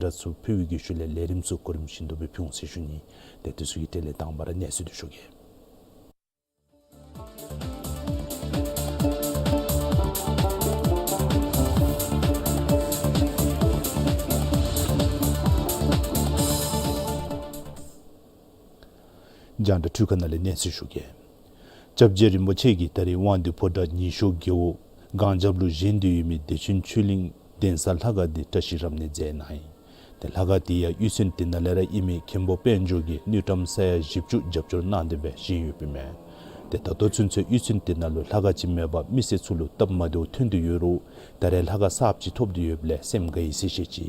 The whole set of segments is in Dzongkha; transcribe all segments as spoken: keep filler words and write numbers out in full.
ཁྲིད་ར་ཚུ་ཕུལ་བའི་གི་ཤུལ་ལས་ལས་རིམ་ཚུ་གོ་རིམ་བཞིན་དུ་སྦེ་ཕུལ་འོང་ཟེར་ཞུ་ནི། ཏེ་དེ་ཚུ་གི་གྲས་ལས་དང་པ་ར་གནས་ཚུལ་འདི་ཞུ་གེ། རྒྱང་བསྒྲགས་འཕྲུལ་ཁང་ནང་ལས་གནས་ཚུལ་ཞུ་གེ། སྐྱབས་རྗེ་རིན་པོ་ཆེ་གིས་ད་རིས་དབང་འདུས་ཕོ་བྲང་ཉི་ཤོ་རྒེད་འོག་སྒང་རྒྱབ་ལུ་བཞེངས་ཏེ་ཡོད་མི་བདེ་ཆེན་ཆོས་གླིང་གདན་ས་ལྷ་ཁང་འདི་བཀྲ་ཤིས་རབ་གནས་མཛད་གནང་ཡི། ཏེ་ལྷ་ཁང་འདི་ཡང་གཡུས་ཚན་འདི་ནང་ལས་ར་ཨིན་མི་མཁན་པོ་དཔལ་འབྱོར་གྱིས་དངུལ་ཀྲམ་ས་ཡ་བཞི་བཅུ་རྒྱབ་སྐྱོར་གནང་སྟེ་སྦེ་བཞེངས་ཡོདཔ་ཨིན་མས། ཏེ་ད་ལྟོ་ཚུན་ཚོད་གཡུས་ཚན་འདི་ནང་ལུ་ལྷ་ཁང་ཅིག་མེད་པར་མི་སེར་ཚུ་ལུ་སྟབས་མ་བདེཝ་ཐོན་ཏེ་ཡོད་རུང་ད་རེས་ལྷ་ཁང་གསརཔ་ཅིག་ཐོབ་སྟེ་ཡོདཔ་ལས་སེམས་དགའ་ཡི་ཟེར་བཤད་ཅི།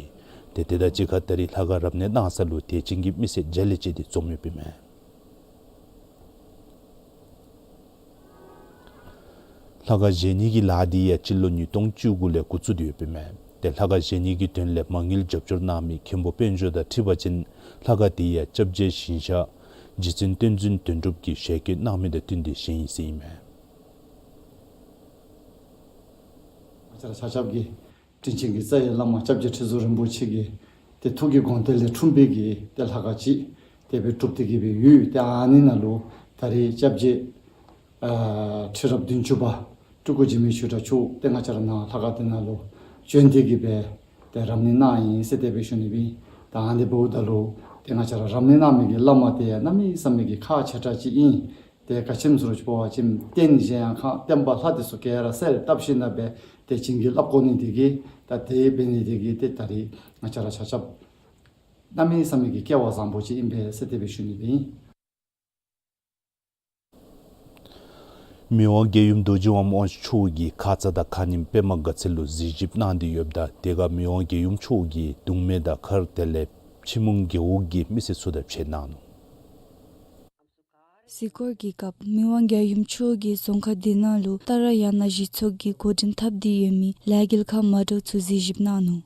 ཏེ་དེ་དང་གཅིག་ཁར་ད་རིས་ལྷ་ཁང་རབ་གནས་གནང་ས་ལུ་དད་ཅན་གྱི་མི་སེར་མཇལ་ལེ་བཅས་ཏེ་འཛོམས་ཡོདཔ་ཨིན་མས། ལྷ་ཁང་བཞེངས་ནི་གི་ལཱ་འདི་ཡང་སྤྱི་ལོ་ཉིས་སྟོང་བཅུ་དགུ་ལས་འགོ་བཙུགས་ཏེ་ཡོདཔ་ཨིན་མས། ཏེ་ལྷ་ཁང་བཞེངས་ནི་གི་དོན་ལས་མ་དངུལ་རྒྱབ་སྐྱོར་གནང་མི་མཁན་པོ་དཔལ་འབྱོར་དང་འཁྲིལ་བ་ཅིན་ལྷ་ཁང་འདི་ཡང་སྐྱབས་རྗེ་ཞིང་གཤེགས་རྗེ་བཙུན་བསྟན་འཛིན་དོན་གྲུབ་ཀྱིས་ཞལ་བཀོད་གནང་མི་དང་བསྟུན་ཏེ་བཞེངས་ཡི་ཟེར་ཨིན་མས། ང་བཅས་ར་ཆ་ཁྱབ་ཀྱི་དྲིན་ཅན་གྱི་རྩ་བའི་བླ་མ་སྐྱབས་རྗེ་ཁྲི་ཟུར་རིན་པོ་ཆེ་གི་ཏེ་ཐུགས་ཀྱི་དགོངས་གཏེར་ལས་འཁྲུངས་པའི་གི་ཏེ་ལྷ་ཁང་ཅིག་ཏེ་སྦེ་གྲུབ་སྟེ་གི་སྦེ་ཡོད། ཏེ་ཨ་ནི་ནང་ལུ་ད་རེས་སྐྱབས་རྗེ་ཨ་ཁྲི་རབས་བདུན་ཅུ་པ་སྤྲུལ་སྐུ་འཇིགས་མེད་ཆོས་གྲགས་མཆོག་ཏེ་ང་བཅས་ར་ནཱ་ལྷ་ཁང་འདི་ནང་ལུ་བྱོན་ཏེ་གི་སྦེ་ཏེ་རབ་གནས་གནང་ཡི་ཟེར་དེ་སྦེ་ཞུ་ནི་ཨིན། ད་ཨ་ནི་འབདཝ་ད་ལུ་ཏེ་ང་བཅས་ར་རབ་གནས་གནང་མི་གི་བླ་མ་དེ་ཡང་གནམ་མེད་ས་མེད་ཀྱི་ཁག་ཆེ་དྲགས་ཅིག་ཨིན། ཏེ་ག་ཅི་སྨོ་ཟེར་བ་ཅིན་རྟེན་གཞལ་ཡས་ཁང་བརྟེན་པ་ལྷ་འདི་ཚུ་ག་ར་གསལ་བཏབ་ཞིནམ་ལས་སྦེ་ཏེ་བྱིན་གྱིས་བརླབ་དགོ་ནི་དེ་གིས་ད་དེ་འབད་ནི་དེ་གིས་ཏེ་ད་རེས་ང་བཅས་ར་ཆ་ཁྱབ་གནམ་མེད་ས་མེད་ཀྱི་སྐལ་བ་བཟང་པོ་ཅིག་ཨིན་པས་ཟེར་དེ་སྦེ་ཞུ་ནི་ཨིན། མི་དབང་རྒྱལ་ཡུམ་རྡོ་རྗེ་འབངས་མཆོག་གིས་ཁ་ཙ་དང་ཁ་ཉིནམ་པདྨ་དགའ་ཚལ་ལུ་གཟིགས་ཞིབ་གནང་སྟེ་ཡོདཔ་ད་དེ་ཁར་མི་དབང་རྒྱལ་ཡུམ་མཆོག་གིས་གདུང་མའི་དང་མཁར་དེ་ལས་ཕྱི་མུང་རྒེད་འོག་གི་མི་སེར་ཚུ་དང་ཕྱད་གནང་ནུག། གཟིགས་སྐོར་གྱི་སྐབས་མི་དབང་རྒྱལ་ཡུམ་མཆོག་གིས་རྫོང་ཁག་འདི་ནང་ལུ་ཏཱ་ར་ཡ་ན་གཞི་ཚོགས་ཀྱིས་འགོ་འདྲེན་འཐབ་སྟེ་ཡོད་མི་ལས་འགུལ་ཁག་མ་འདྲཝ་ཚུ་གཟིགས་ཞིབ་གནང་ནུག།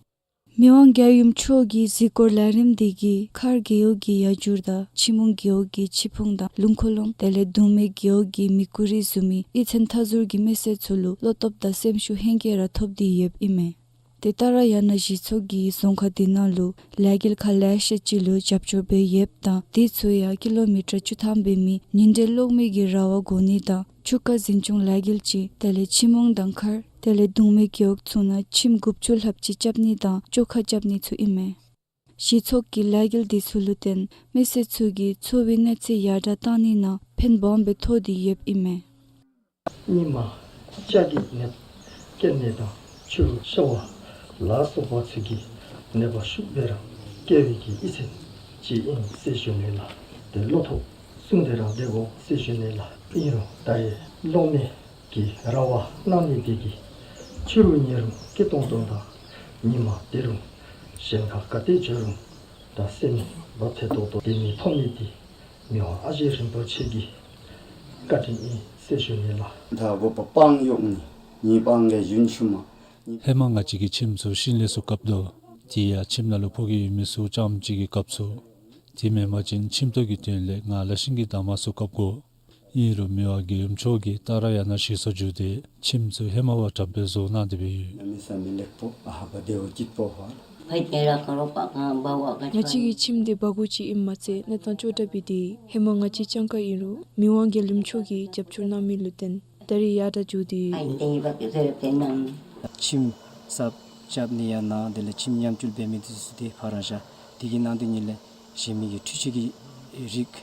མི་དབང་རྒྱལ་ཡུམ་མཆོག་གི་གཟིགས་སྐོར་ལས་རིམ་འདི་གིས་མཁར་རྒེད་འོག་གི་ཡར་འགྱུར་དང་ཕྱི་མུང་རྒེད་འོག་གི་ཕྱི་ཕུང་དང་ལུང་ཁོ་ལོང་དེ་ལས་གདུང་མའི་རྒེད་འོག་གི་མི་ཀུ་རེ་བཟུམ་མའི་གཡུས་ཚན་མཐའ་ཟུར་གྱི་མི་སེར་ཚུ་ལུ་བློ་སྟོབས་དང་སེམས་ཤུགས་ཧེང་སྐལ་ར་ཐོབ་སྟེ་ཡོདཔ་ཨིན་མས། ཏེ་ཏཱ་ར་ཡ་ན་གཞི་ཚོགས་ཀྱིས་རྫོང་ཁག་འདི་ནང་ལུ་ལས་འགུལ་ཁག་ལེ་ཤ་ཅིག་ལུ་རྒྱབ་སྐྱོར་འབད་ཡོདཔ་ད་དེ་ཚུ་ཡང་ཀི་ལོ་མི་ཊར་བཅུ་ཐམ་འབད་མི་ཉིན་དྲོད་གློག་མེ་གི་ར་བ་བསྒོར་ནི་དང་ཆུ་རྐ་འཛིན་སྐྱོང་ལས་འགུལ་ཅིག་དེ་ལས་ཕྱི་མུང་དང་མཁར་དེ་ལས་གདུང་མའི་རྒེད་འོག་ཚུ་ནང་ཁྱིམ་དགུ་བཅུ་ལྷགཔ་ཅིག་རྐྱབ་ནི་དང་བཅོ་ཁ་རྐྱབ་ནི་ཚུ་ཨིན་མས། གཞི་ཚོགས་ཀྱི་ལས་འགུལ་འདི་ཚུ་ལུ་བརྟེན་མི་སེར་ཚུ་གི་འཚོ་བའི་གནས་ཚད་ཡར་དྲག་བཏང་ནི་ནང་ཕན་སྦོམ་སྦེ་ཐོགས་ཏེ་ཡོདཔ་ཨིན་མས། སྙིགས་མ་ལྕགས་ཀྱི་ནད་སྐྱེད་ནད་དང་ཆུ་ཤ་བ་ལ་སོགས་པ་ཚུ་གི་ནད་པ་ཤུགས་སྦེ་ར་སྐྱེ་བའི་གི་གཡུས་ཚན་ཅིག་ཨིན་ཟེར་ཞུ་ནི་ལགས། ཏེ་བློ་ཐོག་བཟུང་སྟེ་ར་སྡོད་དགོ་ཟེར་ཞུ་ནི་ལགས། ཨིན་རུང་ད་རེས་གློག་མེ་གི་ར་བ་གནང་ནི་དེ་གིས་ཕྱི་རུ་ཉལ་རུང་སྐྱིད་ཏོང་ཏོ་དང་ཉི་མ་བདེ་རུང་གཞན་དང་ག་ཏེ་འགྱོ་རུང་ད་སེམས་བབ་ཚད་ཏོག་ཏོ་བདེ་མི་ཐོབ་ནི་དེ་མི་དབང་ཨ་ཞེ་རིན་པོ་ཆེ་གི་བཀའ་དྲིན་ཨིན་ཟེར་ཞུ་ནི་ལགས། ད་འགོ་པ་སྤང་གཡོག་ནི་ཉི་སྤང་གི་ཡུན་ཆུ་མ། ཧེ་མ་ང་བཅས་ཀྱི་ཁྱིམ་ཚུ་ཤིང་ལས་ཚུ་བཀབ་དོ། དེ་ཡང་ཁྱིམ་ནང་ལུ་ཕོ་སྐྱེས་ཡོད་མི་ཚུ་རྐྱངམ་གཅིག་གིས་བཀབ་ཚུགས། དེ་མེན་པ་ཅིན་ཁྱིམ་ཐོག་གི་དོན་ལས་ང་ལ་ཤིང་གི་འདབ་མ་ཚུ་བཀབ་དགོ། ཨིན་རུང་མི་དབང་རྒྱལ་ཡུམ་མཆོག་གིས་ཏཱ་ར་ཡ་ན་གཞི་ཚོགས་བརྒྱུད་དེ་ཁྱིམ་ཚུ་ཧེ་མ་བ་དྲགཔ་སྦེ་བཟོ་གནང་སྟེ་སྦེ་ཡོད། ང་བཅས་ཀྱི་ཁྱིམ་འདི་སྦ་སྒོར་ཅིག་ཨིནམ་མ་ཚད་གནས་སྟངས་ཅོག་འཐདཔ་འདི་ཧེ་མ་ང་བཅས་སྤྱང་ཀ་ཨིན་རུང་མི་དབང་རྒྱལ་ཡུམ་མཆོག་གིས་རྒྱབ་སྐྱོར་གནང་མི་ལུ་བརྟེན་ད་རེས་ཡར་དྲག་འགྱོ་སྟེ་ཡོད། ཁྱིམ་གསརཔ་རྐྱབ་ནི་ཡང་ན་དེ་ལས་ཁྱིམ་ཉམས་བཅོས་འབད་མི་འདི་ཚུ་དེ་ཕར་ར་བཞག། དེ་གི་ནང་དོན་ཉིད་ལས་གཞན་མི་གི་འཕྲུལ་ཆས་ཀྱི་རིགས་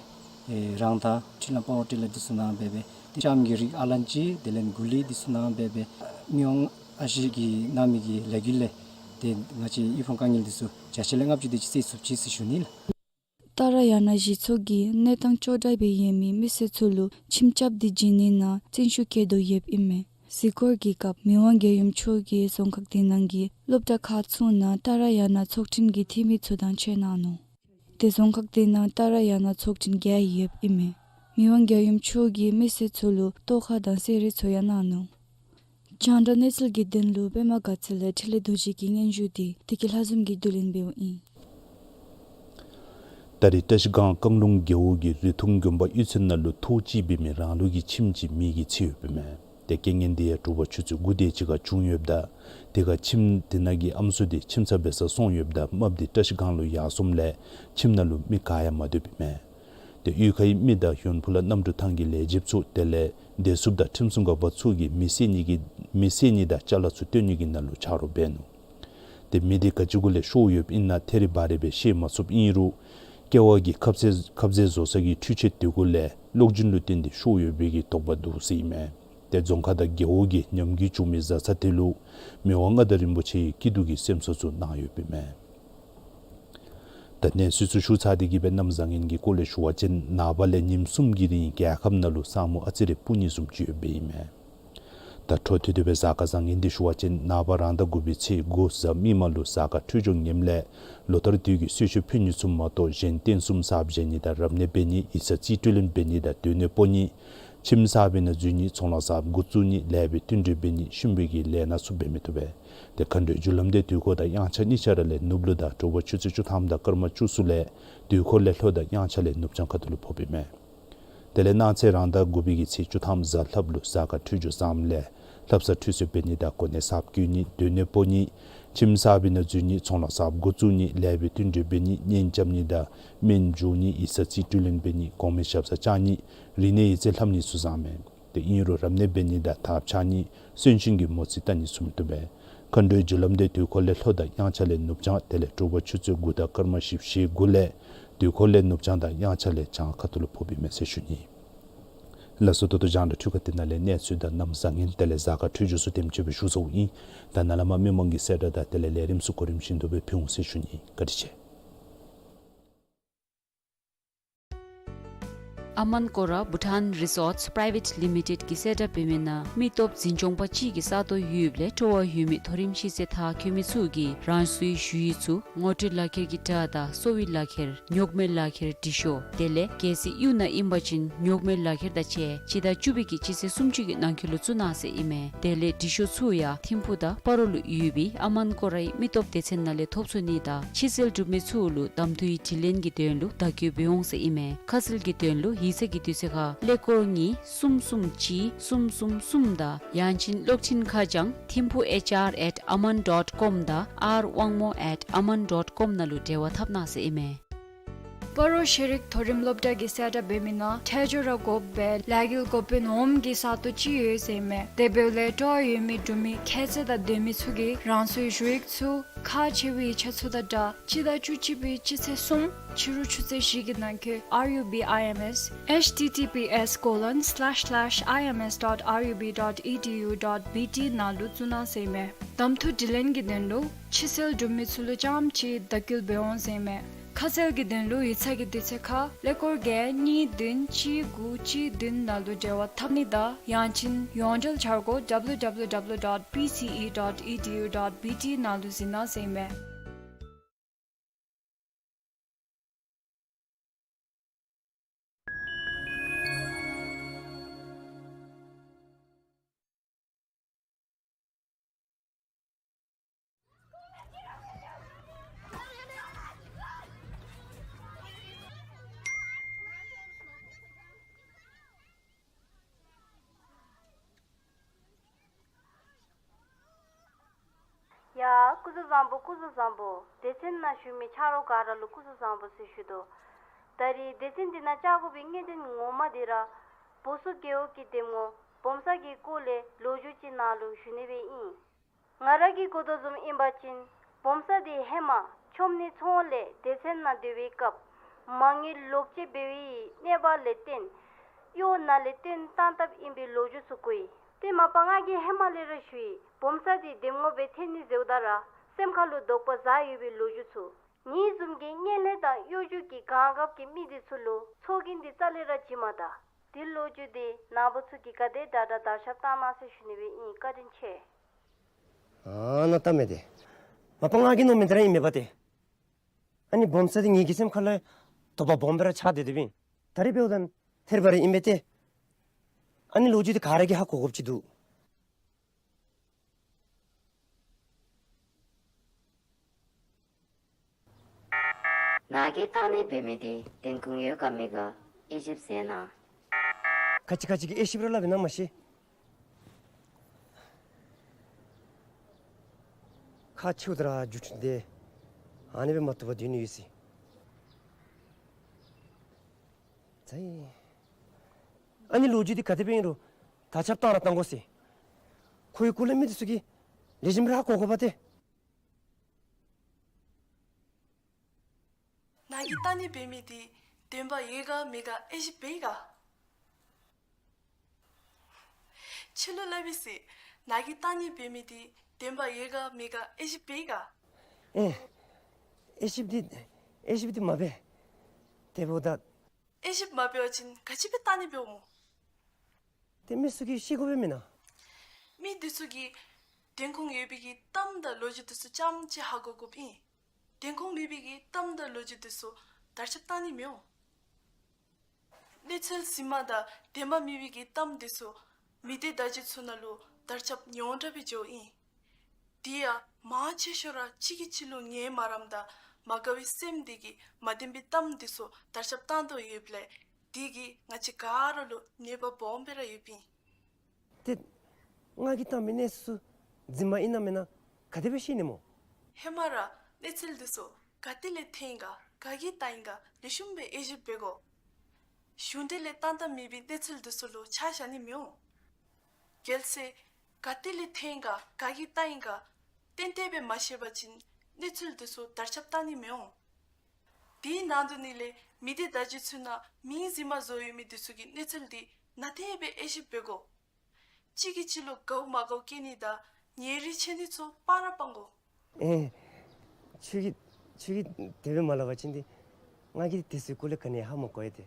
ཨེ་རང་ད་འཕྲུལ་གླང་པ་ཝར་ཊི་ལར་འདི་ཚུ་ནང་འབད་སྦེ་ཏེ་ལྕངམ་གྱི་རིགས་ཨ་ལན་ཅི་དེ་ལས་གུ་ལི་འདི་ཚུ་ནང་འབད་སྦེ་མི་དབང་ཨ་ཞེ་གིས་གནང་མི་གི་ལས་འགུལ་ལས་ཏེ་ང་བཅས་གཡུས་ཕུང་དཀའ་ངལ་འདི་ཚུ་བརྒྱ་ཆ་ལས་ལྔ་བཅུ་དེ་ཅིག་སེལ་ཚུགས་ཅི་ཟེར་ཞུ་ནི་ལགས། ཏཱ་ར་ཡ་ན་གཞི་ཚོགས་ཀྱིས་གནས་སྟངས་ཅོག་འཐདཔ་སྦེ་ཡོད་མི་མི་སེར་ཚུ་ལུ་ཁྱིམ་རྐྱབ་སྟེ་བྱིན་ནི་ནང་བརྩོན་ཤུགས་བསྐྱེད་དོ་ཡོདཔ་ཨིན་མས། གཟིགས་སྐོར་གྱི་སྐབས་མི་དབང་རྒྱལ་ཡུམ་མཆོག་གིས་རྫོང་ཁག་དེ་ནང་གི་སློབ་གྲྭ་ཁག་ཚུ་ནང་ཏཱ་ར་ཡ་ན་ཚོགས་ཆེན་གྱི་འཐུས་མི་ཚུ་དང་ཕྱད་གནང་ནུག། ཏེ་རྫོང་ཁག་དེ་ནང་ཏཱ་ར་ཡ་ན་ཚོགས་ཆེན་བརྒྱད་ཡོདཔ་ཨིན་མས། མི་དབང་རྒྱལ་ཡུམ་མཆོག་གིས་མི་སེར་ཚུ་ལུ་ཏོག་ཁ་དང་གསེར་རིལ་ཚུ་ཡང་གནང་ནུག། རྒྱང་བསྒྲགས་གནས་ཚུལ་གྱི་དོན་ལུ་པདྨ་དགའ་ཚལ་ལས་འཕྲིན་ལས་རྡོ་རྗེ་གི་སྙན་ཞུ་འདི་བདེ་སྐྱིད་ལྷ་འཛོམས་ཀྱིས་བསྡུ་ལེན་འབདཝ་ཨིན། ད་རེས་བཀྲ་ཤིས་སྒང་རྐང་ལུང་རྒེད་འོག་གི་རི་ཐུང་དགོན་པ་གཡུས་ཚན་ནང་ལུ་ཐོག་གཅིག་འབད་མི་རང་ལུགས་ཀྱི་ཁྱིམ་ཅིག་མེ་གིས་འཚིག་ཡོདཔ་ཨིན་མས། ཏེ་རྐྱེན་ངན་འདི་ཡང་དྲོ་པ་ཆུ་ཚོད་དགུ་དེ་ཅིག་ཁར་བྱུང་ཡོདཔ་ད་དེ་ཁར་ཁྱིམ་དེ་ནང་གི་ཨམ་སྲུ་དེ་ཁྱིམ་ཚང་འབད་སར་སོང་ཡོདཔ་ད་རྨགཔ་དེ་བཀྲ་ཤིས་སྒང་ལུ་ཡར་སོངམ་ལས་ཁྱིམ་ནང་ལུ་མི་ག་ཡང་མ་སྡོདཔ་ཨིན་མས། ཏེ་གཡུས་ཁའི་མི་དང་ཡོན་ཕུ་ལ་གནམ་གྲུ་ཐང་གི་ལས་བྱེདཔ་ཚུ་དེ་ལས་བདེ་སྲུངཔ་དང་ཁྲིམས་སྲུང་འགག་པ་ཚུ་གིས་མི་བསད་ནི་གི་མི་བསད་ནི་དང་ཅ་ལ་ཚུ་བཏོན་ནི་གི་ནང་ལུ་ཆ་རོགས་འབད་ནུག། ཏེ་མི་དེ་ག་ཅི་གུ་ལས་ཤོར་ཡོདཔ་ཨིན་ན་ཐད་རི་བ་རི་སྦེ་ཤེས་མ་ཚུགསཔ་ཨིན་རུང་ཀེ་བ་གི་ཁབ་ཟས་ཁབ་ཟས་བཟོ་ས་གི་འཕྲུལ་ཆས་དེ་གུ་ལས་གློག་འབྱིན་ལུ་བརྟེན་ཏེ་ཤོར་ཡོད་པའི་གི་དོགས་པ་འདུག་ཟེར་ཨིན་མས། ཏེ་རྫོང་ཁག་དང་རྒེད་འོག་གི་ཉམས་རྒུད་བྱུང་མི་བཟའ་ཚང་དེ་ལུ་མི་དབང་མངའ་བདག་རིན་པོ་ཆེ་གི་སྐྱིད་སྡུག་གི་སེམས་གསོ་ཚུ་གནང་ཡོདཔ་ཨིན་མས། ད་གནས་ཚུལ་ཚུ་ཞུ་ཚར་ཏེ་གི་སྦེ་གནམ་བཟང་ངན་གྱི་སྐོར་ལས་ཞུ་བ་ཅིན་ནངས་པ་ལས་ཉིནམ་གསུམ་གྱི་རིང་རྒྱལ་ཁབ་ནང་ལུ་ས་སྨུག་ཨ་ཙི་རེ་སྤུབ་ནི་བཟུམ་ཅིག་ཡོདཔ་ཨིན་མས། ད་འཕྲོ་མཐུད་དེ་སྦེ་གཟའ་སྐར་བཟང་ངན་འདི་ཞུ་བ་ཅིན་ནངས་པ་རང་ཟླ་དགུ་པའི་ཚེས་དགུ་གཟའ་མིག་དམར་ལུ་གཟའ་སྐར་འཕྲོད་སྦྱོར་ངནམ་ལས་ལོ་ལྟར་དུས་ཀྱི་གསོལ་མཆོད་ཕུལ་ནི་ཚུ་མ་གཏོགས་གཞན་རྟེན་གསུམ་གསརཔ་བཞེངས་ནི་དང་རབ་གནས་འབད་ནི་ཡིག་ཚང་རྩིས་སྤྲོད་ལེན་འབད་ནི་དང་སྡོད་གནས་སྤོ་ནི་ཁྱིམ་གསར་པའི་ནང་འཛུལ་ནི་ཚོང་ལཱ་གསརཔ་འགོ་བཙུགས་ནི་ལས་པའི་བསྟུན་གྲོས་འབད་ནི་གཤིན་པོའི་གི་ལས་སྣ་ཚུ་འབད་མི་བཏུབ་པས། ཏེ་མཁའ་འགྲོའི་རྒྱུ་ལམ་འདི་དུས་འཁོར་དང་དབྱངས་འཆར་གཉིས་ཆ་ར་ལས་ནུབ་ལུ་དང་དྲོ་པ་ཆུ་ཚོད་བཅུ་ཐམ་དང་སྐར་མ་བཅུ་གསུམ་ལས་དུས་འཁོར་ལས་ལྷོ་དང་དབྱངས་འཆར་ལས་ནུབ་བྱང་ཁ་ཐུག་ལུ་ཕོགཔ་ཨིན་མས། དེ་ལས་གནངས་ཚེ་རང་ཟླ་དགུ་པའི་གི་ཚེས་བཅུ་ཐམ་གཟའ་ལྷགཔ་ལུ་གཟའ་སྐར་འཕྲོད་སྦྱོར་བཟངམ་ལས་ལྷ་བསངས་ཁྲུས་གསོལ་འབད་ནི་དང་གོ་གནས་གསརཔ་བསྐོ་ནི་སྡོད་གནས་སྤོ་ནི་ཁྱིམ་གསར་པའི་ནང་འཛུལ་ནི་ཚོང་ལཱ་གསརཔ་འགོ་བཙུགས་ནི་ལས་པའི་བསྟུན་གྲོས་འབད་ནི་གཉེན་རྐྱབ་ནི་དང་སྨན་འཇུ་ནི་ཡིག་ཚང་རྩིས་སྤྲོད་ལེན་འབད་ནི་གོང་མའི་ཞབས་སར་བཅར་ནི་རིག་གནས་ཡིག་རྩིས་ལྷབ་ནི་ཚུ་བཟངམ་མས། ཏེ་ཨིན་རུང་རབ་གནས་འབད་ནི་དང་དར་འཕྱར་ནི་སོན་ཆུང་གི་མོ་རྩིས་བལྟ་ནི་ཚུ་མི་བཏུབ་པས། མཁའ་འགྲོའི་རྒྱུ་ལམ་འདི་དུས་འཁོར་ལས་ལྷོ་དང་དབྱངས་འཆར་ལས་ནུབ་བྱང་དེ་ལས་དྲོ་པ་ཆུ་ཚོད་དགུ་དང་སྐར་མ་བཞི་བཅུ་ཞེ་དགུ་ལས་དུས་འཁོར་ལས་ནུབ་བྱང་དང་དབྱངས་འཆར་ལས་བྱང་ཁ་ཐུག་ལུ་ཕོགཔ་ཨིན་མས་ཟེར་ཞུ་ནི། ལགས་སོ། ད་ལྟོ་རྒྱང་བསྒྲགས་འཕྲུལ་ཁང་འདི་ནང་ལས་གནས་ཚུལ་དང་གནམ་བཟང་ངན་དེ་ལས་གཟའ་སྐར་འཕྲོད་སྦྱོར་ཚུ་དེམ་ཅིག་སྦེ་ཞུ་ཚརཝ་ཨིན། ད་ནཱ་ལས་མར་མི་མང་གི་གསལ་བསྒྲགས་དང་དེ་ལས་ལས་རིམ་ཚུ་གོ་རིམ་བཞིན་དུ་སྦེ་ཕུལ་འོང་ཟེར་ཞུ་ནི། བཀའ་དྲིན་ཆེ། ཨ་མན་ཀོ་ར་བྷུ་ཊཱན་རི་སོརཊསི་པི་རའི་ཝེཊ་ལི་མི་ཊེཌ་ཀྱིས་གསལ་བསྒྲགས་འབད་མི་ནང་མི་སྟོབས་འཛིན་སྐྱོང་པ་གཅིག་གིས་ས་སྟོང་ཡོདཔ་ལས་སྤྲོ་བ་ཡོད་མི་མཐོ་རིམ་ཤེས་ཚད་མཐར་འཁྱོལ་མི་ཚུ་གིས་རང་སོའི་ཞུ་ཡིག་ཚུ་ངོ་སྤྲོད་ལག་ཁྱེར་གྱི་སྒྲ་དང་གསོ་བའི་ལག་ཁྱེར་ཉོག་མེད་ལག་ཁྱེར་འབྲི་ཤོག། དེ་ལས་གལ་སྲིད་གཡུས་ནང་ཨིན་པ་ཅིན་ཉོག་མེད་ལག་ཁྱེར་དང་བཅས་སྤྱི་ཟླ་བཅུ་པའི་གི་སྤྱི་ཚེས་སུམ་ཅུ་གི་ནང་འཁོད་ལུ་བཙུགས་གནང་ཟེར་ཨིན་མས། དེ་ལས་འབྲི་ཤོག་ཚུ་ཡང་ཐིམ་ཕུག་དང་སྤ་རོ་ལུ་ཡོད་པའི་ཨ་མན་ཀོ་རའི་མི་སྟོབས་སྡེ་ཚན་ནང་ལས་ཐོབ་ཚུགས་ནི་དང་ཕྱི་སེལ་གྲུབ་མི་ཚུ་ལུ་གདམ་འཐུའི་དྲི་ལན་གྱི་དོན་ལུ་བརྡ་བཀོད་འབད་འོང་ཟེར་ཨིན་མས། ཁ་གསལ་གྱི་དོན་ལུ་ཡིག་ཚང་གི་དུས་ཚོད་ཁར་ཀླད་ཀོར་གཉིས་གསུམ་གསུམ་གཅིག་གསུམ་གསུམ་གསུམ་དང་ཡང་ཅིན་གློག་འཕྲིན་ཁ་བྱང་ཐིམ་ཕུག་ཨེཆ་ཨར་ཨེཊ་ཨ་མན་ཌོཊ་ཀོམ་དང་ཨར་དབང་མོ་ཨེཊ་ཨ་མན་ཌོཊ་ཀོམ་ནང་ལུ་འབྲེལ་བ་འཐབ་གནང་ཟེར་ཨིན་མས། སྤ་རོ་ཤེས་རིག་མཐོ་རིམ་སློབ་གྲྭ་གིས་གསལ་བསྒྲགས་འབད་མི་ནང་ཐད་སྦྱོར་ར་དགོ་པའི་ལས་འགུལ་འགོ་དཔོན་འོགམ་གྱི་ས་སྟོང་ཅིག་ཡོད་ཟེར་ཨིན་མས། དེ་འབདཝ་ལས་སྤྲོ་བ་ཡོད་མི་འབྲུག་མི་ཁྱད་ཚད་དང་ལྡན་མི་ཚུ་གིས་རང་སོའི་ཞུ་ཡིག་ཚུ་ཁག་ཆེ་བའི་ཡིག་ཆ་ཚུ་དང་སྦྲགས་སྤྱི་ཟླ་བཅུ་གཅིག་པའི་སྤྱི་ཚེས་གསུམ་ཕྱི་རུ་ཆུ་ཚོད་བཞི་གི་ནང་འཁོད་R U B I M S H T T P S colon slash slash I M S dot R U B dot E D U dot B T ནང་ལུ་བཙུགས་གནང་ཟེར་ཨིན་མས། གདམ་འཐུ་དྲི་ལན་གྱི་དོན་ལུ་ཕྱི་སེལ་གྲུབ་མི་ཚུ་ལུ་རྐྱངམ་གཅིག་བརྡ་བསྐུལ་འབད་འོང་ཟེར་ཨིན་མས། ཁ་གསལ་གྱི་དོན་ལུ་ཡིག་ཚང་གི་དུས་ཚོད་ཁར་ཀླད་ཀོར་བརྒྱད་གཉིས་བདུན་གཅིག་དགུ་གཅིག་བདུན་ནང་ལུ་འབྲེལ་བ་འཐབ་ནི་དང་ཡང་ཅིན་ཡོངས་འབྲེལ་འཆར་སྒོ་W W W dot P C E dot E D U dot B T ནང་ལུ་གཟིགས་གནང་ཟེར་ཨིན་མས། ཡ་སྐུ་གཟུགས་བཟང་པོ། སྐུ་གཟུགས་བཟང་པོ། སྡེ་ཚན་ནང་བཞུགས་མི་ཆ་རོགས་ག་ར་ལུ་སྐུ་གཟུགས་བཟང་པོ་ཟེར་ཞུ་དོ། ད་རིས་སྡེ་ཚན་འདི་ནང་བཅར་དགོ་པའི་གནད་དོན་ངོ་མ་འདི་ར་བོ་སོ་རྒེད་འོག་གི་འདེམས་ངོ་སྦོམ་ས་གི་སྐོར་ལས་ལོ་རྒྱུས་ཅིག་ནཱ་ལུ་ཞུ་ནི་སྦེ་ཨིན། ང་ར་གིས་གོ་དོ་བཟུམ་ཨིན་པ་ཅིན་སྦོམ་ས་འདི་ཧེ་མ་ཆོམ་ནི་ཚོང་ལས་སྡེ་ཚན་ནང་སྡོད་པའི་སྐབས་མ་དངུལ་ལོག་སྤྱོད་འབད་བའི་གནས་བབ་ལས་བརྟེན་གཡོག་ནང་ལས་བཏོན་བཏང་བཏངམ་ཨིན་པའི་ལོ་རྒྱུས་ཚུ་གོ་ཡི། ཏེ་མ་པ་ང་གིས་ཧེ་མ་ལས་ར་ཞུ་ཡི། སྦོམ་ས་འདི་འདེམས་ངོ་སྦེ་འཐོན་ནི་ཟེརཝ་ད་ར་སེམས་ཁ་ལུ་དོགས་པ་ཟ་ཡོད་པའི་ལོ་རྒྱུས་ཚུ། ངེའི་བཟུམ་གྱི་བརྙན་ལྷན་དང་གཡོ་སྒྱུ་གི་གང་འགབ་ཀྱི་མི་འདི་ཚུ་ལུ་ཚོགས་རྒྱན་འདི་རྩ་ལས་ར་བྱིན་མ་ད། འདི་ལོ་རྒྱུས་འདི་ནཱ་བུ་ཚུ་གིས་ག་དེ་དྲག་དྲག་དར་ཁྱབ་བཏང་གནང་ཟེར་ཞུ་ནི་སྦེ་ཨིན། བཀའ་དྲིན་ཆེ། ཨ་ནཱ་ལྟ་མས་ཏེ། མ་པ་ང་གིས་མནོ་མི་འདི་ར་ཨིན་མས་པ་ཏེ། ཨ་ནི་སྦོམ་ས་འདི་ངེ་གི་སེམས་ཁ་ལུ་དོགས་པ་སྦོམ་སྦེ་ར་ཆགས་ཏེ་སྡོདཔ་ཨིན། ད་རིས་འབདཝ་ད་ཐད་རི་བ་རི་ཨིན་པས་ཏེ། ཨ་ནི་ལོ་རྒྱུས་འདི་ག་ར་གིས་ཧ་གོ་དགོཔ་ཅིག་འདུག། ནཱ་གིས་བལྟ་ནི་འབད་མི་འདི་བདེན་དགོངས་ཡོད་ག་མེད་ག་དབྱེ་ཞིབ་མཛད་གནང་། ག་ཅི་ག་ཅི་གི་དབྱེ་ཞིབ་ར་སླབ་ཨིན་ན་མ་ཤེས། ཧ་ཆེཝ་ད་ར་བརྒྱུད་འཕྲིན་འདི་ཨ་ནི་སྦེ་མ་བཏུབ་པར་སྡོད་ནི་ཡོད་ཟེར། ཨ་ནི་ལོ་རྒྱུས་འདི་ག་དེ་སྦེ་ཨིན་རུང་དར་ཁྱབ་བཏང་ར་བཏང་དགོ་ཟེར། ཁོའི་སྐོར་ལས་མི་འདི་ཚུ་གིས་ལེགས་ཤོམ་ར་གོ་དགོ་པ་སྟེ། ནཱ་གིས་བལྟ་ནི་འབད་མི་འདི་བདེན་པ་ཡོད་ག་མེད་ག་དབྱེ་ཞིབ་འབད་ཡི་ག། ཁྱོད་ལུ་སླབ་ཨིན་ཟེར། ནཱ་གིས་བལྟ་ནི་འབད་མི་འདི་བདེན་པ་ཡོད་ག་མེད་ག་དབྱེ་ཞིབ་འབད་ཡི་ག། ཨེ། དབྱེ་ཞིབ་འདི་དབྱེ་ཞིབ་འདི་མ་འབད། དེ་འབདཝ་ད། དབྱེ་ཞིབ་མ་འབད་བ་ཅིན་ག་ཅི་སྦེ་བལྟ་ནི་འབདཝ་སྨོ། ཏེ་མི་ཚུ་གིས་ཤེས་དགོ་པས་མེན་ན། མི་འདི་ཚུ་གིས་བདེན་ཁུངས་ཡོད་པའི་གི་གཏམ་དང་ལོ་རྒྱུས་འདི་ཚུ་རྐྱངམ་ཅིག་ཧ་གོ་དགོཔ་ཨིན། བདེན་ཁུངས་མེད་པའི་གི་གཏམ་དང་ལོ་རྒྱུས་འདི་ཚུ་དར་ཁྱབ་བཏང་ནི་མི་འོང་། གནས་ཚུལ་གཟིགས་མ་དང་བདེན་པ་མེད་པའི་གི་གཏམ་འདི་ཚུ་མི་སྡེ་བརྡ་བརྒྱུད་ཚུ་ནང་ལུ་དར་ཁྱབ་ཉུང་དྲགས་སྦེ་འགྱོཝ་ཨིན། དེ་ཡང་མང་ཆེ་ཤོས་ར་གཅིག་གིས་གཅིག་ལུ་ངལ་མ་རངསམ་དང་མ་དགའ་བའི་སེམས་འདི་གིས་མ་བདེན་པའི་གཏམ་འདི་ཚུ་དར་ཁྱབ་བཏང་དོ་ཡོདཔ་ལས་དེ་གིས་ང་བཅས་ག་ར་ལུ་གནོད་པ་སྦོམ་སྦེ་ར་ཡོདཔ་ཨིན། ཏེ་ང་གིས་བཏང་མི་གནས་ཚུལ་ཚུ་རྫུན་མ་ཨིན་ན་མེན་ན་ག་དེ་སྦེ་ཤེས་ནི་སྨོ། ཧེ་མ་ར་གནས་ཚུལ་འདི་ཚུ་ག་ཏེ་ལས་ཐོན་ཡི་ག་ག་གིས་བཏང་ཡི་ག་ལེགས་ཤོམ་སྦེ་དབྱེ་ཞིབ་འབད་དགོ། གཞུང་འབྲེལ་ལས་བཏང་བཏངམ་མེད་པའི་གནས་ཚུལ་འདི་ཚུ་ལུ་ཆ་བཞག་ནི་མི་འོང་། གལ་སྲིད་ག་ཏེ་ལས་ཐོན་ཡི་ག་ག་གིས་བཏང་ཡི་ག་ཏན་ཏན་སྦེ་མ་ཤེས་པ་ཅིན་གནས་ཚུལ་འདི་ཚུ་དར་ཁྱབ་བཏང་ནི་མི་འོང་། དེའི་ནང་དུ་ནི་ལས་མི་སྡེ་བརྡ་བརྒྱུད་ཚུ་ནང་མིང་རྫུན་མ་བཟོ་ཡོད་མི་འདི་ཚུ་གི་གནས་ཚུལ་འདི་ནན་ཏན་སྦེ་དབྱེ་ཞིབ་འབད་དགོ། གཅིག་གིས་གཅིག་ལུ་དགའཝ་མ་དགའཝ་སྐྱེ་ནི་དང་ཉེ་རིང་ཕྱེ་ནི་ཚུ་སྤང་ར་སྤང་དགོ། ཨེ། ཁྱོད་ཀྱིས་ཁྱོད་ཀྱིས་དེ་སྦེ་མ་སླབ་པ་ཅིན་ཏེ་ང་གིས་དེ་ཚུའི་སྐོར་ལས་ག་ནི་ཡང་ཧ་མ་གོ་ཡི་ཏེ།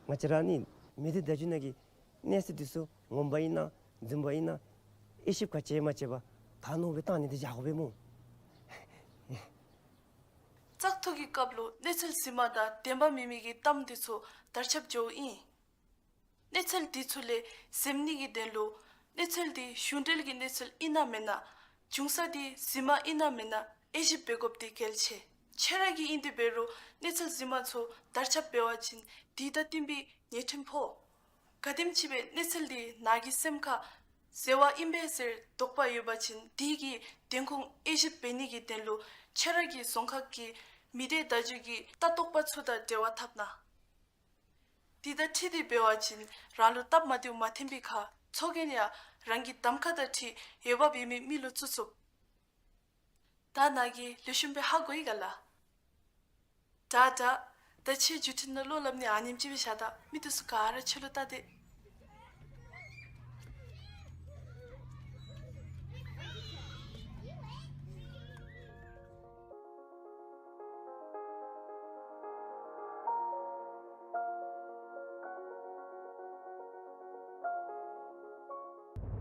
ང་བཅས་ར་ནི་མི་སྡེ་བརྡ་བརྒྱུད་ནང་གི་གནས་ཚུལ་འདི་ཚུ་ངོ་མ་ཨིན་ན་རྫུན་མ་ཨིན་ན་དབྱེ་ཞིབ་ག་ཅི་ཡང་མ་བྱས་པར་ད་ནོར་སྦེ་བཏང་ནི་འདི་ཡང་དགོ་པས་སྨོ། བཙག་འཐུ་གི་སྐབས་ལུ་གནས་ཚུལ་རྫུན་མ་དང་བདེན་པ་མེད་མི་གི་གཏམ་འདི་ཚུ་དར་ཁྱབ་འགྱོཝ་ཨིན། གནས་ཚུལ་འདི་ཚུ་ལས་གཟབ་ནི་གི་དོན་ལུ་གནས་ཚུལ་འདི་གཞུང་འབྲེལ་གྱི་གནས་ཚུལ་ཨིན་ན་མེན་ན་འབྱུང་ས་འདི་རྫུན་མ་ཨིན་ན་མེན་ན་དབྱེ་ཞིབ་འབད་དགོཔ་འདི་གལ་ཆེ། ཁྱོད་ར་གིས་ཨིན་ཏེ་འབད་རུང་གནས་ཚུལ་རྫུན་མ་ཚུ་དར་ཁྱབ་འབད་བ་ཅིན་དེ་དང་བསྟུན་པའི་ཉེས་ཁྲིམས་ཕོག། ག་དེམ་ཅིག་སྦེ་གནས་ཚུལ་འདི་ནཱ་གི་སེམས་ཁར་ཟེར་བ་ཨིན་པས་ཟེར་དོགས་པ་ཡོད་པ་ཅིན་དེ་གི་བདེན་ཁུངས་དབྱེ་ཞིབ་འབད་ནི་གི་དོན་ལུ་ཁྱོད་ར་གི་རྫོང་ཁག་གི་མི་སྡེ་བརྡ་བརྒྱུད་ཀྱི་ལྟ་རྟོག་པ་ཚུ་དང་འབྲེལ་བ་འཐབ་གནང་། དེ་དང་འཁྲིལ་ཏེ་འབད་བ་ཅིན་རང་ལུ་སྟབས་མ་བདེཝ་མ་ཐོན་པའི་ཁར་ཚོགས་རྒྱན་ཡང་རང་གི་གདམ་ཁ་དང་འཁྲིལ་འོས་འབབ་ཡོད་མི་མི་ལུ་བཙུགས་ཚུགས། ད་ནཱ་གིས་ལེགས་ཤོམ་སྦེ་ཧ་གོ་ཡི་ག་ལགས། དྲག་དྲག། ད་ཁྱོད་བརྒྱུད་འཕྲིན་ནང་བློ་སླབ་ནི་ཨ་ནེམ་ཅིག་སྦེ་བཞག་ད། མི་འདི་ཚུ་ག་ར་ཁྱོད་ལུ་བལྟ་སྟེ།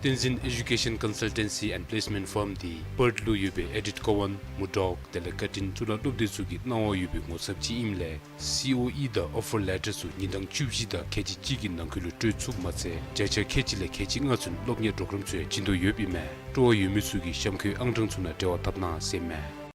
བསྟན་འཛིན་Education Consultancy and Placement Firm འདི་པརཐ་ལུ་ཡོད་པའི་ཨེ་ཌིཐ་ཀོ་ཝཱན་མུར་ཌོག་དེ་ལས་ཀར་ཊིན་གཙུག་ལག་སློབ་སྡེ་ཚུ་གི་གནང་བ་ཡོད་པའི་ངོ་ཚབ་ཅིག་ཨིནམ་ལས་སི་ཨོ་ཨི་དང་ཨོ་ཕར་ལེ་ཊར་ཚུ་ཉིན་གྲངས་བཅུ་བཞི་དང་ཁལ་གཅིག་གཅིག་གི་ནང་འཁོད་ལུ་སྤྲོད་ཚུགསཔ་མ་ཚད་བརྒྱ་ཆ་ཁལ་གཅིག་ལས་ཁལ་གཅིག་ལྔ་ཚུན་སློབ་གཉེར་པོརོ་གརམ་ཚུ་ཡང་བྱིན་དོ་ཡོདཔ་ཨིན་མས། སྤྲོ་བ་ཡོད་མི་ཚུ་གིས་གཤམ་འཁོད་ཨང་གྲངས་ཚུ་ནང་འབྲེལ་བ་འཐབ་གནང་ཟེར་ཨིན་མས།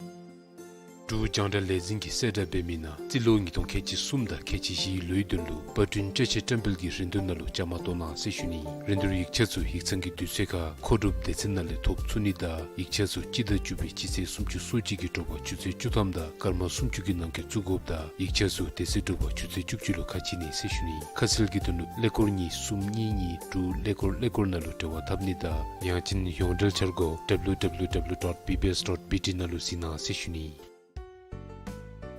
འབྲུག་རྒྱང་བསྒྲགས་ལས་འཛིན་གྱིས་གསལ་བསྒྲགས་འབད་མི་ནང་རྩིས་ལོ་ཉིས་སྟོང་ཁལ་གཅིག་གསུམ་དང་ཁལ་གཅིག་བཞིའི་ལོའི་དོན་ལུ་པར་སྐྲུན་བཀྲ་ཤིས་བཀྲམ་སྤེལ་གྱི་རིན་བསྡུར་ནང་ལུ་བཅའ་མར་གཏོགས་གནང་ཟེར་ཞུ་ནི། རིན་བསྡུར་ཡིག་ཆ་ཚུ་ཡིག་ཚང་གི་དུས་ཚོད་ཁར་མཁོ་སྒྲུབ་སྡེ་ཚན་ནང་ལས་ཐོབ་ཚུགས་ནི་དང་ཡིག་ཆ་ཚུ་སྤྱི་ཟླ་བཅུ་པའི་སྤྱི་ཚེས་སུམ་ཅུ་སོ་གཅིག་གི་དྲོ་པ་ཆུ་ཚོད་བཅུ་ཐམ་དང་སྐར་མ་སུམ་ཅུ་གི་ནང་འཁོད་བཙུགས་དགོཔ་དང་ཡིག་ཆ་ཚུ་དེ་ཚེ་དྲོ་པ་ཆུ་ཚོད་བཅུ་གཅིག་ལུ་ཁ་ཕྱེ་ནི་ཟེར་ཞུ་ནི། ཁ་གསལ་གྱི་དོན་ལུ་ཀླད་ཀོར་གཉིས་གསུམ་གཉིས་གཉིས་དྲུག་ཀླད་ཀོར་ཀླད་ཀོར་ནང་ལུ་འབྲེལ་བ་འཐབ་ནི་དང་ཡང་ཅིན་ཡོངས་འབྲེལ་འཆར་སྒོ་W W W dot B B S dot B T ནང་ལུ་གཟིགས་གནང་ཟེར་ཞུ་ནི།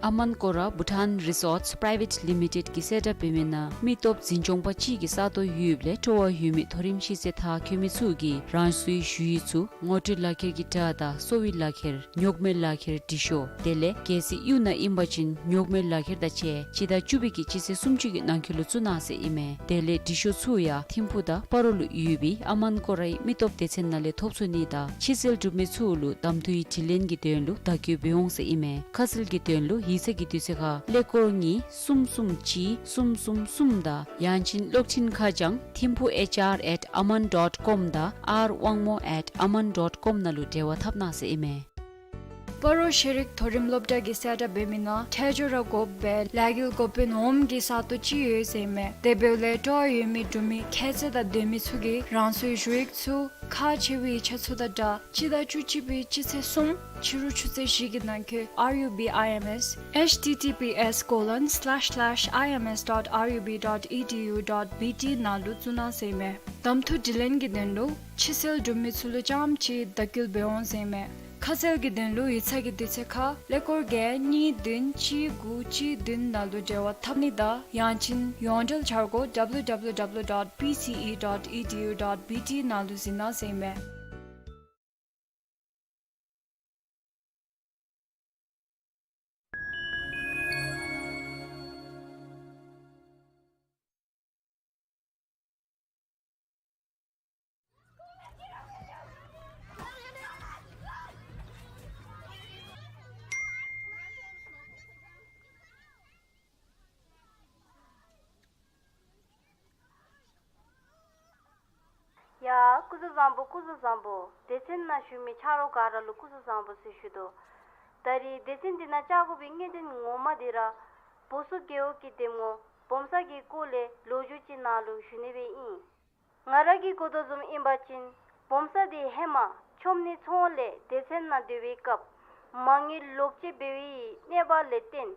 ཨ་མཱན་ཀོ་ར་བྷུ་ཊཱན་རི་སོརཊསི་པི་རའི་ཝེཊ་ལི་མི་ཊེཌ་ཀྱིས་གསལ་བསྒྲགས་འབད་མི་ནང་མི་སྟོབས་འཛིན་སྐྱོང་པ་ཅིག་གི་ས་སྟོང་ཡོདཔ་ལས་སྤྲོ་བ་ཡོད་མི་མཐོ་རིམ་ཤེས་ཚད་མཐར་འཁྱོལ་མི་ཚུ་གིས་རང་སོའི་ཞུ་ཡིག་ཚུ་ངོ་སྤྲོད་ལག་ཁྱེར་གྱི་སྒྲ་དང་གསོ་བའི་ལག་ཁྱེར་ཉོག་མེད་ལག་ཁྱེར་འབྲི་ཤོག་དེ་ལས་གལ་སྲིད་གཡུས་ནང་ཨིན་པ་ཅིན་ཉོག་མེད་ལག་ཁྱེར་དང་བཅས་སྤྱི་ཟླ་བཅུ་པའི་གི་སྤྱི་ཚེས་སུམ་ཅུ་གི་ནང་འཁོད་ལུ་བཙུགས་གནང་ཟེར་ཨིན་མས། དེ་ལས་འབྲི་ཤོག་ཚུ་ཡང་ཐིམ་ཕུག་དང་སྤ་རོ་ལུ་ཡོད་པའི་ཨ་མཱན་ཀོ་རའི་མི་སྟོབས་སྡེ་ཚན་ནང་ལས་ཐོབ་ཚུགས་ནི་དང་ཕྱི་སེལ་གྲུབ་མི་ཚུ་ལུ་གདམ་འཐུའི་དྲི་ལན་གྱི་དོན་ལུ་བརྡ་བསྐྱོད་འབད་འོང་ཟེར་ཨིན་མས། ཁ་གསལ་གྱི་དོན་ལུ་ཡིག་ཚང་གི་དུས་ཚོད་ཁར་ཀླད་ཀོར་གཉིས་གསུམ་གསུམ་གཅིག་གསུམ་གསུམ་གསུམ་དང་ཡང་ཅིན་གློག་འཕྲིན་ཁ་བྱང་ཐིམ་ཕུག་H R at aman dot com དང་R དབང་མོ་at aman dot com ནང་ལུ་འབྲེལ་བ་འཐབ་གནང་ཟེར་ཨིན་མས། སྤ་རོ་ཤེས་རིག་མཐོ་རིམ་སློབ་གྲྭ་གི་གསལ་བསྒྲགས་འབད་མི་ནང་ཁྲལ་སྦྱོར་ར་དགོཔ་སྦེ་ལཱ་འགུལ་འགོ་དཔོན་འོགམ་གྱི་ས་སྟོང་ཅིག་ཡོད་ཟེར་མས། དེ་འབདཝ་ལས་སྤྲོ་བ་ཡོད་མི་འབྲུག་མི་ཁྱད་ཚད་དང་ལྡན་མི་ཚུ་གིས་རང་སོའི་ཞུ་ཡིག་ཚུ་ཁག་ཆེ་བའི་ཡིག་ཆ་ཚུ་དང་སྦྲགས་སྤྱི་ཟླ་བཅུ་གཅིག་པའི་སྤྱི་ཚེས་གསུམ་ཕྱི་རུ་ཆུ་ཚོད་བཞི་གི་ནང་འཁོད་R U B I M S H T T P S colon slash slash I M S dot R U B dot E D U dot B T ནང་ལུ་བཙུགས་གནང་ཟེར་མས། གདམ་འཐུ་དྲི་ལན་གྱི་དོན་ལུ་ཕྱི་སེལ་འབྲུག་མི་ཚུ་ལུ་རྐྱངམ་ཅིག་བརྡ་བསྐུལ་འབད་འོང་ཟེར་མས། ཁ་གསལ་གྱི་དོན་ལུ་ཡིག་ཚང་གི་དུས་ཚོད་ཁར་ཀླད་ཀོར་བརྒྱད་གཉིས་བདུན་གཅིག་དགུ་གཅིག་བདུན་ནང་ལུ་འབྲེལ་བ་འཐབ་ནི་དང་ཡང་ཅིན་ཡོངས་འབྲེལ་འཆར་སྒོ W W W dot P C E dot E D U dot B T ནང་ལུ་གཟིགས་གནང་ཟེར་མས། ཡ། སྐུ་གཟུགས་བཟང་པོ། སྐུ་གཟུགས་བཟང་པོ། སྡེ་ཚན་ནང་བཞུགས་མི་ཆ་རོགས་ག་ར་ལུ་སྐུ་གཟུགས་བཟང་པོ་ཟེར་ཞུ་དོ། ད་རེས་སྡེ་ཚན་འདི་ནང་བཅར་དགོ་པའི་གནད་དོན་ངོ་མ་འདི་ར་བོ་སོ་རྒེད་འོག་གི་འདེམས་ངོ་སྦོམ་ས་གི་སྐོར་ལས་ལོ་རྒྱུས་ཅིག་ནང་ལུ་ཞུ་ནི་སྦེ་ཨིན། ང་ར་གིས་གོ་དོ་བཟུམ་ཨིན་པ་ཅིན་སྦོམ་ས་འདི་ཧེ་མ་ཆོམ་ནི་ཚོང་ལས་སྡེ་ཚན་ནང་སྡོད་པའི་སྐབས་མ་དངུལ་ལོག་སྤྱོད་འབད་བའི་གནས་བབ་ལས་བརྟེན་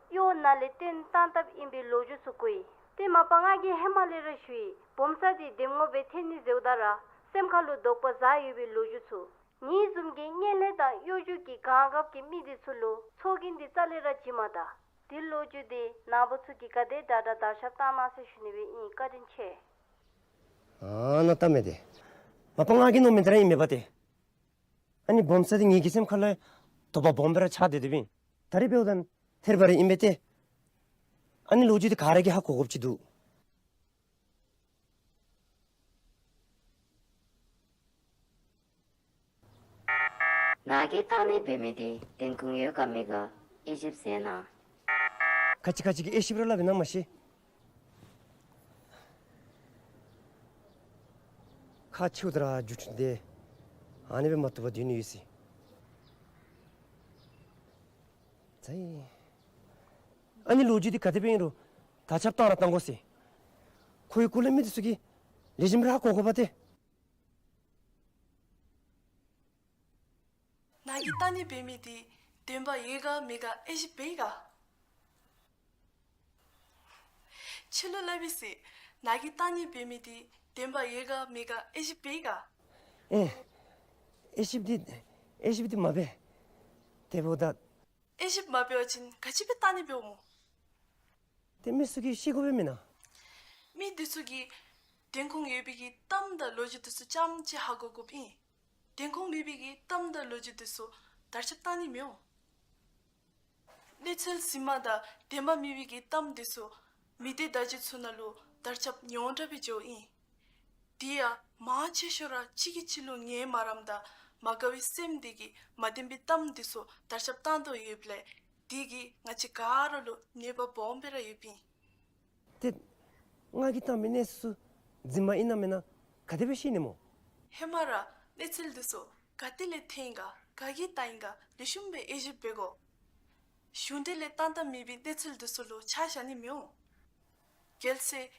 གཡོག་ནང་ལས་བཏོན་བཏང་བཏངམ་ཨིན་པའི་ལོ་རྒྱུས་ཚུ་གོ་ཡི། ཏེ་མ་པ་ང་གིས་ཧེ་མ་ལས་ར་ཞུ་ཡི། སྦོམ་ས་འདི་འདེམས་ངོ་སྦེ་ཐོན་ནི་ཟེརཝ་ད་ར་སེམས་ཁ་ལུ་དོགས་པ་ཟ་ཡོད་པའི་ལོ་རྒྱུས་ཚུ། ངེའི་བཟུམ་གྱི་བརྙན་ལྷན་དང་གཡོ་སྒྱུ་གི་གང་འགབ་ཀྱི་མི་འདི་ཚུ་ལུ་ཚོགས་རྒྱན་འདི་རྩ་ལས་ར་བྱིན་མ་ད། འདི་ལོ་རྒྱུས་འདི་ནཱ་བུ་ཚུ་གིས་ག་དེ་དྲག་དྲག་དར་ཁྱབ་བཏང་གནང་ཟེར་ཞུ་ནི་སྦེ་ཨིན། བཀའ་དྲིན་ཆེ། ཨ་ནཱ་ལྟ་མས་ཏེ། མ་པ་ང་གིས་མནོཝ་མི་འདི་ར་ཨིན་མས་པ་ཏེ། ཨ་ནི་སྦོམ་ས་འདི་ངེ་གི་སེམས་ཁ་ལུ་དོགས་པ་སྦོམ་སྦེ་ར་ཆགས་ཏེ་སྡོདཔ་ཨིན། ད་རེས་འབདཝ་ད་ཐེར་བ་རེ་ཨིན་པས་ཏེ། ཨ་ནི་ལོ་རྒྱུས་འདི་ག་ར་གིས་ཧ་གོ་དགོཔ་ཅིག་འདུག། ནཱ་གིས་བཏང་ནི་འབད་མི་འདི་བདེན་ཁུངས་ཡོད་ག་མེད་ག་དབྱེ་ཞིབ་མཛད་གནང་། ག་ཅི་ག་ཅི་གི་དབྱེ་ཞིབ་ར་སླབ་ཨིན་ན་མ་ཤེས། ཁག་ཆེཝ་ད་ར་རྒྱུ་ཆུང་སྟེ་ཨ་ནི་སྦེ་མ་བཏུབ་པར་སྡོད་ནི་ཡོད་སྲིད། ཙི། ཨ་ནི་ལོ་རྒྱུས་འདི་ག་དེ་སྦེ་ཨིན་རུང་དར་ཁྱབ་བཏང་ར་བཏང་དགོ་ཟེར། ཁོའི་སྐོར་ལས་མི་འདི་ཚུ་གིས་ལེགས་ཤོམ་ར་ཧ་གོ་དགོ་པ་ཏེ། ནཱ་གིས་བཏང་ནི་འབད་མི་འདི་བདེན་པ་ཡོད་ག་མེད་ག་དབྱེ་ཞིབ་འབད་ཡི་ག། ཁྱོད་ལུ་སླབ་ཨིན་ཟེར། ནཱ་གིས་བཏང་ནི་འབད་མི་འདི་བདེན་པ་ཡོད་ག་མེད་ག་དབྱེ་ཞིབ་འབད་ཡི་ག། ཨེ། དབྱེ་ཞིབ་འདི་དབྱེ་ཞིབ་འདི་མ་འབད། དེ་འབདཝ་ད། དབྱེ་ཞིབ་མ་འབད་བ་ཅིན་ག་ཅི་སྦེ་བཏང་ནི་འབདཝ་སྨོ། དེ་མི་ཚུ་གིས་ཤེས་དགོ་པས་མེན་ན། མི་འདི་ཚུ་གིས་བདེན་ཁུངས་ཡོད་པའི་གི་གཏམ་དང་ལོ་རྒྱུས་འདི་ཚུ་རྐྱངམ་ཅིག་ཧ་གོ་དགོཔ་ཨིན། བདེན་ཁུངས་མེད་པའི་གི་གཏམ་དང་ལོ་རྒྱུས་འདི་ཚུ་དར་ཁྱབ་བཏང་ནི་མི་འོང་། གནས་ཚུལ་གཟིགས་མ་དང་བདེན་པ་མེད་པའི་གི་གཏམ་འདི་ཚུ་མི་སྡེ་བརྡ་བརྒྱུད་ཚུ་ནང་ལུ་དར་ཁྱབ་ཡོངས་གྲགས་སྦེ་འགྱོཝ་ཨིན། དེ་ཡང་མང་ཆེ་ཤོས་ར་གཅིག་གིས་གཅིག་ལུ་ངན་སྨྲ་རམ་དང་མ་དགའ་བའི་སེམས་འདི་གིས་མ་བདེན་པའི་གཏམ་འདི་ཚུ་དར་ཁྱབ་བཏང་དོ་ཡོདཔ་ལས་དེ་གིས་ང་བཅས་ག་ར་ལུ་གནོད་པ་སྦོམ་སྦེ་ར་ཡོདཔ་ཨིན། ཏེ་ང་གིས་བཏང་མི་གནས་ཚུལ་ཚུ་རྫུན་མ་ཨིན་ན་མེན་ན་ག་དེ་སྦེ་ཤེས་ནི་སྨོ། ཧེ་མ་ར་གནས་ཚུལ་འདི་ཚུ་ག་ཏེ་ལས་ཐོན་ག་ག་གིས་བཏང་ཡི་ག་ལེགས་ཤོམ་སྦེ་དབྱེ་ཞིབ་འབད་དགོ། གཞུང་འབྲེལ་ལས་བཏང་བཏངམ་མེད་པའི་གནས་ཚུལ་འདི་ཚུ་ལུ་ཆ་བཞག་ནི་མི་འོང་། གལ་སྲིད་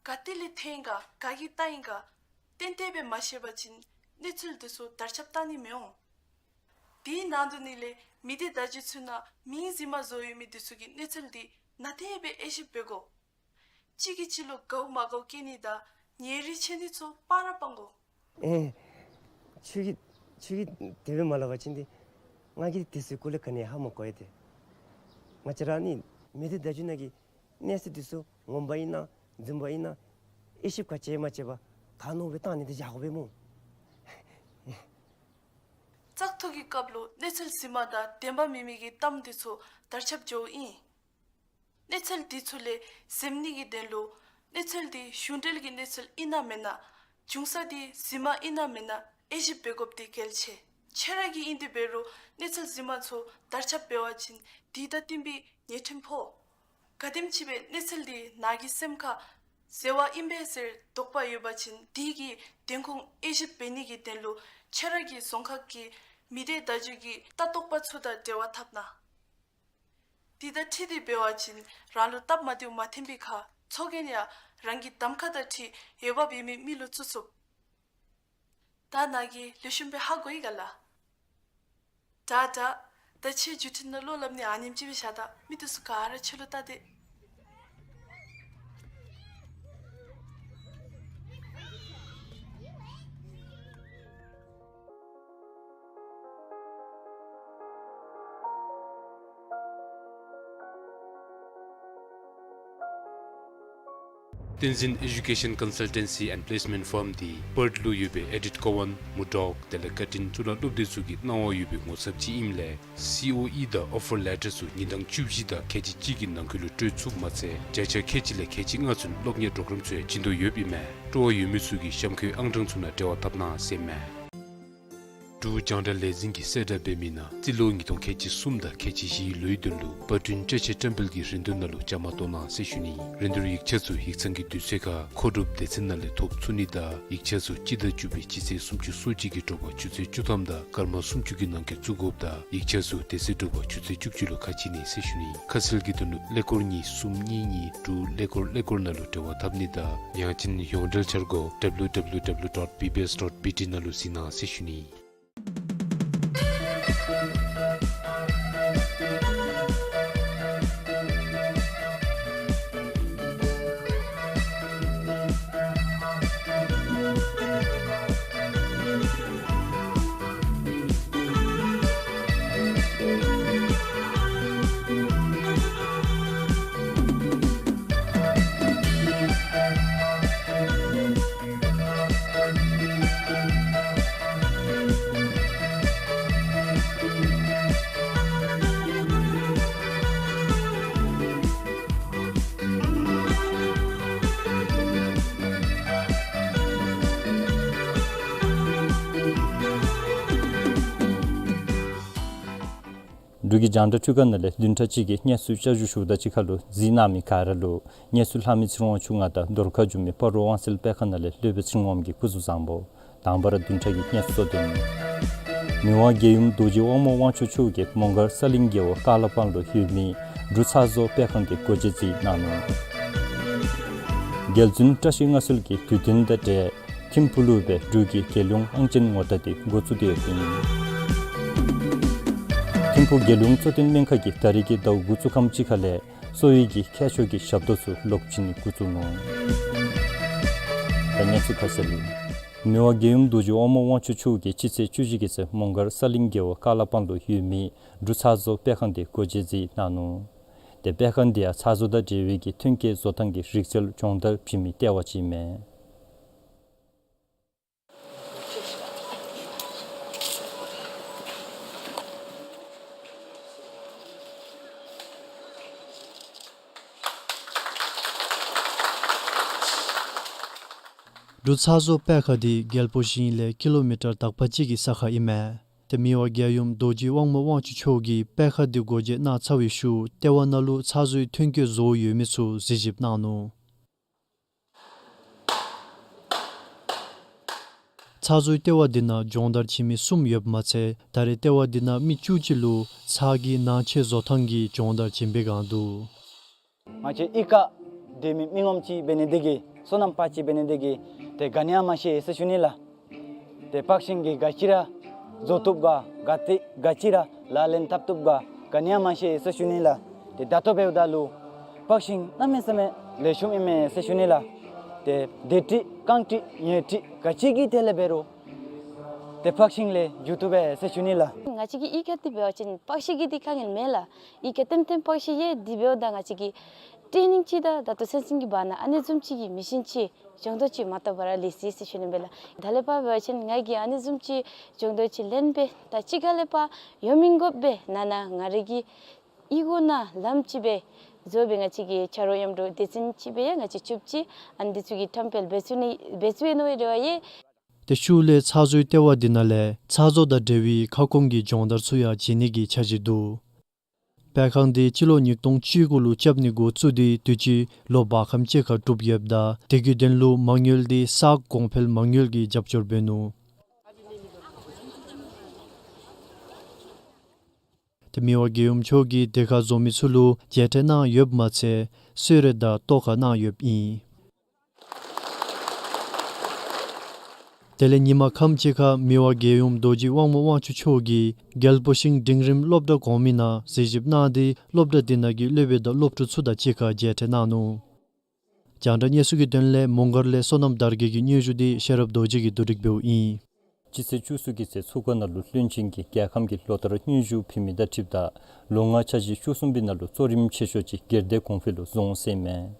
ག་ཏེ་ལས་ཐོན་ག་ག་གིས་བཏང་ཡི་ག་ཏན་ཏན་སྦེ་མ་ཤེས་པ་ཅིན་གནས་ཚུལ་འདི་ཚུ་དར་ཁྱབ་བཏང་ནི་མི་འོང་། དེའི་ནང་དུ་ནི་ལས་མི་སྡེ་བརྡ་བརྒྱུད་ཚུ་ནང་མིང་རྫུན་མ་བཟོ་ཡོད་མི་འདི་ཚུ་གི་གནས་ཚུལ་འདི་ནན་ཏན་སྦེ་དབྱེ་ཞིབ་འབད་དགོ། གཅིག་གིས་གཅིག་ལུ་དགའཝ་མ་དགའཝ་སྐྱེ་ནི་དང་ཉེ་རིང་ཕྱེ་ནི་ཚུ་སྤང་ར་སྤང་དགོ། ཨེ། ཁྱོད་ཀྱིས་ཁྱོད་ཀྱིས་དེ་སྦེ་མ་སླབ་པ་ཅིན་ཏེ་ང་གིས་དེ་ཚུའི་སྐོར་ལས་ག་ནི་ཧ་མ་གོ་ཡི་ཏེ། ང་བཅས་ར་ནི་མི་སྡེ་བརྡ་བརྒྱུད་ནང་གི་གནས་ཚུལ་འདི་ཚུ་ངོ་མ་ཨིན་ན་རྫུན་མ་ཨིན་ན་དབྱེ་ཞིབ་ག་བྱས་མ་བྱས་པར་ག་མནོ་སྦེ་བཏང་ནི་འདི་བཞག་དགོ་པས་སྨོ། བཙག་འཐུ་གི་སྐབས་ལུ་གནས་ཚུལ་རྫུན་མ་དང་བདེན་པ་མེད་མི་གི་གཏམ་འདི་ཚུ་དར་ཁྱབ་འགྱོཝ་ཨིན། གནས་ཚུལ་འདི་ཚུ་ལས་གཟབ་ནི་གི་དོན་ལུ་གནས་ཚུལ་འདི་གཞུང་འབྲེལ་གྱི་གནས་ཚུལ་ཨིན་ན་མེན་ན། འབྱུང་ས་འདི་རྫུན་མ་ཨིན་ན་མེན་ན་དབྱེ་ཞིབ་འབད་དགོཔ་འདི་གལ་ཆེ། ཁྱོད་ར་གིས་ཨིན་ཏེ་འབད་རུང་གནས་ཚུལ་རྫུན་མ་ཚུ་དར་ཁྱབ་འབད་བ་ཅིན་དེ་དང་བསྟུན་པའི་ཉེས་ཁྲིམས་ཕོག། ག་དེམ་ཅིག་སྦེ་གནས་ཚུལ་འདི་ནཱ་གི་སེམས་ཁར་ཟེར་བ་ཨིན་པས་ཟེར་དོགས་པ་ཡོད་པ་ཅིན་དེ་གི་བདེན་ཁུངས་དབྱེ་ཞིབ་འབད་ནི་གི་དོན་ལུ་ཁྱོད་ར་གི་རྫོང་ཁག་གི་ མི་སྡེ་བརྡ་བརྒྱུད་ཀྱི་ལྟ་རྟོག་པ་ཚུ་དང་འབྲེལ་བ་འཐབ་གནང་། དེ་དང་འཁྲིལ་ཏེ་འབད་བ་ཅིན་རང་ལུ་སྟབས་མ་བདེཝ་མ་ཐོན་པའི་ཁར་ཚོགས་རྒྱན་ཡང་རང་གི་གདམ་ཁ་དང་འཁྲིལ་འོས་འབབ་ཡོད་མི་མི་ལུ་བཙུགས་ཚུགས། ད་ནཱ་གིས་ལེགས་ཤོམ་སྦེ་ཧ་གོ་ཡི་ག་ལགས། དྲག་དྲག། ད་ཁྱེད་བརྒྱུད་འཕྲིན་ནང་བློ་སླབ་ནི་ཨ་ནེམ་ཅིག་སྦེ་བཞག་ད། མི་འདི་ཚུ་ག་ར་ཁྱོད་ལུ་བལྟ་སྟེ། Tenzin Education Consultancy and Placement Firm འདི་པརཐ་ལུ་ཡོད་པའི་ཨེ་ཌིཐ་ཀོ་ཝཱན་མུར་ཌོག་དེ་ལས་ཀར་ཊིན་ཚུ་ནང་སློབ་སྡེ་ཚུ་གི་གནང་བ་ཡོད་པའི་ངོ་ཚབ་ཅིག་ཨིནམ་ལས་སི་ཨོ་ཨི་དང་ཨོ་ཕར་ལེ་ཊར་ཚུ་ཉིན་གྲངས་བཅུ་བཞི་དང་ཁལ་གཅིག་གཅིག་གི་ནང་འཁོད་ལུ་སྤྲོད་ཚུགསཔ་མ་ཚད་བརྒྱ་ཆ་ཁལ་གཅིག་ལས་ཁལ་གཅིག་ལྔ་ཚུན་སློབ་གཉེར་པྲོ་གརམ་ཚུ་ཡང་བྱིན་དོ་ཡོདཔ་ཨིན་མས། སྤྲོ་བ་ཡོད་མི་ཚུ་གིས་གཤམ་འཁོད་ཨང་གྲངས་ཚུ་ནང་འབྲེལ་བ་འཐབ་གནང་ཟེར་མས། འབྲུག་རྒྱང་བསྒྲགས་ལས་འཛིན་གྱིས་གསལ་བསྒྲགས་འབད་མི་ནང་རྩིས་ལོ་ཉིས་སྟོང་ཁལ་གཅིག་གསུམ་དང་ཁལ་གཅིག་བཞིའི་ལོའི་དོན་ལུ་པར་སྐྲུན་བཀྲ་ཤིས་བཀྲམ་སྤེལ་གྱི་རིན་བསྡུར་ནང་ལུ་བཅའ་མར་གཏོགས་གནང་ཟེར་ཞུ་ནི། རིན་བསྡུར་ཡིག་ཆ་ཚུ་ཡིག་ཚང་གི་དུས་ཚོད་ཁར་མཁོ་སྒྲུབ་སྡེ་ཚན་ནང་ལས་ཐོབ་ཚུགས་ནི་དང་ཡིག་ཆ་ཚུ་སྤྱི་ཟླ་བཅུ་པའི་སྤྱི་ཚེས་སུམ་ཅུ་སོ་གཅིག་གི་དྲོ་པ་ཆུ་ཚོད་བཅུ་ཐམ་དང་སྐར་མ་སུམ་ཅུ་གི་ནང་འཁོད་བཙུགས་དགོཔ་དང་ཡིག་ཆ་ཚུ་དེ་ཚེ་དྲོ་པ་ཆུ་ཚོད་བཅུ་གཅིག་ལུ་ཁ་ཕྱེ་ནི་ཟེར་ཞུ་ནི། ཁ་གསལ་གྱི་དོན་ལུ་ཀླད་ཀོར་གཉིས་གསུམ་གཉིས་གཉིས་དྲུག་ཀླད་ཀོར་ཀླད་ཀོར་ནང་ལུ་འབྲེལ་བ་འཐབ་ནི་དང་ཡང་ཅིན་ཡོངས་འབྲེལ་འཆར་སྒོ་W W W dot B B S dot B T ནང་ལུ་གཟིགས་གནང་ཟེར་ཞུ་ནི། འབྲུག་གི་རྒྱང་བསྒྲགས་ཁྲུས་ཁང་ནང་ལས་བདུན་ཕྲག་གཅིག་གི་གནས་ཚུལ་བསྐྱར་ཞུ་ཞུཝ་ད་གཅིག་ཁར་ལུ་གཟིགས་གནང་མི་ག་ར་ལུ་གནས་ཚུལ་ལྷག་མི་ཚེ་རིང་དབང་ཕྱུག་ང་དང་རྡོར་ཁ་འགྱོ་མི་སྤ་རོ་དབང་གསལ་དཔེ་ཁང་ནང་ལས་སློབ་དཔོན་ཚེ་རིང་དབངམོ་གི་སྐུ་གཟུགས་བཟང་པོ། དང་པ་ར་བདུན་ཕྲག་གི་གནས་ཚུལ་གཙོ་དོན། མི་དབང་རྒྱལ་ཡུམ་རྡོ་རྗེ་དབང་མོ་དབང་ཕྱུག་མཆོག་གིས་མོང་སྒར་ས་གླིང་རྒེད་འོག་ཀ་ལ་པང་ལུ་ཡོད་མི་འབྲུག་ཚ་བཟོ་དཔེ་ཁང་གི་སྒོ་འབྱེད་མཛད་གནང་ནུག། རྒྱལ་བཙུན་བཀྲ་ཤིས་མངའ་གསོལ་གྱི་དུས་སྟོན་དང་འབྲེལ་ཐིམ་ཕུག་ལུ་སྦེ་འབྲུག་གི་རྒྱལ་ཡོངས་ཨང་ཅན་ངོ་རྟགས་འདི་འགོ་བཙུགས་ཏེ་ཡོདཔ་ཨིན། ཐིམ་ཕུག་རྒྱལ་ཡོངས་གཙོ་བསྟེན་སྨན་ཁང་གིས་ད་རིས་ཀྱི་ཟླཝ་དགུ་གཙུག་ཁམས་གཅིག་ཁ་ལས་གསོ་བའི་གི་ཁྱད་ཆོས་ཀྱི་ཞབས་ཏོག་ཚུ་ལོག་བྱིན་ནི་འགོ་བཙུགས་ནུག། ད་གནས་ཚུལ་ཁ་གསལ། མི་དབང་རྒྱལ་ཡུམ་རྡོ་རྗེ་དབང་མོ་དབང་ཕྱུག་མཆོག་གིས་སྤྱི་ཚེས་བཅུ་བཞི་གི་ཚེ་མོང་སྒར་ས་གླིང་རྒེད་འོག་ཀ་ལ་པང་ལུ་ཡོད་མི་འབྲུག་ཚ་བཟོ་དཔེ་ཁང་འདི་སྒོ་འབྱེད་མཛད་གནང་ནུག། ཏེ་དཔེ་ཁང་འདི་ཡང་ཚ་བཟོ་དང་འབྲེལ་བའི་གི་ཐོན་སྐྱེད་བཟོ་ཐངས་ཀྱི་རིག་རྩལ་སྦྱོང་བརྡར་བྱིན་མི་ལྟེ་བ་ཅིག་ཨིན་མས། འབྲུག་ཚ་བཟོ་དཔེ་ཁང་འདི་རྒྱལ་པོ་ཞིང་ལས་ཀི་ལོ་མི་ཊར་དག་པ་ཅིག་གི་ས་ཁར་ཨིན་མས། ཏེ་མི་དབང་རྒྱལ་ཡུམ་རྡོ་རྗེ་དབང་མོ་དབང་ཕྱུག་མཆོག་གིས་དཔེ་ཁང་འདི་སྒོ་འབྱེད་གནང་ཚར་བའི་ཤུལ་ལྟེ་བ་ནང་ལུ་ཚ་བཟོའི་ཐོན་སྐྱེད་བཟོ་ཡོད་མི་ཚུ་གཟིགས་ཞིབ་གནང་ནུག། ཚ་བཟོའི་ལྟེ་བ་འདི་ནང་སྦྱོང་བརྡར་བྱིན་མི་གསུམ་ཡོདཔ་མ་ཚད་ད་རེས་ལྟེ་བ་འདི་ནང་མི་བཅུ་གཅིག་ལུ་ཚ་གྱང་ནང་ཆས་བཟོ་ཐངས་ཀྱི་སྦྱོང་བརྡར་བྱིན་པའི་སྒང་འདུག། ང་བཅས་གཡུས་ཁར་སྡོད་མི་མི་ངོམ་ཅིག་འབད་ནི་དེ་གིས་སོ་ནམ་པ་ཅིག་འབད་ནི་དེ་གིས་ཏེ་ག་ནི་ཡང་མ་ཤེས་ཟེར་ཞུ་ནི་ལགས། ཏེ་སྤགས་ཤིང་གིས་ག་ཅི་ར་བཟོ་བཏུབ་ག་ག་ཏེ་ག་ཅི་ར་ལག་ལེན་འཐབ་བཏུབ་ག་ག་ནི་ཡང་མ་ཤེས་ཟེར་ཞུ་ནི་ལགས། ཏེ་ད་ལྟོ་འབདཝ་ད་ལུ་སྤགས་ཤིང་གནམ་མེད་ས་མེད་ལེགས་ཤོམ་ཨིན་མས་ཟེར་ཞུ་ནི་ལགས། ཏེ་དེ་སྒྲིག་རྐང་སྒྲིག་ཉལ་སྒྲིག་ག་ཅི་གི་ཐད་ལས་འབད་རུང་ཏེ་སྤགས་ཤིང་ལས་འགྱོ་བཏུབ་པས་ཟེར་ཞུ་ནི་ལགས། ང་བཅས་ཀྱི་གཡུས་ཁར་འདི་འབད་བ་ཅིན་སྤགས་ཤིང་གི་འདི་དཀའ་ངལ་མེད་ལགས། གཡུས་ཁར་ཏེམ་ཏེམ་སྤགས་ཤིང་ཡོད། དེ་འབདཝ་ད་ང་བཅས་ཀྱིས་ཊེ་ནིང་ཅིག་དང་ད་ལྟོ་སེམས་ཅན་གྱི་བར་ན་ཨ་ནི་བཟུམ་ཅིག་གི་མི་ཤིན་ཅིག་སྦྱོང་བརྡར་ཅིག་མ་བཏུབ་པར་ལུས་ཅི་ཟེར་ཞུ་ནི་སྦེ་ལགས། ད་ལས་ཕར་འབད་བ་ཅིན་ང་གིས་ཨ་ནི་བཟུམ་ཅིག་སྦྱོང་བརྡར་ཅིག་ལེན་སྦེ་ད་ཅི་ག་ལས་ཕར་ཡོད་མི་དགོ་པས། ནང་ན་ང་རའི་གི་གཡུས་སྒོ་ནང་ལམ་ཅིག་སྦེ་བཟོ་སྦེ་ང་བཅས་ཀྱི་ཆ་རོགས་མཉམ་རོགས་སྡེ་ཚན་ཅིག་སྦེ་ཡང་ང་བཅས་བཅུ་གཅིག་ཨ་ནི་འདི་ཚུ་གིས་བཀྲམ་སྤེལ་འབད་ཚུགས་ནི་འབད་ཚུགས་ཡོད་ནི་རེ་བ་ཡོད། དེ་ཤུལ་ལས་ཚ་བཟོའི་ལྟེ་བ་འདི་ནང་ལས་ཚ་བཟོ་དང་འབྲེལ་བའི་ཁ་སྐོང་གི་སྦྱོང་བརྡར་ཚུ་ཡང་བྱིན་ནི་གི་འཆར་གཞི་འདུག། དཔེ་ཁང་འདི་སྤྱི་ལོ་ཉིས་སྟོང་བཅུ་དགུ་ལུ་རྐྱབ་ནི་འགོ་བཙུགས་ཏེ་དུས་ཅི་ལོ་བར་ཁམས་ཅིག་ཁར་གྲུབ་ཡོདཔ་ད་དེ་གི་དོན་ལུ་མ་དངུལ་འདི་ས་གོང་འཕེལ་མ་དངུལ་གྱིས་རྒྱབ་སྐྱོར་འབད་ནུག། ཏེ་མི་དབང་རྒྱལ་ཡུམ་མཆོག་གིས་དེ་ཁར་འཛོམས་མི་ཚུ་ལུ་མཇལ་འཕྲད་གནང་ཡོདཔ་མ་ཚད་གསོལ་རས་དང་ཏོག་ཁ་གནང་ཡོདཔ་ཨིན། དེ་ལས་ཉིན་མ་ཁམས་ཅིག་ཁར་མི་དབང་རྒྱལ་ཡུམ་རྡོ་རྗེ་དབང་མོ་དབང་ཕྱུག་མཆོག་གིས་རྒྱལ་པོ་ཤིང་འབྲིང་རིམ་སློབ་གྲྭ་གོང་མའི་ནང་གཟིགས་ཞིབ་གནང་སྟེ་སློབ་གྲྭ་དེ་ནང་གི་སློབ་དཔོན་དང་སློབ་ཕྲུག་ཚུ་དང་གཅིག་ཁར་མཇལ་འཕྲད་གནང་ནུག། རྒྱང་བསྒྲགས་གནས་ཚུལ་གྱི་དོན་ལས་མོང་སྒར་ལས་བསོད་ནམས་དར་རྒྱས་ཀྱི་སྙན་ཞུ་དེ་ཤེས་རབ་རྡོ་རྗེ་གིས་བསྡུ་སྒྲིག་འབདཝ་ཨིན། སྤྱི་ཚེས་བཅུ་གསུམ་གྱི་ཚེ་མཚོ་ཁ་ནང་ལུ་བློན་ཆེན་གྱིས་རྒྱལ་ཁམས་ཀྱི་ལོ་བསྟར་སྙན་ཞུ་ཕུལ་མི་དང་འཁྲིལཝ་ད་ལོ་ལྔ་འཆར་གཞི་བཅུ་གསུམ་པའི་ནང་ལུ་གཙོ་རིམ་ཆེ་ཤོས་ཅིག་སྒེར་སྡེ་གོང་འཕེལ་ལུ་བཟུང་ཟེར་ཨིན་མས།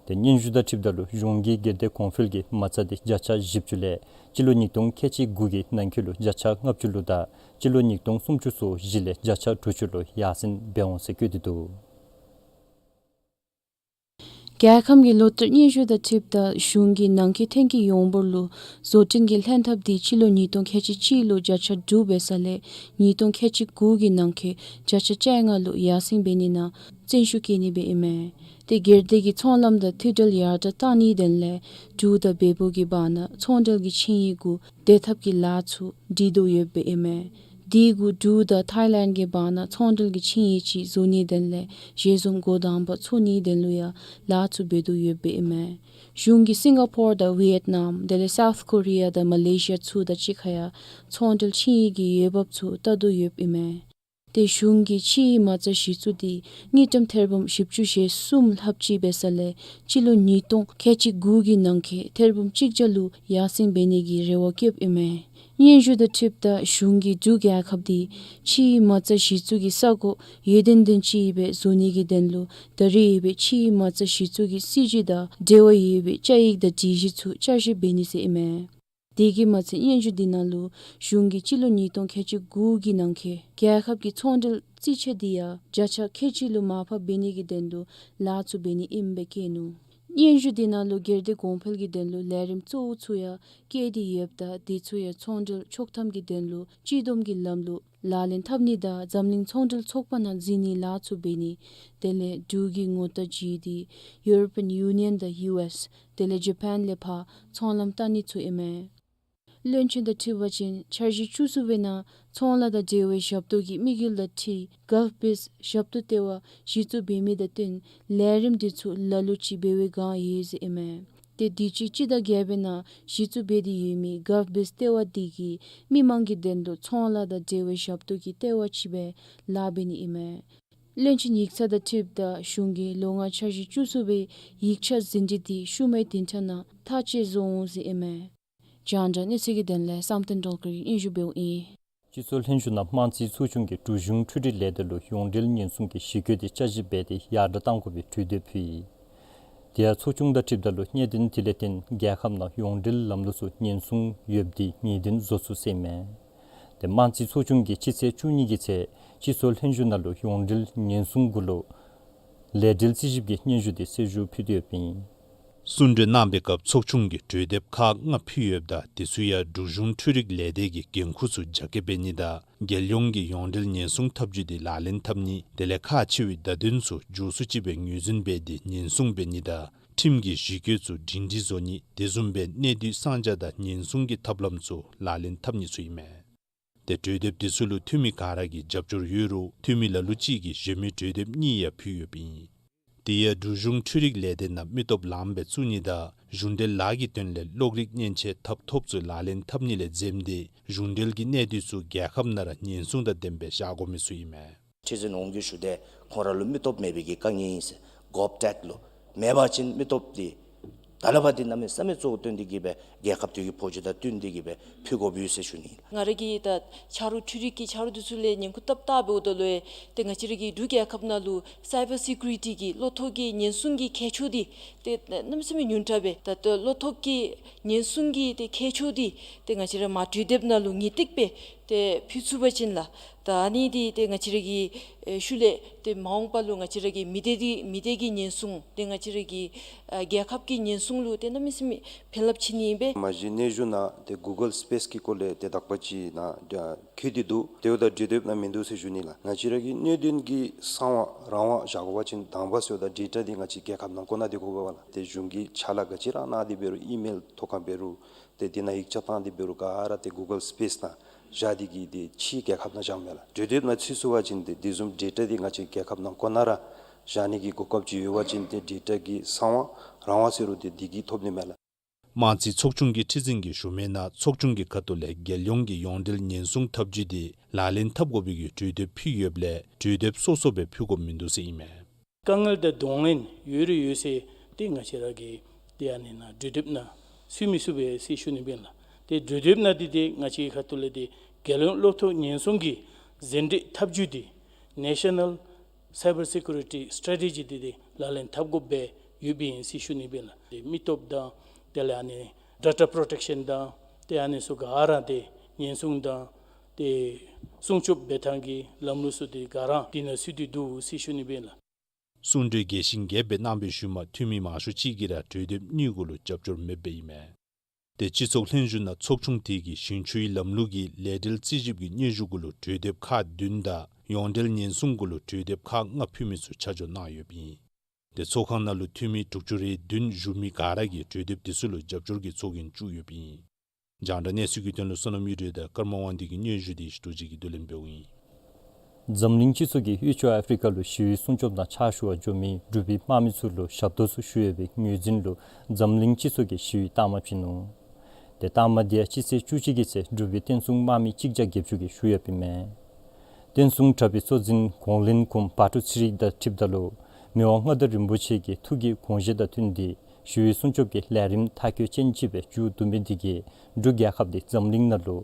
ཏེ་སྙན་ཞུ་དང་འཁྲིལཝ་ད་ལུ་གཞུང་གིས་སྒེར་སྡེ་གོང་འཕེལ་གྱི་མ་རྩ་དེ་བརྒྱ་ཆ་བཞི་བཅུ་ལས་སྤྱི་ལོ་ཉིས་སྟོང་ཁལ་གཅིག་དགུ་གི་ནང་འཁོད་ལུ་བརྒྱ་ཆ་ལྔ་བཅུ་ལུ་དང་སྤྱི་ལོ་ཉིས་སྟོང་སུམ་ཅུ་སོ་བཞི་ལས་བརྒྱ་ཆ་དྲུག་ཅུ་ལུ་ཡར་སེང་འབད་འོང་ཟེར་བཀོད་དེ་འདུག། རྒྱལ་ཁམས་ཀྱི་ལོ་བསྟར་སྙན་ཞུ་དང་འཁྲིལཝ་ད་གཞུང་གིས་ནང་འཁོད་ཐོན་སྐྱེད་ཡོངས་འབོར་ལུ་བཟོ་སྐྲུན་གྱི་ལྷན་ཐབས་དེ་སྤྱི་ལོ་ཉིས་སྟོང་ཁལ་གཅིག་གཅིག་ལུ་བརྒྱ་ཆ་དྲུག་འབད་ས་ལས་ཉིས་སྟོང་ཁལ་གཅིག་དགུ་གི་ནང་འཁོད་བརྒྱ་ཆ་བཅོ་ལྔ་ལུ་ཡར་སེང་འབད་ནི་ནང་བརྩོན་ཤུགས་བསྐྱེད་ནི་སྦེ་ཨིན་མས། ཏེ་སྒེར་སྡེ་གི་ཚོང་ལམ་དང་མཐུད་འབྲེལ་ཡར་དྲག་གཏང་ནིའི་དོན་ལས་འབྲུག་དང་བལ་པོ་གི་བར་ན་ཚོང་འབྲེལ་གྱི་ཆིངས་ཡིག་གུ་བསྡུ་ཐབས་ཀྱི་ལཱ་ཚུ་འགྲིག་དོ་ཡོདཔ་ཨིན་མས། དེ་གུ་འབྲུག་དང་ཐཱའི་ལེནཌ་གི་བར་ན་ཚོང་འབྲེལ་གྱི་ཆིངས་ཡིག་ཅིག་བཟོ་ནིའི་དོན་ལས་ཞལ་འཛོམས་འགོ་དང་པ་ཚོགས་ནིའི་དོན་ལུ་ཡང་ལཱ་ཚུ་འབད་དོ་ཡོདཔ་ཨིན་མས། གཞུང་གིས་སིང་ག་པོར་དང་ཝི་ཡེཊ་ནམ་དེ་ལས་སའུཐ་ཀོ་རི་ཡ་དང་མ་ལེ་ཤི་ཡ་ཚུ་དང་གཅིག་ཁར་ཡང་ཚོང་འབྲེལ་ཆིངས་ཡིག་གི་འོས་འབབ་ཚུ་བལྟ་དོ་ཡོདཔ་ཨིན་མས། ཏེ་གཞུང་གིས་ཕྱིའི་མ་རྩ་གཞི་བཙུགས་དེ་དངུལ་ཀྲམ་ཐེར་འབུམ་བཞི་བཅུ་ཞེ་གསུམ་ལྷགཔ་ཅིག་འབད་ས་ལས་སྤྱི་ལོ་ཉིས་སྟོང་ཁལ་གཅིག་དགུ་གི་ནང་འཁོད་ཐེར་འབུམ་གཅིག་བརྒྱ་ལུ་ཡར་སེང་འབད་ནི་གི་རེ་བ་བསྐྱེདཔ་ཨིན་མས། སྙན་ཞུ་དང་འཁྲིལཝ་ད་གཞུང་གིས་འབྲུག་རྒྱལ་ཁབ་དེ་ཕྱིའི་མ་རྩ་གཞི་བཙུགས་ཀྱི་ས་གོ་འོས་ལྡན་ལྡན་ཅིག་སྦེ་བཟོ་ནི་གི་དོན་ལུ་ད་རེས་ཡོད་པའི་ཕྱིའི་མ་རྩ་གཞི་བཙུགས་ཀྱི་སྲིད་བྱུས་དང་འབྲེལ་བ་ཡོད་པའི་བཅའ་ཡིག་དང་སྒྲིག་གཞི་ཚུ་བསྐྱར་ཞིབ་འབད་ནི་ཟེར་ཨིན་མས། དེ་གིས་མ་ཚད་སྙན་ཞུ་དེ་ནང་ལུ་གཞུང་གིས་སྤྱི་ལོ་ཉིས་སྟོང་ཁལ་གཅིག་དགུ་གི་ནང་འཁོད་རྒྱལ་ཁབ་ཀྱི་ཚོང་འབྲེལ་རྩིས་ཆ་དེ་ཡང་བརྒྱ་ཆ་ཁལ་གཅིག་ལུ་མར་ཕབ་འབད་ནི་གི་དོན་ལུ་ལཱ་ཚུ་འབད་ནི་ཨིནམ་སྦེ་བཀོད་ནུག། སྙན་ཞུ་དེ་ནང་ལུ་སྒེར་སྡེ་གོང་འཕེལ་གྱི་དོན་ལུ་ལས་རིམ་གཙོ་བོ་ཚུ་ཡང་བཀོད་དེ་ཡོདཔ་ད་དེ་ཚུ་ཡང་ཚོང་འབྲེལ་ཆོག་ཐམ་གྱི་དོན་ལུ་སྤྱི་བསྡོམས་ཀྱི་ལམ་ལུགས་ལག་ལེན་འཐབ་ནི་དང་འཛམ་གླིང་ཚོང་འབྲེལ་ཚོགས་པ་ནང་འཛུལ་ནིའི་ལཱ་ཚུ་འབད་ནི། དེ་ལས་འབྲུག་གི་ངོ་རྟགས་བརྗེ་སྟེ་ཡུ་རོ་པིའན་ཡུ་ནི་ཡན་དང་ཡུ་ཨེསི་དེ་ལས་ཇ་པཱན་ལས་ཕར་ཚོང་ལམ་བལྟ་ནི་ཚུ་ཨིན་མས། བློན་ཆེན་དང་འཁྲིལ་བ་ཅིན་འཆར་གཞི་བཅུ་གསུམ་པའི་ནང་ཚོང་ལཱ་དང་འབྲེལ་བའི་ཞབས་ཏོག་གི་དམིགས་ཡུལ་དང་འཁྲིལ་གཱབ་བིཛ་ཞབས་ཏོག་ལྟེ་བ་གཞི་བཙུགས་འབད་མི་དང་བསྟུན་ལས་རིམ་དེ་ཚུ་ལ་ལུ་ཅིག་འབད་བའི་བསྒང་ཡོད་ཟེར་ཨིན་མས། ཏེ་དུས་ཅི་སྤྱི་ཟླ་བརྒྱད་པའི་ནང་གཞི་བཙུགས་འབད་དེ་ཡོད་མི་གཱབ་བིཛ་ལྟེ་བ་དེ་གིས་མི་མང་གི་དོན་ལུ་ཚོང་ལཱ་དང་འབྲེལ་བའི་ཞབས་ཏོག་གི་ལྟེ་བ་ཅིག་སྦེ་ལཱ་འབད་ནི་ཨིན་མས། བློན་ཆེན་ཡིག་ཚང་དང་འཁྲིལཝ་ད་གཞུང་གིས་ལོ་ལྔ་འཆར་གཞི་བཅུ་གསུམ་པའི་ཡིག་ཆ་ཟིན་བྲིས་དེ་ཤུལ་མའི་བདུན་ཕྲག་ནང་ཐག་བཅད་བཟོ་འོང་ཟེར་ཨིན་མས། རྒྱང་བསྒྲགས་གནས་ཚུལ་གྱི་དོན་ལས་བསམ་གཏན་སྒྲོལ་དཀར་གྱིས་སྙན་ཞུ་འབདཝ་ཨིན། སྤྱི་ཚོགས་ལྷན་བཞུགས་ནང་དམངས་རྩིས་ཚོགས་ཆུང་གི་འབྲུག་གཞུང་འཕྲུལ་རིག་ལས་སྡེ་ལུ་ཡོངས་འབྲེལ་ཉེན་སྲུང་གི་གཞི་བཀོད་དེ་བསྐྱར་ཞིབ་འབད་དེ་ཡར་དྲག་གཏང་དགོ་པའི་གྲོས་འདེབས་ཕུལ་ཡི། དེ་ཡང་ཚོགས་ཆུང་དང་འཁྲིལཝ་ད་ལུ་གནད་དོན་དེ་ལས་བརྟེན་རྒྱལ་ཁབ་ནང་ཡོངས་འབྲེལ་ལམ་ལུགས་ཚུ་ཉེན་སྲུང་ཡོདཔ་དེ་ངེས་གཏན་བཟོ་ཚུགས་ཟེར་ཨིན་མས། ཏེ་དམངས་རྩིས་ཚོགས་ཆུང་གིས་སྤྱི་ཚེས་བཅུ་གཉིས་ཀྱི་ཚེ་སྤྱི་ཚོགས་ལྷན་བཞུགས་ནང་ལུ་ཡོངས་འབྲེལ་ཉེན་སྲུང་གུ་ལུ་ལས་འབྲེལ་རྩིས་ཞིབ་ཀྱི་སྙན་ཞུ་དེ་གསལ་ཞུ་ཕུལ་ཏེ་ཡོདཔ་ཨིན། གསུང་གྲོས་གནང་བའི་སྐབས་ཚོགས་ཆུང་གིས་གྲོས་འདེབས་ཁག་ལྔ་ཕུལ་ཡོདཔ་ད་དེ་ཚུ་ཡང་འབྲུག་གཞུང་འཕྲུལ་རིག་ལས་སྡེ་གི་འགན་ཁུར་ཚུ་རྒྱ་སྐྱེད་འབད་ནི་དང་རྒྱལ་ཡོངས་ཀྱི་ཡོངས་འབྲེལ་ཉེན་སྲུང་ཐབས་བྱུས་དེ་ལག་ལེན་འཐབ་ནི་དེ་ལས་ཁག་ཆེ་བའི་བརྡ་དོན་ཚུ་མགྱོགས་སུ་ཅིག་སྦེ་ངོས་འཛིན་འབད་དེ་ཉེན་སྲུང་འབད་ནི་དང་ཁྲིམས་ཀྱི་གཞི་བཀོད་ཚུ་སྒྲིང་སྒྲིང་བཟོ་ནི་དེ་བཟུམ་སྦེ་གནད་སྡུད་གསང་རྒྱ་དང་ཉེན་སྲུང་གི་ཐབས་ལམ་ཚུ་ལག་ལེན་འཐབ་ནི་ཚུ་ཨིན་མས། ཏེ་གྲོས་འདེབས་དེ་ཚུ་ལུ་འཐུས་མི་ག་ར་གིས་རྒྱབ་སྐྱོར་ཡོད་རུང་འཐུས་མི་ལ་ལུ་ཅིག་གིས་གཞན་མི་གྲོས་འདེབས་གཉིས་ཡང་ཕུལ་ཡོདཔ་ཨིན། དེ་ཡང་འབྲུག་གཞུང་འཕྲུལ་རིག་ལས་སྡེ་ནང་མི་སྟོབས་ལངམ་སྦེ་བཙུགས་ནི་དང་གཞུང་འབྲེལ་ལཱ་གི་དོན་ལས་གློག་རིག་མཉེན་ཆས་ཐབ་ཐོབ་ཚུ་ལག་ལེན་འཐབ་ནི་ལས་འཛེམ་སྟེ་གཞུང་འབྲེལ་གྱི་གནད་སྡུད་ཚུ་རྒྱལ་ཁབ་ནང་ར་ཉེན་སྲུང་དང་ལྡནམ་སྦེ་བཞག་དགོ་མི་ཚུ་ཨིན་མས། ཁྲི་འཛིན་འོང་རྒྱུ་ཞུ་སྟེ་ཁོང་ར་ལུ་མི་སྟོབས་མེད་པའི་གི་དཀའ་ངལ་ཨིན་ཟེར། གོབ་ཊེཀ་ལུ་མེད་པ་ཅིན་མི་སྟོབས་འདི་ད་ལས་ཕར་འདི་གནམ་མེད་ས་མེད་གཙོ་བོ་བཏོན་ཏེ་གི་སྦེ་རྒྱལ་ཁབ་དེ་གི་འཕོ་འགྱུར་དང་བསྟུན་ཏེ་གི་སྦེ་ཕུལ་དགོཔ་ཡོད་ཟེར་ཞུ་ནི། ང་ར་གིས་ད་ཆ་རོགས་འཕྲུལ་རིག་གི་ཆ་རོགས་འདི་ཚུ་ལས་ཉན་ཁུར་བཏབ་བཏབ་འབདཝ་ད་ལུ་ཏེ་ང་བཅས་ར་གི་འབྲུག་རྒྱལ་ཁབ་ནང་ལུ་སའི་བར་སི་ཀིའུ་རི་ཊི་གི་གློག་ཐོག་གི་ཉེན་སྲུང་གི་ཁྱད་ཆོས་འདི་ཏེ་གནམ་མེད་ས་མེད་ཉུང་དྲགས་སྦེ་ད་ལྟོ་གློག་ཐོག་གི་ཉེན་སྲུང་གི་ཏེ་ཁྱད་ཆོས་འདི་ཏེ་ང་བཅས་ར་མ་གྲོས་འདེབས་ནང་ལུ་ངེས་ཏིག་སྦེ་ཏེ་ཕུལ་ཚུགས་པ་ཅིན་ལགས། ད་ཨ་ནི་འདི་ཏེ་ང་བཅས་ར་གི་ཨེ་ཤུལ་ལས་ཏེ་མ་འོངས་པ་ལུ་ང་བཅས་ར་གི་མི་སྡེ་འདི་མི་སྡེ་གི་ཉེན་སྲུང་ཏེ་ང་བཅས་ར་གི་ཨ་རྒྱལ་ཁབ་ཀྱི་ཉེན་སྲུང་ལུ་ཏེ་གནམ་མེད་ས་མེད་ཕན་རླབས་ཆེ་ནི་ཨིན་པས། མ་གཞི་གནས་བཞུགས་ནང་ཏེ་གུ་གཱལ་སི་པེསི་གི་སྐོར་ལས་ཏེ་དག་པ་ཅིག་ནང་ཨ་བཀོད་དེ་འདུག། དེ་འབདཝ་ད་གྲོས་འདེབས་ནང་མིན་འདུག་ཟེར་ཞུ་ནི་ལགས། ང་བཅས་ར་གི་གནད་དོན་གྱི་གསང་བ་རང་དབང་བཞག་དགོ་པ་ཅིན་དང་པ་ཟེརཝ་ད་ཌེ་ཊ་འདི་ང་བཅས་རྒྱལ་ཁབ་ནང་ཁོ་ན་སྡོད་དགོ་པས་ལགས། ཏེ་གཞུང་གི་ཕྱག་ལཱ་ག་ཅི་ར་གནང་སྟེ་འབད་རུང་ཨི་མེལ་ཐོག་ཁར་འབད་རུང་ཏེ་དེ་ནང་ཡིག་ཆ་བཏང་སྟེ་འབད་རུང་ག་ར་ཏེ་གུ་གཱལ་སི་པེསི་ནང་ བཞག་སྟེ་གིས་ཏེ་ཕྱིའི་རྒྱལ་ཁབ་ནང་བཞག་མས་ལགས། གྲོས་འདེབས་ནང་ཚུད་སོང་པ་ཅིན་ཏེ་དེ་བཟུམ་ཌེ་ཊ་འདི་ང་བཅས་རྒྱལ་ཁབ་ནང་ཁོ་ན་ར་བཞག་ནི་གི་གོ་སྐབས་ཅིག་ཡོད་པ་ཅིན་ཏེ་ཌེ་ཊ་གི་གསང་བ་རང་དབང་ཟེར་རུང་ཏེ་འདི་གིས་ཐོབ་ནི་མས་ལགས། དམངས་རྩིས་ཚོགས་ཆུང་གི་ཁྲི་འཛིན་གྱིས་ཞུ་མི་ནང་ཚོགས་ཆུང་གི་ཁ་ཐུག་ལས་རྒྱལ་ཡོངས་ཀྱི་ཡོངས་འབྲེལ་ཉེན་སྲུང་ཐབས་ཇུས་འདི་ལག་ལེན་འཐབ་དགོ་པའི་གི་གྲོས་འདེབས་ཕུལ་ཡོདཔ་ལས་གྲོས་འདེབས་སོ་སོ་སྦེ་ཕུལ་དགོཔ་མིན་འདུག་ཟེར་ཨིན་མས། དཀའ་ངལ་དང་གདོང་ལེན་ཡོད་རུང་ཡོད་ཟེར་ཏེ་ང་བཅས་ར་གིས་ཏེ་ཨ་ནི་ནང་གྲོས་འདེབས་ནང་ཚུད་མི་ཚུགས་པས་ཟེར་ཞུ་ནི་ཨིན་ལགས། ཏེ་གྲོས་འདེབས་ནང་འདི་ཏེ་ང་བཅས་ཁ་ཐུག་ལས་ཏེ་རྒྱལ་ཡོངས་གློག་ཐོག་ཉེན་སྲུང་གི་ཟིན་བྲིས་ཐབས་ཇུས་འདི་National Cyber Security Strategy འདི་ཏེ་ལག་ལེན་འཐབ་དགོཔ་སྦེ་ཡོདཔ་ཨིན་ཟེར་ཞུ་ནི་ཨིན་ལགས། ཏེ་མི་སྟོབས་དང་དེ་ལས་ཨ་ནི་ཌེ་ཊ་པྲོ་ཊེཀ་ཤཱན་དང་ཏེ་ཨ་ནི་ཚུ་ག་ར་ཏེ་ཉེན་སྲུང་དང་ཏེ་སྲུང་སྐྱོབ་འབད་ཐངས་ཀྱི་ལམ་ལུགས་ཚུ་འདི་ག་ར་འདི་ནང་ཚུད་དེ་འདུག་ཟེར་ཞུ་ནི་ཨིན་ལགས། གསུང་གྲོས་རྒྱས་ཤིང་རྒྱསཔ་སྦེ་གནང་བའི་ཤུལ་མ་འཐུས་མི་མང་ཤོས་ཅིག་གིས་ར་གྲོས་འདེབས་གཉིས་གུ་ལུ་རྒྱབ་སྐྱོར་མེདཔ་ཨིན་མས། ཏེ་སྤྱི་ཚོགས་ལྷན་བཞུགས་ནང་ཚོགས་ཆུང་དེ་གིས་ཞིང་ཆུའི་ལམ་ལུགས་ཀྱི་ལས་འབྲེལ་རྩིས་ཞིབ་ཀྱི་སྙན་ཞུ་གུ་ལུ་གྲོས་འདེབས་ཁག་བདུན་དང་ཡོངས་འབྲེལ་ཉེན་སྲུང་གུ་ལུ་གྲོས་འདེབས་ཁག་ལྔ་ཕུལ་མི་ཚུ་ཆ་འཇོག་གནང་ཡོདཔ་ཨིན། ཏེ་ཚོགས་ཁང་ནང་ལུ་འཐུས་མི་དྲུག་ཅུ་རེ་བདུན་བཞུགས་མི་ག་ར་གིས་གྲོས་འདེབས་དེ་ཚུ་ལུ་རྒྱབ་སྐྱོར་གྱི་ཚོགས་རྒྱན་བཙུགས་ཡོདཔ་ཨིན། རྒྱང་བསྒྲགས་གནས་ཚུལ་གྱི་དོན་ལུ་བསོད་ནམས་གཡུ་སྒྲོན་དང་ཀརྨ་དབང་འདུས་ཀྱི་སྙན་ཞུ་འདི་ཞུ་དོ་ཅིག་གིས་བསྡུ་ལེན་འབདཝ་ཨིན། འཛམ་གླིང་སྤྱི་ཚོགས་ཀྱིས་དབུས་ཕྱོགས་ཨ་ཕི་རི་ཀ་ལུ་ཞི་བའི་སྲུང་སྐྱོབ་ནང་ཕྱག་ཞུ་བར་འགྱོ་མི་འབྲུག་པའི་དམག་མི་ཚུ་ལུ་ཞབས་ཏོག་ཚུ་ཞུ་ཡོད་པའི་ངོས་འཛིན་ལུ་འཛམ་གླིང་སྤྱི་ཚོགས་ཀྱིས་ཞི་བའི་རྟགས་མ་བྱིན་ནུག། ཏེ་རྟགས་མ་དེ་ཡང་སྤྱི་ཚེས་བཅུ་གཅིག་གི་ཚེ་འབྲུག་པའི་བསྟན་སྲུང་དམག་མི་གཅིག་བརྒྱ་བརྒྱད་ཅུ་གིས་ཞུ་ཡོདཔ་ཨིན་མས། བསྟན་སྲུང་དྲག་པོའི་གཙོ་འཛིན་གོང་བློན་གུང་བ་ཊུ་ཚེ་རིང་དང་འཁྲིལཝ་ད་ལུ་མི་དབང་མངའ་བདག་རིན་པོ་ཆེ་གི་ཐུགས་ཀྱི་དགོངས་བཞེད་དང་བསྟུན་ཏེ་ཞི་བའི་སྲུང་སྐྱོབ་ཀྱི་ལས་རིམ་མཐའ་འཁྱོལ་ཅན་ཅིག་སྦེ་མཇུག་བསྡུ་མི་འདི་གིས་འབྲུག་རྒྱལ་ཁབ་འདི་འཛམ་གླིང་ནང་ལུ་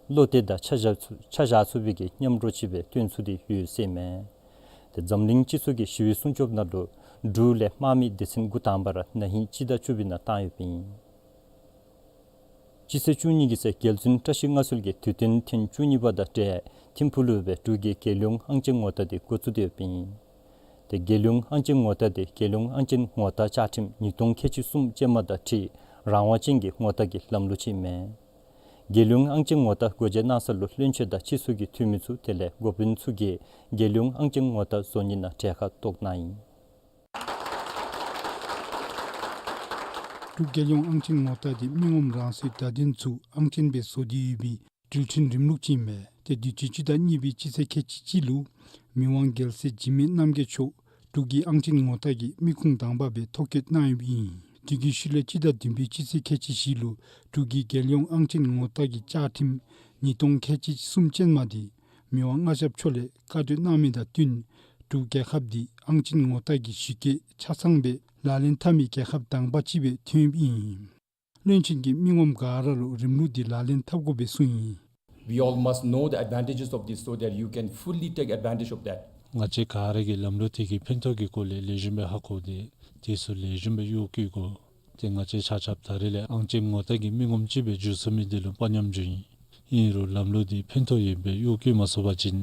བློ་གཏད་དང་ཆ་བཞག་ཚུ་ཆ་བཞག་ཚུགས་པའི་གི་མཉམ་རོགས་ཅིག་སྦེ་སྟོན་ཚུགས་ཏེ་ཡོད་ཟེར་མས། ཏེ་འཛམ་གླིང་སྤྱི་ཚོགས་ཀྱིས་ཞི་བའི་སྲུང་སྐྱོབ་ནང་ལུ་འབྲུག་ལས་དམག་མི་སྡེ་ཚན་འགོ་དང་པ་ར་ན་ཧིང་སྤྱི་ཟླ་བཅུ་པའི་ནང་བཏང་ཡོདཔ་ཨིན། སྤྱི་ཚེས་བཅུ་གཉིས་ཀྱི་ཚེ་རྒྱལ་བཙུན་བཀྲ་ཤིས་མངའ་གསོལ་གྱི་དུས་སྟོན་ཐེངས་བཅུ་གཉིས་པ་དང་འབྲེལ་ཐིམ་ཕུག་ལུ་སྦེ་འབྲུག་གི་རྒྱལ་ཡོངས་ཨང་ཅན་ངོ་རྟགས་འདི་འགོ་བཙུགས་ཏེ་ཡོདཔ་ཨིན། ཏེ་རྒྱལ་ཡོངས་ཨང་ཅན་ངོ་རྟགས་འདི་རྒྱལ་ཡོངས་ཨང་ཅན་ངོ་རྟགས་བཅའ་ཁྲིམས་ཉིས་སྟོང་ཁལ་གཅིག་གསུམ་ཅན་མ་དང་འཁྲིལ་རང་དབང་ཅན་གྱི་ངོ་རྟགས་ཀྱི་ལམ་ལུགས་ཅིག་མས། རྒྱལ་ཡོངས་ཨང་ཅན་ངོ་རྟགས་འགོ་འབྱེད་གནང་ས་ལུ་བློན་ཆེན་དང་སྤྱི་ཚོགས་ཀྱི་འཐུས་མི་ཚུ་དེ་ལས་འགོ་དཔོན་ཚུ་གིས་རྒྱལ་ཡོངས་ཨང་ཅན་ངོ་རྟགས་བཟོ་ནི་ནང་གྲལ་ཁར་གཏོགས་གནང་ཡི། འབྲུག་རྒྱལ་ཡོངས་ཨང་ཅན་ངོ་རྟགས་འདི་མི་ངོམ་རང་སོའི་བརྡ་དོན་ཚུ་ཨང་ཅན་སྦེ་བཟོ་སྟེ་ཡོད་པའི་འགྲུལ་འཕྲིན་རིམ་ལུགས་ཅིག་མས། ཏེ་དུས་ཅི་སྤྱི་ཟླ་གཉིས་པའི་སྤྱི་ཚེས་ཁལ་གཅིག་གཅིག་ལུ་མི་དབང་རྒྱལ་སྲས་འཇིགས་མེད་རྣམ་རྒྱལ་མཆོག་འབྲུག་གི་ཨང་ཅན་ངོ་རྟགས་ཀྱི་མི་ཁུངས་དང་པ་སྦེ་ཐོ་བཀོད་གནང་ཡོདཔ་ཨིན། དེ་གི་ཤུལ་ལས་སྤྱི་ཟླ་བདུན་པའི་སྤྱི་ཚེས་ཁལ་གཅིག་བཞི་ལུ་འབྲུག་གི་རྒྱལ་ཡོངས་ཨང་ཅན་ངོ་རྟགས་ཀྱི་བཅའ་ཁྲིམས་ཉིས་སྟོང་ཁལ་གཅིག་གསུམ་ཅན་མ་འདི་མི་དབང་མངའ་ཞབས་མཆོག་ལས་བཀའ་གྲོས་གནང་མི་དང་བསྟུན་འབྲུག་རྒྱལ་ཁབ་འདི་ཨང་ཅན་ངོ་རྟགས་ཀྱི་གཞི་བཀོད་ཆ་ཚང་སྦེ་ལག་ལེན་འཐབ་མི་རྒྱལ་ཁབ་དང་པ་ཅིག་སྦེ་ཐོན་ཡོདཔ་ཨིན། བློན་ཆེན་གྱིས་མི་ངོམ་ག་ར་ལུ་རིམ་ལུགས་འདི་ལག་ལེན་འཐབ་དགོ་པའི་གསུངས་ཡི། We all must know the advantages of this so that you can fully take advantage of that. ང་བཅས་ག་ར་གིས་ལམ་ལུགས་དེ་གི་ཕན་ཐོགས་ཀྱི་སྐོར་ལས་ལེགས་ཤོམ་སྦེ་ཧ་གོ་སྟེ་དེ་ཚུ་ལེགས་ཤོམ་སྦེ་གཡོག་བཀོལ་དགོ། ཏེ་ང་བཅས་ཆ་ཁྱབ་ད་རེས་ལས་ཨང་ཅན་ངོ་རྟགས་ཀྱི་མི་ངོམ་ཅིག་སྦེ་འགྱུར་ཚུགས་མི་དེ་ལུ་དཔའ་ཉམས་འགྱོ་ཡི། ཨིན་རུང་ལམ་ལུགས་འདི་ཕན་ཐོགས་ཡོདཔ་སྦེ་གཡོག་བཀོལ་མ་ཚུགས་པ་ཅིན་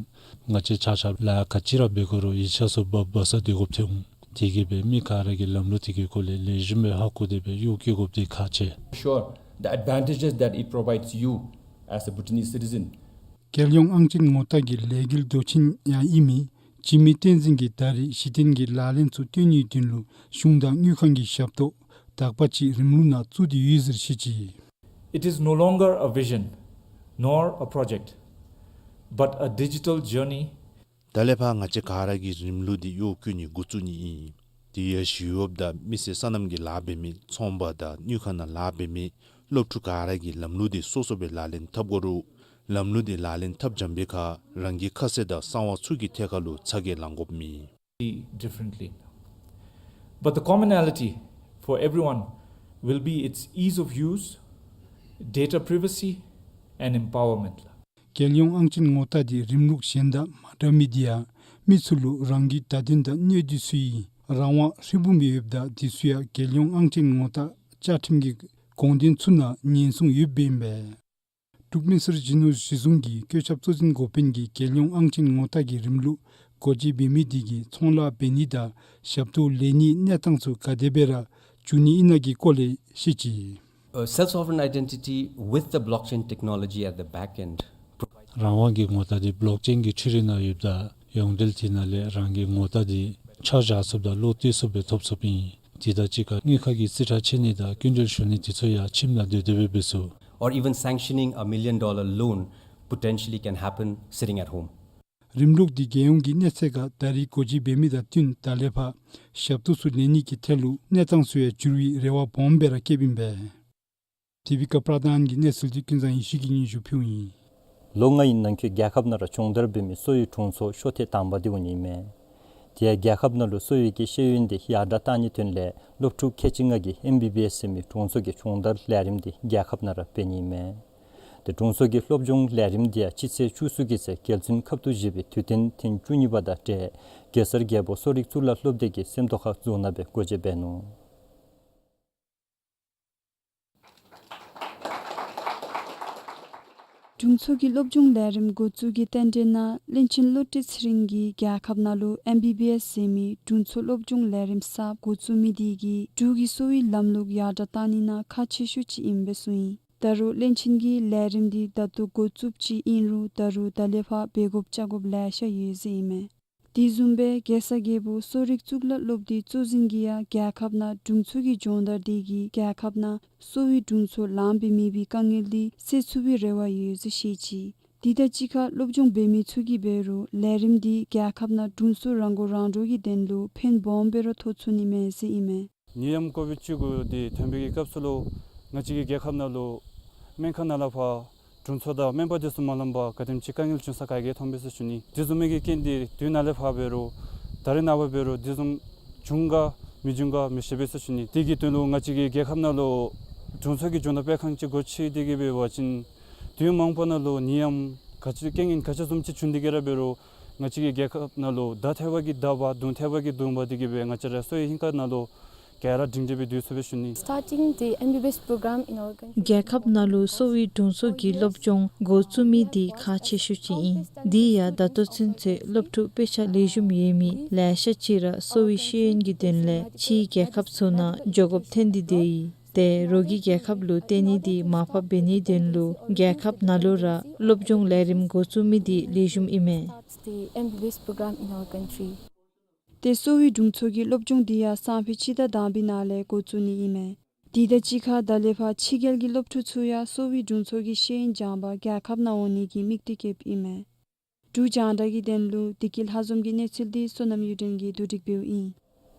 ང་བཅས་ཆ་ཁྱབ་ལཱ་ག་ཅི་ར་འབད་དགོ་རུང་ཡིག་ཆ་ཚུ་འབག་འབག་ས་སྡོད་དགོཔ་ཐོན་འོང་། དེ་གིས་སྦེ་མི་ག་ར་གིས་ལམ་ལུགས་དེ་གི་སྐོར་ལས་ལེགས་ཤོམ་སྦེ་ཧ་གོ་སྟེ་སྦེ་གཡོག་བཀོལ་དགོཔ་འདི་ཁག་ཆེ། Sure, the advantages that it provides you as a Bhutanese citizen. རྒྱལ་ཡོངས་ཨང་ཅན་ངོ་རྟགས་ཀྱི་ལས་འགུལ་མདོ་ཆེན་ཡང་ཨིན་མི་འཇིགས་མེད་བསྟན་འཛིན་གྱིས་ད་རེས་གཞི་རྟེན་གྱི་ལག་ལེན་ཚུ་སྟོན་ནིའི་དོན་ལུ་གཞུང་དང་དངུལ་ཁང་གི་ཞབས་ཏོག་དག་པ་ཅིག་རིམ་ལུགས་ནང་བཙུགས་ཏེ་ཡོད་ཟེར་བཤད་ཅི། It is no longer a vision nor a project, but a digital journey. ད་ལས་ཕར་ང་བཅས་ག་ར་གིས་རིམ་ལུགས་འདི་གཡོག་བཀོལ་ནི་འགོ་བཙུགས་ནི་ཨིན། དེ་ཡང་ཞི་གཡོགཔ་དང་མི་སེར་སོ་ནམ་གྱི་ལཱ་འབད་མི་ཚོང་པ་དང་དངུལ་ཁང་ནང་ལཱ་འབད་མི་སློབ་ཕྲུག་ག་ར་གིས་ལམ་ལུགས་འདི་སོ་སོ་སྦེ་ལག་ལེན་འཐབ་དགོ་རུང་ལམ་ལུགས་འདི་ལག་ལེན་འཐབ་འགྱམ་པའི་ཁར་རང་གི་ཁ་གསལ་དང་གསང་བ་ཚུ་གི་ཐད་ཁར་ལུ་ཚ་གྱང་ལང་དགོཔ་མེད། Differently. But the commonality for everyone will be its ease of use, data privacy, and empowerment. རྒྱལ་ཡོངས་ཨང་ཅན་ངོ་རྟགས་འདི་རིམ་ལུགས་གཞན་དང་མ་འདྲ་མི་འདི་ཡང་མི་ཚུ་ལུ་རང་གི་བརྡ་དོན་དང་གནས་སྡུད་ཚུ་ཡི་རང་དབང་ཧྲིལ་བུམ་ཡོདཔ་ད་དེ་ཚུ་ཡང་རྒྱལ་ཡོངས་ཨང་ཅན་ངོ་རྟགས་བཅའ་ཁྲིམས་ཀྱི་དགོངས་དོན་ཚུ་ནང་ཉེན་སྲུང་ཡོདཔ་ཨིན་པས། འབྲུག་མི་སེར་སྤྱི་ནོར་གཞི་བཟུང་གི་བཀོད་ཁྱབ་གཙོ་འཛིན་འགོ་དཔོན་གྱིས་རྒྱལ་ཡོངས་ཨང་ཅན་ངོ་རྟགས་ཀྱི་རིམ་ལུགས་འགོ་འབྱེད་འབད་མི་དེ་གིས་ཚོང་ལཱ་འབད་ནི་དང་ཞབས་ཏོག་ལེན་ནིའི་གནས་སྟངས་ཚུ་ག་དེ་སྦེ་ར་འགྱུར་ནི་ཨིན་ན་གི་སྐོར་ལས་བཤད་ཅི། A self-sovereign identity with the blockchain technology at the back end provides རང་དབང་གི་ངོ་རྟགས་དེ་བོ་ལོག་ཅེན་གྱི་འཕྲུལ་རིག་ནང་ཡོདཔ་ད་ཡོངས་འབྲེལ་དེ་ནང་ལས་རང་གི་ངོ་རྟགས་དེ་ཆ་བཞག་ཚུགསཔ་དང་ལོག་སྟེ་ཚུགསཔ་སྦེ་ཐོབ་ཚུགསཔ་ཨིན། དེ་དང་གཅིག་ཁར་དངུལ་ཁང་གི་རྩིས་ཁྲ་ཕྱེ་ནི་དང་སྐྱིན་འགྲུལ་ཞུ་ནི་དེ་ཚུ་ཡང་ཁྱིམ་ནང་སྡོད་སྡོདཔ་སྦེ་འབད་ཚུགས། Or even sanctioning a million dollar loan potentially can happen sitting at home. རིམ་ལུགས་འདི་རྒྱལ་ཡོངས་ཀྱི་གནས་ཚད་ཁར་ད་རེས་འགོ་འབྱེད་འབད་མི་དང་བསྟུན་ད་ལས་ཕར་ཞབས་ཏོག་ཚུ་ལེན་ནི་གི་ཐད་ལུ་གནས་སྟངས་ཚུ་ཡང་འགྱུར་བའི་རེ་བ་སྦོམ་སྦེ་ར་བསྐྱེདཔ་ཨིན་པས། ཏི་བི་ཀ་པྲ་དཱན་གྱི་གནས་ཚུལ་འདི་ཀུན་བཟང་ཡེ་ཤེས་ཀྱིས་སྙན་ཞུ་ཕུལཝ་ཨིན། ལོ་ལྔའི་ནང་འཁོད་རྒྱལ་ཁབ་ནང་ར་སྦྱོང་བརྡར་འབད་མི་གསོ་བའི་དྲུང་འཚོ་ཤོག་ཐེངས་དང་པ་འདི་འོང་ནི་མས། དེ་ཡང་རྒྱལ་ཁབ་ནང་ལུ་གསོ་བའི་གི་ཤེས་ཡོན་འདི་ཡར་དྲག་གཏང་ནིའི་དོན་ལས་སློབ་ཕྲུག་ཁལ་གཅིག་ལྔ་གིས་ཨེམ་བི་བི་ཨེསི་ཟེར་མི་དྲུང་འཚོ་གི་སྦྱོང་བརྡར་ལས་རིམ་འདི་རྒྱལ་ཁབ་ནང་ར་འབད་ནི་མས། དེ་དྲུང་འཚོ་གི་སློབ་སྦྱོང་ལས་རིམ་འདི་ཡང་སྤྱི་ཚེས་བཅུ་གསུམ་གྱི་ཚེ་རྒྱལ་བཙུན་ཁབ་ཏུ་བཞེས་པའི་དུས་སྟོན་ཐེངས་བཅུ་གཉིས་པ་དང་འབྲེལ་གེ་སར་རྒྱལ་པོ་གསོ་རིག་གཙུག་ལག་སློབ་སྡེ་གི་སེམས་རྟོགས་ཁ་རྫོང་ནང་སྦེ་འགོ་འབྱེད་འབད་ནུག། དྲུང་འཚོ་གི་སློབ་སྦྱོང་ལས་རིམ་འགོ་བཙུགས་ཀྱི་རྟེན་འབྲེལ་ནང་བློན་ཆེན་བློ་གྲོས་ཚེ་རིང་གིས་རྒྱལ་ཁབ་ནང་ལུ་ཨེམ་བི་བི་ཨེསི་ཟེར་མི་དྲུང་འཚོ་སློབ་སྦྱོང་ལས་རིམ་གསརཔ་འགོ་བཙུགས་མི་འདི་གིས་འབྲུག་གི་གསོ་བའི་ལམ་ལུགས་ཡར་དྲག་གཏང་ནི་ནང་ཁག་ཆེ་ཤོས་ཅིག་ཨིནམ་སྦེ་གསུངས་ཡི། ད་རུང་བློན་ཆེན་གྱིས་ལས་རིམ་འདི་ད་ལྟོ་འགོ་བཙུགསཔ་ཅིག་ཨིན་རུང་ད་རུང་ད་ལས་ཕར་འབད་དགོཔ་བཅའ་དགོཔ་ལེ་ཤ་ཡོད་ཟེར་ཨིན་མས། དེ་བཟུམ་སྦེ་གེ་སར་རྒྱལ་པོ་གསོ་རིག་གཙུག་ལག་སློབ་སྡེའི་གཙོ་འཛིན་གྱིས་ཡང་རྒྱལ་ཁབ་ནང་དྲུང་འཚོ་གི་སྦྱོང་བརྡར་འདི་གིས་རྒྱལ་ཁབ་ནང་གསོ་བའི་དྲུང་འཚོ་ལངམ་སྦེ་མེད་པའི་དཀའ་ངལ་འདི་སེལ་ཚུགས་པའི་རེ་བ་ཡོད་ཟེར་བཤད་ཅི། དེ་དང་གཅིག་ཁར་སློབ་སྦྱོང་འབད་མི་ཚུ་གིས་འབད་རུང་ལས་རིམ་འདི་རྒྱལ་ཁབ་ནང་དྲུང་འཚོ་རང་མགོ་རང་འདྲོངས་ཀྱི་དོན་ལུ་ཕན་སྦོམ་སྦེ་ར་ཐོགས་ཚུགས་ནི་མས་ཟེར་ཨིན་མས། ནད་ཡམས་ཀོ་བིཌ་བཅུ་དགུ་འདི་ཐོན་པའི་གི་སྐབས་སུ་ལུ་ང་བཅས་ཀྱི་རྒྱལ་ཁབ་ནང་ལུ་སྨན་ཁང་ནང་ལས་ཕར་དྲུང་འཚོ་དང་སྨན་པ་འདི་ཚུ་མ་ལངམ་པར་ག་དེམ་ཅིག་དཀའ་ངལ་བྱུང་ས་ག་གིས་མཐོངམ་སྦེ་ཟེར་ཞུ་ནི། དེ་བཟུམ་མའི་གི་རྐྱེན་འདི་དུས་ནཱ་ལས་ཕར་འབད་རུང་ད་རེས་ནངས་པ་འབད་རུང་དེ་བཟུམ་བྱུང་ག་མི་འབྱུང་ག་མི་ཤེས་པས་ཟེར་ཞུ་ནི། དེ་གི་དོན་ལུ་ང་བཅས་ཀྱི་རྒྱལ་ཁབ་ནང་ལུ་དྲུང་འཚོ་གི་སྦྱོང་བརྡར་སྤེལ་ཁང་ཅིག་སྒོ་ཕྱེ་སྟེ་གི་འབད་བ་ཅིན་དུས་མང་པོ་ནང་ལུ་ནད་ཡམས་ག་ཅི་རྐྱེན་ངན་ག་ཅི་བཟུམ་ཅིག་བྱུང་སྟེ་གི་ར་འབད་རུང་ང་བཅས་ཀྱི་རྒྱལ་ཁབ་ནང་ལུ་ད་ཐེབས་པ་གིས་ད་འབག་དུང་ཐེབས་པ་གིས་དུང་འབག་སྟེ་གི་སྦེ་ང་བཅས་ར་གསོ་བའི་ཧིང་ཁ་ནང་ལུ་ག་ར་སྒྲིང་སྒྲི་སྦེ་སྡོད་ཚུགས་པས་ཞུ་ནི། Starting the M B B S program in our country. རྒྱལ་ཁབ་ནང་ལུ་གསོ་བའི་དྲུང་འཚོ་གི་སློབ་སྦྱོང་འགོ་བཙུགས་མི་འདི་ཁག་ཆེ་ཤོས་ཅིག་ཨིན། དེ་ཡང་ད་ལྟོ་ཚུན་ཚོད་སློབ་ཕྲུག་དཔེ་ཆ་ལེགས་ཤོམ་ཡོད་མི་ལེ་ཤ་ཅིག་ར་གསོ་བའི་ཤེས་ཡོན་གྱི་དོན་ལས་ཕྱིའི་རྒྱལ་ཁབ་ཚུ་ནང་འགྱོ་དགོཔ་ཐོན་ཏེ་སྡོད་ཡི། ཏེ་རོགས་ཀྱི་རྒྱལ་ཁབ་ལུ་བརྟེན་ནི་འདི་མར་ཕབ་འབད་ནིའི་དོན་ལུ་རྒྱལ་ཁབ་ནང་ལུ་ར་སློབ་སྦྱོང་ལས་རིམ་འགོ་བཙུགས་མི་འདི་ལེགས་ཤོམ་ཨིན་མས། The M B B S program in our country. ཏེ་གསོ་བའི་དྲུང་འཚོ་གི་སློབ་སྦྱོང་འདི་ཡང་སང་ཕོད་སྤྱི་ཟླ་དང་པའི་ནང་ལས་འགོ་བཙུགས་ནི་ཨིན་མས། དེ་དང་གཅིག་ཁར་ད་ལས་ཕར་ཕྱི་རྒྱལ་གྱི་སློབ་ཕྲུག་ཚུ་ཡང་གསོ་བའི་དྲུང་འཚོ་གི་ཤེས་ཡོན་སྦྱང་པར་རྒྱལ་ཁབ་ནང་འོང་ནི་གི་དམིགས་གཏད་བསྐྱེདཔ་ཨིན་མས། འབྲུག་རྒྱང་བསྒྲགས་ཀྱི་དོན་ལུ་བདེ་སྐྱིད་ལྷ་འཛོམས་ཀྱི་གནས་ཚུལ་འདི་བསོད་ནམས་གཡུ་སྒྲོན་གྱིས་བསྡུ་སྒྲིག་འབདཝ་ཨིན།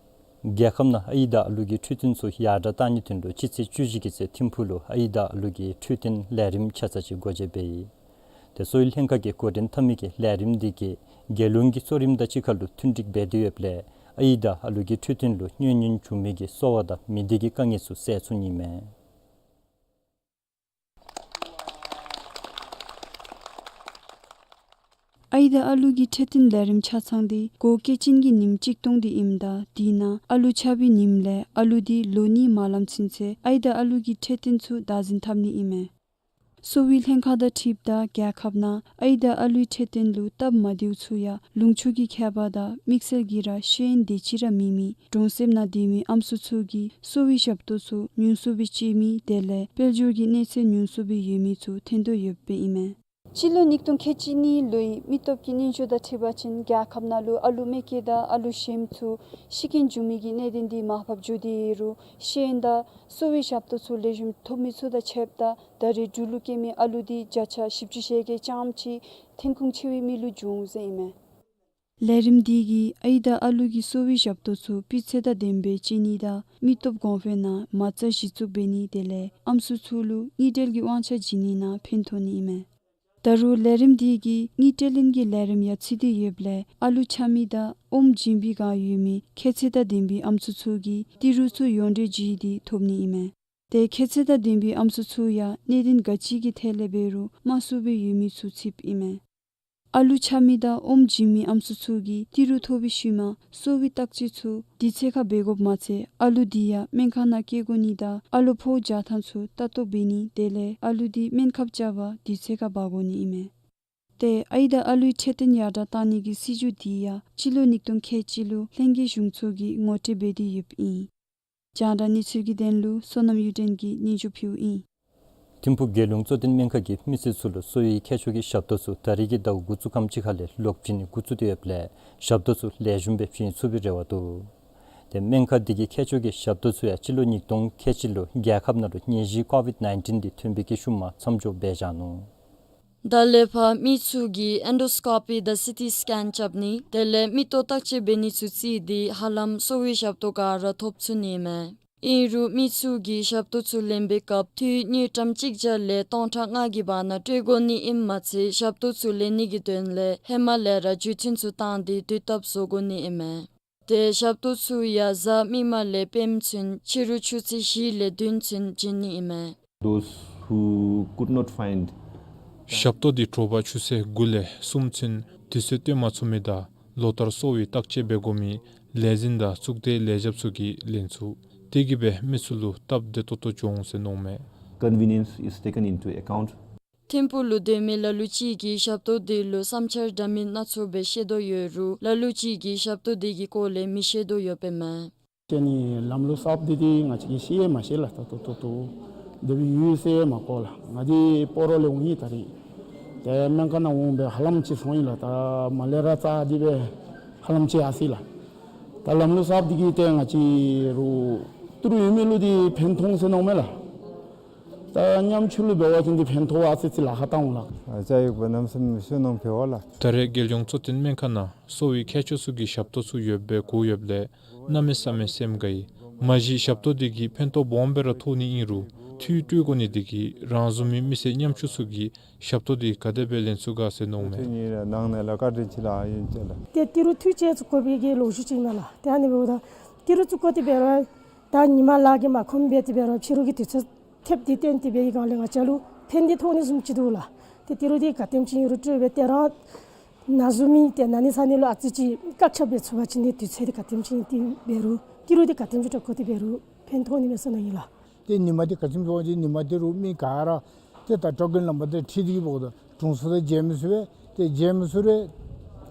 རྒྱལ་ཁབ་ནང་ཨའི་དང་ཨ་ལུ་གི་འཕྲོད་བསྟེན་ཚུ་ཡར་དྲག་གཏང་ནིའི་དོན་ལུ་སྤྱི་ཚེས་བཅུ་བཞི་གི་ཚེ་ཐིམ་ཕུག་ལུ་ཨའི་དང་ཨ་ལུ་གི་འཕྲོད་བསྟེན་ལས་རིམ་ཆ་ཚང་ཅིག་སྒོ་འབྱེད་འབད་ཡི། ཏེ་གསོ་བའི་ལྷན་ཁག་གིས་འགོ་འདྲེན་འཐབ་མི་གི་ལས་རིམ་འདི་གིས་རྒྱལ་ཡོངས་ཀྱི་གཙོ་རིམ་དང་གཅིག་ཁར་ལུ་མཐུན་འགྲིག་འབད་དེ་ཡོདཔ་ལས་ཨའི་དང་ཨ་ལུ་གི་འཕྲོད་བསྟེན་ལུ་གནོད་ཉེན་བྱུང་མི་གི་གསོ་བ་དང་མི་སྡེ་གི་དཀའ་ངལ་ཚུ་སེལ་ཚུགས་ནི་མས། ཨའི་དང་ཨ་ལུ་གི་འཕྲོད་བསྟེན་ལས་རིམ་ཆ་ཚང་འདི་གོ་སྐྱེས་ཆེན་གྱི་ཉིནམ་གཅིག་སྟོང་འདི་ཨིནམ་ད་དེ་ནང་ཨ་ལུ་ཆགས་པའི་ཉིནམ་ལས་ཨ་ལུ་འདི་ལོ་གཉིས་མ་ལངམ་ཚུན་ཚོད་ཨའི་དང་ཨ་ལུ་གི་འཕྲོད་བསྟེན་ཚུ་བདག་འཛིན་འཐབ་ནི་ཨིན་མས། གསོ་བའི་ལྷན་ཁག་དང་འཁྲིལཝ་ད་རྒྱལ་ཁབ་ནང་ཨའི་དང་ཨ་ལུའི་འཕྲོད་བསྟེན་ལུ་སྟབས་མ་བདེཝ་ཚུ་ཡང་ལུང་ཕྱོགས་ཀྱི་ཁྱད་པར་དང་དམིགས་བསལ་གྱིས་ར་ཤེས་ཡོན་དེ་ཅིག་ར་མེད་མི་གྲོང་གསེབ་ནང་སྡོད་མི་ཨམ་སྲུ་ཚུ་གིས་གསོ་བའི་ཞབས་ཏོག་ཚུ་ཉུང་སུ་སྦེ་སྤྱོད་མི་དེ་ལས་དཔལ་འབྱོར་གྱི་གནས་ཚད་ཉུང་སུ་སྦེ་ཡོད་མི་ཚུ་ཐོན་དོ་ཡོདཔ་ཨིན་མས། སྤྱི་ལོ་ཉིས་སྟོང་ཁལ་གཅིག་གཉིས་ལོའི་མི་སྟོབས་ཀྱི་སྙན་ཞུ་དང་འཁྲིལ་བ་ཅིན་རྒྱལ་ཁབ་ནང་ལུ་ཨ་ལུ་མེ་བསྐྱོད་དང་ཨ་ལུ་ཤེམ་ཚུ་ཤི་རྐྱེན་འབྱུང་མི་གི་གནད་དོན་འདི་མར་ཕབ་འགྱོ་སྟེ་ཡོད་རུང་ཤེས་ཡོན་དང་གསོ་བའི་ཞབས་ཏོག་ཚུ་ལེགས་ཤོམ་ཐོབ་མི་ཚུ་དང་ཕྱདཔ་ད་ད་རེས་འབྲུག་ལུ་སྐྱེ་མི་ཨ་ལུ་འདི་བརྒྱ་ཆ་བཞི་བཅུ་ཞེ་བརྒྱད་ཙམ་ཅིག་ཐོན་ཁུངས་ཆེ་བའི་མི་ལུ་འབྱུང་ཟེར་ཨིན་མས། ལས་རིམ་འདི་གིས་ཨའི་དང་ཨ་ལུ་གི་གསོ་བའི་ཞབས་ཏོག་ཚུ་སྤུས་ཚད་དང་ལྡནམ་སྦེ་སྤྱོད་ནི་དང་མི་སྟོབས་གོང་འཕེལ་ནང་མ་རྩ་གཞི་བཙུགས་འབད་ནི་དེ་ལས་ཨམ་སྲུ་ཚུ་ལུ་དངུལ་འབྲེལ་གྱི་དབང་ཆ་བྱིན་ནི་ནང་ཕན་ཐོགས་ནི་ཨིན་མས། ད་རུང་ལས་རིམ་འདི་གིས་དངུལ་སྤྲོད་ལེན་གྱི་ལས་རིམ་ཡང་ཚུད་དེ་ཡོདཔ་ལས་ཨ་ལུ་ཆགས་མི་དང་ཨོམ་བྱིན་པའི་བསྒང་ཡོད་མི་ཁྱད་ཚད་དང་ལྡན་པའི་ཨམ་སྲུ་ཚུ་གིས་ཏི་རུ་ཚུ་ཡོངས་འབྲེལ་བརྒྱུད་དེ་ཐོབ་ནི་ཨིན་མས། ཏེ་ཁྱད་ཚད་དང་ལྡན་པའི་ཨམ་སྲུ་ཚུ་ཡང་གནད་དོན་ག་ཅི་གི་ཐད་ལས་འབད་རུང་དམའ་སུ་སྦེ་ཡོད་མི་ཚུ་ཚུདཔ་ཨིན་མས། ཨ་ལུ་ཆགས་མི་དང་ཨོམ་བྱིན་མི་ཨམ་སྲུ་ཚུ་གིས་ཏི་རུ་ཐོབ་པའི་ཤུལ་མ་གསོ་བའི་བརྟག་དཔྱད་ཚུ་དུས་ཚོད་ཁར་འབད་དགོཔ་མ་ཚད་ཨ་ལུ་འདི་ཡང་སྨན་ཁང་ནང་སྐྱེལ་དགོ་ནི་དང་ཨ་ལོ་ཕོཝ་རྒྱག་ཐངས་ཚུ་ལྟ་རྟོག་འབད་ནི་དེ་ལས་ཨ་ལུ་འདི་སྨན་ཁབ་རྐྱབ་པར་དུས་ཚོད་ཁར་འབག་དགོ་ནི་ཨིན་མས། ཏེ་ཨའི་དང་ཨ་ལུའི་འཕྲོད་བསྟེན་ཡར་དྲག་གཏང་ནི་གི་སྲིད་བྱུས་འདི་ཡང་སྤྱི་ལོ་ཉིས་སྟོང་ཁལ་གཅིག་ལུ་ལྷན་རྒྱས་གཞུང་ཚོགས་ཀྱིས་ངོ་སྤྲོད་འབད་དེ་ཡོདཔ་ཨིན། རྒྱང་བསྒྲགས་གནས་ཚུལ་གྱི་དོན་ལུ་བསོད་ནམས་གཡུ་སྒྲོན་གྱིས་སྙན་ཞུ་ཕུལཝ་ཨིན། ཐིམ་ཕུག་རྒྱལ་ཡོངས་གཙོ་བསྟེན་སྨན་ཁང་གིས་མི་སེར་ཚུ་ལུ་གསོ་བའི་ཁྱད་ཆོས་ཀྱི་ཞབས་ཏོག་ཚུ་ད་རེས་ཀྱི་ཟླཝ་འགོ་བཙུགས་ཁམས་ཅིག་ཁ་ལས་ལོག་བྱིན་ནི་འགོ་བཙུགས་ཏེ་ཡོདཔ་ལས་ཞབས་ཏོག་ཚུ་ལེགས་ཤོམ་སྦེ་བྱིན་ཚུགས་པའི་རེ་བ་འདུག། ཏེ་སྨན་ཁང་འདི་གི་ཁྱད་ཆོས་ཀྱི་ཞབས་ཏོག་ཚུ་ཡང་སྤྱི་ལོ་ཉིས་སྟོང་ཁལ་གཅིག་ལུ་རྒྱལ་ཁབ་ནང་ལུ་ནད་གཞི་ཀོ་ཝིཌ་ནའིན་ཊིན་འདི་ཐོན་པའི་གི་ཤུལ་མ་མཚམས་འཇོག་འབད་བཞག་ནུག། ད་ལས་ཕར་མི་ཚུ་གིས་ཨེན་ཌོ་སི་ཀོ་པི་དང་སི་ཊི་སི་ཀེན་རྐྱབ་ནི་དེ་ལས་མིག་ཏོ་བརྟག་དཔྱད་འབད་ནི་ཚུ་བརྩིས་ཏེ་ཧ་ལམ་སོ་བའི་ཞབས་ཏོག་ག་ར་ཐོབ་ཚུགས་ནི་མས། ཨིན་རུང་མི་ཚུ་གིས་ཞབས་ཏོག་ཚུ་ལེན་པའི་སྐབས་འཐུས་དངུལ་ཀྲམ་གཅིག་བརྒྱ་ལས་སྟོང་ཕྲག་ལྔ་གི་བར་ན་སྤྲོད་དགོ་ནི་ཨིནམ་མ་ཚད་ཞབས་ཏོག་ཚུ་ལེན་ནི་གི་དོན་ལས་ཧེ་མ་ལས་ར་བརྒྱུད་འཕྲིན་ཚུ་བཏང་སྟེ་དུས་ཐོབ་བཟོ་དགོ་ནི་ཨིན་མས། ཏེ་ཞབས་ཏོག་ཚུ་ཡང་གཟའ་མིག་དམར་ལས་སྤེནམ་ཚུན་ཕྱི་རུ་ཆུ་ཚོད་བཞི་ལས་བདུན་ཚུན་བྱིན་ནི་ཨིན་མས། Those who could not find ཞབས་ཏོག་འདི་དྲོ་པ་ཆུ་ཚོད་དགུ་ལས་གསུམ་ཚུན་དུས་ཚོད་བཏོན་མ་ཚུགས་མི་དང་ལོ་ལྟར་གསོ་བའི་བརྟག་དཔྱད་འབད་དགོ་མི་ལས་འཛིན་དང་གཙུག་སྡེ་ལས་བྱེདཔ་ཚུ་གིས་ལེན་ཚུགས། དེ་གིས་སྦེ་མི་ཚུ་ལུ་སྟབས་བདེ་ཏོག་ཏོ་འགྱོ་འོང་ཟེར་མནོཝ་མས། Convenience is taken into account. ཐིམ་ཕུག་ལུ་སྡོད་མི་ལ་ལུ་ཅིག་གིས་ཞབས་ཏོག་འདི་ལུ་བསམ་འཆར་འདྲ་མིན་སྣ་ཚོགས་སྦེ་བཤད་དོ་ཡོད་རུང་ལ་ལུ་ཅིག་གིས་ཞབས་ཏོག་འདི་གི་སྐོར་ལས་མི་ཤེས་དོ་ཡོདཔ་ཨིན་མས། ཏེ་ནི་ལམ་ལུགས་གསརཔ་འདི་འདི་ང་བཅས་ཀྱིས་ཤེས་ཡང་མ་ཤེས་ལགས། ད་ལྟོ་ལྟོ་ལྟོ་དེ་སྦེ་ཡོད་ཟེར་མ་གོ་ལགས། ང་འདི་སྤ་རོ་ལས་འོང་ཡི་ད་རིས། ཏེ་སྨན་ཁང་ནང་འོང་སྦེ་ཧ་ལམ་ཅིག་སོང་ཡི་ལགས། ད་མ་ལས་ར་རྩ་འདི་སྦེ་ཧ་ལམ་ཅིག་ཡར་སོ་ཡི་ལགས། ད་ལམ་ལུགས་གསརཔ་འདི་གིས་ཏེ་ང་བཅས་ར་ཏི་རུ་ཡོད་མི་ལུ་འདི་ཕན་ཐོགས་འོང་ཟེར་མནོཝ་མས་ལགས། ད་ཉམ་ཆུང་ལུ་འབད་བ་ཅིན་འདི་ཕན་ཐོགས་ཨ་ཙི་ཅིག་ལཱ་ཁག་བཏང་འོང་ལགས། ཨ་ཅག་ཡོད་པ་གནམ་མེད་ས་མེད་སུན་སྣང་འབད་བ་ལགས། ད་རེས་རྒྱལ་ཡོངས་གཙོ་བསྟེན་སྨན་ཁང་ནང་གསོ་བའི་མཁས་མཆོག་ཚུ་གིས་ཞབས་ཏོག་ཚུ་ཡོདཔ་སྦེ་གོ་ཡོདཔ་ལས་གནམ་མེད་ས་མེད་སེམས་དགའ་ཡི། མ་གཞི་ཞབས་ཏོག་འདི་གིས་ཕན་ཐོགས་སྦོམ་སྦེ་ར་ཐོགས་ནི་ཨིན་རུང་འཐུས་སྤྲོད་དགོ་ནི་འདི་གིས་རང་བཟུམ་མའི་མི་སེར་ཉམ་ཆུང་ཚུ་གིས་ཞབས་ཏོག་འདི་ག་དེ་སྦེ་ལེན་ཚུགས་ག་ཟེར་མནོཝ་མས། ནང་ན་ལཱ་བཀའ་དྲིན་ཆེ་ལགས། ཨིན་ཅི་ལགས། ཏེ་ཏི་རུ་འཐུས་ཅིག་བཙུགས་དགོ་པའི་གི་ལོ་རྒྱུས་ཅིག་ཨིན་ན་ལགས། ཏེ་ཨ་ནི་འབདཝ་ད་ཏི་རུ་བཙུགས་དགོ་སྟེ་འབད་རུང་ད་ཉིན་མ་ལཱ་གིས་མ་ཁོམ་སྦེ་དེ་འབད་རུང་ཕྱི་རུ་གི་དུས་ཚོད་ཐེབས་ཏེ་བཏོན་ཏེ་འབད་བའི་སྒང་ལས་ང་བཅས་ལུ་ཕན་བདེ་ཐོགས་ནི་བཟུམ་ཅིག་འདུག་ལགས། ཏེ་ཏི་རུ་འདི་ག་དེམ་ཅིག་ཨིན་རུང་སྤྲོད་སྦེ་ཏེ་རང་ན་ཟུག་མི་ཏེ་ན་ནི་ཚ་ནི་ལུ་ཨ་ཙི་ཅིག་བཀག་ཆ་འབད་ཚུགས་པ་ཅིན་ཏེ་དུས་ཚོད་འདི་ག་དེམ་ཅིག་ཨིན་ཏེ་འབད་རུང་ཏི་རུ་འདི་ག་དེམ་ཅིག་སྤྲོད་དགོ་སྟེ་འབད་རུང་ཕན་ཐོགས་ནི་མས་ཟེར་མནོ་ཡི་ལགས། ཏེ་ཉིན་མ་འདི་ག་ཅི་སྨོ་ཟེར་བ་ཅིན་ཉིན་མ་འདི་རུང་མི་ག་ར་ཏེ་ད་ཊོ་ཀེན་ལམ་པ་འདི་འཁྲིལ་ཏེ་གི་འབདཝ་ད་དྲུང་འཚོ་དང་མཇལ་མི་ཚུགས་པས། ཏེ་མཇལ་མི་ཚུགས་རུང་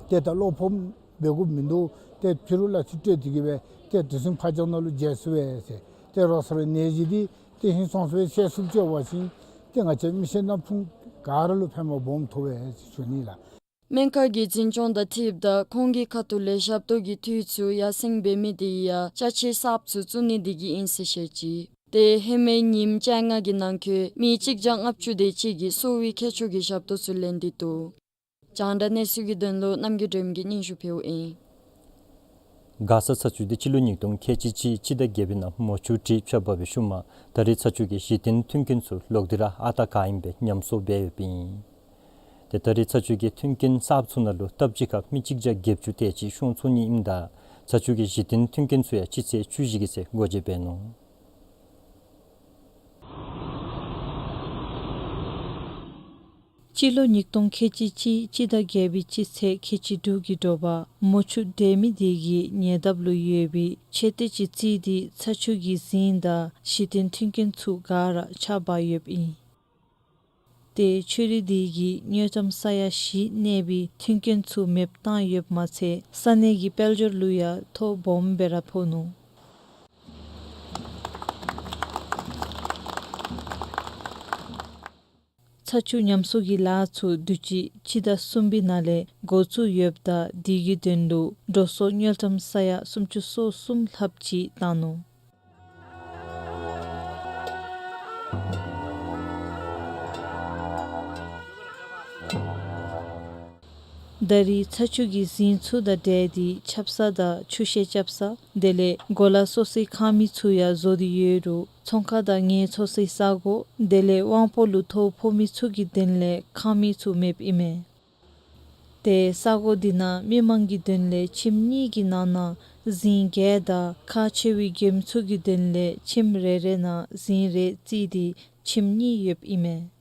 ཏེ་ད་བློ་ཕམ་འབད་དགོཔ་མིན་འདུག། ཏེ་ཕྱི་རུ་གླ་ཆ་སྤྲོད་དེ་གི་སྦེ་ཏེ་དུས་ཚོད་ཕར་འགྱངས་ནང་ལུ་མཇལ་ཚུགས་པས་ཟེར། ཏེ་རོགས་སོག་ནད་གཞི་འདི་ཏེ་ཧིང་སངས་ས་སྦེ་སེལ་ཚུགསཔ་ཅིག་འབད་བ་ཅིན་ཏེ་ང་བཅས་མི་སེར་ནག་ཕུང་ག་ར་ལུ་ཕན་པ་སྦོམ་ཐོགས་པས་ཟེར་ཞུ་ནི་ལགས། སྨན་ཁང་གི་འཛིན་སྐྱོང་དང་འཁྲིལཝ་ད་ཁོང་གི་ཁ་ཐུག་ལས་ཞབས་ཏོག་གི་འཐུས་ཚུ་ཡར་སེང་འབད་མི་འདི་ཡང་ཅ་ཆས་གསརཔ་ཚུ་བཙུགས་ནི་འདི་གིས་ཨིན་ཟེར་བཤད་ཅི། ཏེ་ཧེ་མའི་ཉིནམ་བཅོ་ལྔ་གི་ནང་འཁོད་མི་གཅིག་བརྒྱ་ལྔ་བཅུ་དེ་ཅིག་གིས་གསོ་བའི་མཁས་མཆོག་གི་ཞབས་ཏོག་ཚུ་ལེན་ཏེ་འདུག། རྒྱང་བསྒྲགས་གནས་ཚུལ་གྱི་དོན་ལུ་རྣམ་རྒྱལ་སྒྲོལམ་གྱིས་སྙན་ཞུ་ཕུལཝ་ཨིན། མགར་ས་ཚ་ཆུ་འདི་སྤྱི་ལོ་ཉིས་སྟོང་ཁལ་གཅིག་གཅིག་སྤྱི་ཟླ་བརྒྱད་པའི་ནང་མོ་ཆུ་སྤྲེལ་ཆརཔ་འབབ་པའི་ཤུལ་མ་ད་རེས་ཚ་ཆུ་གི་གཞི་རྟེན་མཐུན་རྐྱེན་ཚུ་ལོག་སྟེ་ར་ཨ་རྟག་ག་ཨིནམ་སྦེ་ཉམས་གསོ་འབད་ཡོདཔ་ཨིན། ཏེ་ད་རེས་ཚ་ཆུ་གི་མཐུན་རྐྱེན་གསརཔ་ཚུ་ནང་ལུ་སྟབས་གཅིག་ཁར་མི་གཅིག་བརྒྱ་བརྒྱད་ཅུ་དེ་ཅིག་ཤོང་ཚུགས་ནི་ཨིནམ་ད་ཚ་ཆུ་གི་གཞི་རྟེན་མཐུན་རྐྱེན་ཚུ་ཡང་སྤྱི་ཚེས་བཅུ་བཞི་གི་ཚེ་སྒོ་འབྱེད་འབད་ནུག། སྤྱི་ལོ་ཉིས་སྟོང་ཁལ་གཅིག་གཅིག་སྤྱི་ཟླ་བརྒྱད་པའི་སྤྱི་ཚེས་ཁལ་གཅིག་དྲུག་གི་དྲོ་པ་མོ་ཆུ་སྤྲེལ་མི་དེ་གི་ཉེ་འདབས་ལུ་ཡོད་པའི་མཆོད་རྟེན་ཅིག་བརྩིས་ཏེ་ཚ་ཆུ་གི་རྫིང་དང་གཞི་རྟེན་མཐུན་རྐྱེན་ཚུ་ག་ར་ཆརཔ་འབབ་ཡོདཔ་ཨིན། ཏེ་ཆུ་རུད་དེ་གིས་དངུལ་ཀྲམ་ས་ཡ་བཞི་གནས་པའི་མཐུན་རྐྱེན་ཚུ་མེདཔ་བཏང་ཡོདཔ་མ་ཚད་ས་གནས་ཀྱི་དཔལ་འབྱོར་ལུ་ཡང་ཐོ་སྦོམ་སྦེ་ར་ཕོག་ནུག། ཚ་ཆུ་ཉམས་གསོ་གི་ལཱ་ཚུ་དུས་ཅི་སྤྱི་ཟླ་གསུམ་པའི་ནང་ལས་འགོ་བཙུགས་ཡོདཔ་ད་དེ་གི་དོན་ལུ་འགྲོ་སོང་དངུལ་ཀྲམ་ས་ཡ་སུམ་ཅུ་སོ་གསུམ་ལྷགཔ་ཅིག་བཏང་ནུག། ད་རེས་ཚ་ཆུ་གི་རྫིང་ཚུ་དང་འབྲེལ་ཏེ་ཆབ་གསང་དང་ཆུ་ཤེལ་རྐྱབ་ས་དེ་ལས་གོ་ལ་སོ་སོའི་ཁང་མིག་ཚུ་ཡང་བཟོ་སྟེ་ཡོད་རུང་ཚོང་ཁང་དང་ངལ་འཚོ་སའི་ས་གོ་དེ་ལས་དབང་པོ་ལུ་ཐོ་ཕོག་མི་ཚུ་གི་དོན་ལས་ཁང་མིག་ཚུ་མེདཔ་ཨིན་མས། ཏེ་ས་གོ་འདི་ནང་མི་མང་གི་དོན་ལས་ཁྱིམ་གཉིས་ཀྱི་ནང་ན་རྫིང་བརྒྱད་དང་ཁག་ཆེ་བའི་མགྱོནམ་ཚུ་གི་དོན་ལས་ཁྱིམ་རེ་རེ་ནང་རྫིང་རེ་བརྩིས་ཏེ་ཁྱིམ་གཉིས་ཡོདཔ་ཨིན་མས།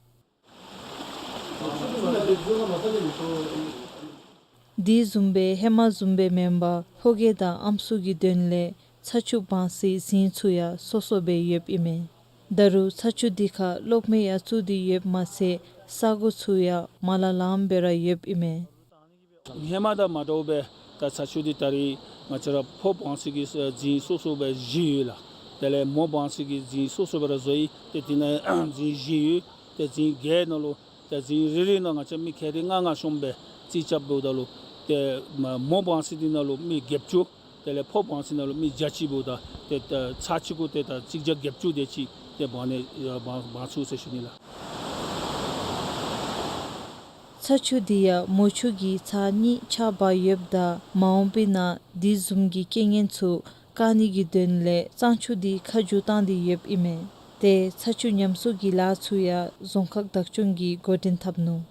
དེ་བཟུམ་སྦེ་ཧེ་མ་བཟུམ་སྦེ་མེན་པར་ཕོ་སྐྱེས་དང་ཨམ་སྲུ་གི་དོན་ལས་ཚ་ཆུ་སྦང་སའི་རྫིང་ཚུ་ཡང་སོ་སོ་སྦེ་ཡོདཔ་ཨིན་མས། ད་རུང་ཚ་ཆུ་འདི་ཁར་གློག་མེ་ཡང་བཙུགས་ཏེ་ཡོདཔ་མ་ཚད་ས་གོ་ཚུ་ཡང་མ་ལ་ལངམ་སྦེ་ར་ཡོདཔ་ཨིན་མས། ཧེ་མ་དང་མ་འདྲཝ་སྦེ་ད་ཚ་ཆུ་འདི་ད་རེས་ང་བཅས་ར་ཕོ་སྦང་སའི་གི་རྫིང་སོ་སོ་སྦེ་བཞི་ཡོད་ལགས། དེ་ལས་མོ་སྦང་སའི་གི་རྫིང་སོ་སོ་སྦེ་ར་བཟོ་ཡི། ཏེ་དེ་ནང་རྫིང་བཞི་ཡོད། ཏེ་རྫིང་བརྒྱད་ནང་ལུ་ཏེ་རྫིང་རེ་རེ་ནང་ང་བཅས་མི་ཁལ་རེ་ལྔ་ལྔ་ཤོངམ་སྦེ་རྩིས་རྐྱབ་འབདཝ་ད་ལུ་ཏེ་མོ་སྦང་སའི་འདི་ནང་ལུ་མི་བརྒྱད་ཅུ། དེ་ལས་ཕོ་སྦང་སའི་ནང་ལུ་མི་བརྒྱ་གཅིག་འབདཝ་ད་ཏེ་ཚར་གཅིག་གུ་ཏེ་ད་གཅིག་བརྒྱ་བརྒྱད་ཅུ་དེ་ཅིག་ཏེ་སྦང་ནི་སྦང་སྦང་ཚུགས་ཟེར་ཞུ་ནི་ལགས། ཚ་ཆུ་འདི་ཡང་མོ་ཆུ་གི་ཚར་གཉིས་ཆགས་འབག་ཡོདཔ་ད་མ་འོངས་པའི་ནང་འདི་བཟུམ་གྱི་རྐྱེན་ངན་ཚུ་བཀག་ནི་གི་དོན་ལས་གཙང་ཆུ་འདི་ཁ་བསྒྱུར་བཏང་སྟེ་ཡོདཔ་ཨིན་མས། ཏེ་ཚ་ཆུ་ཉམས་གསོ་གི་ལཱ་ཚུ་ཡང་རྫོང་ཁག་བདག་སྐྱོང་གིས་འགོ་འདྲེན་འཐབ་ནུག།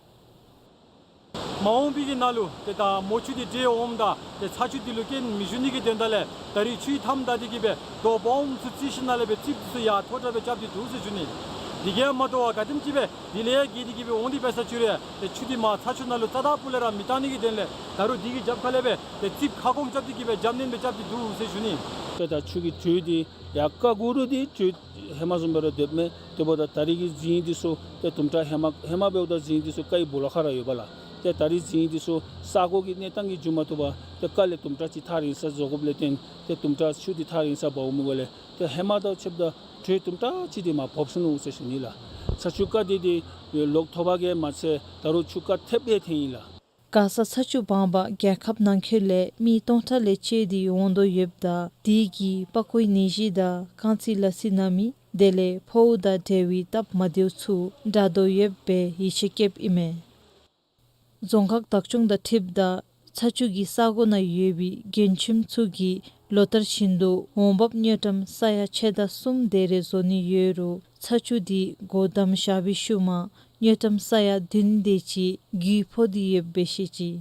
མ་འོངས་པའི་གི་ནང་ལུ་ཏེ་ད་མོ་ཆུ་འདི་འདྲེས་འོངམ་ད་ཏེ་ཚ་ཆུ་འདི་ལུ་རྐྱེན་མི་འབྱུང་ནི་གི་དོན་དག་ལས་ད་རིས་ཆུའི་མཐའམ་བདའ་སྟེ་གི་སྦེ་རྡོ་སྦོམ་ཚུ་བརྩིགས་ཞིནམ་ལས་སྦེ་རྩིགཔ་འདི་ཚུ་ཡར་མཐོ་དྲགས་སྦེ་རྐྱབ་སྟེ་འདུག་ཟེར་ཞུ་ནི། དེ་གིས་མ་དོ་བར་ག་དེམ་ཅིག་སྦེ་དེ་ལས་ཡར་རྒྱས་ཏེ་གི་སྦེ་འོང་སྟེ་འབད་ས་ཅིག་རུང་ཏེ་ཆུ་འདི་མར་ཚ་ཆུ་ནང་ལུ་རྩ་དང་སྤུ་ལས་ར་མི་བཏང་ནི་གི་དོན་ལས་ད་རུང་དེ་གི་རྒྱབ་ཁ་ལས་སྦེ་ཏེ་རྩིགཔ་ཁ་སྐོང་རྐྱབ་སྟེ་གི་སྦེ་རྒྱབ་སྣོན་སྦེ་རྐྱབ་སྟེ་འདུག་ཟེར་ཞུ་ནི། ཏེ་ད་ཆུ་གི་དྲོད་འདི་ཡར་བཀག་དགོ་རུང་འདི་དྲོད་ཧེ་མ་བཟུམ་སྦེ་ར་སྡོདཔ་མས། དེ་འབདཝ་ད་ད་རིས་ཀྱི་རྫིང་འདི་ཚུ་ཏེ་དུམ་གྲ་ཧེ་མ་ཧེ་མ་འབདཝ་ད་རྫིང་འདི་ཚུ་རྐ་གི་སྦོ་ལོགས་ཁར་ར་ཡོདཔ་ལགས། ཏེ་ད་རིས་རྫིང་འདི་ཚུ་ས་གོ་གི་གནས་སྟངས་ཀྱིས་འགྱོ་མ་བཏུབ་པར་ཏེ་རྐ་ལས་དུམ་གྲ་ཅིག་ཐག་རིང་སར་བཟོ་དགོཔ་ལས་བརྟེན་ཏེ་དུམ་གྲ་ཆུ་འདི་ཐག་རིང་སར་འབག་འོང་མི་འགོ་ལས་ཏེ་ཧེ་མ་དང་ཕྱདཔ་ད་དྲོད་དུམ་གྲ་ཅིག་འདི་མར་སྦོམ་སོང་ནུག་ཟེར་ཞུ་ནི་ལགས། ཚ་ཆུ་རྐ་འདི་འདི་ལོག་ཐོབ་པ་གིས་མ་ཚད་ད་རུང་ཆུ་རྐ་ཐེབས་སྦེ་ཐོན་ཡི་ལགས། མགར་ས་ཚ་ཆུ་སྦང་པར་རྒྱལ་ཁབ་ནང་འཁོད་ལས་མི་སྟོང་ཕྲག་ལས་བཅད་དེ་འོང་དོ་ཡོདཔ་ད་དེ་གིས་པགས་ཀོའི་ནད་གཞི་དང་རྐང་རྩེད་ལ་སོགས་ན་མི་དེ་ལས་ཕོཝ་དང་འབྲེལ་བའི་སྟབས་མ་བདེཝ་ཚུ་དྲག་དོ་ཡོདཔ་སྦེ་ཡིད་ཆེས་བསྐྱེདཔ་ཨིན་མས། རྫོང་ཁག་བདག་སྐྱོང་དང་འཁྲིལཝ་ད་ཚ་ཆུ་གི་ས་གོ་ནང་ཡོད་པའི་མགྲོན་ཁྱིམ་ཚུ་གིས་ལོ་ལྟར་བཞིན་དུ་འོང་འབབ་དངུལ་ཀྲམ་ས་ཡ་ཕྱེད་དང་གསུམ་དེ་རེ་བཟོ་ནི་ཡོད་རུང་ཚ་ཆུ་འདི་སྒོ་བསྡམས་བཞག་པའི་ཤུལ་མ་དངུལ་ཀྲམ་ས་ཡ་བདུན་དེ་ཅིག་རྒུད་ཕོག་སྟེ་ཡོདཔ་སྦེ་བཤད་ཅི།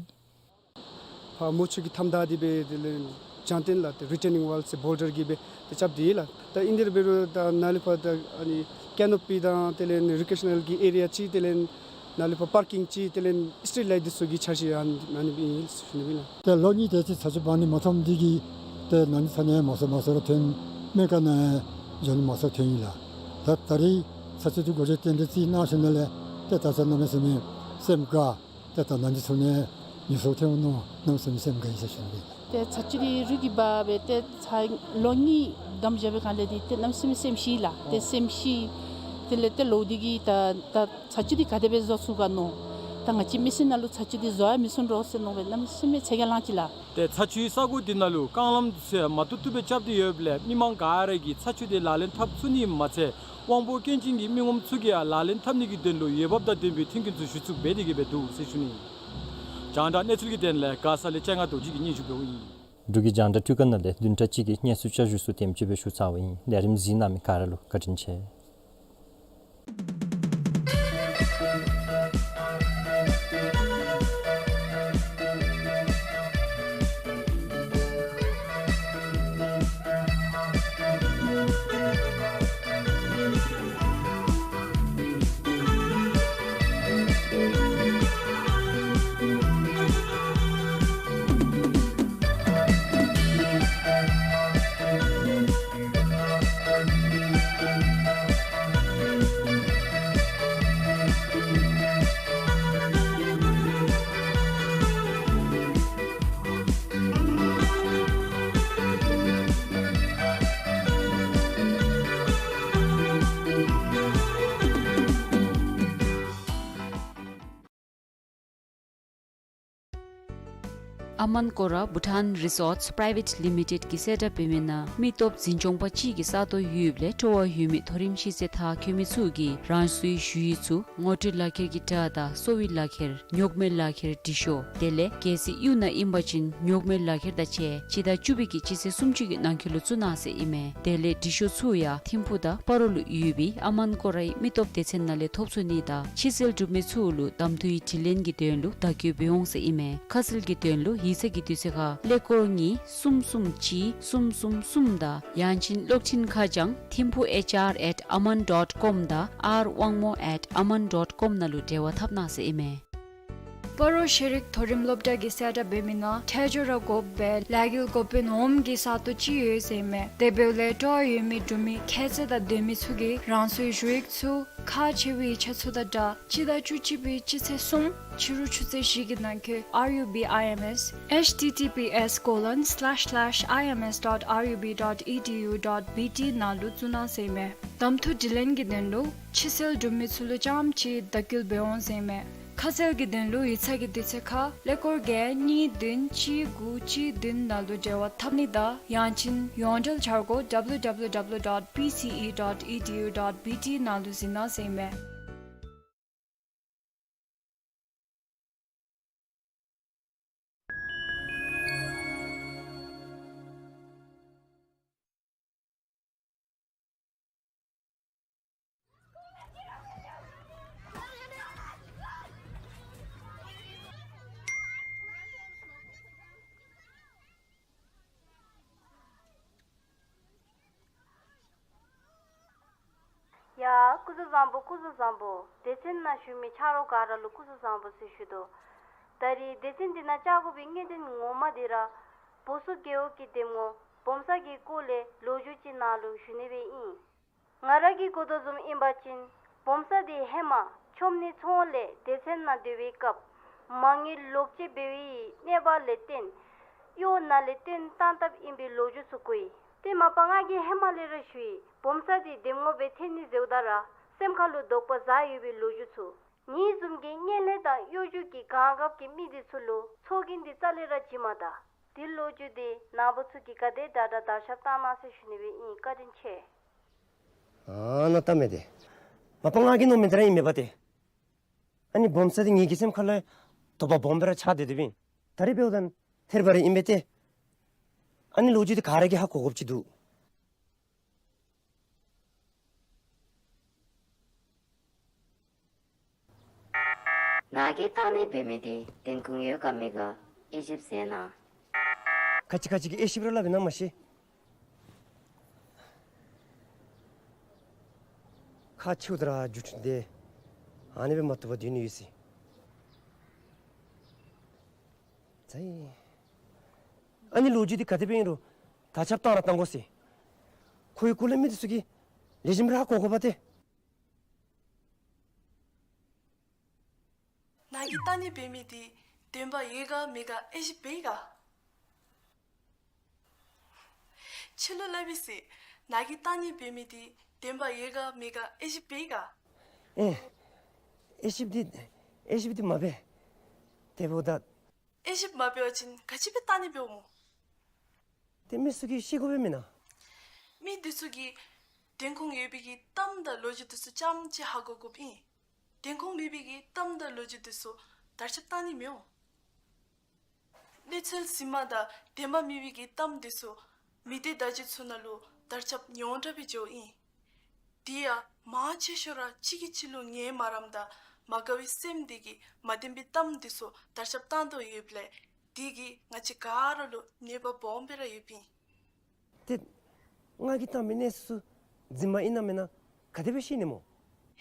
ཕར་མོ་ཆུ་གི་མཐའམ་བདའ་སྟེ་སྦེ་དེ་ལས་བྱང་སྟེང་ལས་ཏེ་རི་ཊེ་ནིང་ཝཱལ་ཟེར་བོལ་ཌར་གྱིས་སྦེ་ཏེ་རྐྱབ་སྟེ་ལགས། ད་ཨིན་དེ་ར་འབད་རུང་ད་ནཱ་ལས་ཕར་ད་ཨ་ནི་ཀེ་ནོ་པི་དང་དེ་ལས་རི་ཀི་རེ་ཤ་ནཱལ་གྱི་ཨེ་རི་ཡ་ཅིག་དེ་ལས་ནཱ་ལས་ཕར་པར་ཀིང་ཅིག་དེ་ལས་སི་ཊི་རིཊ་ལའིཊ་འདི་ཚུ་གི་འཆར་གཞི་ཨ་ནི་ཨ་ནི་སྦེ་ཨིན་ཟེར་ཞུ་ནི་ཨིན་ལགས། ཏེ་ལོ་གཉིས་དེ་ཅིག་ཚ་ཆུ་སྦང་ནི་མ་ཐོབ་འདི་གིས་ཏེ་ནང་འདི་ཚུ་ནང་མང་སུ་མང་སུ་ར་ཐོན་སྨན་ཁང་ནང་འགྱོ་ནི་མང་སུ་ཐོན་ཡི་ལགས། ད་ད་རིས་ཚ་ཆུ་འདི་སྒོ་འབྱེད་རྟེན་འབྲེལ་ཅིག་གནང་ཞིནམ་ལས་ཏེ་ད་ཚ་གནམ་མེད་ས་མེད་སེམས་དགའ། ཏེ་ད་ནང་འདི་ཚུ་ནང་ཉུང་སུ་ཐོན་འོང་ནི་གནམ་མེད་ས་མེད་སེམས་དགའ་ཡི་ཟེར་ཞུ་ནི་ཨིན། ཏེ་ཚ་ཆུ་འདི་རི་གི་བར་སྦེ་ཏེ་ཚར་ལོ་གཉིས་བསྡམས་བཞག་པའི་སྒང་ལས་འདི་ཏེ་གནམ་མེད་ས་མེད་སེམས་ཤི་ལགས། ཏེ་སེམས་ཤི། དེ་ལས་ཏེ་ལོག་སྟེ་གིས་ད་ད་ཚ་ཆུ་འདི་ག་དེ་སྦེ་བཟོ་ཚུགས་ག་མནོ། ད་ང་བཅས་མི་སེར་ནང་ལུ་ཚ་ཆུ་འདི་བཟོ་ཡང་མི་ཚུགས་འདྲས་ཟེར་མནོ་སྦེ་གནམ་མེད་ས་མེད་ཚ་གྱང་ལངས་ཅི་ལགས། ཏེ་ཚ་ཆུའི་ས་གོ་འདི་ནང་ལུ་རྐང་ལམ་འདི་ཚུ་མ་བཏུབ་བཏུབ་སྦེ་རྐྱབ་སྟེ་ཡོདཔ་ལས་མི་མང་ག་ར་གིས་ཚ་ཆུ་འདི་ལག་ལེན་འཐབ་ཚུགས་ནི་མ་ཚད་དབང་པོ་སྐྱོན་ཅན་གྱི་མི་ངོམ་ཚུ་གིས་ཡང་ལག་ལེན་འཐབ་ནི་གི་དོན་ལུ་འོས་འབབ་དང་ལྡན་པའི་མཐུན་རྐྱེན་ཚུ་ཞུ་ཚུགསཔ་འབད་དེ་གི་སྦེ་འདུག་ཟེར་ཞུ་ནི། རྒྱང་བསྒྲགས་གནས་ཚུལ་གྱི་དོན་ལས་མགར་ས་ལས་སྤྱན་སྔ་རྡོ་རྗེ་གིས་སྙན་ཞུ་འབདཝ་ཨིན། འབྲུག་གི་རྒྱང་བསྒྲགས་ཐོག་ཁ་ནང་ལས་བདུན་ཕྲག་གཅིག་གི་གནས་ཚུལ་བསྐྱར་ཞུ་ཚུ་དེམ་ཅིག་སྦེ་ཞུ་ཚརཝ་ཨིན། ལས་རིམ་གཟིགས་གནང་མི་ག་ར་ལུ་བཀའ་དྲིན་ཆེ། ཨ་མཱན་ཀོ་ར་བྷུ་ཊཱན་རི་སོརཊསི་པི་རའི་ཝེཊ་ལི་མི་ཊེཌ་ཀྱིས་གསལ་བསྒྲགས་འབད་མི་ནང་མི་སྟོབས་འཛིན་སྐྱོང་པ་གཅིག་གིས་ས་སྟོང་ཡོདཔ་ལས་སྤྲོ་བ་ཡོད་མི་མཐོ་རིམ་ཤེས་ཚད་མཐར་འཁྱོལ་མི་ཚུ་གིས་རང་སོའི་ཞུ་ཡིག་ཚུ་ངོ་སྤྲོད་ལག་ཁྱེར་གྱི་སྒྲ་དང་གསོ་བའི་ལག་ཁྱེར་ཉོག་མེད་ལག་ཁྱེར་འབྲི་ཤོག་དེ་ལས་གལ་སྲིད་གཡུས་ནང་ཨིན་པ་ཅིན་ཉོག་མེད་ལག་ཁྱེར་དང་བཅས་སྤྱི་ཟླ་བཅུ་པའི་གི་སྤྱི་ཚེས་སུམ་ཅུ་གི་ནང་འཁོད་ལུ་བཙུགས་གནང་ཟེར་ཨིན་མས། དེ་ལས་འབྲི་ཤོག་ཚུ་ཡང་ཐིམ་ཕུག་དང་སྤ་རོ་ལུ་ཡོད་པའི་ཨ་མཱན་ཀོ་རའི་མི་སྟོབས་སྡེ་ཚན་ནང་ལས་ཐོབ་ཚུགས་ནི་དང་ཕྱི་སེལ་གྲུབ་མི་ཚུ་ལུ་གདམ་འཐུའི་དྲི་ལན་གྱི་དོན་ལུ་བརྡ་བཀོད་འབད་འོང་ཟེར་ཨིན་མས། ཁ་གསལ་གྱི་དོན་ལུ་ཡིག་ཚང་གི་དུས་ཚོད་ཁར་ཀླད་ཀོར་གཉིས་གསུམ་གསུམ་གཅིག་གསུམ་གསུམ་གསུམ་དང་ཡང་ཅིན་གློག་འཕྲིན་ཁ་བྱང་ཐིམ་ཕུག་ཨེཆ་ཨར་ཨེཊ་ཨ་མཱན་ཌོཊ་ཀོམ་དང་ཨར་དབང་མོ་ཨེཊ་ཨ་མཱན་ཌོཊ་ཀོམ་ནང་ལུ་འབྲེལ་བ་འཐབ་གནང་ཟེར་ཨིན་མས། སྤ་རོ་ཤེས་རིག་མཐོ་རིམ་སློབ་གྲྭ་གིས་གསལ་བསྒྲགས་འབད་མི་ནང་འཕྲལ་མགྱོགས་ར་དགོ་པའི་ལས་འགུལ་འགོ་དཔོན་འོགམ་གྱི་ས་སྟོང་ཅིག་ཡོད་ཟེར་ཨིན་མས། དེ་འབདཝ་ལས་སྤྲོ་བ་ཡོད་མི་འབྲུག་མི་ཁྱད་ཚད་དང་ལྡན་མི་ཚུ་གིས་རང་སོའི་ཞུ་ཡིག་ཚུ་ཁག་ཆེ་བའི་ཡིག་ཆ་ཚུ་དང་སྦྲགས་སྤྱི་ཟླ་བཅུ་གཅིག་པའི་སྤྱི་ཚེས་གསུམ་ཕྱི་རུ་ཆུ་ཚོད་བཞི་གི་ནང་འཁོད་R U B I M S H T T P S colon slash slash I M S dot R U B dot E D U dot B T ནང་ལུ་བཙུགས་གནང་ཟེར་ཨིན་མས། གདམ་འཐུ་དྲི་ལན་གྱི་དོན་ལུ་ཕྱི་སེལ་གྲུབ་མི་ཚུ་ལུ་རྐྱངམ་ཅིག་བརྡ་བསྐུལ་འབད་འོང་ཟེར་ཨིན་མས། ཁ་གསལ་གྱི་དོན་ལུ་ཡིག་ཚང་གི་དུས་ཚོད་ཁར་ཀླད་ཀོར་བརྒྱད་གཉིས་བདུན་གཅིག་དགུ་གཅིག་བདུན་ནང་ལུ་འབྲེལ་བ་འཐབ་ནི་དང་ཡང་ཅིན་ཡོངས་འབྲེལ་འཆར་སྒོ་W W W dot P C E dot E D U dot B T ནང་ལུ་གཟིགས་གནང་ཟེར་ཨིན་མས། ཡ་སྐུ་གཟུགས་བཟང་པོ། སྐུ་གཟུགས་བཟང་པོ། སྡེ་ཚན་ནང་བཞུགས་མི་ཆ་རོགས་ག་ར་ལུ་སྐུ་གཟུགས་བཟང་པོ་ཟེར་ཞུ་དོ། ད་རེས་སྡེ་ཚན་འདི་ནང་བཅར་དགོ་པའི་གནད་དོན་ངོ་མ་འདི་ར་བོ་སོ་རྒེད་འོག་གི་འདེམས་ངོ་སྦོམ་ས་གི་སྐོར་ལས་ལོ་རྒྱུས་ཅིག་ནཱ་ལུ་ཞུ་ནི་སྦེ་ཨིན། ང་ར་གིས་གོ་དོ་བཟུམ་ཨིན་པ་ཅིན་སྦོམ་ས་འདི་ཧེ་མ་ཆོམ་ནི་ཚོང་ལས་སྡེ་ཚན་ནང་སྡོད་པའི་སྐབས་མ་དངུལ་ལོག་སྤྱོད་འབད་བའི་གནས་བབ་ལས་བརྟེན་གཡོག་ནང་ལས་བཏོན་བཏང་བཏངམ་ཨིན་པའི་ལོ་རྒྱུས་ཚུ་གོ་ཡི། ཏེ་མ་པ་ང་གིས་ཧེ་མ་ལས་ར་ཞུ་ཡི། སྦོམ་ས་འདི་འདེམས་ངོ་སྦེ་ཐོན་ནི་ཟེརཝ་ད་ར་སེམས་ཁ་ལུ་དོགས་པ་ཟ་ཡོད་པའི་ལོ་རྒྱུས་ཚུ། ངེའི་བཟུམ་གྱི་བརྙན་ལས་དང་གཡོ་སྒྱུ་གི་གང་འགབ་ཀྱི་མི་འདི་ཚུ་ལུ་ཚོགས་རྒྱན་འདི་རྩ་ལས་ར་བྱིན་མ་ད། འདི་ལོ་རྒྱུས་འདི་ནཱ་བུ་ཚུ་གིས་ག་དེ་དྲག་དྲག་དར་ཁྱབ་བཏང་གནང་ཟེར་ཞུ་ནི་སྦེ་ཨིན། བཀའ་དྲིན་ཆེ། ཨ་ནཱ་ལྟ་མས་ཏེ། མ་པ་ང་གིས་མནོཝ་མེན་ཏེ་ར་ཨིན་མས་པ་ཏེ། ཨ་ནི་སྦོམ་ས་འདི་ངེ་གི་སེམས་ཁ་ལུ་དོགས་པ་སྦོམ་སྦེ་ར་ཆགས་ཏེ་སྡོདཔ་ཨིན། ད་རེས་འབདཝ་ད་ཐེར་པ་རེ་ཨིན་པས་ཏེ། ཨ་ནི་ལོ་རྒྱུས་འདི་ག་ར་གིས་ཧ་གོ་དགོཔ་ཅིག་འདུག། ནཱ་གིས་བཏང་ནི་འབད་མི་འདི་བདེན་ཁུངས་ཡོད་ག་མེད་ག་དབྱེ་ཞིབ་མཛད་གནང་། ག་ཅི་ག་ཅི་གི་དབྱེ་ཞིབ་ར་སླབ་ཨིན་ན་མ་ཤེས། ཁག་ཆེཝ་ད་ར་རྒྱུ་འཕྲུལ་འདི་ཨ་ནི་སྦེ་མ་བཏུབ་པར་སྡོད་ནི་ཡོད་ཟེར། ཙ་ཡི། ཨ་ནི་ལོ་རྒྱུས་འདི་ག་དེ་སྦེ་ཨིན་རུང་དར་ཁྱབ་བཏང་ར་བཏང་དགོ་ཟེར། ཁོའི་སྐོར་ལས་མི་འདི་ཚུ་གིས་ལེགས་ཤོམ་ར་ཧ་གོ་དགོ་པ་ཏེ། ནཱ་གིས་བཏང་ནི་འབད་མི་འདི་བདེན་པ་ཡོད་ག་མེད་ག་དབྱེ་ཞིབ་འབད་ཡི་ག། ཁྱོད་ལུ་སླབ་ཨིན་ཟེར། ནཱ་གིས་བཏང་ནི་འབད་མི་འདི་བདེན་པ་ཡོད་ག་མེད་ག་དབྱེ་ཞིབ་འབད་ཡི་ག། ཨེ། དབྱེ་ཞིབ་འདི་དབྱེ་ཞིབ་འདི་མ་འབད། དེ་འབདཝ་ད། དབྱེ་ཞིབ་མ་འབད་བ་ཅིན་ག་ཅི་སྦེ་བཏང་ནི་འབདཝ་སྨོ། དེ་མི་ཚུ་གིས་ཤེས་དགོ་པས་མེན་ན། མི་འདི་ཚུ་གིས་བདེན་ཁུངས་ཡོད་པའི་གི་གཏམ་དང་ལོ་རྒྱུས་འདི་ཚུ་རྐྱངམ་ཅིག་ཧ་གོ་དགོཔ་ཨིན། བདེན་ཁུངས་མེད་པའི་གི་གཏམ་དང་ལོ་རྒྱུས་འདི་ཚུ་དར་ཁྱབ་བཏང་ནི་མི་འོང་། གནས་ཚུལ་གཟིགས་མ་དང་བདེན་པ་མེད་པའི་གི་གཏམ་འདི་ཚུ་མི་སྡེ་བརྡ་བརྒྱུད་ཚུ་ནང་ལུ་དར་ཁྱབ་ཉུང་དྲགས་སྦེ་འགྱོཝ་ཨིན། དེ་ཡང་མང་ཆེ་ཤོས་ར་གཅིག་གིས་གཅིག་ལུ་ངན་སྨྲ་རམ་དང་མ་དགའ་བའི་སེམས་འདི་གིས་མ་བདེན་པའི་གཏམ་འདི་ཚུ་དར་ཁྱབ་བཏང་དོ་ཡོདཔ་ལས་དེ་གིས་ང་བཅས་ག་ར་ལུ་ཉེས་པ་སྦོམ་སྦེ་ར་ཡོདཔ་ཨིན། ཏེ་ང་གིས་བཏང་མི་གནས་ཚུལ་ཚུ་རྫུན་མ་ཨིན་ན་མེན་ན་ག་དེ་སྦེ་ཤེས་ནི་སྨོ།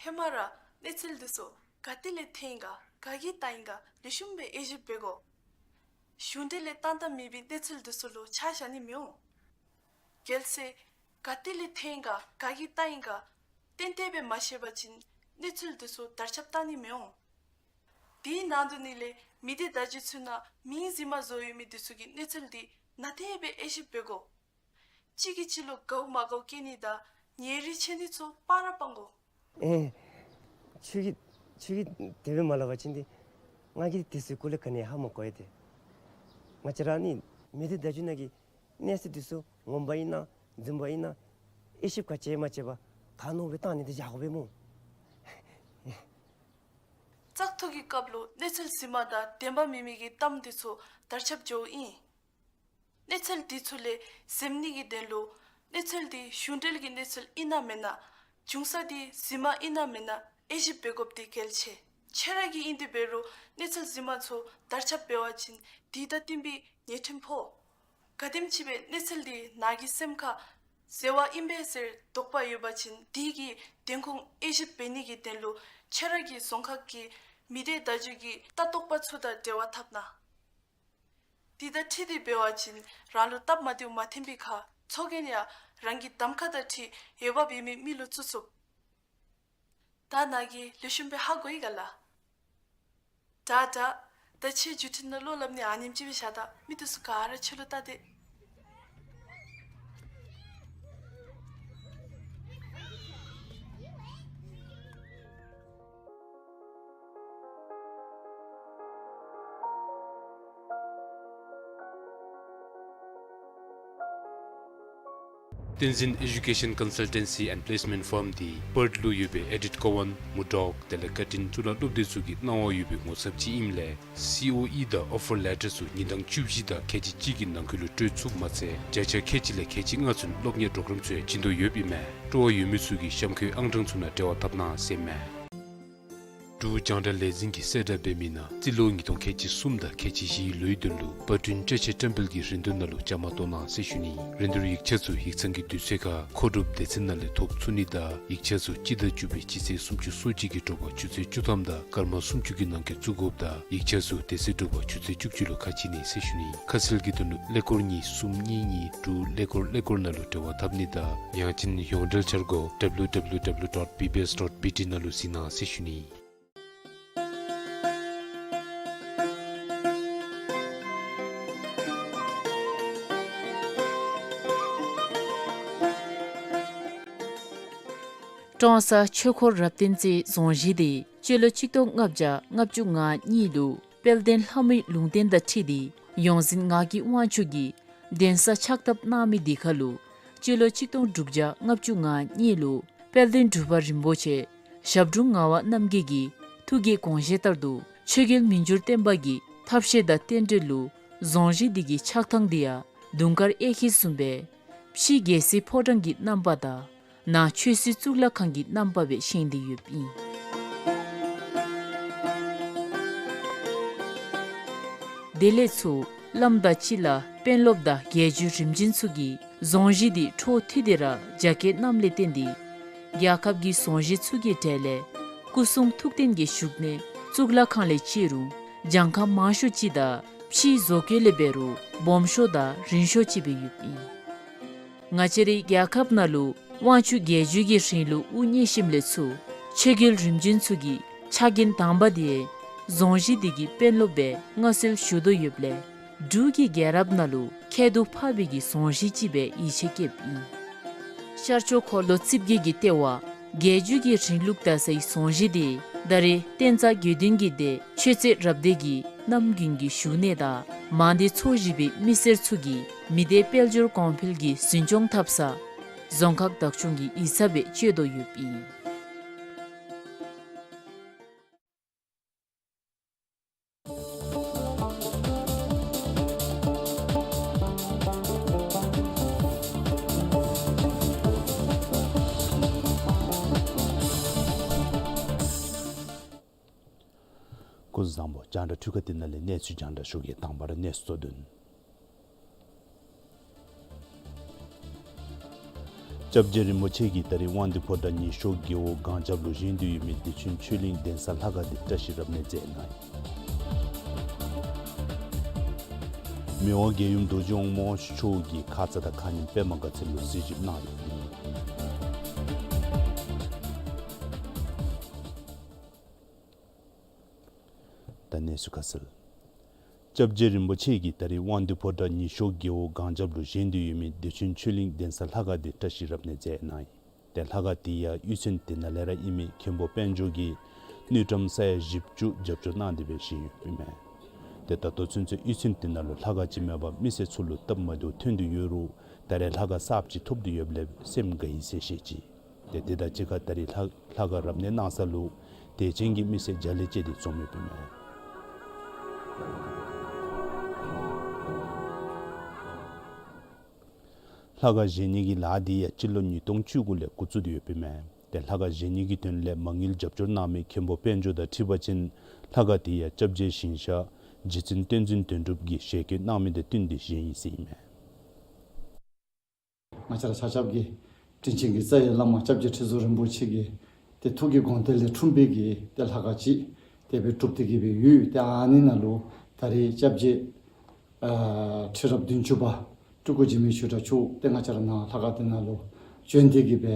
ཧེ་མ་ར་གནས་ཚུལ་འདི་ཚུ་ག་ཏེ་ལས་ཐོན་ག་ག་གིས་བཏང་ཡི་ག་ལེགས་ཤོམ་སྦེ་དབྱེ་ཞིབ་འབད་དགོ། གཞུང་འབྲེལ་ལས་བཏང་བཏངམ་མེད་པའི་གནས་ཚུལ་འདི་ཚུ་ལུ་ཆ་བཞག་ནི་མི་འོང་། གལ་སྲིད་ག་ཏེ་ལས་ཐོན་ག་ག་གིས་བཏང་ཡི་ག་ཏན་ཏན་སྦེ་མ་ཤེས་པ་ཅིན་གནས་ཚུལ་འདི་ཚུ་དར་ཁྱབ་བཏང་ནི་མི་འོང་། དེའི་ནང་དུ་ནི་ལས་མི་སྡེ་བརྡ་བརྒྱུད་ཚུ་ནང་མིང་རྫུན་མ་བཟོ་ཡོད་མི་འདི་ཚུ་གི་གནས་ཚུལ་འདི་ནན་ཏན་སྦེ་དབྱེ་ཞིབ་འབད་དགོ། གཅིག་གིས་གཅིག་ལུ་དགའཝ་མ་དགའཝ་སྐྱེ་ནི་དང་ཉེ་རིང་ཆད་ནི་ཚུ་སྤང་ར་སྤང་དགོ། ཨེ། ཁྱོད་ཀྱིས་ཁྱོད་ཀྱིས་དེ་སྦེ་མ་སླབ་པ་ཅིན་ཏེ་ང་གིས་དེ་ཚུའི་སྐོར་ལས་ག་ནི་ཧ་མ་གོ་ཡི་ཏེ། ང་བཅས་ར་ནི་མི་སྡེ་བརྡ་བརྒྱུད་ནང་གི་གནས་ཚུལ་འདི་ཚུ་ངོ་མ་ཨིན་ན་རྫུན་མ་ཨིན་ན་དབྱེ་ཞིབ་ག་བྱས་མ་བྱས་པར་ད་མནོ་སྦེ་བཏང་ནི་འདི་བཞག་དགོ་པས་སྨོ། བཙག་འཐུ་གི་སྐབས་ལུ་གནས་ཚུལ་རྫུན་མ་དང་བདེན་པ་མེད་མི་གི་གཏམ་འདི་ཚུ་དར་ཁྱབ་འགྱོཝ་ཨིན། གནས་ཚུལ་འདི་ཚུ་ལས་གཟབ་ནི་གི་དོན་ལུ་གནས་ཚུལ་འདི་གཞུང་འབྲེལ་གྱི་གནས་ཚུལ་ཨིན་ན་མེན་ན། འབྱུང་ས་འདི་རྫུན་མ་ཨིན་ན་མེན་ན་དབྱེ་ཞིབ་འབད་དགོཔ་འདི་གལ་ཆེ། ཁྱོད་ར་གིས་ཨིན་ཏེ་འབད་རུང་གནས་ཚུལ་རྫུན་མ་ཚུ་དར་ཁྱབ་འབད་བ་ཅིན་དེ་དང་བསྟུན་པའི་ཉེས་ཁྲིམས་ཕོག། ག་དེམ་ཅིག་སྦེ་གནས་ཚུལ་འདི་ནཱ་གི་སེམས་ཁར་ཟེར་བ་ཨིན་པས་ཟེར་དོགས་པ་ཡོད་པ་ཅིན་དེ་གི་བདེན་ཁུངས་དབྱེ་ཞིབ་འབད་ནི་གི་དོན་ལུ་ཁྱོད་ར་གི་རྫོང་ཁག་གི་མི་སྡེ་བརྡ་བརྒྱུད་ཀྱི་ལྟ་རྟོག་པ་ཚུ་དང་འབྲེལ་བ་འཐབ་གནང་། དེ་དང་འཁྲིལ་ཏེ་འབད་བ་ཅིན་རང་ལུ་སྟབས་མ་བདེཝ་མ་ཐོན་པའི་ཁར་ཚོགས་རྒྱན་ཡང་རང་གི་གདམ་ཁ་དང་འཁྲིལ་འོས་འབབ་ཡོད་མི་མི་ལུ་བཙུགས་ཚུགས། ད་ནཱ་གིས་ལེགས་ཤོམ་སྦེ་ཧ་གོ་ཡི་ག་ལགས། དྲག་དྲག། ད་ཁྱོད་བརྒྱུད་འཕྲིན་ནང་བློ་སླབ་ནི་ཨ་ནེམ་ཅིག་སྦེ་བཞག་ད། མི་འདི་ཚུ་ག་ར་ཁྱོད་ལུ་བལྟ་སྟེ། བསྟན་འཛིན་Education Consultancy and Placement Firm འདི་པརཐ་ལུ་ཡོད་པའི་ཨེ་ཌིཊ་ཀོ་ཝཱན་མུར་ཌོག་དེ་ལས་ཀར་ཊིན་གཙུག་ལག་སློབ་སྡེ་ཚུ་གི་གནང་བ་ཡོད་པའི་ངོ་ཚབ་ཅིག་ཨིནམ་ལས་སི་ཨོ་ཨི་དང་ཨོ་ཕར་ལེ་ཊར་ཚུ་ཉིན་གྲངས་བཅུ་བཞི་དང་ཁལ་གཅིག་གཅིག་གི་ནང་འཁོད་ལུ་སྤྲོད་ཚུགསཔ་མ་ཚད་བརྒྱ་ཆ་ཁལ་གཅིག་ལས་ཁལ་གཅིག་ལྔ་ཚུན་སློབ་གཉེར་པོརོ་གརམ་ཚུ་ཡང་བྱིན་དོ་ཡོདཔ་ཨིན་མས། སྤྲོ་བ་ཡོད་མི་ཚུ་གིས་གཤམ་འཁོད་ཨང་གྲངས་ཚུ་ནང་འབྲེལ་བ་འཐབ་གནང་ཟེར་མས། འབྲུག་རྒྱང་བསྒྲགས་ལས་འཛིན་གྱིས་གསལ་བསྒྲགས་འབད་མི་ནང་རྩིས་ལོ་ཉིས་སྟོང་ཁལ་གཅིག་གསུམ་དང་ཁལ་གཅིག་བཞིའི་ལོའི་དོན་ལུ་པར་སྐྲུན་བཀྲ་ཤིས་བཀྲམ་སྤེལ་གྱི་རིན་བསྡུར་ནང་ལུ་བཅའ་མར་གཏོགས་གནང་ཟེར་ཞུ་ནི། རིན་བསྡུར་ཡིག་ཆ་ཚུ་ཡིག་ཚང་གི་དུས་ཚོད་ཁར་མཁོ་སྒྲུབ་སྡེ་ཚན་ནང་ལས་ཐོབ་ཚུགས་ནི་དང་ཡིག་ཆ་ཚུ་སྤྱི་ཟླ་བཅུ་པའི་སྤྱི་ཚེས་སུམ་ཅུ་སོ་གཅིག་གི་དྲོ་པ་ཆུ་ཚོད་བཅུ་ཐམ་དང་སྐར་མ་སུམ་ཅུ་གི་ནང་འཁོད་བཙུགས་དགོཔ་དང་ཡིག་ཆ་ཚུ་དེ་ཚེ་དྲོ་པ་ཆུ་ཚོད་བཅུ་གཅིག་ལུ་ཁ་ཕྱེ་ནི་ཟེར་ཞུ་ནི། ཁ་གསལ་གྱི་དོན་ལུ་ཀླད་ཀོར་གཉིས་གསུམ་གཉིས་གཉིས་དྲུག་ཀླད་ཀོར་ཀླད་ཀོར་ནང་ལུ་འབྲེལ་བ་འཐབ་ནི་དང་ཡང་ཅིན་ཡོངས་འབྲེལ་འཆར་སྒོ་W W W dot B B S dot B T ནང་ལུ་གཟིགས་གནང་ཟེར་ཞུ་ནི། ཀྲོང་གསར་ཆོས་འཁོར་རབ་བརྟན་རྩེ་རྫོང་གཞིས་འདི་སྤྱི་ལོ་ཆིག་སྟོང་ལྔ་བརྒྱ་ལྔ་བཅུ་ང་གཉིས་ལུ་དཔལ་ལྡན་ལྷ་མོའི་ལུང་བསྟན་དང་འཁྲིལ་ཏེ་ཡོངས་འཛིན་ངག་གི་དབང་ཕྱུག་གིས་གདན་ས་ཕྱག་བཏབ་གནང་མི་འདི་ཁར་ལུ་སྤྱི་ལོ་ཆིག་སྟོང་དྲུག་བརྒྱ་ལྔ་བཅུ་ང་གཉིས་ལུ་དཔལ་ལྡན་འབྲུག་པ་རིན་པོ་ཆེ་ཞབས་དྲུང་ངག་དབང་རྣམ་རྒྱལ་གྱི་ཐུགས་ཀྱི་དགོངས་བཞེད་ལྟར་དུ་ཆོས་རྒྱལ་མི་འགྱུར་བརྟན་པ་གི་ཐབས་ཤེས་དང་རྟེན་འབྲེལ་ལུ་རྫོང་གཞིས་འདི་གི་ཆགས་ཐངས་འདི་ཡང་དུང་དཀར་གཡས་འཁྱིལ་བཟུམ་སྦེ་ཕྱི་རྒྱལ་སྲིད་ཕོ་བྲང་གི་རྣམ་པ་དང་ནང་ཆོས་སྲིད་གཙུག་ལག་ཁང་གི་རྣམ་པ་སྦེ་བཞེངས་ཏེ་ཡོདཔ་ཨིན། དེ་ལས་ཚུར་བླམ་དང་སྤྱི་བླ་དཔོན་སློབ་དང་རྒྱལ་བརྒྱུད་རིམ་བྱོན་ཚུ་གིས་རྫོང་གཞིས་འདི་འཕྲོ་མཐུད་དེ་ར་རྒྱ་སྐྱེད་གནངམ་ལས་བརྟེན་ཏེ་རྒྱལ་ཁབ་ཀྱི་རྫོང་གཞིས་ཚུ་གི་གྲས་ལས་སྐུ་གསུང་ཐུགས་རྟེན་གྱི་བཞུགས་གནས་གཙུག་ལག་ཁང་ལས་བརྩི་རུང་གྱངས་ཁ་མང་ཤོས་ཅིག་དང་ཕྱིའི་བཟོ་བཀོད་ལས་འབད་རུང་སྦོམ་ཤོས་དང་རིང་ཤོས་ཅིག་སྦེ་ཡོདཔ་ཨིན། ང་བཅས་རའི་རྒྱལ་ཁབ་ནང་ལུ་དབང་ཕྱུག་རྒྱལ་བརྒྱུད་ཀྱི་རིང་ལུགས་དབུ་བརྙེས་ཞིནམ་ལས་ཚུར་ཆོས་རྒྱལ་རིམ་བྱོན་ཚུ་གི་ཕྱག་འགན་དང་པ་འདི་རྫོང་གཞིས་འདི་གི་དཔོན་སློབ་སྦེ་མངའ་གསོལ་ཞུ་དོ་ཡོདཔ་ལས་འབྲུག་གི་རྒྱལ་རབས་ནང་ལུ་ཁྱད་དུ་འཕགས་པའི་གི་རྫོང་གཞིས་ཅིག་སྦེ་ཡིད་ཆེས་བསྐྱེདཔ་ཨིན། ཤར་ཕྱོགས་འཁོར་ལོ་རྩིབས་བརྒྱད་ཀྱི་ལྟེ་བ་རྒྱལ་བརྒྱུད་ཀྱི་རིང་ལུགས་དར་སའི་རྫོང་གཞིས་འདི་ད་རེས་བསྟན་རྩ་དགེ་འདུན་གྱི་སྡེ་ཆོས་རྩེ་རབ་སྡེ་གི་རྣམ་རྒྱུན་གྱི་བཞུགས་གནས་དང་མང་སྡེ་ཚོ་བཞི་པའི་མི་སེར་ཚུ་གིས་མི་སྡེ་དཔལ་འབྱོར་གོང་འཕེལ་གྱི་འཛིན་སྐྱོང་འཐབ་ས་རྫོང་ཁག་བདག་སྐྱོང་གི་ཡིག་ཚང་སྦེ་སྤྱོད་དོ་ཡོདཔ་ཨིན། སྐུ་གཟུགས་བཟང་པོ། རྒྱང་བསྒྲགས་འཕྲུལ་ཁང་འདི་ནང་ལས་གནས་ཚུལ་རྒྱང་བསྒྲགས་ཞུ་གེ། དང་པ་ར་གནས་ཚུལ་གཙོ་དོན། སྐྱབས་རྗེ་རིན་པོ་ཆེ་གིས་ད་རིས་དབང་འདུས་ཕོ་བྲང་ཉི་ཤོག་རྒེད་འོག་སྒང་རྒྱབ་ལུ་བཞེངས་ཏེ་ཡོད་མི་བདེ་ཆེན་ཆོས་གླིང་གདན་ས་ལྷ་ཁང་འདི་བཀྲ་ཤིས་རབ་གནས་མཛད་གནང་ཡི། མི་དབང་རྒྱལ་ཡུམ་རྡོ་རྗེ་དབང་མོ་དབང་ཕྱུག་མཆོག་གིས་ཁ་ཙ་དང་ཁ་ཉིནམ་པདྨ་དགའ་ཚལ་ལུ་གཟིགས་ཞིབ་གནང་ཡོད། ད་གནས་ཚུལ་ཁ་གསལ། སྐྱབས་རྗེ་རིན་པོ་ཆེ་གིས་ད་རིས་དབང་འདུས་ཕོ་བྲང་ཉི་ཤོག་རྒེད་འོག་སྒང་རྒྱབ་ལུ་བཞེངས་ཏེ་ཡོད་མི་བདེ་ཆེན་ཆོས་གླིང་གདན་ས་ལྷ་ཁང་འདི་བཀྲ་ཤིས་རབ་གནས་མཛད་གནང་ཡི། ཏེ་ལྷ་ཁང་འདི་ཡང་གཡུས་ཚན་དེ་ནང་ལས་ར་ཨིན་མི་མཁན་པོ་དཔལ་འབྱོར་གྱིས་དངུལ་ཀྲམ་ས་ཡ་བཞི་བཅུ་རྒྱབ་སྐྱོར་གནང་སྟེ་སྦེ་བཞེངས་ཡོདཔ་ཨིན་མས། ཏེ་ད་ལྟོ་ཚུན་ཚོད་གཡུས་ཚན་དེ་ནང་ལུ་ལྷ་ཁང་ཅིག་མེད་པར་མི་སེར་ཚུ་ལུ་སྟབས་མ་བདེཝ་ཐོན་ཏེ་ཡོད་རུང་ད་རེས་ལྷ་ཁང་གསརཔ་ཅིག་ཐོབ་སྟེ་ཡོདཔ་ལས་སེམས་དགའ་ཡི་ཟེར་བཤད་ཅི། ཏེ་དེ་དང་གཅིག་ཁར་ད་རིས་ལྷ་ལྷ་ཁང་རབ་གནས་གནང་ས་ལུ་དད་ཅན་གྱི་མི་སེར་རྒྱ་ལས་བཅད་དེ་འཛོམས་ཡོདཔ་ཨིན་མས། ལྷ་ཁང་བཞེངས་ནི་གི་ལཱ་འདི་ཡང་སྤྱི་ལོ་ཉིས་སྟོང་བཅུ་དགུ་ལས་འགོ་བཙུགས་ཏེ་ཡོདཔ་ཨིན་མས། ཏེ་ལྷ་ཁང་བཞེངས་ནི་གི་དོན་ལས་མ་དངུལ་རྒྱབ་སྐྱོར་གནང་མི་མཁན་པོ་དཔལ་འབྱོར་དང་འཁྲིལ་བ་ཅིན་ལྷ་ཁང་འདི་ཡང་སྐྱབས་རྗེ་ཞིང་གཤེགས་རྗེ་བཙུན་བསྟན་འཛིན་དོན་གྲུབ་ཀྱིས་ཞལ་བཀོད་གནང་མི་དང་བསྟུན་ཏེ་བཞེངས་ཡི་ཟེར་ཨིན་མས། ང་བཅས་ར་ཆ་ཁྱབ་ཀྱི་དྲིན་ཅན་གྱི་རྩ་བའི་བླ་མ་སྐྱབས་རྗེ་ཁྲི་ཟུར་རིན་པོ་ཆེ་གི་ཏེ་ཐུགས་ཀྱི་དགོངས་གཏེར་ལས་འཁྲུངས་པའི་གི་ཏེ་ལྷ་ཁང་ཅིག་དེ་སྦེ་གྲུབ་སྟེ་གི་སྦེ་ཡོད། ཏེ་ཨ་ནི་ནང་ལུ་ད་རེས་སྐྱབས་རྗེ་ཨ་ཁྲི་རབས་བདུན་ཅུ་པ་སྤྲུལ་སྐུ་འཇིགས་མེད་ཆོས་གྲགས་མཆོག་ཏེ་ང་བཅས་ར་ནཱ་ལྷ་ཁང་དེ་ནང་ལུ་བྱོན་ཏེ་གི་སྦེ་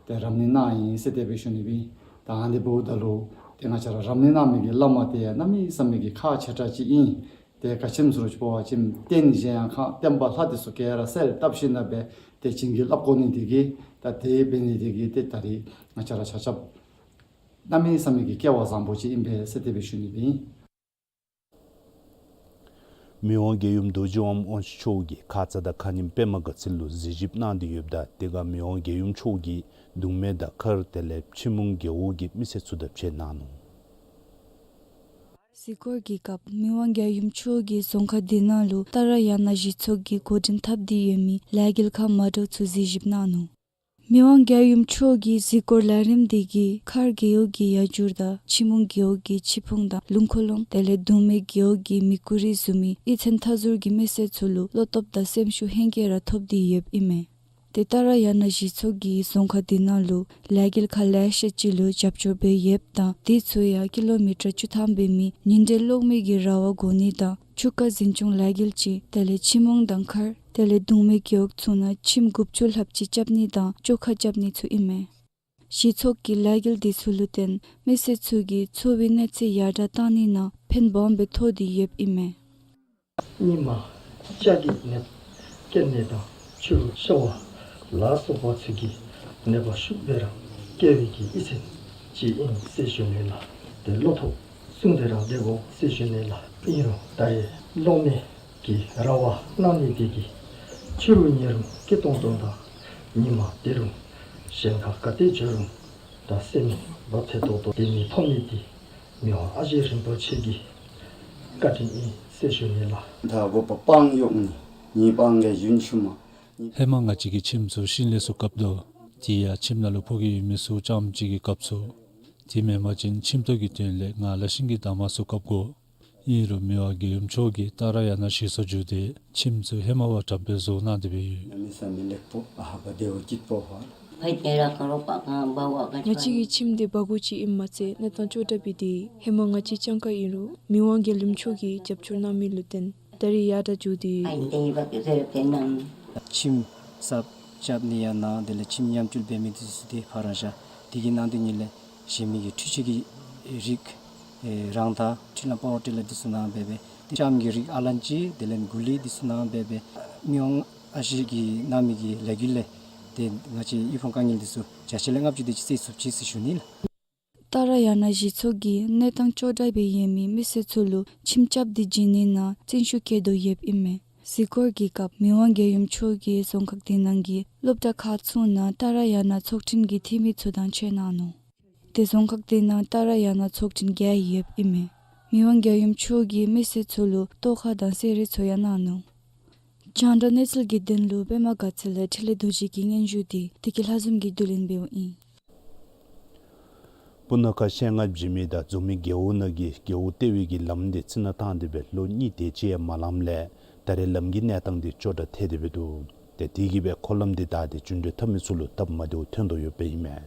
ཏེ་རབ་གནས་གནང་ཡི་ཟེར་དེ་སྦེ་ཞུ་ནི་ཨིན། ད་ཨ་ནི་འབདཝ་ད་ལུ་ཏེ་ང་བཅས་ར་རབ་གནས་གནང་མི་གི་བླ་མ་དེ་ཡང་གནམ་མེད་ས་མེད་ཀྱི་ཁག་ཆེ་དྲགས་ཅིག་ཨིན། ཏེ་ག་ཅི་སྨོ་ཟེར་བ་ཅིན་རྟེན་གཞལ་ཡས་ཁང་བརྟེན་པ་ལྷ་དེ་ཚུ་ག་ར་གསལ་བཏབ་ཞིནམ་ལས་སྦེ་ཏེ་བྱིན་གྱིས་བརླབ་དགོ་ནི་དེ་གིས་ད་དེ་འབད་ནི་དེ་གིས་ཏེ་ད་རེས་ང་བཅས་ར་ཆ་ཁྱབ་གནམ་མེད་ས་མེད་ཀྱི་སྐལ་བ་བཟང་པོ་ཅིག་ཨིན་པས་ཟེར་དེ་སྦེ་ཞུ་ནི་ཨིན། མི་དབང་རྒྱལ་ཡུམ་རྡོ་རྗེ་དབང་མོ་དབང་ཕྱུག་མཆོག་གིས་ཁ་ཙ་དང་ཁ་ཉིནམ་པདྨ་དགའ་ཚལ་ལུ་གཟིགས་ཞིབ་གནང་སྟེ་ཡོདཔ་ད་དེ་ཁར་མི་དབང་རྒྱལ་ཡུམ་མཆོག་གིས་གདུང་མའི་དང་མཁར་དེ་ལས་ཕྱི་མུང་རྒེད་འོག་གི་མི་སེར་ཚུ་དང་ཕྱད་གནང་ནུག། གཟིགས་སྐོར་གྱི་སྐབས་མི་དབང་རྒྱལ་ཡུམ་མཆོག་གིས་རྫོང་ཁག་འདི་ནང་ལུ་ཏཱ་ར་ཡ་ན་གཞི་ཚོགས་ཀྱིས་འགོ་འདྲེན་འཐབ་སྟེ་ཡོད་མི་ལས་འགུལ་ཁག་མ་འདྲཝ་ཚུ་གཟིགས་ཞིབ་གནང་ནུག། མི་དབང་རྒྱལ་ཡུམ་མཆོག་གིས་གཟིགས་སྐོར་ལས་རིམ་འདི་གིས་མཁར་རྒེད་འོག་གི་ཡ་འགྱུར་དང་ཆི་མོང་རྒེད་འོག་གི་ཆི་ཕུང་དང་ལུང་ཁོ་ལོང་དེ་ལས་གདུང་མའི་རྒེད་འོག་གི་མི་ཀུ་རི་བཟུམ་མའི་གཡུས་ཚན་མཐའ་ཟུར་གྱི་མི་སེར་ཚུ་ལུ་བློ་སྟོབས་དང་སེམས་ཤུགས་ཧེང་སྐལ་ར་ཐོབ་སྟེ་ཡོདཔ་ཨིན་མས། ཏེ་ཏཱ་ར་ཡ་ན་གཞི་ཚོགས་ཀྱིས་རྫོང་ཁག་འདི་ནང་ལུ་ལས་འགུལ་ཁག་ལེ་ཤ་ཅིག་ལུ་རྒྱབ་སྐྱོར་འབད་ཡོདཔ་ད་དེ་ཚུ་ཡང་ཀི་ལོ་མི་ཊར་བཅུ་ཐམ་འབད་མི་ཉིན་དྲོད་གློག་མེ་གི་ར་བ་བསྒོར་ནི་དང་ཆུ་རྐ་འཛིན་སྐྱོང་ལས་འགུལ་ཅིག་དེ་ལས་ཆི་མོང་དང་མཁར་དེ་ལས་གདུང་མའི་རྒེད་འོག་ཚུ་ནང་ཁྱིམ་དགུ་བཅུ་ལྷགཔ་ཅིག་རྐྱབ་ནི་དང་བཅོ་ཁ་རྐྱབ་ནི་ཚུ་ཨིན་མས། གཞི་ཚོགས་ཀྱི་ལས་འགུལ་འདི་ཚུ་ལུ་བརྟེན་མི་སེར་ཚུ་གི་འཚོ་བའི་གནས་ཚད་ཡར་དྲག་བཏང་ནི་ནང་ཕན་སྦོམ་སྦེ་ཐོགས་ཏེ་ཡོདཔ་ཨིན་མས། སྙིགས་མ་ལྕགས་ཀྱི་ནད་སྐྱེ་ནི་དང་ཆུ་ཤ་བ་ལ་སོགས་པ་ཚུ་གི་ནད་པ་ཤུགས་སྦེ་ར་སྐྱེ་བའི་གི་གཡུས་ཚན་ཅིག་ཨིན་ཟེར་ཞུ་ནི་ལགས། ཏེ་བློ་ཐོག་བཟུང་སྟེ་ར་སྡོད་དགོ་ཟེར་ཞུ་ནི་ལགས། ཨིན་རུང་ད་རེས་གློག་མེ་གི་ར་བ་གནང་ནི་འདི་གིས་ཕྱི་རུ་ཉལ་རུང་སྐྱིད་ཏོང་ཏོ་དང་ཉི་མ་དེ་རུང་གཞན་ཁར་ག་ཏེ་འགྱོ་རུང་ད་སེམས་བབ་ཚད་ཏོག་ཏོ་སྡོད་ནི་ཐོབ་ནི་འདི་མི་དབང་ཨ་ཞེ་རིན་པོ་ཆེ་གི་བཀའ་དྲིན་ཨིན་ཟེར་ཞུ་ནི་ལགས། ད་འགོ་པ་སྤང་གཡོག་ནི་ཉིས་སྤང་གི་ཡུན་ཤུལ་མ། ཧེ་མ་ང་བཅས་ཀྱི་ཁྱིམ་ཚུ་ཤིང་ལས་ཚུ་བཀབ་དོ། དེ་ཡང་ཁྱིམ་ནང་ལུ་ཕོ་སྐྱེས་ཡོད་མི་ཚུ་རྐྱངམ་གཅིག་གིས་བཀབ་ཚུགས། དེ་མེན་པ་ཅིན་ཁྱིམ་ཐོག་གི་དོན་ལས་ང་ལ་ཤིང་གི་འདབ་མ་ཚུ་བཀབ་དགོ། ཨིན་རུང་མི་དབང་རྒྱལ་ཡུམ་མཆོག་གིས་ཏཱ་ར་ཡ་ན་གཞི་ཚོགས་བརྒྱུད་དེ་ཁྱིམ་ཚུ་ཧེ་མ་བ་དྲག་སྦེ་བཟོ་གནང་སྟེ་སྦེ་ཡོད། གནམ་མེད་ས་མེད་ལེགས་པོ་ཨ་ཧ་བ་བདེ་བ་སྐྱིད་པོ་ཧ། ང་བཅས་ཀྱི་ཁྱིམ་འདི་སྦ་གུ་ཅིག་ཨིནམ་མ་ཚད་གནས་སྟངས་ཅོག་འཐདཔ་སྦེ་འདི་ཧེ་མ་ང་བཅས་སྤྱང་ཀ་ཨིན་རུང་མི་དབང་རྒྱལ་ཡུམ་མཆོག་གིས་རྒྱབ་སྐྱོར་གནང་མི་ལུ་བརྟེན་ད་རེས་ཡར་དྲག་འགྱོ་སྟེ་ཡོད། ཁྱིམ་གསརཔ་རྐྱབ་ནི་ཡང་གནང་དེ་ལས་ཁྱིམ་མཉམ་སྤྱོད་འབད་མི་འདི་ཚུ་འདི་ཕར་ར་བཞག། དེ་གི་ནང་དོན་ཉིད་ལས་གཞན་མི་གི་འཕྲུལ་ཆས་ཀྱི་རིགས་ཨེ་རང་ད་འཕྲུལ་ལམ་པ་ཝར་ཊི་ལར་འདི་ཚུ་གནང་སྦེ་སྦེ་ཏེ་ལྕངམ་གྱི་རིགས་ཨ་ལན་ཅི་དེ་ལས་གུ་ལི་འདི་ཚུ་གནང་སྦེ་སྦེ་མི་དབང་ཨ་ཞེ་གིས་གནང་མི་གི་ལས་འགུལ་ལས་ཏེ་ང་བཅས་དབུལ་ཕོངས་དཀའ་ངལ་འདི་ཚུ་བརྒྱ་ཆ་ལས་ལྔ་བཅུ་དེ་ཅིག་སེལ་ཚུགས་ཅི་ཟེར་ཞུ་ནི་ལགས། ཏཱ་ར་ཡ་ན་གཞི་ཚོགས་ཀྱིས་གནས་སྟངས་ཅོག་འཐདཔ་སྦེ་ཡོད་མི་མི་སེར་ཚུ་ལུ་ཁྱིམ་རྐྱབ་སྟེ་བྱིན་ནི་ནང་བརྩོན་ཤུགས་བསྐྱེད་དོ་ཡོདཔ་ཨིན་མས། གཟིགས་སྐོར་གྱི་སྐབས་མི་དབང་རྒྱལ་ཡུམ་མཆོག་གིས་རྫོང་ཁག་དེ་ནང་གི་སློབ་གྲྭ་ཁག་ཚུ་ནང་ཏཱ་ར་ཡ་ན་ཚོགས་ཆེན་གྱི་འཐུས་མི་ཚུ་དང་མཇལ་གནང་ནུག། ཏེ་རྫོང་ཁག་དེ་ནང་ཏཱ་ར་ཡ་ན་ཚོགས་ཆེན་བརྒྱད་ཡོདཔ་ཨིན་མས། མི་དབང་རྒྱལ་ཡུམ་མཆོག་གིས་མི་སེར་ཚུ་ལུ་ཏོག་ཁ་དང་གསེར་རིལ་ཚུ་ཡང་གནང་ནུག། རྒྱང་བསྒྲགས་གནས་ཚུལ་གྱི་དོན་ལུ་པདྨ་དགའ་ཚལ་ལས་འཕྲིན་ལས་རྡོ་རྗེ་གི་སྙན་ཞུ་འདི་བདེ་སྐྱིད་ལྷ་འཛོམས་ཀྱིས་བསྡུ་ལེན་འབདཝ་ཨིན། སྤུ་ན་ཁ་ཤེལ་རྔ་བྱེ་མའི་དང་རྫོང་མི་རྒེད་འོག་ནང་གི་རྒེད་འོག་ལྟེ་བའི་གི་ལམ་འདི་རྩི་ནག་བཏང་སྟེ་སྦེ་ལོ་གཉིས་དེ་ཅིག་ཡང་མ་ལངམ་ལས་ད་རེས་ལམ་གྱི་གནས་སྟངས་འདི་ཅོག་འཐདཔ་ཐལ་ཏེ་སྦེ་འདུག། ཏེ་དེ་གིས་སྦེ་འཁོར་ལམ་འདི་བདའ་སྟེ་རྒྱུན་འགྲུལ་འཐབ་མི་ཚུ་ལུ་སྟབས་མ་བདེཝ་ཐོན་དོ་ཡོདཔ་ཨིན་མས།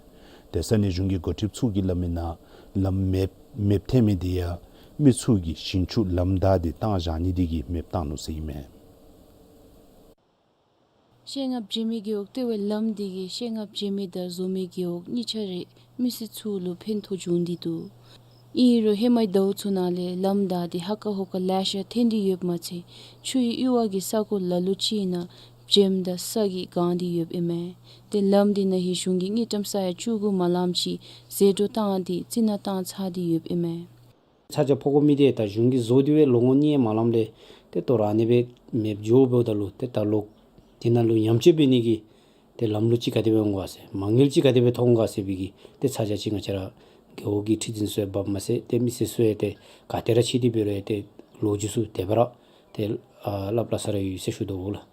ཏེ་ས་གནས་གཞུང་གི་འགོ་ཁྲིདཔ་ཚུ་གིས་སླབ་མིའི་ནང་ལམ་མེདཔ་མེདཔ་ཐལ་མི་འདི་ཡང་མི་ཚུ་གིས་ཞིང་ཆུ་ལམ་བདའ་སྟེ་བཏང་བཞག་ནི་དེ་གིས་མེདཔ་བཏང་ནུག་ཟེར་ཨིན་མས། ཤེལ་རྔ་བྱེ་མའི་རྒེད་འོག་ལྟེ་བའི་ལམ་འདི་གིས་ཤེལ་རྔ་བྱེ་མའི་དང་རྫོང་མི་རྒེད་འོག་གཉིས་ཆ་རའི་མི་སེར་ཚུ་ལུ་ཕན་ཐོགས་བྱུང་སྟེ་འདུག། ཨིན་རུང་ཧེ་མའི་ཟླཝ་ཚུ་ནང་ལས་ལམ་བདའ་སྟེ་ཧ་ཀ་ཧོ་ཀ་ལེ་ཤ་འཐོན་ཏེ་ཡོདཔ་མ་ཚད་ཆུའི་གཡུར་བ་གིས་ས་གོ་ལ་ལུ་ཅིག་ནང་བྱེམ་དང་ས་གིས་གང་སྟེ་ཡོདཔ་ཨིན་མས། ཏེ་ལམ་འདི་ནང་ཧེ་གཞུང་གིས་དངུལ་ཀྲམ་ས་ཡ་བཅུ་དགུ་མ་ལངམ་ཅིག་ཟད་འགྲོ་བཏང་སྟེ་རྩི་ནག་བཏང་ཚར་ཏེ་ཡོདཔ་ཨིན་མས། ཚ་གྱང་ཕོག་དགོ་མི་འདི་ད་གཞུང་གིས་བཟོ་སྟེ་སྦེ་ལོ་ངོ་གཉིས་མ་ལངམ་ལས་ཏེ་དོ་རུང་ཨ་ནི་སྦེ་མེདཔ་འགྱོ་འབདཝ་ད་ལུ་ཏེ་ད་ལོག་དེ་ནང་ལུ་ཉམས་བཅོས་འབད་ནི་གི་ཏེ་ལམ་ལུགས་ཅིག་ག་དེ་སྦེ་འོང་ག་ཟེར་མ་དངུལ་ཅིག་ག་དེ་སྦེ་ཐོབ་འོང་ག་ཟེར་བའི་གི་ཏེ་ཚ་གྱང་ཅིག་ང་བཅས་ར་རྒེད་འོག་གི་ཁྲི་འཛིན་ཚུ་ཡང་འབག་མ་ཚད་ཏེ་མི་སེར་ཚུ་ཡང་ཏེ་ག་ཏེ་ར་ཕྱད་དེ་འབད་རུང་ཡང་ཏེ་ལོ་རྒྱུས་ཚུ་དེ་སྦེ་ར་ཏེ་ཨ་སླབ་སླབ་ས་ར་ཡོད་ཟེར་ཞུ་དོ་ལགས།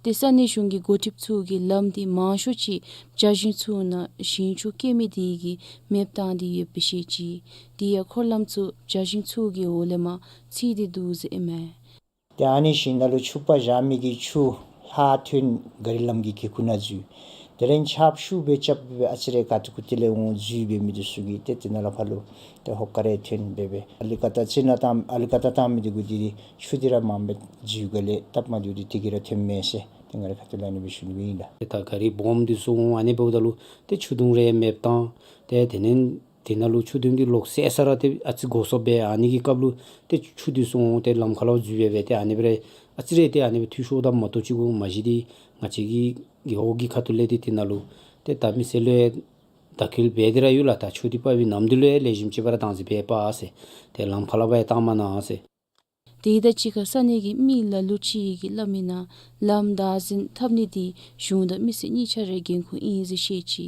ཏེ་ས་གནས་གཞུང་གི་འགོ་ཁྲིདཔ་ཚུ་གིས་ལམ་འདི་མང་ཤོས་ཅིག་བྱ་ཞིང་ཚུ་ནང་ཞིང་ཆུ་སྐྱེ་མི་དེ་གིས་མེདཔ་བཏང་སྟེ་ཡོདཔ་སྦེ་བཤད་ཅི། དེ་ཡང་འཁོར་ལམ་ཚུ་བྱ་ཞིང་ཚུ་གི་འོག་ལས་མར་ཚིག་སྟེ་འདུག་ཟེར་ཨིན་མས། ཏེ་ཨ་ནི་ཞིང་ནང་ལུ་ཆུ་པ་བཞག་མི་གི་ཆུ་ལྷག་ཐོན་ག་རི་ལམ་གྱི་གི་ཁུག་ནང་འཛུལ། དེ་ལས་ཆརཔ་ཤུགས་སྦེ་རྐྱབ་སྦེ་ཨ་ཙི་རེ་ག་ཏེ་ཁུག་དེ་ལས་འོང་འཛུལ་འབད་མི་འདི་ཚུ་གིས་ཏེ་དེ་ནང་ལས་ཕར་ལུ་ཏེ་ཧོ་ཀ་རེ་ཐོན་འབད་སྦེ་ཨ་ལི་ཀ་ཏ་རྩི་ནག་བཏང་ཨ་ལི་ཀ་ཏ་བཏང་མི་འདི་གུ་འདི་ཆུ་འདི་ར་མངམ་སྦེ་འཛུལ་ག་ལས་སྟབས་མ་བདེཝ་འདི་དེ་གིས་ར་ཐོནམ་མས་ཟེར་ཏེ་ང་རའི་ཁ་ཐུག་ལས་ཨ་ནི་སྦེ་ཞུ་ནི་ཨིན་ལགས། ཏེ་ད་ག་རི་སྦོམ་འདི་ཚུ་འོང་ཨ་ནི་འབདཝ་ད་ལུ་ཏེ་ཆུ་དུང་རེ་མེདཔ་བཏང་། ཏེ་དེ་ནང་དེ་ནང་ལུ་ཆུ་དུང་གི་ལོག་སད་ས་ར་ཏེ་ཨ་ཙི་གོ་སོ་སྦེ་ཨ་ནི་གི་སྐབས་ལུ་ཏེ་ཆུ་འདི་ཚུ་འོང་ཏེ་ལམ་ཁ་ལུ་འཛུལ་སྦེ་སྦེ་ཏེ་ཨ་ནི་སྦེ་ར་ཨ་ཙི་རེ་ཏེ་ཨ་ནི་སྦེ་འཐུས་ཤོར་དང་མ་གཏོགས་ཅིག་གུ་མ་གཞི་འདི་ང་བཅས་ཀྱི་རྒེད་འོག་གི་ཁ་ཐུག་ལས་ཏེ་དེ་ནང་ལུ་ཏེ་ད་མི་སེར་ལུ་ཡང་བརྡ་ཁྱབ་འབད་དེ་ར་ཡོད་ལགས། ད་ཆུ་འདི་འབབ་པའི་ནམ་དུས་ལུ་ཡང་ལེགས་ཤོམ་ཅིག་སྦེ་ར་བཏང་ཟེར་འབད་པ་ཟེར་ཏེ་ལམ་ཁ་ལས་ཕར་ཡང་བཏང་མ་གནང་ཟེར། དེ་དང་གཅིག་ཁར་ས་གནས་ཀྱི་མི་ལ་ལུ་ཅིག་གིས་སླབ་མིའི་ནང་ལམ་བདག་འཛིན་འཐབ་ནི་འདི་གཞུང་དང་མི་སེར་གཉིས་ཆ་རའི་འགན་ཁུར་ཨིན་ཟེར་བཤད་ཅི།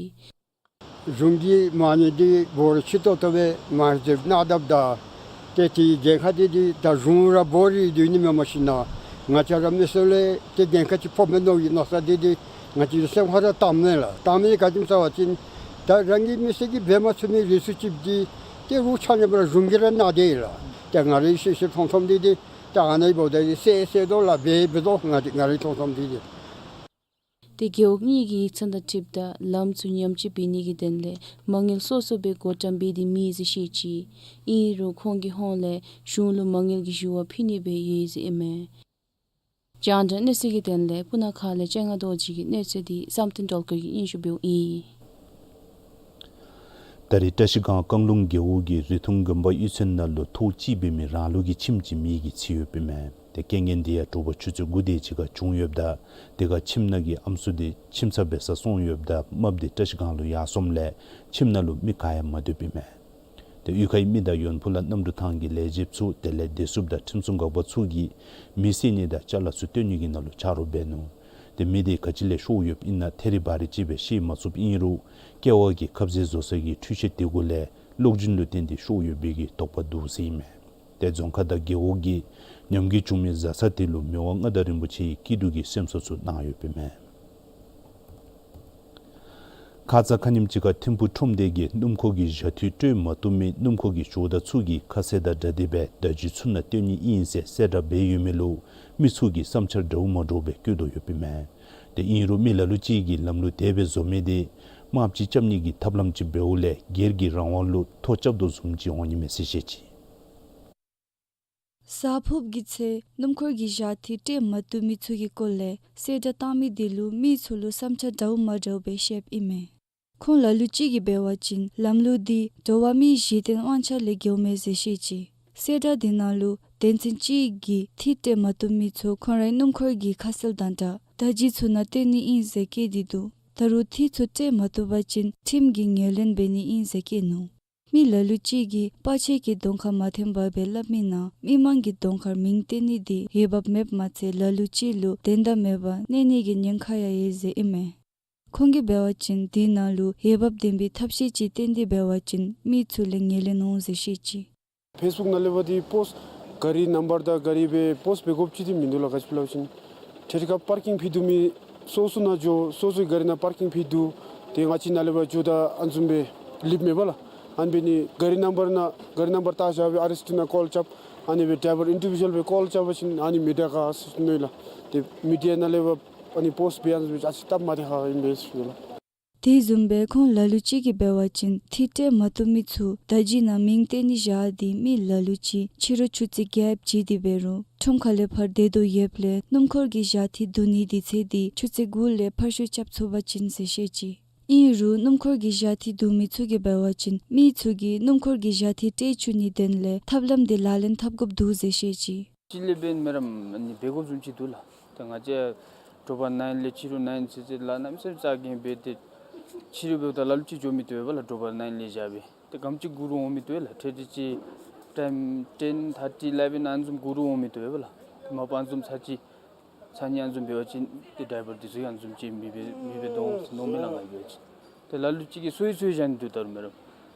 གཞུང་གིས་མ་ཎི་འདི་འབོར་ཆེ་ཏོག་ཏོ་སྦེ་མར་འཛེགས་གནང་དཔ་ད་ཏེ་དེའི་འགན་ཁག་འདི་འདི་ད་གཞུང་ར་འབོར་རེ་སྡོད་ནི་མེནམ་ཞིན་ན་ང་བཅས་ར་མི་སེར་ལུ་ཏེ་འགན་ཁག་ཅིག་ཕོགཔ་མས་མནོ་བའི་མནོ་བསམ་འདི་འདི་ ང་བཅས་སེམས་ཁར་ར་བཏངམ་མས་ལགས། བཏངམ་མས་ག་ཅི་སྨོ་ཟེར་བ་ཅིན་ད་རང་གི་མི་སེར་གྱིས་འབད་མ་ཚུགས་མི་རིགས་སུ་ཅིག་འདི་ཏེ་རོགས་ཆ་མཉམ་ར་གཞུང་གིས་ར་གནང་སྟེ་ཡོད་ལགས། ཏེ་ང་རའི་ཤེས་ཤེས་མཐོང་མཐོངམ་འདི་ཏེ་ད་ཨ་ནི་འབདཝ་ད་ཏེ་སེལ་སེལ་དོ་ལགས། འབད་འབད་དོ། ང་ང་རའི་མཐོང་མཐོངམ་འདི་ཏེ། ཏེ་རྒེད་འོག་གཉིས་ཀྱི་ཡིག་ཚང་དང་འཁྲིལཝ་ད་ལམ་ཚུ་ཉམས་བཅོས་འབད་ནི་གི་དོན་ལས་མ་དངུལ་སོ་སོ་སྦེ་བགོ་བཀྲམ་འབད་དེ་མེད་ཟེར་བཤད་ཅི། ཨིན་རུང་ཁོང་གི་ཧོངས་ལས་གཞུང་ལུ་མ་དངུལ་གྱི་ཞུ་བ་ཕུལ་ནི་སྦེ་ཡོད་ཟེར་ཨིན་མས། རྒྱང་བསྒྲགས་གནས་ཚུལ་གྱི་དོན་ལས་སྤུ་ན་ཁ་ལས་སྤྱན་སྔ་རྡོ་རྗེ་གི་གནས་ཚུལ་འདི་བསམ་གཏན་སྒྲོལ་དཀར་གྱིས་སྙན་ཞུ་འབདཝ་ཨིན། ད་རེས་བཀྲ་ཤིས་སྒང་རྐང་ལུང་རྒེད་འོག་གི་རི་ཐུང་དགོན་པ་གཡུས་ཚན་ནང་ལུ་ཐོག་གཅིག་འབད་མི་རང་ལུགས་ཀྱི་ཁྱིམ་ཅིག་མེ་གིས་འཚིག་ཡོདཔ་ཨིན་མས། ཏེ་རྐྱེན་ངན་འདི་ཡང་དྲོ་པ་ཆུ་ཚོད་དགུ་དེ་ཅིག་ཁར་བྱུང་ཡོདཔ་ད་དེ་ཁར་ཁྱིམ་ནང་གི་ཨམ་སྲུ་དེ་ཁྱིམ་ཚབ་འབད་སར་སོང་ཡོདཔ་ད་རྨགཔ་དེ་བཀྲ་ཤིས་སྒང་ལུ་ཡར་སོངམ་ལས་ཁྱིམ་ནང་ལུ་མི་ག་ཡང་མ་སྡོདཔ་ཨིན་མས། ཏེ་གཡུས་ཁའི་མི་དང་ཡོན་ཕུ་ལ་གནམ་གྲུ་ཐང་གི་ལས་བྱེདཔ་ཚུ་དེ་ལས་བདེ་སྲུངཔ་དང་ཁྲིམས་སྲུང་འགག་པ་ཚུ་གིས་མེ་བསད་ནི་དང་ཅ་ལ་ཚུ་བཏོན་ནི་གི་ནང་ལུ་ཆ་རོགས་འབད་ནུག། ཏེ་མེ་དེ་ག་ཅི་ལས་ཤོར་ཡོདཔ་ཨིན་ན་ཐད་རི་བ་རི་ཅིག་སྦེ་ཤེས་མ་ཚུགསཔ་ཨིན་རུང་ཀེ་བ་གི་ཁབ་ཟས་བཟོ་ས་གི་འཕྲུལ་ཆས་དེ་གུ་ལས་གློག་འབྱིན་ལུ་བརྟེན་ཏེ་ཤོར་ཡོད་པའི་གི་དོགས་པ་འདུག་ཟེར་ཨིན་མས། ཏེ་རྫོང་ཁག་དང་རྒེད་འོག་གི་ཉམས་རྒུད་བྱུང་མི་བཟའ་ཚང་དེ་ལུ་མི་དབང་མངའ་བདག་རིན་པོ་ཆེའི་སྐྱིད་སྡུག་གི་སེམས་གསོ་ཚུ་གནང་ཡོདཔ་ཨིན་མས། ཁ་ཙ་ཁ་ཉིནམ་ཅིག་ཁར་ཐིམ་ཕུ་ཁྲོམ་སྡེ་གིས་སྣུམ་འཁོར་གྱི་བཞག་ཐོག་སྤྲོད་མ་བཏུབ་མི་སྣུམ་འཁོར་གྱི་ཞོ་དང་ཚུ་གི་ཁ་གསལ་དང་འདྲ་སྟེ་སྦེ་བརྡ་བརྒྱུད་ཚུ་ནང་བཏོན་ནི་ཨིན་ཟེར་གསལ་བསྒྲགས་འབད་ཡོད་མི་ལུ་མི་ཚུ་གིས་བསམ་འཆར་འདྲཝ་མ་འདྲཝ་སྦེ་བཀོད་དོ་ཡོདཔ་ཨིན་མས། ཏེ་ཨིན་རུང་མི་ལ་ལུ་ཅིག་གིས་ལམ་ལུགས་དེ་སྦེ་བཟོ་མི་དེ་དམགཔ་ཅིག་རྐྱབ་ནི་གི་ཐབས་ལམ་ཅིག་འབདཝ་ལས་སྒེར་གྱི་རང་དབང་ལུ་ཐོ་རྐྱབ་དོ་བཟུམ་ཅིག་འོང་ནི་མས་ཟེར་བཤད་ཅི། གཟའ་ཕུརཔ་གི་ཚེ་སྣུམ་འཁོར་གྱི་བཞག་ཐོག་སྤྲོད་མ་བཏུབ་མི་ཚུ་གི་སྐོར་ལས་གསལ་བསྒྲགས་བཏང་མི་དེ་ལུ་མི་ཚུ་ལུ་བསམ་འཆར་འདྲཝ་མ་འདྲཝ་སྦེ་བཤདཔ་ཨིན་མས། ཁོང་ལ་ལུ་ཅིག་གིས་འབད་བ་ཅིན་ལམ་ལུགས་འདི་འགྲོ་བ་མིའི་གཞི་རྟེན་དབང་ཆ་ལས་འགལཝ་མས་ཟེར་བཤད་ཅི། གསལ་བསྒྲགས་དེ་ནང་ལུ་དོན་ཚན་གཅིག་གིས་ཐོག་སྤྲོད་མ་བཏུབ་མི་ཚུ་ཁོང་རའི་སྣུམ་འཁོར་གྱི་ཁ་གསལ་དང་འདྲ་བརྡ་བརྒྱུད་ཚུ་ནང་བཏོན་ནི་ཨིན་ཟེར་བཀོད་དེ་འདུག། ད་རུང་ཐོག་ཚུ་སྤྲོད་མ་བཏུབ་པ་ཅིན་ཁྲིམས་ཀྱི་ངོས་ལེན་འབད་ནི་ཨིན་ཟེར་བཀོད་ནུག། མི་ལ་ལུ་ཅིག་གིས་པར་ཆས་ཀྱི་གདོང་ཁར་མ་འཐོན་པར་སྦེ་སླབ་མི་ནང་མི་མང་གི་གདོང་ཁར་མིང་བཏོན་ནི་དེ་འོས་འབབ་མེདཔ་མ་ཚད་ལ་ལུ་ཅིག་ལུ་དོན་དག་མེད་པར་གནོད་ནི་གི་ཉེན་ཁ་ཡང་ཡོད་ཟེར་ཨིན་མས། ཁོང་གིས་འབད་བ་ཅིན་དེ་ནང་ལུ་འོས་འབབ་ལྡན་པའི་ཐབས་ཤེས་ཅིག་བཏོན་ཏེ་འབད་བ་ཅིན་མི་ཚུ་ལས་ངོས་ལེན་འོང་ཟེར་བཤད་ཅི། ཕེསི་བུཀ་ནང་ལས་འབད་དེ་པོསཊ་ག་རི་ནམ་བར་དང་ག་རི་སྦེ་པོསཊ་འབད་དགོཔ་ཅིག་འདི་མིན་འདུག་ལགས། ག་ཅི་སླབ་ཅིན་ཐད་རི་ཁར་པར་ཀིང་ཕུལ་སྡོད་མི་སོ་སོ་ནང་འགྱོ་སོ་སོའི་ག་རི་ནང་པར་ཀིང་ཕུལ་སྡོད། ཏེ་ང་བཅས་ནཱ་ལས་འབད་འགྱོཝ་ད་ཨ་ནི་བཟུམ་སྦེ་ལེབ་མེད་པ་ལགས། ཨ་ནི་འབད་ནི་ག་རི་ནམ་བར་ནང་ག་རི་ནམ་བར་བཏགས་བཞག་སྦེ་ཨར་ཨེསི་ཊི་ནང་ཀོལ་རྐྱབ། ཨ་ནི་སྦེ་ཌའི་བར་ཨིན་ཌི་བི་ཞུ་ཨལ་སྦེ་ཀོལ་རྐྱབ་པ་ཅིན་ཨ་ནི་མི་དྲག་ག་ཟེར་མནོ་ཡི་ལགས། ཏེ་མི་ཌི་ཡ་ནང་ལས་འབད་ཨ་ནི་པོསཊ་འབད་ཨ་ནི་བཟུམ་སྦེ་ཅ་ཆས་སྟབས་མ་བདེ་ཁག་ཨིན་པས་ཟེར་ལགས། དེ་བཟུམ་སྦེ་ཁོང་ལ་ལུ་ཅིག་གིས་འབད་བ་ཅིན་ཐོག་སྤྲོད་མ་བཏུབ་མི་ཚུ་བརྡ་བརྒྱུད་ནང་མིང་བཏོན་ནི་བཞག་སྟེ་མི་ལ་ལུ་ཅིག་ཕྱི་རུ་ཆུ་ཚོད་བརྒྱད་བཅུ་དེ་འབད་རུང་ཁྲོམ་ཁ་ལས་ཕར་སྡོད་དོ་ཡོདཔ་ལས་སྣུམ་འཁོར་གྱི་བཞག་ཐོག་བསྡུ་ནི་དེ་ཚེ་འདི་ཆུ་ཚོད་དགུ་ལས་ཕར་ཤུགས་རྐྱབ་ཚུགས་པ་ཅིན་ཟེར་བཤད་ཅི། ཨིན་རུང་སྣུམ་འཁོར་གྱི་བཞག་ཐོག་བསྡུ་མི་ཚུ་གིས་འབད་བ་ཅིན་མི་ཚུ་གིས་སྣུམ་འཁོར་གྱི་བཞག་ཐོག་སྤྲོད་བཅུག་ནིའི་དོན་ལས་ཐབས་ལམ་དེ་ལག་ལེན་འཐབ་དགོཔ་འདུག་ཟེར་བཤད་ཅི། ཅིག་ལས་འབདན་མེ་རམ་ཨ་ནི་འབད་དགོཔ་བཟུམ་ཅིག་འདུག་ལགས། ད་ང་བཅས་དྲོ་པ་ནའིན་ལས་ཕྱི་རུ་ནའིན་ཚུན་ཚོད་ལཱ་གནམ་མེད་ས་མེད་རྩ་འགེངས་འབད་དེ་ཕྱི་རུ་འབདཝ་ད་ལ་ལུ་ཅིག་འགྱོ་མི་བཏུབ་པས་ལགས། དྲོ་པ་ནའིན་ལས་བཞག་སྦེ་ཏེ་ག་དེམ་ཅིག་སྒུག་རུང་འོང་མི་བཏུབ་པས་ལགས། ཊེན་ཊེན་ཅིག་ཊའིམ་ཊེན་ཐར་ཊི་ལས་འབདན་ཨ་ནི་བཟུམ་སྒུག་རུང་འོང་མི་བཏུབ་པས་ལགས། མ་པ་ཨ་ནི་བཟུམ་ཚར་གཅིག་ཚར་གཉིས་ཨ་ནི་བཟུམ་འབད་བ་ཅིན་ཏེ་ཌའི་བར་དེ་ཚུ་ཡང་ཨ་ནི་བཟུམ་ཅིག་མེདཔ་མེདཔ་འགྱོ་འོང་ཟེར་མནོཝ་མས་ལགས་ང་འབད་བ་ཅིན། ཏེ་ལ་ལུ་ཅིག་གིས་སོ་སོ་བཞག་ནི་འདུག། ད་རུང་མེ་རམ་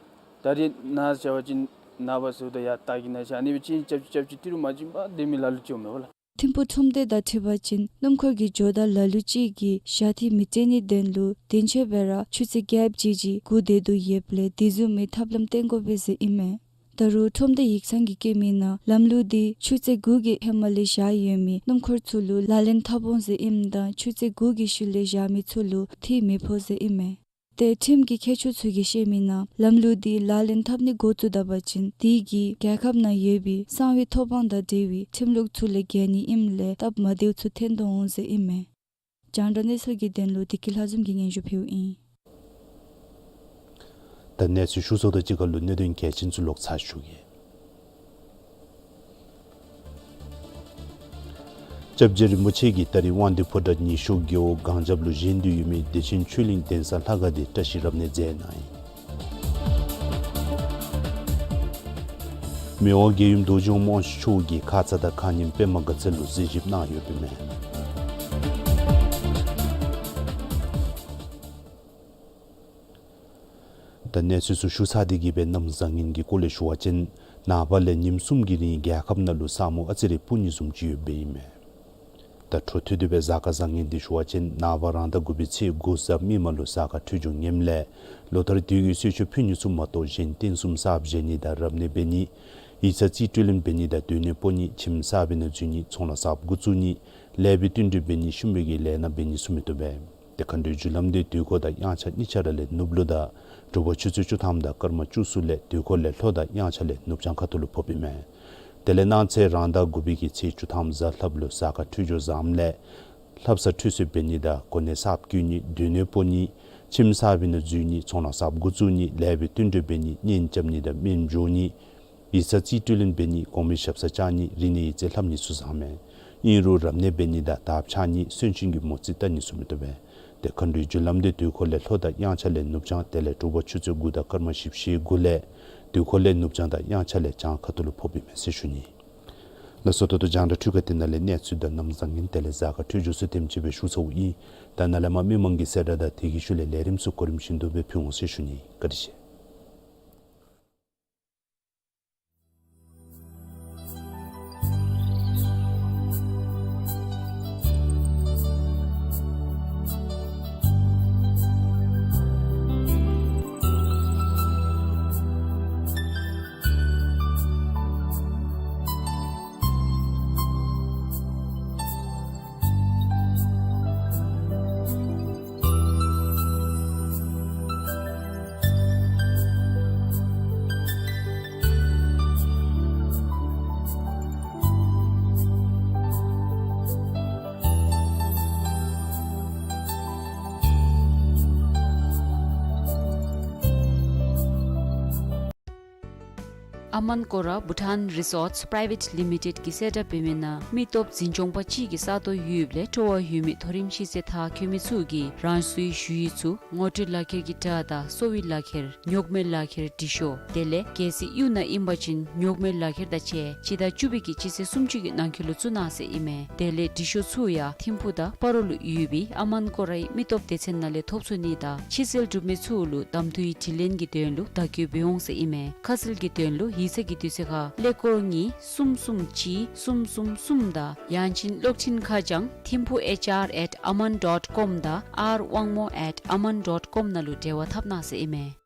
ད་རེས་ནཱ་བཞག་པ་ཅིན་ནངས་པ་ཟེརཝ་ད་ཡར་ལྟ་གི་ནང་བཞག་ཨ་ནི་སྦེ་ཅིག་རྐྱབ་ཅིག་རྐྱབ་ཅིག་ཏི་རུ་མ་བྱིན་པར་སྡོད་མི་ལ་ལུ་ཅིག་འོང་མས་པ་ལགས། ཐིམ་ཕུ་ཁྲོམ་སྡེ་དང་འཁྲིལ་བ་ཅིན་སྣུམ་འཁོར་གྱི་ཇོ་བདག་ལ་ལུ་ཅིག་གིས་བཞག་ཐོག་མི་སྤྲོད་ནིའི་དོན་ལུ་དོན་གཅོད་འབད་ར་ཆུ་ཚོད་བརྒྱད་བཅུ་ཅིག་སྒུག་སྡོད་དོ་ཡོདཔ་ལས་དེ་བཟུམ་མའི་ཐབས་ལམ་བཏོན་དགོ་པས་ཟེར་ཨིན་མས། ད་རུང་ཁྲོམ་སྡེ་ཡིག་ཚང་གིས་བཀོད་མི་ནང་ལམ་ལུགས་འདི་ཆུ་ཚོད་དགུ་གི་ཧེ་མ་ལས་བཞག་ཡོད་མི་སྣུམ་འཁོར་ཚུ་ལུ་ལག་ལེན་འཐབ་འོང་ཟེར་ཨིནམ་ད་ཆུ་ཚོད་དགུ་གི་ཤུལ་ལས་བཞག་མི་ཚུ་ལུ་ཐོ་མི་ཕོག་ཟེར་ཨིན་མས། ཏེ་ཁྲིམས་ཀྱི་མཁས་མཆོག་ཚུ་གིས་བཤད་མི་ནང་ལམ་ལུགས་འདི་ལག་ལེན་འཐབ་ནི་འགོ་བཙུགས་ད་པ་ཅིན་དེ་གིས་རྒྱལ་ཁབ་ནང་ཡོད་པའི་གསང་བའི་ཐོབ་དབང་དང་འབྲེལ་བའི་ཁྲིམས་ལུགས་ཚུ་ལས་འགལ་ནི་ཨིནམ་ལས་སྟབས་མ་བདེཝ་ཚུ་ཐོན་དོ་འོང་ཟེར་ཨིན་མས། རྒྱང་བསྒྲགས་གནས་ཚུལ་གྱི་དོན་ལུ་བདེ་སྐྱིད་ལྷ་འཛོམས་ཀྱིས་སྙན་ཞུ་ཕུལཝ་ཨིན། ད་གནས་ཚུལ་ཞུ་ཚརཝ་དང་གཅིག་ཁར་ལུ་གནད་དོན་གལ་ཆེན་ཚུ་ལོག་ཚར་ཞུ་གེ། སྐྱབས་རྗེ་རིན་པོ་ཆེ་གིས་ད་རིས་དབང་འདུས་ཕོ་བྲང་ཉི་ཤུ་རྒེད་འོག་གངས་རྒྱབ་ལུ་བཞེངས་ཏེ་ཡོད་མི་བདེ་ཆེན་ཆོས་གླིང་གདན་ས་ལྷ་ཁང་དེ་བཀྲ་ཤིས་རབ་གནས་མཛད་གནང་ཡི། མི་དབང་རྒྱལ་ཡུམ་རྡོ་རྗེ་འོད་མ་དབང་ཕྱུག་མཆོག་གིས་ཁ་ཙ་དང་ཁ་ཉིནམ་པདྨ་དགའ་ཚལ་ལུ་གཟིགས་ཞིབ་གནང་ཡོདཔ་ཨིན་མས། ད་གནས་ཚུལ་ཚུ་ཞུ་ཚར་ཏེ་གི་སྦེ་གནམ་བཟང་ངན་གྱི་སྐོར་ལས་ཞུ་བ་ཅིན་ནངས་པ་ལས་ཉིནམ་གསུམ་གྱི་རིང་རྒྱལ་ཁབ་ནང་ལུ་ས་སྨུག་ཨ་ཙི་རེ་སྤུབ་ནི་བཟུམ་ཅིག་ཡོདཔ་ཨིན་མས། ད་འཕྲོ་མཐུད་དེ་སྦེ་གཟའ་སྐར་བཟང་ངན་འདི་ཞུ་བ་ཅིན་ནངས་པ་རང་ཟླ་དགུ་པའི་ཚེས་དགུ་གཟའ་མིག་དམར་ལུ་གཟའ་སྐར་འཕྲོད་སྦྱོར་ངནམ་ལས་ལོ་ལྟར་དུས་ཀྱི་གསོལ་མཆོད་ཕུལ་ནི་ཚུ་མ་གཏོགས་གཞན་རྟེན་གསུམ་གསརཔ་བཞེངས་ནི་དང་རབ་གནས་འབད་ནི། ཡིག་ཚང་རྩིས་སྤྲོད་ལེན་འབད་ནི་དང་སྡོད་གནས་སྤོ་ནི། ཁྱིམ་གསར་པའི་ནང་འཛུལ་ནི། ཚོང་ལཱ་གསརཔ་འགོ་བཙུགས་ནི། ལེགས་པའི་བསྟུན་གྲོས་འབད་ནི། ཤུམ་པའི་གི་ལས་སྣ་འབད་ནི་ཚུ་མི་བཏུབ་པས། ཏེ་མཁའ་འགྲོའི་རྒྱུ་ལམ་འདི་དུས་འཁོར་དང་དབྱངས་འཆར་གཉིས་ཆ་ར་ལས་ནུབ་ལུ་དང་དྲོ་པ་ཆུ་ཚོད་བཅུ་ཐམ་དང་སྐར་མ་བཅུ་གསུམ་ལས་དུས་འཁོར་ལས་ལྷོ་དང་དབྱངས་འཆར་ལས་ནུབ་བྱང་ཁ་ཐུག་ལུ་ཕོགཔ་ཨིན་མས། དེ་ལས་གནངས་ཚེ་རང་ཟླ་དགུ་པའི་གི་ཚེས་བཅུ་ཐམ་གཟའ་ལྷགཔ་ལུ་གཟའ་སྐར་འཕྲོད་སྦྱོར་བཟངམ་ལས་ལྷ་བསངས་ཁྲུས་གསོལ་འབད་ནི་དང་གོ་གནས་གསརཔ་བསྐོ་ནི། སྡོད་གནས་སྤོ་ནི། ཁྱིམ་གསར་པའི་ནང་འཛུལ་ནི། ཚོང་ལཱ་གསརཔ་འགོ་བཙུགས་ནི། ལེགས་པའི་བསྟུན་གྲོས་འབད་ནི། གཉེན་རྐྱབ་ནི་དང་སྨན་སྦྱོར་ནི། ཡིག་ཚང་རྩིས་སྤྲོད་ལེན་འབད་ནི། གོང་མའི་ཞབས་སར་བཅར་ནི། རིག་གནས་ཡིག་རྩིས་ལྷབ་ནི་ཚུ་བཟང་མས། ཨིན་རུང་རབ་གནས་འབད་ནི་དང་དར་འཕྱར་ནི། སུན་འབྱིན་གྱི་མོ་རྩིས་བལྟ་ནི་ཚུ་མི་བཏུབ་པས། ཏེ་མཁའ་འགྲོའི་རྒྱུ་ལམ་འདི་དུས་འཁོར་ལས་ལྷོ་དང་དབྱངས་འཆར་ལས་ནུབ་བྱང་དེ་ལས་དྲོ་པ་ཆུ་ཚོད་དགུ་དང་སྐར་མ་བཞི་བཅུ་ཞེ་དགུ་ལས་དུས་འཁོར་ལས་ནུབ་བྱང་དང་དབྱངས་འཆར་ལས་བྱང་ཁ་ཐུག་ལུ་ཕོགཔ་ཨིན་མས་ཟེར་ཞུ་ནི། ལགས་སོ། ད་ལྟོ་རྒྱང་བསྒྲགས་འཕྲུལ་ཁང་འདི་ནང་ལས་གནས་ཚུལ་དང་གནམ་བཟང་ངན་དེ་ལས་གཟའ་སྐར་འཕྲོད་སྦྱོར་ཚུ་དེམ་ཅིག་སྦེ་ཞུ་ཚརཝ་ཨིན། ད་ནཱ་ལས་མར་མི་མང་གི་གསལ་བསྒྲགས་དང་དེ་གི་ཤུལ་ལས་ལས་རིམ་ཚུ་གོ་རིམ་བཞིན་དུ་སྦེ་ཕུལ་འོང་ཟེར་ཞུ་ནི། བཀའ་དྲིན་ཆེ། ཨ་མན་ཀོ་ར་བྷུ་ཊཱན་རི་སོརཊསི་པི་རའི་ཝེཊ་ལི་མི་ཊེཌ་ཀྱིས་གསལ་བསྒྲགས་འབད་མི་ནང་མི་སྟོབས་འཛིན་སྐྱོང་པ་གཅིག་གི་ས་སྟོང་ཡོདཔ་ལས་སྤྲོ་བ་ཡོད་མི་མཐོ་རིམ་ཤེས་ཚད་མཐར་འཁྱོལ་མི་ཚུ་གིས་རང་སོའི་ཞུ་ཡིག་ཚུ་ངོ་སྤྲོད་ལག་ཁྱེར་གྱི་སྒྲ་དང་གསོ་བའི་ལག་ཁྱེར་ཉོག་མེད་ལག་ཁྱེར་འབྲི་ཤོག་དེ་ལས་གལ་སྲིད་གཡུས་ནང་ཨིན་པ་ཅིན་ཉོག་མེད་ལག་ཁྱེར་དང་བཅས་སྤྱི་ཟླ་བཅུ་པའི་གི་སྤྱི་ཚེས་སུམ་ཅུ་གི་ནང་འཁོད་ལུ་བཙུགས་གནང་ཟེར་ཨིན་མས། དེ་ལས་འབྲི་ཤོག་ཚུ་ཡང་ཐིམ་ཕུག་དང་སྤ་རོ་ལུ་ཡོད་པའི་ཨ་མན་ཀོ་རའི་མི་སྟོབས་སྡེ་ཚན་ནང་ལས་ཐོབ་ཚུགས་ནི་དང་ཕྱི་སེལ་གྲུབ་མི་ཚུ་ལུ་གདམ་འཐུའི་དྲི་ལན་གྱི་དོན་ལུ་བརྡ་བསྐྱོད་འབད་འོང་ཟེར་ཨིན་མས། ཁ་གསལ་གྱི་དོན་ལུ་ཡིག་ཚང་གི་དུས་ཚོད་ཁར་ཀླད་ཀོར་གཉིས་གསུམ་གསུམ་གཅིག་གསུམ་གསུམ་གསུམ་དང་ཡང་ཅིན་གློག་འཕྲིན་ཁ་བྱང་ཐིམ་ཕུག་ཨེཆ་ཨར་ཨེཊ་ཨ་མན་ཌོཊ་ཀོམ་དང་ཨར་དབང་མོ་ཨེཊ་ཨ་མན་ཌོཊ་ཀོམ་ནང་ལུ་འབྲེལ་བ་འཐབ་གནང་ཟེར་ཨིན་མས།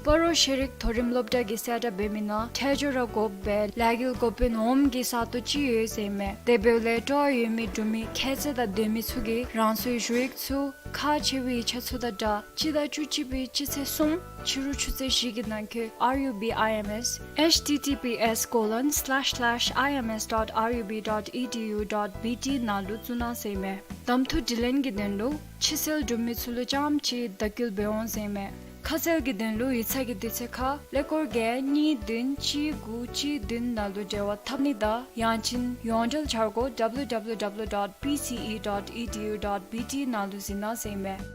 སྤ་རོ་ཤེས་རིག་མཐོ་རིམ་སློབ་གྲྭ་གིས་གསལ་བསྒྲགས་འབད་མི་ནང་ཁྲལ་འབྱོར་ར་དགོ་པའི་ལས་འགུལ་འགོ་དཔོན་འོགམ་གྱི་ས་སྟོང་གཅིག་ཡོད་ཟེར་ཨིན་མས། དེ་འབདཝ་ལས་སྤྲོ་བ་ཡོད་མི་འབྲུག་མི་ཁྱད་ཚད་དང་ལྡན་མི་ཚུ་གིས་རང་སོའི་ཞུ་ཡིག་ཚུ་ཁག་ཆེ་བའི་ཡིག་ཆ་ཚུ་དང་སྦྲགས་སྤྱི་ཟླ་བཅུ་གཅིག་པའི་སྤྱི་ཚེས་གསུམ་ཕྱི་རུ་ཆུ་ཚོད་བཞི་གི་ནང་འཁོད་R U B I M S H T T P S colon slash slash I M S dot R U B dot E D U dot B T ནང་ལུ་བཙུགས་གནང་ཟེར་ཨིན་མས། གདམ་འཐུ་དྲི་ལན་གྱི་དོན་ལུ་ཕྱི་སེལ་གྲུབ་མི་ཚུ་ལུ་རྐྱངམ་ཅིག་བརྡ་བསྐྱོད་འབད་འོང་ཟེར་ཨིན་མས། ཁ་གསལ་གྱི་དོན་ལུ་ཡིག་ཚང་གི་དུས་ཚོད་ཁར་ཀླད་ཀོར་བརྒྱད་གཉིས་བདུན་གཅིག་དགུ་གཅིག་བདུན་ནང་ལུ་འབྲེལ་བ་འཐབ་ནི་དང་ཡང་ཅིན་ཡོངས་འབྲེལ་འཆར་སྒོ་W W W dot P C E dot E D U dot B T ནང་ལུ་གཟིགས་གནང་ཟེར་ཨིན་མས།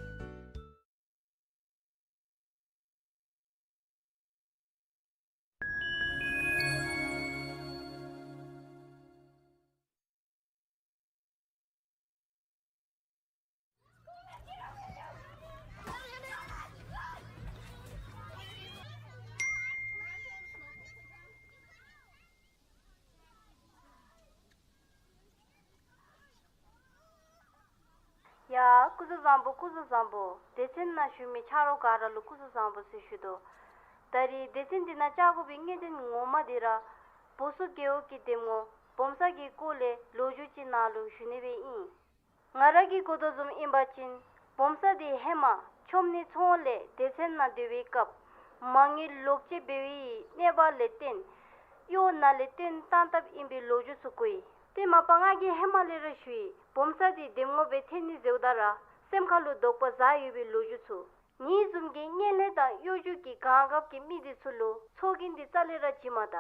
ཡ་སྐུ་གཟུགས་བཟང་པོ། སྐུ་གཟུགས་བཟང་པོ། སྡེ་ཚན་ནང་བཞུགས་མི་ཆ་རོགས་ག་ར་ལུ་སྐུ་གཟུགས་བཟང་པོ་ཟེར་ཞུ་དོ། ད་རིས་སྡེ་ཚན་འདི་ནང་བཅར་དགོ་པའི་གནད་དོན་ངོ་མ་འདི་ར་བོ་སོ་རྒེད་འོག་གི་འདེམས་ངོ་སྦོམ་ས་གི་སྐོར་ལས་ལོ་རྒྱུས་ཅིག་ནཱ་ལུ་ཞུ་ནི་སྦེ་ཨིན། ང་ར་གིས་གོ་དོ་བཟུམ་ཨིན་པ་ཅིན་སྦོམ་ས་འདི་ཧེ་མ་ཆོམ་ནི་ཚོང་ལས་སྡེ་ཚན་ནང་སྡོད་པའི་སྐབས་མ་དངུལ་ལོག་སྤྱོད་འབད་བའི་གནས་བབ་ལས་བརྟེན་གཡོག་ནང་ལས་བཏོན་བཏང་བཏངམ་ཨིན་པའི་ལོ་རྒྱུས་ཚུ་གོ་ཡི། ཏེ་མ་པ་ང་གིས་ཧེ་མ་ལས་ར་ཞུ་ཡི། སྦོམ་ས་འདི་འདེམས་ངོ་སྦེ་འཐོན་ནི་ཟེརཝ་ད་ར་སེམས་ཁ་ལུ་དོགས་པ་ཟ་ཡོད་པའི་ལོ་རྒྱུས་ཚུ། ངེའི་བཟུམ་གྱི་བརྙན་ལྷན་དང་གཡོ་སྒྱུ་གི་གང་འགབ་ཀྱི་མི་འདི་ཚུ་ལུ་ཚོགས་རྒྱན་འདི་རྩ་ལས་ར་བྱིན་མ་ད།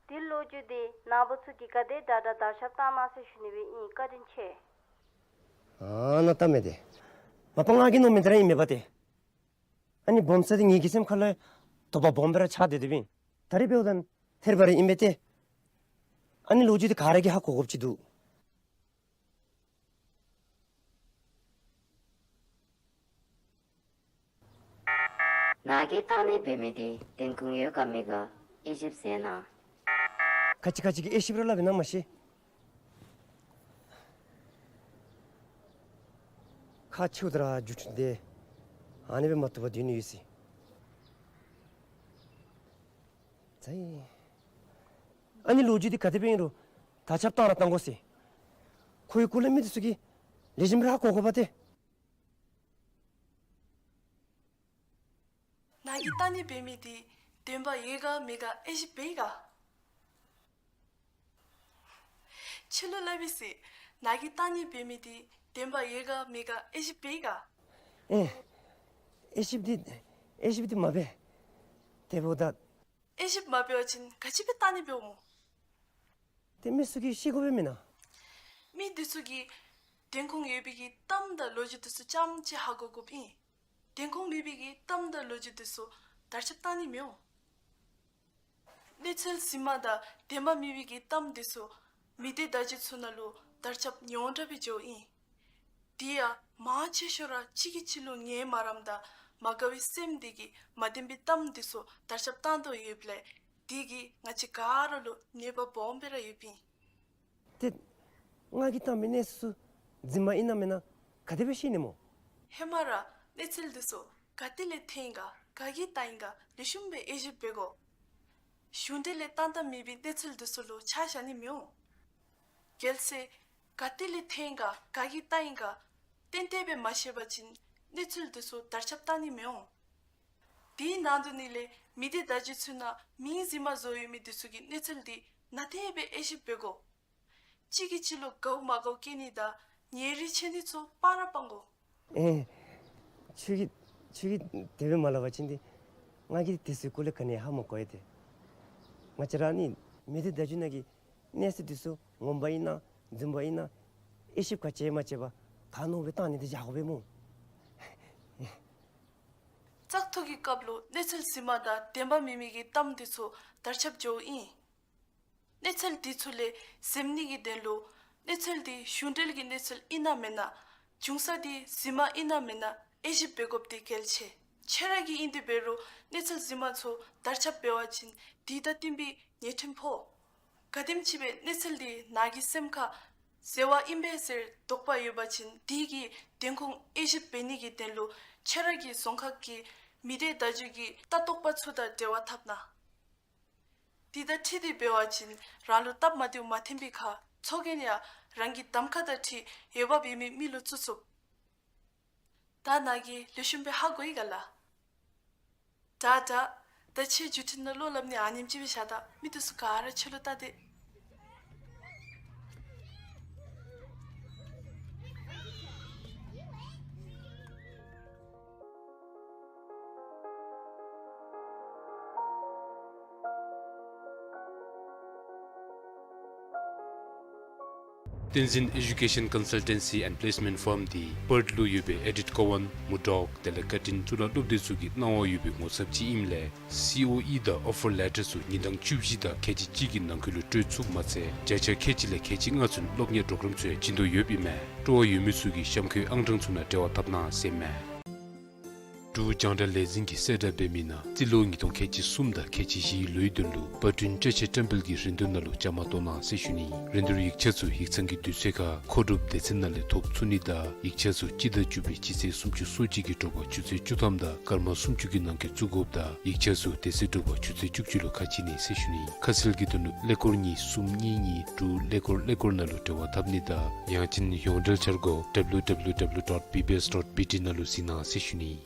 འདི་ལོ་རྒྱུས་འདི་ནཱ་བུ་ཚུ་གིས་ག་དེ་དྲག་དྲག་དར་ཁྱབ་བཏང་གནང་ཟེར་ཞུ་ནི་སྦེ་ཨིན། བཀའ་དྲིན་ཆེ། ཨ་ནཱ་ལྟ་མས་ཏེ། མ་པ་ང་གིས་མནོ་མི་འདི་ར་ཨིན་མས་པ་ཏེ། ཨ་ནི་སྦོམ་ས་འདི་ངེ་གི་སེམས་ཁ་ལུ་དོགས་པ་སྦོམ་སྦེ་ར་ཆགས་ཏེ་སྡོདཔ་ཨིན། ད་རིས་འབདཝ་ད་ཐེར་པ་ར་ཨིན་པས་ཏེ། ཨ་ནི་ལོ་རྒྱུས་འདི་ག་ར་གིས་ཧ་གོ་དགོཔ་ཅིག་འདུག། ནཱ་གིས་བལྟ་ནི་འབད་མི་འདི་བདེན་དགོངས་ཡོད་ག་མེད་ག་དབྱེ་ཞིབ་མཛད་གནང་། ཁ་ཅིག་ཁ་ཅིག་གིས་དབྱེ་ཞིབ་ར་སླབ་ཨིན་ན་མ་ཤེས། ཁག་ཆེཝ་ད་ར་བརྒྱུད་འཕྲིན་འདི་ཨ་ནི་སྦེ་མ་བཏུབ་པར་སྡོད་ནི་ཡོད་ཟེར། ཨ་ནི་ལོ་རྒྱུས་འདི་ག་དེ་སྦེ་ཨིན་རུང་དར་ཁྱབ་བཏང་ར་བཏང་དགོ་ཟེར། ཁོའི་སྐོར་ལས་མི་འདི་ཚུ་གིས་ལེགས་ཤོམ་སྦེ་ཧ་གོ་དགོ་པས་ཏེ། ནཱ་གིས་བལྟ་ནི་འབད་མི་འདི་བདེན་པ་ཡོད་ག་མེད་ག་དབྱེ་ཞིབ་འབད་ཡི་ག། ཁྱོད་ལུ་སླབ་ཡི་ཟེར། ནཱ་གིས་བལྟ་ནི་འབད་མི་འདི་བདེན་པ་ཡོད་ག་མེད་ག་དབྱེ་ཞིབ་འབད་ཡི་ག། ཨེ། དབྱེ་ཞིབ་འདི་དབྱེ་ཞིབ་འདི་མ་འབད། དེ་འབདཝ་ད། དབྱེ་ཞིབ་མ་འབད་བ་ཅིན་ག་ཅི་སྦེ་བལྟ་ནི་འབདཝ་སྨོ། དེ་མི་ཚུ་གིས་ཤེས་དགོ་པས་མེན་ན། མི་འདི་ཚུ་གིས་བདེན་ཁུངས་ཡོད་པའི་གི་གཏམ་དང་ལོ་རྒྱུས་འདི་ཚུ་རྐྱངམ་ཅིག་ཧ་གོ་དགོཔ་ཨིན། བདེན་ཁུངས་མེད་པའི་གི་གཏམ་དང་ལོ་རྒྱུས་འདི་ཚུ་དར་ཁྱབ་བཏང་ནི་མི་འོང་། གནས་ཚུལ་རྫུན་མ་དང་བདེན་པ་མེད་པའི་གི་གཏམ་འདི་ཚུ་མི་སྡེ་བརྡ་བརྒྱུད་ཚུ་ནང་ལུ་དར་ཁྱབ་ཉུང་དྲགས་སྦེ་འགྱོཝ་ཨིན། དེ་ཡང་མང་ཆེ་ཤོས་ར་གཅིག་གིས་གཅིག་ལུ་ངན་སྨ་རམ་དང་མ་དགའ་བའི་སེམས་འདི་གིས་མ་བདེན་པའི་གཏམ་འདི་ཚུ་དར་ཁྱབ་བཏང་དོ་ཡོདཔ་ལས་དེ་གིས་ང་བཅས་ག་ར་ལུ་གནོད་པ་སྦོམ་སྦེ་ར་ཡོདཔ་ཨིན། ཏེ་ང་གིས་བཏང་མི་གནས་ཚུལ་ཚུ་རྫུན་མ་ཨིན་ན་མེན་ན་ག་དེ་སྦེ་ཤེས་ནི་སྨོ། ཧེ་མ་ར་གནས་ཚུལ་འདི་ཚུ་ག་ཏེ་ལས་ཐོན་ཡི་ག་ག་གིས་བཏང་ཡི་ག་ལེགས་ཤོམ་སྦེ་དབྱེ་ཞིབ་འབད་དགོ། གཞུང་འབྲེལ་ལས་བཏང་བཏངམ་མེད་པའི་གནས་ཚུལ་འདི་ཚུ་ལུ་ཆ་བཞག་ནི་མི་འོང་། གལ་སྲིད་ག་ཏེ་ལས་ཐོན་ཡི་ག་ག་གིས་བཏང་ཡི་ག་ཏན་ཏན་སྦེ་མ་ཤེས་པ་ཅིན་གནས་ཚུལ་འདི་ཚུ་དར་ཁྱབ་བཏང་ནི་མི་འོང་། དེའི་ནང་དུ་ནི་ལས་མི་སྡེ་བརྡ་བརྒྱུད་ཚུ་ནང་མིང་རྫུན་མ་བཟོ་ཡོད་མི་འདི་ཚུ་གིས་གནས་ཚུལ་འདི་ནན་ཏན་སྦེ་དབྱེ་ཞིབ་འབད་དགོ། གཅིག་གིས་གཅིག་ལུ་དགའཝ་མ་དགའཝ་སྐྱེ་ནི་དང་ཉེ་རིང་ཕྱེ་ནི་ཚུ་སྤང་ར་སྤང་དགོ། ཨེ། ཁྱོད་ཀྱིས་ཁྱོད་ཀྱིས་དེ་སྦེ་མ་སླབ་པ་ཅིན་ཏེ་ང་གིས་དེ་ཚུའི་སྐོར་ལས་ག་ནི་ཡང་ཧ་མ་གོ་ཡི་ཏེ། ང་བཅས་ར་ནི་མི་སྡེ་བརྡ་བརྒྱུད་ནང་གི་གནས་ཚུལ་འདི་ཚུ་ངོ་མ་ཨིན་ན་རྫུན་མ་ཨིན་ན་དབྱེ་ཞིབ་ག་ཅི་ཡང་མ་བྱས་པར་ག་མནོཝ་སྦེ་བཏང་ནི་འདི་བཞག་དགོ་པས་སྨོ། བཙག་འཐུ་གི་སྐབས་ལུ་གནས་ཚུལ་རྫུན་མ་དང་བདེན་པ་མེད་མི་གི་གཏམ་འདི་ཚུ་དར་ཁྱབ་འགྱོཝ་ཨིན། གནས་ཚུལ་འདི་ཚུ་ལས་གཟབ་ནི་གི་དོན་ལུ་གནས་ཚུལ་འདི་གཞུང་འབྲེལ་གྱི་གནས་ཚུལ་ཨིན་ན་མེན་ན་འབྱུང་ས་འདི་རྫུན་མ་ཨིན་ན་མེན་ན་དབྱེ་ཞིབ་འབད་དགོཔ་འདི་གལ་ཆེ། ཁྱོད་ར་གིས་ཨིན་ཏེ་འབད་རུང་གནས་ཚུལ་རྫུན་མ་ཚུ་དར་ཁྱབ་འབད་བ་ཅིན་དེ་དང་བསྟུན་པའི་ཉེས་ཁྲིམས་ཕོག། ག་དེམ་ཅིག་སྦེ་གནས་ཚུལ་འདི་ནཱ་གི་སེམས་ཁར་ཟེར་བ་ཨིན་པས་ཟེར་དོགས་པ་ཡོད་པ་ཅིན་དེ་གིས་བདེན་ཁུངས་དབྱེ་ཞིབ་འབད་ནི་གི་དོན་ལུ་ཁྱོད་ར་གི་རྫོང་ཁག་གི་མི་སྡེ་བརྡ་བརྒྱུད་ཀྱི་ལྟ་རྟོག་པ་ཚུ་དང་འབྲེལ་བ་འཐབ་གནང་། དེ་དང་འཁྲིལ་ཏེ་འབད་བ་ཅིན་རང་ལུ་སྟབས་མ་བདེཝ་མ་ཐོན་པའི་ཁར་ཚོགས་རྒྱན་ཡང་རང་གི་གདམ་ཁ་དང་འཁྲིལ་འོས་འབབ་ཡོད་མི་མི་ལུ་བཙུགས་ཚུགས། ད་ནཱ་གིས་ལེགས་ཤོམ་སྦེ་ཧ་གོ་ཡི་ག་ལགས། དྲག་དྲག། ད་ཁྱོད་བརྒྱུད་འཕྲིན་ནང་བློ་སླབ་ནི་ཨ་ནེམ་ཅིག་སྦེ་བཞག་ད། མི་འདི་ཚུ་ག་ར་ཁྱོད་ལུ་བལྟ་སྟེ། བསྟན་འཛིན་Education Consultancy and Placement Firm འདི་པརཐ་ལུ་ཡོད་པའི་ཨེ་ཌིཐ་ཀོ་ཝཱན་མུར་ཌོག་དེ་ལས་ཀར་ཊིན་གཙུག་ལག་སློབ་སྡེ་ཚུ་གི་གནང་བ་ཡོད་པའི་ངོ་ཚབ་ཅིག་ཨིནམ་ལས་སི་ཨོ་ཨི་དང་ཨོ་ཕར་ལེ་ཊར་ཚུ་ཉིན་གྲངས་བཅུ་བཞི་དང་ཁལ་གཅིག་གཅིག་གི་ནང་འཁོད་ལུ་སྤྲོད་ཚུགསཔ་མ་ཚད་བརྒྱ་ཆ་ཁལ་གཅིག་ལས་ཁལ་གཅིག་ལྔ་ཚུན་སློབ་གཉེར་པྲོ་གརམ་ཚུ་ཡང་བྱིན་དོ་ཡོདཔ་ཨིན་མས། སྤྲོ་བ་ཡོད་མི་ཚུ་གིས་གཤམ་འཁོད་ཨང་གྲངས་ཚུ་ནང་འབྲེལ་བ་འཐབ་གནང་ཟེར་ཨིན་མས། འབྲུག་རྒྱང་བསྒྲགས་ལས་འཛིན་གྱིས་གསལ་བསྒྲགས་འབད་མི་ནང་རྩིས་ལོ་ཉིས་སྟོང་ཁལ་གཅིག་གསུམ་དང་ཁལ་གཅིག་བཞིའི་ལོའི་དོན་ལུ་པར་སྐྲུན་བཀྲ་ཤིས་བཀྲམ་སྤེལ་གྱི་རིན་བསྡུར་ནང་ལུ་བཅའ་མར་གཏོགས་གནང་ཟེར་ཞུ་ནི། རིན་བསྡུར་ཡིག་ཆ་ཚུ་ཡིག་ཚང་གི་དུས་ཚོད་ཁར་མཁོ་སྒྲུབ་སྡེ་ཚན་ནང་ལས་ཐོབ་ཚུགས་ནི་དང་ཡིག་ཆ་ཚུ་སྤྱི་ཟླ་བཅུ་པའི་སྤྱི་ཚེས་སུམ་ཅུ་སོ་གཅིག་གི་དྲོ་པ་ཆུ་ཚོད་བཅུ་ཐམ་དང་སྐར་མ་སུམ་ཅུ་གི་ནང་འཁོད་བཙུགས་དགོཔ་དང་ཡིག་ཆ་ཚུ་དེ་ཚེ་དྲོ་པ་ཆུ་ཚོད་བཅུ་གཅིག་ལུ་ཁ་ཕྱེ་ནི་ཟེར་ཞུ་ནི། ཁ་གསལ་གྱི་དོན་ལུ་ཀླད་ཀོར་གཉིས་གསུམ་གཉིས་གཉིས་དྲུག་ཀླད་ཀོར་ཀླད་ཀོར་ནང་ལུ་འབྲེལ་བ་འཐབ་ནི་དང་ཡང་ཅིན་ཡོངས་འབྲེལ་འཆར་སྒོ་W W W dot B B S dot B T ནང་ལུ་གཟིགས་གནང་ཟེར་ཞུ་ནི།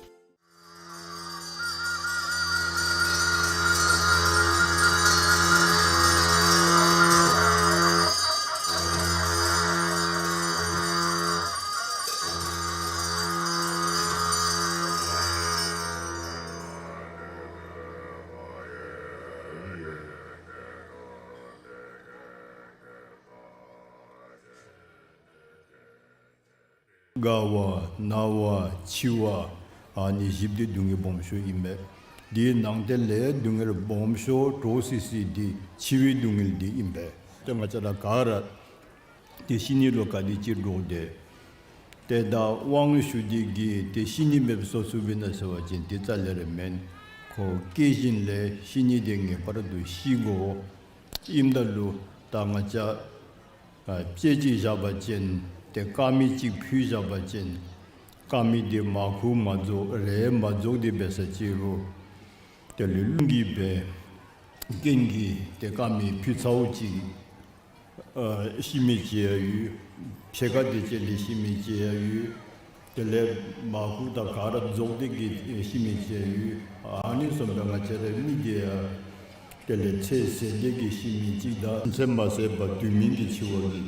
དགའ་བ་ན་བ་འཆི་བ་ཨ་ནི་བཞི་འདི་སྡུག་བསྔལ་སྦོམ་ཤོས་ཨིན་པས། དེའི་ནང་དེ་ལས་སྡུག་བསྔལ་སྦོམ་ཤོས་འདྲོག་སི་སི་འདི་འཆི་བའི་སྡུག་བསྔལ་འདི་ཨིན་པས། ཏེ་ང་བཅས་ར་ག་ར་ཏེ་ཤི་ནི་ལུ་ག་དེ་ཅིག་འདྲོག་སྟེ། ཏེ་ད་དབང་ཞུ་སྟེ་གིས་ཏེ་ཤི་ནི་མེདཔ་བཟོ་ཚུགས་པས་ན་ཟེར་བ་ཅིན་ཏེ་རྩ་ལས་ར་མེན། ཁོ་སྐྱེ་བཞིན་ལས་ཤི་ནི་འདི་ངེས་པར་དུ་ཤི་དགོ། ཨིནམ་ད་ལུ་ད་ང་བཅས་ཨ་དཔེ་ཅིག་བཞག་པ་ཅིན་ཏེ་དཀར་མེ་ཅིག་ཕུལ་བཞག་པ་ཅིན་ དཀར་མེ་འདི་མར་ཁུ་མ་རྫོགས་རེག་མ་རྫོགས་ཏེ་འབད་ས་ཅིག་རུང་དེ་ལས་རླུང་གིས་འབད་རྐྱེན་གྱིས་ཏེ་དཀར་མེ་ཕུད་ཚརཝ་ཅིག་ཨ་ཤི་མི་ཅིག་ཡང་ཡོད། ཕྱེད་ཀ་དེ་ཅིག་ལས་ཤི་མི་ཅིག་ཡང་ཡོད། དེ་ལས་མར་ཁུ་དང་ག་ར་རྫོགས་ཏེ་གི་ཤི་མི་ཅིག་ཡང་ཡོད། ཨ་ནི་བཟུམ་སྦེ་ང་བཅས་རའི་མི་འདི་ཡང་དེ་ལས་ཚེ་ཟད་དེ་གི་ཤི་མི་ཅིག་དང་ཚེ་མ་ཟད་པར་དུས་མིན་གྱི་འཆི་བ་གི་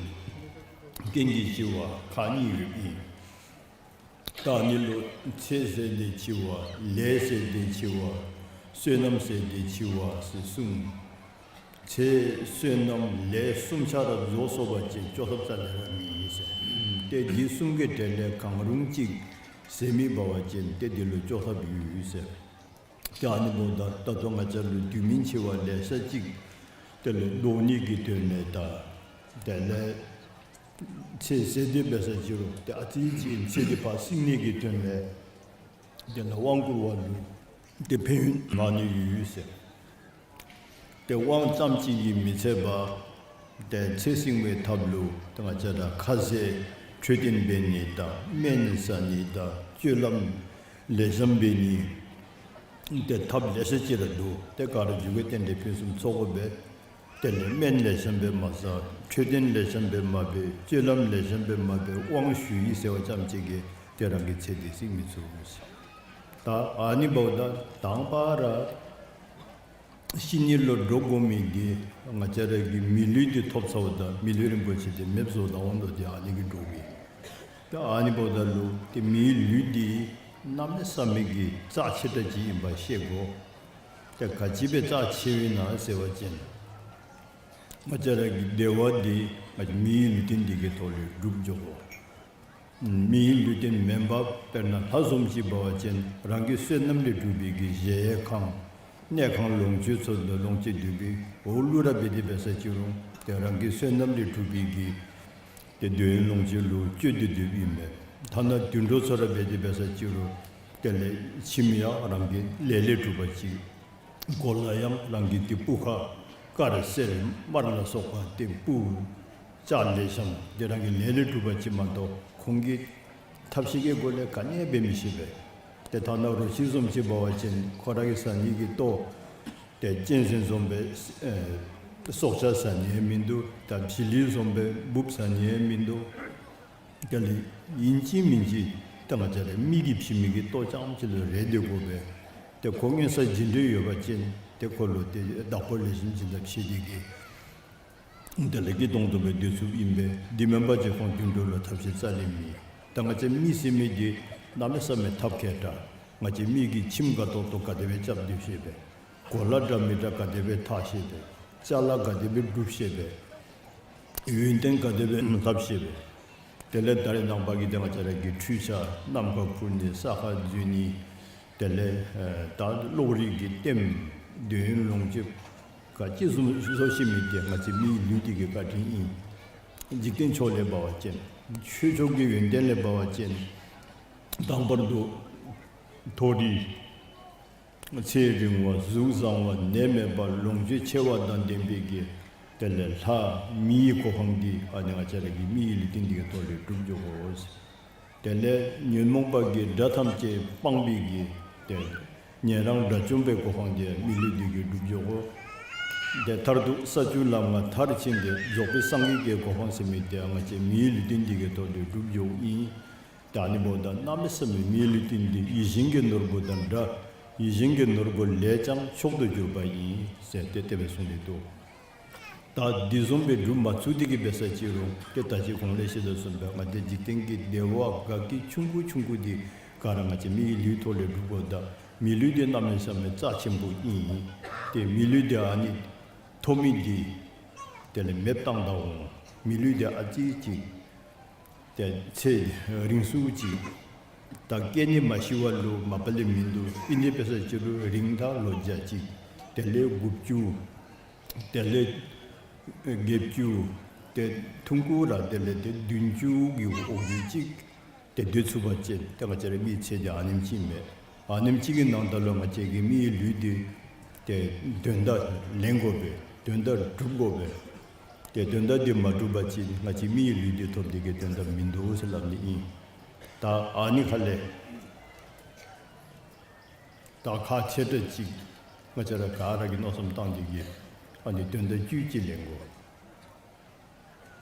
རྐྱེན་གྱིས་འཆི་བ་ཁག་གཉིས་ཡོདཔ་ཨིན། ད་ཨ་ནི་ལུ་ཚེ་ཟད་དེ་འཆི་བ་ལས་ཟད་དེ་འཆི་བ་བསོད་ནམས་ཟད་དེ་འཆི་བ་ཟེར་གསུངས། ཚེ་བསོད་ནམས་ལས་གསུམ་ཆ་ར་རྫོགས་སོང་པ་ཅིན་སྐྱོབ་ཐབས་རྩ་ལས་ར་མེད་ཟེར། ཏེ་འདི་གསུམ་གྱི་གྲས་ལས་གང་རུང་ཅིག་ཟད་མི་འབད་བ་ཅིན་ཏེ་འདི་ལུ་སྐྱོབ་ཐབས་ཡོད་ཟེར། ཏེ་ཨ་ནི་འབདཝ་ད་ད་ལྟོ་ང་བཅས་ལུ་དུས་མིན་འཆི་བ་ལེ་ཤ་ཅིག་དེ་ལས་བཟློག་ནི་གི་དོན་ལས་དང་དེ་ལས་ཚེ་ཟད་དེ་འབད་ས་ཅིག་རུང་ཏེ་ཨ་ཙི་ཅིག་ཚེ་འདི་ཕར་བསྲིང་ནི་གི་དོན་ལས་དེ་ལས་དབང་བསྐུར་བ་ལུ་ཏེ་ཕན་ཡོན་མང་ནི་ཡོད་ཟེར། ཏེ་དབང་ཙམ་ཅིག་གིས་མི་ཚད་པར་ཏེ་ཚེ་བསྲིང་བའི་ཐབས་ལུ་ཏེ་ང་བཅས་ར་ཁ་ཟས་འཕྲོད་བསྟེན་འབད་ནི་དང་སྨན་ཟ་ནི་དང་སྤྱོད་ལམ་ལེགས་ཤོམ་འབད་ནི་ཏེ་ཐབས་ལེ་ཤ་ཅིག་ར་འདུག། ཏེ་ག་ར་མཇུག་གི་རྟེན་འབྲེལ་ཕུན་སུམ་ཚོགས་དགོ་པས། དེ་ལས་སྨན་ལེགས་ཤོམ་སྦེ་མ་ཟ། འཕྲོད་བསྟེན་ལེགས་ཤོམ་སྦེ་མ་འབད། སྤྱོད་ལམ་ལེགས་ཤོམ་སྦེ་མ་འབད། དབང་ཞུ་ཡི་ཟེར་བ་ཙམ་ཅིག་གིས་ཏེ་རང་གི་ཚེ་འདི་བསྲིང་མི་ཚུགས་ཟེར། ད་ཨ་ནི་འབདཝ་ད་དང་པ་ར་ཤི་ནི་ལུ་འདྲོག་དགོ་མི་འདི་ང་བཅས་ར་གིས་མི་ལུས་འདི་ཐོབ་ཚརཝ་ད་མི་ལུས་རིན་པོ་ཆེ་འདི་མེདཔ་བཟོ་ད་འོང་དོ། ཏེ་ཨ་ནི་གིས་འདྲོག་གི། ཏེ་ཨ་ནི་འབདཝ་ད་ལུ་ཏེ་མིའི་ལུས་འདི་གནམ་མེད་ས་མེད་ཀྱི་རྩ་ཆེ་དྲགས་ཅིག་ཨིནམ་ཤེས་དགོ། ཏེ་ག་ཅི་སྦེ་རྩ་ཆེཝ་ཨིན་ན་ཟེར་བ་ཅིན་ང་བཅས་ར་གི་བདེ་བ་འདི་ང་བཅས་མིའི་ལུས་རྟེན་འདི་གི་ཐོག་ལས་སྒྲུབ་འགྱོ་དགོ། མིའི་ལུས་རྟེན་མེན་པར་དཔེར་ན་ལྷ་བཟུམ་ཅིག་འབད་བ་ཅིན་རང་གི་བསོད་ནམས་ལས་གྲུབ་པའི་གི་གཞལ་ཡས་ཁང་གནས་ཁང་ལོངས་སྤྱོད་ཚུ་ལོངས་སྤྱོད་སྡོད་པའི་འོག་ལུ་ར་འབད་དེ་འབད་ས་ཅིག་རུང་ཏེ་རང་གི་བསོད་ནམས་ལས་གྲུབ་པའི་གི་ཏེ་འདོད་ཡོན་ལོངས་སྤྱོད་ལུ་སྤྱོད་དེ་སྡོདཔ་ཨིན་མས། ཐ་ན་དུད་འགྲོ་ཚུ་ར་འབད་དེ་འབད་ས་ཅིག་རུང་དེ་ལས་ཁྱིམ་ཡང་རང་གི་ལས་ལས་གྲུབ་པ་ཅིག། གོ་ལ་ཡང་རང་གི་ཏེ་སྤུ་ཁ་དཀར་སེར་དམར་ལ་སོགས་པ་ཏེ་སྤུ་ལྕགས་ལེགས་ཤོམ་འདི་རང་གི་ལས་ལས་གྲུབ་པ་ཅིག་མ་གཏོགས་ཁོང་གི་ཐབས་ཤེས་ཀྱི་སྒོ་ལས་ག་ནི་འབད་མི་ཤེས་པས། ཏེ་ཐ་ན་རོ་ཁྱི་བཟུམ་ཅིག་འབད་བ་ཅིན་ཁོ་ར་གི་ཟ་ནི་གི་ལྟོ་ཏེ་གཅན་གཟན་བཟུམ་སྦེ་ཨེ་སྲོག་ཆགས་ཟ་ནི་ཡང་མིན་འདུག། ད་བྱི་ལི་བཟུམ་སྦེ་འབུཔ་ཟ་ནི་ཡང་མིན་འདུག། དེ་ལས་ཨིན་ཅི་མིན་ཅི་ད་ང་བཅས་ར་མི་གིས་བྱིན་མི་གི་ལྟོ་རྐྱངམ་ཅིག་ལུ་རེ་སྡོད་དགོ་པས། ཏེ་ཁོ་མངོན་གསལ་ཇི་འདྲ་ཡོད་པ་ཅིན་ཏེ་ཁོ་ལུ་ཏེ་བདག་པོ་ལེགས་ཤོམ་བྱིན་ཐབས་ཤེས་ཏེ་གི་དེ་ལས་ཀྱི་དོན་དུ་སྦེ་སྡོད་ཚུགསཔ་ཨིན་པས། འདི་མེན་པ་ཅིན་ཁོང་དུད་འགྲོ་ལུ་ཐབས་ཤེས་རྩ་ལས་མེད། ད་ང་བཅས་མི་ཟེར་མི་འདི་གནམ་མེད་ས་མེད་ཐབས་མཁས་དྲགས། ང་བཅས་མི་གི་ཁྱིམ་དགའ་ཏོག་ཏོ་ག་དེ་སྦེ་རྐྱབ་སྡོད་ཤེས་པས། གོ་ལ་འདྲ་མི་འདྲ་ག་དེ་སྦེ་འཐག་ཤེས་པས། ཅ་ལ་ག་དེ་སྦེ་སྒྲུབ་ཤེས་པས། ཡོན་ཏན་ག་དེ་སྦེ་ལྷབ་ཤེས་པས། དེ་ལས་ད་རེས་ནངས་པ་གི་ཏེ་ང་བཅས་ར་གི་འཕྲུལ་ཆས་ནམ་མཁའ་འཕུར་ནི་ས་ཁར་འཛུལ་ནི་དེ་ལས་ཨེ་ད་གློག་རིག་གི་ལྟདམོ་འདོད་ཡོན་ལོངས་སྤྱོད་ག་ཅི་བཟུམ་བཟོ་ཤེས་མི་འདི་ང་བཅས་མིའི་ལུས་འདི་གི་བཀའ་དྲིན་ཨིན། འཇིག་རྟེན་ཕྱོགས་ལས་འབད་བ་ཅིན་ཆོས་ཕྱོགས་ཀྱི་ཡོན་ཏན་ལས་འབད་བ་ཅིན་དང་པར་དུ་མཐོ་རིས་ཚེ་རིང་བ་གཟུགས་བཟང་བ་ནད་མེད་པ་ལོངས་སྤྱོད་ཆེ་བ་དང་ལྡན་པའི་གི་དེ་ལས་ལྷ་མིའི་གོ་འཕང་འདི་ཨ་ནི་ང་བཅས་ར་གི་མིའི་ལུས་རྟེན་འདི་གི་ཐོག་ལས་སྒྲུབ་འགྱོ་དགོ། དེ་ལས་ཉོན་མོངས་པ་གི་དགྲ་ཐམས་ཅད་སྤངས་པའི་གི་ཏེ་ཉན་རང་དགྲ་བཅོམ་པའི་གོ་འཕང་འདི་མི་ལུས་འདི་གིས་སྒྲུབ་འགྱོ་དགོ། ཏེ་མཐར་ཐུག་ས་བཅུ་ལམ་ལྔ་མཐར་ཕྱིན་ཏེ་རྫོགས་པའི་སངས་རྒྱས་ཀྱི་གོ་འཕང་ཟེར་མི་འདི་ང་བཅས་མིའི་ལུས་རྟེན་འདི་གི་ཐོག་ལས་སྒྲུབ་འགྱོཝ་ཨིན། ཏེ་ཨ་ནི་འབདཝ་ད་གནམ་མེད་ས་མེད་མིའི་ལུས་རྟེན་འདི་ཡིད་བཞིན་གྱི་ནོར་བུ་དང་འདྲ། ཡིད་བཞིན་གྱི་ནོར་བུ་ལས་ཀྱང་མཆོག་ཏུ་གྱུར་པ་ཡིན་ཟེར་ཏེ་དེ་སྦེ་གསུངས་ཏེ་འདུག། ད་འདི་བཟུམ་སྦེ་སྒྲུབ་མ་ཚུགས་ཏེ་གི་འབད་ས་ཅིག་རུང་ཏེ་ད་ཅི་གོང་ལས་བཤད་དོ་བཟུམ་སྦེ་ང་བཅས་འཇིག་རྟེན་གྱི་བདེ་བ་དགའ་སྐྱིད་ཆུང་ཀུ་ཆུང་ཀུ་འདི་ག་ར་ང་བཅས་མིའི་ལུས་ཐོག་ལས་སྒྲུབ་དགོཔ་ད་མི་ལུས་འདི་གནམ་མེད་ས་མེད་རྩ་ཆེན་པོ་ཨིན། ཏེ་མི་ལུས་འདི་ཨ་ནི་ཐོབ་མི་འདི་དེ་ལས་མེདཔ་བཏང་ད་འོང་། མི་ལུས་འདི་ཨ་ཙི་ཅིག་ཏེ་ཚེ་རིང་སུ་ཅིག་ད་སྐྱེ་ནི་མ་ཤི་བ་ལུ་མ་པ་ལས་མིན་འདུག། ཨིན་ཏེ་འབད་ས་ཅིག་རུང་རིང་ད་ལོ་བརྒྱ་ཅིག་དེ་ལས་དགུ་བཅུ་དེ་ལས་བརྒྱད་ཅུ་ཏེ་ཐུང་ཀུ་ར་དེ་ལས་ཏེ་བདུན་ཅུ་གི་འོག་ལུ་ཅིག་ཏེ་སྡོད་ཚུགས་པ་ཅིན་ཏེ་ང་བཅས་ར་མིའི་ཚེ་འདི་ཨ་ནེམ་ཅིག་མས། ཨ་ནེམ་ཅིག་གི་ནང་ད་ལུ་ང་བཅས་ཀྱིས་མིའི་ལུས་འདི་ཏེ་དོན་དག་ལེན་དགོ་པས། དོན་དག་སྒྲུབ་དགོ་པས། ཏེ་དོན་དག་འདི་མ་སྒྲུབ་པ་ཅིན་ང་བཅས་མིའི་ལུས་འདི་ཐོབ་སྟེ་གི་དོན་དག་མིན་འདུག་ཟེར་སླབ་ནི་ཨིན། ད་ཨ་ནི་ཁ་ལས་ད་ཁག་ཆེ་དྲགས་ཅིག་ང་བཅས་ར་ག་ར་གིས་མནོ་བསམ་བཏང་སྟེ་གིས་ཨ་ནི་དོན་དག་བཅུད་ཅིག་ལེན་དགོ།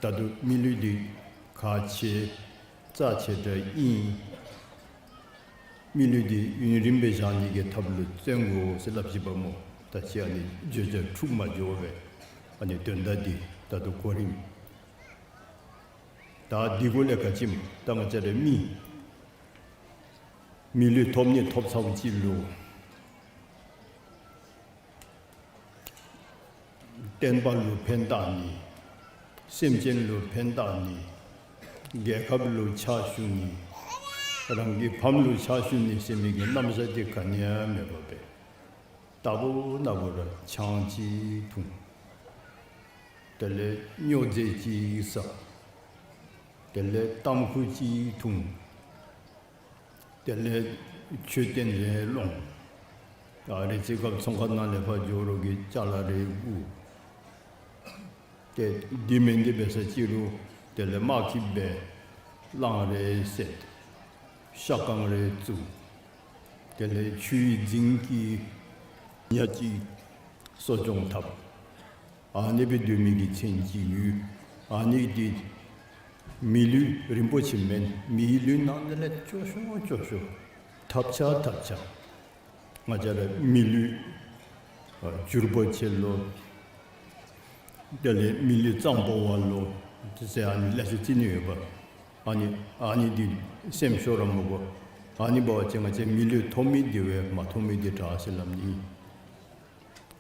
ད་ལྟོ་མི་ལུས་འདི་ཁག་ཆེ་རྩ་ཆེ་དྲགས་ཨིན། མི་ལུས་འདི་ཡུན་རིངམོ་སྦེ་བཞག་ནི་གི་ཐབས་ལུ་བརྩོན་དགོ་ཟེར་སླབ་ཅི་པ་སྨོ། ད་ཅི་ཨ་ནི་བརྗོད་བྱ་འཁྲུགས་མ་འགྱོ་བར་ཨ་ནི་དོན་དག་འདི་ད་ལྟོ་གོ་རིམ། ད་འདི་གུ་ལས་ག་ཅི་སྨོ། ད་ང་བཅས་ར་མི་མི་ལུས་ཐོབ་ནི་ཐོབ་ཚརཝ་ཅིག་ལུ་བསྟན་པ་ལུ་ཕན་བཏགས་ནི། སེམས་ཅན་ལུ་ཕན་བཏགས་ནི། རྒྱལ་ཁབ་ལུ་ཕྱག་ཞུ་ནི། རང་གི་ཕམ་ལུ་ཕྱག་ཞུ་ནི་ཟེར་མི་གི་རྣམ་གཞག་འདི་ག་ནི་ཡང་མེད་པར་སྦེ་རྟག་བུ་ན་བུ་ར་ཆང་ཅིག་འཐུང་། དེ་ལས་སྨྱོ་རྫས་ཅིག་ཟ། དེ་ལས་ཏམ་ཁུ་ཅིག་འཐུང་། དེ་ལས་མཆོད་རྟེན་རེ་སློང་། ཨ་རེ་ཅིག་སྐབས་ཚོང་ཁང་ནང་ལས་ཕར་འགྱོ་རོགས་ཀྱི་ཅ་ལ་རེ་བརྐུ། ཏེ་འདི་མེན་འདི་འབད་ས་ཅིག་རུང་དེ་ལས་དམག་འཁྲུག་འབད། གླང་རེ་བསད། ཤ་རྐང་རེ་བཙུགས། དེ་ལས་ཆུའི་རྫིང་གི་ཉ་ཅིག་གསོ་སྐྱོང་འཐབ། ཨ་ནི་སྦེ་སྡོད་མི་གི་མཚན་ཅིག་ཡོད། ཨ་ནི་འདི་མི་ལུས་རིན་པོ་ཆེ་མེན། མིའི་ལུས་ནང་འདི་ལས་སྐྱོ་ཤོས་སྐྱོ་ཤོས། ཐབས་ཆག་ཐབས་ཆག། ང་བཅས་ར་མི་ལུས་ཨ་འགྱུར་བ་ཆེ་ལོ། དེ་ལས་མི་ལུས་གཙང་པོ་བ་ལོ། དེ་ཟེར་ཨ་ནི་ལེ་ཤ་ཅིག་ནི་ཡོདཔ། ཨ་ནི་ཨ་ནི་འདི་སེམས་ཤོར་ར་མི་དགོ། ཨ་ནི་འབད་བ་ཅིན་ང་བཅས་མི་ལུས་ཐོབ་མི་འདི་བས་མ་ཐོབ་མི་འདི་དྲག་ཟེར་སླབ་ནི།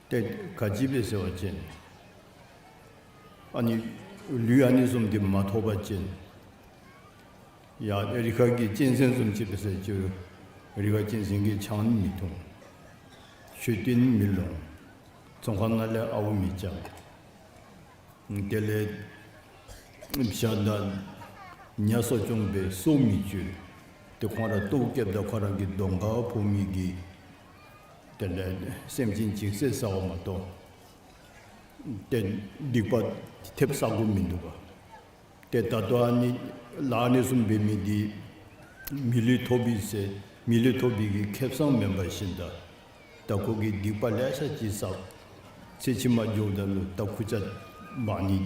ཏེ་ག་ཅི་སྦེ་ཟེར་བ་ཅིན་ཨ་ནི་ལུས་ཨ་ནི་བཟུམ་འདི་མ་ཐོབ་པ་ཅིན་ཡ་རི་ཁ་གི་གཅན་གཟན་བཟུམ་ཅིག་འབད་ས་ཅིག་རུང་རི་ཁ་གཅན་གཟན་གྱིས་ཆང་མི་འཐུང་། མཆོད་རྟེན་མི་སློང་། ཚོང་ཁང་ནང་ལས་ཨརཝ་མི་རྐྱབ། དེ་ལས་བྱ་དང་ཉ་གསོ་སྐྱོང་འབད་སོ་མི་གཅོད། ཏེ་ཁོང་ར་ལྟོཝ་བཀྱེསཔ་ད་ཁོ་ར་གི་གདོང་ཁར་ཕོག་མི་གི་དེ་ལས་སེམས་ཅན་ཅིག་བསད་ཟཝ་མ་གཏོགས་ཏེ་སྡིག་པ་ཐེབས་ཟ་དགོཔ་མིན་འདུག་པ། ཏེ་ད་ལྟོ་ཨ་ནི་ལཱ་ཨ་ནི་བཟུམ་འབད་མི་འདི་མི་ལུས་ཐོབ་པའི་ཟེར་མི་ལུས་ཐོབ་པའི་གི་ཁེ་སང་མེན་པར་ཞིནམ་ད་ད་ཁོ་གིས་སྡིག་པ་ལེ་ཤ་ཅིག་བསགས། ཚེ་ཕྱི་མ་འགྱོཝ་ད་ལུ་ད་ཁུར་ཆ་འབག་ནི་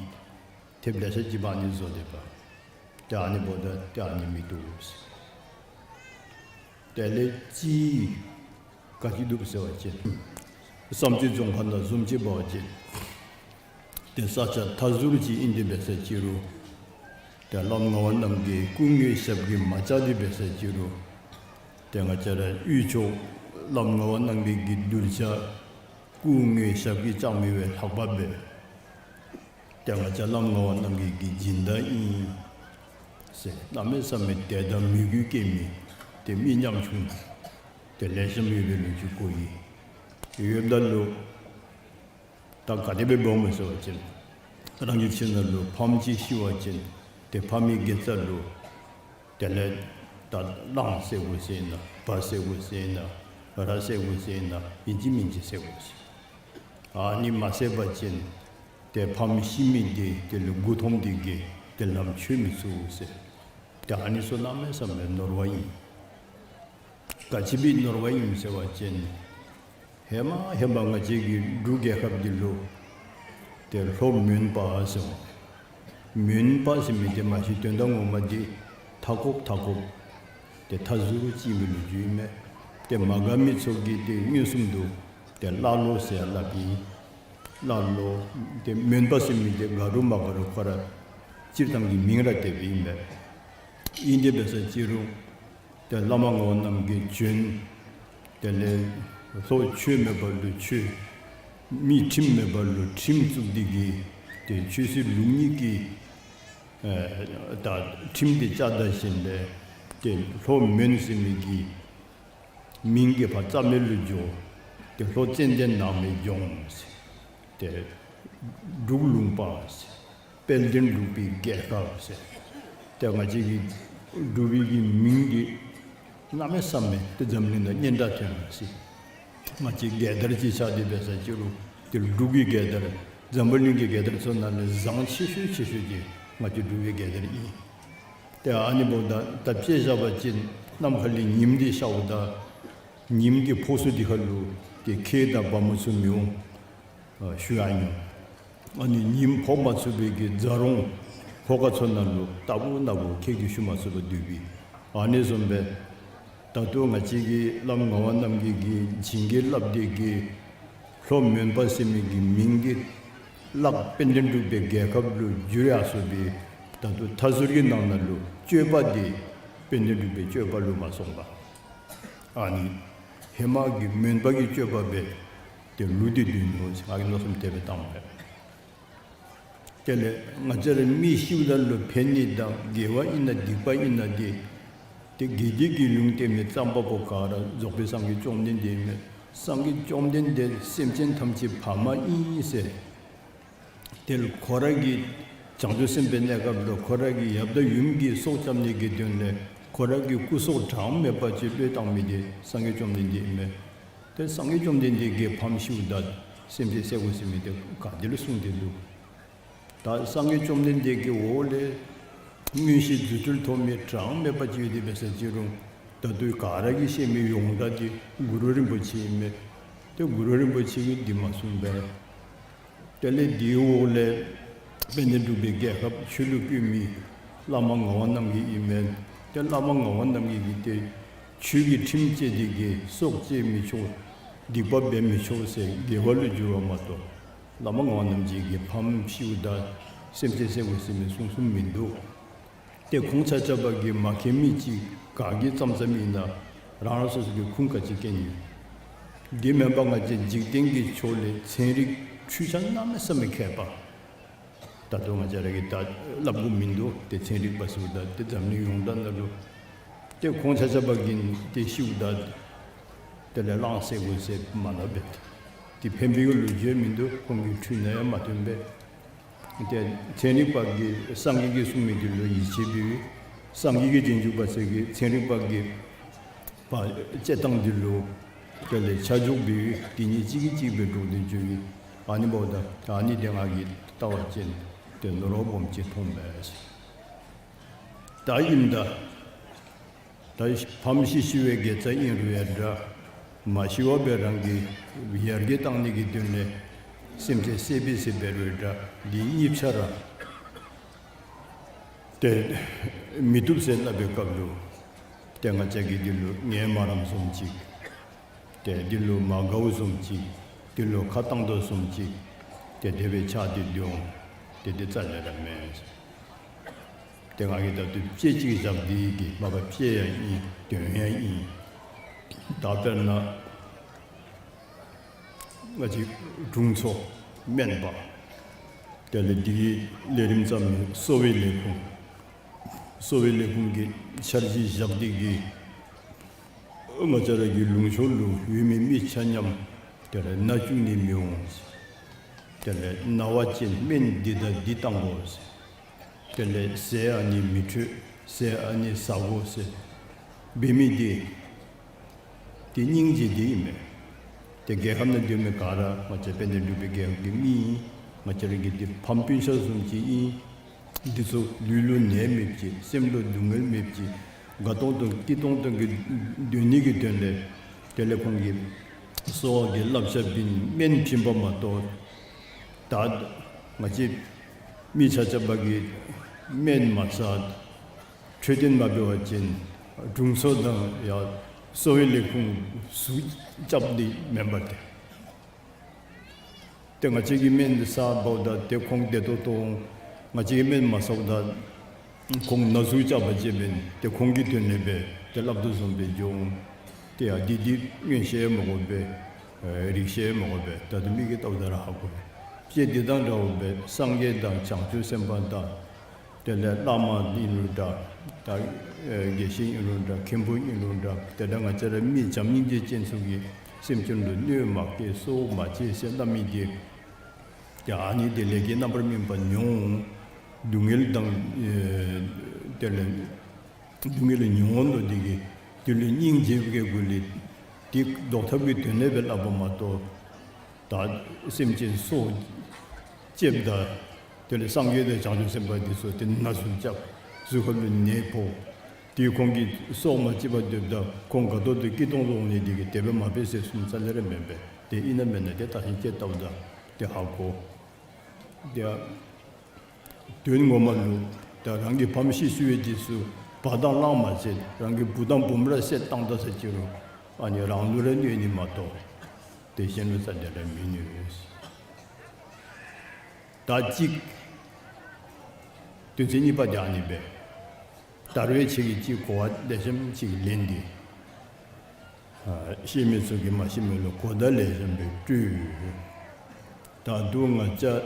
ཐེབས་ལེ་ཤ་ཅིག་འབག་ནི་བཟོ་སྡོདཔ། ཏེ་ཨ་ནི་འབདཝ་ད་ཏེ་ཨ་ནི་མི་བཏུབ་ཟེར། དེ་ལས་ཅིག་ག་ཅི་འདུག་ཟེར་བ་ཅིན་བསམ་རྩེ་རྫོང་ཁག་ནང་བཟུམ་ཅིག་འབད་བ་ཅིན་ཏེ་ས་ཆ་མཐའ་ཟུར་ཅིག་ཨིན་ཏེ་འབད་ས་ཅིག་རུང་ཏེ་བླམ་ངག་དབང་རྣམ་རྒྱལ་སྐུ་དངོས་ཞབས་ཀྱིས་མ་བཅགས་ཏེ་འབད་ས་ཅིག་རུང་ཏེ་ང་བཅས་ར་དབུས་ཕྱོགས་བླམ་ངག་དབང་རྣམ་རྒྱལ་གྱི་གདུལ་བྱ་སྐུ་དངོས་ཞབས་ཀྱིས་བཅགས་མི་བས་ལྷག་པ་འབད། ཏེ་ང་བཅས་བླམ་ངག་དབང་རྣམ་རྒྱལ་གྱི་སྦྱིན་བདག་ཨིན་ཟེར་གནམ་མེད་ས་མེད་དད་དང་མོས་གུས་སྐྱེ་མི་ཏེ་མི་ཉམ་ཆུང་ཏེ་ལེགས་ཤོམ་ཡོད་པའི་ལོ་རྒྱུས་གོ་ཡི། ཡོདཔ་ད་ལུ་ད་ག་དེ་སྦེ་འབདཝ་སྨོ་ཟེར་བ་ཅིན་རང་གི་ཁྱིམ་ནང་ལུ་ཕམ་ཅིག་ཤི་བ་ཅིན་ཏེ་ཕམ་གྱི་དགེ་རྩ་ལུ་དེ་ལས་ད་གླང་བསད་དགོ་ཟེར་ན་བ་བསད་དགོ་ཟེར་ན་ར་བསད་དགོ་ཟེར་ན་ཨིན་ཅི་མིན་ཅི་བསད་དགོ་ཟེར། ཨ་ནི་མ་བསད་པ་ཅིན་ཏེ་ཕམ་ཤི་མི་འདི་དེ་ལུ་མགུ་འཐོམས་ཏེ་གིས་ཏེ་ལམ་ཆོད་མི་ཚུགས་ཟེར། ཏེ་ཨ་ནི་ཚུ་གནམ་མེད་ས་མེད་ནོར་བ་ཨིན། ག་ཅི་སྦེ་ནོར་བ་ཨིན་ཟེར་བ་ཅིན་ཧེ་མ་ཧེ་མ་ང་བཅས་ཀྱི་འབྲུག་རྒྱལ་ཁབ་འདི་ལུ་ཏེ་ལྷོ་མོན་པ་ཟེར་མོ། མོན་པ་ཟེར་མི་འདི་མ་གཞི་དོན་དག་ངོ་མ་འདི་མཐའ་འཁོབ་མཐའ་འཁོབ་ཏེ་མཐའ་ཟུར་ཅིག་ཨིན་པའི་ལོ་རྒྱུས་ཨིན་མས། ཏེ་མ་དགའ་མི་ཚུ་གིས་ཏེ་མངོན་སུམ་དུ་ཏེ་ཀླ་ཀློ་ཟེར་སླབ་ཨིན། ཀླ་ཀློ་ཏེ་མོན་པ་ཟེར་མི་འདི་དགའ་རུང་མ་དགའ་རུང་ཁོ་ར་སྤྱིར་བཏང་གི་མིང་ར་དེ་སྦེ་ཨིན་མས། ཨིན་ཏེ་འབད་ས་ཅིག་རུང་ཏེ་བླ་མ་ངག་དབང་རྣམ་རྒྱལ་བྱོན། དེ་ལས་ལྷོ་ཆོས་མེད་པ་ལུ་ཆོས། མི་ཁྲིམས་མེད་པ་ལུ་ཁྲིམས་བཙུགས་ཏེ་གིས་ཏེ་ཆོས་སྲིད་ལུགས་གཉིས་ཀྱི་ཨེ་ད་ཁྲིམས་འདི་བཅའ་ད་ཞིནམ་ལས་ཏེ་ལྷོ་མོན་ཟེར་མི་གི་མིང་གིས་ཕར་རྩ་མེད་ལུ་འགྱོ། ཏེ་ལྷོ་ཙན་དན་ནགས་མའི་ལྗོངས་ཟེར། ཏེ་འབྲུག་ལུང་པ་ཟེར། དཔལ་ལྡན་འབྲུག་པའི་རྒྱལ་ཁབ་ཟེར། ཏེ་ང་བཅས་ཀྱི་འབྲུག་པའི་གི་མིང་འདི་གནམ་མེད་ས་མེད་ཏེ་འཛམ་གླིང་ནང་སྙན་གྲགས་ཐོན་ཡར་སོ་ཡི། ང་བཅས་རྒྱལ་དར་ཅིག་ཆགས་ཏེ་འབད་ས་ཅིག་རུང་ཏེ་འབྲུག་གི་རྒྱལ་དར་འཛམ་བུ་གླིང་གི་རྒྱལ་དར་ཚུ་ནང་ལས་བཟང་ཆེ་ཤོས་ཆེ་ཤོས་ཅིག་ང་བཅས་འབྲུག་པའི་རྒྱལ་དར་ཨིན། ཡ་ཨ་ནི་འབདཝ་ད་ད་དཔེ་བཞག་པ་ཅིན་ནམ་མཁའ་ལས་ཉིམ་འདི་ཤརཝ་ད་ཉིམ་གྱི་ཕོ་སོ་འདི་ཁ་ལུ་ཏེ་ཁྱེགས་དང་བ་མོ་ཚུ་མི་འོང་ཨ་ཞུ་ཡང་མྱོང་། ཨ་ནི་ཉིམ་ཕོག་མ་ཚུགས་པའི་གི་རྫ་རོང་ཧོ་ཀ་མཚོ་ནང་ལུ་ལྟ་བུ་ན་བུ་ཁྱེགས་ཀྱིས་ཞུ་མ་ཚུགས་པར་སྡོད་པའི་ཨ་ནི་བཟུམ་སྦེ་ད་ལྟོ་ང་བཅས་ཀྱི་བླམ་ངག་དབང་རྣམ་རྒྱལ་གྱིས་བྱིན་གྱིས་བརླབས་ཏེ་གི་ལྷོ་མོན་པ་ཟེར་མི་གི་མིང་འདི་བརླག་དཔལ་ལྡན་འབྲུག་པའི་རྒྱལ་ཁབ་ལུ་བསྒྱུར་ཡར་སོ་སྦེ་ད་ལྟོ་མཐའ་ཟུར་གྱི་ནང་ན་ལུ་སྤྱོད་པ་འདི་དཔལ་ལྡན་འབྲུག་པའི་སྤྱོད་པ་ལུ་མ་སོང་པར་ཨ་ནི་ཧེ་མ་གི་མོན་པ་གི་སྤྱོད་པ་སྦེ་ཏེ་ལུས་ཏེ་སྡོད་ནུག་ཟེར་ང་གིས་མནོ་བསམ་དེ་སྦེ་བཏངམ་མས། དེ་ལས་ང་བཅས་ར་མི་ཤིཝ་ད་ལུ་ཕན་ནི་དང་དགེ་བ་ཨིན་ན་སྡིག་པ་ཨིན་ན་འདི་ཏེ་དགེ་སྡིག་གི་ལུང་བསྟན་མི་རྩོམ་པ་པོ་ག་ར་རྫོགས་པའི་སངས་རྒྱས་བཅོམ་ལྡན་འདས་ཨིན་མས། སངས་རྒྱས་བཅོམ་ལྡན་འདས་སེམས་ཅན་ཐམས་ཅད་ཕ་མ་ཨིན་ཟེར། དེ་ལུ་ཁོ་ར་གི་བྱང་ཆུབ་སེམས་དཔའི་གནས་སྐབས་ལུ་ཁོ་ར་གི་ཡབ་དང་ཡུམ་གྱི་སྲོག་སྐྱབས་ནི་གི་དོན་ལས་ཁོ་ར་གི་སྐུ་སྲོག་གྲངས་མེད་པ་ཅིག་བློས་བཏང་མི་དེ་སངས་རྒྱས་བཅོམ་ལྡན་འདས་ཨིན་མས། ཏེ་སངས་རྒྱས་བཅོམ་ལྡན་འདས་ཀྱིས་ཕམ་ཤིཝ་ད་སེམས་ཅན་བསད་དགོ་ཟེར་མི་དེ་ག་དེ་ལུ་གསུངས་ཏེ་འདུག། ད་སངས་རྒྱས་བཅོམ་ལྡན་འདས་ཀྱི་འོག་ལས་མངོན་ཤེས་རྫུ་འཕྲུལ་ཐོབ་མི་གྲངས་མེད་པ་ཅིག་ཡོད་དེ་འབད་ས་ཅི་རུང་ད་ལྟོ་ག་ར་གིས་ཤེས་མི་ཡོངས་གྲགས་དེ་གུ་རུ་རིན་པོ་ཆེ་ཨིན་མས། ཏེ་གུ་རུ་རིན་པོ་ཆེ་གིས་འདི་མ་གསུངས་པས། དེ་ལས་དེའི་འོག་ལས་དཔལ་ལྡན་འབྲུག་པའི་རྒྱལ་ཁབ་ཆོས་ལུ་བཀོད་མི་བླ་མ་ངག་དབང་རྣམ་རྒྱལ་ཨིན་མས། ཏེ་བླ་མ་ངག་དབང་རྣམ་རྒྱལ་གྱིས་ཏེ་ཆོས་ཀྱི་ཁྲིམས་བཅས་ཏེ་གི་སྲོག་བཅད་མི་ཆོག། སྡིག་པ་འབད་མི་ཆོག་ཟེར་དགེ་བ་ལུ་བསྒྱུར་བ་མ་གཏོགས་བླ་མ་ངག་དབང་རྣམ་རྒྱལ་གྱིས་ཕམ་ཤིཝ་ད་སེམས་ཅན་བསད་དགོ་ཟེར་མི་གསུངས་གསུངསམ་མིན་འདུག། ཏེ་ཁོང་ཆ་ཁྱབ་ཀྱིས་མ་མཁྱེན་མི་ཅིག་ག་གིས་བརྩམས་བརྩམསམ་ཨིན་ན་རང་རང་སོ་སོ་གི་ཁུངས་ག་ཅི་མཁྱེན་ཡོད། འདི་མེན་པར་ང་བཅས་འཇིག་རྟེན་གྱི་ཕྱོགས་ལས་ཚན་རིག་འཕྲུལ་ཆས་གནམ་མེད་ས་མེད་མཁས་པ། ད་ལྟོ་ང་བཅས་ར་གིས་ད་སླབ་དགོཔ་མིན་འདུག། ཏེ་ཚན་རིག་པ་ཟེརཝ་ད་ཏེ་འཛམ་གླིང་ཡོངས་གྲགས་ནང་ལུ་ཏེ་ཁོང་ཆ་ཁྱབ་ཀྱིས་ཏེ་ཤིཝ་ད་དེ་ལས་གླང་བསད་དགོ་ཟེར་མ་སླབ་པས། ཏེ་ཕན་པའི་གི་ལོ་རྒྱུས་མིན་འདུག། ཁོང་གི་འཕྲུལ་ནང་ཡང་མ་ཐོན་པས། ཏེ་ཚན་རིག་པ་གིས་སངས་རྒྱས་ཀྱིས་གསུངས་མི་དེ་ལུ་ཡིད་ཆེས་འབད་བའི་སངས་རྒྱས་ཀྱི་རྗེས་འཇུག་པ་ཚུ་གིས་ཚན་རིག་པ་གི་བ་དཔྱད་གཏང་དེ་ལུ་དེ་ལས་ཆ་འཇོག་འབད་བའི་དེ་གཉིས་གཅིག་གིས་གཅིག་སྦེ་འགྲོགས་ཏེ་འགྱོ་བའི་ཨ་ནི་འབདཝ་ད་ཨ་ནི་དེ་ང་གིས་བལྟ་བ་ཅིན་ཏེ་ནོར་བ་སྦོམ་ཅིག་མཐོང་མས། ད་ཨིནམ་ད་ད་ཕམ་ཤི་ཤི་བའི་དགེ་རྩ་ཨིན་རུང་ཡང་འདྲ། མ་ཤི་བར་སྦེ་རང་གི་ཡར་རྒྱས་གཏང་ནི་གི་དོན་ལས་སེམས་ཅན་བསད་པའི་ཟེར་འབད་རུང་འདྲ། འདི་གཉིས་ཆ་ར་ཏེ་མི་བཏུབ་ཟེར་སླབ་པའི་སྐབས་ལུ་ཏེ་ང་བཅས་ཀྱིས་འདི་ལུ་ངན་སྨྲ་རམ་བཟུམ་ཅིག། ཏེ་འདི་ལུ་མ་དགའཝ་བཟུམ་ཅིག། འདི་ལུ་ཁ་བཏང་དོ་བཟུམ་ཅིག། ཏེ་དེ་སྦེ་ཆགས་ཏེ་འདུག། ཏེ་འདི་རྩ་ལས་ར་མེན། ཏེ་ང་གིས་ད་ལྟོ་དཔེ་ཅིག་བཞག་སྟེ་གི་མ་པ་དཔེ་ཡང་ཨིན་དོན་ཡང་ཨིན། ད་དཔེར་ན་ང་བཅས་དྲུང་འཚོ་སྨན་པ་དེ་ལས་འདི་གི་ལས་རིམ་བརྩམས་མི་གསོ་བའི་ལས་ཁུངས། གསོ་བའི་ལས་ཁུངས་ཀྱི་འཆར་གཞི་བཞག་སྟེ་གི་ང་བཅས་ར་གི་ལུང་ཕྱོགས་ལུ་ཡོད་མི་མི་ཆ་མཉམ་དེ་ལས་ན་བཅུག་ནི་མི་འོང་། དེ་ལས་ན་བ་ཅིན་སྨན་འདི་དང་འདི་བཏང་དགོ། དེ་ལས་ཟས་ཨ་ནི་མི་འཕྲོད། ཟས་ཨ་ནི་ཟ་དགོ་ཟེར་འབད་མི་འདི་ཏེ་སྙིང་རྗེ་འདི་ཨིན་མས། ཏེ་རྒྱལ་ཁབ་ནང་སྡོད་མི་ག་ར་ང་བཅས་དཔལ་ལྡན་འབྲུག་པའི་རྒྱལ་ཁབ་ཀྱི་མི་ཨིན། ང་བཅས་ར་གི་འདི་ཕམ་སྤུན་ཆ་བཟུམ་ཅིག་ཨིན། འདི་ཚུ་ལུས་ལུ་ནད་མེདཔ་ཅིག་སེམས་ལུ་སྡུག་བསྔལ་མེདཔ་ཅིག་དགའ་ཏོང་ཏོ་སྐྱིད་ཏོང་ཏོ་གི་སྡོད་ནི་གི་དོན་ལས་དེ་ལས་ཁོང་གིས་གསོ་བ་གི་བསླབ་བྱ་བྱིན་སྨན་བྱིན་པ་མ་གཏོགས་ད་ང་བཅས་མི་ཆ་ཁྱབ་ཀྱིས་སྨན་མ་ཟ། འཕྲོད་བསྟེན་མ་འབད་བ་ཅིན་དྲུང་འཚོ་དང་ཡང་གསོ་བའི་ལས་ཁུངས་ཟུག་རྐྱབ་ནི་མེན་པར་ཏེ། ཏེ་ང་བཅས་ཀྱིས་སྨན་འདི་ཟ་འབདཝ་ད་ཏེ་ཁོང་བདེ་ཏོག་ཏོ་འོང་། ང་བཅས་ཀྱིས་སྨན་མ་ཟཝ་ད་ཁོང་ན་ཟུག་རྐྱབ་པ་ཅིན་ཏེ་ཁོང་གི་དོན་ལས་འབད་ཏེ་སླབ་དོ་བཟུམ་སྦེ་འགྱོ་འོང་། ཏེ་ཡང་འདི་འདི་མངོན་ཤེས་མ་དགོ་པས། རིག་ཤེས་མ་དགོ་པས། ད་ལྟོ་མིག་གིས་བལྟཝ་ད་ར་ཧ་གོ། དཔེ་འདི་དང་འདྲཝ་སྦེ་སངས་རྒྱས་དང་བྱང་ཆུབ་སེམས་དཔའ་དང་དེ་ལས་བླ་མ་ཨིན་རུང་འདྲ། ད་ཨེ་དགེ་བཤེས་ཨིན་རུང་འདྲ། མཁན་པོ་ཨིན་རུང་འདྲ། དེ་འདྲ་ང་བཅས་ར་མི་བྱམས་སྙིང་རྗེ་ཅན་ཚུ་གིས་སེམས་ཅན་ལུ་གནོད་མ་བསྐྱལ་སྲོག་མ་བཅད་ཟེར་སླབ་མི་འདི་ཏེ་ཨ་ནི་དེ་ལས་ཀྱི་རྣམ་པར་སྨིན་པ་མྱོང་། སྡུག་བསྔལ་དང་ཨེ་དེ་ལས་སྡུག་བསྔལ་མྱོང་དོ་དེ་གིས་དེ་ལུ་སྙིང་རྗེ་བའི་སྒོ་ལས་དེ་བཟློག་ཐབས་ཀྱི་དོན་ལས་སྦེ་སླབ་པ་མ་གཏོགས། ད་སེམས་ཅན་སྲོག་བཅདཔ་ད་དེ་ལས་སངས་རྒྱས་དང་བྱང་ཆུབ་སེམས་དཔའ་འདི་ཚུ་ཏེ་ན་ཟུག་རྐྱབ། གཟུགས་ཁ་ལུ་ནད་ཕོག། དེ་ཁོང་གི་སྲོག་མ་གཅིག་པར་སྡོདཔ་ད་ཁོང་དགའ་ཏོག་ཏོ་སྐྱིད་ཏོང་ཏོ་འོང་ནི་དེ་གིས་དེ་སྦེ་མ་འབད་ཟེར་གསུངམ་རྩ་ལས་ར་མེན་པས། དེ་ཨིན་ན་མེན་ན་དེ་ད་ཧིང་ཅིག་བལྟཝ་ད་དེ་ཧ་གོ། དེ་དོན་ངོ་མ་ལུ་ད་རང་གི་ཕམ་ཤི་སོང་བའི་རྗེས་སུ་བ་དང་གླང་མ་བསད། རང་གི་བུ་དང་བུམོ་ར་བསད་བཏང་ད་ཟེར་ཅི་རུང་ཨ་ནི་རང་ལུ་ར་གནོད་ནི་མ་གཏོགས་དེ་གཞན་ལུ་རྩ་ལས་ར་མི་གནོད། ད་གཅིག་དོན་ཚན་གཉིས་པ་དེ་ཨ་ནི་སྦེ། ད་རུང་ཁྱེད་ཀྱིས་གཅིག་གོ་བ་ལེགས་ཤོམ་ཅིག་ལེན་ཏེ། ཨ་ཤེས་མི་ཚུ་གིས་མ་ཤེས་མི་ལུ་གོ་བརྡ་ལེགས་ཤོམ་སྦེ་སྤྲོད། ད་རུང་ང་བཅས་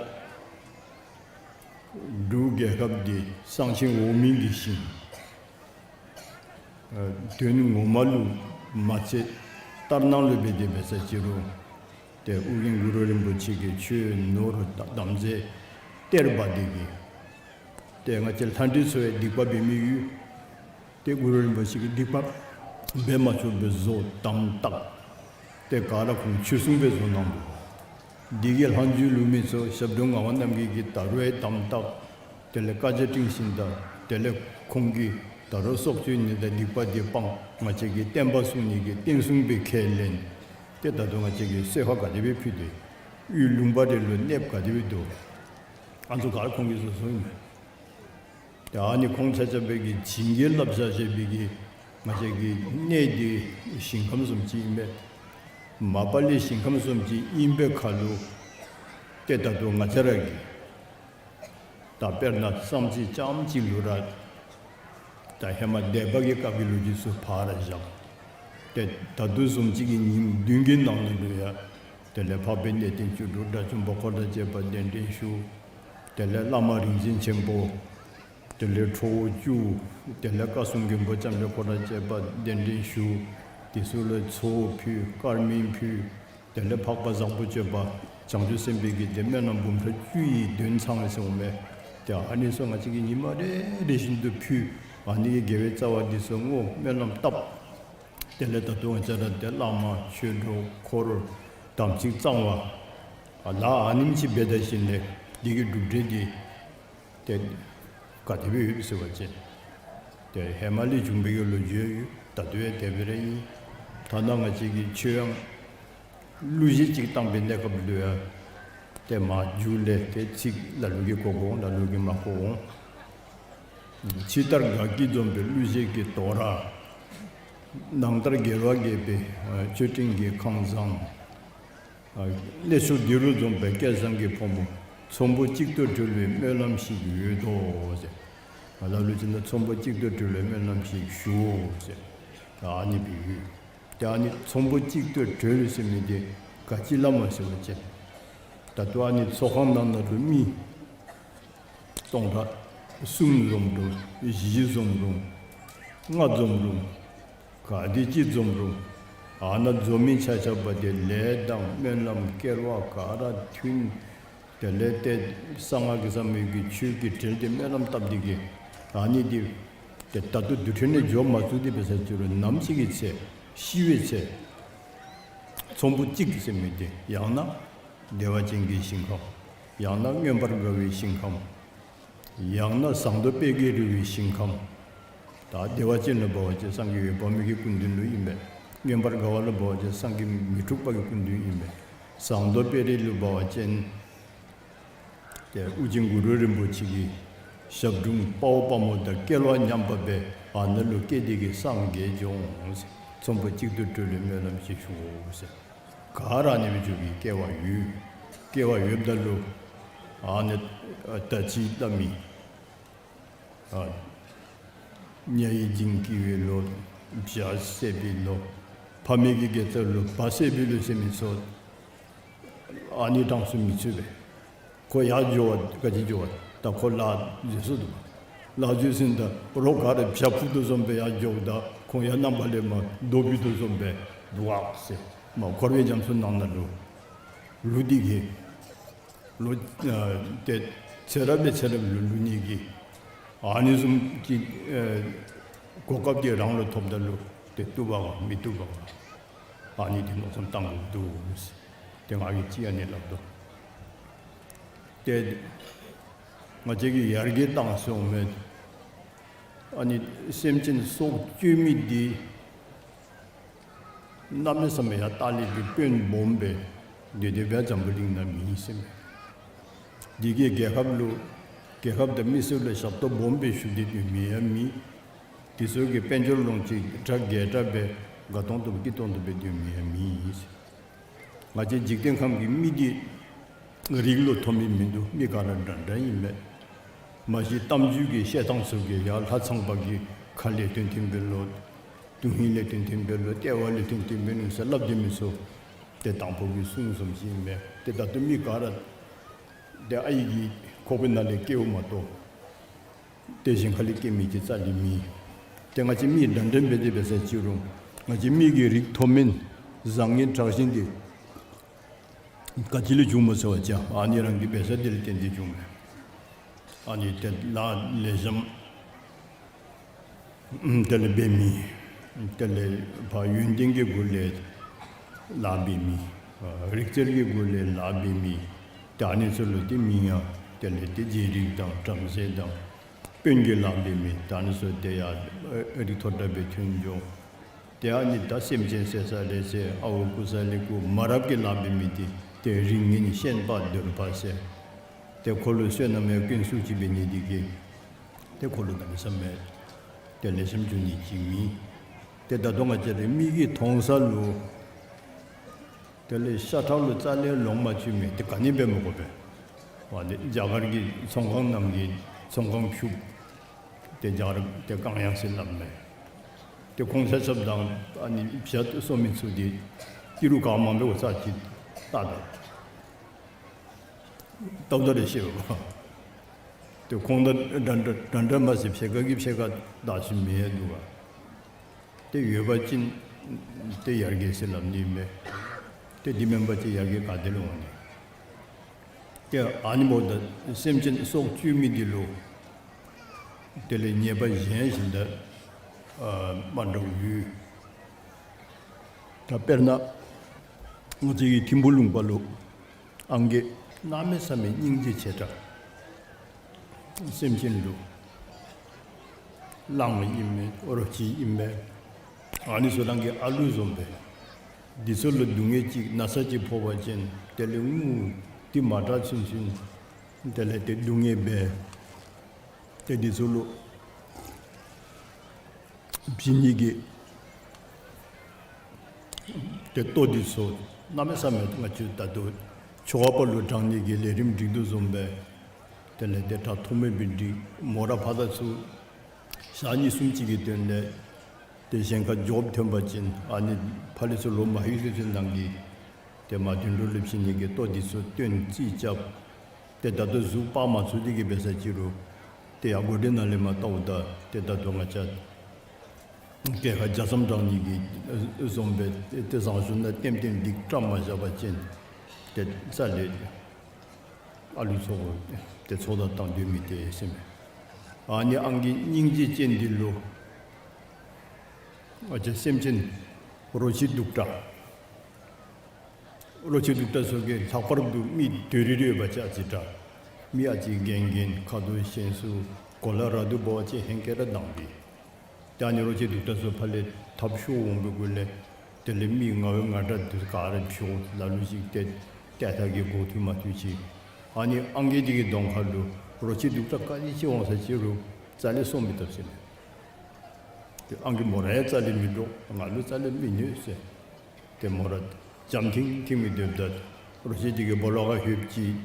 འབྲུག་རྒྱལ་ཁབ་འདི་གསང་ཆེན་འོག་མིན་གྱི་ཞིང་། ཨ་དོན་ངོ་མ་ལུ་མ་ཚད་ལྟར་སྣང་ལུ་འབད་དེ་འབད་ས་ཅི་རུང་། ཏེ་ཨོ་རྒྱན་གུ་རུ་རིན་པོ་ཆེ་གིས་ཆོས་ནོར་དམ་རྫས་གཏེར་སྦ་སྟེ་གིས། ཏེ་ང་བཅས་ལྷ་འདྲེ་ཚུ་ཡང་སྡིག་པ་འབད་མི་ཡོད། ཏེ་གུ་རུ་རིན་པོ་ཆེ་གིས་སྡིག་པ་འབད་མ་ཆོགཔ་སྦེ་བཟོ་དམ་བཏགས། ཏེ་ག་ར་ཁོང་ཆོས་སྲུང་སྦེ་བཟོ་གནང་འདུག། འདི་གིས་ལྷག་འཇུག་ལུས་མི་ཚུ་ཞབས་དྲུང་ངག་དབང་རྣམ་རྒྱལ་གྱིས་ད་རུང་ཡང་དམ་བཏགས། དེ་ལས་བཀའ་རྒྱ་སྤྲིངས་ཞིནམ་ད་དེ་ལས་ཁོང་གིས་ད་རུང་སྲོག་གཅོད་ནི་དང་སྡིག་པ་འདི་སྤང་ང་བཅས་ཀྱི་བསྟན་པ་སྲུང་ནི་གི་བསྟན་སྲུང་སྦེ་ཁས་ལེན། ཏེ་ད་ལྟོ་ང་བཅས་ཀྱིས་གསོལ་ཁ་ག་དེ་སྦེ་ཕུལ་ཏེ་དབུས་ལུང་པ་རེ་ལུ་གནསཔ་ག་དེ་སྦེ་འདུག། ཨ་ནི་ཚུ་ག་ར་ཁོང་གིས་བཟོ་བཟོཝ་ཨིན་མས། ཏེ་ཨ་ནི་ཁོང་ཆ་ཁྱབ་སྦེ་གིས་བྱིན་གྱིས་བརླབས་བཞག་བཞག་པའི་གི་ང་བཅས་ཀྱི་གནས་འདི་ཞིང་ཁམས་བཟུམ་ཅིག་ཨིན་པས། མ་པ་ལས་ཞིང་ཁམས་བཟུམ་ཅིག་ཨིན་པའི་ཁར་ལུ་ཏེ་ད་ལྟོ་ང་བཅས་ར་གིས་ད་དཔེར་ན་བསམ་རྩེ་རྐྱངམ་གཅིག་ལུ་ར་ད་ཧེ་མ་སྡེ་པ་གི་སྐབས་ཀྱི་ལོ་རྒྱུས་ཚུ་ཕར་བཞག། ཏེ་ད་ལྟོ་བཟུམ་ཅིག་གི་ཉིནམ་བདུན་གྱི་ནང་ན་ལུ་ཡང་དེ་ལས་འཕགས་པའི་གནས་བརྟན་བཅུ་དྲུག་དགྲ་བཅོམ་པ་འཁོར་དང་བཅས་པ་གདན་འདྲེན་ཞུ། དེ་ལས་བླ་མ་རིག་འཛིན་ཆེན་པོ། དེ་ལས་ཁྲོ་བོ་བཅུ། དེ་ལས་བཀའ་སྲུང་མགོན་པོ་ལྕམ་དྲལ་འཁོར་དང་བཅས་པ་གདན་འདྲེན་ཞུ། དེ་ཚུ་ལུ་ཚོགས་ཕུལ་དཀར་མེ་ཕུལ། དེ་ལས་འཕགས་པ་བཟང་པོ་སྤྱོད་པ་བྱང་ཆུབ་སེམས་དཔའི་གི་དེ་སྨོན་ལམ་འབུམ་ཕྲག་བཅུ་ཡི་འདོན་ཚང་ཟེར་འོང་མས། ཏེ་ཨ་ནི་ཚུ་ང་བཅས་ཀྱིས་ཉི་མ་རེ་རེ་བཞིན་དུ་ཕུལ། ཨ་ནི་གི་དགེ་བའི་རྩ་བ་འདི་ཚུ་བསྔོ་སྨོན་ལམ་བཏབ། དེ་ལས་ད་ལྟོ་ང་བཅས་ར་ཏེ་བླ་མ་ཆོས་གྲོགས་འཁོར་དམ་ཚིག་གཙང་བ་ལ་ཨ་ནེམ་ཅིག་འབད་ད་ཞིནམ་ལས་འདི་གི་གྲུབ་འབྲས་འདི་ཏེ་ག་དེ་སྦེ་ཡོདཔ་ཟེར་བ་ཅིན་ཏེ་ཧེ་མ་ལས་བྱུང་བའི་གི་ལོ་རྒྱུས་ཡོད། ད་ལྟོ་ཡང་དེ་སྦེ་ར་ཨིན། ཐ་ན་ང་བཅས་ཀྱིས་ཆོས་ཡང་གླུ་གཞས་ཅིག་བཏང་པའི་གནས་སྐབས་ལུ་ཡང་ཏེ་མཇུག་ལས་ཏེ་ཚིག་ལ་ལུ་གིས་གོ་དགོ་འོང་ལ་ལུ་གིས་མ་གོ་འོང་། ཕྱི་ལྟར་དགའ་སྐྱིད་འཛོམས་པའི་གླུ་གཞས་ཀྱི་དོ་ར། ནང་ལྟར་དགེ་བ་རྒྱས་པའི་མཆོད་སྤྲིན་གྱི་ཁང་བཟང་། གནས་མཆོག་འདི་རུ་འཛོམས་པའི་སྐལ་བཟང་གི་ཕོ་མོ། ཚོམ་བུ་གཅིག་ཏུ་གྲོལ་བའི་སྨོན་ལམ་ཞིག་ཡོད་དོ་ཟེར། ལ་ལུ་ཅིག་ནང་ཚོམ་བུ་གཅིག་ཏུ་གྲོལ་བའི་སྨོན་ལམ་ཞིག་ཞུའོ་ཟེར། ཨ་ནི་སྦེ་ཡོད། ཏེ་ཨ་ནི་ཚོམ་བུ་གཅིག་ཏུ་གྲོལ་ཟེར་མི་འདི་ག་ཅི་ལུ་སྨོ་ཟེར་བ་ཅིན་ད་ལྟོ་ཨ་ནི་ཚོགས་ཁང་ནང་ན་ལུ་མི་སྟོང་ཕྲག་གསུམ་འཛོམས་རུང་བཞི་འཛོམས་རུང་ལྔ་འཛོམས་རུང་ག་དེ་ཅིག་འཛོམས་རུང་ཨ་ནཱ་འཛོམས་མི་ཆ་ཁྱབ་འདི་ལས་དང་སྨོན་ལམ་སྐལ་བ་ག་ར་མཐུན། དེ་ལས་ཏེ་གསང་སྔགས་ཀྱི་ཟབ་མོའི་གི་ཆོས་ཀྱི་གྲལ་ཏེ་སྨོན་ལམ་བཏབ་སྟེ་གིས་ཨ་ནི་འདི་ཏེ་ད་ལྟོ་དུས་ཐོག་ནས་འགྱོ་མ་ཚུགས་ཏེ་འབད་ས་ཅི་རུང་ནམ་ཞིག་གི་ཚེ་ཤི་བའི་ཚེ་ཚོམ་བུ་གཅིག་ཟེར་མི་འདི་ཡང་ན་བདེ་བ་ཅན་གྱི་ཞིང་ཁམས། ཡང་ན་མངོན་པར་དགའ་བའི་ཞིང་ཁམས། ཡང་ན་ཟངས་མདོག་དཔལ་གྱིས་རོལ་བའི་ཞིང་ཁམས། ད་བདེ་བ་ཅན་ལུ་འབད་བ་ཅིན་སངས་རྒྱས་འོད་དཔག་མེད་ཀྱི་སྐུ་མདུན་ལུ་ཨིན་པས། མངོན་པར་དགའ་བ་ལུ་འབད་བ་ཅིན་སངས་རྒྱས་མི་འཁྲུགས་པ་གི་སྐུ་མདུན་ཨིན་པས། ཟངས་མདོག་དཔལ་རི་ལུ་འབད་བ་ཅིན་ཏེ་ཨོ་རྒྱན་གུ་རུ་རིན་པོ་ཆེ་གི་ཞབས་དྲུང་དཔའ་བོ་དཔའ་མོ་དང་སྐལ་བ་མཉམ་པ་སྦེ་ཨ་ནཱ་ལུ་སྐྱེས་ཏེ་གིས་སངས་རྒྱས་འགྱོ་འོང་ཟེར། ཚོམ་བུ་གཅིག་ཏུ་གྲོལ་བའི་སྨོན་ལམ་ཞིག་ཞུའོ་ཟེར། ག་ར་ཨ་ནི་སྦེ་འགྱོ་བའི་སྐལ་བ་ཡོད། སྐལ་བ་ཡོདཔ་ད་ལུ་ཨ་ནི་ད་ཅི་སླབ་མི་ཨ་ཉ་ཡི་འཇིང་སྐྱིད་པའི་ལོ། བྱ་བསད་པའི་ལོ། ཕ་མའི་གི་དགེ་རྩ་ལུ་བ་བསད་པའི་ལོ་ཟེར་མི་ཚུ་ཨ་ནི་གྲངས་སུ་མི་ཚུད་པས། ཁོ་ཡར་འགྱོ་བ་ག་ཅི་འགྱོ་བ་ད་ཁོ་ལཱ་འཛོལ་སོ་འདུག། ལཱ་འཛོལ་ཟིན་ད་རོགས་ག་ར་བྱ་འཕུར་དོ་བཟུམ་སྦེ་ཡར་འགྱོཝ་ད་ཁོང་ཡང་ནམ་མཁའ་ལས་མར་རྡོ་འཕུར་དོ་བཟུམ་སྦེ་འདུག་ཟེར། མར་འཁོར་བའི་རྒྱ་མཚོ་ནང་ན་ལུ་ལུ་འདི་གིས་ལུ་ཨ་ཏེ་ཚེ་རབས་ལས་ཚེ་རབས་ལུ་ལུ་ནི་གི་ཨ་ནི་བཟུམ་གྱི་ཨ་གོ་སྐབས་འདི་རང་ལུ་ཐོབ་ད་ལུ་ཏེ་བཏུབ་པ་མི་བཏུབ་པ་ཨ་ནི་འདི་མནོ་བསམ་བཏང་དགོཔ་འདུག་ཟེར། ཏེ་ང་གིས་ཅིག་ཨ་ནི་སླབ་དོ། ཏེ་ང་བཅས་ཀྱིས་ཡར་རྒྱས་བཏང་སོང་མས། ཨ་ནི་སེམས་ཅན་སྲོག་གཅོད་མི་འདི་གནམ་མེད་ས་མེད་ཡར་ལྟག་ལས་ཀྱི་དཔོན་སྦོམ་སྦེ་སྡོད་དེ་འབད་འཛམ་བུ་གླིང་ནང་མེད་ཟེར་མས། འདི་གིས་རྒྱལ་ཁབ་ལུ་རྒྱལ་ཁབ་དང་མི་སེར་ལུ་ཞབས་ཏོག་སྦོམ་སྦེ་ཞུ་སྟེ་སྡོད་མི་ཡང་མེད། དེ་ཚུ་གིས་དཔལ་འབྱོར་ལོངས་སྤྱོད་གྲ་རྒྱས་དྲགས་སྦེ་དགའ་ཏོང་ཏོ་སྐྱིད་ཏོང་ཏོ་སྦེ་སྡོད་མི་ཡང་མེད་ཟེར། ང་བཅས་འཇིག་རྟེན་ཁམས་ཀྱི་མི་འདི་རིགས་ལུ་མཐོ་དམན་མིན་འདུག། མི་ག་ར་འདྲ་འདྲ་ཨིན་མས། མ་གཞི་གཏམ་རྒྱུད་ཀྱི་བཤད་ཐངས་ཚུ་གིས་ཡར་ལྷ་ཚངས་པ་གིས་ཁ་ལས་ཐོན་ཐོན་སྦེ་ལོ། དོན་ཧིང་ལས་ཐོན་ཐོན་སྦེ་ལོ། ལྟེ་བ་ལས་ཐོན་ཐོན་སྦེ་ནུག་ཟེར་སླབ་སྡོད་མི་ཚུ་ཏེ་དང་ཕུ་གི་གསུང་བཟུམ་ཅིག་ཨིན་མས། ཏེ་ད་ལྟོ་མི་ག་ར་ཏེ་ཨའི་གི་ཁོག་པའི་ནང་ལས་སྐྱེཝ་མ་གཏོགས་ཏེ་གཞན་ཁ་ལས་སྐྱེ་མི་ཅིག་རྩ་ལས་མེད། ཏེ་ང་བཅས་མི་འདྲ་འདྲ་འབད་དེ་འབད་ས་ཅི་རུང་ང་བཅས་མི་གི་རིགས་མཐོ་དམན་བཟང་ངན་དྲག་ཞན་འདི་ག་ཅི་ལས་བྱུངམ་སྨོ་ཟེར་བ་ཅིན་ཨ་ནི་རང་གི་འབད་ས་འདི་ལས་བརྟེན་ཏེ་བྱུངམ་མས། ཨ་ནི་ཏེ་ལཱ་ལེགས་ཤོམ་དེ་ལས་འབད་མི། དེ་ལས་ཕར་ཡོན་ཏན་གྱི་སྒོ་ལས་ལཱ་འབད་མི། རིག་རྩལ་གྱི་སྒོ་ལས་ལཱ་འབད་མི། ཏེ་ཨ་ནི་ཚུ་ལུ་ཏེ་མིང་ཡང་དེ་ལས་ཏེ་རྗེ་རིགས་དང་བྲམ་ཟེ་དང་དཔོན་གྱི་ལཱ་འབད་མི། ཏེ་ཨ་ནི་ཚུ་ཏེ་ཡར་རིགས་མཐོ་དྲགས་སྦེ་ཐོན་འགྱོ། ཏེ་ཨ་ནི་ད་སེམས་ཅན་བསད་ས་ལས་བསད། ཨརཝ་རྐུ་ས་ལས་རྐུ། མ་རབས་ཀྱི་ལཱ་འབད་མི་འདི་ཏེ་རིགས་ངན་ཤན་པ་གདོལ་པ་ཟེར། ཏེ་ཁོ་ལུ་བསོད་ནམས་ཡང་ཀུན་སུ་ཅིག་འབད་ནི་འདི་གིས་ཏེ་ཁོ་ལུ་གནམ་མེད་ས་མེད་ཏེ་ལེགས་ཤོམ་འགྱོ་ནི་ཅིག་མེད། ཏེ་ད་ལྟོ་ང་བཅས་ར་མི་གིས་མཐོང་ས་ལུ་དེ་ལས་ཤ་ཁྲག་ལུ་རྩ་ལས་ལོང་མ་བཅུག་མི་འདི་ག་ནི་འབད་མི་དགོ་པས། ཨ་ནི་རྒྱ་གར་གྱི་ཚོང་ཁང་ནང་གི་ཚོང་ཁང་ཕྱུགཔོ་ཏེ་རྒྱ་གར་ཏེ་གང་ཡང་ཟེར་སླབ་མས། ཏེ་ཁོང་ཆ་ཁྱབ་དང་ཨ་ནི་བྱ་གསོ་མི་ཚུ་འདི་ཨིན་རུང་ག་མ་འབད་བ་ས་ཅིག་ལྟ་ད་ལྟ་བུ་ད་རེ་ཤེས་པ། ཏེ་ཁོང་དང་འདྲ་འདྲ་འདྲ་འདྲ་མ་ཟེར་ཕྱེད་ཀ་གིས་ཕྱེད་ཀ་བདའ་ཤེས་མི་ཡང་འདུག་ག། ཏེ་ཡོད་པ་ཅིན་ཏེ་ཡར་རྒྱས་ཟེར་སླབ་ནི་མས། ཏེ་འདི་མེན་པ་ཅིན་ཡར་རྒྱས་ག་ཏེ་ལས་འོང་ནི། ཏེ་ཨ་ནི་འབདཝ་ད་སེམས་ཅན་སྲོག་གཅོད་མི་འདི་ལུ་དེ་ལས་ཉེས་པ་གཞན་ཞིག་ད་ཨ་མ་འདྲཝ་ཡོད། ད་དཔེར་ན་ང་བཅས་ཀྱི་ཐིམ་ཕུ་ལུང་པ་ལུ་ཨང་རྒས་གནམ་མེད་ས་མེད་སྙིང་རྗེ་ཆེ་དྲགས། སེམས་ཅན་ལུ་གླང་ཨིན་མས། རོ་ཁྱི་ཨིན་མས། ཨ་ནི་ཚུ་རང་གི་ཨ་ལུ་བཟུམ་སྦེ། འདི་ཚུ་ལུ་སྡུག་བསྔལ་ཅིག་ན་ཚ་ཅིག་ཕོག་པ་ཅིན་དེ་ལས་ངུ་སྟེ་མ་དྲག་ཚུན་ཚུན་དེ་ལས་ཏེ་སྡུག་བསྔལ་འབད། ཏེ་འདི་ཚུ་ལུ་བྱིན་ནི་གི་ཏེ་ལྟོ་འདི་ཚུ་གནམ་མེད་ས་མེད་ང་བཅས་ད་ལྟོ་ཆོ་ག་པ་ལུ་དྲང་ནི་གི་ལས་རིམ་སྒྲིག་དོ་བཟུམ་སྦེ་དེ་ལས་ཏེ་དྲག་ཐོགས་མེད་སྦེ་སྒྲིག། མོ་ར་ཕར་དང་ཚུར་ཞག་གཉིས་གསུམ་ཅིག་གི་དོན་ལས་ཏེ་གཞན་ཁར་འགྱོ་ཐོན་པ་ཅིན་ཨ་ནི་ཕར་ལས་ཚུར་ལོག་མ་ལྷོད་ཚུན་ཚོད་ནང་གི་ཏེ་མ་དོན་གྲུབ་ལུ་བྱིན་ནི་གི་ལྟོ་འདི་ཚུ་སྟོན་རྩིས་རྐྱབ། ཏེ་ད་ལྟོ་གཟུགས་སྤར་མ་ཚུགས་ཏེ་གི་འབད་ས་ཅི་རུང་ཏེ་ཡར་སྒོ་འདི་ནང་ལས་མར་བལྟཝ་ད་ཏེ་ད་ལྟོ་ང་བཅས་གྱལ་ཁ་རྒྱ་མཚམས་དྲང་ནི་གི་བཟུམ་སྦེ་ཏེ་བཟང་ཤོས་ནང་ལྟེམ་ལྟེམ་སྒྲིག་བཀྲམ་མ་བཞག་པ་ཅིན་ཏེ་རྩ་ལས་ཨ་ལུ་ཚུ་ཏེ་ཚོགས་བདའ་བཏང་སྡོད་མི་ཏེ་ཟེར་མས། ཨ་ནི་ཨང་རྒས་སྙིང་རྗེ་ཅན་འདི་ལུ་ང་བཅས་སེམས་ཅན་རོ་ཁྱི་གདུག་དྲགས། རོ་ཁྱི་གདུག་དྲགས་ཚུ་གིས་ལྷག་པར་དུ་མི་དོ་རི་རི་ཡོད་པ་ཅིན་ཨ་ཙི་དྲག། མི་ཨ་ཙི་རྒན་རྒན་ཁ་དོག་ཞན་སུ་གོ་ལ་ར་དུ་འབད་བ་ཅིན་ཧེང་སྐལ་ར་དྭངས་པས། ད་ཨ་ནི་རོ་ཁྱི་གདུག་དྲགས་ཚུ་ཕར་ལས་ཐབས་ཤོར་འོང་པའི་གུ་ལས་དེ་ལས་མི་ང་བའི་ང་དྲག་འདི་ག་ར་ཕྱོགས་ལ་ལུ་ཅིག་ཏེ་ཏེ་ཐ་གི་འགོ་ཐུག་མ་ཐུག་ཅིག། ཨ་ནི་ཨང་རྒས་འདི་གི་གདོང་ཁ་ལུ་རོ་ཁྱི་གདུག་དྲགས་ག་ཅི་ཅིག་འོང་ས་ཅི་རུང་རྩ་ལས་སོང་མི་བཏུབ་ཟེར་མས། ཏེ་ཨང་རྒས་མོ་ར་ཡང་རྩ་ལས་མི་འདྲོག། ང་ལུ་རྩ་ལས་མི་གནོད་ཟེར། ཏེ་མོ་ར་འཇམ་ཐིང་ཐིང་སྦེ་སྡོདཔ་ད་རོ་ཁྱི་འདི་གིས་སྦོ་ལོགས་ཁར་ལྷོདཔ་ཅིག་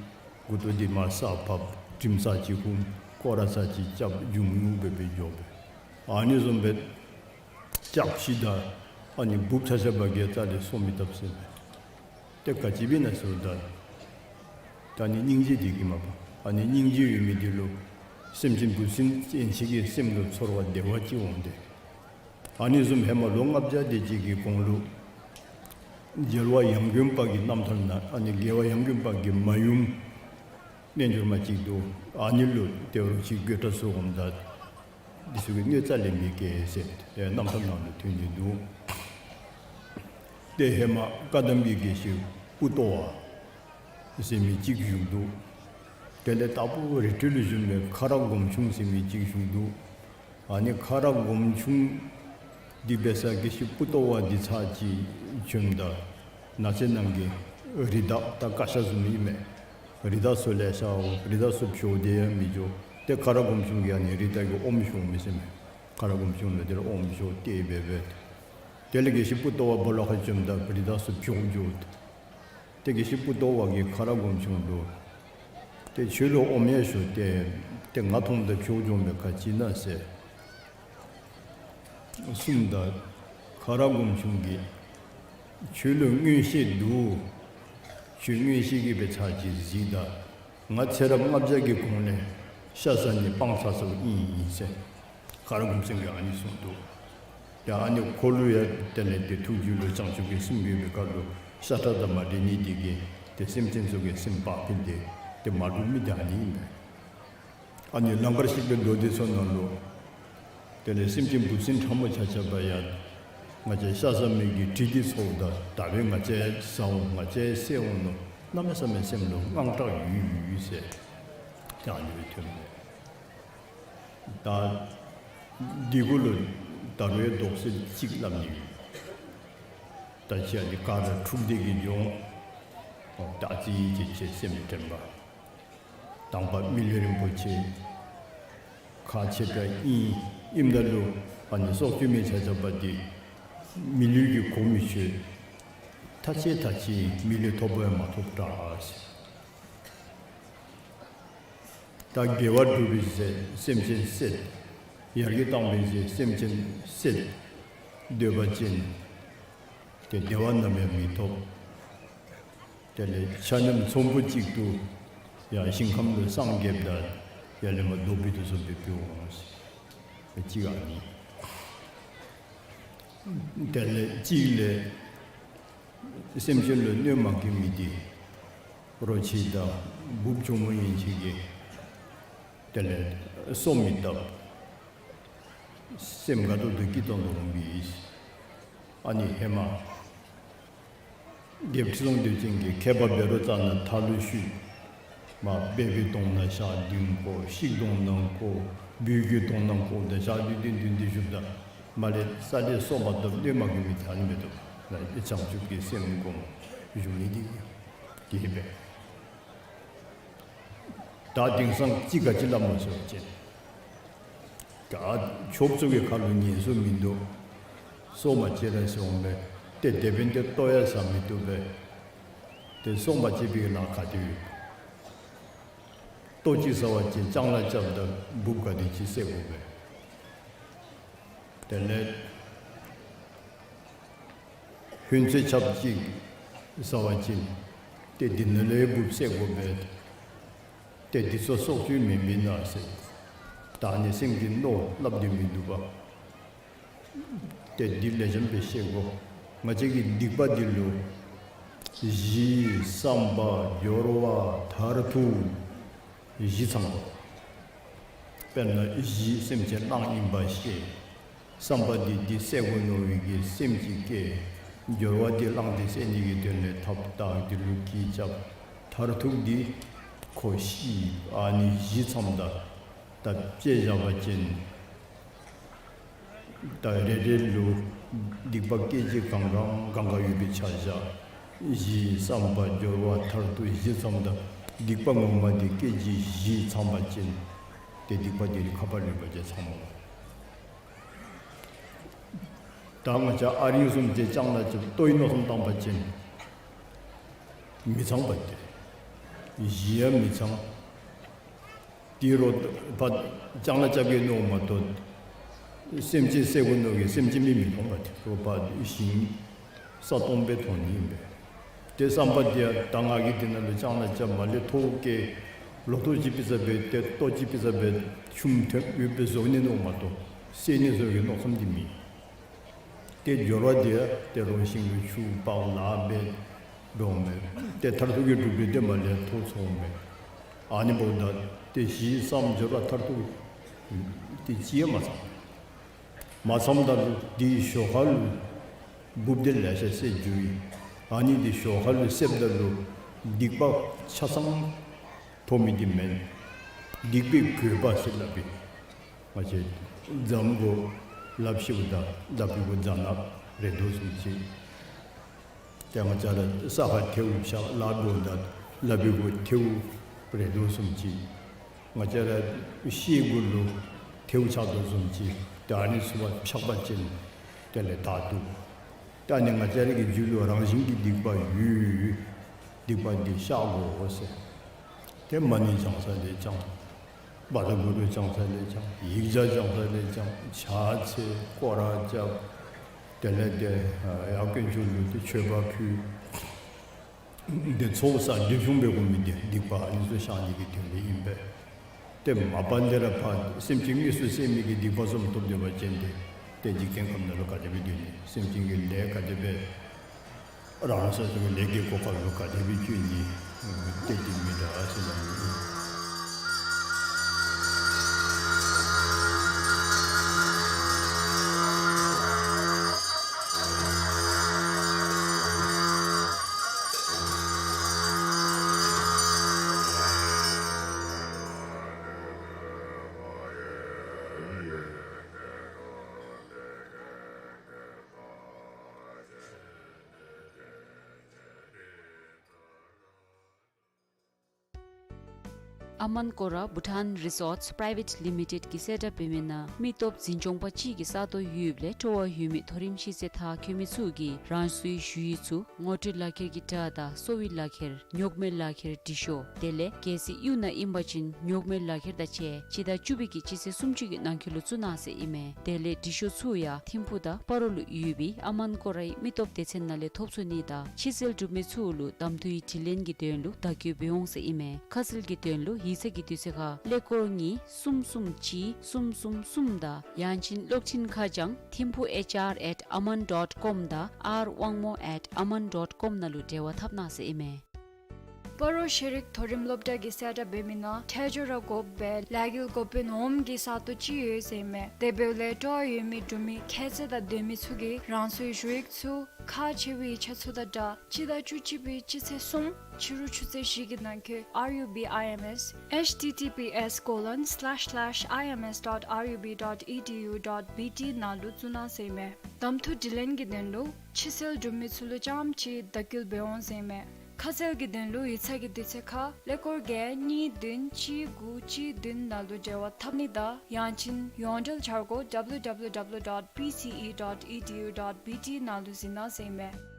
མགུ་ཏོ་འདི་མར་ས་ཕབ། དྲིམ་ཚར་ཅིག་ཧུམ། སྐོར་ར་ཚར་ཅིག་རྐྱབ། འཇུམ་ཉུག་སྦེ་སྦེ་འགྱོ་བས། ཨ་ནི་བཟུམ་སྦེ་སྐྱབས་ཤིག་དང་ཨ་ནི་འབུཔ་ཆ་ཁྱབ་ཀྱི་རྩ་ལས་སོང་མི་བཏུབ་ཟེར་མས། ཏེ་ག་ཅི་འབད་ན་ཟེརཝ་ད་ད་ཨ་ནི་སྙིང་རྗེ་འདི་གིས་མ་པ། ཨ་ནི་སྙིང་རྗེ་ཡོད་མི་འདི་ལུ་སེམས་ཅན་འབུ་སྲིན་ཅན་ཅིག་གི་སེམས་ལུ་ཚོར་བ་བདེ་བ་ཅིག་འོང་སྟེ། ཨ་ནི་བཟུམ་ཧེ་མ་ལོ་ལྔ་བརྒྱ་དེ་ཅིག་གི་གོང་ལུ་རྒྱལ་བ་ཡང་དགོན་པ་གི་རྣམ་ཐར་ནང་ཨ་ནི་རྒྱལ་བ་ཡང་དགོན་པ་གི་མ་ཡུམ་རྣལ་འབྱོར་མ་ཅིག་འདུག། ཨ་ནི་ལུ་ཏེ་རོ་ཁྱི་རྒོད་དྲགས་ཚུ་འོངམ་ད་འདི་ཚུ་གིས་གནོད་རྩ་ལས་མི་བཀལ་ཟེར་ཏེ་རྣམ་ཐར་ནང་ལུ་ཐོན་ནི་འདུག། ཏེ་ཧེ་མ་བཀའ་གདམས་ཀྱི་དགེ་བཤེས་པུ་ཏོ་བ་ཟེར་མི་ཅིག་བཞུགས་འདུག། དེ་ལས་དྭགས་པོ་རི་ཁྲོད་ལུ་བཞུགས་པའི་ཁ་རག་སྒོམ་ཆུང་ཟེར་མི་ཅིག་བཞུགས་འདུག། ཨ་ནི་ཁ་རག་སྒོམ་ཆུང་འདི་འབད་སར་དགེ་བཤེས་པུ་ཏོ་བ་འདི་ཚར་གཅིག་བྱོནམ་ད་ནགས་ཚལ་ནང་གི་རི་དྭགས་ད་ཀ་ཤ་བཟུམ་ཨིན་མས། རི་དྭགས་ཚུ་ལེ་ཤ་འོང་། རི་དྭགས་ཚུ་བྱོག་སྟེ་ཡང་མི་འགྱོ། ཏེ་ཁ་རག་སྒོམ་ཆུང་གིས་ཨ་ནི་རི་དྭགས་ཀྱི་ཨོམ་བཤོ་མི་ཟེར་མས། ཁ་རག་སྒོམ་ཆུང་ལུ་དེ་ལས་ཨོམ་བཤོ་སྟེ་འབད་འབད། དེ་ལས་དགེ་བཤེས་པུ་ཏོ་བ་སྦོ་ལོགས་ཁར་བྱོནམ་ད་རི་དྭགས་ཚུ་བྱོག་འགྱོ། ཏེ་དགེ་བཤེས་པུ་ཏོ་བ་གིས་ཁ་རག་སྒོམ་ཆུང་ལུ་ཏེ་ཁྱོད་ལུ་ཨོམ་ཡང་བཤོ་སྟེ་ཏེ་ང་མཐོངམ་ད་བྱོག་འགྱོ་མི་ག་ཅི་ཨིན་ན་ཟེར་གསུངམ་ད་ཁ་རག་སྒོམ་ཆུང་གིས་ཁྱོད་ལུ་མངོན་ཤེས་འདུག། ཁྱོད་མངོན་ཤེས་ཀྱིས་འབད་ཚར་གཅིག་གཟིགས་ད། ང་ཚེ་རབས་ལྔ་བརྒྱ་གི་གོང་ལས་ཤ་ཟ་ནི་སྤང་ཚར་སོངམ་ཨིན་ཟེར་ཁ་རག་སྒོམ་ཆུང་གིས་ཨ་ནི་གསུངས་འདུག། ཡ་ཨ་ནི་ཁོ་ལུ་ཡང་དེ་ལས་ཏེ་ཐུགས་རྒྱུད་ལུ་བྱང་ཆུབ་ཀྱི་སེམས་ཡོད་པའི་ཁར་ལུ་ཤ་ཁྲག་དང་མ་འདྲེས་ནི་དེ་གིས་ཏེ་སེམས་ཅན་ཚུ་གི་སེམས་བག་ཕེབས་ཏེ་ཏེ་མ་འདྲོག་མི་དེ་ཨ་ནི་ཨིན་པས། ཨ་ནི་ལང་ཀར་གཤེགས་པའི་མདོ་སྡེ་ཚུ་ནང་ལུ་དེ་ལས་སེམས་ཅན་འབུ་སྲིན་ཕྲ་མོ་ཆ་ཁྱབ་ཡང་ང་བཅས་ཤ་ཟ་མི་གི་དྲི་འདི་ཚོརཝ་ད་ད་འབདན་ང་བཅས་ཟ་འོང་ང་བཅས་བསད་འོང་མནོ་གནམ་མེད་ས་མེད་སེམས་ལུ་དངངས་སྐྲག་ཡོད་ཡོད་ཟེར་ཏེ་ཨ་ནི་སྦེ་ཐོན་པས། ད་འདི་གུ་ལུ་ད་རུང་ཡང་དོགས་སེལ་གཅིག་སླབ་ནི་ཡོད། ད་ཅི་ཨ་ནི་ག་ར་འཁྲུགས་ཏེ་གི་འགྱོ་འོང་། ད་ཅི་ཅིག་ཅིག་སེམས་དྲན་པ། དང་པ་མི་ལུས་རིན་པོ་ཆེ་ཁག་ཆེ་དྲགས་ཨིན། ཨིནམ་ད་ལུ་ཨ་ནི་སྲོག་གཅོད་མི་ཆ་ཁྱབ་འདི་མི་ལུས་ཀྱི་གོ་མི་ཆོད། ཐ་ཆད་ཐ་ཆད་མི་ལུས་ཐོབ་པ་ཡང་མ་ཐོབ་དྲགས་ཟེར། ད་དགེ་བ་སྒྲུབ་པའི་ཚེ་སེམས་ཅན་བསད། ཡར་གྱི་བཏང་བའི་ཚེ་སེམས་ཅན་བསད། སྡོད་པ་ཅིན་ཏེ་བདེ་བ་ནམ་ཡང་མི་ཐོབ། དེ་ལས་ཆ་མཉམ་ཚོམ་བུ་གཅིག་ཏུ་ཡང་ཞིང་ཁམས་ལུ་སངས་རྒྱསཔ་ད་ཡར་ལས་མར་རྡོ་སྦིས་དུ་སོང་སྦེ་འབད་འོང་ཟེར་གཅིག་ཨ་ནི། དེ་ལས་གཅིག་ལས་སེམས་ཅན་ལུ་གནོད་མ་བཀལ་མི་འདི་རོ་ཁྱི་དང་འབུཔ་གྱོག་མོ་ཡན་ཆད་ཀྱིས་དེ་ལས་སོ་མི་བཏབ། སེམས་དགའ་ཏོག་ཏོ་སྐྱིད་ཏོང་ཏོ་འོང་པས། ཨ་ནི་ཧེ་མ་རྒྱལཔོ་ཁྲི་སྲོང་ལྡེའུ་བཙན་གྱིས་མཁས་པ་བཻ་རོ་ཙ་ན་ཐར་ལུ་ཞུ། མ་སྦལ་པའི་གདོང་ནང་ཞག་བདུན་བཀོ། ཤིག་གདོང་ནང་བཀོ། སྦུལ་གྱི་གདོང་ནང་བཀོ། ད་ཞག་བདུན་བདུན་བདུན་བདུན་བཞུགསཔ་ད་མར་ལས་ས་ལས་སོ་མ་བཏབ། གནོད་མ་བཀལ་མི་ད་ཨ་ནི་མེད་དོ། ལ་བྱང་ཆུབ་ཀྱི་སེམས་བསྒོམ་བཞུགས་ནི་འདི་གིས་འབད། ད་དེང་སང་ཅིག་ག་ཅི་སླབ་མོ་ཟེར་བ་ཅིན་ད་ཆོསཔ་ཚུ་གི་ཁ་ལུ་ཉན་སྲོལ་མིན་འདུག། སྲོག་མ་བཅད་ར་ཟེར་འོང་མས། ཏེ་དེ་འབདན་ཏེ་ལྟོ་ཡང་ཟ་མི་བཏུབ་པས། ཏེ་སྲོག་མ་བཅད་པའི་ལཱ་ག་དེ་ཡོད། ལྟོ་ཅིག་ཟ་བ་ཅིན་ལྕང་ལཱ་རྐྱབ་ད་འབུཔ་ག་དེ་ཅིག་བསད་དགོ་པས། དེ་ལས་ཧོན་ཚོད་ཆགཔ་ཅིག་ཟ་བ་ཅིན་ཏེ་འདི་ནང་ལས་འབུཔ་བསད་དགོ་པས། ཏེ་འདི་ཚུ་སྲོག་གཅོད་མེན་མེན་ན་ཟེར། ད་ནི་སེམས་ཀྱི་མནོ་སླབ་སྟེ་མིན་འདུག་པ། ཏེ་འདི་ལེགས་ཤོམ་སྦེ་ཤེས་དགོ། ང་བཅས་ཀྱི་སྡིག་པ་འདི་ལུ་གཞི་བསམ་པ་སྦྱོར་བ་མཐར་ཐུག་བཞི་ཚང་དགོ། དཔེར་ན་གཞི་སེམས་ཅན་གླང་ཨིན་པ་ཤེས། བསམ་པ་འདི་འདི་བསད་དགོ་མནོ་བའི་གི་སེམས་ཅིག་སྐྱེ། སྦྱོར་བ་འདི་གླང་འདི་བསད་ནི་གི་དོན་ལས་ཐགཔ་བཏགས། འདི་ལུ་གྱི་རྐྱབ། མཐར་ཐུག་འདི་ཁོ་ཤི། ཨ་ནི་བཞི་ཚངམ་ད་ད་དཔྱེ་བཞག་པ་ཅིན་ད་རེ་རེ་ལུ་སྡིག་པ་སྐད་ཅིག་གང་གང་གང་ག་ཡོད་པའི་ཆ་བཞག། གཞི་བསམ་པ་སྦྱོར་བ་མཐར་ཐུག་བཞི་ཚངམ་ད་སྡིག་པ་ངོ་མ་འདི་སྐད་ཅིག་བཞི་ཚང་པ་ཅིན་ཏེ་སྡིག་པ་འདི་ནི་ཁ་པར་རིལ་པ་ཅིག་ཚང་མོ། ད་ང་བཅས་ཨ་རིང་བཟུམ་ཅིག་ལྕང་ལཱ་རྐྱབ་ལྟོའི་མནོ་བསམ་བཏང་པ་ཅིན་མི་ཚང་པ་སྟེ། གཞི་ཡང་མི་ཚང་། དེ་རུ་ཕར་ལྕང་ལཱ་རྐྱབ་གེ་མནོཝ་མ་གཏོགས་སེམས་ཅན་བསད་དགོ་མནོ་གེ་སེམས་ཅན་མི་མི་མཐོང་པ་སྟེ། རུ་ཕར་ཞིང་ས་སྟོང་སྦེ་མཐོང་ནི་ཨིན་པས། ཏེ་བསམ་པ་འདི་ཡང་ད་ང་གིས་འདི་ནང་ལུ་ལྕང་ལཱ་རྐྱབ་མ་ལས་ཐོག་བཀལ་ལོ་ཐོག་ཅིག་ཕུལ་ས་སྦེ་ཏེ་ལྟོ་ཅིག་ཕུལ་ས་སྦེ་ཆུམ་ཐོན་ཡོདཔ་སྦེ་བཟོ་ནི་མནོཝ་མ་གཏོགས་བསད་ནི་བཟོ་གི་མནོ་བསམ་འདི་མེད། ཏེ་སྦྱོར་བ་འདི་ཡང་ཏེ་རོགས་ཤིང་ལུ་ཆུ་ཕར་ལཱ་འབད་འགྱོཝ་མས། ཏེ་མཐར་ཐུག་གི་གྲུབ་འབྲས་འདི་མ་ལས་ཐོབ་སོངམ་མས། ཨ་ནི་འབདཝ་ད་ཏེ་གཞི་བསམ་སྦྱོར་བ་མཐར་ཐུག་ཏེ་ཅི་ཡང་མ་ཚང་། མ་ཚངམ་ད་ལུ་དེའི་ཞོར་ཁ་ལུ་འབུཔ་འདི་ལེ་ཤ་བསད་འགྱོ་ཡི། ཨ་ནི་འདི་ཞོར་ཁ་ལུ་བསདཔ་ད་ལུ་སྡིག་པ་ཆ་ཚང་ཐོབ་མི་འདི་མེན། སྡིག་པའི་གོས་པ་ཟེར་སླབ་པའི་ང་བཅས་ འཛམ་གོ་ལ་ཕྱེཝ་ད་ལ་ཕྱེཝ་གོ་འཛམ་ནག་རེ་དོ་བཟུམ་ཅིག། ཏེ་ང་བཅས་ར་ས་ཁར་ཐལཝ་བཞག་ལ་དགོ་ད་ལ་ཕྱེཝ་གོ་ཐལཝ་རེ་དོ་བཟུམ་ཅིག། ང་བཅས་ར་ཤེལ་གུ་ལུ་ཐལཝ་ཆགས་དོ་བཟུམ་ཅིག། ཏེ་ཨ་ནི་ཚུ་བ་ཕྱག་པ་ཅིན་དེ་ལས་དག་འདུག། ཏེ་ཨ་ནི་ང་བཅས་ར་གི་རྒྱུད་ལུ་རང་བཞིན་གྱི་སྡིག་པ་ཡོད། སྡིག་པ་འདི་བཤགས་དགོ་ཟེར། ཏེ་མ་ཎི་བགྱང་ས་ལས་བགྱང་། བཛྲ་གུ་རུ་བགྱང་ས་ལས་བགྱང་། ཡིག་བརྒྱ་བགྱང་ས་ལས་བགྱང་། ཕྱག་འཚལ་སྐོར་ར་རྐྱབ། དེ་ལས་ཏེ་ཡར་དཀོན་མཆོག་ལུ་ཏེ་མཆོད་པ་ཕུལ། ཏེ་ཚོགས་བསགས་འདི་བཟུམ་འབད་དགོ་མི་འདི་སྡིག་པ་ཨ་ནི་ཚུ་བཤགས་ནི་གི་དོན་ལུ་ཨིན་པས། ཏེ་མ་པ་ལས་ར་ཕར་སེམས་ཅན་དངོས་སུ་བསད་མི་གི་སྡིག་པ་བཟུམ་ཐོབ་སྡོད་པ་ཅིན་ཏེ་ཏེ་འཇིག་རྟེན་ཁམས་ནང་ལུ་ག་དེ་སྦེ་སྡོད་ནི། སེམས་ཅན་གྱི་ལས་ག་དེ་སྦེ་རང་སོ་སོ་གི་ལས་ཀྱི་གོ་སྐབས་ལུ་ག་དེ་སྦེ་བཅོལ་ནི། ཏེ་འདི་མི་འདྲ་ཟེར་ན། ཨ་མན་ཀོ་ར་བྷུ་ཊཱན་རི་སོརཊསི་པི་རའི་ཝེཊ་ལི་མི་ཊེཌ་ཀྱིས་གསལ་བསྒྲགས་འབད་མི་ནང་མི་སྟོབས་འཛིན་སྐྱོང་པ་གཅིག་གི་ས་སྟོང་ཡོདཔ་ལས་སྤྲོ་བ་ཡོད་མི་མཐོ་རིམ་ཤེས་ཚད་མཐར་འཁྱོལ་མི་ཚུ་གིས་རང་སོའི་ཞུ་ཡིག་ཚུ་ངོ་སྤྲོད་ལག་ཁྱེར་གྱི་སྒྲ་དང་གསོ་བའི་ལག་ཁྱེར་ཉོག་མེད་ལག་ཁྱེར་འབྲི་ཤོག། དེ་ལས་གལ་སྲིད་གཡུས་ནང་ཨིན་པ་ཅིན་ཉོག་མེད་ལག་ཁྱེར་དང་བཅས་སྤྱི་ཟླ་བཅུ་པའི་གི་སྤྱི་ཚེས་སུམ་ཅུ་གི་ནང་འཁོད་ལུ་བཙུགས་གནང་ཟེར་ཨིན་མས། དེ་ལས་འབྲི་ཤོག་ཚུ་ཡང་ཐིམ་ཕུག་དང་སྤ་རོ་ལུ་ཡོད་པའི་ཨ་མན་ཀོ་རའི་མི་སྟོབས་སྡེ་ཚན་ནང་ལས་ཐོབ་ཚུགས་ནི་དང་ཕྱི་སེལ་གྲུབ་མི་ཚུ་ལུ་གདམ་འཐུའི་དྲི་ལན་གྱི་དོན་ལུ་བརྡ་བསྐྱོད་འབད་འོང་ཟེར་ཨིན་མས། ཁ་གསལ་གྱི་དོན་ལུ་ཡིག་ཚང་གི་དུས་ཚོད་ཁར་ཀླད་ཀོར་གཉིས་གསུམ་གསུམ་གཅིག་གསུམ་གསུམ་གསུམ་དང་ཡང་ཅིན་གློག་འཕྲིན་ཁ་བྱང་ཐིམ་ཕུག་ཨེཆ་ཨར་ཨེཊ་ཨ་མན་ཌོཊ་ཀོམ་དང་ཨར་དབང་མོ་ཨེཊ་ཨ་མན་ཌོཊ་ཀོམ་ནང་ལུ་འབྲེལ་བ་འཐབ་གནང་ཟེར་ཨིན་མས། སྤ་རོ་ཤེས་རིག་མཐོ་རིམ་སློབ་གྲྭ་གིས་གསལ་བསྒྲགས་འབད་མི་ནང་ཁྲལ་སྦྱོར་ར་དགོ་པའི་ལས་འགུལ་འགོ་དཔོན་འོགམ་གྱི་ས་སྟོང་ཅིག་ཡོད་ཟེར་ཨིན་མས། དེ་འབདཝ་ལས་སྤྲོ་བ་ཡོད་མི་འབྲུག་མི་ཁྱད་ཚད་དང་ལྡན་མི་ཚུ་གིས་རང་སོའི་ཞུ་ཡིག་ཚུ་ཁག་ཆེ་བའི་ཡིག་ཆ་ཚུ་དང་སྦྲགས་སྤྱི་ཟླ་བཅུ་གཅིག་པའི་སྤྱི་ཚེས་གསུམ་ཕྱི་རུ་ཆུ་ཚོད་བཞི་གི་ནང་འཁོད་R U B I M S H T T P S colon slash slash I M S dot R U B dot E D U dot B T ནང་ལུ་བཙུགས་གནང་ཟེར་ཨིན་མས། གདམ་འཐུ་དྲི་ལན་གྱི་དོན་ལུ་ཕྱི་སེལ་གྲུབ་མི་ཚུ་ལུ་རྐྱངམ་གཅིག་བརྡ་བསྐྱོད་འབད་འོང་ཟེར་ཨིན་མས། ཁ་གསལ་གྱི་དོན་ལུ་ཡིག་ཚང་གི་དུས་ཚོད་ཁར་ཀླད་ཀོར་བརྒྱད་གཉིས་བདུན་གཅིག་དགུ་གཅིག་བདུན་ནང་ལུ་འབྲེལ་བ་འཐབ་ནི་དང་ཡང་ཅིན་ཡོངས་འབྲེལ་འཆར་སྒོ་W W W dot P C E dot E D U dot B T ནང་ལུ་གཟིགས་གནང་ཟེར་ཨིན་མས།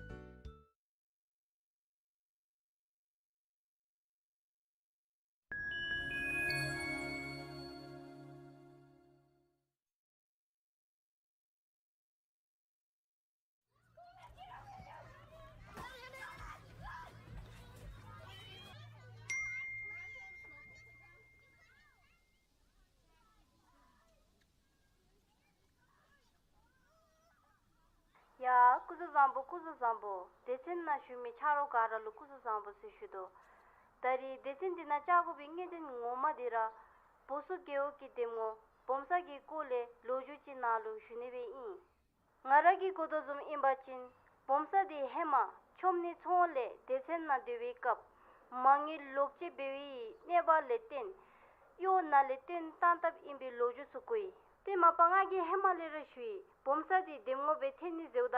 ཡ་སྐུ་གཟུགས་བཟང་པོ། སྐུ་གཟུགས་བཟང་པོ། སྡེ་ཚན་ནང་བཞུགས་མི་ཆ་རོགས་ག་ར་ལུ་སྐུ་གཟུགས་བཟང་པོ་ཟེར་ཞུ་དོ། ད་རིས་སྡེ་ཚན་འདི་ནང་བཅར་དགོ་པའི་གནད་དོན་ངོ་མ་འདི་ར་བོ་སོ་རྒེད་འོག་གི་འདེམས་ངོ་སྦོམ་ས་གི་སྐོར་ལས་ལོ་རྒྱུས་ཅིག་ནཱ་ལུ་ཞུ་ནི་སྦེ་ཨིན། ང་ར་གིས་གོ་དོ་བཟུམ་ཨིན་པ་ཅིན་སྦོམ་ས་འདི་ཧེ་མ་ཆོམ་ནི་ཚོང་ལས་སྡེ་ཚན་ནང་སྡོད་པའི་སྐབས་མ་དངུལ་ལོག་སྤྱོད་འབད་བའི་གནས་བབ་ལས་བརྟེན་གཡོག་ནང་ལས་བཏོན་བཏང་བཏངམ་ཨིན་པའི་ལོ་རྒྱུས་ཚུ་གོ་ཡི། ཏེ་མ་པ་ང་གིས་ཧེ་མ་ལས་ར་ཞུ་ཡི། སྦོམ་ས་འདི་འདེམས་ངོ་སྦེ་འཐོན་ནི་ཟེརཝ་ད་ར་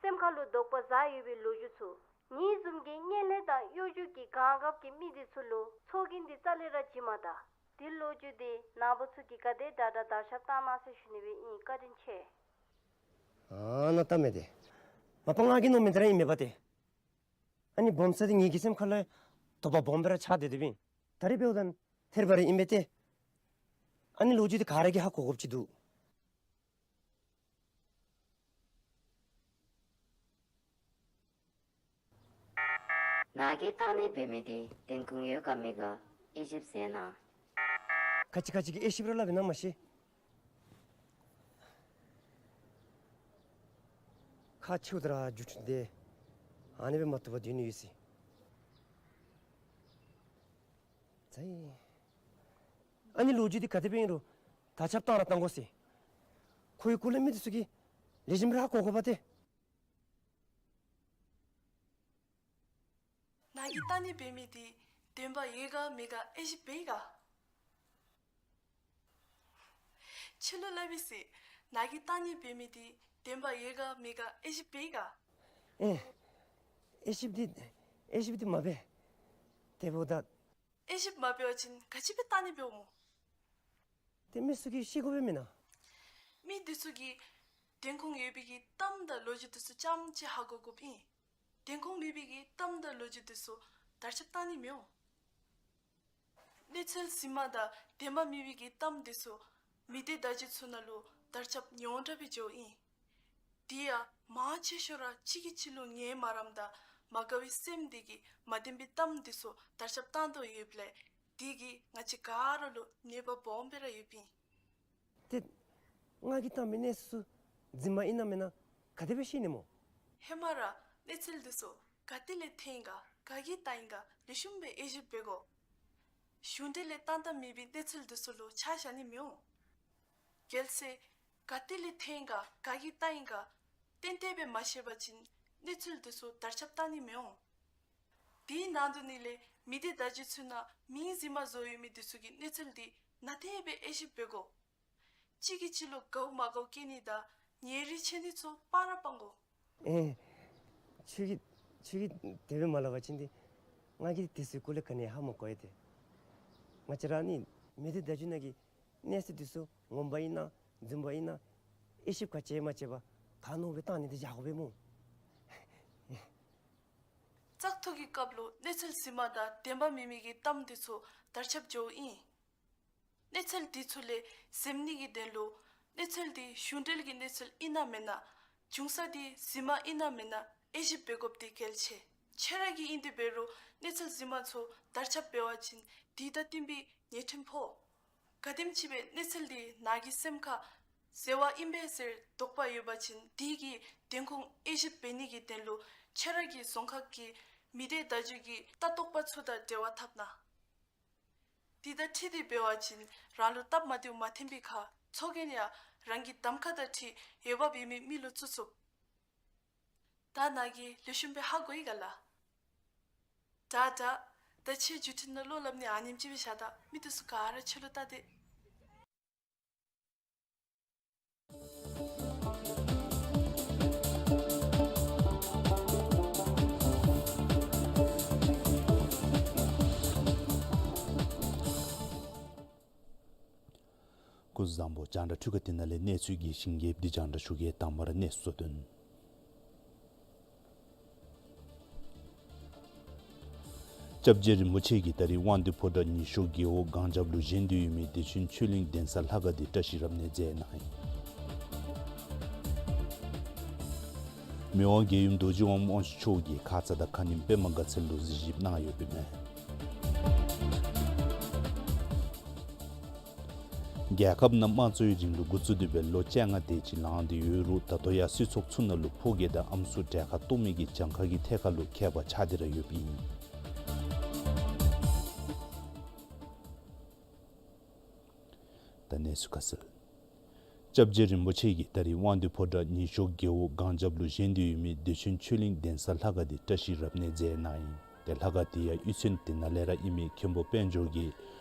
སེམས་ཁ་ལུ་དོགས་པ་ཟ་ཡོད་པའི་ལོ་རྒྱུས་ཚུ། ངེའི་བཟུམ་གྱི་བརྙན་ལྷན་དང་གཡོ་སྒྱུ་གི་གང་འགབ་ཀྱི་མི་འདི་ཚུ་ལུ་ཚོགས་རྒྱན་འདི་རྩ་ལས་ར་བྱིན་མ་ད། འདི་ལོ་རྒྱུས་འདི་ནཱ་བུ་ཚུ་གིས་ག་དེ་དྲག་དྲག་དར་ཁྱབ་བཏང་གནང་ཟེར་ཞུ་ནི་སྦེ་ཨིན། བཀའ་དྲིན་ཆེ། ཨ་ནཱ་ལྟ་མས་ཏེ། མ་པ་ང་གིས་མནོ་མི་འདི་ར་ཨིན་མས་པ་ཏེ། ཨ་ནི་སྦོམ་ས་འདི་ངེ་གི་སེམས་ཁ་ལུ་དོགས་པ་སྦོམ་སྦེ་ར་ཆགས་ཏེ་སྡོདཔ་ཨིན། ད་རིས་འབདཝ་ད་ཐེར་པ་རེ་ཨིན་མས་ཏེ། ཨ་ནི་ལོ་རྒྱུས་འདི་ག་ར་གིས་ཧ་གོ་དགོཔ་ཅིག་འདུག། ནཱ་གིས་བལྟ་ནི་འབད་མི་འདི་བདེན་དགོངས་ཡོད་ག་མེད་ག་དབྱེ་ཞིབ་མཛད་གནང་། ཁ་ཅིག་ཁ་ཅིག་གིས་དབྱེ་ཞིབ་ར་སླབ་ཨིན་ན་མ་ཤེས། ཁག་ཆེཝ་ད་ར་རྒྱུ་འཕྲུལ་འདི་ཨ་ནི་སྦེ་མ་བཏུབ་པར་སྡོད་ནི་ཡོད་ཟེར། ཙི། ཨ་ནི་ལོ་རྒྱུས་འདི་ག་དེ་སྦེ་ཨིན་རུང་དར་ཁྱབ་བཏང་ར་བཏང་དགོ་ཟེར། ཁོའི་སྐོར་ལས་མི་འདི་ཚུ་གིས་ལེགས་ཤོམ་ར་ཧ་གོ་དགོ་པ་ཏེ། ནཱ་གིས་བལྟ་ནི་འབད་མི་འདི་བདེན་པ་ཡོད་ག་མེད་ག་དབྱེ་ཞིབ་འབད་ག། ཁྱོད་ལུ་སླབ་ཡི་ཟེར། ནཱ་གིས་བཏང་ནི་འབད་མི་འདི་བདེན་པ་ཡོད་ག་མེད་ག་དབྱེ་ཞིབ་འབད་ག། ཨེ། དབྱེ་ཞིབ་འདི་དབྱེ་ཞིབ་འདི་མ་འབད། དེ་འབདཝ་ད། དབྱེ་ཞིབ་མ་འབད་བ་ཅིན་ག་ཅི་སྦེ་བཏང་ནི་འབདཝ་སྨོ། དེ་མི་ཚུ་གིས་ཤེས་དགོ་པས་མེན་ན། མི་འདི་ཚུ་གིས་བདེན་ཁུངས་ཡོད་པའི་གི་གཏམ་དང་ལོ་རྒྱུས་འདི་ཚུ་རྐྱངམ་ཅིག་ཧ་གོ་དགོཔ་ཨིན། བདེན་ཁུངས་མེད་པའི་གི་གཏམ་དང་ལོ་རྒྱུས་འདི་ཚུ་དར་ཁྱབ་བཏང་ནི་མི་འོང་། གནས་ཚུལ་གཟིགས་མ་དང་བདེན་པ་མེད་པའི་གི་གཏམ་འདི་ཚུ་མི་སྡེ་བརྡ་བརྒྱུད་ཚུ་ནང་ལུ་དར་ཁྱབ་ཉུང་དྲགས་སྦེ་འགྱོཝ་ཨིན། དེ་ཡང་མང་ཆེ་ཤོས་ར་གཅིག་གིས་གཅིག་ལུ་ངན་སྨྲ་རམ་དང་མ་དགའ་བའི་སེམས་འདི་གིས་མ་བདེན་པའི་གཏམ་འདི་ཚུ་དར་ཁྱབ་བཏང་དོ་ཡོདཔ་ལས་དེ་གིས་ང་བཅས་ག་ར་ལུ་ཉེས་པ་སྦོམ་སྦེ་ར་ཡོདཔ་ཨིན། ཏེ་ང་གིས་བཏང་མི་གནས་ཚུལ་ཚུ་རྫུན་མ་ཨིན་ན་མེན་ན་ག་དེ་སྦེ་ཤེས་ནི་སྨོ། ཧེ་མ་ར་གནས་ཚུལ་འདི་ཚུ་ག་ཏེ་ལས་ཐོན་ཡི་ག་ག་གིས་བཏང་ཡི་ག་ལེགས་ཤོམ་སྦེ་དབྱེ་ཞིབ་འབད་དགོ། གཞུང་འབྲེལ་ལས་བཏང་བཏངམ་མེད་པའི་གནས་ཚུལ་འདི་ཚུ་ལུ་ཆ་བཞག་ནི་མི་འོང་། གལ་སྲིད་ག་ཏེ་ལས་ཐོན་ཡི་ག་ག་གིས་བཏང་ཡི་ག་ཏན་ཏན་སྦེ་མ་ཤེས་པ་ཅིན་གནས་ཚུལ་འདི་ཚུ་དར་ཁྱབ་བཏང་ནི་མི་འོང་། དེའི་ནང་དུ་ནི་ལས་མི་སྡེ་བརྡ་བརྒྱུད་ཚུ་ནང་མིང་རྫུན་མ་བཟོ་ཡོད་མི་འདི་ཚུ་གི་གནས་ཚུལ་འདི་ནན་ཏན་སྦེ་དབྱེ་ཞིབ་འབད་དགོ། གཅིག་གིས་གཅིག་ལུ་དགའཝ་མ་དགའཝ་སྐྱེ་ནི་དང་ཉེ་རིང་ཕྱེ་ནི་ཚུ་སྤང་ར་སྤང་དགོ། ཨེ། ཁྱོད་ཀྱིས་ཁྱོད་ཀྱིས་དེ་སྦེ་མ་སླབ་པ་ཅིན་ཏེ་ང་གིས་དེ་ཚུའི་སྐོར་ལས་ག་ནི་ཡང་ཧ་མ་གོ་ཡི་ཏེ། ང་བཅས་ར་ནི་མི་སྡེ་བརྡ་བརྒྱུད་ནང་གི་གནས་ཚུལ་འདི་ཚུ་ངོ་མ་ཨིན་ན་རྫུན་པ་ཨིན་ན་དབྱེ་ཞིབ་ག་ཅི་ཡང་མ་བྱས་པར་ག་མནོ་སྦེ་བཏང་ནི་འདི་བཞག་དགོ་པས་སྨོ། བཙག་འཐུ་གི་སྐབས་ལུ་གནས་ཚུལ་རྫུན་མ་དང་བདེན་པ་མེད་མི་གི་གཏམ་འདི་ཚུ་དར་ཁྱབ་འགྱོཝ་ཨིན། གནས་ཚུལ་འདི་ཚུ་ལས་གཟིམ་ནི་གི་དོན་ལུ་གནས་ཚུལ་འདི་གཞུང་འབྲེལ་གྱི་གནས་ཚུལ་ཨིན་ན་མེན་ན། འབྱུང་ས་འདི་རྫུན་མ་ཨིན་ན་མེན་ན་དབྱེ་ཞིབ་འབད་དགོཔ་འདི་གལ་ཆེ། ཁྱོད་ར་གིས་ཨིན་ཏེ་འབད་རུང་གནས་ཚུལ་རྫུན་མ་ཚུ་དར་ཁྱབ་འབད་བ་ཅིན་དེ་དང་བསྟུན་པའི་ཉེས་ཁྲིམས་ཕོག། ག་དེམ་ཅིག་སྦེ་གནས་ཚུལ་འདི་ནཱ་གི་སེམས་ཁར་ཟེར་བ་ཨིན་པས་ཟེར་དོགས་པ་ཡོད་པ་ཅིན་དེ་གི་བདེན་ཁུངས་དབྱེ་ཞིབ་འབད་ནི་གི་དོན་ལུ་ཁྱོད་ར་གི་རྫོང་ཁག་གི་མི་སྡེ་བརྡ་བརྒྱུད་ཀྱི་ལྟ་རྟོག་པ་ཚུ་དང་འབྲེལ་བ་འཐབ་གནང་། དེ་དང་འཁྲིལ་ཏེ་འབད་བ་ཅིན་རང་ལུ་སྟབས་མ་བདེཝ་མ་ཐོན་པའི་ཁར་ཚོགས་རྒྱན་ཡང་རང་གི་གདམ་ཁ་དང་འཁྲིལ་འོས་འབབ་ཡོད་མི་མི་ལུ་བཙུགས་ཚུགས། ད་ནཱ་གིས་ལེགས་ཤོམ་སྦེ་ཧ་གོ་ཡི་ག་ལགས། དྲག་དྲག། ད་ཁྱོད་བརྒྱུད་འཕྲིན་ནང་བློ་སླབ་ནི་ཨ་ནེམ་ཅིག་སྦེ་བཞག་ད། མི་འདི་ཚུ་ག་ར་ཁྱོད་ལུ་བལྟ་སྟེ། སྐུ་གཟུགས་བཟང་པོ། རྒྱང་བསྒྲགས་འཕྲུལ་ཁང་འདི་ནང་ལས་གནས་ཚུལ་གྱི་ཞིང་ཁྱབ་འདི་རྒྱང་བསྒྲགས་ཞུ་གེ། དང་པ་ར་གནས་ཚུལ་གཙོ་དོན། སྐྱབས་རྗེ་རིན་པོ་ཆེ་གིས་ད་རིས་དབང་འདུས་ཕོ་བྲང་ཉི་ཤོག་རྒེད་འོག་སྒང་རྒྱབ་ལུ་བཞེངས་ཏེ་ཡོད་མི་བདེ་ཆེན་ཆོས་གླིང་གདན་ས་ལྷ་ཁང་འདི་བཀྲ་ཤིས་རབ་གནས་མཛད་གནང་ཡི། མི་དབང་རྒྱལ་ཡུམ་རྡོ་རྗེ་དབང་མོ་དབང་ཕྱུག་མཆོག་གིས་ཁ་ཙ་དང་ཁ་ཉིནམ་པདྨ་དགའ་ཚལ་ལུ་གཟིགས་ཞིབ་གནང་ཡོདཔ་ཨིན་མས། རྒྱལ་ཁབ་ནང་དམངས་གཙོའི་རིང་ལུགས་འགོ་བཙུགས་ཏེ་འབད་ལོ་བཅོ་ལྔ་དེ་ཅིག་ལང་སྟེ་ཡོད་རུང་ད་ལྟོ་ཡང་སྲིད་ཚོགས་ཚུ་ནང་ལུ་ཕོ་སྐྱེས་དང་ཨམ་སྲུ་གྲལ་ཁར་གཏོགས་མི་གི་གྱངས་ཁ་གི་ཐད་ཁར་ལུ་ཁྱད་པར་ཆགས་ཏེ་ར་ཡོདཔ་ཨིན། ད་གནས་ཚུལ་ཁ་གསལ། སྐྱབས་རྗེ་རིན་པོ་ཆེ་གིས་ད་རིས་དབང་འདུས་ཕོ་བྲང་ཉི་ཤོག་རྒེད་འོག་སྒང་རྒྱབ་ལུ་བཞེངས་ཏེ་ཡོད་མི་བདེ་ཆེན་ཆོས་གླིང་གདན་ས་ལྷ་ཁང་འདི་བཀྲ་ཤིས་རབ་གནས་མཛད་གནང་ཡི། ཏེ་ལྷ་ཁང་འདི་ཡང་གཡུས་ཚན་འདི་ནང་ལས་ར་ཨིན་མི་མཁན་པོ་དཔལ་འབྱོར་གྱིས་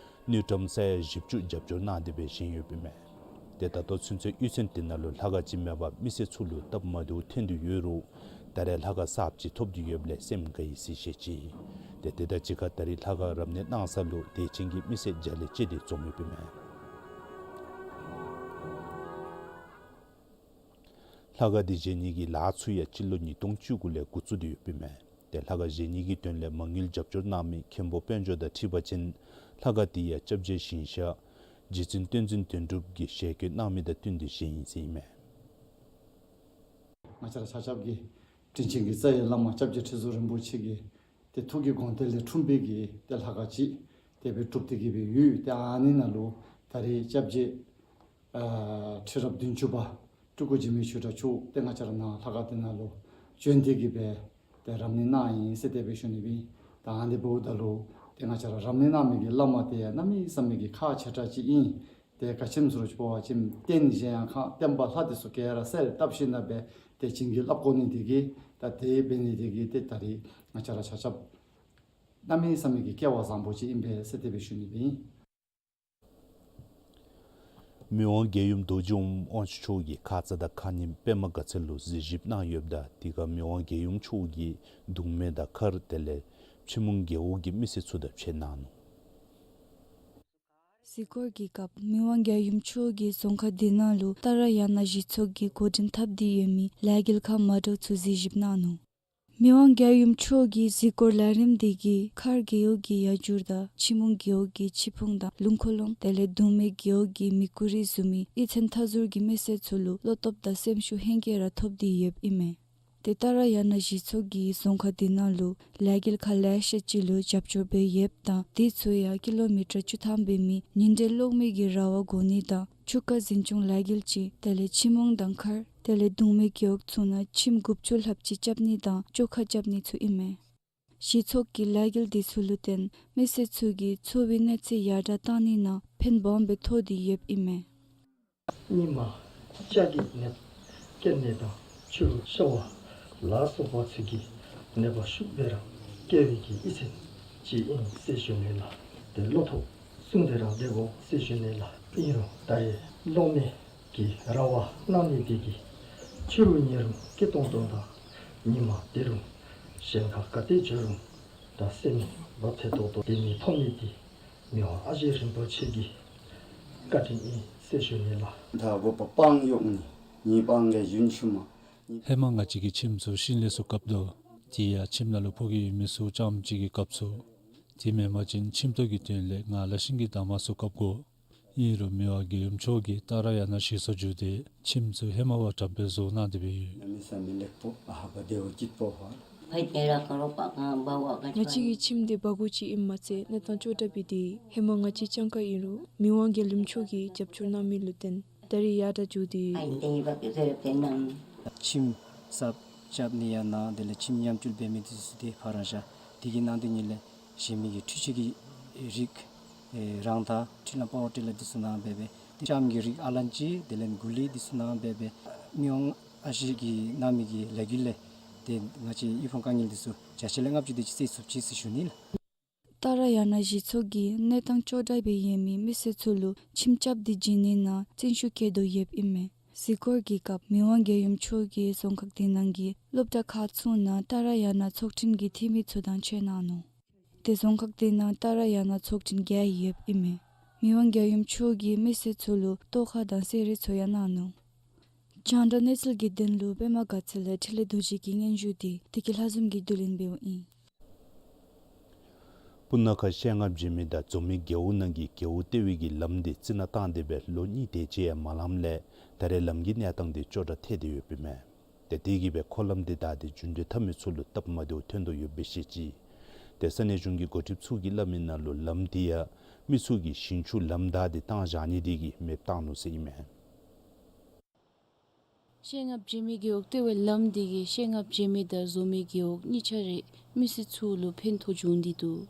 དངུལ་ཀྲམ་ས་ཡ་བཞི་བཅུ་རྒྱབ་སྐྱོར་གནང་སྟེ་འབད་བཞེངས་ཡོདཔ་ཨིན་མས། ཏེ་ད་ལྟོ་ཚུན་ཚོད་གཡུས་ཚན་འདི་ནང་ལུ་ལྷ་ཁང་ཅིག་མེད་པར་མི་སེར་ཚུ་ལུ་སྟབས་མ་བདེཝ་ཐོན་ཏེ་ཡོད་རུང་ད་རེས་ལྷ་ཁང་གསརཔ་ཅིག་ཐོབ་སྟེ་ཡོདཔ་ལས་སེམས་དགའ་ཡི་ཟེར་བཤད་ཅི། ཏེ་དེ་དང་གཅིག་ཁར་ད་རིས་ལྷ་ཁང་རབ་གནས་གནང་ས་ལུ་དད་ཅན་གྱི་མི་སེར་བརྒྱ་ལས་བཅད་དེ་འཛོམས་ཡོདཔ་ཨིན་མས། ལྷ་ཁང་འདི་བཞེངས་ནི་གི་ལཱ་ཚུ་ཡང་སྤྱི་ལོ་ཉིས་སྟོང་བཅུ་དགུ་ལས་འགོ་བཙུགས་ཏེ་ཡོདཔ་ཨིན་མས། ཏེ་ལྷ་ཁང་བཞེངས་ནི་གི་དོན་ལས་མ་དངུལ་རྒྱབ་སྐྱོར་གནང་མི་མཁན་པོ་དཔལ་འབྱོར་དང་འཁྲིལ་བ་ཅིན་ལྷ་ཁང་འདི་ཡང་སྐྱབས་རྗེ་ཞིང་གཤེགས་རྗེ་བཙུན་བསྟན་འཛིན་དོན་གྲུབ་ཀྱིས་ཞལ་བཀོད་གནང་མི་དང་བསྟུན་ཏེ་བཞེངས་ཡི་ཟེར་ཨིན་མས། ང་བཅས་ར་ཆ་ཁྱབ་ཀྱི་དྲིན་ཅན་གྱི་རྩ་བའི་བླ་མ་སྐྱབས་རྗེ་ཁྲི་ཟུར་རིན་པོ་ཆེ་གི་ཏེ་ཐུགས་ཀྱི་དགོངས་གཏེར་ལས་འཁྲུངས་པའི་གི་ཏེ་ལྷ་ཁང་ཅིག་དེ་སྦེ་གྲུབ་སྟེ་གི་སྦེ་ཡོད། ཏེ་ཨ་ནི་ནང་ལུ་ད་རེས་སྐྱབས་རྗེ་ཨ་ཁྲི་རབས་བདུན་ཅུ་པ་སྤྲུལ་སྐུ་འཇིགས་མེད་ཆོས་གྲགས་མཆོག་ཏེ་ང་བཅས་ར་ནཱ་ལྷ་ཁང་འདི་ནང་ལུ་བྱོན་ཏེ་གི་སྦེ་ཏེ་རབ་གནས་གནང་ཡི་ཟེར་དེ་སྦེ་ཞུ་ནི་སྦེ། ད་ཨ་ནི་འབདཝ་ད་ལུ་ཏེ་ང་བཅས་ར་རབ་གནས་གནང་མི་གི་བླ་མ་དེ་ཡང་གནམ་མེད་ས་མེད་ཀྱི་ཁག་ཆེ་དྲགས་ཅིག་ཨིན། ཏེ་ག་ཅི་སྨོ་ཟེར་བ་ཅིན་རྟེན་གཞལ་ཡས་ཁང་བརྟེན་པ་ལྷ་འདི་ཚུ་ག་ར་གསལ་བཏབ་ཞིནམ་ལས་སྦེ་ཏེ་བྱིན་གྱིས་བརླབ་དགོ་ནི་དེ་གིས་ད་དེ་འབད་ནི་དེ་གིས་ཏེ་ད་རེས་ང་བཅས་ར་ཆ་ཁྱབ་གནམ་མེད་ས་མེད་ཀྱི་སྐལ་བ་བཟང་པོ་ཅིག་ཨིན་པས་ཟེར་དེ་སྦེ་ཞུ་ནི་སྦེ་ཨིན། མི་དབང་རྒྱལ་ཡུམ་རྡོ་རྗེ་འོད་དབང་ཕྱུག་མཆོག་གིས་ཁ་ཙ་དང་ཁ་ཉིནམ་པདྨ་དགའ་ཚལ་ལུ་གཟིགས་ཞིབ་གནང་ཡོདཔ་ད་དེ་ཁར་མི་དབང་རྒྱལ་ཡུམ་མཆོག་གིས་གདུང་མ་དང་མཁར་དེ་ལས་ཕྱི་མུང་རྒེད་འོག་གི་མི་སེར་ཚུ་དང་ཕྱད་གནང་ནུག། གཟིགས་སྐོར་གྱི་སྐབས་མི་དབང་རྒྱལ་ཡུམ་མཆོག་གིས་རྫོང་ཁག་དེ་ནང་ལུ་ཏཱ་ར་ཡ་ན་གཞི་ཚོགས་ཀྱིས་འགོ་འདྲེན་འཐབ་སྟེ་ཡོད་མི་ལས་འགུལ་ཁག་མ་འདྲཝ་ཚུ་གཟིགས་ཞིབ་གནང་ནུག། མི་དབང་རྒྱལ་ཡུམ་མཆོག་གིས་གཟིགས་སྐོར་ལས་རིམ་དེ་གིས་མཁར་རྒེད་འོག་གི་ཡར་འགྱུར་དང་ཕྱི་མུང་རྒེད་འོག་གི་ཕྱི་ཕུང་དང་ལུང་ཁོ་ལོང་དེ་ལས་གདུང་མ་རྒེད་འོག་གི་མི་བཀོད་རིས་བཟོ་མི་གཡུས་ཚན་མཐའ་ཟུར་གྱི་མི་སེར་ཚུ་ལུ་བློ་སྟོབས་དང་སེམས་ཤུགས་ཧེང་སྐལ་ར་ཐོབ་སྟེ་ཡོདཔ་ཨིན་མས། ཏེ་ཏཱ་ར་ཡ་ན་གཞི་ཚོགས་ཀྱིས་རྫོང་ཁག་དེ་ནང་ལུ་ལས་འགུལ་ཁག་ལེ་ཤ་ཅིག་ལུ་རྒྱབ་སྐྱོར་འབད་ཡོདཔ་ད་དེ་ཚུ་ཡང་ཀི་ལོ་མི་ཊར་བཅུ་ཐམ་འབད་མི་ཉིན་དྲོད་གློག་མེ་གི་ར་བ་བགོ་ནི་དང་ཆུ་རྐ་འཛིན་སྐྱོང་ལས་འགུལ་ཅིག་དེ་ལས་ཕྱི་མུང་དང་མཁར་དེ་ལས་གདུང་མ་རྒེད་འོག་ཚུ་ནང་ཁྱིམ་དགུ་བཅུ་ལྷགཔ་ཅིག་རྐྱབ་ནི་དང་བཅོ་ཁ་རྐྱབ་ནི་ཚུ་ཨིན་མས། གཞི་ཚོགས་ཀྱི་ལས་འགུལ་དེ་ཚུ་ལུ་བརྟེན་མི་སེར་ཚུ་གི་འཚོ་བའི་གནས་ཚད་ཡར་དྲག་བཏང་ནི་ནང་ཕན་སྦོམ་སྦེ་ཐོགས་ཏེ་ཡོདཔ་ཨིན་མས། ཉིན་མ་ལྕགས་ཀྱི་ནད་སྐྱེད་ནད་དང་ཆུ་རུད་ཤ་བ་ལ་སོགས་པ་ཚུ་གི་ནད་པ་ཤུགས་སྦེ་ར་སྐྱེ་བའི་གི་གཡུས་ཚན་ཅིག་ཨིན་ཟེར་ཞུ་ནི་ལགས། ཏེ་བློ་ཐོག་བཟུང་སྟེ་ར་སྡོད་དགོ་ཟེར་ཞུ་ནི་ལགས། ཨིན་རུང་ད་རེས་གློག་མེ་གི་ར་བ་གནང་ནི་དེ་གིས་ཆུ་རུད་ཉེ་རུང་སྐྱེ་ཏོང་ཏོ་དང་ཉིན་མ་དེ་རུང་གཞན་ཁར་ག་ཏེ་འགྱོ་རུང་ད་སེམས་བབ་ཐེ་ཏོག་ཏོ་སྡོད་ནི་ཐོབ་ནི་དེ་མི་དབང་ཨ་ཞེ་རིན་པོ་ཆེ་གི་བཀའ་དྲིན་ཨིན་ཟེར་ཞུ་ནི་ལགས། ད་འགོ་པ་སྤང་གཡོག་ནི་ཉིས་སྤང་གི་ཡུན་ཆུ་མ། ཧེ་མ་ང་བཅས་ཀྱི་ཁྱིམ་ཚུ་ཤིང་ལས་ཚུ་བཀབ་དོ། དེ་ཡང་ཁྱིམ་ནང་ལུ་ཕོ་སྐྱེས་ཡོད་མི་ཚུ་རྐྱངམ་གཅིག་གིས་བཀབ་ཚུགས། དེ་མེན་པ་ཅིན་ཁྱིམ་ཐོག་གི་དོན་ལས་ང་ལ་ཤིང་གི་འདབ་མ་ཚུ་བཀབ་དགོ། ཨིན་རུང་མི་དབང་རྒྱལ་ཡུམ་མཆོག་གིས་ཏཱ་ར་ཡ་ན་གཞི་ཚོགས་བརྒྱུད་དེ་ཁྱིམ་ཚུ་ཧེ་མ་བ་དྲགཔ་སྦེ་བཟོ་གནང་སྟེ་སྦེ་ཡོད། ང་བཅས་ཀྱི་ཁྱིམ་དེ་སྦ་སྒོར་ཅིག་ཨིནམ་མ་ཚད་གནས་སྟངས་ཅོག་འཐདཔ་སྦེ་དེ་ཧེ་མ་ང་བཅས་རྐྱང་ཁ་ཨིན་རུང་མི་དབང་རྒྱལ་ཡུམ་མཆོག་གིས་རྒྱབ་སྐྱོར་གནང་མི་ལུ་བརྟེན་ད་རེས་ཡར་དྲག་འགྱོ་སྟེ། ཁྱིམ་གསརཔ་རྐྱབ་ནི་ཡང་ན་དེ་ལས་ཁྱིམ་ཉམས་བཅོས་འབད་མི་དེ་ཚུ་དེ་ཕར་བཞག། དེ་གི་ནང་དེ་ཉིད་ལས་གཞན་མི་གི་འཕྲུལ་ཆས་ཀྱི་རིགས་ཨེ་རང་ད་འཕྲུལ་ལམ་པ་ཝར་ཊི་ལར་དེ་ཚུ་ནང་འབད་སྦེ་ཏེ་ལྕངམ་གྱི་རིགས་ཨ་ལན་ཅི་དེ་ལས་གུ་ལི་དེ་ཚུ་ནང་འབད་སྦེ་མི་དབང་ཨ་ཞེ་གིས་གནང་མི་གི་ལས་འགུལ་ལས་ཏེ་ང་བཅས་གཡུས་ཕུང་དཀའ་ངལ་དེ་ཚུ་བརྒྱ་ཆ་ལས་ལྔ་བཅུ་དེ་ཅིག་སེལ་ཚུགས་ཅི་ཟེར་ཞུ་ནི་ལགས། ཏཱ་ར་ཡ་ན་གཞི་ཚོགས་ཀྱིས་གནས་སྟངས་ཅོག་འཐདཔ་སྦེ་ཡོད་མི་མི་སེར་ཚུ་ལུ་ཁྱིམ་རྐྱབ་སྟེ་བྱིན་ནི་ནང་བརྩོན་ཤུགས་བསྐྱེད་དོ་ཡོདཔ་ཨིན་མས། གཟིགས་སྐོར་གྱི་སྐབས་མི་དབང་རྒྱལ་ཡུམ་མཆོག་གིས་རྫོང་ཁག་དེ་ནང་གི་སློབ་གྲྭ་ཁག་ཚུ་ནང་ཏཱ་ར་ཡ་ན་ཚོགས་ཐུན་གྱི་འཐུས་མི་ཚུ་དང་ཕྱད་གནང་ནུག། ཏེ་རྫོང་ཁག་དེ་ནང་ཏཱ་ར་ཡ་ན་ཚོགས་ཐུན་བརྒྱད་ཡོདཔ་ཨིན་མས། མི་དབང་རྒྱལ་ཡུམ་མཆོག་གིས་མི་སེར་ཚུ་ལུ་ཏོག་ཁ་དང་གསོལ་རས་ཚུ་ཡང་གནང་ནུག། རྒྱང་བསྒྲགས་གནས་ཚུལ་གྱི་དོན་ལུ་པདྨ་དགའ་ཚལ་ལས་འཕྲིན་ལས་རྡོ་རྗེ་གི་སྙན་ཞུ་དེ་བདེ་སྐྱིད་ལྷ་འཛོམས་ཀྱིས་བསྡུ་ལེན་འབདཝ་ཨིན། སྤུ་ན་ཁ་ཤེལ་རྔ་བྱེ་མ་དང་འཛོམས་མེད་རྒེད་འོག་ནང་གི་རྒེད་འོག་ལྟེ་བའི་གི་ལམ་དེ་རྩི་ནག་བཏང་སྟེ་སྦེ་ལོ་གཉིས་དེ་ཅིག་ཡང་མ་ལངམ་ལས་ད་རེས་ལམ་གྱི་གནས་སྟངས་དེ་ཅོག་འཐདཔ་ཐལ་ཏེ་ཡོདཔ་ཨིན་མས། ཏེ་དེ་གིས་སྦེ་འཁོར་ལམ་དེ་བདའ་སྟེ་རྒྱུན་གཏན་འཐབ་མི་ཚུ་ལུ་སྟབས་མ་བདེཝ་ཐོན་དོ་ཡོདཔ་སྦེ་བཤད་ཅི། ཏེ་ས་གནས་གཞུང་གི་འགོ་ཁྲིདཔ་ཚུ་གིས་སླབ་མི་ནང་ལུ་ལམ་དེ་ཡང་མི་ཚུ་གིས་ཞིང་ཆུ་ལམ་བདའ་སྟེ་བཏང་བཞག་ནི་དེ་གིས་མེདཔ་བཏང་ནུག་ཟེར་ཨིན་མས། ཤེལ་རྔ་བྱེ་མ་རྒེད་འོག་ལྟེ་བའི་ལམ་དེ་གིས་ཤེལ་རྔ་བྱེ་མ་དང་འཛོམས་མེད་རྒེད་འོག་གཉིས་ཆ་ར་མི་སེར་ཚུ་ལུ་ཕན་ཐོགས་བྱུང་སྟེ་འདུག།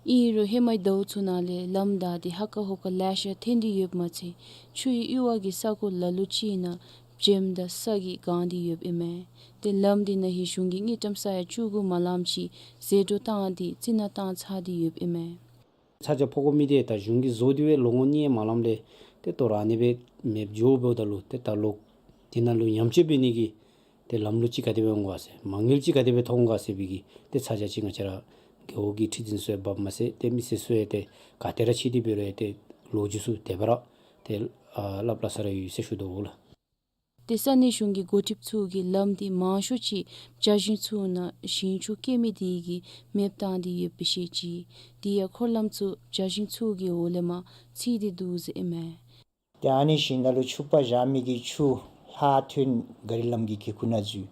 ཨིན་རུང་ཧེ་མའི་ཟླཝ་ཚུ་ནང་ལས་ལམ་བདའ་སྟེ་ཧ་ཀ་ཧོ་ཀ་ལེ་ཤ་ཐོན་ཏེ་ཡོདཔ་མ་ཚད་ཆུའི་གཡུར་བ་གིས་ས་གོ་ལ་ལུ་ཅིག་ནང་བྱེམ་དང་ས་གིས་གང་སྟེ་ཡོདཔ་ཨིན་མས། ཏེ་ལམ་དེ་ནང་ཧེ་གཞུང་གིས་དངུལ་ཀྲམ་ས་ཡ་བཅུ་དགུ་མ་ལངམ་ཅིག་ཟད་འགྲོ་བཏང་སྟེ་རྩི་ནག་བཏང་ཚར་ཏེ་ཡོདཔ་ཨིན་མས། ཚ་གྱང་ཕོག་དགོ་མི་དེ་ད་གཞུང་གིས་བཟོ་སྟེ་སྦེ་ལོ་ངོ་གཉིས་མ་ལངམ་ལས་ཏེ་ད་རུང་ཨ་ནི་སྦེ་མེདཔ་འགྱོཝ་ད་ལུ་ཏེ་ད་ལོག་དེ་ནང་ལུ་ཉམས་བཅོས་འབད་ནི་གི་ཏེ་ལམ་ལུགས་ཅིག་ག་དེ་སྦེ་འོང་ག་ཟེར་མ་དངུལ་ཅིག་ག་དེ་སྦེ་ཐོབ་འོང་ག་ཟེར་བའི་གི་ཏེ་ཚ་གྱང་ཅིག་ང་བཅས་ར་རྒེད་འོག་གི་ཁྲི་འཛིན་ཚུ་ཡང་འབགཔ་མ་ཚད་ཏེ་མི་སེར་ཚུ་ཡང་ཏེ་ག་ཏེ་ར་ཕྱད་དེ་འབད་རུང་ཡང་ཏེ་ལོ་རྒྱུས་ཚུ་དེ་སྦེ་ར་ཏེ་ཨ་སླབ་སླབ་ས་ར་ཡོད་ཟེར་ཞུ་དོ་ལགས། ཏེ་ས་གནས་གཞུང་གི་འགོ་ཁྲིདཔ་ཚུ་གིས་ལམ་དེ་མང་ཤོས་ཅིག་བྱ་ཞིང་ཚུ་ནང་ཞིང་ཆུ་སྐྱེ་མི་དེ་གིས་མེདཔ་བཏང་སྟེ་ཡོདཔ་སྦེ་བཤད་ཅི། དེ་ཡང་འཁོར་ལམ་ཚུ་བྱ་ཞིང་ཚུ་གི་འོག་ལས་མར་ཚིག་སྟེ་འདུག་ཟེར་ཨིན་མས། ཏེ་ཨ་ནི་ཞིང་ནང་ལུ་ཆུ་ཕར་བཞག་མི་གི་ཆུ་ལྷག་ཐོན་ག་རི་ལམ་གྱི་གི་ཁུག་ནང་འཛུལ།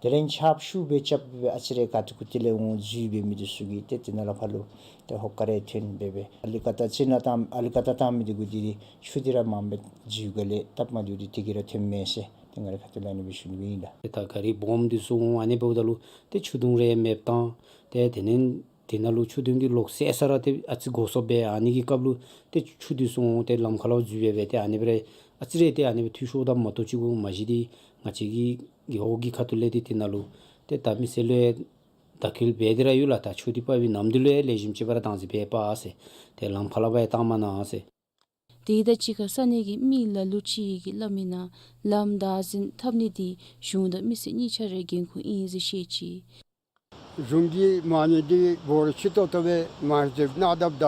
དེ་ལས་ཆརཔ་ཤུགས་སྦེ་རྐྱབ་སྦེ་ཨ་ཙི་རེ་ག་ཏེ་གུ་ཏེ་ལས་འོང་འཛུལ་འབད་མི་དེ་ཚུ་གིས་ཏེ་དེ་ནང་ལས་ཕར་ལུ་ཏེ་ཧོ་ཀ་རེ་ཐོན་འབད་སྦེ་ཨ་ལི་ཀ་ཏ་རྩི་ནག་བཏང་ཨ་ལི་ཀ་ཏ་བཏང་མི་དེ་གུ་དེ་ཆུ་དེ་ར་མངམ་སྦེ་འཛུལ་ག་ལས་སྟབས་མ་བདེཝ་དེ་དེ་གིས་ར་ཐོན་མས་ཟེར་ཏེ་ང་རའི་ཁ་ཐུག་ལས་ཨ་ནི་སྦེ་ཞུ་ནི་སྦེ་ཨིན་ལགས། ཏེ་ད་ག་རི་སྦོམ་དེ་ཚུ་འོང་ཨ་ནི་འབདཝ་ད་ལུ་ཏེ་ཆུ་དུང་རེ་མེདཔ་བཏང་ཏེ་དེ་ནང་དེ་ནང་ལུ་ཆུ་དུང་གི་ལོག་ས་ས་ར་ཏེ་ཨ་ཙི་གོ་སོ་སྦེ་ཨ་ནི་གི་སྐབས་ལུ་ཏེ་ཆུ་དེ་ཚུ་འོང་ཏེ་ལམ་ཁ་ལུ་འཛུལ་འབད་སྦེ་ཏེ་ཨ་ནི་སྦེ་ར་ཨ་ཙི་རེ་ཏེ་ཨ་ནི་སྦེ་འཐུས་ཤོར་དང་མ་གཏོགས་ཅིག་གུ་མ་གཞི་དེ་ང་བཅས་ཀྱི་རྒེད་འོག་གི་ཁ་ཐུག་ལས་ཏེ་དེ་ནང་ལུ་ཏེ་ད་མི་སེར་ལུ་ཡང་བརྡ་ཁྱབ་འབད་དེ་ར་ཡོད་ལགས། ད་ཆུ་དེ་ཕར་བའི་ནམ་དུས་ལུ་ཡང་ལེགས་ཤོམ་ཅིག་སྦེ་ར་བཏང་ཟེར་འབད་པ་ཟེར་ཏེ་ལམ་ཁ་ལས་ཕར་ཡང་བཏང་མ་གནང་ཟེར། དེ་དང་གཅིག་ཁར་ས་གནས་ཀྱི་མི་ལ་ལུ་ཅིག་གིས་སླབ་མི་ནང་ལམ་བདག་འཛིན་འཐབ་ནི་འདི་གཞུང་དང་མི་སེར་གཉིས་ཆ་རའི་འགན་ཁུར་ཨིན་ཟེར་བཤད་ཅི། གཞུང་གིས་མ་ཎི་འདི་འབོར་ཆེ་ཏོག་ཏོ་སྦེ་མ་བཞེས་གནང་དཔ་ད་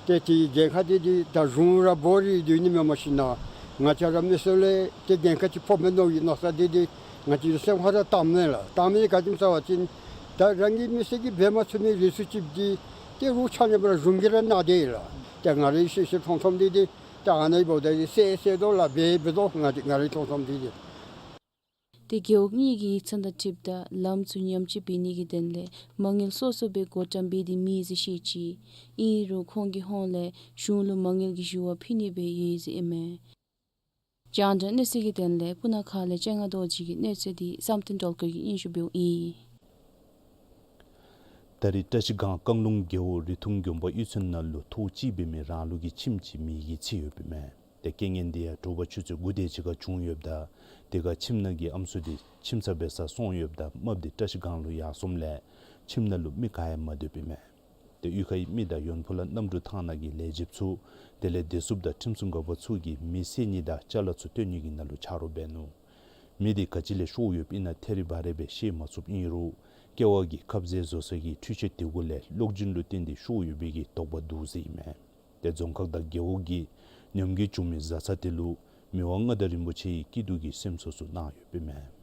ཏེ་དེའི་འགན་ཁག་འདི་འདི་ད་གཞུང་ར་འབོར་ར་སྡོད་ནི་མེནམ་ཞིན་ན་ང་བཅས་ར་མི་སེར་ལུ་ཏེ་འགན་ཁག་ཅིག་ཕོགཔ་མས་མནོ་བའི་མནོ་བསམ་འདི་འདི་ང་བཅས་སེམས་ཁར་ར་བཏངམ་མས་ལགས། བཏངམ་མས་ག་ཅི་སྨོ་ཟེར་བ་ཅིན་ད་རང་གི་མི་སེར་གྱིས་འབད་མ་ཚུགས་མི་རིགས་སུ་ཅིག་འདི་ཏེ་རོགས་ཆ་མཉམ་ར་གཞུང་གིས་ར་གནང་དེས་ལགས། ཏེ་ང་རའི་ཤེས་ཤེས་མཐོང་མཐོངམ་འདི་འདི་ད་ཨ་ནི་འབདཝ་ད་ཟེར་ཟེར་དོ་ལགས། འབད་འབད་དོ། ང་ང་རའི་མཐོང་མཐོངམ་འདི་འདི། ཏེ་རྒེད་འོག་གཉིས་ཀྱི་ཡིག་ཚང་དང་འཁྲིལཝ་ད་ལམ་ཚུ་ཉམས་བཅོས་འབད་ནི་གི་དོན་ལས་མ་དངུལ་སོ་སོ་སྦེ་བགོ་བཀྲམ་འབད་དེ་མེད་ཟེར་བཤད་ཅི། ཨིན་རུང་ཁོང་གི་ཧོངས་ལས་གཞུང་ལུ་མ་དངུལ་གྱི་ཞུ་བ་ཕུལ་ནི་སྦེ་ཡོད་ཟེར་ཨིན་མས། རྒྱང་བསྒྲགས་གནས་ཚུལ་གྱི་དོན་ལས་སྤུ་ན་ཁ་ལས་སྤྱན་སྔ་རྡོ་རྗེ་གི་གནས་ཚུལ་འདི་བསམ་གཏན་སྒྲོལ་དཀར་གྱིས་སྙན་ཞུ་འབདཝ་ཨིན། ད་རེས་བཀྲ་ཤིས་སྒང་རྐང་ལུང་རྒེད་འོག་རི་ཐུང་དགོན་པ་གཡུས་ཚན་ནང་ལུ་ཐོག་གཅིག་འབད་མི་རང་ལུགས་ཀྱི་ཁྱིམ་ཅིག་མེ་གིས་འཚིག་ཡོདཔ་ཨིན་མས། ཏེ་རྐྱེན་ངན་འདི་ཡང་དྲོ་པ་ཆུ་ཚོད་དགུ་དེ་ཅིག་ཁར་བྱུང་ཡོདཔ་ད་དེ་ཁར་ཁྱིམ་ནང་གི་ཨམ་སྲུ་འདི་ཁྱིམ་ཚབ་འབད་སར་སོང་ཡོདཔ་ད་རྨགཔ་འདི་བཀྲ་ཤིས་སྒང་ལུ་ཡར་སོངམ་ལས་ཁྱིམ་ནང་ལུ་མི་ག་ཡང་མ་སྡོདཔ་ཨིན་མས། ཏེ་གཡུས་ཁའི་མི་དང་ཡོན་ཕུ་ལ་གནམ་གྲུ་ཐང་ནང་གི་ལས་བྱེདཔ་ཚུ་དེ་ལས་བདེ་སྲུངཔ་དང་ཁྲིམས་སྲུང་འགག་པ་ཚུ་གིས་མེ་བསད་ནི་དང་ཅ་ལ་ཚུ་བཏོན་ནི་གི་ནང་ལུ་ཆ་རོགས་འབད་ནུག། མེ་འདི་ག་ཅི་ལས་ཤོར་ཡོདཔ་ཨིན་ན་ཐད་རི་བ་རི་སྦེ་ཤེས་མ་ཚུགསཔ་ཨིན་རུང་ཀེ་བ་གི་ཁབ་ཟས་བཟོ་ས་གི་འཕྲུལ་ཆས་དེ་གུ་ལས་གློག་འབྱིན་ལུ་བརྟེན་ཏེ་ཤོར་ཡོད་པའི་གི་དོགས་པ་འདུག་ཟེར་ཨིན་མས། ཏེ་རྫོང་ཁག་དང་རྒེད་འོག་གི་ཉམས་རྒུད་བྱུང་མི་བཟའ་ཚང་དེ་ལུ་མི་དབང་མངའ་བདག་རིན་པོ་ཆེ་ཡི་སྐྱིད་སྡུག་གི་སེམས་གསོ་ཚུ་གནང་ཡོདཔ་ཨིན་མས།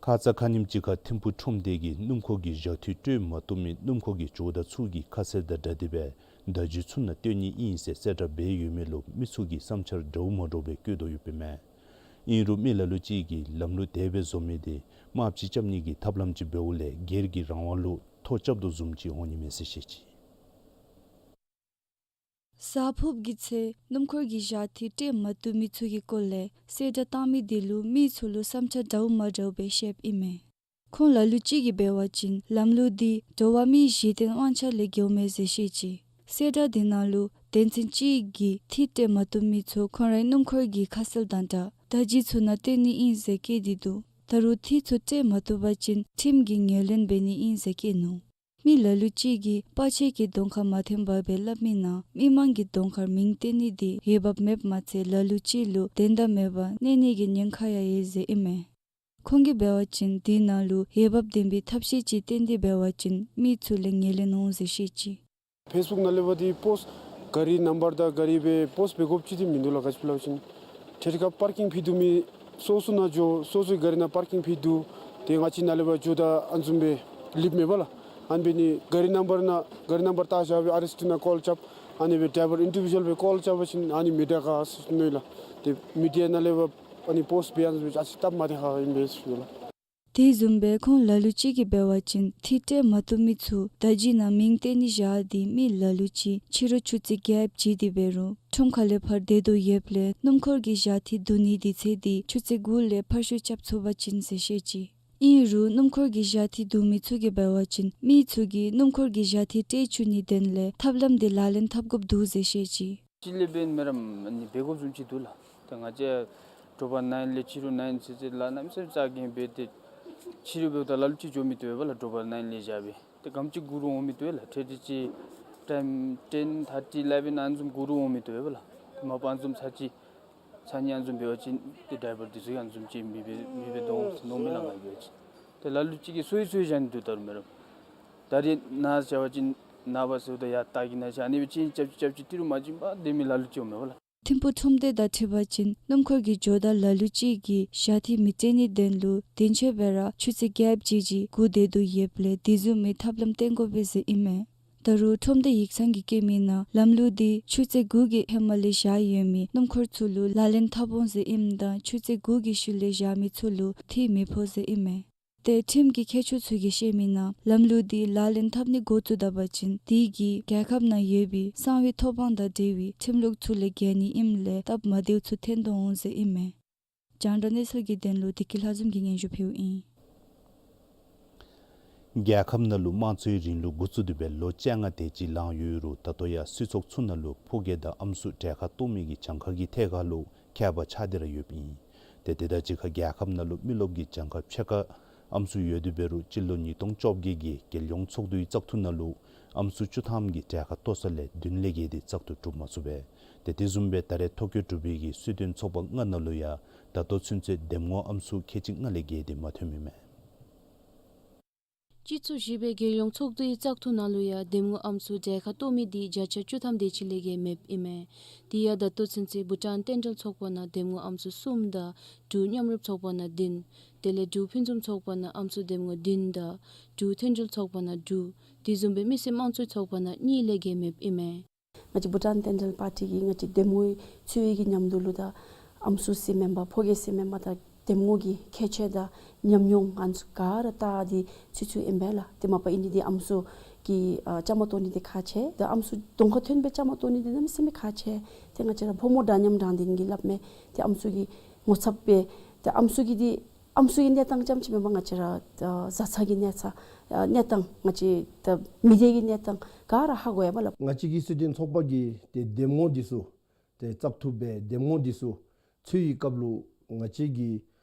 ཁ་ཙ་ཁ་ཉིནམ་ཅིག་ཁར་ཐིམ་ཕུག་ཁྲོམ་སྡེ་གིས་སྣུམ་འཁོར་གྱི་བཞག་ཐིག་སྤྲོད་མ་བཏུབ་མི་སྣུམ་འཁོར་གྱི་ཇོ་བདག་ཚུ་གི་ཁ་གསལ་དང་འདྲ་སྟེ་སྦེ་ད་ཅི་ཚུ་ནང་བཏོན་ནི་ཨིན་ཟེར་གསལ་བསྒྲགས་འབད་ཡོད་མི་ལུ་མི་ཚུ་གིས་བསམ་འཆར་འདྲཝ་མ་འདྲཝ་སྦེ་བཀོད་དོ་ཡོདཔ་ཨིན་མས། ཨིན་རུང་མི་ལ་ལུ་ཅིག་གིས་ལམ་ལུགས་དེ་སྦེ་བཟོ་མི་འདི་དམགཔ་ཅིག་རྐྱབ་ནི་གི་ཐབས་ལམ་ཅིག་འབདཝ་ལས་སྒེར་གྱི་རང་དབང་ལུ་ཐོ་རྐྱབ་དོ་བཟུམ་ཅིག་འོང་ནི་མས་ཟེར་བཤད་ཅི། གཟའ་ཕུརཔ་གི་ཚེ་སྣུམ་འཁོར་གྱི་བཞག་ཐིག་སྤྲོད་མ་བཏུབ་མི་ཚུ་གི་སྐོར་ལས་གསལ་བསྒྲགས་བཏང་མི་དེ་ལུ་མི་ཚུ་ལུ་བསམ་འཆར་འདྲཝ་མ་འདྲཝ་སྦེ་བཤདཔ་ཨིན་མས། ཁོང་ལ་ལུ་ཅིག་གིས་འབད་བ་ཅིན་ལམ་ལུགས་འདི་འགྲོ་བ་མིའི་གཞི་རྟེན་དབང་ཆ་ལས་འགལཝ་མས་ཟེར་བཤད་ཅི། གསལ་བསྒྲགས་དེ་ནང་ལུ་དོན་ཚན་གཅིག་གིས་ཐིག་སྤྲོད་མ་བཏུབ་མི་ཚུ་ཁོང་རའི་སྣུམ་འཁོར་གྱི་ཁ་གསལ་དང་འདྲ་ད་ཅི་ཚུ་ནང་བཏོན་ནི་ཨིན་ཟེར་བཀོད་དེ་འདུག། ད་རུང་ཐིག་ཚུ་སྤྲོད་མ་བཏུབ་པ་ཅིན་ཁྲིམས་ཀྱི་ངོས་ལེན་འབད་ནི་ཨིན་ཟེར་བཀོད་ནུག། མི་ལ་ལུ་ཅིག་གིས་པར་ཆས་ཀྱི་གདོང་ཁར་མ་འཐོན་པར་སྦེ་སླབ་མི་ནང་མི་མང་གི་གདོང་ཁར་མིང་བཏོན་ནི་འདི་འོས་འབབ་མེདཔ་མ་ཚད་ལ་ལུ་ཅིག་ལུ་དོན་དག་མེད་པར་གནོད་ནི་གི་ཉེན་ཁ་ཡང་ཡོད་ཟེར་ཨིན་མས། ཁོང་གིས་འབད་བ་ཅིན་དེ་ནང་ལུ་འོས་འབབ་ལྡན་པའི་ཐབས་ཤེས་ཅིག་བཏོན་ཏེ་འབད་བ་ཅིན་མི་ཚུ་ལས་ངོས་ལེན་འོང་ཟེར་བཤད་ཅི། ཕེསི་བུཀ་ནང་ལས་འབད་དེ་པོསཊ་ག་རི་ནམ་བར་དང་ག་རི་སྦེ་པོསཊ་འབད་དགོཔ་ཅིག་འདི་མིན་འདུག་ལགས། ག་ཅི་སླབ་ཅིན་ཐད་ཁར་པར་ཀིང་ཕུལ་བསྡུ་མི་སོ་སོ་ནང་འགྱོ་སོ་སོའི་ག་རི་ནང་པར་ཀིང་ཕུལ་བསྡུ། ཏེ་ང་བཅས་ནཱ་ལས་འབད་ཇོ་བདག་ཨ་ནི་བཟུམ་སྦེ་ལེབ་མེད་པ་ལགས། ཨ་ནི་འབད་ནི་ག་རི་ནམ་བར་ནང་ག་རི་ནམ་བར་བཏགས་བཞག་སྦེ་ཨར་ཨེསི་ཊི་ནང་ཀོལ་རྐྱབ། ཨ་ནི་སྦེ་ཌའི་བར་ཨིན་ཌི་བི་ཇུ་ཝལ་སྦེ་ཀོལ་རྐྱབ་པ་ཅིན་ཨ་ནི་མི་དྲག་ག་ཟེར་མནོ་ཡི་ལགས། ཏེ་མི་ཌི་ཡ་ནང་ལས་འབད་ཨ་ནི་པོསཊ་འབད་ཨ་ནི་བཟུམ་སྦེ་ཨ་ཙི་སྟབས་མ་བདེ་ཁག་ཨིན་པས་ཟེར་ཞུ་ལགས། དེ་བཟུམ་སྦེ་ཁོང་ལ་ལུ་ཅིག་གིས་འབད་བ་ཅིན་ཐིག་སྤྲོད་མ་བཏུབ་མི་ཚུ་ད་ཅི་ནང་མིང་བཏོན་ནི་བཞག་སྟེ་མི་ལ་ལུ་ཅིག་ཕྱི་རུ་ཆུ་ཚོད་བརྒྱད་བཅུ་དེ་འབད་རུང་ཁྲོམ་ཁ་ལས་ཕར་སྡོད་དོ་ཡོདཔ་ལས་སྣུམ་འཁོར་གྱི་བཞག་ཐིག་བསྡུ་ནི་དུས་ཚོད་འདི་ཆུ་ཚོད་དགུ་ལས་ཕར་ཤུལ་རྐྱབ་ཚུགས་པ་ཅིན་ཟེར་བཤད་ཅི། ཨིན་རུང་སྣུམ་འཁོར་གྱི་བཞག་ཐིག་བསྡུ་མི་ཚུ་གིས་འབད་བ་ཅིན་མི་ཚུ་གིས་སྣུམ་འཁོར་གྱི་བཞག་ཐིག་སྤྲོད་བཅུག་ནིའི་དོན་ལས་ཐབས་ལམ་འདི་ལག་ལེན་འཐབ་དགོཔ་འདུག་ཟེར་བཤད་ཅི། ཅིག་ལས་འབདན་མེ་རམ་ཨ་ནི་འབད་དགོཔ་བཟུམ་ཅིག་འདུག་ལགས། ཏེ་ང་བཅས་དྲོ་པ་ནའིན་ལས་ཕྱི་རུ་ནའིན་ཚུན་ཚོད་ལགས་གནམ་མེད་ས་མེད་རྩ་འགེངས་འབད་དེ་ཕྱི་རུ་འབདཝ་ད་ལ་ལུ་ཅིག་འགྱོ་མི་བཏུབ་པས་ལགས། དྲོ་པ་ནའིན་ལས་བཞག་སྦེ་ཏེ་ག་དེམ་ཅིག་སྒུག་རུང་འོང་མི་བཏུབ་པས་ལགས། ཊེན་ཐར་ཊི་ལེ་བེན་ཨ་ནི་བཟུམ་སྒུག་རུང་འོང་མི་བཏུབ་པས་ལགས། མ་པ་ཨ་ནི་བཟུམ་ཚར་གཅིག་ཚར་གཉིས་ཨ་ནི་བཟུམ་འབད་བ་ཅིན་ཏེ་ཌའི་བར་འདི་ཚུ་ཡང་ཨ་ནི་བཟུམ་ཅིག་མེདཔ་མེདཔ་འགྱོ་འོང་ཟེར་མནོཝ་མས་ལགས་ང་འབད་བ་ཅིན། ཏེ་ལ་ལུ་ཅིག་གིས་སོ་ཡི་སོ་ཡི་བཞག་ནི་འདུག། ད་རུང་མེ་རམ་ད་རེས་ནཱ་བཞག་པ་ཅིན་ནངས་པ་ཟེརཝ་ད་ཡར་ལྟག་གི་ནང་བཞག་ནི་སྦེ་ཅིག་རྐྱབ་ཅིག་རྐྱབ་ཅིག་ཏི་རུ་མ་བྱིན་པར་སྡོད་མི་ལ་ལུ་ཅིག་འོང་མས་པ་ལགས། ཐིམ་ཕུག་ཁྲོམ་སྡེ་དང་འཁྲིལ་བ་ཅིན་སྣུམ་འཁོར་གྱི་ཇོ་བདག་ལ་ལུ་ཅིག་གིས་བཞག་ཐིག་མི་སྤྲོད་ནིའི་དོན་ལུ་དུས་ཚོད་སྦེ་ར་ཆུ་ཚོད་བརྒྱད་བཅུ་ཅིག་སྒུག་སྡོད་དོ་ཡོདཔ་ལས་དེ་བཟུམ་མའི་ཐབས་ལམ་བཏོན་དགོ་པས་ཟེར་ཨིན་མས། ད་རུང་ཁྲོམ་སྡེ་ཡིག་ཚང་གིས་བཀོད་མི་ནང་ལམ་ལུགས་འདི་ཆུ་ཚོད་དགུ་གི་ཧེ་མ་ལས་བཞག་ཡོད་མི་སྣུམ་འཁོར་ཚུ་ལུ་ལག་ལེན་འཐབ་འོང་ཟེར་ཨིནམ་ད་ཆུ་ཚོད་དགུ་གི་ཤུལ་ལས་བཞག་མི་ཚུ་ལུ་ཐིག་མི་ཕོག་ཟེར་ཨིན་མས། ཏེ་ཁྲིམས་ཀྱི་མཁས་མཆོག་ཚུ་གིས་བཤད་མི་ནང་ལམ་ལུགས་འདི་ལག་ལེན་འཐབ་ནི་འགོ་བཙུགས་ད་པ་ཅིན་དེ་གིས་རྒྱལ་ཁབ་ནང་ཡོད་པའི་གསང་བའི་ཐོབ་དབང་དང་འབྲེལ་བའི་ཁྲིམས་ལུགས་ཚུ་ལས་འགལ་ནི་ཨིནམ་ལས་སྟབས་མ་བདེཝ་ཚུ་ཐོན་དོ་འོང་ཟེར་ཨིན་མས། རྒྱང་བསྒྲགས་གནས་ཚུལ་གྱི་དོན་ལུ་བདེ་སྐྱིད་ལྷ་འཛོམས་ཀྱིས་སྙན་ཞུ་ཕུལཝ་ཨིན། རྒྱལ་ཁབ་ནང་ལུ་དམངས་གཙོའི་རིང་ལུགས་འགོ་བཙུགས་ཏེ་སྦེ་ལོ་བཅོ་ལྔ་དེ་ཅིག་ལང་ཡོད་རུང་ད་ལྟོ་ཡང་སྲིད་ཚོགས་ཚུ་ནང་ལུ་ཕོ་སྐྱེས་དང་ཨམ་སྲུ་གྲལ་ཁར་གཏོགས་མི་གི་གྱངས་ཁ་གི་ཐད་ཁར་ལུ་ཁྱད་པར་ཆགས་ཏེ་ར་ཡོདཔ་ཨིན། ཏེ་དེ་དང་གཅིག་ཁར་རྒྱལ་ཁབ་ནང་ལུ་མི་རློབས་ཀྱི་གྱངས་ཁ་ཕྱེད་ཀ་ཨམ་སྲུ་ཡོད་དེ་འབད་རུང་སྤྱི་ལོ་ཉིས་སྟོང་བཅོ་བརྒྱད་ཀྱི་རྒྱལ་ཡོངས་ཚོགས་འདུའི་བཙག་འཐུ་ནང་ལུ་ ཨམ་སྲུ་བཅུ་ཐམ་གྱིས་གྲལ་ཁར་གཏོགས་ས་ལས་བདུན་ལས་བརྒལ་ཏེ་བཙག་འཐུ་གྲུབ་མ་ཚུགས་པས། ཏེ་དེ་བཟུམ་སྦེ་ད་རེས་ཐོ་བཀོད་གྲུབ་པའི་གི་སྲིད་དོན་ཚོགས་པ་ལྔ་ནང་ལུ་ཡང་ད་ལྟོ་ཚུན་ཚོད་འདེམས་ངོ་ཨམ་སྲུ་ཁལ་གཅིག་ལྔ་ལས་བརྒལ་ཏེ་མ་ཐོནམ་ཨིན་མས། སྤྱི་ཚོགས་བཞི་པའི་རྒྱལ་ཡོངས་ཚོགས་འདུའི་བཙག་འཐུ་ནང་ལུ་ཡང་འདེམས་ངོ་ཨམ་སྲུ་གྲལ་ཁར་གཏོགས་མི་འདི་བརྒྱ་ཆ་བཅུ་ཐམ་དེ་ཅིག་ལས་བརྒལ་མེདཔ་ཨིན་མས། དེ་ཡང་ད་ལྟོ་ཚུན་ཚོད་བྷུ་ཊཱན་བསྟན་འགྲོའི་ཚོགས་པ་ནང་འདེམས་ངོ་ཨམ་སྲུ་གསུམ་དང་འབྲུག་མཉམ་རུབ་ཚོགས་པ་ནང་བདུན། དེ་ལས་འབྲུག་ཕུན་སུམ་ཚོགས་པ་ནང་ཨམ་སྲུ་འདེམས་ངོ་བདུན་དང་འབྲུག་མཐུན་སྒྲིལ་ཚོགས་པ་ནང་དྲུག། དེ་བཟུམ་སྦེ་མི་སེར་དམངས་གཙོའི་ཚོགས་པ་ནང་གཉིས་ལས་བརྒལ་མེདཔ་ཨིན་མས། ང་བཅས་བྷུ་ཊཱན་བསྟན་འགྲོའི་པར་ཊི་གིས་ང་བཅས་འདེམས་ངོ་འཚོལ་བའི་གི་མཉམ་དུ་ལུ་ད་ཨམ་སྲུ་ཟེར་མེན་པར་ཕོ་སྐྱེས་ཟེར་མེན་པར་ད་འདེམས་ངོ་གི་ཁྱད་ཆོས་དང་ཉམས་མྱོང་ང་ཚུ་ག་ར་བལྟ་སྟེ་འཚོལ་འཚོལཝ་ཨིན་པས་ལགས། དེ་མ་པ་ཨིན་ནི་འདི་ཨམ་སྲུ་གི་ཨ་བཅའ་མར་གཏོགས་ནི་འདི་ཁག་ཆེ། ད་ཨམ་སྲུ་གདོང་ཁར་ཐོན་སྦེ་བཅའ་མར་གཏོགས་ནི་འདི་གནམ་མེད་ས་མེད་ཁག་ཆེ། ཏེ་ང་བཅས་ར་ཕོ་མོ་འདྲ་མཉམ་དྲང་བདེན་གྱི་སླབ་མི་ཏེ་ཨམ་སྲུ་གི་ངོ་ཚབ་སྦེ་ཏེ་ཨམ་སྲུ་གི་འདི་ཨམ་སྲུ་གི་གནས་སྟངས་རྐྱངམ་ཅིག་མེན་པར་ང་བཅས་ར་ཨ་བཟའ་ཚང་གི་གནས་ཚ་ཨ་གནས་སྟངས་ང་བཅས་ད་མི་སྡེ་གི་གནས་སྟངས་ག་ར་ཧ་གོ་ཡོད་པས་ལགས། ང་བཅས་ཀྱི་སྲིད་དོན་ཚོགས་པ་གིས་ཏེ་འདེམས་ངོ་འདི་ཚུ་ཏེ་བཙག་འཐུ་འབད་འདེམས་ངོ་འདི་ཚུ་འཚོལ་བའི་སྐབས་ལུ་ང་བཅས་ཀྱི་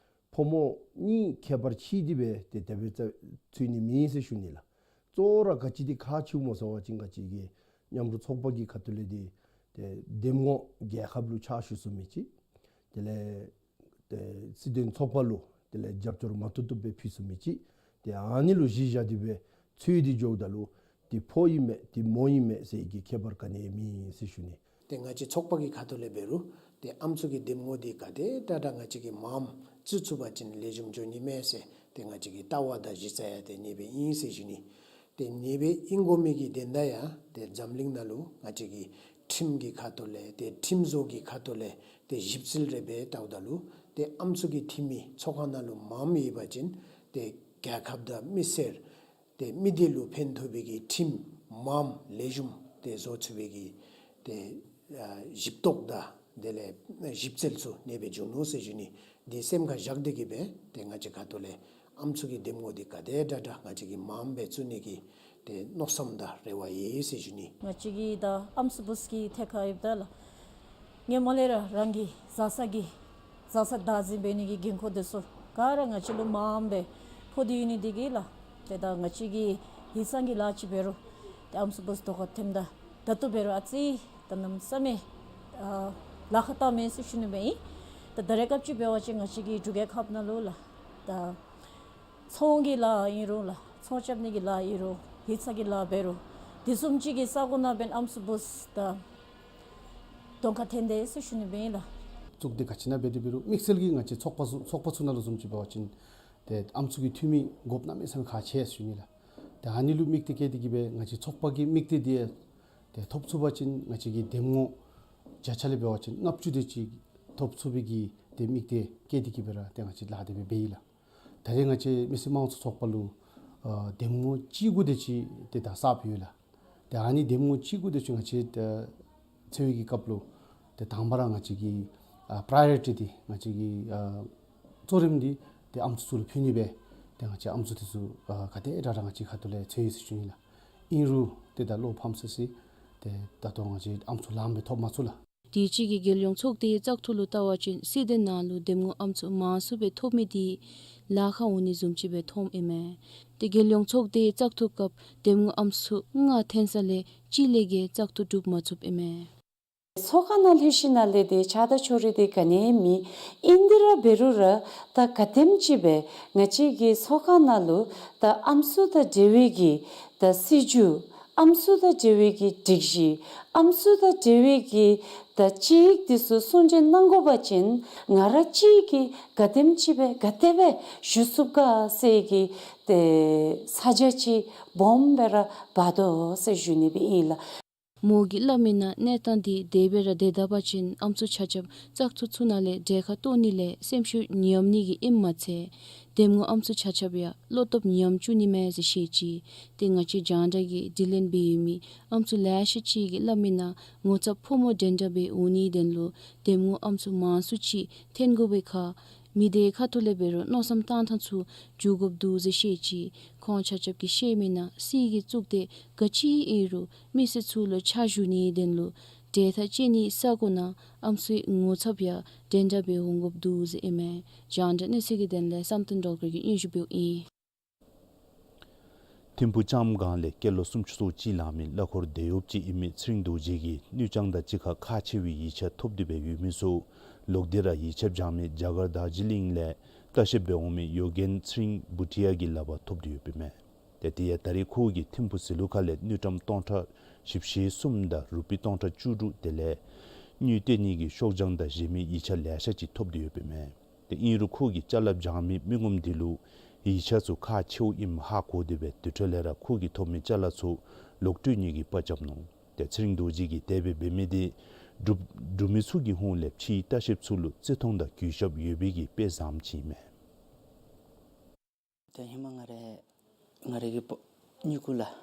ཕོ་མོ་གཉིས་ཁྱད་པར་ཕྱེ་སྟེ་སྦེ་ཏེ་དེ་སྦེ་བཙག་འཚོལ་ནི་མེད་ཟེར་ཞུ་ནི་ལགས། གཙོ་བོ་ར་ག་ཅི་འདི་ཁག་ཆེཝ་སྨོ་ཟེར་བ་ཅིན་ང་བཅས་ཀྱི་མཉམ་རུབ་ཚོགས་པ་གི་ཁ་ཐུག་ལས་འདི་ཏེ་འདེམས་ངོ་རྒྱལ་ཁབ་ལུ་ཕྱག་ཞུ་ཚུགས་མི་ཅིག། དེ་ལས་ཏེ་སྲིད་དོན་ཚོགས་པ་ལུ་དེ་ལས་རྒྱབ་སྐྱོར་མ་བཏུབ་བཏུབ་སྦེ་ཕུལ་ཚུགས་མི་ཅིག། ཏེ་ཨ་ནི་ལུ་གཞི་བཞག་སྟེ་སྦེ་འཚོལ་ཏེ་འགྱོཝ་ད་ལུ་ཏེ་ཕོ་ཨིན་མས་ཏེ་མོ་ཨིན་མས་ཟེར་གྱི་ཁྱད་པར་ག་ནི་ཡང་མེད་ཟེར་ཞུ་ནི། ཏེ་ང་བཅས་ཚོགས་པ་གི་ཁ་ཐུག་ལས་འབད་རུང་ཏེ་ཨམ་སྲུ་གི་འདེམས་ངོ་འདི་ག་དེ་དྲག་དྲག་ང་བཅས་ཀྱིས་མངམ་བཙུགས་ཚུགས་པ་ཅིན་ལེགས་ཤོམ་འགྱོ་ནི་མས་ཟེར་ཏེ་ང་བཅས་ཀྱི་ལྟ་བ་དང་གཞི་རྩ་ཡང་ཏེ་ཨ་ནི་སྦེ་ཨིན་ཟེར་ཞུ་ནི། ཏེ་ཨ་ནི་སྦེ་ཨིན་དགོ་མི་གི་དོན་དག་ཡང་ཏེ་འཛམ་གླིང་ནང་ལུ་ང་བཅས་ཀྱི་ཁྲིམས་ཀྱི་ཁ་ཐུག་ལས་ཏེ་ཁྲིམས་བཟོ་གི་ཁ་ཐུག་ལས་ཏེ་ཞིབ་འཚོལ་རེ་འབད་བལྟཝ་ད་ལུ་ཏེ་ཨམ་སྲུ་གི་འཐུས་མི་ཚོགས་ཁང་ནང་ལུ་མངམ་ཡོད་པ་ཅིན་ཏེ་རྒྱལ་ཁབ་དང་མི་སེར་ཏེ་མི་སྡེ་ལུ་ཕན་ཐོགས་པའི་གི་ཁྲིམས་མངམ་ལེགས་ཤོམ་ཏེ་བཟོ་ཚུགས་པའི་གི་ཏེ་ཨ་ཞིབ་རྟོག་དང་དེ་ལས་ཞིབ་འཚོལ་ཚུ་ཨ་ནི་སྦེ་འབྱུང་ནུག་ཟེར་ཞུ་ནི། འདི་སེམས་ཁར་བཞག་སྟེ་གི་སྦེ་ཏེ་ང་བཅས་ཁ་ཐུག་ལས་ཨམ་སྲུ་གི་འདེམས་ངོ་འདི་ག་དེ་དྲག་དྲག་ང་བཅས་ཀྱིས་མངམ་སྦེ་བཙུགས་ནི་གི་ཏེ་མནོ་བསམ་དང་རེ་བ་ཡོད་ཟེར་ཞུ་ནི། ང་བཅས་ཀྱི་ད་ཨམ་སྲུ་བུཚ་གི་ཐད་ཁར་ཡོདཔ་ད་ལགས། སྔོན་མ་ལས་ར་རང་གི་བཟའ་ཚང་གི་བཟའ་ཚང་བདག་འཛིན་འབད་ནི་གི་འགན་ཁུར་འདི་ཚུ་ག་ར་ང་བཅས་ལུ་མངམ་སྦེ་ཕོག་སྟེ་ཡོད་ནི་འདི་གིས་ལགས། ཏེ་ད་ང་བཅས་ཀྱི་ཡིག་ཚང་གི་ལཱ་ཅིག་འབད་རུང་ཏེ་ཨམ་སྲུ་བུཚ་གདོང་ཁར་ཐོནམ་ད་ད་ལྟོ་འབད་རུང་ཨ་ཙི་ད་གནམ་མེད་ས་མེད་ཨ་ལཱ་ཁག་བཏངམ་མས་ཟེར་ཞུ་ནི་སྦེ་ཨིན། ད་ད་རེས་སྐབས་ཅིག་འབད་བ་ཅིན་ང་བཅས་ཀྱི་འབྲུག་རྒྱལ་ཁབ་ནང་ལུ་ལགས་ད་ཚོང་གི་ལཱ་ཨིན་རུང་ལགས་ཚོང་རྐྱབ་ནི་གི་ལཱ་ཨིན་རུང་ཡིག་ཚང་གི་ལཱ་འབད་རུང་དེ་བཟུམ་ཅིག་གི་ས་གོ་ནང་འབདན་ཨམ་སྲུ་བུཚ་ད་གདོང་ཁར་ཐོན་དེས་ཟེར་ཞུ་ནི་སྦེ་ཨིན་ལགས། བཙུགས་ཏེ་ག་ཅི་ཨིན་ན་འབད་དེ་འབད་རུང་དམིགས་བསལ་གྱིས་ང་བཅས་ཚོགས་པ་ཚུ་ཚོགས་པ་ཚུ་ནང་ལུ་བཟུམ་ཅིག་འབད་བ་ཅིན་ཏེ་ཨམ་སྲུ་གི་འཐུས་མི་དགོཔ་གནམ་མེད་ས་མེད་ཁག་ཆེ་ཟེར་ཞུ་ནི་ལགས། ཏེ་ཨ་ནི་ལུ་དམིགས་ཏེ་བསྐྱེད་དེ་གི་སྦེ་ང་བཅས་ཚོགས་པ་གི་དམིགས་གཏད་འདི་ཏེ་ཐོབ་ཚུགས་པ་ཅིན་ང་བཅས་ཀྱི་འདེམས་ངོ་བརྒྱ་ཆ་ལས་འབད་བ་ཅིན་ལྔ་བཅུ་དེ་ཅིག་ཐོབ་ཚུགས་པའི་གི་ཏེ་དམིགས་གཏད་བསྐྱེད་དེ་གི་སྦེ་ར་ཏེ་ང་བཅས་ལཱ་དེ་སྦེ་འབད་ཡི་ལགས། ད་རེས་ང་བཅས་མི་སེར་དམངས་གཙོའི་ཚོགས་པ་ལུ་ཨ་འདེམས་ངོ་བཅུ་དགུ་དེ་ཅིག་ཏེ་ད་གསརཔ་ཡོད་ལགས། ཏེ་ཨ་ནི་འདེམས་ངོ་བཅུ་དགུ་དེ་ཅིག་ང་བཅས་ཏེ་འཚོལ་བའི་གི་སྐབས་ལུ་ཏེ་དང་པ་ར་ང་བཅས་ཀྱི་ཨ་པྲའི་ཡོ་རི་ཊི་འདི་ང་བཅས་ཀྱི་ཨ་གཙོ་རིམ་འདི་ཏེ་ཨམ་སྲུ་ཚུ་ལུ་ཕུལ་ནི་སྦེ་ཏེ་ང་བཅས་ཨམ་སྲུ་དེ་ཚུ་ཨ་ག་དེ་དྲག་དྲག་ང་བཅས་ཁ་ཐུག་ལས་འཚོལ་ཡི་ཟེར་ཞུ་ནི་ལགས། ཨིན་རུང་ཏེ་ད་བློ་ཕམ་སི་སི་ཏེ་ད་ལྟོ་ང་བཅས་ཨམ་སྲུ་ལངམ་སྦེ་ཐོབ་མ་ཚུགས་ལགས། དུས་ཅི་གི་རྒྱལ་ཡོངས་ཚོགས་སྡེའི་བཙག་འཐུ་ལུ་བལྟ་བ་ཅིན་སྲིད་དོན་ནང་ལུ་འདེམས་ངོ་ཨམ་སྲུ་མང་སུ་སྦེ་ཐོབ་མི་འདི་ལཱ་ཁག་འོང་ནི་བཟུམ་ཅིག་སྦེ་མཐོངམ་ཨིན་མས། ཏེ་རྒྱལ་ཡོངས་ཚོགས་སྡེའི་བཙག་འཐུ་སྐབས་འདེམས་ངོ་ཨམ་སྲུ་ལྔ་ཐོན་ས་ལས་གཅིག་ལས་བརྒལ་བཙག་འཐུ་གྲུབ་མ་ཚུགསཔ་ཨིན་མས། ཚོགས་ཁང་ནང་ལྷོད་ཞིནམ་ལས་ཏེ་ཆགས་སྡང་ཕྱོགས་རིས་འདི་ག་ནི་ཡང་མེད། ཨིན་དེ་ར་འབད་རུང་ར་ད་ག་དེམ་ཅིག་སྦེ་ང་བཅས་ཀྱི་ཚོགས་ཁང་ནང་ལུ་ད་ཨམ་སྲུ་དང་འབྲེལ་བའི་གི་ད་སྲིད་བྱུས་ཨམ་སྲུ་དང་འབྲེལ་བའི་གི་སྒྲིག་གཞི་ཨམ་སྲུ་དང་འབྲེལ་བའི་གི་ད་ཅིག་འདི་ཚུ་གསུང་འཕྲིན་གནང་དགོ་པ་ཅིན་ང་ར་གཅིག་གིས་ག་དེམ་ཅིག་སྦེ་ག་དེ་སྦེ་ཞུ་ཚུགས་ག་ཟེར་གྱི་ཏེ་ས་ཆ་ཅིག་སྦོམ་སྦེ་ར་འབད་དོ་ཟེར་ཞུ་ནི་སྦེ་ཨིན་ལགས། མོ་གིས་སླབ་མི་ནང་གནས་སྟངས་འདི་དེ་སྦེ་ར་སྡོད་ད་པ་ཅིན་ཨམ་སྲུ་ཆ་ཁྱབ་བཙག་འཐུ་ཚུ་ནང་ལས་གྲལ་ཁར་གཏོགས་ནི་ལས་སེམས་ཤུགས་ཉམས་ནི་གི་ཨིནམ་མ་ཚད་འདེམས་ངོ་ཨམ་སྲུ་ཆ་ཁྱབ་ཡང་བློ་སྟོབས་ཉམས་བཅུག་ནི་མས་ཟེར་བཤད་ཅི། ཏེ་ང་བཅས་རྒྱང་བསྒྲགས་ཀྱིས་དྲི་ལན་འབད་ཡོད་མི་ཨམ་སྲུ་ལེ་ཤ་ཅིག་གིས་སླབ་མི་ནང་ངོ་ཚབ་ཕོ་མོ་འདྲན་འདྲ་སྦེ་འོང་ནིའི་དོན་ལུ་འདེམས་ངོ་ཨམ་སྲུ་མང་སུ་ཅིག་ཐོན་དགོ་པའི་ཁར་མི་སྡེའི་ཁ་ཐུག་ལས་འབད་རུང་མནོ་བསམ་བཏང་ཐངས་ཚུ་འགྱུར་དགོཔ་འདུག་ཟེར་བཤད་ཅི། ཁོང་ཆ་ཁྱབ་ཀྱིས་བཤད་མི་ནང་སྲིད་ཀྱི་གཙུག་སྡེ་ག་ཅི་ཨིན་རུང་མི་སེར་ཚུ་ལུ་ཕྱག་ཞུ་ནིའི་དོན་ལུ་གྲལ་མཐའ་བཅད་ནིའི་ས་གོ་ནང་ཨམ་སྲུའི་ངོ་ཚབ་ཡང་འདྲན་འདྲ་སྦེ་འོང་དགོཔ་འདུག་ཟེར་ཨིན་མས། རྒྱང་བསྒྲགས་གནས་ཚུལ་གྱི་དོན་ལས་བསམ་གཏན་སྒྲོལ་དཀར་གྱིས་སྙན་ཞུ་འབདཝ་ཨིན། ཐིམ་ཕུ་ལྕམ་སྒང་ལས་སྐྱེས་ལོ་སུམ་ཅུ་སོ་གཅིག་ལང་མི་གླ་འཁོར་དེད་གཡོགཔ་ཅིག་ཨིན་མི་ཚེ་རིང་རྡོ་རྗེ་གིས་ནུས་ཅང་དང་གཅིག་ཁར་ཁག་ཆེ་བའི་ཡིག་ཆ་ཐོབ་སྟེ་སྦེ་ཡོད་མི་ཚུ་ལོག་སྟེ་ར་ཡིག་ཆ་སྦྱང་མི་རྒྱ་གར་དར་ཇི་ལིང་ལས་ལྟ་བཤལ་འབད་འོང་མི་ཡོ་གེན་ཚེ་རིང་བུ་ཏི་ཡ་གི་ལག་པར་ཐོབ་སྟེ་ཡོདཔ་ཨིན་མས། ཏེ་དེ་ཡང་ད་རེས་ཁོ་གིས་ཐིམ་ཕུ་ཟི་ལུ་ཁ་ལས་དངུལ་ཀྲམ་སྟོང་ཕྲག་བཞི་བཅུ་ཞེ་གསུམ་དང་རུ་པི་སྟོང་ཕྲག་བཅུ་དྲུག་དེ་ལས་དངུལ་སྟེར་ནི་གི་ཤོག་བྱང་དང་གཞན་མི་ཡིག་ཆ་ལེ་ཤ་ཅིག་ཐོབ་སྟེ་ཡོདཔ་ཨིན་མས། ཏེ་ཨིན་རུང་ཁོ་གིས་ཅ་ལ་སྦྱང་མི་མི་ངོམ་དེ་ལུ་ཡིག་ཆ་ཚུ་ཁག་ཆེཝ་ཨིནམ་ཧ་གོ་སྟེ་སྦེ་དེ་འཕྲོ་ལས་ར་ཁོ་གིས་ཐོབ་མི་ཅ་ལ་ཚུ་ལོག་སྤྲོད་ནི་གི་དཔའ་རྐྱབ་ནུག། ཏེ་ཚེ་རིང་རྡོ་རྗེ་གིས་དེ་སྦེ་འབད་མི་དེ་འབྲུག་འབྲུག་མི་ཚུ་གི་ཧོངས་ལས་ཕྱིའི་ལྟ་བཤལཔ་ཚུ་ལུ་བརྩི་མཐོང་དང་གུས་ཞབས་ཡོད་པའི་གི་དཔེ་བཟངམ་ཅིག་ཨིན་མས། ཏེ་ཧེ་མ་ང་རའི་ང་རའི་གི་པ་སྨྱུ་གུ་ལགས།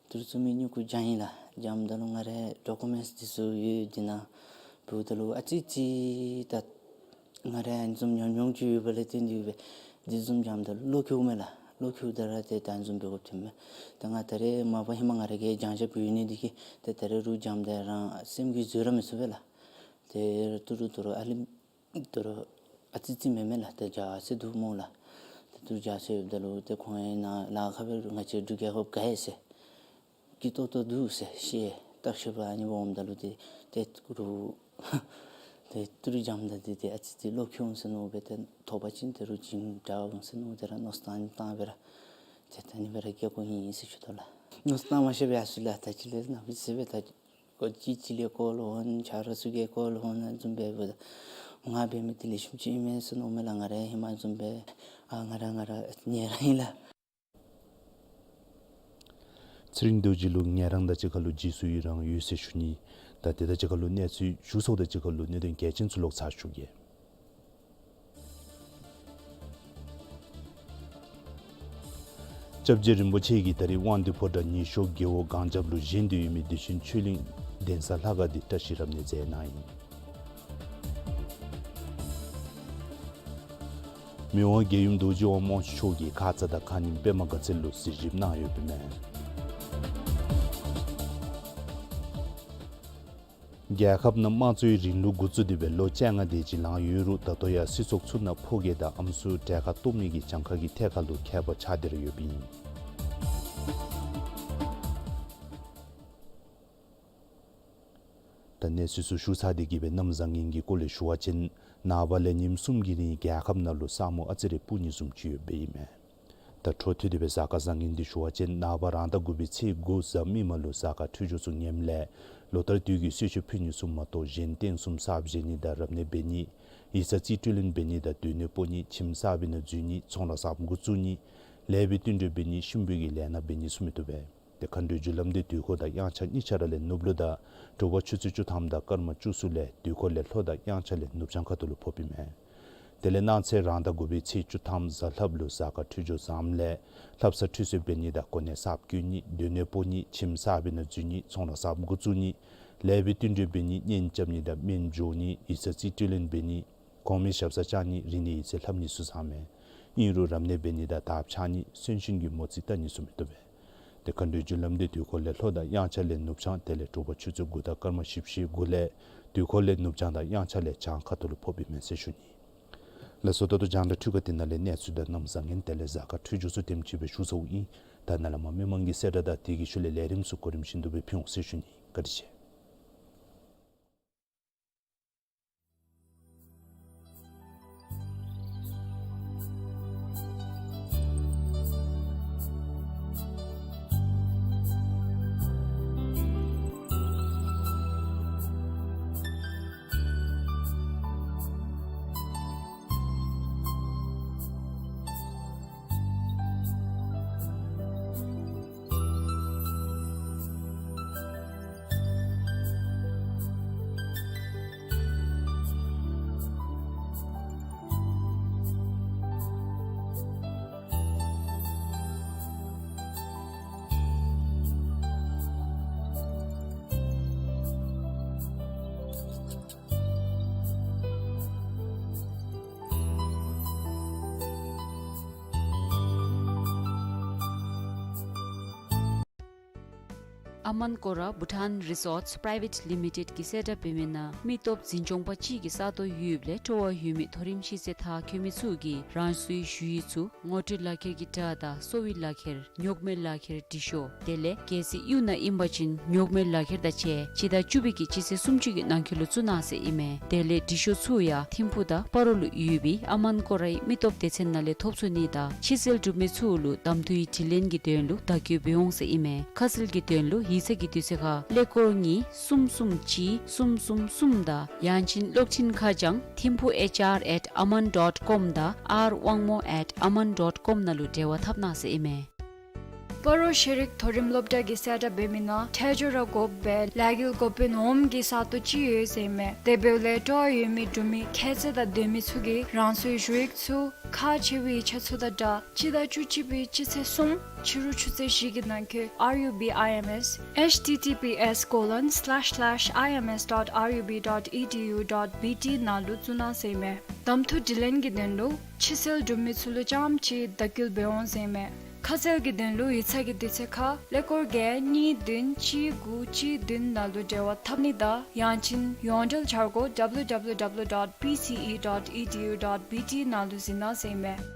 ཏི་རུ་བཙུན་མའི་སྨྱུ་གུ་བྱིན་ཡི་ལགས། བྱིནམ་ད་ལུ་ང་རའི་ཌོ་ཀུ་མེནཊསི་འདི་ཚུ་ཡོད། དེ་ནང་འབདཝ་ད་ལུ་ཨ་ཙི་ཙི་ད་ང་རའི་ཨ་ནི་བཟུམ་ཉམས་མྱོང་ཅིག་ཡོད་པ་ལས་བརྟེན་ཏེ་སྦེ་འདི་བཟུམ་བྱིནམ་ད་ལུ་བློ་འགྱོད་མས་ལགས། བློ་འགྱོཝ་ད་ར་ཏེ་ད་ཨ་ནི་བཟུམ་འབད་དགོཔ་ཐོནམ་མས། ད་ང་ད་རེས་མ་པ་ཧེ་མ་ང་རའི་གི་བྱང་ཤབ་ཡོད་ནི་འདི་གིས་ཏེ་ད་རེས་རུང་བྱིནམ་ད་རང་སེམས་ཀྱིས་བཟོད་ར་མི་ཚུགས་པས་ལགས། ཏེ་ཏི་རུ་ཏི་རུ་ཨ་ལི་ཏི་རུ་ཨ་ཙི་ཙི་མེན་མས་ལགས། ཏེ་རྒྱ་ཚད་འདུག་སྨོ་ལགས། ཏེ་ཏི་རུ་རྒྱ་ཚད་ཡོདཔ་ད་ལུ་ཏེ་ཁོང་ཨིན་ན་ལཱ་ཁག་སྦེ་ང་བཅས་འབྲུག་རྒྱལ་ཁབ་དགའ་ཡི་ཟེར་སྐྱིད་ཏོང་ཏོ་འདུག་ཟེར་བཤད། བརྟག་ཞིབ་ཨ་ནི་སྦེ་འོངམ་ད་ལུ་ཏེ་ཏི་རུ་ཏི་རུ་བྱིནམ་ད་འདི་ཏེ་ཨ་ཙི་ཙི་བློ་འགྱོད་འོང་ཟེར་མནོ་སྦེ་ཏེ་ཐོབ་པ་ཅིན་ཏི་རུ་བྱིན་དྲག་འོང་ཟེར་མནོ་སྟེ་ར་མནོ་བསམ་བཏང་སྦེ་ར་ཏེ་ད་ཨ་ནི་སྦེ་ར་སྐྱེལ་དགོ་ནི་ཨིན་ཟེར་ཞུ་དོ་ལགས། མནོ་བསམ་བཏང་མ་ཤེས་པས། ཨ་ཙི་ལགས་ད་ཅི་ལས་ན་མི་ཟེར་སྦེ་ད་ཁོ་གཅིག་གཅིག་ལས་བཀོ་ལོང་འོང་། ཆ་རོགས་ཚུ་གིས་བཀོ་ལོང་འོང་། ཨ་ནི་བཟུམ་སྦེ་འབདཝ་ད་ང་འབད་མི་འདི་ལེགས་ཤོམ་ཅིག་ཨིན་མས་ཟེར་མནོཝ་མས་ལགས། ང་ར་ཧེ་མ་བཟུམ་སྦེ་ཨ་ང་ར་ང་ར་ཉེ་རང་ཨིན་ལགས། ཚེ་རིང་རྡོ་རྗེ་ལུ་ཉེ་རང་དང་གཅིག་ཁར་ལུ་རྗེས་སུ་ཡི་རང་ཡོད་ཟེར་ཞུ་ནི། ད་དེ་དང་གཅིག་ཁར་ལུ་གནས་ཚུལ་ཞུ་ཚརཝ་དང་གཅིག་ཁར་ལུ་གནད་དོན་གལ་ཆེན་ཚུ་ལོག་ཚར་ཞུ་གེ། སྐྱབས་རྗེ་རིན་པོ་ཆེ་གིས་ད་རེས་དབང་འདུས་ཕོ་བྲང་ཉི་གཤོག་རྒེད་འོག་སྒང་རྒྱབ་ལུ་བཞེངས་ཏེ་ཡོད་མི་བདེ་ཆེན་ཆོས་གླིང་གདན་ས་ལྷ་ཁང་འདི་བཀྲ་ཤིས་རབ་གནས་མཛད་གནང་ཡི། མི་དབང་རྒྱལ་ཡུམ་རྡོ་རྗེ་དབང་མོ་མཆོག་གིས་ཁ་ཙ་དང་ཁ་ཉིནམ་པདྨ་དགའ་ཚལ་ལུ་གཟིགས་ཞིབ་གནང་ཡོདཔ་ཨིན་མས། རྒྱལ་ཁབ་ནང་དམངས་གཙོའི་རིང་ལུགས་འགོ་བཙུགས་ཏེ་སྦེ་ལོ་བཅོ་ལྔ་དེ་ཅིག་ལང་ཡོད་རུང་ད་ལྟོ་ཡང་སྲིད་ཚོགས་ཚུ་ནང་ཕོ་སྐྱེས་དང་ཨམ་སྲུ་གྲལ་ཁར་གཏོགས་མི་གི་གྱངས་ཁ་གིས་ཐད་ཀར་ལུ་ཁྱད་པར་ཆགས་ཏེ་ར་ཡོདཔ་ཨིན། ད་གནས་ཚུལ་ཚུ་ཞུ་ཚར་ཏེ་གི་སྦེ་གནམ་བཟང་ངན་གྱི་སྐོར་ལས་ཞུ་བ་ཅིན་ནངས་པ་ལས་ཉིནམ་གསུམ་གྱི་རིང་རྒྱལ་ཁབ་ནང་ལུ་ས་སྨུག་ཨ་ཙི་རེ་སྤུབ་ནི་བཟུམ་ཅིག་ཡོདཔ་ཨིན་མས། ད་འཕྲོ་མཐུད་དེ་སྦེ་གཟའ་སྐར་བཟང་ངན་འདི་ཞུ་བ་ཅིན་ནངས་པ་རང་ཟླ་དགུ་པའི་ཚེས་དགུ་གཟའ་མིག་དམར་ལུ་གཟའ་སྐར་འཕྲོད་སྦྱོར་ཚུ་ངནམ་ལས་ལོ་ལྟར་དུས་ཀྱི་གསོལ་མཆོད་ཕུལ་ནི་ཚུ་མ་གཏོགས་གཞན་རྟེན་གསུམ་གསརཔ་བཞེངས་ནི་དང་རབ་གནས་འབད་ནི་ཡིག་ཚང་རྩིས་སྤྲོད་ལེན་འབད་ནི་དང་སྡོད་གནས་སྤོ་ནི་ཁྱིམ་གསར་པའི་ནང་འཛུལ་ནི་ཚོང་ར་གསརཔ་འགོ་བཙུགས་ནི་ལེགས་པའི་བསྟུན་གྲོས་འབད་ནི་གཤིན་པོའི་གི་ལས་སྣ་འབད་ནི་ཚུ་མི་བཏུབ་པས། ཏེ་མཁའ་འགྲོའི་རྒྱུ་ལམ་འདི་དུས་འཁོར་དང་དབྱངས་འཆར་གཉིས་ཆ་ར་ལས་ནུབ་ལུ་དང་དྲོ་པ་ཆུ་ཚོད་བཅུ་ཐམ་དང་སྐར་མ་བཅུ་གསུམ་ལས་དུས་འཁོར་ལས་ལྷོ་དང་དབྱངས་འཆར་ལས་ནུབ་བྱང་ཁ་ཐུག་ལུ་ཕོགཔ་ཨིན་མས། དེ་ལས་གནངས་ཚེ་རང་ཟླ་དགུ་པའི་ཚེས་བཅུ་ཐམ་གཟའ་ལྷགཔ་ལུ་གཟའ་སྐར་འཕྲོད་སྦྱོར་བཟངམ་ལས་ལྷ་བསང་ཁྲུས་གསོལ་འབད་ནི་དང་གོ་གནས་གསརཔ་བསྐོ་ནི་སྡོད་གནས་སྤོ་ནི་ཁྱིམ་གསར་པའི་ནང་འཛུལ་ནི་ཚོང་ར་གསརཔ་འགོ་བཙུགས་ནི་ལེགས་པའི་བསྟུན་གྲོས་འབད་ནི་གཉེན་རྐྱབ་ནི་དང་སྨན་སྦྱོར་ནི་ཡིག་ཚང་རྩིས་སྤྲོད་ལེན་འབད་ནི་གོང་མའི་ཞབས་སར་བཅར་ནི་རིག་གནས་ཡིག་ཚད་ལྷབ་ནི་ཚུ་བཟངམ་མས། ཨིན་རུང་རབ་གནས་འབད་ནི་དང་དར་འཕྱར་ནི་གསོན་གཤིན་གྱི་མོ་རྩིས་བལྟ་ནི་ཚུ་མི་བཏུབ་པས། ཏེ་མཁའ་འགྲོའི་རྒྱུ་ལམ་འདི་དུས་འཁོར་ལས་ལྷོ་དང་དབྱངས་འཆར་ལས་ནུབ་བྱང་དེ་ལས་དྲོ་པ་ཆུ་ཚོད་དགུ་དང་སྐར་མ་བཞི་བཅུ་ཞེ་དགུ་ལས་དུས་འཁོར་ལས་ནུབ་བྱང་དང་དབྱངས་འཆར་ལས་བྱང་ཁ་ཐུག་ལུ་ཕོགཔ་ཨིན་མས་ཟེར་ཞུ་ནི། ལགས་སོ། ད་ལྟོ་རྒྱང་བསྒྲགས་འཕྲུལ་ཁང་འདི་ནང་ལས་གནས་ཚུལ་དང་གནམ་བཟང་ངན་དེ་ལས་གཟའ་སྐར་འཕྲོད་སྦྱོར་ཚུ་དེམ་ཅིག་སྦེ་ཞུ་ཚརཝ་ཨིན། ད་ནཱ་ལས་མར་མི་མང་གི་གསལ་བསྒྲགས་དང་དེ་གི་ཤུལ་ལས་ལས་རིམ་ཚུ་གོ་རིམ་བཞིན་དུ་སྦེ་ཕུལ་འོང་ཟེར་ཞུ་ནི། བཀའ་དྲིན་ཆེ། ཨ་མཱན་ཀོ་ར་བྷུ་ཊཱན་རི་སོརཊསི་པི་རའི་ཝེཊ་ལི་མི་ཊེཌ་ཀྱིས་གསལ་བསྒྲགས་འབད་མི་ནང་མི་སྟོབས་འཛིན་སྐྱོང་པ་གཅིག་གི་ས་སྟོང་ཡོདཔ་ལས་སྤྲོ་བ་ཡོད་མི་མཐོ་རིམ་ཤེས་ཚད་མཐར་འཁྱོལ་མི་ཚུ་གིས་རང་སོའི་ཞུ་ཡིག་ཚུ་ངོ་སྤྲོད་ལག་ཁྱེར་གྱི་སྒྲ་དང་གསོ་བའི་ལག་ཁྱེར་ཉོག་མེད་ལག་ཁྱེར་འབྲི་ཤོག་དེ་ལས་གལ་སྲིད་གཡུས་ནང་ཨིན་པ་ཅིན་ཉོག་མེད་ལག་ཁྱེར་དང་བཅས་སྤྱི་ཟླ་བཅུ་པའི་གི་སྤྱི་ཚེས་སུམ་ཅུ་གི་ནང་འཁོད་ལུ་བཙུགས་གནང་ཟེར་ཨིན་མས། དེ་ལས་འབྲི་ཤོག་ཚུ་ཡང་ཐིམ་ཕུག་དང་སྤ་རོ་ལུ་ཡོད་པའི་ཨ་མཱན་ཀོ་རའི་མི་སྟོབས་སྡེ་ཚན་ནང་ལས་ཐོབ་ཚུགས་ནི་དང་ཕྱི་སེལ་གྲུབ་མི་ཚུ་ལུ་གདམ་འཐུའི་དྲི་ལན་གྱི་དོན་ལུ་བརྡ་བསྐྱོད་འབད་འོང་ཟེར་ཨིན་མས། ཁ་གསལ་གྱི་དོན་ལུ་ཡིག་ཚང་གི་དུས་ཚོད་ཁར་ཀླད་ཀོར་གཉིས་གསུམ་གསུམ་གཅིག་གསུམ་གསུམ་གསུམ་དང་ཡང་ཅིན་གློག་འཕྲིན་ཁ་བྱང་ཐིམ་ཕུག་ཨེཆ་ཨར་ཨེཊ་ཨ་མཱན་ཌོཊ་ཀོམ་དང་ཨར་དབང་མོ་ཨེཊ་ཨ་མཱན་ཌོཊ་ཀོམ་ནང་ལུ་འབྲེལ་བ་འཐབ་གནང་ཟེར་ཨིན་མས། སྤ་རོ་ཤེས་རིག་མཐོ་རིམ་སློབ་གྲྭ་གིས་གསལ་བསྒྲགས་འབད་མི་ནང་འཕྲལ་མགྱོགས་ར་དགོ་པའི་ལས་འགུལ་འགོ་དཔོན་འོགམ་གྱི་ས་སྟོང་ཅིག་ཡོད་ཟེར་ཨིན་མས། དེ་འབདཝ་ལས་སྤྲོ་བ་ཡོད་མི་འབྲུག་མི་ཁྱད་ཚད་དང་ལྡན་མི་ཚུ་གིས་རང་སོའི་ཞུ་ཡིག་ཚུ་ཁག་ཆེ་བའི་ཡིག་ཆ་ཚུ་དང་སྦྲགས་སྤྱི་ཟླ་བཅུ་གཅིག་པའི་སྤྱི་ཚེས་གསུམ་ཕྱི་རུ་ཆུ་ཚོད་བཞི་གི་ནང་འཁོད་R U B I M S H T T P S colon slash slash I M S dot R U B dot E D U dot B T ནང་ལུ་བཙུགས་གནང་ཟེར་ཨིན་མས། གདམ་འཐུ་དྲི་ལན་གྱི་དོན་ལུ་ཕྱི་སེལ་གྲུབ་མི་ཚུ་ལུ་རྐྱངམ་གཅིག་བརྡ་བསྐྱོད་འབད་འོང་ཟེར་ཨིན་མས། ཁ་གསལ་གྱི་དོན་ལུ་ཡིག་ཚང་གི་དུས་ཚོད་ཁར་ཀླད་ཀོར་བརྒྱད་གཉིས་བདུན་གཅིག་དགུ་གཅིག་བདུན་ནང་ལུ་འབྲེལ་བ་འཐབ་ནི་དང་ཡང་ཅིན་ཡོངས་འབྲེལ་འཆར་སྒོ་W W W dot B C E dot E D U dot B T ནང་ལུ་གཟིགས་གནང་ཟེར་ཨིན་མས།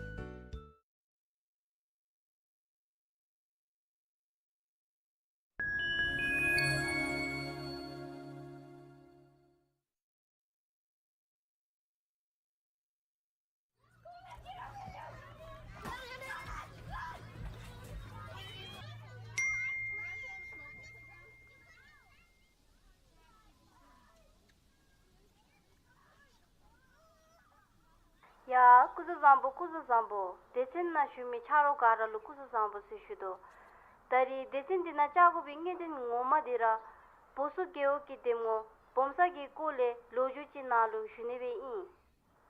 ཡ། སྐུ་གཟུགས་བཟང་པོ། སྐུ་གཟུགས་བཟང་པོ། སྡེ་ཚན་ནང་བཞུགས་མི་ཆ་རོགས་ག་ར་ལུ་སྐུ་གཟུགས་བཟང་པོ་ཟེར་ཞུ་དོ། ད་རེས་སྡེ་ཚན་འདི་ནང་བཅར་དགོ་པའི་གནད་དོན་ངོ་མ་འདི་ར་བོ་སོ་རྒེད་འོག་གི་འདེམས་ངོ་བོམ་ས་གི་སྐོར་ལས་ལོ་རྒྱུས་ཅིག་ནཱ་ལུ་ཞུ་ནི་སྦེ་ཨིན།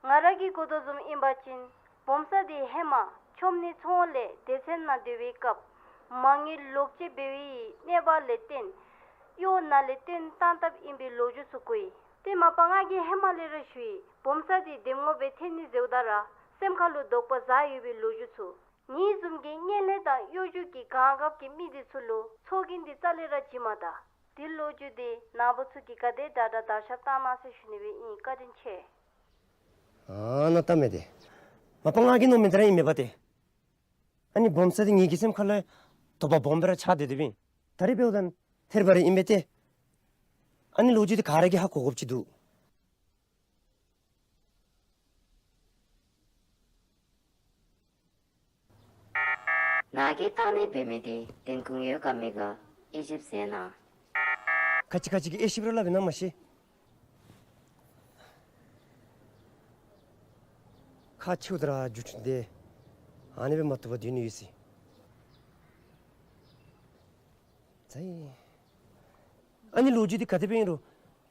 ང་ར་གིས་གོ་དོ་བཟུམ་ཨིན་པ་ཅིན་བོམ་ས་འདི་ཧེ་མ་ཆོམ་ནི་ཚོང་ལས་སྡེ་ཚན་ནང་སྡོད་པའི་སྐབས་མ་དངུལ་ལོག་སྤྱོད་འབད་བའི་གནས་བབ་ལས་བརྟེན་གཡོག་ནང་ལས་བཏོན་བཏང་བཏངམ་ཨིན་པའི་ལོ་རྒྱུས་ཚུ་གོ་ཡི། ཏེ་མ་པ་ང་གིས་ཧེ་མ་ལས་ར་ཞུ་ཡི། བོམ་ས་འདི་འདེམས་ངོ་སྦེ་འཐོན་ནི་ཟེརཝ་ད་ར་སེམས་ཁ་ལུ་དོགས་པ་ཟ་ཡོད་པའི་ལོ་རྒྱུས་ཚུ། ངེའི་བཟུམ་གྱི་བརྙན་ལྷན་དང་གཡོ་སྒྱུ་གི་གང་འགབ་ཀྱི་མི་འདི་ཚུ་ལུ་ཚོགས་རྒྱན་འདི་རྩ་ལས་ར་བྱིན་མ་ད། འདི་ལོ་རྒྱུས་འདི་ནཱ་བུ་ཚུ་གིས་ག་དེ་དྲག་དྲག་དར་ཁྱབ་བཏང་གནང་ཟེར་ཞུ་ནི་སྦེ་ཨིན། བཀའ་དྲིན་ཆེ། ཨ་ནཱ་ལྟ་མས་ཏེ། མ་པ་ང་གིས་མནོཝ་མེན་ཏེ་ར་ཨིན་མས་པ་ཏེ། ཨ་ནི་བོམ་ས་འདི་ངེ་གི་སེམས་ཁ་ལུ་དོགས་པ་སྦོམ་སྦེ་ར་ཆགས་སྡོད་དེ་སྦེ་ཨིན། ད་རེས་འབདཝ་ད་ཐེར་བ་རེ་ཨིན་པས་ཏེ། ཨ་ནི་ལོ་རྒྱུས་འདི་ག་ར་གིས་ཧ་གོ་དགོཔ་ཅིག་འདུག། ནཱ་གིས་བཏང་ནི་འབད་མི་འདི་བདེན་དཔང་ཡོད་ག་མེད་ག་དབྱེ་ཞིབ་མཛད་གནང་། ཁ་ཅིག་ཁ་ཅིག་གིས་དབྱེ་ཞིབ་ར་སླབ་ཨིན་ན་མ་ཤེས། ཁག་ཆེཝ་ད་ར་རྒྱུ་མཚན་འདི་ཨ་ནི་སྦེ་མ་བཏུབ་པར་སྡོད་ནི་ཡོད་ཟེར། ཨ་ནི་ལོ་རྒྱུས་འདི་ག་དེ་སྦེ་ཨིན་རུང་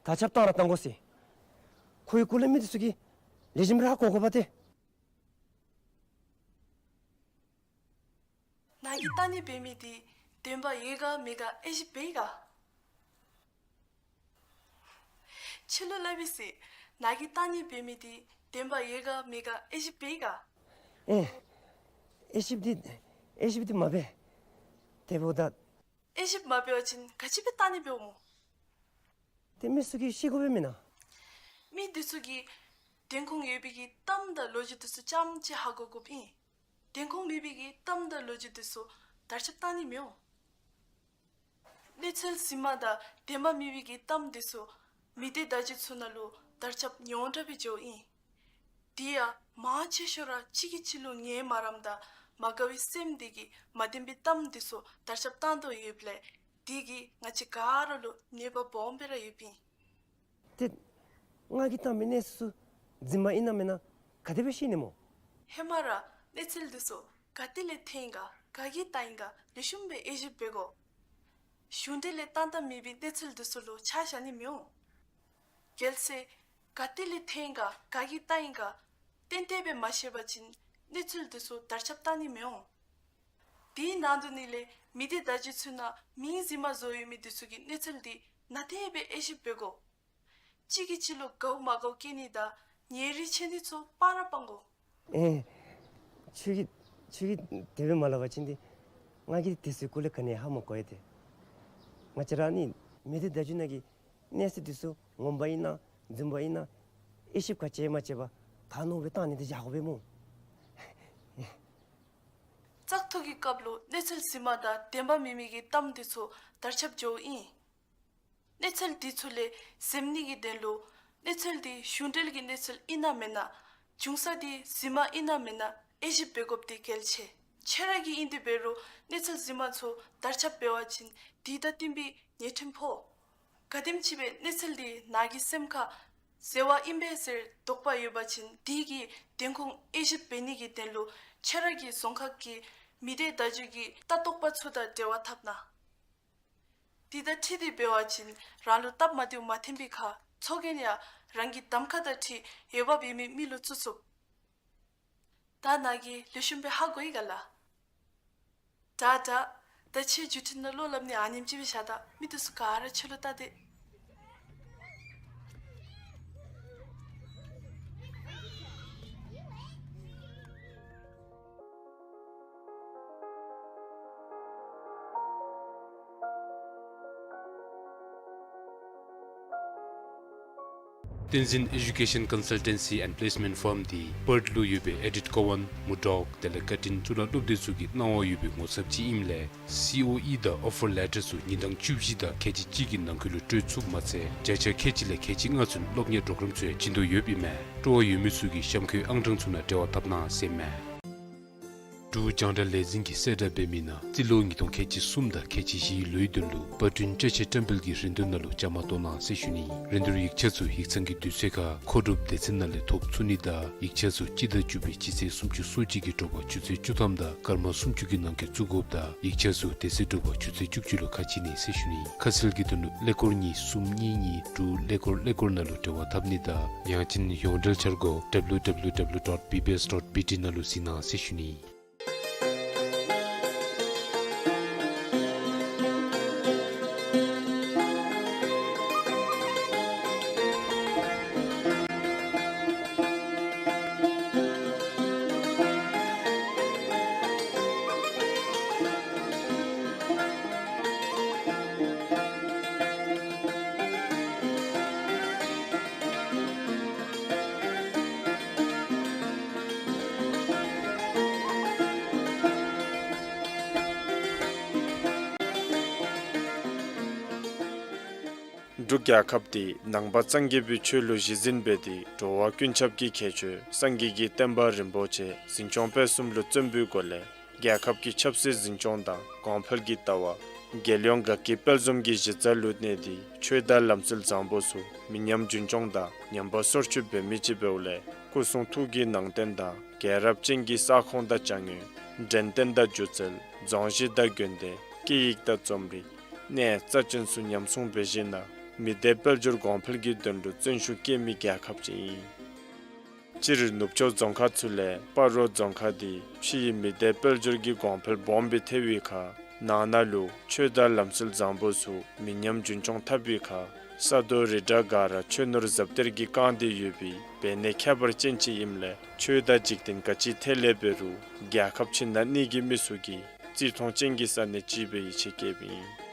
དར་ཁྱབ་བཏང་ར་བཏང་དགོ་ཟེར། ཁོའི་སྐོར་ལས་མི་འདི་ཚུ་གིས་ལེགས་ཤོམ་ར་ཧ་གོ་དགོ་པ་ཏེ། ནཱ་གིས་བཏང་ནི་འབད་མི་འདི་བདེན་པ་ཡོད་ག་མེད་ག་དབྱེ་ཞིབ་འབད་ཡི་ག། ཁྱོད་ལུ་སླབ་ཨིན་ཟེར། ནཱ་གིས་བཏང་ནི་འབད་མི་འདི་བདེན་པ་ཡོད་ག་མེད་ག་དབྱེ་ཞིབ་འབད་ཡི་ག། ཨེ། དབྱེ་ཞིབ་འདི་དབྱེ་ཞིབ་འདི་མ་འབད། དེ་འབདཝ་ད། དབྱེ་ཞིབ་མ་འབད་བ་ཅིན་ག་ཅི་སྦེ་བཏང་ནི་འབདཝ་སྨོ། ཏེ་མི་ཚུ་གིས་ཤེས་དགོ་པས་མེན་ན། མི་འདི་ཚུ་གིས་བདེན་དཔང་ཡོད་པའི་གི་གཏམ་དང་ལོ་རྒྱུས་འདི་ཚུ་རྐྱངམ་གཅིག་ཧ་གོ་དགོཔ་ཨིན། བདེན་དཔང་མེད་པའི་གི་གཏམ་དང་ལོ་རྒྱུས་འདི་ཚུ་དར་ཁྱབ་བཏང་ནི་མི་འོང་། གནས་ཚུལ་རྫུན་མ་དང་བདེན་པ་མེད་པའི་གི་གཏམ་འདི་ཚུ་མི་སྡེ་བརྡ་བརྒྱུད་ཚུ་ནང་ལུ་དར་ཁྱབ་ཉུང་དྲགས་སྦེ་འགྱོཝ་ཨིན། དེ་ཡང་མང་ཆེ་ཤོས་ར་གཅིག་གིས་གཅིག་ལུ་ངན་སྨ་རམ་དང་མ་དགའ་བའི་སེམས་འདི་གིས་མ་བདེན་པའི་གཏམ་འདི་ཚུ་དར་ཁྱབ་བཏང་དོ་ཡོདཔ་ལས་དེ་གིས་ང་བཅས་ག་ར་ལུ་གནོད་པ་སྦོམ་སྦེ་ར་ཡོདཔ་ཨིན། ཏེ་ང་གིས་བཏང་མི་གནས་ཚུལ་ཚུ་རྫུན་མ་ཨིན་ན་མེན་ན་ག་དེ་སྦེ་ཤེས་ནི་སྨོ། ཧེ་མ་ར་གནས་ཚུལ་འདི་ཚུ་ག་ཏེ་ལས་ཐོན་ག་ག་གིས་བཏང་ཡི་ག་ལེགས་ཤོམ་སྦེ་དབྱེ་ཞིབ་འབད་དགོ། གཞུང་འབྲེལ་ལས་བཏང་བཏངམ་མེད་པའི་གནས་ཚུལ་འདི་ཚུ་ལུ་ཆ་བཞག་ནི་མི་འོང་། གལ་སྲིད་ག་ཏེ་ལས་ཐོན་ག་ག་གིས་བཏང་ཡི་ག་ཏན་ཏན་སྦེ་མ་ཤེས་པ་ཅིན་གནས་ཚུལ་འདི་ཚུ་དར་ཁྱབ་བཏང་ནི་མི་འོང་། དེའི་ནང་དུ་ནི་ལས་མི་སྡེ་བརྡ་བརྒྱུད་ཚུ་ནང་མིང་རྫུན་མ་བཟོ་ཡོད་མི་འདི་ཚུ་གི་གནས་ཚུལ་འདི་ནན་ཏན་སྦེ་དབྱེ་ཞིབ་འབད་དགོ། གཅིག་གིས་གཅིག་ལུ་དགའཝ་མ་དགའཝ་སྐྱེ་ནི་དང་ཉེ་རིང་ཕྱེ་ནི་ཚུ་སྤང་ར་སྤང་དགོ། ཨེ། ཁྱོད་ཀྱིས་ཁྱོད་ཀྱིས་དེ་སྦེ་མ་སླབ་པ་ཅིན་ཏེ་ང་གིས་དེ་ཚུའི་སྐོར་ལས་ག་ནི་ཧ་མ་གོ་ཡི་ཏེ། ང་བཅས་ར་ནི་མི་སྡེ་བརྡ་བརྒྱུད་ནང་གི་གནས་ཚུལ་འདི་ཚུ་ངོམ་པ་ཨིན་ན་རྫུན་པ་ཨིན་ན་དབྱེ་ཞིབ་ག་ཅི་ཡང་མ་བྱས་པར་ག་མནོ་སྦེ་བཏང་ནི་འདི་བཞག་དགོ་པས་སྨོ། བཙག་འཐུ་གི་སྐབས་ལུ་གནས་ཚུལ་གཟིགས་མ་དང་བདེན་པ་མེན་མི་གི་གཏམ་འདི་ཚུ་དར་ཁྱབ་འགྱོཝ་ཨིན། གནས་ཚུལ་འདི་ཚུ་ལས་གཟིམ་ནི་གི་དོན་ལུ་གནས་ཚུལ་འདི་གཞུང་འབྲེལ་གྱི་གནས་ཚུལ་ཨིན་ན་མེན་ན། འབྱུང་ས་འདི་གཟིགས་མ་ཨིན་ན་མེན་ན་དབྱེ་ཞིབ་འབད་དགོཔ་འདི་གལ་ཆེ། ཁྱོད་ར་གིས་ཨིན་ཏེ་འབད་རུང་གནས་ཚུལ་གཟིགས་མ་ཚུ་དར་ཁྱབ་འབད་བ་ཅིན་འདི་དང་བསྟུན་པའི་ཉེས་ཁྲིམས་ཕོག། ག་དེམ་ཅིག་སྦེ་གནས་ཚུལ་འདི་ནཱ་གི་སེམས་ཁར་ཟེར་བ་ཨིན་པས་ཟེར་དོགས་པ་ཡོད་པ་ཅིན་འདི་གི་བདེན་ཁུངས་དབྱེ་ཞིབ་འབད་ནི་གི་དོན་ལུ་ཁྱོད་ར་གི་རྫོང་ཁག་གི་མི་སྡེ་བརྡ་བརྒྱུད་ཀྱི་ལྟ་རྟོག་པ་ཚུ་དང་འབྲེལ་བ་འཐབ་གནང་། དེ་དང་འཁྲིལ་ཏེ་འབད་བ་ཅིན་རང་ལུ་སྟབས་མ་བདེཝ་མ་ཐོན་པའི་ཁར་ཚོགས་རྒྱན་ཡང་རང་གི་གདམ་ཁ་དང་འཁྲིལ་འོས་འབབ་ཡོད་མི་མི་ལུ་བཙུགས་ཚུགས། ད་ནཱ་གིས་ལེགས་ཤོམ་སྦེ་ཧ་གོ་ཡི་ག་ལགས། དྲག་དྲག། ད་ཁྱོད་བརྒྱུད་འཕྲིན་ནང་བློ་སླབ་ནི་ཨ་ནེམ་ཅིག་སྦེ་བཞག་ད། མི་འདི་ཚུ་ག་ར་ཁྱོད་ལུ་བལྟ་སྟེ། བསྟན་འཛིན་Education Consultancy and Placement Firm འདི་པརཐ་ལུ་ཡོད་པའི་ཨེ་ཌིཊ་ཀོ་ཝཱན་མུར་ཌོག་དེ་ལས་ཀར་ཊིན་གཙུག་ལག་སློབ་སྡེ་ཚུ་གི་གནང་བ་ཡོད་པའི་ངོ་ཚབ་ཅིག་ཨིནམ་ལས་སི་ཨོ་ཨི་དང་ཨོ་ཕར་ལེ་ཊར་ཚུ་ཉིན་གྲངས་བཅུ་བཞི་དང་ཁལ་གཅིག་གཅིག་གི་ནང་འཁོད་ལུ་སྤྲོད་ཚུགསཔ་མ་ཚད་བརྒྱ་ཆ་ཁལ་གཅིག་ལས་ཁལ་གཅིག་ལྔ་ཚུན་སློབ་གཉེར་གྲོགས་རམ་ཚུ་ཡང་བྱིན་དོ་ཡོདཔ་ཨིན་མས། སྤྲོ་བ་ཡོད་མི་ཚུ་གིས་གཤམ་འཁོད་ཨང་གྲངས་ཚུ་ནང་འབྲེལ་བ་འཐབ་གནང་ཟེར་མས། འབྲུག་རྒྱང་བསྒྲགས་ལས་འཛིན་གྱིས་གསལ་བསྒྲགས་འབད་མི་ནང་རྩིས་ལོ་ཉིས་སྟོང་ཁལ་གཅིག་གསུམ་དང་ཁལ་གཅིག་བཞིའི་ལོའི་དོན་ལུ་པར་སྐྲུན་བཅའ་ཆས་བཀྲམ་སྤེལ་གྱི་རིན་བསྡུར་ནང་ལུ་བཅའ་མར་གཏོགས་གནང་ཟེར་ཞུ་ནི། རིན་བསྡུར་ཡིག་ཆ་ཚུ་ཡིག་ཚང་གི་དུས་ཚོད་ཁར་མཁོ་སྒྲུབ་སྡེ་ཚན་ནང་ལས་ཐོབ་ཚུགས་ནི་དང་ཡིག་ཆ་ཚུ་སྤྱི་ཟླ་བཅུ་པའི་སྤྱི་ཚེས་སུམ་ཅུ་སོ་གཅིག་གི་དྲོ་པ་ཆུ་ཚོད་བཅུ་ཐམ་དང་སྐར་མ་སུམ་ཅུ་གི་ནང་འཁོད་བཙུགས་དགོཔ་དང་ཡིག་ཆ་ཚུ་དེ་ཚེ་དྲོ་པ་ཆུ་ཚོད་བཅུ་གཅིག་ལུ་ཁ་ཕྱེ་ནི་ཟེར་ཞུ་ནི། ཁ་གསལ་གྱི་དོན་ལུ་ཀླད་ཀོར་གཉིས་གསུམ་གཉིས་གཉིས་དྲུག་ཀླད་ཀོར་ཀླད་ཀོར་ནང་ལུ་འབྲེལ་བ་འཐབ་ནི་དང་ཡང་ཅིན་ཡོངས་འབྲེལ་འཆར་སྒོ་W W W dot B B S dot B T ནང་ལུ་གཟིགས་གནང་ཟེར་ཞུ་ནི། འབྲུག་རྒྱལ་ཁབ་འདི་ནང་པ་སངས་རྒྱས་པའི་ཆོས་ལུ་གཞི་འཛིན་འབད་དེ་འགྲོ་བ་ཀུན་ཁྱབ་ཀྱི་ཁྱད་ཆོས་སངས་རྒྱས་ཀྱི་བསྟན་པ་རིན་པོ་ཆེ་འཛིན་སྐྱོང་སྤེལ་གསུམ་ལུ་བརྩོན་པའི་སྒོ་ལས་རྒྱལ་ཁབ་ཀྱི་ཆབ་སྲིད་འཛིན་སྐྱོང་དང་གོང་འཕེལ་གྱི་ལྟ་བ་རྒྱལ་ཡོངས་དགའ་སྐྱིད་དཔལ་འཛོམས་ཀྱི་གཞི་རྩ་ལུ་གནས་ཏེ་ཆོས་དང་ལམ་སྲོལ་བཟང་པོ་ཚུ་མི་ཉམས་རྒྱུན་སྐྱོང་དང་ཉམས་པ་སོར་ཆུད་འབད་མི་ཅིག་འབདཝ་ལས་སྐུ་གསུང་ཐུགས་ཀྱི་ནང་རྟེན་དང་རྒྱལ་རབས་ཅན་གྱི་ས་ཁོངས་དང་བྱ་དངོས་འགྲེམས་སྟོན་དང་སྒྱུ་རྩལ་རྫོང་གཞི་དང་དགོན་སྡེ་སྐད་ཡིག་དང་རྩོམ་རིག་གནས་རྩ་ཅན་ཚུ་ཉམས་སྲུང་འབད་བཞིན་ན་མི་སྡེ་དཔལ་འབྱོར་གོང་འཕེལ་གྱི་དོན་ལུ་བརྩོན་ཤུགས་བསྐྱེད་མི་རྒྱལ་ཁབ་ཅིག་ཨིན། སྤྱིར་ནུབ་ཕྱོགས་རྫོང་ཁག་ཚུ་ལས་སྤ་རོ་རྫོང་ཁག་འདི་ཕྱིའི་མི་སྡེ་དཔལ་འབྱོར་གྱི་གོང་འཕེལ་སྦོམ་སྦེ་ཐལ་བའི་ཁར་ནང་ན་ལུ་ཆོས་དང་ལམ་སྲོལ་བཟང་པོ་ཚུ་མི་ཉམས་རྒྱུན་སྐྱོང་འཐབ་པའི་ཁར་ས་རྡོ་རི་བྲག་ག་ར་ཆོས་ནོར་ཟབ་གཏེར་གྱིས་བཀང་སྟེ་ཡོད་པའི་བེར་ནད་ཁྱད་པར་ཅན་ཅིག་ཨིནམ་ལས་ཆོས་དང་འཇིག་རྟེན་ག་ཅི་ཐད་ལས་འབད་རུང་རྒྱལ་ཁབ་ཕྱི་ནང་གཉིས་ཀྱི་མི་ཚུ་གིས་བརྩི་མཐོང་ཅན་གྱི་ས་གནས་ཅིག་སྦེ་ཡིད་ཆེས་བསྐྱེདཔ་ཨིན།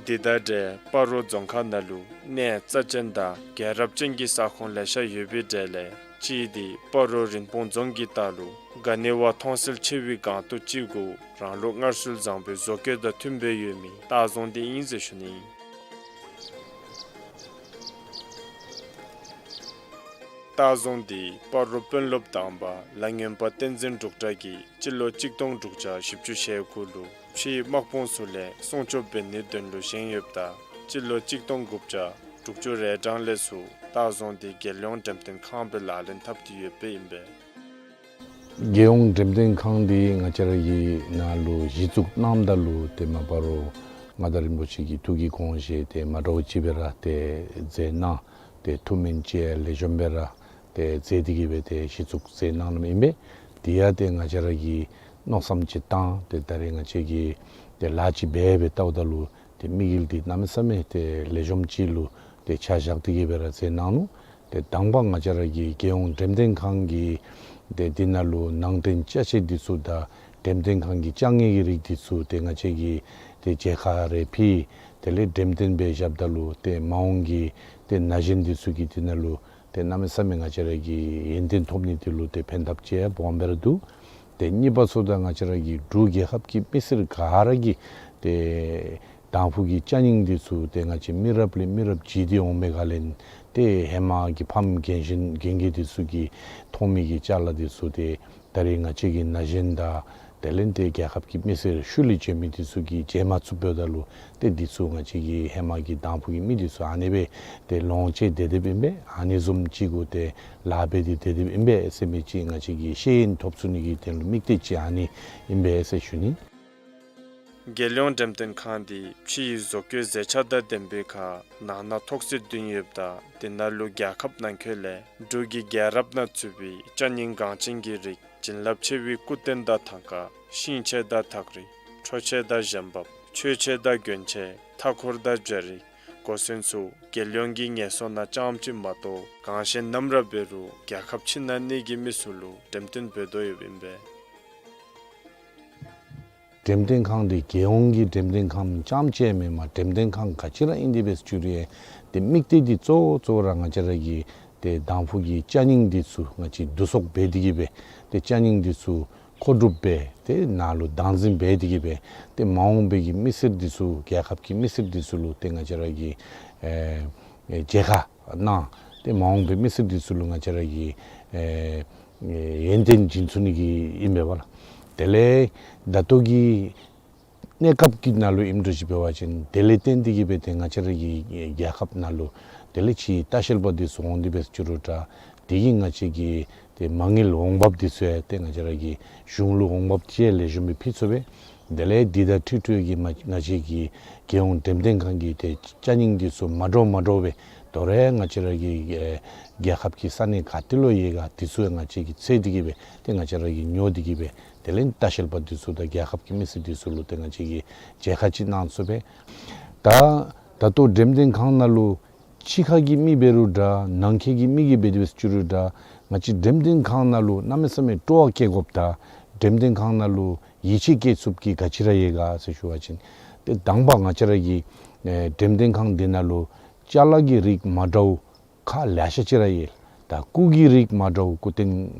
དེ་དང་འབྲེལ་སྤ་རོ་རྫོང་ཁག་ནང་ལུ་གནས་རྩ་ཅན་དང་རྒྱལ་རབས་ཅན་གྱི་ས་ཁོངས་ལེ་ཤ་ཡོད་པའི་གྲས་ལས་གཅིག་འདི་སྤ་རོ་རིན་སྤུངས་རྫོང་གི་ལྟག་ལུ་ག་ནི་བ་མཐོང་གསལ་ཆེ་བའི་སྒང་སྟོད་ཅིག་གུ་རང་ལུགས་སྔར་སྲོལ་བཟང་པོའི་བཟོ་བཀོད་དང་མཐུན་པའི་ཡོད་མི་སྟག་རྫོང་འདི་ཨིན་ཟེར་ཞུ་ནི་ཨིན། སྟག་རྫོང་འདི་སྤ་རོ་དཔོན་སློབ་དང་པ་ལ་སྔོན་པ་བསྟན་འཛིན་འབྲུག་གྲགས་ཀྱིས་སྤྱི་ལོ་གཅིག་སྟོང་དྲུག་བརྒྱ་བཞི་བཅུ་ཞེ་དགུ་ལུ་ཕྱིའི་དམག་དཔུང་ཚུ་ལས་སྲུང་སྐྱོབ་འབད་ནིའི་དོན་ལུ་བཞེངས་ཡོདཔ་ད་སྤྱི་ལོ་གཅིག་སྟོང་དགུ་བརྒྱ་དྲུག་ཅུ་རེ་གྲངས་ལས་ཚུར་སྟག་རྫོང་འདི་རྒྱལ་ཡོངས་འགྲེམས་སྟོན་ཁང་སྦེ་ལག་ལེན་འཐབ་སྟེ་ཡོདཔ་ཨིན་པས། རྒྱལ་ཡོངས་འགྲེམས་སྟོན་ཁང་འདི་ང་བཅས་ར་གི་ནང་ལུ་གཞི་བཙུགས་གནངམ་ད་ལུ་ཏེ་མ་པ་རོ་མངའ་བདག་རིན་པོ་ཆེ་གི་ཐུགས་ཀྱི་དགོངས་བཞེད་དེ་མ་འདྲཝ་ཅིག་སྦེ་ར་ཏེ་མཛད་གནང་། ཏེ་ཐུགས་སྨོན་ཅིག་ལེགས་ཤོམ་སྦེ་ར་ཏེ་མཛད་དེ་གི་སྦེ་ཏེ་གཞི་བཙུགས་མཛད་གནང་གནངམ་ཨིན་པས། དེ་ཡང་ཏེ་ང་བཅས་ར་གིས་མནོ་བསམ་ཅིག་བཏང་སྟེ་ད་རེས་ང་བཅས་ཀྱིས་ཏེ་ལཱ་ཅིག་འབད་སྦེ་བལྟཝ་ད་ལུ་ཏེ་དམིགས་ཡུལ་འདི་གནམ་མེད་ས་མེད་ཏེ་ལེགས་ཤོམ་ཅིག་ལུ་ཏེ་ཆ་བཞག་སྟེ་གི་སྦེ་ར་མཛད་གནང་ནུག། ཏེ་དང་པ་ང་བཅས་ར་གི་རྒྱལ་ཡོངས་འགྲེམས་སྟོན་ཁང་གི་ཏེ་འདི་ནང་ལུ་ནང་རྟེན་ཅ་ཆས་འདི་ཚུ་དང་ འགྲེམས་སྟོན་ཁང་གི་ཅ་དངོས་ཀྱི་རིགས་འདི་ཚུ་ཏེ་ང་བཅས་ཀྱིས་ཏེ་མཇལ་ཁ་རེ་ཕུལ། དེ་ལས་འགྲེམས་སྟོན་འབད་བཞགཔ་ད་ལུ་ཏེ་མ་འོངས་ཀྱི་ཏེ་ན་གཞོན་འདི་ཚུ་གིས་འདི་ནང་ལུ་ཏེ་གནམ་མེད་ས་མེད་ང་བཅས་ར་གི་ཡོན་ཏན་ཐོབ་ནི་འདི་ལུ་ཏེ་ཕན་ཐབས་ཆེ་སྦོམ་སྦེ་ར་འདུག། ཏེ་གཉིས་པ་ཚུ་ད་ང་བཅས་ར་གི་འབྲུག་རྒྱལ་ཁབ་ཀྱི་མི་སེར་ག་ར་གིས་ཏེ་དང་ཕུ་གི་ཅ་རྙིང་འདི་ཚུ་ཏེ་ང་བཅས་མི་རབས་ལས་མི་རབས་བརྗེ་སྟེ་འོང་མི་ག་ལས་ཏེ་ཧེ་མ་གི་ཕམ་རྒན་གཞོན་རྒན་རྒས་འདི་ཚུ་གིས་མཐོང་མི་གི་ཅ་ལ་འདི་ཚུ་ཏེ་ད་རེས་ང་བཅས་ཀྱི་ན་གཞོན་དང་དེ་ལས་ཏེ་རྒྱལ་ཁབ་ཀྱི་མི་སེར་ཤུལ་ལས་བྱོན་མི་འདི་ཚུ་གིས་མཇལ་མ་ཚུགསཔ་ད་ལུ་ཏེ་འདི་ཚུ་ང་བཅས་ཀྱི་ཧེ་མ་གི་དང་ཕུ་གི་མི་འདི་ཚུ་ཨ་ནི་སྦེ་ཏེ་ལོངས་སྤྱོད་དེ་དེ་སྦེ་ཨིན་པས། ཨ་ནི་བཟུམ་ཅིག་གུ་ཏེ་ལཱ་འབད་དེ་དེ་དེ་སྦེ་ཨིན་པས་ཟེར་མི་ཅིག་ང་བཅས་ཀྱིས་ཤེས་ཡོན་ཐོབ་ཚུགས་ནི་གི་དོན་ལུ་དམིགས་གཏད་ཅིག་ཨ་ནི་ཨིན་པས་ཟེར་ཞུ་ནི། རྒྱལ་ཡོངས་འགྲེམས་སྟོན་ཁང་འདི་ཕྱི་ཡི་བཟོ་བཀོད་མཛེས་ཆ་དང་ལྡན་པའི་ཁར་ནང་ན་ཐོག་ཚད་བདུན་ཡོདཔ་ད་དེ་ནང་ལུ་རྒྱལ་ཁབ་ནང་འཁོད་ལས་འབྲུག་གི་རྒྱལ་རབས་ནང་ཚུད་པའི་ཅ་རྙིང་འགངས་ཅན་གྱི་རིགས་བྱིན་རླབས་ཆེ་བའི་སྐུ་རྟེན་དང་ཐང་ཀ། ཤིང་ཆས་དང་ཐག་རིས། འཕྲོ་ཆས་དང་གཞན་འབབ། མཆོད་ཆས་དང་གྱོན་ཆས། མཐའ་འཁོར་དང་སྦྱར་རིགས། གོ་མཚོན་ཚུ་རྒྱལ་ཡོངས་ཀྱི་ངལ་གསོ་ནང་རྐྱངམ་ཅིག་མ་གཏོགས་གང་ཞིག་ནམ་ར་འབད་རུང་རྒྱལ་ཁབ་ཕྱི་ནང་གཉིས་ཀྱི་མི་སེར་ལུ་འགྲེམས་སྟོན་འབད་དོ་ཡོདཔ་ཨིན་པས། འགྲེམས་སྟོན་ཁང་འདི་རྒྱལ་ཡོངས་ཀྱི་འགྲེམས་སྟོན་ཁང་རྐྱངམ་ཅིག་མེན་པར་འགྲེམས་སྟོན་ཁང་ག་ཅི་ར་ཨིན་དེ་འབད་ཟེར་ཞུ་རུང་ཏེ་དམིགས་གཏད་འདི་གཙོ་བོ་གཙོ་བོ་ར་ང་བཅས་ར་གི་ཏེ་དང་ཕུ་གི་ཅ་རྙིང་འདི་ཚུ་ང་བཅས་བསྡུ་གསོག་འབད་དེ་གི་སྦེ་ཏེ་ཅ་རྙིང་འདི་ཚུ་མཁོ་སྒྲུབ་འབད་ཏེ་ནང་ལུ་བདག་འཛིན་འབད་དེ་གི་སྦེ་ཏེ་མ་འོངས་པའི་གི་མི་སེར་འདི་ཚུ་རྒྱལ་ཁབ་ཀྱི་མི་སེར་འདི་ཚུ་ལུ་ཏེ་ང་བཅས་ར་གི་ཨེ་ཨེ་མཇལ་ཁ་གནང་། ཏེ་མ་འོངས་པའི་མི་སེར་འདི་ཚུ་ལུ་ང་བཅས་ར་གི་ཨེ་ཨེ་ཡོན་ཏན་སྦྱིན་ཚུགས་ནི་གི་ཨིན་པས་ལགས། དེ་ལས་ད་ལྟོ་གི་གནས་སྐབས་ཀྱི་ནང་ལུ་ཨིནམ་འདྲཝ་ཅིག་འབད་བ་ཅིན་དེ་ལས་བརྟེན་ཏེ་གི་སྦེ་ཏེ་ང་བཅས་ར་གི་རྒྱལ་ཁབ་ནང་ལུ་དེ་ལས་ཕྱིའི་ལྟ་བཤལ་པ་འདི་ཚུ་འོང་སྟེ་འབད་ཟེར་ཞུ་རུང་འདྲ། དེ་གིས་ང་བཅས་ཀྱི་ཏེ་མ་དངུལ་འོང་འབབ་འདི་ཚུ་ཡང་ཏེ་ང་བཅས་ར་གི་གཞུང་ལུ་འོང་འབབ་ཅིག་ལེགས་ཤོམ་སྦེ་ཕུལ་ཚུགས་པས། དེ་ལས་འདི་དང་འཁྲིལ་འཁྲིལ་གྱི་མ་ང་བཅས་ཀྱི་རྒྱལ་ཡོངས་འགྲེམས་སྟོན་ཁང་གི་ཏེ་ཅ་རྙིང་འདི་ཚུ་མ་འདྲཝ་མ་འདྲཝ་སྦེ་དོ་རུང་ང་བཅས་ར་གི་ཨེ་རྒྱལ་ཁབ་ཀྱི་ས་གནས་ག་ཏེ་ལུ་ཡོད་ག་འདི་ཚུ་ཡང་ང་བཅས་ཀྱིས་འཚོལ་ཏེ་གི་སྦེ་ཏེ་ང་བཅས་ར་གིས་ཉོ་སྟེ་གི་སྦེ་དེ་ལས་ལྟ་བཤལ་པ་འདི་ཚུ་དང་རྒྱལ་ཁབ་ཀྱི་མི་སེར་འདི་ཚུ་ལུ་ཏེ་ང་བཅས་ཀྱིས་མཇལ་ཁ་ཅིག་གནང་ཚུགས་པས། ད་ད་ལྟོ་འགྲེམས་སྟོན་ཁང་ནང་ལུ་ཕྱི་ཁ་གི་མི་འབད་རུང་འདྲ་ནང་འཁོད་ཀྱི་མི་གིས་འབད་དེ་འབད་ཟེར་ཞུ་རུང་འདྲ་ང་བཅས་འགྲེམས་སྟོན་ཁང་ནང་ལུ་གནམ་མེད་ས་མེད་སྤྲོ་བ་བསྐྱེད་དགོཔ་དང་འགྲེམས་སྟོན་ཁང་ནང་ལུ་ཡིད་ཆེས་བསྐྱེད་ཚུགསཔ་ཀྱི་ག་ཅི་ར་ཡོད་ག་ཟེར་ཞུ་བ་ཅིན་ཏེ་དང་པ་ང་བཅས་ར་གི་ཨེ་འགྲེམས་སྟོན་ཁང་འདི་ནང་ལུ་ཅ་ལ་གི་རིགས་མ་འདྲཝ་ཁག་ལེ་ཤ་ཅིག་ར་ཡོད། ད་སྐུ་གི་རིགས་མ་འདྲཝ་སྐུ་རྟེན་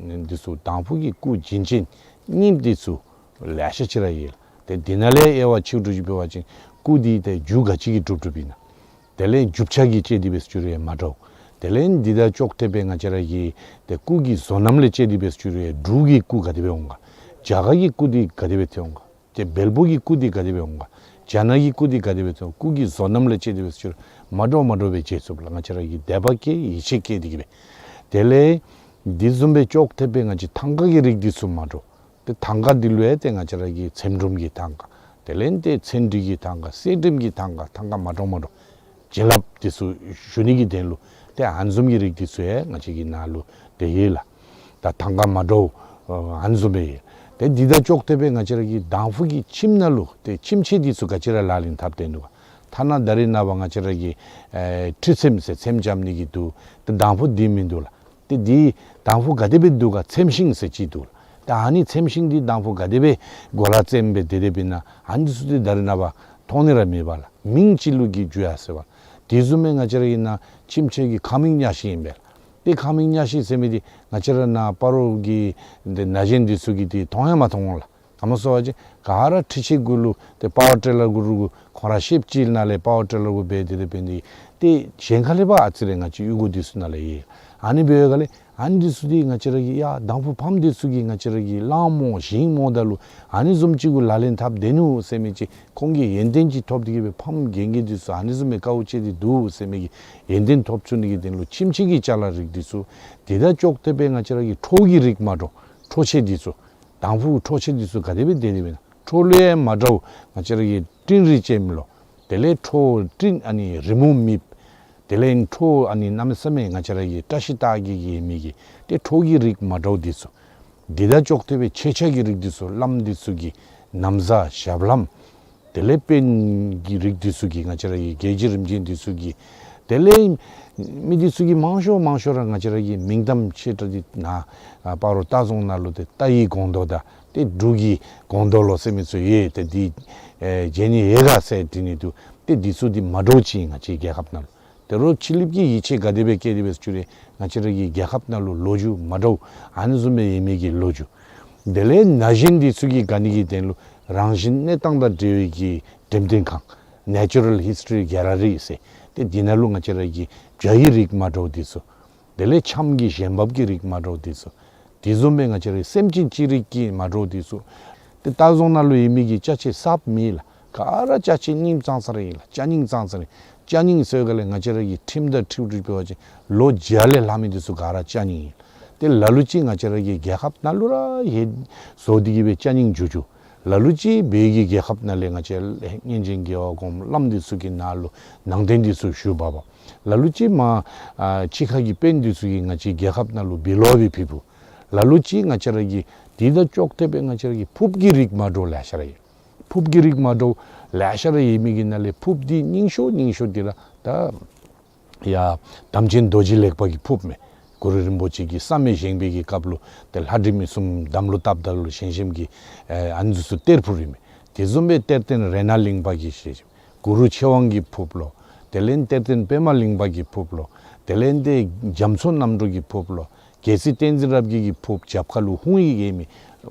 འདི་ཚུ་དང་ཕུ་གི་སྐུ་བྱིན་ཅན་རྙིངམ་འདི་ཚུ་ལེ་ཤ་ཅིག་ར་ཡོད། ཏེ་འདི་ནང་ལས་དབྱེ་བ་ཕྱེ་འདྲཝ་ཅིག་འབད་བ་ཅིན་སྐུ་འདི་ཏེ་རྒྱུ་ག་ཅི་གིས་གྲུབ་གྲུབཔ་ཨིན་ན། དེ་ལས་རྒྱུ་ཆ་གིས་དཔྱད་དེ་འབད་ཟེར་ཞུ་རུང་ཡང་མ་འདྲཝ། དེ་ལས་འདི་དང་ཅོག་འཐདཔ་སྦེ་ང་བཅས་ར་གི་ཏེ་སྐུ་གི་བཟོ་རྣམ་ལས་དཔྱད་དེ་འབད་ཟེར་ཞུ་རུང་ཡང་འབྲུག་གི་སྐུ་ག་དེ་སྦེ་འོང་ག། རྒྱ་གར་གྱི་སྐུ་འདི་ག་དེ་སྦེ་ཏེ་འོང་ག། ཏེ་བལ་པོ་གི་སྐུ་འདི་ག་དེ་སྦེ་འོང་ག། རྒྱ་ནག་གི་སྐུ་འདི་ག་དེ་སྦེ་ཏེ་འོང་། སྐུ་གི་བཟོ་རྣམ་ལས་དཔྱད་དེ་འབད་ཟེར་ཞུ་རུང་མ་འདྲཝ་མ་འདྲཝ་སྦེ་མཇལ་ཚུགསཔ་ལགས། ང་བཅས་ར་གིས་དད་པ་བསྐྱེད་ཡིད་ཆེས་བསྐྱེད་དེ་གི་སྦེ། དེ་ལས་འདི་བཟུམ་སྦེ་ཅོག་འཐདཔ་སྦེ་ང་བཅས་ཐང་ཀ་གི་རིགས་འདི་ཚུ་མ་འདྲཝ། ཏེ་ཐང་ཀ་འདི་ལུ་ཡང་ཏེ་ང་བཅས་ར་གི་ཚེམ་དྲུབ་ཀྱི་ཐང་ཀ། དེ་ལས་ཏེ་ཚེམ་དྲུབ་ཀྱི་ཐང་ཀ། གསེར་དྲིམ་གྱི་ཐང་ཀ། ཐང་ཀ་མ་འདྲཝ་མ་འདྲཝ། བྱིན་རླབས་འདི་ཚུ་ཞུ་ནི་གི་དོན་ལུ་ཏེ་ཨ་ནི་བཟུམ་གྱི་རིགས་འདི་ཚུ་ཡང་ང་བཅས་ཀྱི་ནང་ལུ་ཏེ་ཡོད་ལགས། ད་ཐང་ཀ་མ་འདྲཝ་ཨ་ནི་བཟུམ་སྦེ་ཡོད། ཏེ་འདི་དང་ཅོག་འཐདཔ་སྦེ་ང་བཅས་ར་གི་དང་ཕུ་གི་ཁྱིམ་ནང་ལུ་ཏེ་ཁྱིམ་ཆས་འདི་ཚུ་ག་ཅི་ར་ལག་ལེན་འཐབ་སྟེ་འདུག་ག། ཐ་ན་ད་རེས་ནངས་པ་ང་བཅས་ར་གི་ཨེ་ཁྲུས་ཚེམ་ཟེར་ཚེམ་བཅམ་ནི་གི་འདུག། ཏེ་དང་ཕུ་འདི་མིན་འདུག་ལགས། ཏེ་འདི་དང་ཕུ་ག་དེ་སྦེ་འདུག་ག། ཚེམ་ཤིང་ཟེར་ཅིག་འདུག་ལགས། ཏེ་ཨ་ནི་ཚེམ་ཤིང་འདི་དང་ཕུ་ག་དེ་སྦེ་གོ་ལ་བཙེམ་སྦེ་དེ་དེ་སྦེ་ཨིན་ན་ཨ་ནི་འདི་ཚུ་འདི་ད་རེས་ནངས་པ་མཐོང་ནི་ར་མེད་པ་ལགས། མིང་ཅིག་ལུ་གིས་བརྗོད་ཡར་སོ་བ། དེ་བཟུམ་སྦེ་ང་བཅས་ར་གི་ནཱ་ཁྱིམ་ཆས་ཀྱི་ཁ་མིག་གཉའ་ཤིང་ཨིན་པས་ལགས། ཏེ་ཁ་མིག་གཉའ་ཤིང་ཟེར་མི་འདི་ང་བཅས་ར་ནཱ་སྤ་རོ་གི་འདི་ན་གཞོན་འདི་ཚུ་གིས་འདི་མཐོང་ཡང་མ་མཐོང་འོང་ལགས། ག་མོ་ཟེར་བ་ཅིན་ག་ར་འཕྲུལ་ཆས་གུ་ལུ་ཏེ་པ་ཝར་ཊི་ལར་གུ་རུ་གུ་ཁོང་ར་ཤེབ་ཅིག་ནང་ལས་པ་ཝར་ཊི་ལར་གུ་འབད་དེ་དེ་སྦེ་འདི་ཏེ་གཞན་ཁ་ལས་ཕར་ཨ་ཙི་རེ་ང་བཅས་ཡུལ་གུ་འདི་ཚུ་ནང་ལས་ཡོད། ཨ་ནི་འབདཝ་ལས་ཨ་ནི་འདི་ཚུ་འདི་ང་བཅས་ར་གི་ཡ་དང་ཕུ་ཕམ་འདི་ཚུ་གིས་ང་བཅས་ར་གི་གླང་རྨོ་ཞིང་རྨོ་ད་ལུ་ཨ་ནི་བཟུམ་ཅིག་གུ་ལག་ལེན་འཐབ་སྡོད་ནུག་ཟེར་མི་ཅིག་ཁོང་གིས་ཡོན་ཏན་ཅིག་ཐོབ་སྟེ་གི་སྦེ་ཕམ་རྒན་རྒས་འདི་ཚུ་ཨ་ནི་བཟུམ་མའི་དཀའཝ་སྤྱད་དེ་འདུག་ཟེར་མི་གི་ཡོན་ཏན་ཐོབ་ཚུགས་ནི་གི་དོན་ལུ་ཁྱིམ་ཆས་ཀྱི་ཅ་ལ་རིགས་འདི་ཚུ། དེ་དང་ཅོག་འཐདཔ་སྦེ་ང་བཅས་ར་གི་འཕྲོ་གི་རིགས་མ་འདྲཝ་འཕྲོ་ཆས་འདི་ཚུ། དང་ཕུ་འཕྲོ་ཆས་འདི་ཚུ་ག་དེ་སྦེ་དེ་དེ་སྦེ་ཨིན་ན། འཕྲོ་ལུ་ཡང་མ་འདྲཝ་ང་བཅས་ར་གི་སྤྲིན་རིས་ཅན་ལོ། དེ་ལས་འཕྲོ་སྤྲིན་ཨ་ནི་རི་མོ་མེདཔ། དེ་ལས་འཕྲོ་ཨ་ནི་གནམ་མེད་ས་མེད་ང་བཅས་ར་གི་བཀྲ་ཤིས་རྟགས་བརྒྱད་ཀྱིས་ཡོད་མི་གི་ཏེ་འཕྲོ་གི་རིགས་མ་འདྲཝ་འདི་ཚུ། འདི་དང་ཅོག་འཐདཔ་སྦེ་མཆོད་ཆས་ཀྱི་རིགས་འདི་ཚུ་བླམ་འདི་ཚུ་གི་ན་བཟའ་ཞབས་ལྷམ། དེ་ལས་དཔོན་གྱི་རིགས་འདི་ཚུ་གི་ང་བཅས་ར་གི་རྒྱལ་བཞི་རིམ་བྱོན་འདི་ཚུ་གི། དེ་ལས་ མི་འདི་ཚུ་གིས་མང་ཤོས་མང་ཤོས་ར་ང་བཅས་ར་གི་མིང་གཏམ་ཆེ་དྲགས་འདི་ནཱ་ཨ་སྤ་རོ་སྟག་རྫོང་ནང་ལུ་ཏེ་རྟ་ཡི་སྒོང་རྡོག་དང་ཏེ་འབྲུག་གི་སྒོང་རྡོག་ལོ་ཟེར་མི་ཚུ་ཡོད། ཏེ་འདི་ཨེ་བྱིན་ནི་ཡོད་ག་ཟེར་དྲི་ནི་འདུག། ཏེ་འདི་ཚུ་འདི་མ་འདྲཝ་ཅིག་ཨིན། ང་བཅས་རྒྱལ་ཁབ་ནང་ལུ་ད་རུང་ཕྱི་གླིངཔ་གིས་ཡིད་ཆེས་ག་དེ་སྦེ་བསྐྱེད་དེ་སྦེ་བཅུག་རུང་ང་བཅས་ར་གི་རྒྱལ་ཁབ་ནང་ལུ་ལོ་རྒྱུས་མ་འདྲཝ་ཨ་ནི་བཟུམ་སྦེ་ཡོད་མི་གི་ལོ་རྒྱུས། དེ་ལས་ན་གཞོན་འདི་ཚུ་གིས་དགའ་ནི་གི་དོན་ལུ་རང་བཞིན་གནས་སྟངས་དང་འབྲེལ་བའི་གི་འགྲེམས་སྟོན་ཁང་Natural History Gallery ཟེར་ཏེ་འདི་ནང་ལུ་ང་བཅས་ར་གི་བྱ་ཡི་རིགས་མ་འདྲཝ་འདི་ཚུ། དེ་ལས་ཆམ་གྱི་ཞལ་འབབ་ཀྱི་རིགས་མ་འདྲཝ་འདི་ཚུ། དེ་བཟུམ་སྦེ་ང་བཅས་ར་སེམས་ཅན་ཅིག་རིགས་ཀྱི་མ་འདྲཝ་འདི་ཚུ། ཏེ་སྟག་རྫོང་ནང་ལུ་ཡོད་མི་གི་ཅ་ཆས་གསརཔ་མེད་ལགས། ག་ར་ཅ་ཆས་རྙིངམ་ཙང་ཙ་ར་ཨིན་ལགས། ཅ་རྙིང་ཙང་ཙ་ར་ཨིན། ཅ་རྙིང་ཟེར་ག་ལས་ང་བཅས་ར་གི་ཁྲིམས་དང་འཁྲིལ་ཏེ་འབད་བ་ཅིན་ལོ་བརྒྱ་ལས་ལྷག་མི་འདི་ཚུ་ག་ར་ཅ་རྙིང་ཨིན། ཏེ་ལ་ལུ་ཅིག་ང་བཅས་ར་གི་རྒྱལ་ཁབ་ནང་ལུ་ར་ཡོད་བཟོ་སྟེ་གི་སྦེ་ཅ་རྙིང་བསྒྱུར་བསྒྱུར། ལ་ལུ་ཅིག་བོད་ཀྱི་རྒྱལ་ཁབ་ནང་ལས་ང་བཅས་སྔོན་བྱོན་རྒྱལ་བ་གོངམ་བླམ་འདི་ཚུ་གིས་ནཱ་ལུ་ནང་རྟེན་འདི་ཚུ་བཞུགས་འབག་འབག། ལ་ལུ་ཅིག་མར་ཨ་ཕྱི་ཁ་གི་དཔོན་འདི་ཚུ་གིས་ང་བཅས་རྒྱལ་ཁབ་ནང་ལུ་བི་ལོ་བི་ཕིབ། ལ་ལུ་ཅིག་ང་བཅས་ར་གི་དེ་དང་ཅོག་འཐདཔ་སྦེ་ང་བཅས་ར་གི་ཕུརཔ་གི་རིགས་མ་འདྲཝ་ལེ་ཤ་ར་ཡོད། ཕུརཔ་གི་རིགས་མ་འདྲཝ་ལེ་ཤ་ར་ཡོད་མི་གི་ནང་ལས་ཕུརཔ་འདི་རྙིང་ཤོས་རྙིང་ཤོས་འདི་ར་ད་ཡ་དམ་ཅན་རྡོ་རྗེ་ལེགས་པ་གི་ཕུརཔ་མས། གུ་རུ་རིན་པོ་ཆེ་གིས་བསམ་ཡས་བཞེངས་པའི་གི་སྐབས་ལུ་ཏེ་ལྷ་འདྲེ་མི་གསུམ་དམ་ལུ་བཏབ་ད་ལུ་བཞེངས་བཞེངསམ་གི་ཨ་ཨ་ནི་ཚུ་གཏེར་ཕུར་ཨིན་མས། དེ་བཟུམ་སྦེ་གཏེར་སྟོན་རཏྣ་གླིང་པ་གིས་བཞེངས་བཞེངསམ་གུ་རུ་ཆོས་དབང་གི་ཕུརཔ་ལོ། དེ་ལས་གཏེར་སྟོན་པདྨ་གླིང་པ་གི་ཕུརཔ་ལོ། དེ་ལས་ཏེ་རྒྱ་མཚོ་རྣམ་གྲོལ་གྱི་ཕུརཔ་ལོ། རྒྱལ་སྲས་བསྟན་འཛིན་རབ་རྒྱས་ཀྱི་ཕུརཔ་རྒྱབ་ཁ་ལུ་ཧཱུྃ་ཡིག་ཡོད་མི་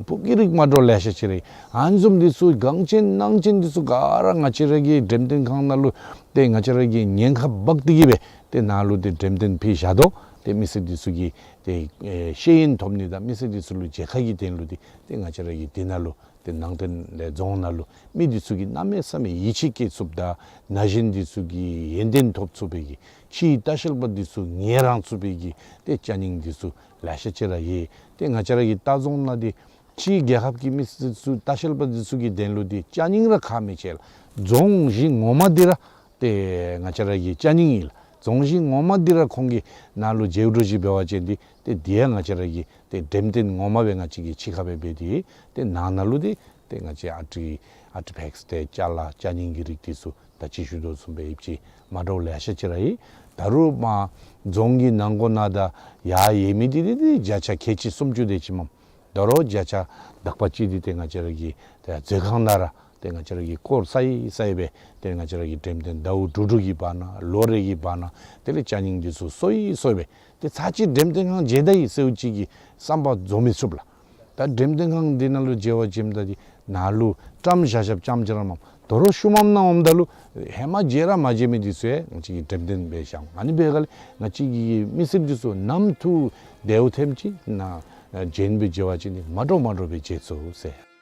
ཕུརཔ་གི་རིགས་མ་འདྲཝ་ལེ་ཤ་ཅིག་ར་ཨ་ནི་བཟུམ་འདི་ཚུ་གངས་ཅན་གནང་ཅན་འདི་ཚུ་ག་ར་ང་བཅས་ར་གི་འགྲེམས་སྟོན་ཁང་ནང་ལུ་ཏེ་ང་བཅས་ར་གིས་ཉེན་ཁ་འབག་སྟེ་གི་སྦེ་ཏེ་ནཱ་ལུ་ཏེ་འགྲེམས་སྟོན་ཕུལ་བཞག་དོ། ཏེ་མི་སེར་འདི་ཚུ་གིས་ཏེ་ཨེ་ཤེས་ཡོན་ཐོབ་ནི་དང་མི་སེར་འདི་ཚུ་ལུ་མཇལ་ཁ་གི་དོན་ལུ་ཏེ་ཏེ་ང་བཅས་ར་གིས་འདི་ནང་ལུ་ཏེ་ནང་རྟེན་ལས་རྫོང་ནང་ལུ་མི་འདི་ཚུ་གིས་གནམ་མེད་ས་མེད་ཡིད་ཆེས་བསྐྱེད་ཚུགསཔ་དང་ན་གཞོན་འདི་ཚུ་གིས་ཡོན་ཏན་ཐོབ་ཚུགས་པའི་གི་ཕྱིའི་ལྟ་བཤལ་པ་འདི་ཚུ་ངལ་རངས་ཚུགས་པའི་གི་ཏེ་ཅ་རྙིང་འདི་ཚུ་ལེ་ཤ་ཅིག་ར་ཡོད། ཏེ་ང་བཅས་ར་གི་སྟག་རྫོང་ནང་འདི་ཕྱིའི་རྒྱལ་ཁབ་ཀྱི་མི་སེར་ཚུ་ལྟ་བཤལ་པ་འདི་ཚུ་གི་དོན་ལུ་འདི་ཅ་རྙིང་ར་ཁག་མི་ཆེ་ལགས། རྫོང་གཞི་ངོ་མ་འདི་ར་ཏེ་ང་བཅས་ར་གི་ཅ་རྙིང་ཨིན་ལགས། རྫོང་གཞི་ངོ་མ་འདི་ར་ཁོང་གིས་ནཱ་ལུ་མཇལ་འགྲོ་ཅིག་འབད་བ་ཅིན་འདི་ཏེ་འདི་ཡང་ང་བཅས་ར་གི་ཏེ་འགྲེམས་སྟོན་ངོ་མ་སྦེ་ང་བཅས་ཀྱིས་ཕྱི་ཁ་སྦེ་འབད་དེ་ཏེ་ནང་ན་ལུ་འདི་ཏེ་ང་བཅས་ཨ་ཊི་ཨ་ཊི་ཕེགསི་ཏེ་ཅ་ལ་ཅ་རྙིང་གི་རིགས་འདི་ཚུ་ད་ཅི་ཞུ་དོ་བཟུམ་སྦེ་ཡོདཔ་ཅིག་མ་འདྲཝ་ལེ་ཤ་ཅིག་ར་ཡོད། ད་རུང་མར་རྫོང་གི་ནང་འཁོད་ནང་དང་ཡར་ཡོད་མི་འདི་འདི་འདི་བརྒྱ་ཆ་ཁལ་གཅིག་སུམ་ཅུ་དེ་ཅིག་མས། ད་རུང་བརྒྱ་ཆ་དག་པ་ཅིག་འདི་ཏེ་ང་བཅས་ར་གི་ཏེ་མཛོད་ཁང་ནང་ར་ཏེ་ང་བཅས་ར་གིས་སྐོར་ས་ཡི་ས་ཡི་སྦེ་ཏེ་ང་བཅས་ར་གི་འགྲེམས་སྟོན་ཟླཝ་དྲུག་དྲུག་གི་བར་ན་ལོ་རེ་གི་བར་ན་དེ་ལས་ཅ་རྙིང་འདི་ཚུ་སོ་ཡི་སོ་ཡི་སྦེ་ཏེ་ཚར་གཅིག་འགྲེམས་སྟོན་ཁང་མཇལ་ད་ཡི་ཟེརཝ་ཅིག་གི་བསམ་པ་རྫོགས་མི་ཚུགས་ལགས། ད་འགྲེམས་སྟོན་ཁང་འདི་ནང་ལུ་མཇལ་བར་བྱོནམ་ད་འདི་ནང་ལུ་བཀྲམ་བཞག་བཞགཔ་རྐྱངམ་ཅིག་ར་མས། ད་རུང་ཤུལ་མམ་ནང་འོངམ་ད་ལུ་ཧེ་མ་མཇལ་ར་མ་མཇལ་མི་འདི་ཚུ་ཡང་ང་བཅས་ཀྱིས་འགྲེམས་སྟོན་འབད་བཞག། ཨ་ནི་འབད་ག་ལས་ང་བཅས་ཀྱི་མི་སེར་འདི་ཚུ་ནམ་ཐུག་དེ་བ་ཐེམ་ཅིག་ནཱ་བྱོན་སྦེ་མཇལ་བ་ཅིན་འདི་མ་འདྲཝ་མ་འདྲཝ་སྦེ་མཇལ་ཚུགས་ཟེར།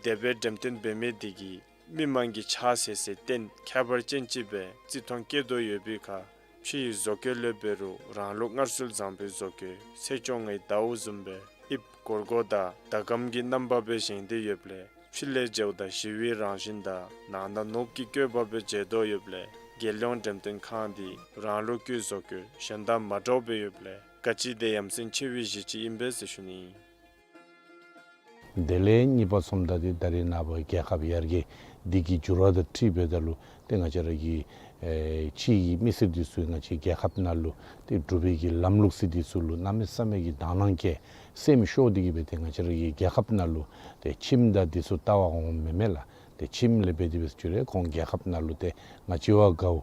དེ་སྦེ་འགྲེམས་སྟོན་འབད་མི་འདི་གིས་མི་དམངས་ཀྱི་ཕྱག་འཚལ་སའི་རྟེན་ཁྱད་པར་ཅན་ཅིག་སྦེ་བརྩི་མཐོང་བསྐྱེད་དོ་ཡོད་པའི་ཁར་ཕྱི་ཡི་བཟོ་བཀོད་ལས་འབད་རུང་རང་ལུགས་སྔར་སྲོལ་བཟང་པོའི་བཟོ་བཀོད་ཚེས་བཅོ་ལྔའི་ཟླཝ་བཟུམ་སྦེ་དབྱིབས་སྒོར་སྒོར་དང་ཟླ་གམ་གྱི་རྣམ་པ་སྦེ་བཞེངས་ཏེ་ཡོདཔ་ལས་ཕྱི་ལས་མཇལཝ་ད་ཞི་བའི་རང་བཞིན་དང་ནང་ན་ནོར་བུ་གི་བཀོད་པ་སྦེ་མཇལ་དོ་ཡོདཔ་ལས་རྒྱལ་ཡོངས་འགྲེམས་སྟོན་ཁང་འདི་རང་ལུགས་ཀྱི་བཟོ་བཀོད་གཞན་དང་མ་འདྲཝ་སྦེ་ཡོདཔ་ལས་ག་ཅི་དེ་ཡ་མཚན་ཆེ་བའི་གཞི་ཅིག་ཨིན་པས་ཟེར་ཞུ་ནི་ཨིན། དེ་ལས་གཉིས་པ་སོངམ་ད་འདི་ད་རེས་ནངས་པ་རྒྱལ་ཁབ་ཡར་རྒྱས་འདི་གི་འགྱུར་བ་དང་འཁྲིལ་འབདཝ་ད་ལུ་ཏེ་ང་བཅས་ར་གི་ཨེ་ཕྱི་གི་མི་སེར་འདི་ཚུ་ང་བཅས་རྒྱལ་ཁབ་ནང་ལུ་ཏེ་འབྲུག་པའི་གི་ལམ་ལུགས་ཟེར་འདི་ཚུ་ལུ་གནམ་མེད་ས་མེད་ཀྱི་དང་སྣང་བསྐྱེད་སེམས་ཤོར་ཏེ་གི་སྦེ་ཏེ་ང་བཅས་ར་གི་རྒྱལ་ཁབ་ནང་ལུ་ཏེ་ཁྱིམ་དང་འདི་ཚུ་བལྟ་བར་འོངམ་མེན་མས་ལགས། ཏེ་ཁྱིམ་ལས་འབད་དེ་འབད་ཞུ་རུང་ཁོང་རྒྱལ་ཁབ་ནང་ལུ་ཏེ་ང་བཅས་བ་དགའཝ་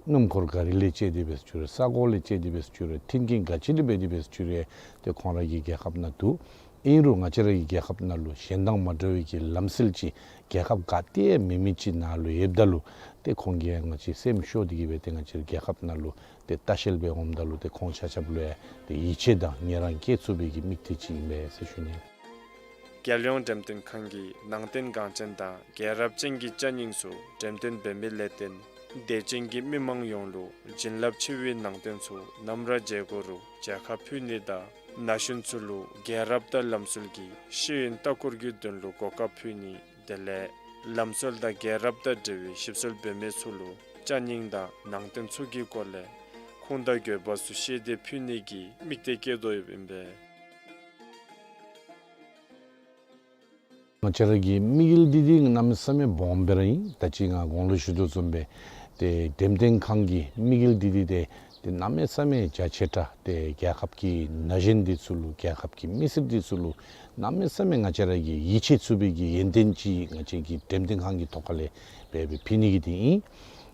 སྣུམ་འཁོར་ག་རི་ལས་བཅད་དེ་འབད་ཞུ་རུང་ས་གོ་ལས་བཅད་དེ་འབད་ཞུ་རུང་མཐུན་རྐྱེན་ག་ཅི་ལས་འབད་དེ་འབད་ཞུ་རུང་ཏེ་ཁོང་ར་གི་རྒྱལ་ཁབ་ནང་འདུག། ཨིན་རུང་ང་བཅས་ར་གི་རྒྱལ་ཁབ་ནང་ལུ་གཞན་དང་མ་འདྲ་བའི་གི་ལམ་སྲོལ་ཅིག་རྒྱལ་ཁབ་ག་ཏེ་ཡང་མེད་མི་ཅིག་ནང་ལུ་ཡོདཔ་ད་ལུ་ཏེ་ཁོང་གིས་ཡང་ང་བཅས་སེམས་ཤོར་ཏེ་གི་སྦེ་ཏེ་ང་བཅས་ར་རྒྱལ་ཁབ་ནང་ལུ་ཏེ་ལྟ་བཤལ་སྦེ་འོངམ་ད་ལུ་ཏེ་ཁོང་ཆ་ཁྱབ་ལུ་ཡང་ཏེ་ཡིད་ཆེས་དང་ངལ་རངས་བསྐྱེད་ཚུགས་པའི་གི་དམིགས་གཏད་ཅིག་ཨིན་པས་ཟེར་ཞུ་ནི། རྒྱལ་ཡོངས་འགྲེམས་སྟོན་ཁང་གིས་ནང་རྟེན་འགངས་ཅན་དང་རྒྱལ་རབས་ཅན་གྱི་ཅ་རྙིང་ཚུ་འགྲེམས་སྟོན་འབད་མི་ལས་བརྟེན་དད་ཅན་གྱི་མི་མང་ཡོངས་ལུ་བྱིན་རླབས་ཆེ་བའི་ནང་རྟེན་ཚུ་ནམ་ར་མཇལ་དགོ་རུང་མཇལ་ཁ་ཕུལ་ནི་དང་ན་གཞོན་ཚུ་ལུ་རྒྱལ་རབས་དང་ལམ་སྲོལ་གྱི་ཤེས་ཡོན་ལྟ་སྐོར་གྱི་དོན་ལུ་གོ་སྐབས་ཕུལ་ནི། དེ་ལས་ལམ་སྲོལ་དང་རྒྱལ་རབས་དང་འབྲེལ་བའི་ཞིབ་འཚོལ་འབད་མི་ཚུ་ལུ་ཅ་རྙིང་དང་ནང་རྟེན་ཚུ་གི་སྐོར་ལས་ཁུངས་དང་དགོས་པ་ཚུ་བཤད་དེ་ཕུལ་ནི་གི་དམིགས་གཏད་བསྐྱེད་དོ་ཡོདཔ་ཨིན་པས། ང་བཅས་ར་གི་དམིགས་ཡུལ་འདི་འདི་གནམ་མེད་ས་མེད་སྦོམ་སྦེ་ར་ཨིན། ད་ཅི་ང་གོང་ལུ་ཞུ་དོ་བཟུམ་སྦེ་ ཏེ་འགྲེམས་སྟོན་ཁང་གི་དམིགས་ཡུལ་འདི་འདི་ཏེ་ཏེ་གནམ་མེད་ས་མེད་རྒྱ་ཆེ་དྲགས། ཏེ་རྒྱལ་ཁབ་ཀྱི་ན་གཞོན་འདི་ཚུ་ལུ་རྒྱལ་ཁབ་ཀྱི་མི་སེར་འདི་ཚུ་ལུ་གནམ་མེད་ས་མེད་ང་བཅས་ར་གི་ཡིད་ཆེས་ཚུགས་པའི་གི་ཡོན་ཏན་ཅིག་ང་བཅས་ཀྱི་འགྲེམས་སྟོན་ཁང་གི་ཐོག་ཁ་ལས་འབད་འབད་ཕུལ་ནི་གི་འདི་ཨིན།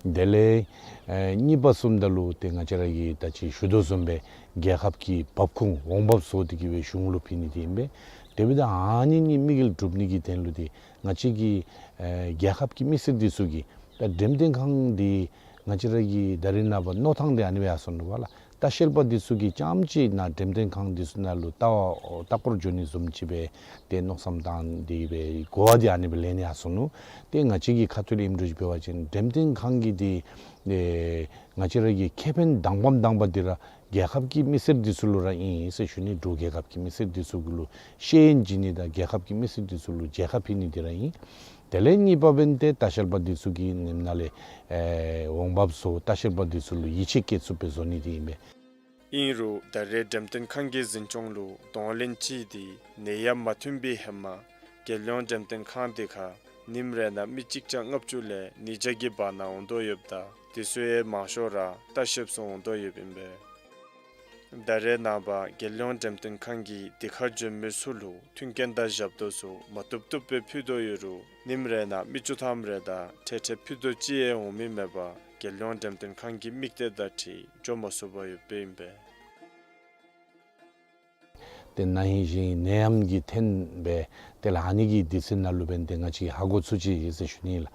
དེ་ལས་ཨེ་གཉིས་པ་བཟུམ་ད་ལུ་ཏེ་ང་བཅས་ར་གི་ད་ཅི་ཞུ་དོ་བཟུམ་སྦེ་རྒྱལ་ཁབ་ཀྱི་འབབ་ཁུངས་འོང་འབབ་བཟོ་སྟེ་གི་སྦེ་གཞུང་ལུ་ཕུལ་ནི་འདི་ཨིན་པས། དེ་འབདཝ་ད་ཨ་ནི་གཉིས་དམིགས་ཡུལ་སྒྲུབ་ནི་གི་དོན་ལུ་ཏེ་ང་བཅས་ཀྱི་ཨེ་རྒྱལ་ཁབ་ཀྱི་མི་སེར་འདི་ཚུ་གིས་ད་འགྲེམས་སྟོན་ཁང་འདི་ང་བཅས་ར་གི་ད་རེས་ནངས་པ་མནོ་ཐངས་འདི་ཨ་ནི་སྦེ་ཡར་སོང་ནུག་པ་ལགས། ལྟ་བཤལ་པ་འདི་ཚུ་གིས་རྐྱངམ་ཅིག་ནཱ་འགྲེམས་སྟོན་ཁང་འདི་ཚུ་ནང་ལུ་ལྟ་བར་ལྟ་སྐོར་འགྱོ་ནི་བཟུམ་ཅིག་སྦེ་ཏེ་མནོ་བསམ་བཏང་སྟེ་སྦེ་གོ་བ་འདི་ཨ་ནི་སྦེ་ལེན་ནི་ཡར་སོང་ནུག། ཏེ་ང་བཅས་ཀྱི་ཁ་ཐུག་ལས་ཨིནམ་འདྲཝ་ཅིག་འབད་བ་ཅིན་འགྲེམས་སྟོན་ཁང་གི་འདི་ཨེ་ང་བཅས་ར་གི་ཁེ་ཕན་དང་པམ་དང་པ་འདི་ར་རྒྱལ་ཁབ་ཀྱི་མི་སེར་འདི་ཚུ་ལུ་ར་ཨིན་ཟེར་ཞུ་ནི། འབྲུག་རྒྱལ་ཁབ་ཀྱི་མི་སེར་འདི་ཚུ་གུ་ལུ་ཤེས་ཡོན་བྱིན་ནི་དང་རྒྱལ་ཁབ་ཀྱི་མི་སེར་འདི་ཚུ་ལུ་མཇལ་ཁ་ཕུལ་ནི་འདི་ར་ཨིན། དེ་ལས་གཉིས་པ་འབདན་ཏེ་ལྟ་བཤལ་པ་འདི་ཚུ་གིས་ནེམ་ནང་ལས་ཨེ་འོང་འབབ་བཟོ་ལྟ་བཤལ་པ་འདི་ཚུ་ལུ་ཡིད་ཆེས་བསྐྱེད་ཚུགསཔ་སྦེ་བཟོ་ནི་འདི་ཨིན་པས། ཨིན་རུང་ད་རེས་འགྲེམས་སྟོན་ཁང་གི་འཛིན་སྐྱོང་ལུ་གདོང་ལེན་ཅིག་འདི་ནད་ཡམས་མ་ཐོན་པའི་ཧེ་མ་རྒྱལ་ཡོངས་འགྲེམས་སྟོན་ཁང་འདི་ཁར་ཉིནམ་རེ་ནང་མི་གཅིག་བརྒྱ་ལྔ་བཅུ་ལས་ཉིས་བརྒྱ་གི་བར་ན་འོང་དོ་ཡོདཔ་ད་དེ་ཚུ་ཡང་མང་ཤོས་ར་ལྟ་བཤལཔ་ཚུ་འོང་དོ་ཡོདཔ་ཨིན་པས། ད་རེས་ནངས་པ་རྒྱལ་ཡོངས་འགྲེམས་སྟོན་ཁང་གིས་འདི་ཁར་འབྱོན་མི་ཚུ་ལུ་མཐུན་རྐྱེན་དང་ཞབས་ཏོག་ཚུ་མ་བཏུབ་བཏུབ་སྦེ་ཕུལ་དོ་ཡོད་རུང་ཉིནམ་རེ་ནང་མི་བཅུ་ཐམ་རེ་དང་ཁྲལ་ཁྲལ་ཕུལ་དོ་ཅིག་ཡང་འོང་མི་མེད་པར་རྒྱལ་ཡོངས་འགྲེམས་སྟོན་ཁང་གི་དམིགས་གཏད་དང་འཁྲིལ་འགྱོ་མ་ཚུགས་པར་ཡོདཔ་ཨིན་པས། ཏེ་ན་ཧིང་གཞེས་ཧིང་ནད་ཡམས་ཀྱིས་འཐོན་སྦེ་ཏེ་ལགས་ཨ་ནི་གི་དུས་ཚོད་ནང་ལུ་འབདན་ཏེ་ང་བཅས་ཧ་གོ་ཚུགས་ཅི་ཟེར་ཞུ་ནི་ལགས།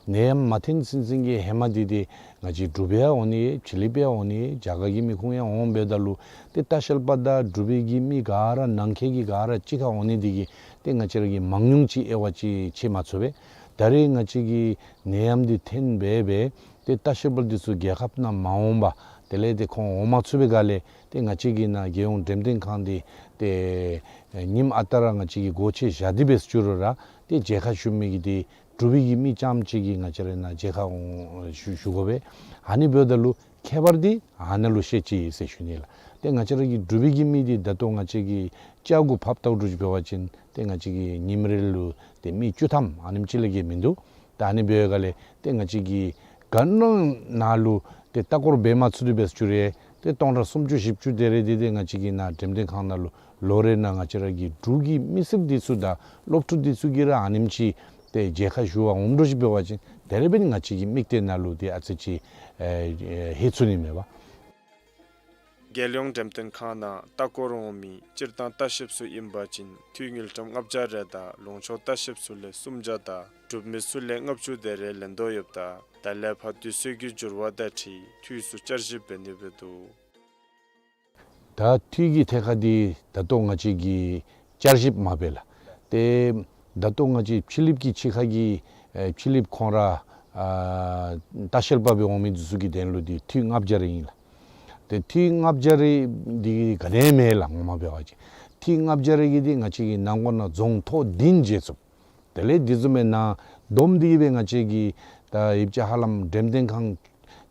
ནད་ཡམས་མ་འཐོན་ཚུན་ཚོད་ཀྱི་ཧེ་མ་འདི་ཏེ་ང་བཅས་འབྲུག་པ་ཡང་འོང་ནི་ཡོད། ཕྱི་གླིངཔ་ཡང་འོང་ནི་ཡོད། རྒྱ་གར་གྱི་མི་ཁོང་ཡང་འོང་། འབདཝ་ད་ལུ་ཏེ་ལྟ་བཤལ་པ་དང་འབྲུག་པའི་གི་མི་ག་ར་ནང་འཁོད་ཀྱི་ག་ར་གཅིག་ཁར་འོང་ནི་འདི་གིས་ཏེ་ང་བཅས་ར་གིས་མང་ཉུང་ཅིག་དབྱེ་བ་ཅིག་ཕྱེ་མ་ཚུགས་པས། ད་རེས་ང་བཅས་ཀྱི་ནད་ཡམས་འདི་འཐོན་སྦེ་སྦེ་ཏེ་ལྟ་བཤལ་པ་འདི་ཚུ་རྒྱལ་ཁབ་ནང་མ་འོང་པར་དེ་ལས་ཏེ་ཁོང་འོང་མ་ཚུགས་པའི་སྒང་ལས་ཏེ་ང་བཅས་ཀྱི་ནཱ་རྒྱལ་ཡོངས་འགྲེམས་སྟོན་ཁང་འདི་ཏེ་ཉིནམ་ཨ་རྟག་ར་ང་བཅས་ཀྱིས་སྒོ་ཕྱེ་བཞག་སྟེ་སྦེ་བཅུག་རུང་ར་ཏེ་མཇལ་ཁ་ཞུ་མི་གི་འདི་འབྲུག་པའི་གི་མི་རྐྱངམ་ཅིག་གིས་ང་བཅས་ར་ནཱ་མཇལ་ཁ་འོང་ཞུ་ཞུ་དགོ་པས། ཨ་ནི་འབདཝ་ད་ལུ་ཁྱད་པར་འདི་ཨ་ནཱ་ལུ་ཤེས་ཅི་ཟེར་ཞུ་ནི་ལགས། ཏེ་ང་བཅས་ར་གི་འབྲུག་པའི་གི་མི་འདི་ད་ལྟོ་ང་བཅས་ཀྱི་ཅ་གུ་ཕབ་ལྟཝ་འདྲཝ་ཅིག་འབད་བ་ཅིན་ཏེ་ང་བཅས་ཀྱི་ཉིནམ་རེ་ལུ་ཏེ་མི་བཅུ་ཐམ་ཨ་ནེམ་ཅིག་ལས་བརྒལ་མིན་འདུག། ད་ཨ་ནི་འབདཝ་ད་ལས་ཏེ་ང་བཅས་ཀྱིས་ག་ནི་ནང་ལུ་ཏེ་ལྟ་སྐོར་འབད་མ་ཚུགས་ཏེ་སྦེ་བཅུག་རུང་ཏེ་སྟོང་ཕྲག་སུམ་ཅུ་བཞི་བཅུ་དེ་རེ་འདི་ཏེ་ང་བཅས་ཀྱི་ནཱ་འགྲེམས་སྟོན་ཁང་ནང་ལུ་ལོ་རེ་ནང་ང་བཅས་ར་གི་འབྲུག་གི་མི་སེར་འདི་ཚུ་དང་སློབ་ཕྲུག་འདི་ཚུ་གིས་ར་ཨ་ནེམ་ཅིག་ཏེ་མཇལ་ཁ་ཞུ་བར་འོངམ་འདྲཝ་ཅིག་འབད་བ་ཅིན་དེ་རེ་འབདན་ང་བཅས་ཀྱི་དམིགས་གཏད་ནང་ལུ་ཏེ་ཨ་ཙི་ཅིག་ཨེ་ཨེ་ལྷོད་ཚུགས་ནི་མས་པ། རྒྱལ་ཡོངས་འགྲེམས་སྟོན་ཁང་ནང་ལྟ་སྐོར་འོང་མི་སྤྱིར་བཏང་ལྟ་བཤལཔ་ཚུ་ཨིན་པ་ཅིན་འཐུས་དངུལ་ཀྲམ་ལྔ་བརྒྱ་རེ་དང་ལུང་ཕྱོགས་ལྟ་བཤལཔ་ཚུ་ལས་སུམ་བརྒྱ་དང་འབྲུག་མི་ཚུ་ལས་ལྔ་བཅུ་དེ་རེ་ལེན་དོ་ཡོདཔ་ད་ད་ལས་ཕར་དུས་ཚོད་ཀྱི་འགྱུར་བ་དང་འཁྲིལ་འཐུས་ཚུ་བསྐྱར་ཞིབ་འབད་ནི་འབད་དོ། ད་འཐུས་ཀྱི་ཐད་ཁར་འདི་ད་ལྟོ་ང་བཅས་ཀྱིས་བསྐྱར་ཞིབ་མ་འབད་ལགས། ཏེ་ད་ལྟོ་ང་བཅས་ཕྱི་གླིངཔ་གི་ཕྱི་ཁ་གི་ཨེ་ཕྱི་གླིངཔ་ཁོང་ར་ཨ་ལྟ་བཤལ་པ་སྦེ་འོང་མི་འདི་ཚུ་གི་དོན་ལུ་འདི་འཐུས་ལྔ་བརྒྱ་རེ་ཨིན་ལགས། ཏེ་འཐུས་ལྔ་བརྒྱ་རེ་འདི་ག་ནི་ཡང་མེད་ལགས། ངོ་མ་འབད་བ་ཅིན་འཐུས་ལྔ་བརྒྱ་རེ་གིས་འདི་ང་བཅས་ཀྱི་ནང་འཁོད་ནང་རྫོང་ཐོག་བདུན་མཇལ་ཚུགས། དེ་ལས་འདི་བཟུམ་མའི་ནང་བསྡོམས་འདི་གིས་སྦེ་ང་བཅས་ཀྱི་ད་ཡིབ་ཅ་ཧ་ལམ་འགྲེམས་སྟོན་ཁང་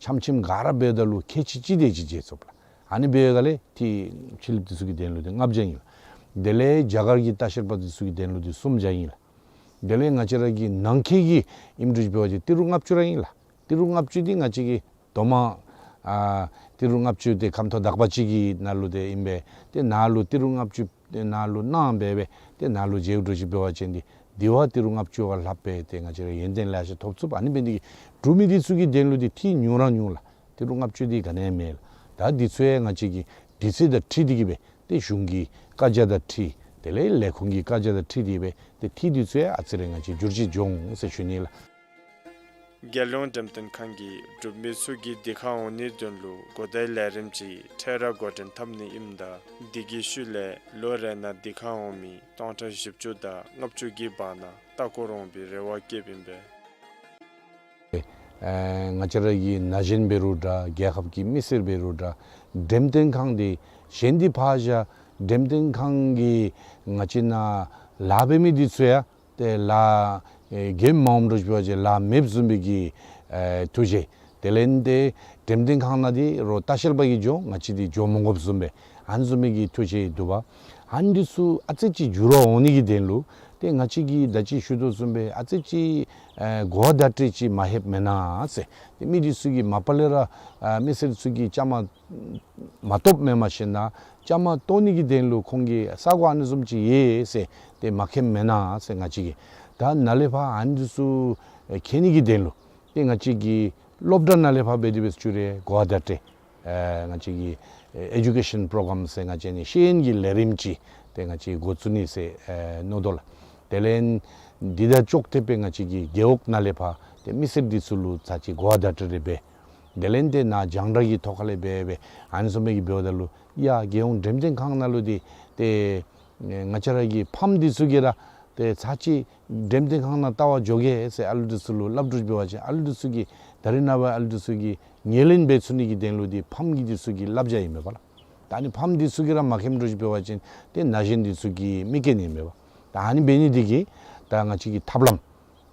ཆམ་ཆིམ་ག་ར་འབདཝ་ད་ལུ་ཁལ་གཅིག་གཅིག་དེ་ཅིག་མཇལ་ཚུགས་པས་ལགས། ཨ་ནི་འབདཝ་ད་ལས་ཏེ་ཕྱི་གླིངཔ་འདི་ཚུ་གི་དོན་ལུ་འདི་ལྔ་བརྒྱ་ཨིན་ལགས། དེ་ལས་རྒྱ་གར་གྱི་ལྟ་བཤལ་པ་འདི་ཚུ་གི་དོན་ལུ་འདི་སུམ་བརྒྱ་ཨིན་ལགས། དེ་ལས་ང་བཅས་ར་གི་ནང་འཁོད་ཀྱི་ཨིནམ་འདྲཝ་ཅིག་འབད་བ་ཅིན་ཏི་རུ་ལྔ་བཅུ་ར་ཨིན་ལགས། ཏི་རུ་ལྔ་བཅུ་འདི་ང་བཅས་ཀྱི་རྡོག་མ་ཨ་ཏི་རུ་ལྔ་བཅུ་འདི་ཁམས་ཐོག་དག་པ་ཅིག་གི་ནང་ལུ་འདི་ཨིན་པས། ཏེ་ནཱ་ལུ་ཏི་རུ་ལྔ་བཅུ་ཏེ་ནཱ་ལུ་གནང་སྦེ་སྦེ་ཏེ་ནཱ་ལུ་མཇལཝ་འདྲཝ་ཅིག་འབད་བ་ཅིན་འདི་འདི་བ་ཏི་རུ་ལྔ་བཅུ་བ་ལྷགཔ་སྦེ་ཏེ་ང་བཅས་ར་ཡོན་ཏན་ལེ་ཤ་ཐོབ་ཚུགས། ཨ་ནི་འབད་ནི་འདི་གིས་འབྲུག་མི་འདི་ཚུ་གི་དོན་ལུ་འདི་འཐུས་ཉུང་ར་ཉུང་ལགས། ཏི་རུ་ལྔ་བཅུ་འདི་ག་ནི་ཡང་མེད་ལགས། ད་འདི་ཚུ་ཡང་ང་བཅས་ཀྱི་དུས་ཚོད་དང་འཁྲིལ་ཏེ་གི་སྦེ་ཏེ་གཞུང་གི་བཀའ་རྒྱ་དང་འཁྲིལ་དེ་ལས་ལས་ཁུངས་ཀྱི་བཀའ་རྒྱ་དང་འཁྲིལ་ཏེ་སྦེ་ཏེ་འཐུས་འདི་ཚུ་ཡང་ཨ་ཙི་རེ་ང་བཅས་འགྱུར་བཅོས་འབྱུང་ཟེར་ཞུ་ནི་ལགས། རྒྱལ་ཡོངས་འགྲེམས་སྟོན་ཁང་གིས་འབྲུག་མི་ཚུ་གིས་འདི་ཁར་འོང་ནིའི་དོན་ལུ་གོ་བརྡའི་ལས་རིམ་ཅིག་འཕྲལ་ར་འགོ་འདྲེན་འཐབ་ནི་ཨིནམ་ད་འདི་གི་ཤུལ་ལས་ལོ་རེ་ནང་འདི་ཁར་འོང་མི་སྟོང་ཕྲག་བཞི་བཅུ་དང་ལྔ་བཅུ་གི་བར་ན་ལྟ་སྐོར་འོང་པའི་རེ་བ་བསྐྱེདཔ་ཨིན་པས། ཨེ་ང་བཅས་ར་གི་ན་གཞོན་འབད་རུང་འདྲ་རྒྱལ་ཁབ་ཀྱི་མི་སེར་འབད་རུང་འདྲ་འགྲེམས་སྟོན་ཁང་འདི་གཞན་འདི་ཕར་བཞག་འགྲེམས་སྟོན་ཁང་གི་ང་བཅས་ནཱ་ལཱ་འབད་མི་འདི་ཚུ་ཡང་ཏེ་ལཱ་ཨེ་གེ་མ་འོངམ་འདྲཝ་ཅིག་ལཱ་མེདཔ་བཟུམ་སྦེ་གི་ཨེ་ཐུགས་བཞེད། དེ་ལས་ཏེ་འགྲེམས་སྟོན་ཁང་ནང་འདི་རོགས་ལྟ་བཤལ་པ་གིས་འགྱོ་ང་བཅས་འདི་འགྱོ་མི་དགོཔ་བཟུམ་སྦེ་ཨ་ནི་བཟུམ་སྦེ་གི་ཐུགས་བཞེད་འདུག་པ། ཨ་ནི་འདི་ཚུ་ཨ་ཙི་ཅིག་འགྱུར་བ་འོང་ནི་གི་དོན་ལུ་ ཏེ་ང་བཅས་ཀྱིས་ད་ཅི་ཞུ་དོ་བཟུམ་སྦེ་ཨ་ཙི་ཅིག་ཨེ་གོ་བ་བརྡ་སྤྲོད་ཅིག་མ་ལྷོདཔ་མེན་ན་ཟེར། ཏེ་མི་འདི་ཚུ་གིས་མ་པ་ལས་ར་ཨ་མི་སེར་ཚུ་གིས་བཅའ་མར་མ་གཏོགསཔ་མེན་པར་ཞིནམ་ན་བཅའ་མར་གཏོགས་ནི་གི་དོན་ལུ་ཁོང་གིས་ས་གོ་ཨ་ནི་བཟུམ་ཅིག་ཡོད་ཟེར་ཏེ་མ་མཁྱེནམ་མེན་ན་ཟེར། ང་བཅས་ཀྱིས་ད་ནཱ་ལས་ཕར་ཨ་ནི་འདི་ཚུ་ཨེ་མཁྱེན་ནི་གི་དོན་ལུ་ཏེ་ང་བཅས་ཀྱིས་སློབ་གྲྭ་ནང་ལས་ཕར་འབད་དེ་འབད་ཞུ་རུང་གོ་བ་བརྡ་སྤྲོད་ཨེ་ང་བཅས་ཀྱི་ཨེ་ཨེ་ཌུ་ཀེ་ཤཱན་པྲོ་གྲམ་ཟེར་ང་བཅས་ནི་ཤེས་ཡོན་གྱི་ལས་རིམ་ཅིག་ཏེ་ང་བཅས་འགོ་བཙུགས་ནི་ཟེར་ཨེ་མནོ་དོ་ལགས། དེ་ལས་འདི་དང་ཅོག་འཐདཔ་སྦེ་ང་བཅས་ཀྱི་རྒེད་འོག་ནང་ལས་ཕར་ཏེ་མི་སེར་འདི་ཚུ་ལུ་ཚར་གཅིག་གོ་བ་བརྡ་སྤྲོད་རེ་འབད། དེ་ལས་ཏེ་ནཱ་རྒྱང་བསྒྲགས་ཀྱི་ཐོག་ཁ་ལས་འབད་འབད་ཨ་ནི་བཟུམ་སྦེ་གི་འབདཝ་ད་ལུ་ཡ་རྒྱལ་ཡོངས་འགྲེམས་སྟོན་ཁང་ནང་ལུ་འདི་ཏེ་ང་བཅས་ར་གི་ཕམ་འདི་ཚུ་གིས་ར་ཏེ་ཚར་གཅིག་འགྲེམས་སྟོན་ཁང་ནང་བལྟ་བར་འགྱོ་གེ་ཟེར་ཨ་ལུ་འདི་ཚུ་ལུ་སླབ་དོ་ཅིག་འབད་བ་ཅིན་ཨ་ལུ་འདི་ཚུ་གིས་ད་རིས་ནངས་པ་ཨ་ལུ་འདི་ཚུ་གིས་ཉེར་ལེན་འབད་ཚུགས་ནི་གི་དོན་ལུ་འདི་ཕམ་གྱི་འདི་ཚུ་གི་བསླབ་བྱ་ཨིན་མས་པ་ལགས། ད་ཨ་ནི་ཕམ་འདི་ཚུ་གིས་ར་མ་མཁྱེནམ་འདྲཝ་ཅིག་འབད་བ་ཅིན་ཏེ་ན་གཞོན་འདི་ཚུ་གིས་མི་མཁྱེན་ནི་ཨིན་མས་པ། ད་ཨ་ནི་འབད་ནི་འདི་གིས་ད་ང་བཅས་ཀྱི་ཐབས་ལམ་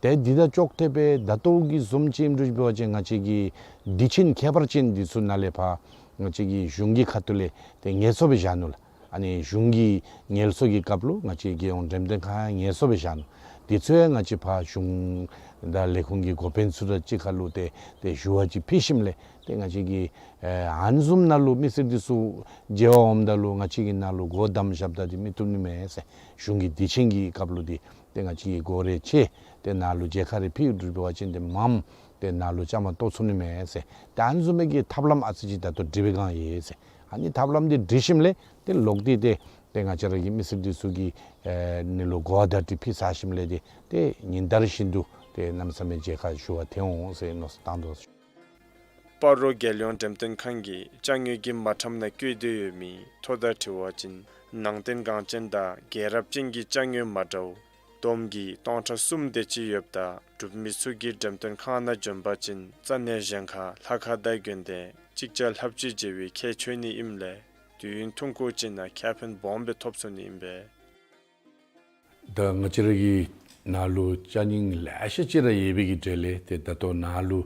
ཏེ་འདི་དང་ཅོག་འཐདཔ་སྦེ་ད་ལྟོ་གི་བཟུམ་ཅིག་ཨིནམ་འདྲཝ་ཅིག་འབད་བ་ཅིན་ང་བཅས་ཀྱི་དུས་ཆེན་ཁྱད་པར་ཅན་འདི་ཚུ་ནང་ལས་ཕར་ང་བཅས་ཀྱི་གཞུང་གི་ཁ་ཐུག་ལས་ཏེ་ངལ་གསོ་སྦེ་བཞག་ནུག་ལགས། ཨ་ནི་གཞུང་གི་ངལ་གསོ་གི་སྐབས་ལུ་ང་བཅས་རྒྱལ་ཡོངས་འགྲེམས་སྟོན་ཁང་ངལ་གསོ་སྦེ་བཞག་ནུག། དེ་ཚུ་ཡང་ང་བཅས་ཕར་གཞུང་དང་ལས་ཁུངས་ཀྱི་འགོ་དཔོན་ཚུ་དང་གཅིག་ཁར་ལུ་ཏེ་ཏེ་ཞུ་བ་ཅིག་ཕུལ་ཞིནམ་ལས་ཏེ་ང་བཅས་ཀྱིས་ཨེ་ཨ་ནི་བཟུམ་ནང་ལུ་མི་སེར་འདི་ཚུ་མཇལ་བར་འོངམ་ད་ལུ་ང་བཅས་ཀྱིས་ནཱ་ལུ་སྒོ་བསྡམས་བཞགཔ་ད་འདི་མི་བཏུབ་ནི་མས་ཟེར། གཞུང་གི་དུས་ཆེན་གྱི་སྐབས་ལུ་འདི་ཏེ་ང་བཅས་ཀྱིས་སྒོ་རེ་ཕྱེ་ཏེ་ནཱ་ལུ་མཇལ་ཁ་རེ་ཕུལ་འདྲཝ་འབད་བ་ཅིན་ཏེ་མངམ་ཏེ་ནཱ་ལུ་བཅའ་མར་གཏོགས་ཚུགས་ནི་མས་ཟེར། ཏེ་ཨ་ནི་བཟུམ་མའི་གི་ཐབས་ལམ་ཨ་ཙི་ཅིག་ད་ལྟོ་སྒྲིག་པའི་སྒང་ཡོད་ཟེར། ཨ་ནི་ཐབས་ལམ་འདི་སྒྲིག་ཞིནམ་ལས་ཏེ་ལོག་སྟེ་ཏེ་ཏེ་ང་བཅས་ར་གི་མི་སེར་འདི་ཚུ་གིས་ཨེ་ནཱ་ལུ་གོ་བ་བརྡ་སྤྲོད་ཕུལ་ཚར་ཞིནམ་ལས་ཏེ་ཏེ་ཉིན་ལྟར་བཞིན་དུ་ཏེ་གནམ་མེད་ས་མེད་མཇལ་ཁ་ཞུ་བར་ཐོན་འོང་ཟེར་མནོ་བསམ་བཏང་དོ། སྤ་རོ་རྒྱལ་ཡོངས་འགྲེམས་སྟོན་ཁང་གིས་ཅ་དངོས་ཀྱི་མ་ཕམ་ནང་བཀོད་དེ་ཡོད་མི་ཐོ་དང་འཁྲིལ་བ་ཅིན་ནང་རྟེན་འགངས་ཅན་དང་རྒྱལ་རབས་ཅན་གྱི་ཅ་དངོས་མ་འདྲཝ་བསྡོམས་ཀྱིས་སྟོང་ཕྲག་གསུམ་དེ་ཅིག་ཡོདཔ་ད་འབྲུག་མི་ཚུ་གིས་འགྲེམས་སྟོན་ཁང་ནང་འབྱོན་པ་ཅིན་རྩ་ནས་གཞན་ཁར་ལྷ་ཁང་དང་དགོན་སྡེ་ཅིག་ཅར་ལྷགཔ་ཅིག་མཇལ་བའི་ཁྱད་ཆོས་ནི་ཨིནམ་ལས་དུས་ཡུན་ཐུང་ཀུ་ཅིག་ནང་ཁེ་ཕན་སྦོམ་སྦེ་ཐོབ་ཚུགས་ནི་ཨིན་པས། ད་ང་བཅས་ར་གི་ནཱ་ལུ་ཅ་རྙིང་ལེ་ཤ་ཅིག་ར་ཡོད་པའི་གི་གྲས་ལས་ཏེ་ད་ལྟོ་ནཱ་ལུ་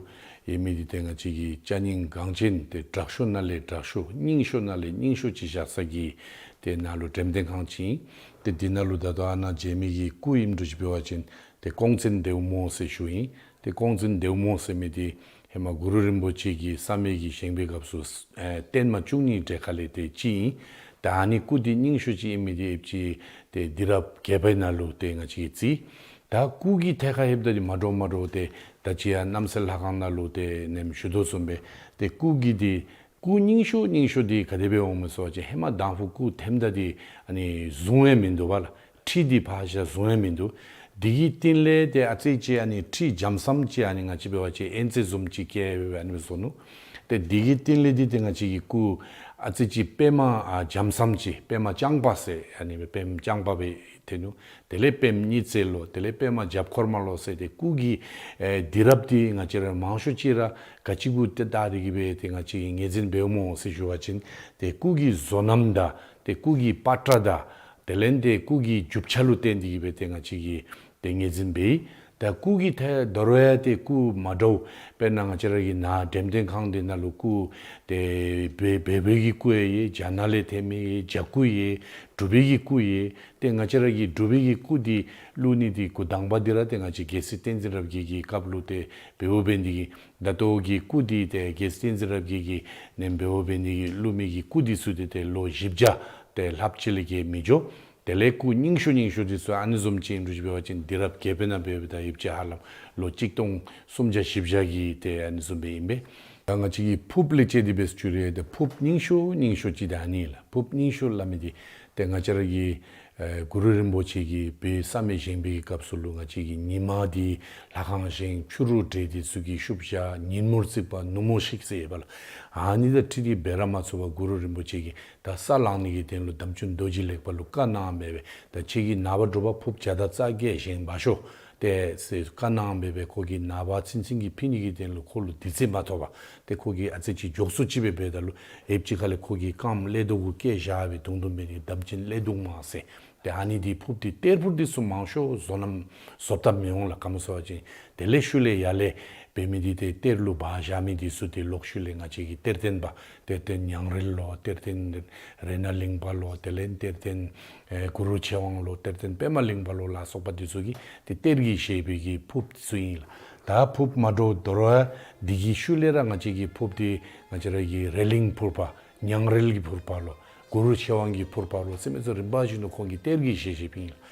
ཡོད་མི་འདི་ཏེ་ང་བཅས་ཀྱི་ཅ་རྙིང་འགངས་ཅན་ཏེ་དྲག་ཤོས་ནང་ལས་དྲག་ཤོས་རྙིང་ཤོས་ནང་ལས་རྙིང་ཤོས་ཅིག་བཞག་ས་གི་ཏེ་ནཱ་ལུ་འགྲེམས་སྟོན་ཁང་ཅིག་ཨིན། ཏེ་འདི་ནང་ལུ་ད་ལྟོ་ཨ་ནཱ་མཇལ་མི་གི་སྐུ་ཨིནམ་འདྲཝ་ཅིག་འབད་བ་ཅིན་ཏེ་ཀོང་བཙུན་ལྡེའུ་མོ་ཟེར་ཞུཝ་ཨིན། ཏེ་ཀོང་བཙུན་ལྡེའུ་མོ་ཟེར་མི་འདི་ཧེ་མ་གུ་རུ་རིན་པོ་ཆེ་གིས་བསམ་ཡས་ཀྱི་བཞེངས་པའི་སྐབས་སུ་ཨེ་བརྟན་མ་བཅུ་གཉིས་གྲལ་ཁ་ལས་ཏེ་གཅིག་ཨིན། ད་ཨ་ནི་སྐུ་འདི་རྙིང་ཤོས་ཅིག་ཨིན་མི་འདི་ཨེབ་ཅིག་ཏེ་དུས་རབས་བརྒྱད་པའི་ནང་ལུ་ཏེ་ང་བཅས་ཀྱིས་བརྩི། ད་སྐུ་གི་ཐད་ཁར་ལྷོདཔ་ད་འདི་མ་འདྲཝ་མ་འདྲཝ་ཏེ་ད་ཅི་ཡང་རྣམ་སྲས་ལྷ་ཁང་ནང་ལུ་ཏེ་ནེམ་ཞུ་དོ་བཟུམ་སྦེ་ཏེ་སྐུ་གི་འདི་སྐུ་རྙིང་ཤོས་རྙིང་ཤོས་འདི་ག་དེ་སྦེ་འོང་མས་ཟེར་བ་ཅིན་ཧེ་མ་དང་ཕུ་སྐུ་ཐེམ་ད་འདི་ཨ་ནི་བཟུང་ཡང་མིན་འདུག་པ་ལགས། ཁྲི་འདི་ཕར་བཞག་བཟུང་ཡང་མིན་འདུག། འདི་གི་སྟེང་ལས་ཏེ་ཨ་ཙི་ཅིག་ཨ་ནི་ཁྲི་འཇམ་སམ་ཅིག་ཨ་ནི་ང་བཅས་འབད་བ་ཅིན་ཨེན་ཙི་བཟུམ་ཅིག་བཀལ་སྦེ་ཨ་ནི་སྦེ་བཟོ་ནུག། ཏེ་འདི་གི་སྟེང་ལས་འདི་ཏེ་ང་བཅས་ཀྱི་སྐུ་ཨ་ཙི་ཅིག་པདྨ་ཨ་འཇམ་སམ་ཅིག་པདྨ་རྐྱང་པ་ཟེར་ཨ་ནི་སྦེ་པདྨ་རྐྱང་པ་སྦེ་ཐོན་ནུག། དེ་ལས་པདྨ་ཉི་ཚེ་ལོ་དེ་ལས་པདྨ་རྒྱབ་འཁོར་མ་ལོ་ཟེར་ཏེ་སྐུ་གི་ཨེ་དུས་རབས་འདི་ང་བཅས་ར་མང་ཤོས་ཅིག་ར་ག་ཅི་གུ་ཏེ་བལྟ་སྟེ་གི་སྦེ་ཏེ་ང་བཅས་ཀྱིས་ངོས་འཛིན་འབདཝ་སྨོ་ཟེར་ཞུ་བ་ཅིན་ཏེ་སྐུ་གི་བཟོ་རྣམ་དང་ཏེ་སྐུ་གི་པ་ཏྲ་དང་དེ་ལས་ཏེ་སྐུ་གི་རྒྱུ་ཆ་ལུ་བརྟེན་ཏེ་གི་སྦེ་ཏེ་ང་བཅས་ཀྱིས་ཏེ་ངོས་འཛིན་འབད་ཡི། ད་སྐུ་གི་ཐད་དོ་རུང་ཡང་ཏེ་སྐུ་མ་འདྲཝ་དཔེར་ན་ང་བཅས་ར་གི་ནཱ་འགྲེམས་སྟོན་ཁང་འདི་ནང་ལུ་སྐུ་ཏེ་བོད་བོད་པའི་གི་སྐུ་ཡང་ཡོད། རྒྱ་ནག་ལས་ཐོན་མི་ཡང་རྒྱ་སྐུ་ཡང་འབྲུག་པའི་གི་སྐུ་ཡང་ཏེ་ང་བཅས་ར་གི་འབྲུག་པའི་གི་སྐུ་འདི་བླུག་ནི་འདི་འགོ་དང་པ་འདི་ར་ཏེ་ང་བཅས་རྒྱལ་སྲས་བསྟན་འཛིན་རབ་རྒྱས་ཀྱི་སྐབས་ལུ་ཏེ་འབདཝ་འབད་ནི་འདི་གིས་ད་ལྟོ་གི་སྐུ་འདི་ཏེ་རྒྱལ་སྲས་བསྟན་འཛིན་རབ་རྒྱས་ཀྱིས་ནེམ་འབདཝ་འབད་ནི་འདི་གིས་བླུག་མི་གི་སྐུ་འདི་ཚུ་འདི་ཏེ་ལོ་བཞི་བརྒྱ་ཏེ་ལྷགཔ་ཅིག་ལས་བརྒལ་མི་འགྱོ། དེ་ལས་སྐུ་རྙིང་ཤོས་རྙིང་ཤོས་འདི་ཚུ་ཨ་ནི་བཟུམ་ཅིག་ཨིནམ་འདྲཝ་ཅིག་འབད་བ་ཅིན་དུས་རབས་བརྒྱད་པའི་ནང་འབད་བ་ཅིན་ད་ཡོདཔ་ཅིག་ཧ་ལམ་ལོ་གཅིག་སྟོང་སུམ་བརྒྱ་བཞི་བརྒྱ་གི་ཏེ་ཨ་ནི་བཟུམ་སྦེ་ཨིན་པས། ད་ང་བཅས་ཀྱིས་ཕུརཔ་ལས་བཅད་དེ་འབད་ཞུ་རུང་ཏེ་ཕུརཔ་རྙིང་ཤོས་རྙིང་ཤོས་ཅིག་ད་ཨ་ནི་ལགས། ཕུརཔ་རྙིང་ཤོས་སླབ་མི་འདི་ཏེ་ང་བཅས་ར་གི་ཨེ་གུ་རུ་རིན་པོ་ཆེ་གིས་བོད་བསམ་ཡས་བཞེངས་པའི་སྐབས་སུ་ལུ་ང་བཅས་ཀྱི་ཉི་མ་འདི་ལྷ་ཁང་བཞེངས་ཕྱི་རུ་བྲེ་འདི་ཚུ་གིས་ཤུབས་བཞག། ཉིན་མོར་བརྩིགས་པ་ནུབ་མོར་བཤིག་ཟེར་ཡོད་པ་ལགས། ཨ་ནི་དང་འཁྲིལ་ཏེ་འབད་ར་མ་ཚུགས་པར་གུ་རུ་རིན་པོ་ཆེ་གིས་ད་ས་བསླང་ནི་གི་དོན་ལུ་དམ་ཆོས་རྡོ་རྗེ་ལེགས་པ་ལུ་བཀའ་གནང་སྦེ་སྦེ་ད་ཁྱེད་ཀྱིས་ནངས་པ་དྲོ་པ་ཕུརཔ་བརྒྱ་དང་རྩ་བརྒྱད་བཞེངས་འབག་ཤོག་ཏེ་ཟེར་བཀའ་གནང་སྦེ་སྦེ་ཁོ་གིས་ནངས་པ་ཚུན་ཚོད་ཀྱི་ཕུལ་ནི་གི་དོན་ལུ་ཁོ་ལུ་དུས་ཚོད་མ་ཐོབ་པར་ཏེ་ཁོ་གིས་ཨ་ཙི་ཅིག་མགྱོགས་སུ་ཅིག་སྦེ་འབདཝ་ད་ལུ་ཡོདཔ་ཅིག་ཁ་ལས་ཁོ་གི་རྐངམ་ཀླད་དོ་གུ་བཀལ་བཞག་སྦེ་བརྡུང་བརྡུངམ་འབད་ནི་དམ་ཅན་ཀླད་དོ་མ་ཟེར། ཏེ་ཨ་ནི་འདི་ཕུརཔ་འདི་གཏེར་ཕུརཔ་འདི་ཚུ་མང་ཤོས་བཟོ་རྣམ་བཟོ་ལྟ་མི་འོང་ལགས། ག་མོ་ཟེར་བ་ཅིན་དེ་ལས་ཤུལ་ལས་ཡར་ལས་ འབད་མི་འདི་ཏེ་གཏེར་ལུ་སྦ་བཞག་མི་འདི་ཚུ་ཏེ་ལོག་ཤུལ་ལས་ང་བཅས་ཀྱི་གཏེར་སྟོན་པ་གཏེར་སྟོན་ཉང་རལ་ལོ། གཏེར་སྟོན་རཏྣ་གླིང་པ་ལོ། དེ་ལས་གཏེར་སྟོན་ཨེ་གུ་རུ་ཆོས་དབང་ལོ། གཏེར་སྟོན་པདྨ་གླིང་པ་ལོ་ལ་སོགས་པ་འདི་ཚུ་གིས་ཏེ་གཏེར་གྱི་བཞེས་པའི་གི་ཕུརཔ་འདི་ཚུ་ཨིན་ལགས། ད་ཕུརཔ་མ་འདྲཝ་དོ་རུང་འདི་གི་ཤུལ་ལས་ར་ང་བཅས་ཀྱི་ཕུརཔ་འདི་ང་བཅས་ར་གི་རཏྣ་གླིང་ཕུར་པ་ཉང་རལ་གྱི་ཕུར་པ་ལོ། གུ་རུ་ཆོས་དབང་གི་ཕུར་པ་ལོ་ཟེར་མི་ཚུ་རིམ་པ་བཞིན་དུ་ཁོང་གིས་གཏེར་གྱི་བཞེས་བཞེསཔ་ཨིན་ལགས།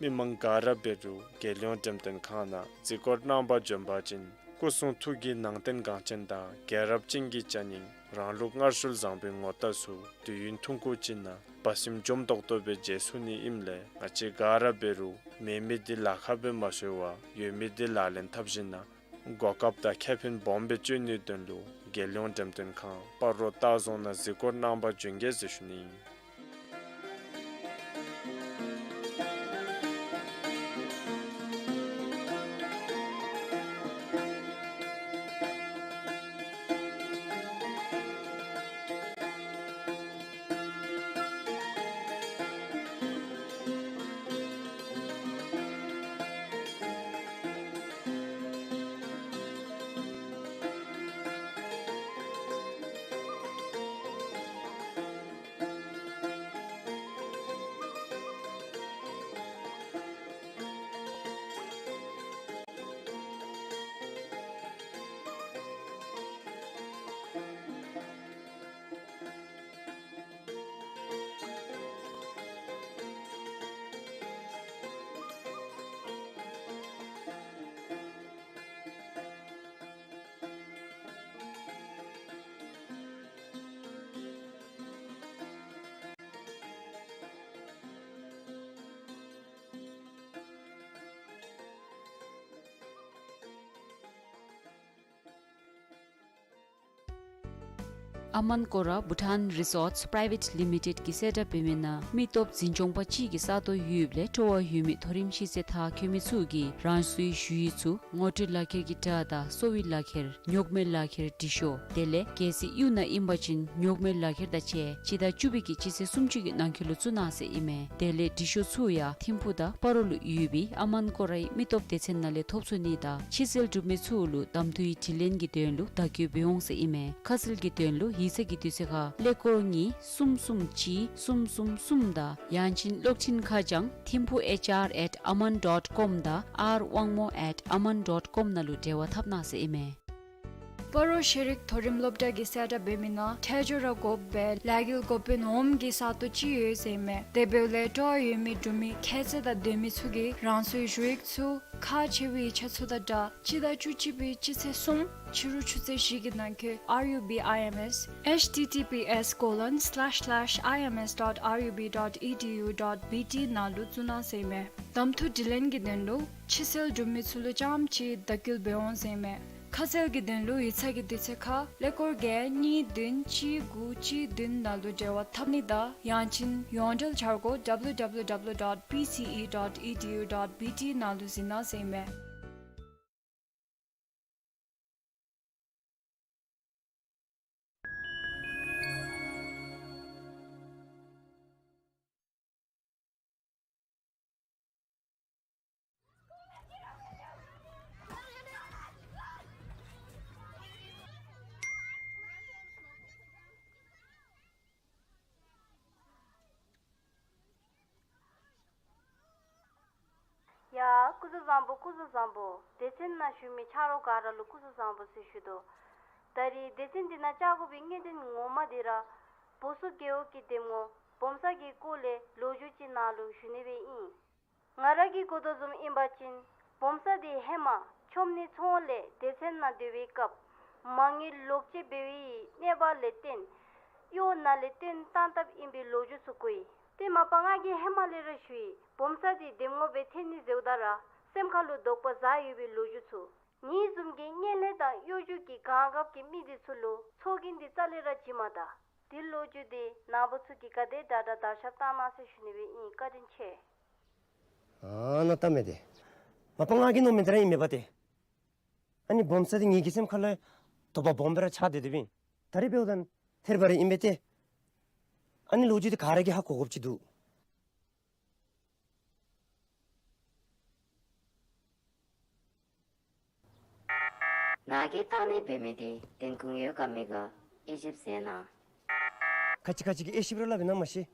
མི་མང་ག་ར་འབད་རུང་རྒྱལ་ཡོངས་འགྲེམས་སྟོན་ཁང་ནང་གཟིགས་སྐོར་གནང་པར་འབྱོན་པ་ཅིན་སྐུ་གསུང་ཐུགས་ཀྱི་ནང་རྟེན་འགངས་ཆེན་དང་རྒྱལ་རབས་ཅན་གྱི་ཆ་སྙོམས་རང་ལུགས་མངར་ཆུ་བཟང་པོའི་ངོ་རྟགས་ཚུ་དུས་ཡུན་ཐུང་ཀུའི་རྗེས་ནས་སྦ་གསུམ་འཇོམས་ཏོག་ཏོ་སྦེ་མཇལ་ཚུགས་ནི་ཨིནམ་ལས་ང་བཅས་ག་ར་འབད་རུང་མེད་མི་འདི་ལཱ་ཁག་སྦེ་མ་བཟོ་བར་ཡོད་མི་འདི་ལག་ལེན་འཐབ་ཞིནམ་ལས་གོ་སྐབས་དང་ཁེ་ཕན་སྦོམ་སྦེ་སྤྱོད་ནིའི་དོན་ལུ་རྒྱལ་ཡོངས་འགྲེམས་སྟོན་ཁང་སྤ་རོ་སྟག་རྫོང་ནང་གཟིགས་སྐོར་གནང་པར་འབྱོན་གེ་ཟེར་ཞུ་ནི་ཨིན། ཨ་མཱན་ཀོ་ར་བྷུ་ཊཱན་རི་སོརཊསི་པི་རའི་ཝེཊ་ལི་མི་ཊེཌ་ཀྱིས་གསལ་བསྒྲགས་འབད་མི་ནང་མི་སྟོབས་འཛིན་སྐྱོང་པ་ཅིག་གིས་ས་སྟོང་ཡོདཔ་ལས་སྤྲོ་བ་ཡོད་མི་མཐོ་རིམ་ཤེས་ཚད་མཐར་འཁྱོལ་མི་ཚུ་གིས་རང་སོའི་ཞུ་ཡིག་ཚུ་ངོ་སྤྲོད་ལག་ཁྱེར་གྱི་སྒྲ་དང་གསོ་བའི་ལག་ཁྱེར་ཉོག་མེད་ལག་ཁྱེར་འབྲི་ཤོག། དེ་ལས་གལ་སྲིད་གཡུས་ནང་ཨིན་པ་ཅིན་ཉོག་མེད་ལག་ཁྱེར་དང་བཅས་སྤྱི་ཟླ་བཅུ་པའི་གི་སྤྱི་ཚེས་སུམ་ཅུ་གི་ནང་འཁོད་ལུ་བཙུགས་གནང་ཟེར་ཨིན་མས། དེ་ལས་འབྲི་ཤོག་ཚུ་ཡང་ཐིམ་ཕུག་དང་སྤ་རོ་ལུ་ཡོད་པའི་ཨ་མཱན་ཀོ་རའི་མི་སྟོབས་སྡེ་ཚན་ནང་ལས་ཐོབ་ཚུགས་ནི་དང་ཕྱི་སེལ་གྲུབ་མི་ཚུ་ལུ་གདམ་འཐུའི་དྲི་ལན་གྱི་དོན་ལུ་བརྡ་བརྒྱུད་འབད་འོང་ཟེར་ཨིན་མས། ཁ་གསལ་གྱི་དོན་ལུ་ཡིག་ཚང་གི་དུས་ཚོད་ཁར་ཀླད་ཀོར་གཉིས་གསུམ་གསུམ་གཅིག་གསུམ་གསུམ་གསུམ་དང་ཡང་ཅིན་གློག་འཕྲིན་ཁ་བྱང་ཐིམ་ཕུག་ཨེཆ་ཨར་ཨེཊ་ཨ་མཱན་ཌོཊ་ཀོམ་དང་ཨར་དབང་མོ་ཨེཊ་ཨ་མཱན་ཌོཊ་ཀོམ་ནང་ལུ་འབྲེལ་བ་འཐབ་གནང་ཟེར་ཨིན་མས། སྤ་རོ་ཤེས་རིག་མཐོ་རིམ་སློབ་གྲྭ་གིས་གསལ་བསྒྲགས་འབད་མི་ནང་ཁྲལ་སྦྱོར་ར་དགོ་པའི་ལས་འགུལ་འགོ་དཔོན་འོགམ་གྱི་ས་སྟོང་ཅིག་ཡོད་ཟེར་ཨིན་མས། དེ་འབདཝ་ལས་སྤྲོ་བ་ཡོད་མི་འབྲུག་མི་ཁྱད་ཚད་དང་ལྡན་མི་ཚུ་གིས་རང་སོའི་ཞུ་ཡིག་ཚུ་ཁག་ཆེ་བའི་ཡིག་ཆ་ཚུ་དང་སྦྲགས་སྤྱི་ཟླ་བཅུ་གཅིག་པའི་སྤྱི་ཚེས་གསུམ་ཕྱི་རུ་ཆུ་ཚོད་བཞི་གི་ནང་འཁོད་R U B I M S H T T P S colon slash slash I M S dot R U B dot E D U dot B T ནང་ལུ་བཙུགས་གནང་ཟེར་ཨིན་མས། གདམ་འཐུ་དྲི་ལན་གྱི་དོན་ལུ་ཕྱི་སེལ་གྲུབ་མི་ཚུ་ལུ་རྐྱངམ་གཅིག་བརྡ་བརྒྱུད་འབད་འོང་ཟེར་ཨིན་མས། ཁ་གསལ་གྱི་དོན་ལུ་ཡིག་ཚང་གི་དུས་ཚོད་ཁར་ཀླད་ཀོར་བརྒྱད་གཉིས་བདུན་གཅིག་དགུ་གཅིག་བདུན་ནང་ལུ་འབྲེལ་བ་འཐབ་ནི་དང་ཡང་ཅིན་ཡོངས་འབྲེལ་འཆར་སྒོ་W W W dot P C E dot E D U dot B T ནང་ལུ་གཟིགས་གནང་ཟེར་ཨིན་མས། ཡ། སྐུ་གཟུགས་བཟང་པོ། སྐུ་གཟུགས་བཟང་པོ། སྡེ་ཚན་ནང་བཞུགས་མི་ཆ་རོགས་ག་ར་ལུ་སྐུ་གཟུགས་བཟང་པོ་ཟེར་ཞུ་དོ། ད་རེས་སྡེ་ཚན་འདི་ནང་བཅར་དགོ་པའི་གནད་དོན་ངོ་མ་འདི་ར་བོ་སོ་རྒེད་འོག་གི་འདེམས་ངོ་སྦོམ་ས་གི་སྐོར་ལས་ལོ་རྒྱུས་ཅིག་ནཱ་ལུ་ཞུ་ནི་སྦེ་ཨིན། ང་ར་གིས་གོ་དོ་བཟུམ་ཨིན་པ་ཅིན་སྦོམ་ས་འདི་ཧེ་མ་ཆོམ་ནི་ཚོང་ལས་སྡེ་ཚན་ནང་སྡོད་པའི་སྐབས་མ་དངུལ་ལོག་སྤྱོད་འབད་བའི་གནས་བབ་ལས་བརྟེན་གཡོག་ནང་ལས་བཏོན་བཏང་བཏངམ་ཨིན་པའི་ལོ་རྒྱུས་ཚུ་གོ་ཡི། ཏེ་མ་པ་ང་གིས་ཧེ་མ་ལས་ར་ཞུ་ཡི། སྦོམ་ས་འདི་འདེམས་ངོ་སྦེ་འཐོན་ནི་ཟེརཝ་ད་ར་སེམས་ཁ་ལུ་དོགས་པ་ཟ་ཡོད་པའི་ལོ་རྒྱུས་ཚུ། ངེའི་བཟུམ་གྱི་བརྙན་ལྷན་དང་གཡོ་སྒྱུ་གི་གང་འགབ་ཀྱི་མི་འདི་ཚུ་ལུ་ཚོགས་རྒྱན་འདི་རྩ་ལས་ར་བྱིན་མ་ད། འདི་ལོ་རྒྱུས་འདི་ནཱ་བུ་ཚུ་གིས་ག་དེ་དྲག་དྲག་དར་ཁྱབ་བཏང་གནང་ཟེར་ཞུ་ནི་སྦེ་ཨིན། བཀའ་དྲིན་ཆེ། ཨ་ནཱ་ལྟ་མས་ཏེ། མ་པ་ང་གིས་མནོ་མི་འདི་ར་ཨིན་མས་པ་ཏེ། ཨ་ནི་སྦོམ་ས་འདི་ངེ་གི་སེམས་ཁ་ལུ་དོགས་པ་སྦོམ་སྦེ་ར་ཆགས་ཏེ་སྡོདཔ་ཨིན། ད་རེས་འབདཝ་ད་ཐེར་པ་རེ་ཨིན་པས་ཏེ། ཨ་ནི་ལོ་རྒྱུས་འདི་ག་ར་གིས་ཧ་གོ་དགོཔ་ཅིག་འདུག། ནཱ་གིས་བཏང་ནི་འབད་མི་འདི་བདེན་ཁུངས་ཡོད་ག་མེད་ག་དབྱེ་ཞིབ་མཛད་གནང་། ག་ཅི་ག་ཅི་གི་དབྱེ་ཞིབ་ར་སླབ་ཨིན་ན་མ་ཤེས།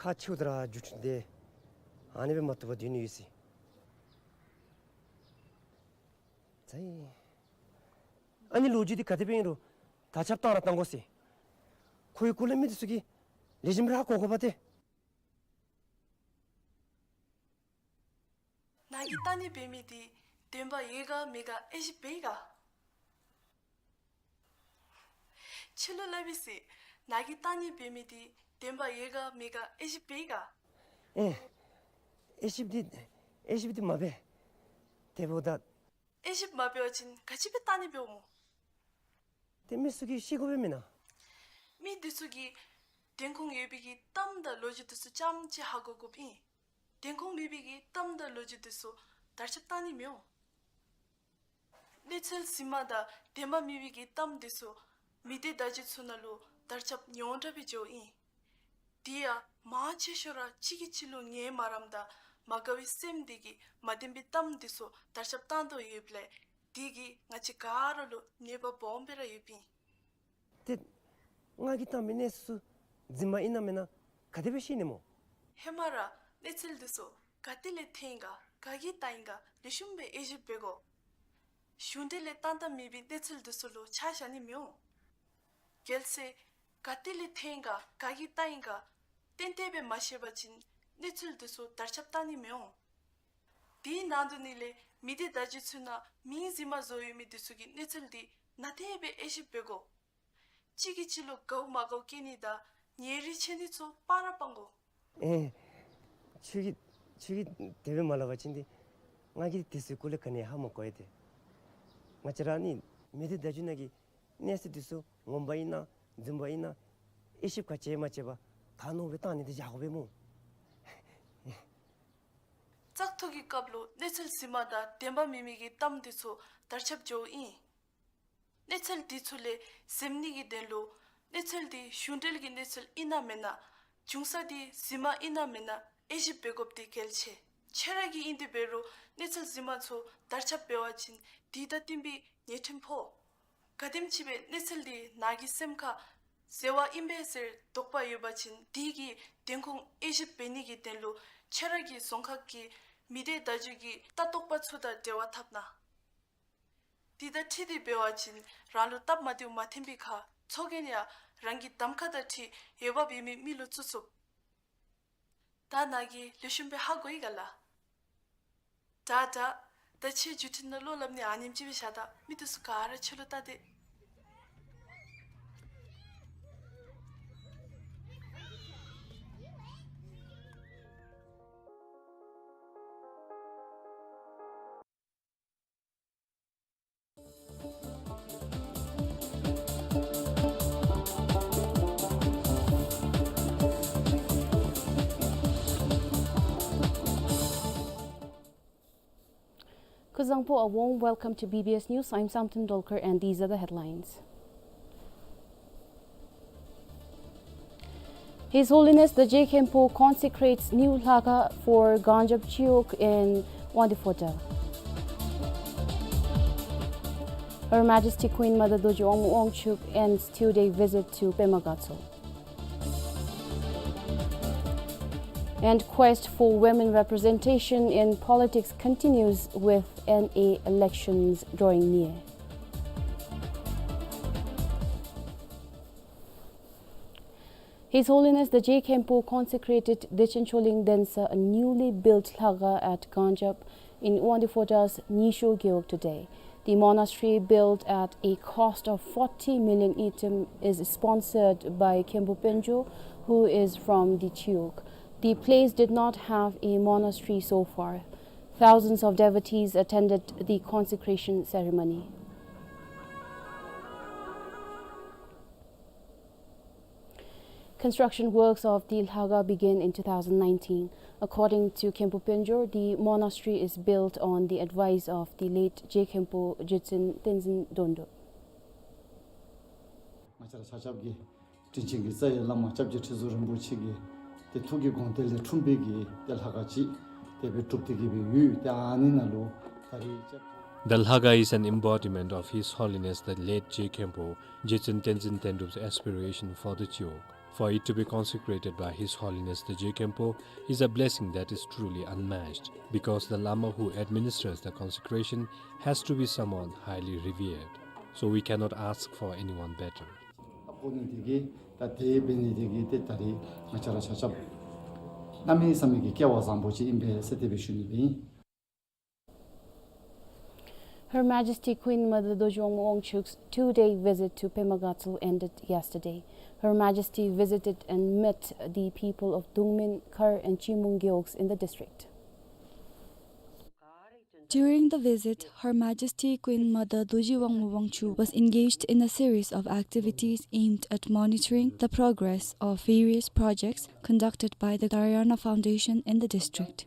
ཁག་ཆེཝ་ད་ར་བརྒྱུད་འཕྲིན་འདི་ཨ་ནི་སྦེ་མ་བཏུབ་པར་སྡོད་ནི་ཡོད་ཟེར། ཙ་ཡི། ཨ་ནི་ལོ་རྒྱུས་འདི་ག་དེ་སྦེ་ཨིན་རུང་དར་ཁྱབ་བཏང་ར་བཏང་དགོ་ཟེར། ཁོ་གི་སྐོར་ལས་མི་འདི་ཚུ་གིས་ལེགས་ཤོམ་སྦེ་ཧ་གོ་དགོ་པ་ཏེ། ནཱ་གིས་བཏང་ནི་འབད་མི་འདི་བདེན་པ་ཡོད་ག་མེད་ག་དབྱེ་ཞིབ་འབད་ཡི་ག། ཁྱོད་ལུ་སླབ་ཨིན་ཟེར། ནཱ་གིས་བཏང་ནི་འབད་མི་འདི་བདེན་པ་ཡོད་ག་མེད་ག་དབྱེ་ཞིབ་འབད་ཡི་ག། ཨེ། དབྱེ་ཞིབ་འདི་དབྱེ་ཞིབ་འདི་མ་འབད། དེ་འབདཝ་ད། དབྱེ་ཞིབ་མ་འབད་བ་ཅིན་ག་ཅི་སྦེ་བཏང་ནི་འབདཝ་སྨོ། ཏེ་མི་ཚུ་གིས་ཤེས་དགོ་པས་མེན་ན། མི་འདི་ཚུ་གིས་བདེན་ཁུངས་ཡོད་པའི་གི་གཏམ་དང་ལོ་རྒྱུས་འདི་ཚུ་རྐྱངམ་ཅིག་ཧ་གོ་དགོཔ་ཨིན། བདེན་ཁུངས་མེད་པའི་གི་གཏམ་དང་ལོ་རྒྱུས་འདི་ཚུ་དར་ཁྱབ་བཏང་ནི་མི་འོང་། གནས་ཚུལ་གཟིགས་མ་དང་བདེན་པ་མེད་པའི་གི་གཏམ་འདི་ཚུ་མི་སྡེ་བརྡ་བརྒྱུད་ཚུ་ནང་ལུ་དར་ཁྱབ་ཉུང་དྲགས་སྦེ་འགྱོཝ་ཨིན། དེ་ཡང་མང་ཆེ་ཤོས་ར་གཅིག་གིས་གཅིག་ལུ་ངལ་མ་རངསམ་དང་མ་དགའ་བའི་སེམས་འདི་གིས་མ་བདེན་པའི་གཏམ་འདི་ཚུ་དར་ཁྱབ་བཏང་དོ་ཡོདཔ་ལས་དེ་གིས་ང་བཅས་ག་ར་ལུ་ནད་པ་སྦོམ་སྦེ་ར་ཡོདཔ་ཨིན། ཏེ་ང་གིས་བཏང་མི་གནས་ཚུལ་ཚུ་རྫུན་མ་ཨིན་ན་མེན་ན་ག་དེ་སྦེ་ཤེས་ནི་སྨོ། ཧེ་མ་ར་གནས་ཚུལ་འདི་ཚུ་ག་ཏེ་ལས་ཐོན་ག་ག་གིས་བཏང་ཡི་ག་ལེགས་ཤོམ་སྦེ་དབྱེ་ཞིབ་འབད་དགོ། གཞུང་འབྲེལ་ལས་བཏང་བཏངམ་མེད་པའི་གནས་ཚུལ་འདི་ཚུ་ལུ་ཆ་བཞག་ནི་མི་འོང་། གལ་སྲིད་ག་ཏེ་ལས་ཐོན་ག་ག་གིས་བཏང་ཡི་ག་ཏན་ཏན་སྦེ་མ་ཤེས་པ་ཅིན་གནས་ཚུལ་འདི་ཚུ་དར་ཁྱབ་བཏང་ནི་མི་འོང་། དེའི་ནང་དོག་ནི་ལས་མི་སྡེ་བརྡ་བརྒྱུད་ཚུ་ནང་མིང་རྫུན་མ་བཟོ་ཡོད་མི་འདི་ཚུ་གི་གནས་ཚུལ་འདི་ནན་ཏན་སྦེ་དབྱེ་ཞིབ་འབད་དགོ། གཅིག་གིས་གཅིག་ལུ་དགའཝ་མ་དགའཝ་སྐྱེ་ནི་དང་ཉེ་རིང་ཕྱེ་ནི་ཚུ་སྤང་ར་སྤང་དགོ། ཨེ། ཁྱོད་ཀྱིས་ཁྱོད་ཀྱིས་དེ་སྦེ་མ་སླབ་པ་ཅིན་ཏེ་ང་གིས་དེ་ཚུ་སྐོར་ལས་ག་ནི་ཧ་མ་གོ་ཡི་ཏེ། ང་བཅས་ར་ནི་མི་སྡེ་བརྡ་བརྒྱུད་ནང་གི་གནས་ཚུལ་འདི་ཚུ་ངོ་མ་ཨིན་ན་རྫུན་པ་ཨིན་ན་དབྱེ་ཞིབ་ག་བྱས་མ་བྱས་པར་ག་མནོ་སྦེ་བཏང་ནི་འདི་བཞག་དགོ་པས་སྨོ། བཙག་འཐུ་གི་སྐབས་ལུ་གནས་ཚུལ་རྫུན་མ་དང་བདེན་པ་མེད་མི་གི་གཏམ་འདི་ཚུ་དར་ཁྱབ་འགྱོཝ་ཨིན། གནས་ཚུལ་འདི་ཚུ་ལས་གཟབ་ནི་གི་དོན་ལུ་གནས་ཚུལ་འདི་གཞུང་འབྲེལ་གྱི་གནས་ཚུལ་ཨིན་ན་མེན་ན་འབྱུང་ས་འདི་རྫུན་མ་ཨིན་ན་མེན་ན་དབྱེ་ཞིབ་འབད་དགོཔ་འདི་གལ་ཆེ། ཁྱོད་ར་གིས་ཨིན་དེ་འབད་རུང་གནས་ཚུལ་རྫུན་མ་ཚུ་དར་ཁྱབ་འབད་བ་ཅིན་དེ་དང་བསྟུན་པའི་ཉེས་ཁྲིམས་ཕོག། ག་དེམ་ཅིག་སྦེ་གནས་ཚུལ་འདི་ནཱ་གི་སེམས་ཁར་ཟེར་བ་ཨིན་པས་ཟེར་དོགས་པ་ཡོད་པ་ཅིན་དེ་གི་བདེན་ཁུངས་དབྱེ་ཞིབ་འབད་ནི་གི་དོན་ལུ་ཁྱོད་ར་གི་རྫོང་ཁག་གི་མི་སྡེ་བརྡ་བརྒྱུད་ཀྱི་ལྟ་རྟོག་པ་ཚུ་དང་འབྲེལ་བ་འཐབ་གནང་། དེ་དང་འཁྲིལ་ཏེ་འབད་བ་ཅིན་རང་ལུ་སྟབས་མ་བདེཝ་མ་ཐོན་པའི་ཁར་ཚོགས་རྒྱན་ཡང་རང་གི་གདམ་ཁ་དང་འཁྲིལ་འོས་འབབ་ཡོད་མི་མི་ལུ་བཙུགས་ཚུགས། ད་ནཱ་གིས་ལེགས་ཤོམ་སྦེ་ཧ་གོ་ཡི་ག་ལགས། དྲག་དྲག། ད་ཁྱོད་བརྒྱུད་འཕྲིན་ནང་བློ་སླབ་ནི་ཨ་ནེམ་ཅིག་སྦེ་བཞག་ད། མི་འདི་ཚུ་ག་ར་ཁྱོད་ལུ་བལྟ་སྟེ། Kuzuzangpo, a warm welcome to B B S News. I'm Samten Dolkar and these are the headlines. His Holiness the Je Khenpo consecrates new Lhakhang for Ganjap Chiwog in Wangdue Phodrang. Her Majesty Queen Mother Dorji Wangmo Wangchuck ends two-day visit to Pema Gatso. And quest for women representation in politics continues with N A elections drawing near. His Holiness the Je Khenpo consecrated Dechen Choling Densa, a newly built Lhakhang at Ganjap in Wangdue Phodrang's Nyisho Gewog today. The monastery, built at a cost of forty million ngultrum, is sponsored by Khenpo Penjo, who is from the Chiwog. The place did not have a monastery so far. Thousands of devotees attended the consecration ceremony. Construction works of the Lhakhang began in two thousand nineteen. According to Khenpo Penjo, the monastery is built on the advice of the late Je Khenpo Jetsen Tenzin Dondo. ང་བཅས་ར་ཆ་ཁྱབ་ཀྱི་དྲིན་ཅན་གྱི་རྩ་བའི་བླ་མ་སྐྱབས་རྗེ་ཁྲི་ཟུར་རིན་པོ་ཆེ་གི་ཏེ་ཐུགས་ཀྱི་དགོངས་གཏད་ལས་འཁྲུངས་པའི་གི་ཏེ་ལྷ་ཁང་ཅིག། དེ་སྦེ་གྲུབ་སྟེ་གི་སྦེ་ཡོད། ཏེ་ཨ་ནི་ནང་ལུ་ད་རེས་The Lhaga is an embodiment of His Holiness the late J Khenpo, Jetsun Tenzin Tenrub's aspiration for the Chiyok. For it to be consecrated by His Holiness the J Khenpo is a blessing that is truly unmatched, because the Lama who administers the consecration has to be someone highly revered. So we cannot ask for anyone better. ད་ཕོག་ནི་དེ་གིས་ད་དེ་འབད་ནི་དེ་གིས་ཏེ་ད་རེས་ང་བཅས་ར་ཆ་ཁྱབ་གནམ་མེད་ས་མེད་ཀྱི་སྐལ་བ་བཟང་པོ་ཅིག་ཨིན་པས་ཟེར་དེ་སྦེ་ཞུ་ནི་ཨིན། Her Majesty Queen Mother Dorji Wangmu Wangchuck's two-day visit to Pema Gatshel ended yesterday. Her Majesty visited and met the people of Dungmin, Khar and Chimung Gewogs in the district. During the visit, Her Majesty Queen Mother Dorji Wangmu Wangchuck was engaged in a series of activities aimed at monitoring the progress of various projects conducted by the Dharayana Foundation in the district.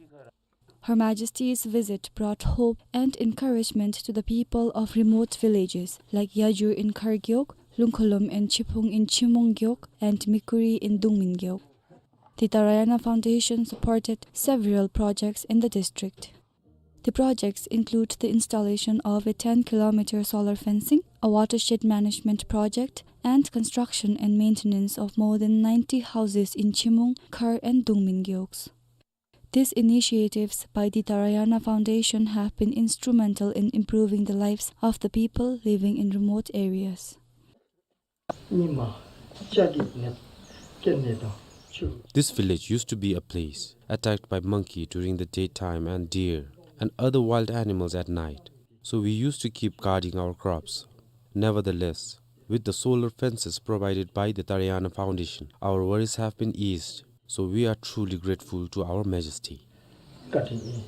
Her Majesty's visit brought hope and encouragement to the people of remote villages like Yajur in Khar Gewog, Lungkholom and Chiphung in Chimung Gewog, and Mikuri in Dungmin Gewog. The Dharayana Foundation supported several projects in the district. The projects include the installation of a ten kilometer solar fencing, a watershed management project, and construction and maintenance of more than ninety houses in Chimung, Khar, and Dungmin Gewogs. These initiatives by the Dharayana Foundation have been instrumental in improving the lives of the people living in remote areas. This village used to be a place attacked by monkey during the daytime and deer and other wild animals at night. So we used to keep guarding our crops. Nevertheless, with the solar fences provided by the Dharayana Foundation, our worries have been eased. So we are truly grateful to Our Majesty. In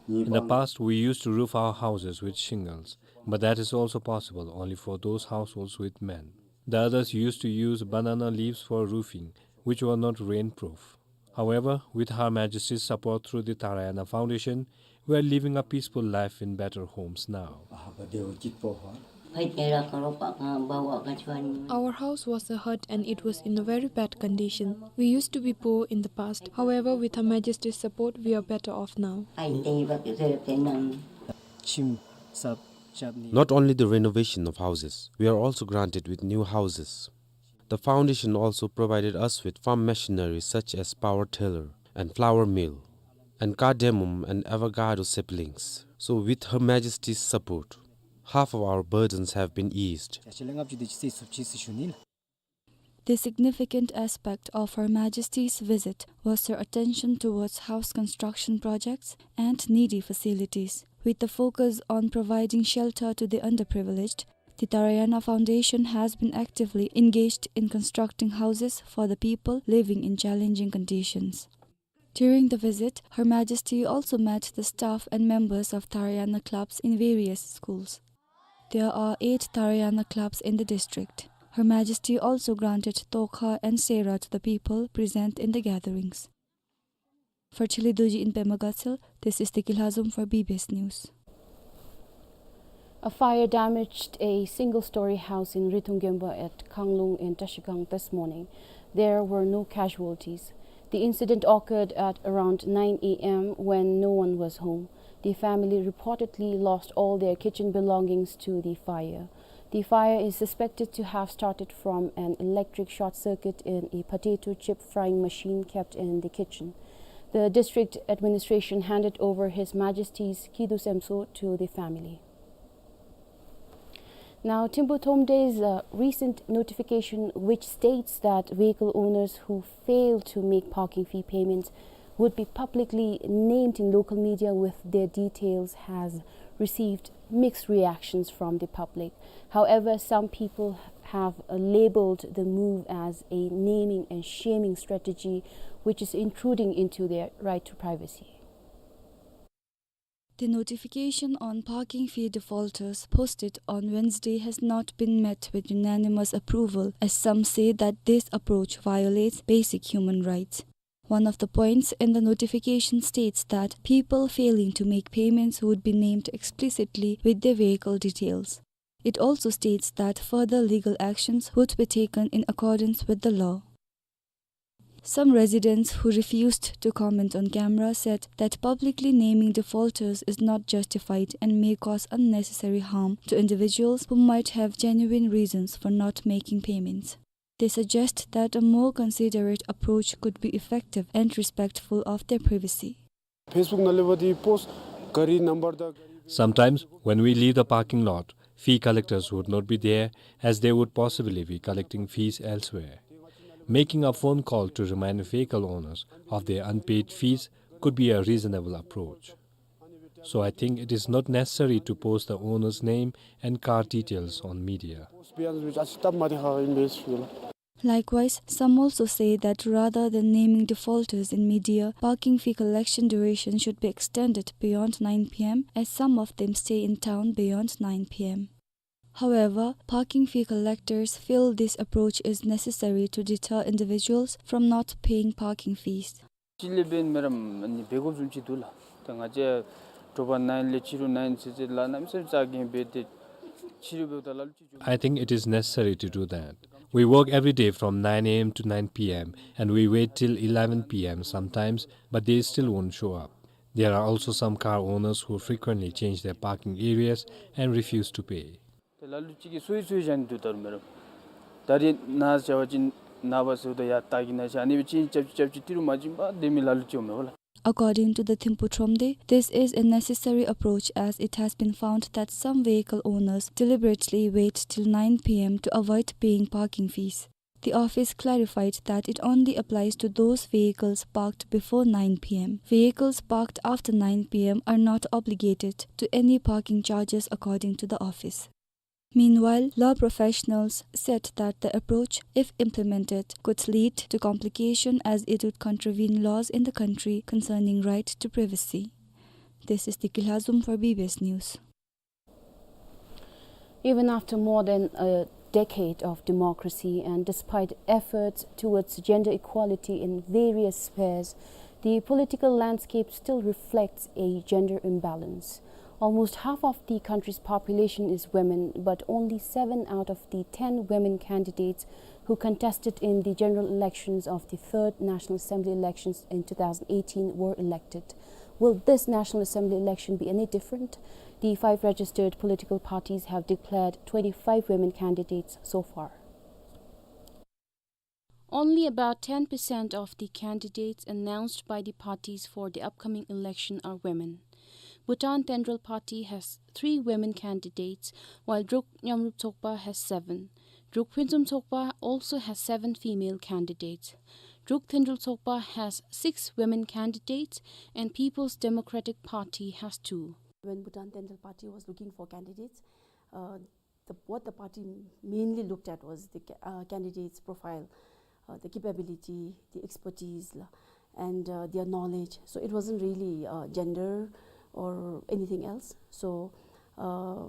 the past, we used to roof our houses with shingles, but that is also possible only for those households with men. The others used to use banana leaves for roofing, which were not rainproof. However, with Her Majesty's support through the Dharayana Foundation, we are living a peaceful life in better homes now. Our house was a hut and it was in a very bad condition. We used to be poor in the past. However, with Her Majesty's support, we are better off now. Not only the renovation of houses, we are also granted with new houses. The foundation also provided us with farm machinery such as power tiller and flour mill and cardamom and avocado saplings. So with Her Majesty's support, half of our burdens have been eased. The significant aspect of Her Majesty's visit was her attention towards house construction projects and needy facilities, with the focus on providing shelter to the underprivileged. The Dharayana Foundation has been actively engaged in constructing houses for the people living in challenging conditions. During the visit, Her Majesty also met the staff and members of Dharayana clubs in various schools. There are eight Dharayana clubs in the district. Her Majesty also granted Tokha and Sera to the people present in the gatherings. For Chili Dorji in Pema Gatshel, this is Teki Lhazom for B B S News. A fire damaged a single-story house in Rithung Gemba at Khanglung in Trashigang this morning. There were no casualties. The incident occurred at around nine a m when no one was home. The family reportedly lost all their kitchen belongings to the fire. The fire is suspected to have started from an electric short circuit in a potato chip frying machine kept in the kitchen. The district administration handed over His Majesty's Kidu Semso to the family. Now, Thimphu Thromde's, uh, recent notification, which states that vehicle owners who fail to make parking fee payments would be publicly named in local media with their details, has received mixed reactions from the public. However, some people have, uh, labeled the move as a naming and shaming strategy, which is intruding into their right to privacy. The notification on parking fee defaulters posted on Wednesday has not been met with unanimous approval, as some say that this approach violates basic human rights. One of the points in the notification states that people failing to make payments would be named explicitly with their vehicle details. It also states that further legal actions would be taken in accordance with the law. Some residents who refused to comment on camera said that publicly naming defaulters is not justified and may cause unnecessary harm to individuals who might have genuine reasons for not making payments. They suggest that a more considerate approach could be effective and respectful of their privacy. Facebook ནང་ལས་འབད་དེ་པོསཊ་གཱ་རི་ནམ་བར་དང་གཱ་རི། Sometimes, when we leave the parking lot, fee collectors would not be there, as they would possibly be collecting fees elsewhere. Making a phone call to remind vehicle owners of their unpaid fees could be a reasonable approach. So I think it is not necessary to post the owner's name and car details on media. Likewise, some also say that rather than naming defaulters in media, parking fee collection duration should be extended beyond nine P M, as some of them stay in town beyond nine P M. However, parking fee collectors feel this approach is necessary to deter individuals from not paying parking fees. ཅིག་ལས་འབདན་མེ་རམ་ཨ་ནི་འབད་དགོཔ་བཟུམ་ཅིག་འདུག་ལགས། ད་ང་བཅས་དྲོ་པ་ནའིན་ལས་ཕྱི་རུ་ནའིན་ཟེར་ཚེ་ལཱ་གནམ་མེད་ས་མེད་རྐྱབ་གེ་འབད་དེ་ཕྱི་རུ་འབདཝ་ད་ལ་ལུ་ཅིག་འགྱོ། I think it is necessary to do that. We work every day from nine A M to nine P M, and we wait till eleven P M sometimes, but they still won't show up. There are also some car owners who frequently change their parking areas and refuse to pay. ད་ལ་ལུ་ཅིག་གིས་སོ་ཡི་སོ་ཡི་བཞག་ནི་འདུག་ད་རུང་མེ་རམ། ད་རེས་ནཱ་བཞག་པ་ཅིན་ནངས་པ་ཟེརཝ་ད་ཡར་བལྟ་གེ་ན་ཤིག། ཨ་ནི་སྦེ་ཅིག་རྐྱབ་ཅིག་རྐྱབ་ཅིག་ཏི་རུ་མ་བྱིན་པར་སྡོད་མི་ལ་ལུ་ཅིག་འོང་མས་པ་ལགས། According to the Thimphu Thromde, this is a necessary approach, as it has been found that some vehicle owners deliberately wait till nine P M to avoid paying parking fees. The office clarified that it only applies to those vehicles parked before nine P M. Vehicles parked after nine P M are not obligated to any parking charges, according to the office. Meanwhile, law professionals said that the approach, if implemented, could lead to complication as it would contravene laws in the country concerning right to privacy. This is Diki Lhazom for B B S News. Even after more than a decade of democracy and despite efforts towards gender equality in various spheres, the political landscape still reflects a gender imbalance. Almost half of the country's population is women, but only seven out of the ten women candidates who contested in the general elections of the third National Assembly elections in two thousand eighteen were elected. Will this National Assembly election be any different? The five registered political parties have declared twenty-five women candidates so far. Only about ten percent of the candidates announced by the parties for the upcoming election are women. Bhutan Tendrel Party has three women candidates, while Druk Nyamrup Tsokpa has seven. Druk Phuentsum Tsokpa also has seven female candidates. Druk Tendrel Tsokpa has six women candidates, and People's Democratic Party has two. When Bhutan Tendrel Party was looking for candidates, uh, the, what the party mainly looked at was the ca-, uh, candidate's profile, uh, the capability, the expertise, la, and, uh, their knowledge. So it wasn't really, uh, gender or anything else. So, uh,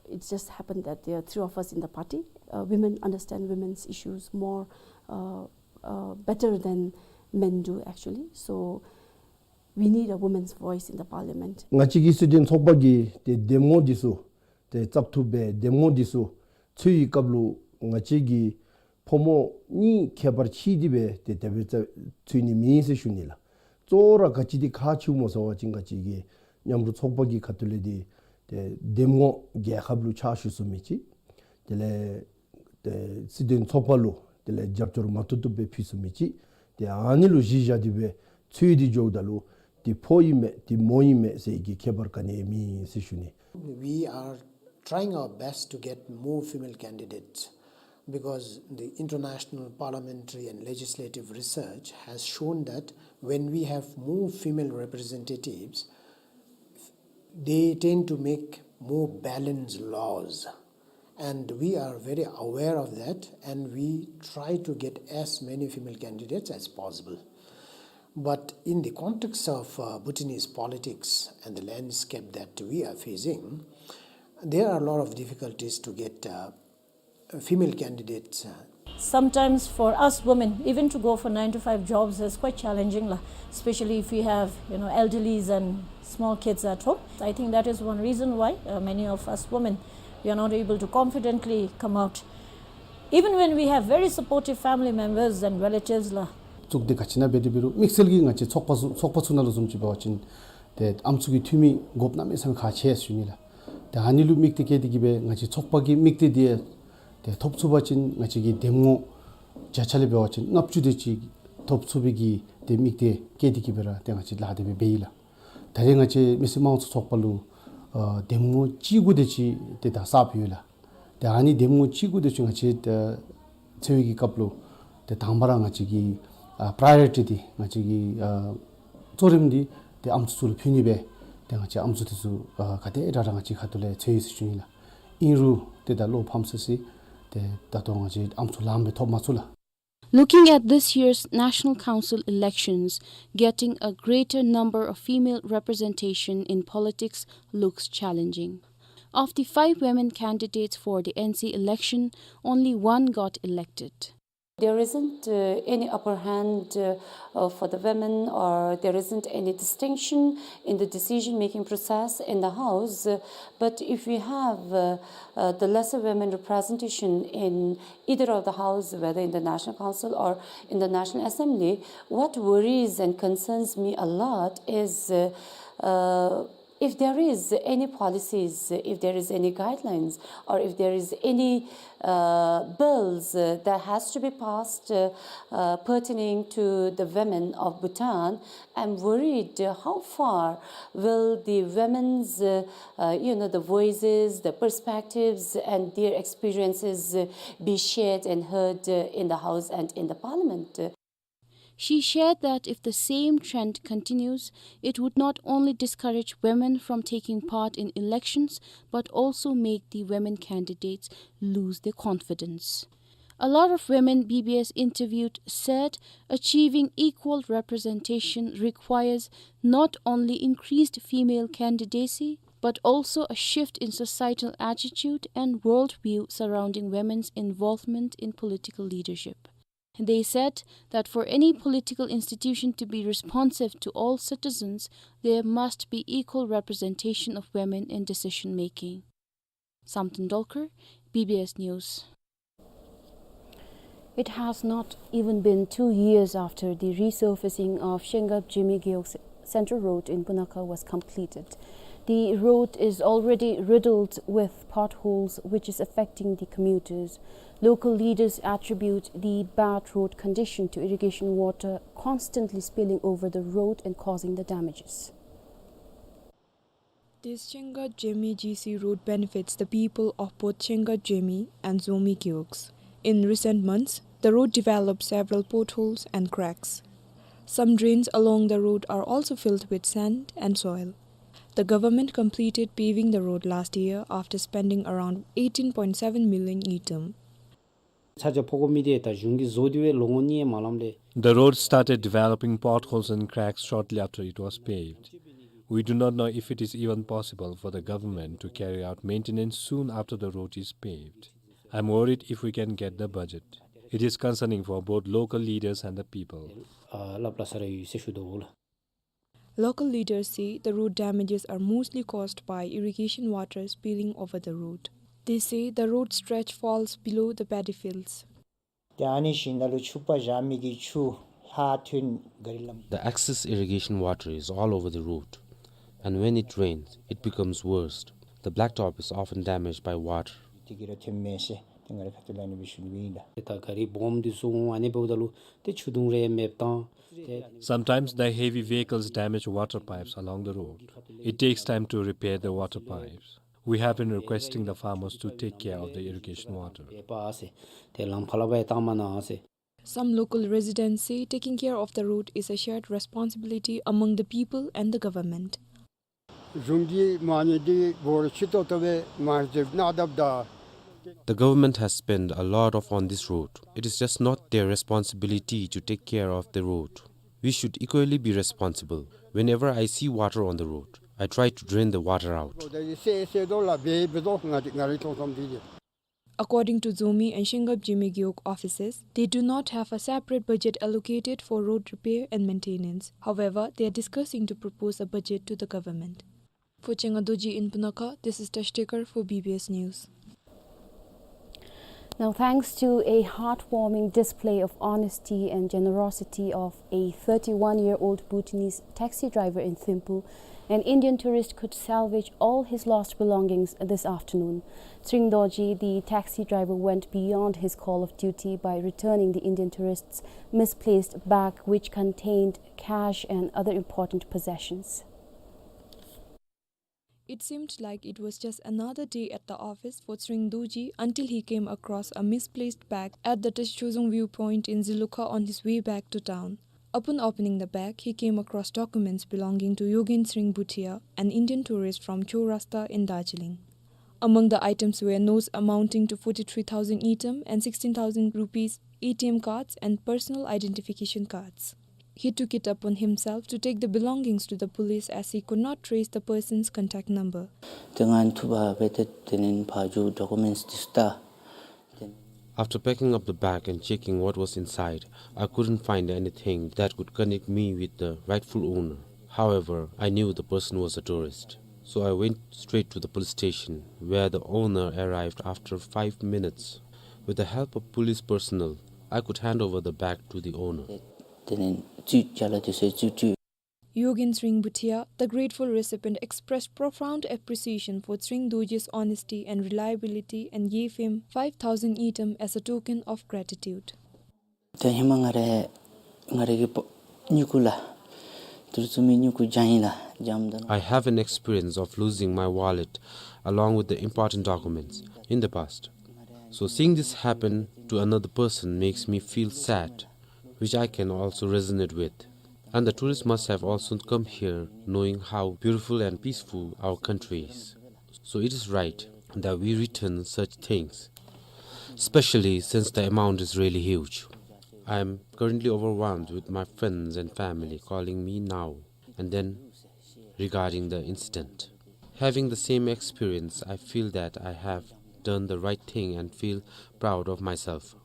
it just happened that there are three of us in the party. Uh, women understand women's issues more, uh, uh, better than men do, actually. So we need a woman's voice in the parliament. ང་བཅས་ཀྱི་སྲིད་དོན་ཚོགས་པ་གིས་ཏེ་འདེམས་ངོ་འདི་ཚུ་ཏེ་བཙག་འཐུ་འབད་འདེམས་ངོ་འདི་ཚུ་འཚོལ་བའི་སྐབས་ལུ་ང་བཅས་ཀྱི་ཕོ་མོ་གཉིས་ཁྱད་པར་ཕྱེ་སྟེ་སྦེ་ཏེ་དེ་སྦེ་བཙག་འཚོལ་ནི་མེད་ཟེར་ཞུ་ནི་ལགས། གཙོ་བོ་ར་ག་ཅི་འདི་ཁག་ཆེཝ་སྨོ་ཟེར་བ་ཅིན་ང་བཅས་ཀྱི་མཉམ་རུབ་ཚོགས་པ་གི་ཁ་ཐུག་ལས་འདི་ཏེ་འདེམས་ངོ་རྒྱལ་ཁབ་ལུ་ཕྱག་ཞུ་ཚུགས་མི་ཅིག། དེ་ལས་ཏེ་སྲིད་དོན་ཚོགས་པ་ལུ་དེ་ལས་རྒྱབ་སྐྱོར་མ་ཐུབ་ཐུབ་སྦེ་ཕུལ་ཚུགས་མི་ཅིག། ཏེ་ཨ་ནི་ལུ་གཞི་བཞག་སྟེ་སྦེ་འཚོལ་ཏེ་འགྱོཝ་ད་ལུ་འདི་ཕོ་ཨིན་མས་འདི་མོ་ཨིན་མས་ཟེར་གྱི་ཁྱད་པར་ག་ནི་ཡང་མེད་ཟེར་ཞུ་ནི། We are trying our best to get more female candidates because the international parliamentary and legislative research has shown that when we have more female representatives, they tend to make more balanced laws. And we are very aware of that, and we try to get as many female candidates as possible. But in the context of, uh, Bhutanese politics and the landscape that we are facing, there are a lot of difficulties to get, uh, female candidates, uh. Sometimes for us women, even to go for nine to five jobs is quite challenging, la, especially if we have, you know, elderlies and small kids at home. I think that is one reason why, uh, many of us women, we are not able to confidently come out. Even when we have very supportive family members and relatives, la, བཙུགས་ཏེ་ག་ཅི་ཨིན་ན་འབད་དེ་འབད་རུང་དམིགས་བསལ་གྱིས་ང་བཅས་ཚོགས་པ་ཚུ་ཚོགས་པ་ཚུ་ནང་ལུ་བཟུམ་ཅིག་འབད་བ་ཅིན་ཏེ་ཨམ་སྲུ་གི་འཐུས་མི་དགོཔ་གནམ་མེད་ས་མེད་ཁག་ཆེ་ཟེར་ཞུ་ནི་ལགས། ཏེ་ཨ་ནི་ལུ་དམིགས་ཏེ་བཀལ་ཏེ་གིས་སྦེ་ང་བཅས་ཚོགས་པ་གི་དམིགས་གཏད་འདི་ཏེ་ཐོབ་ཚུགས་པ་ཅིན་ང་བཅས་ཀྱི་འདེམས་ངོ་བརྒྱ་ཆ་ལས་འབད་བ་ཅིན་ལྔ་བཅུ་དེ་ཅིག་ཐོབ་ཚུགས་པའི་གི་ཏེ་དམིགས་གཏད་བཀལ་ཏེ་གིས་སྦེ་ར་ཏེ་ང་བཅས་ལཱ་དེ་སྦེ་འབད་ཡི་ལགས། ད་རེས་ང་བཅས་མི་སེར་དམངས་གཙོ་ཚོགས་པ་ལུ་ཨ་འདེམས་ངོ་བཅུ་དགུ་དེ་ཅིག་ཏེ་ད་གསརཔ་ཡོད་ལགས། ཏེ་ཨ་ནི་འདེམས་ངོ་བཅུ་དགུ་དེ་ཅིག་ང་བཅས་ཏེ་འཚོལ་བའི་གི་སྐབས་ལུ་ཏེ་དང་པ་ར་ང་བཅས་ཀྱི་ཨ་པ་རའི་ཡོ་རི་ཊི་འདི་ང་བཅས་ཀྱི་ཨ་གཙོ་རིམ་འདི་ཏེ་ཨམ་སྲུ་ཚུ་ལུ་ཕུལ་ནི་སྦེ་ཏེ་ང་བཅས་ཨམ་སྲུ་དེ་ཚུ་ཨ་ག་དེ་དྲག་དྲག་ང་བཅས་ཁ་ཐུག་ལས་འཚོལ་ཡི་ཟེར་ཞུ་ནི་ལགས། ཨིན་རུང་ཏེ་ད་བློ་ཕམ་སི་སི་ཏེ་ད་ལྟོ་ང་བཅས་ཨམ་སྲུ་ལངམ་སྦེ་ཐོབ་མ་ཚུགས་ལགས། Looking at this year's National Council elections, getting a greater number of female representation in politics looks challenging. Of the five women candidates for the N C election, only one got elected. There isn't, uh, any upper hand, uh, uh, for the women, or there isn't any distinction in the decision-making process in the House. Uh, but if we have, uh, uh, the lesser women representation in either of the House, whether in the National Council or in the National Assembly, what worries and concerns me a lot is, uh, uh, if there is any policies, if there is any guidelines, or if there is any, uh, bills, uh, that has to be passed, uh, uh, pertaining to the women of Bhutan, I'm worried, uh, how far will the women's, uh, uh, you know, the voices, the perspectives, and their experiences, uh, be shared and heard, uh, in the House and in the Parliament. She shared that if the same trend continues, it would not only discourage women from taking part in elections, but also make the women candidates lose their confidence. A lot of women B B S interviewed said achieving equal representation requires not only increased female candidacy, but also a shift in societal attitude and worldview surrounding women's involvement in political leadership. They said that for any political institution to be responsive to all citizens, there must be equal representation of women in decision-making. Samten Dolkar, B B S News. It has not even been two years after the resurfacing of Shenggab Jemi Gewog Central Road in Punakha was completed. The road is already riddled with potholes, which is affecting the commuters. Local leaders attribute the bad road condition to irrigation water constantly spilling over the road and causing the damages. This Shenggab Jemi G C road benefits the people of both Shenggab Jemi and Zomi Gewogs. In recent months, the road developed several potholes and cracks. Some drains along the road are also filled with sand and soil. The government completed paving the road last year after spending around eighteen point seven million ngultrum. ཚ་གྱང་ཕོག་དགོ་མི་འདི་ད་གཞུང་གིས་བཟོ་སྟེ་སྦེ་ལོ་ངོ་གཉིས་མ་ལངམ་ལས། The road started developing potholes and cracks shortly after it was paved. We do not know if it is even possible for the government to carry out maintenance soon after the road is paved. I'm worried if we can get the budget. It is concerning for both local leaders and the people. ཨ་སླབ་སླབ་ས་ར་ཡོད་ཟེར་ཞུ་དོ་ལགས། Local leaders say the road damages are mostly caused by irrigation water spilling over the road. They say the road stretch falls below the paddy fields. ཏེ་ཨ་ནི་ཞིང་ནང་ལུ་ཆུ་པ་བཞག་མི་གི་ཆུ་ལྷག་ཐོན་ག་རི་ལམ། The excess irrigation water is all over the road, and when it rains, it becomes worse. The blacktop is often damaged by water. དེ་གིས་ར་ཐོནམ་མས་ཟེར་ཏེ་ང་རའི་ཁ་ཐུག་ལས་ཨ་ནི་སྦེ་ཞུ་ནི་ཨིན་ལགས། ཏེ་ད་ག་རི་སྦོམ་འདི་ཚུ་ཨ་ནི་འབདཝ་ད་ལུ་ཏེ་ཆུ་དུང་རེ་མེདཔ་བཏང་། ཏེ། Sometimes the heavy vehicles damage water pipes along the road. It takes time to repair the water pipes. We have been requesting the farmers to take care of the irrigation water. ཏེ་ལམ་ཁ་ལས་ཕར་བཏང་མ་གནང་ཟེར། Some local residents say taking care of the road is a shared responsibility among the people and the government. གཞུང་གིས་མ་ཉེས་འདི་བོར་ཆི་ཏོག་ཏོ་སྦེ་མ་རྫོགས་ནང་བཏབ་ད། The government has spent a lot of on this road. It is just not their responsibility to take care of the road. We should equally be responsible. Whenever I see water on the road, I try to drain the water out. ཏེ་སེ་སེ་དོ་ལ་འབད་འབད་དོ་ང་ང་རའི་མཐོང་བསམ་འདི་ཨིན། According to Zomi and Shenggab Jemi Gewog offices, they do not have a separate budget allocated for road repair and maintenance. However, they are discussing to propose a budget to the government. For Chenga Dorji in Punakha, this is Tash Tekar for B B S News. Now, thanks to a heartwarming display of honesty and generosity of a thirty-one-year-old Bhutanese taxi driver in Thimphu, an Indian tourist could salvage all his lost belongings this afternoon. Tshering Dorji, the taxi driver, went beyond his call of duty by returning the Indian tourist's misplaced bag, which contained cash and other important possessions. It seemed like it was just another day at the office for Tshering Dorji until he came across a misplaced bag at the Teshozhong viewpoint in Zilukha on his way back to town. Upon opening the bag, he came across documents belonging to Yogen Tshering Bhutia, an Indian tourist from Chourasta in Darjeeling. Among the items were notes amounting to forty-three thousand ngultrum and sixteen thousand rupees, A T M cards and personal identification cards. He took it upon himself to take the belongings to the police as he could not trace the person's contact number. ཏེ་ང་ཐུག་པ་སྦེ་ཏེ་དེ་ལས་ཕར་འགྱོ་ཌོ་ཀུ་མེནཊསི་འདི་ཚུ་བལྟ། After packing up the bag and checking what was inside, I couldn't find anything that could connect me with the rightful owner. However, I knew the person was a tourist. So I went straight to the police station, where the owner arrived after five minutes. With the help of police personnel, I could hand over the bag to the owner. ཏེ་དེ་ལས་ཅིག་ཅ་ལ་དེ་ཚུ་ཅིག་ཅིག Yogen Tshering Bhutia, the grateful recipient, expressed profound appreciation for Tshering Dorji's honesty and reliability and gave him five thousand ngultrum as a token of gratitude. ཏེ་ཧེ་མ་ང་རའི་ང་རའི་གི་པ་སྨྱུ་གུ་ལགས། ཏེ་རུ་ཚུ་མི་སྨྱུ་གུ་བྱང་ཡི་ལགས། བྱང་ད་ནོ། I have an experience of losing my wallet along with the important documents in the past. So seeing this happen to another person makes me feel sad, which I can also resonate with. And the tourists must have also come here knowing how beautiful and peaceful our country is. So it is right that we return such things, especially since the amount is really huge. I am currently overwhelmed with my friends and family calling me now and then regarding the incident. Having the same experience, I feel that I have done the right thing and feel proud of myself.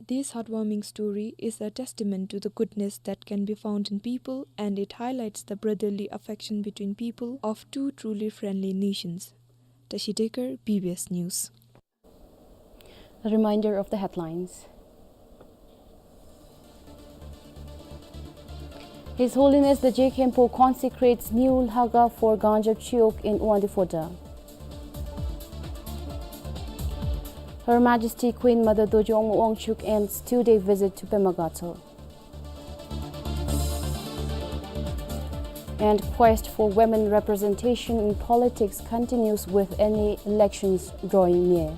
This heartwarming story is a testament to the goodness that can be found in people, and it highlights the brotherly affection between people of two truly friendly nations. Tashi Dekar, B B S News. A reminder of the headlines. His Holiness the Je Khenpo consecrates new Lhakhang for Gangjop Chiwog in Wangdue Phodrang. Her Majesty Queen Mother Dorji Wangmo Wangchuck ends two-day visit to Pema Gatshel. And quest for women representation in politics continues with N A elections drawing near.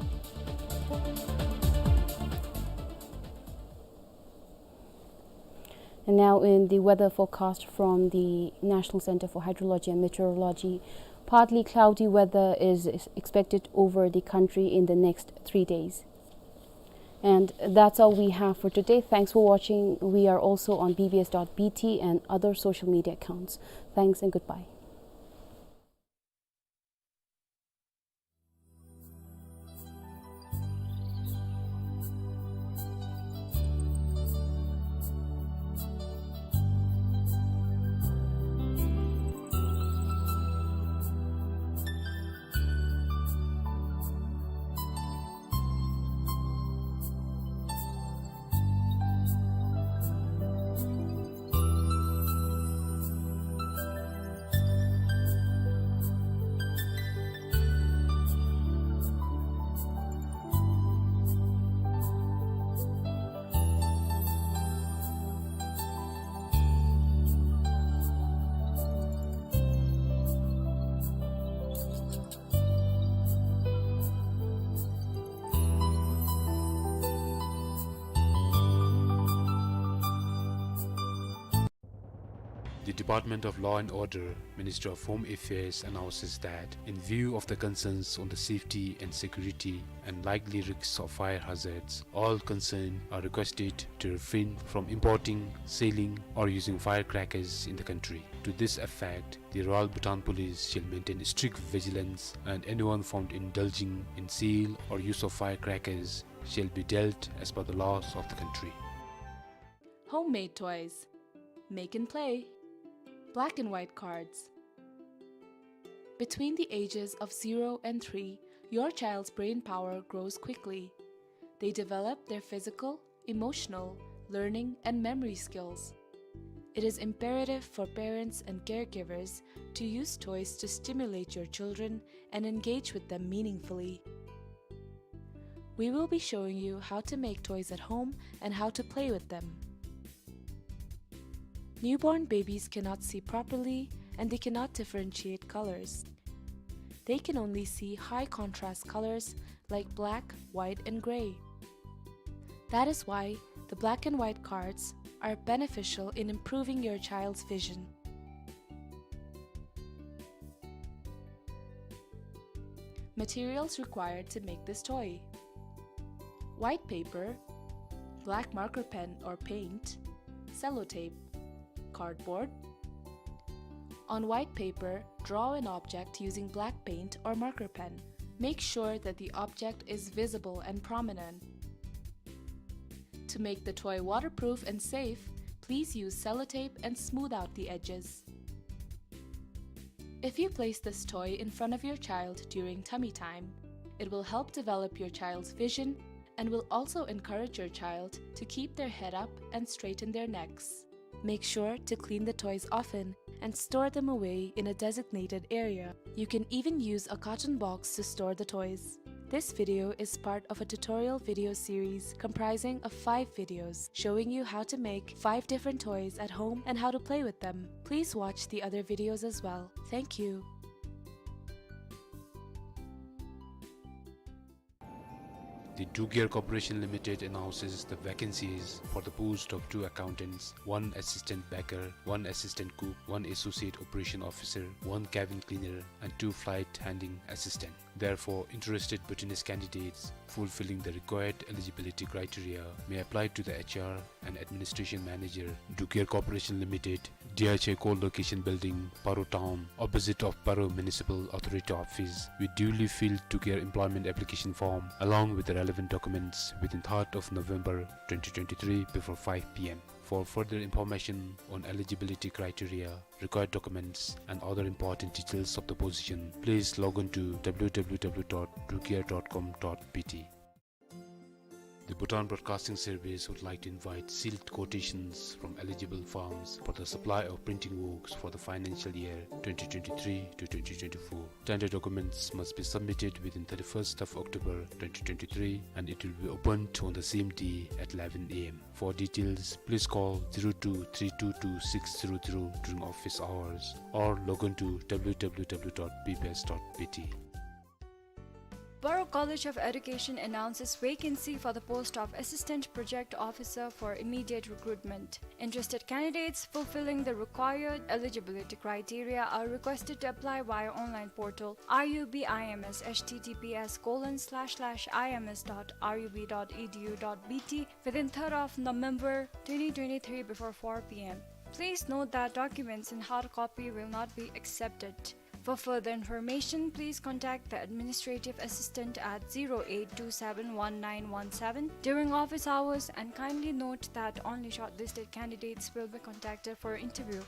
And now in the weather forecast from the National Center for Hydrology and Meteorology, partly cloudy weather is ex-, expected over the country in the next three days. And that's all we have for today. Thanks for watching. We are also on B B S dot B T and other social media accounts. Thanks and goodbye. The Department of Law and Order, Ministry of Home Affairs, announces that, in view of the concerns on the safety and security and likely risks of fire hazards, all concerned are requested to refrain from importing, selling, or using firecrackers in the country. To this effect, the Royal Bhutan Police shall maintain strict vigilance, and anyone found indulging in sale or use of firecrackers shall be dealt as per the laws of the country. Homemade toys. Make and play. Black and white cards. Between the ages of zero and three, Your child's brain power grows quickly. They develop their physical, emotional, learning, and memory skills. It is imperative for parents and caregivers to use toys to stimulate your children and engage with them meaningfully. We will be showing you how to make toys at home and how to play with them. Newborn babies cannot see properly and they cannot differentiate colors. They can only see high contrast colors like black, white, and gray. That is why the black and white cards are beneficial in improving your child's vision. Materials required to make this toy: white paper, black marker pen or paint, sellotape, cardboard. On white paper, draw an object using black paint or marker pen. Make sure that the object is visible and prominent. To make the toy waterproof and safe, please use sellotape and smooth out the edges. If you place this toy in front of your child during tummy time, it will help develop your child's vision and will also encourage your child to keep their head up and straighten their necks. Make sure to clean the toys often and store them away in a designated area. You can even use a carton box to store the toys. This video is part of a tutorial video series comprising of five videos showing you how to make five different toys at home and how to play with them. Please watch the other videos as well. Thank you. The Dugear Corporation Limited announces the vacancies for the post of two accountants, one assistant baker, one assistant cook, one associate operation officer, one cabin cleaner, and two flight handling assistant. Therefore, interested Bhutanese candidates fulfilling the required eligibility criteria may apply to the H R and Administration Manager, Dugear Corporation Limited, D H A Core Location Building, Paro Town, opposite of Paro Municipal Authority Office, with duly filled Dugear employment application form along with the relevant documents within third of November twenty twenty-three before five P M. For further information on eligibility criteria, required documents, and other important details of the position, please log on to W W W dot dugear dot com dot B T. The Bhutan Broadcasting Service would like to invite sealed quotations from eligible firms for the supply of printing works for the financial year twenty twenty-three to twenty twenty-four. Tender documents must be submitted within thirty-first of October twenty twenty-three, and it will be opened on the same day at eleven A M. For details, please call zero two three two two six zero zero during office hours or log on to W W W dot B B S dot B T. Paro College of Education announces vacancy for the post of Assistant Project Officer for immediate recruitment. Interested candidates fulfilling the required eligibility criteria are requested to apply via online portal R U B I M S, H T T P S colon slash slash I M S dot R U B dot E D U dot B T, within third of November twenty twenty-three before four P M. Please note that documents in hard copy will not be accepted. For further information, please contact the administrative assistant at zero eight two seven one nine one seven during office hours, and kindly note that only shortlisted candidates will be contacted for interview.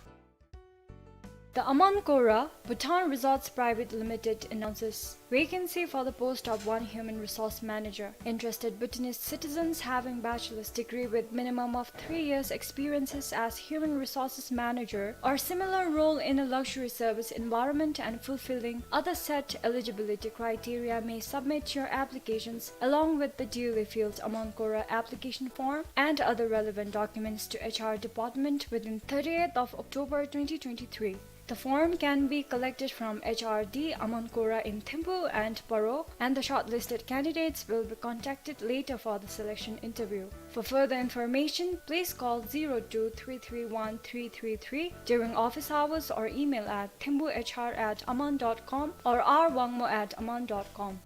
The Aman Kora Bhutan Resorts Private Limited announces vacancy for the post of one human resource manager. Interested Bhutanese citizens having bachelor's degree with minimum of three years experiences as human resources manager or similar role in a luxury service environment and fulfilling other set eligibility criteria may submit your applications along with the duly filled Aman Kora application form and other relevant documents to H R department within thirtieth of October twenty twenty-three. The form can be collected from H R D Aman Kora in Thimphu and Paro, and the shortlisted candidates will be contacted later for the selection interview. For further information, please call zero two three three one three three three during office hours or email at thimphuhr at aman dot com or r wangmo at aman dot com.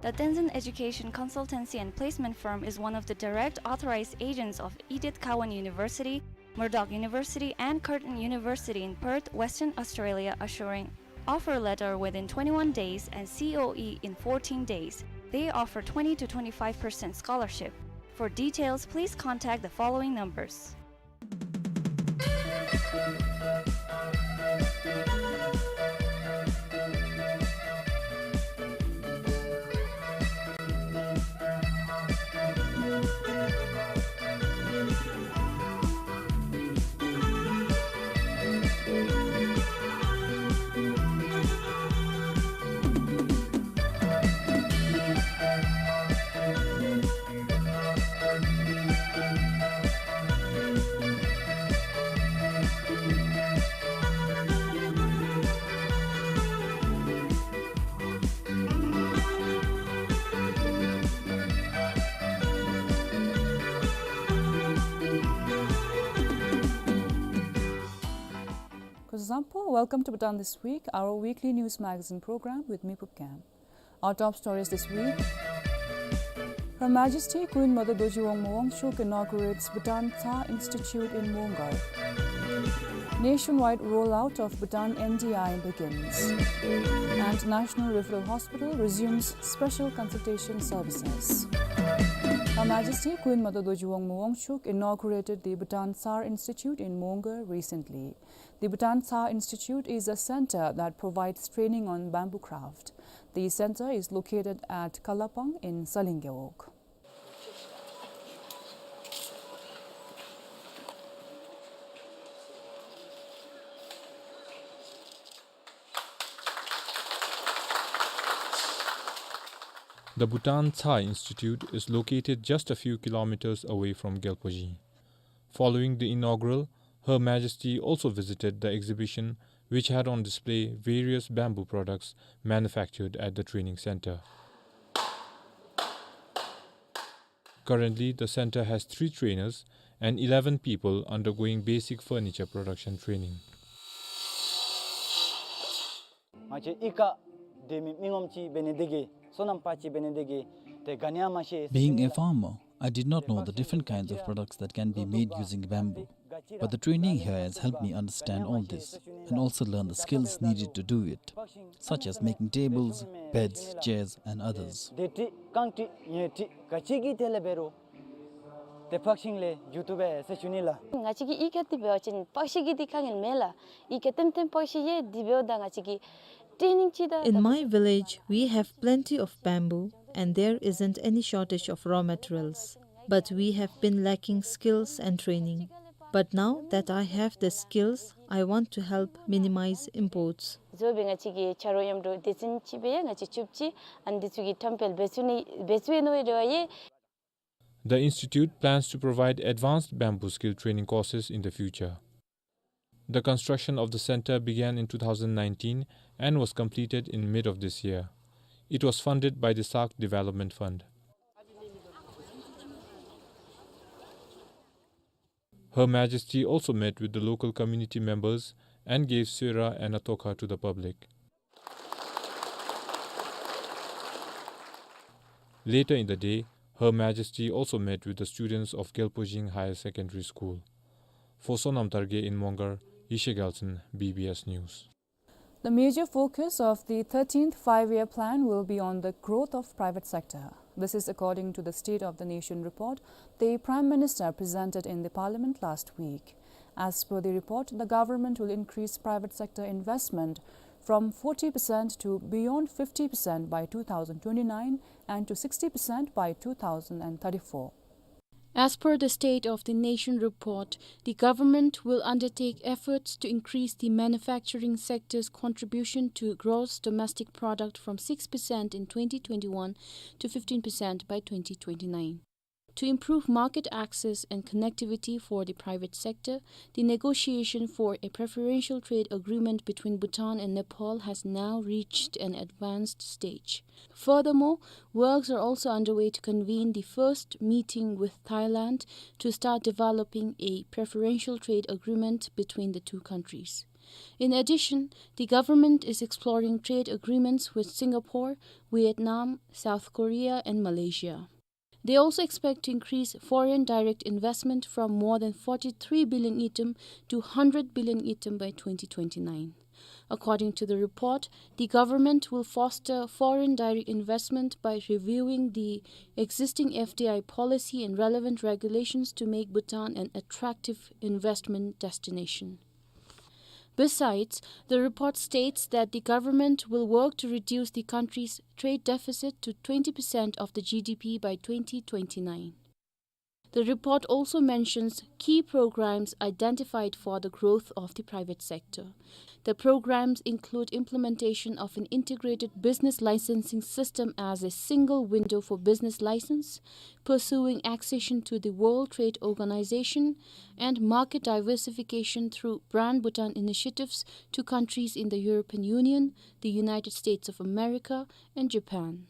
The Tenzin Education Consultancy and Placement Firm is one of the direct authorized agents of Edith Cowan University, Murdoch University, and Curtin University in Perth, Western Australia, assuring offer letter within twenty-one days and C O E in fourteen days. They offer twenty to twenty-five percent scholarship. For details, please contact the following numbers. Zampo, welcome to Bhutan This Week, our weekly news magazine program with me, Pupkang. Our top stories this week. Her Majesty Queen Mother Dorji Wangmo Wangchuck inaugurates Bhutan Tsa Institute in Mongar. Nationwide rollout of Bhutan N D I begins. And National Referral Hospital resumes special consultation services. Her Majesty Queen Mother Dorji Wangmo Wangchuck inaugurated the Bhutan Tsar Institute in Mongar recently. The Bhutan Tsar Institute is a center that provides training on bamboo craft. The center is located at Kalapang in Salingerok. The Bhutan Tsar Institute is located just a few kilometers away from Gyalpo Jing. Following the inaugural, Her Majesty also visited the exhibition, which had on display various bamboo products manufactured at the training center. Currently, the center has three trainers and eleven people undergoing basic furniture production training. ང་བཅས་ཨི་ཀ་དེ་མི་མི་ངོམ་ཅིག་འབད་ནི་དེ་གིས་སོ་ནམ་པ་ཅིག་འབད་ནི་དེ་གིས་ཏེ་ག་ནི་ཡང་མ་ཤེས། Being a farmer, I did not know the different kinds of products that can be made using bamboo. But the training here has helped me understand all this and also learn the skills needed to do it, such as making tables, beds, chairs, and others. དེ་ཏི་རྐང་ཏི་ཉེ་ཏི་ག་ཅི་གི་དེ་ལས་འབད་རུང་ཏེ་པག་ཤིང་ལས་འགྱོ་བཏུབ་པས་ཟེར་ཞུ་ནི་ལགས། ང་བཅས་ཀྱི་ཨི་ཀ་འདི་འབད་བ་ཅིན་པག་ཤིང་གི་འདི་དཀའ་ངལ་མེད་ལགས། ཨི་ཀ་ཏེམ་ཏེམ་པག་ཤིང་ཡོད། འདི་འབདཝ་ད་ང་བཅས་ཀྱི་ཏྲེ་ནིང་ཅིག་དང་། In my village, we have plenty of bamboo and there isn't any shortage of raw materials. But we have been lacking skills and training. But now that I have the skills, I want to help minimize imports. བཟོ་སྦེ་ང་བཅས་ཀྱི་ཆ་རོགས་མཉམ་དུ་སྡེ་ཚན་ཅིག་སྦེ་ཡང་ང་བཅས་ཕྱུགཔོ་ཅིག་ཨ་ནི་འདི་ཚུ་གི་ཁྲམ་སྤེལ་འབད་ཚུགས་ནི་འབད་ཚུགས་ནི་འབད་རུང་ཡང་། The institute plans to provide advanced bamboo skill training courses in the future. The construction of the center began in two thousand nineteen and was completed in mid of this year. It was funded by the SARC Development Fund. Her Majesty also met with the local community members and gave soira and a tokha to the public. Later in the day, Her Majesty also met with the students of Gyalpo Jing Higher Secondary School. For Sonam Dargay in Mongar, Yeshe Gyaltshen, B B S News. The major focus of the thirteenth Five-Year Plan will be on the growth of private sector. This is according to the State of the Nation report the Prime Minister presented in the Parliament last week. As per the report, the government will increase private sector investment from forty percent to beyond fifty percent by two thousand twenty-nine and to sixty percent by two thousand thirty-four. As per the State of the Nation report, the government will undertake efforts to increase the manufacturing sector's contribution to gross domestic product from six percent in twenty twenty-one to fifteen percent by twenty twenty-nine. To improve market access and connectivity for the private sector, the negotiation for a preferential trade agreement between Bhutan and Nepal has now reached an advanced stage. Furthermore, works are also underway to convene the first meeting with Thailand to start developing a preferential trade agreement between the two countries. In addition, the government is exploring trade agreements with Singapore, Vietnam, South Korea, and Malaysia. They also expect to increase foreign direct investment from more than forty-three billion ngultrum to hundred billion ngultrum by twenty twenty-nine. According to the report, the government will foster foreign direct investment by reviewing the existing F D I policy and relevant regulations to make Bhutan an attractive investment destination. Besides, the report states that the government will work to reduce the country's trade deficit to twenty percent of the G D P by twenty twenty-nine. The report also mentions key programs identified for the growth of the private sector. The programs include implementation of an integrated business licensing system as a single window for business license, pursuing accession to the World Trade Organization, and market diversification through Brand Bhutan initiatives to countries in the European Union, the United States of America, and Japan.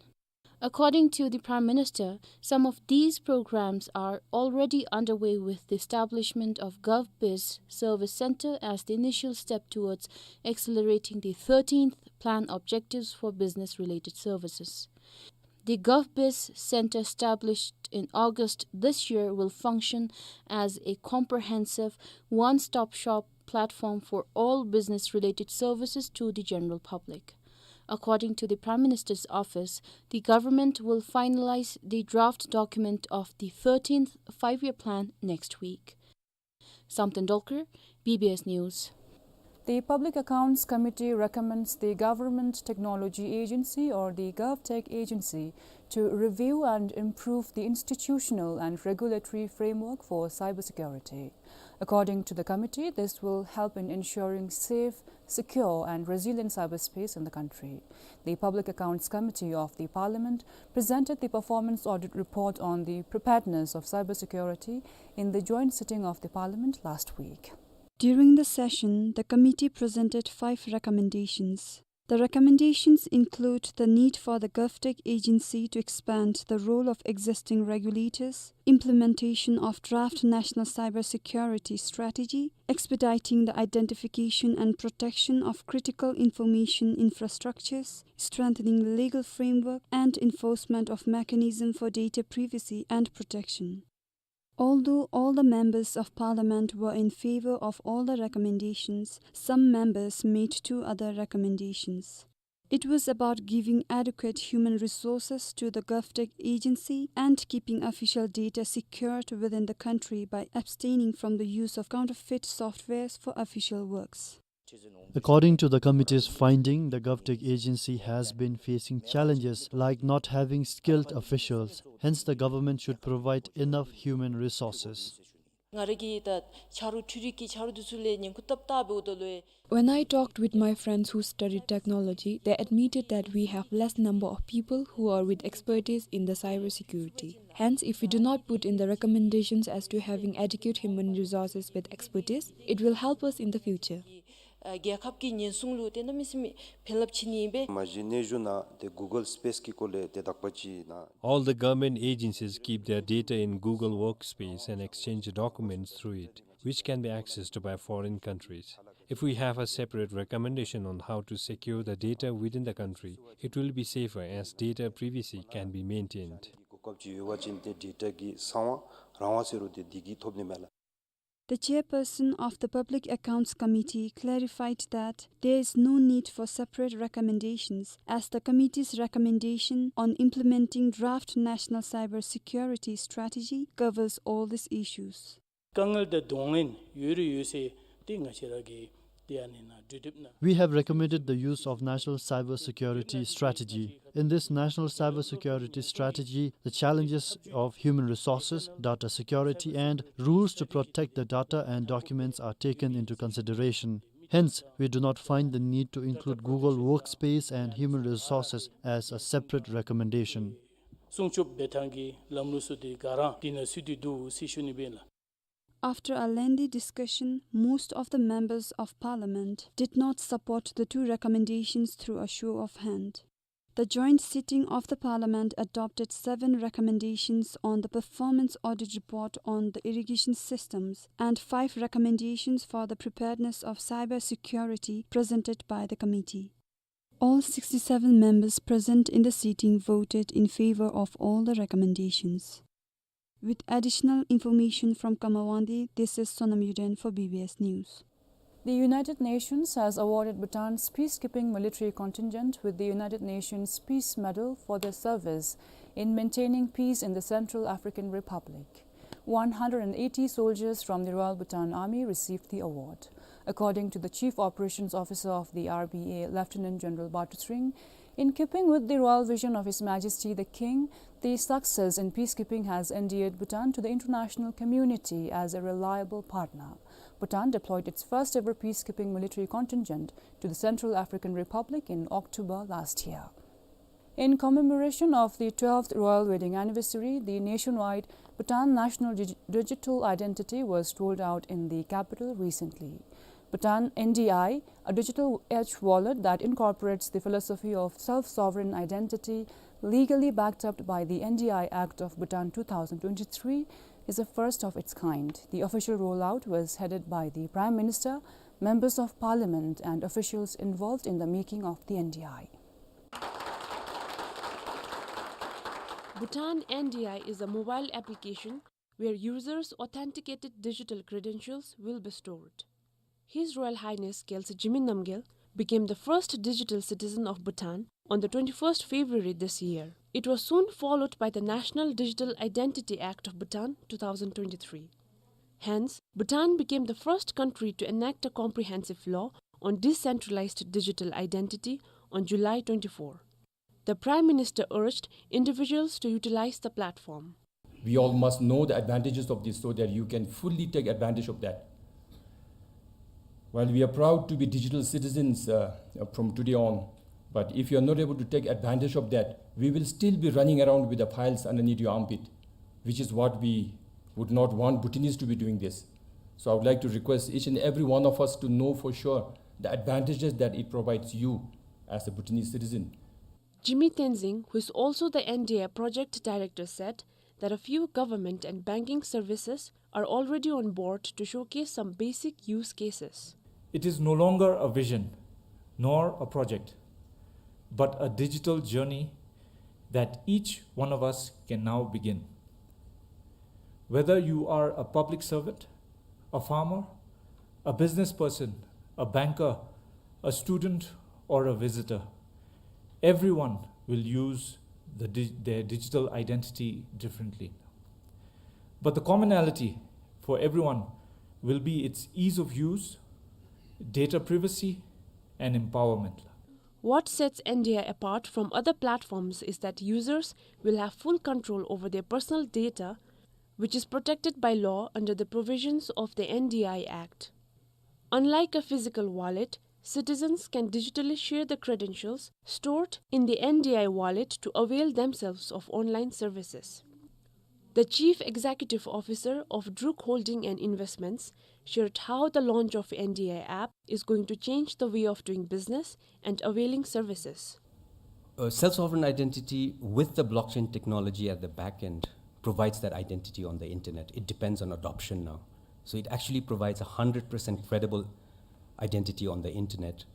According to the Prime Minister, some of these programs are already underway, with the establishment of GovBiz Service Center as the initial step towards accelerating the thirteenth plan objectives for business-related services. The GovBiz Center, established in August this year, will function as a comprehensive one-stop-shop platform for all business-related services to the general public. According to the Prime Minister's office, the government will finalize the draft document of the thirteenth five-year plan next week. Samten Dolkar, B B S News. The Public Accounts Committee recommends the Government Technology Agency, or the GovTech Agency, to review and improve the institutional and regulatory framework for cybersecurity. According to the committee, this will help in ensuring safe, secure and resilient cyberspace in the country. The Public Accounts Committee of the Parliament presented the performance audit report on the preparedness of cybersecurity in the joint sitting of the Parliament last week. During the session, the committee presented five recommendations. The recommendations include the need for the GovTech Agency to expand the role of existing regulators, implementation of draft national cybersecurity strategy, expediting the identification and protection of critical information infrastructures, strengthening the legal framework and enforcement of mechanism for data privacy and protection. Although all the members of parliament were in favor of all the recommendations, some members made two other recommendations. It was about giving adequate human resources to the GovTech Agency and keeping official data secured within the country by abstaining from the use of counterfeit softwares for official works. According to the committee's finding, the GovTech Agency has been facing challenges like not having skilled officials. Hence, the government should provide enough human resources. ང་ར་གིས་ད་ཆ་རོགས་འཕྲུལ་རིག་གི་ཆ་རོགས་འདི་ཚུ་ལས་ཉན་ཁུར་བཏབ་བཏབ་འབདཝ་ད་ལུ། When I talked with my friends who studied technology, they admitted that we have less number of people who are with expertise in the cybersecurity. Hence, if we do not put in the recommendations as to having adequate human resources with expertise, it will help us in the future. ཨ་རྒྱལ་ཁབ་ཀྱི་ཉེན་སྲུང་ལུ་ཏེ་གནམ་མེད་ས་མེད་ཕན་རླབས་ཆེ་ནི་ཨིན་པས། མ་གཞི་གནས་གཞུང་ནང་ཏེ་Google Space གི་སྐོར་ལས་ཏེ་དག་པ་ཅིག་ནང་། All the government agencies keep their data in Google Workspace and exchange documents through it, which can be accessed by foreign countries. If we have a separate recommendation on how to secure the data within the country, it will be safer as data privacy can be maintained. གོ་སྐབས་ཅིག་ཡོད་པ་ཅིན་ཏེ་ཌེ་ཊ་གི་གསང་བ་རང་དབང་ཟེར་རུང་ཏེ་འདི་གིས་ཐོབ་ནི་མས་ལགས། The chairperson of the Public Accounts Committee clarified that there is no need for separate recommendations, as the committee's recommendation on implementing draft national cyber security strategy covers all these issues. དཀའ་ངལ་དང་གདོང་ལེན་ཡོད་རེ་ཡོད་ཟེར་ཏེ་ང་བཅས་ར་གིས་ཏེ་ཨ་ནི་ནང་གྲོས་འདེབས་ནང་། We have recommended the use of National Cyber Security Strategy. In this National Cyber Security Strategy, the challenges of human resources, data security, and rules to protect the data and documents are taken into consideration. Hence, we do not find the need to include Google Workspace and human resources as a separate recommendation. སྲུང་སྐྱོབ་འབད་ཐངས་ཀྱི་ལམ་ལུགས་ཚུ་འདི་ག་ར་འདི་ནང་ཚུད་དེ་འདུག་ཟེར་ཞུ་ནི་ཨིན་ལགས། After a lengthy discussion, most of the members of parliament did not support the two recommendations through a show of hand. The joint sitting of the parliament adopted seven recommendations on the performance audit report on the irrigation systems and five recommendations for the preparedness of cyber security presented by the committee. All sixty-seven members present in the sitting voted in favor of all the recommendations. With additional information from Kamawandi, this is Sonam Yuden for B B S News. The United Nations has awarded Bhutan's peacekeeping military contingent with the United Nations Peace Medal for their service in maintaining peace in the Central African Republic. One hundred and eighty soldiers from the Royal Bhutan Army received the award. According to the Chief Operations Officer of the R B A, Lieutenant General Batu Tsering, in keeping with the royal vision of His Majesty the King, the success in peacekeeping has endeared Bhutan to the international community as a reliable partner. Bhutan deployed its first ever peacekeeping military contingent to the Central African Republic in October last year. In commemoration of the twelfth royal wedding anniversary, the nationwide Bhutan National Dig-, Digital Identity was rolled out in the capital recently. Bhutan N D I, a digital edge wallet that incorporates the philosophy of self-sovereign identity, legally backed up by the N D I Act of Bhutan two thousand twenty-three, is a first of its kind. The official rollout was headed by the Prime Minister, members of Parliament, and officials involved in the making of the N D I. Bhutan N D I is a mobile application where users' authenticated digital credentials will be stored. His Royal Highness Khyentse Jigme Namgyel became the first digital citizen of Bhutan on the twenty-first February this year. It was soon followed by the National Digital Identity Act of Bhutan two thousand twenty-three. Hence, Bhutan became the first country to enact a comprehensive law on decentralized digital identity on July twenty-four. The Prime Minister urged individuals to utilize the platform. We all must know the advantages of this so that you can fully take advantage of that. While we are proud to be digital citizens, uh, from today on, but if you are not able to take advantage of that, we will still be running around with the files underneath your armpit, which is what we would not want Bhutanese to be doing this. So I would like to request each and every one of us to know for sure the advantages that it provides you as a Bhutanese citizen. Jigme Tenzing, who is also the N D I project director, said that a few government and banking services are already on board to showcase some basic use cases. It is no longer a vision nor a project, but a digital journey that each one of us can now begin. Whether you are a public servant, a farmer, a business person, a banker, a student, or a visitor, everyone will use the di-, their digital identity differently. But the commonality for everyone will be its ease of use, data privacy, and empowerment. What sets N D I apart from other platforms is that users will have full control over their personal data, which is protected by law under the provisions of the N D I Act. Unlike a physical wallet, citizens can digitally share the credentials stored in the N D I wallet to avail themselves of online services. The Chief Executive Officer of Druk Holding and Investments shared how the launch of N D I app is going to change the way of doing business and availing services. A self-sovereign identity with the blockchain technology at the back end provides that identity on the internet. It depends on adoption now. So it actually provides a hundred percent credible identity on the internet.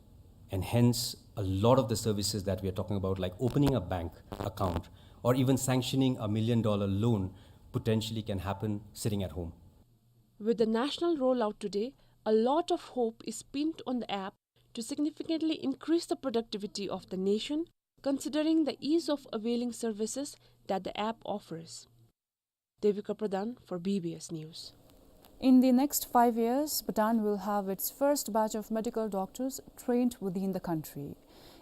And hence, a lot of the services that we are talking about, like opening a bank account or even sanctioning a million dollar loan, potentially can happen sitting at home. With the national rollout today, a lot of hope is pinned on the app to significantly increase the productivity of the nation, considering the ease of availing services that the app offers. Devika Pradhan for B B S News. In the next five years, Bhutan will have its first batch of medical doctors trained within the country.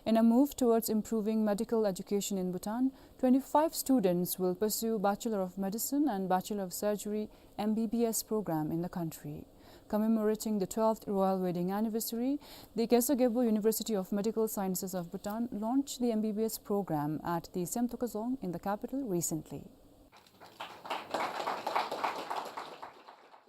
In a move towards improving medical education in Bhutan, twenty-five students will pursue Bachelor of Medicine and Bachelor of Surgery, M B B S program in the country. Commemorating the twelfth royal wedding anniversary, the Khesar Gyalpo University of Medical Sciences of Bhutan launched the M B B S program at the Semtoka Dzong in the capital recently.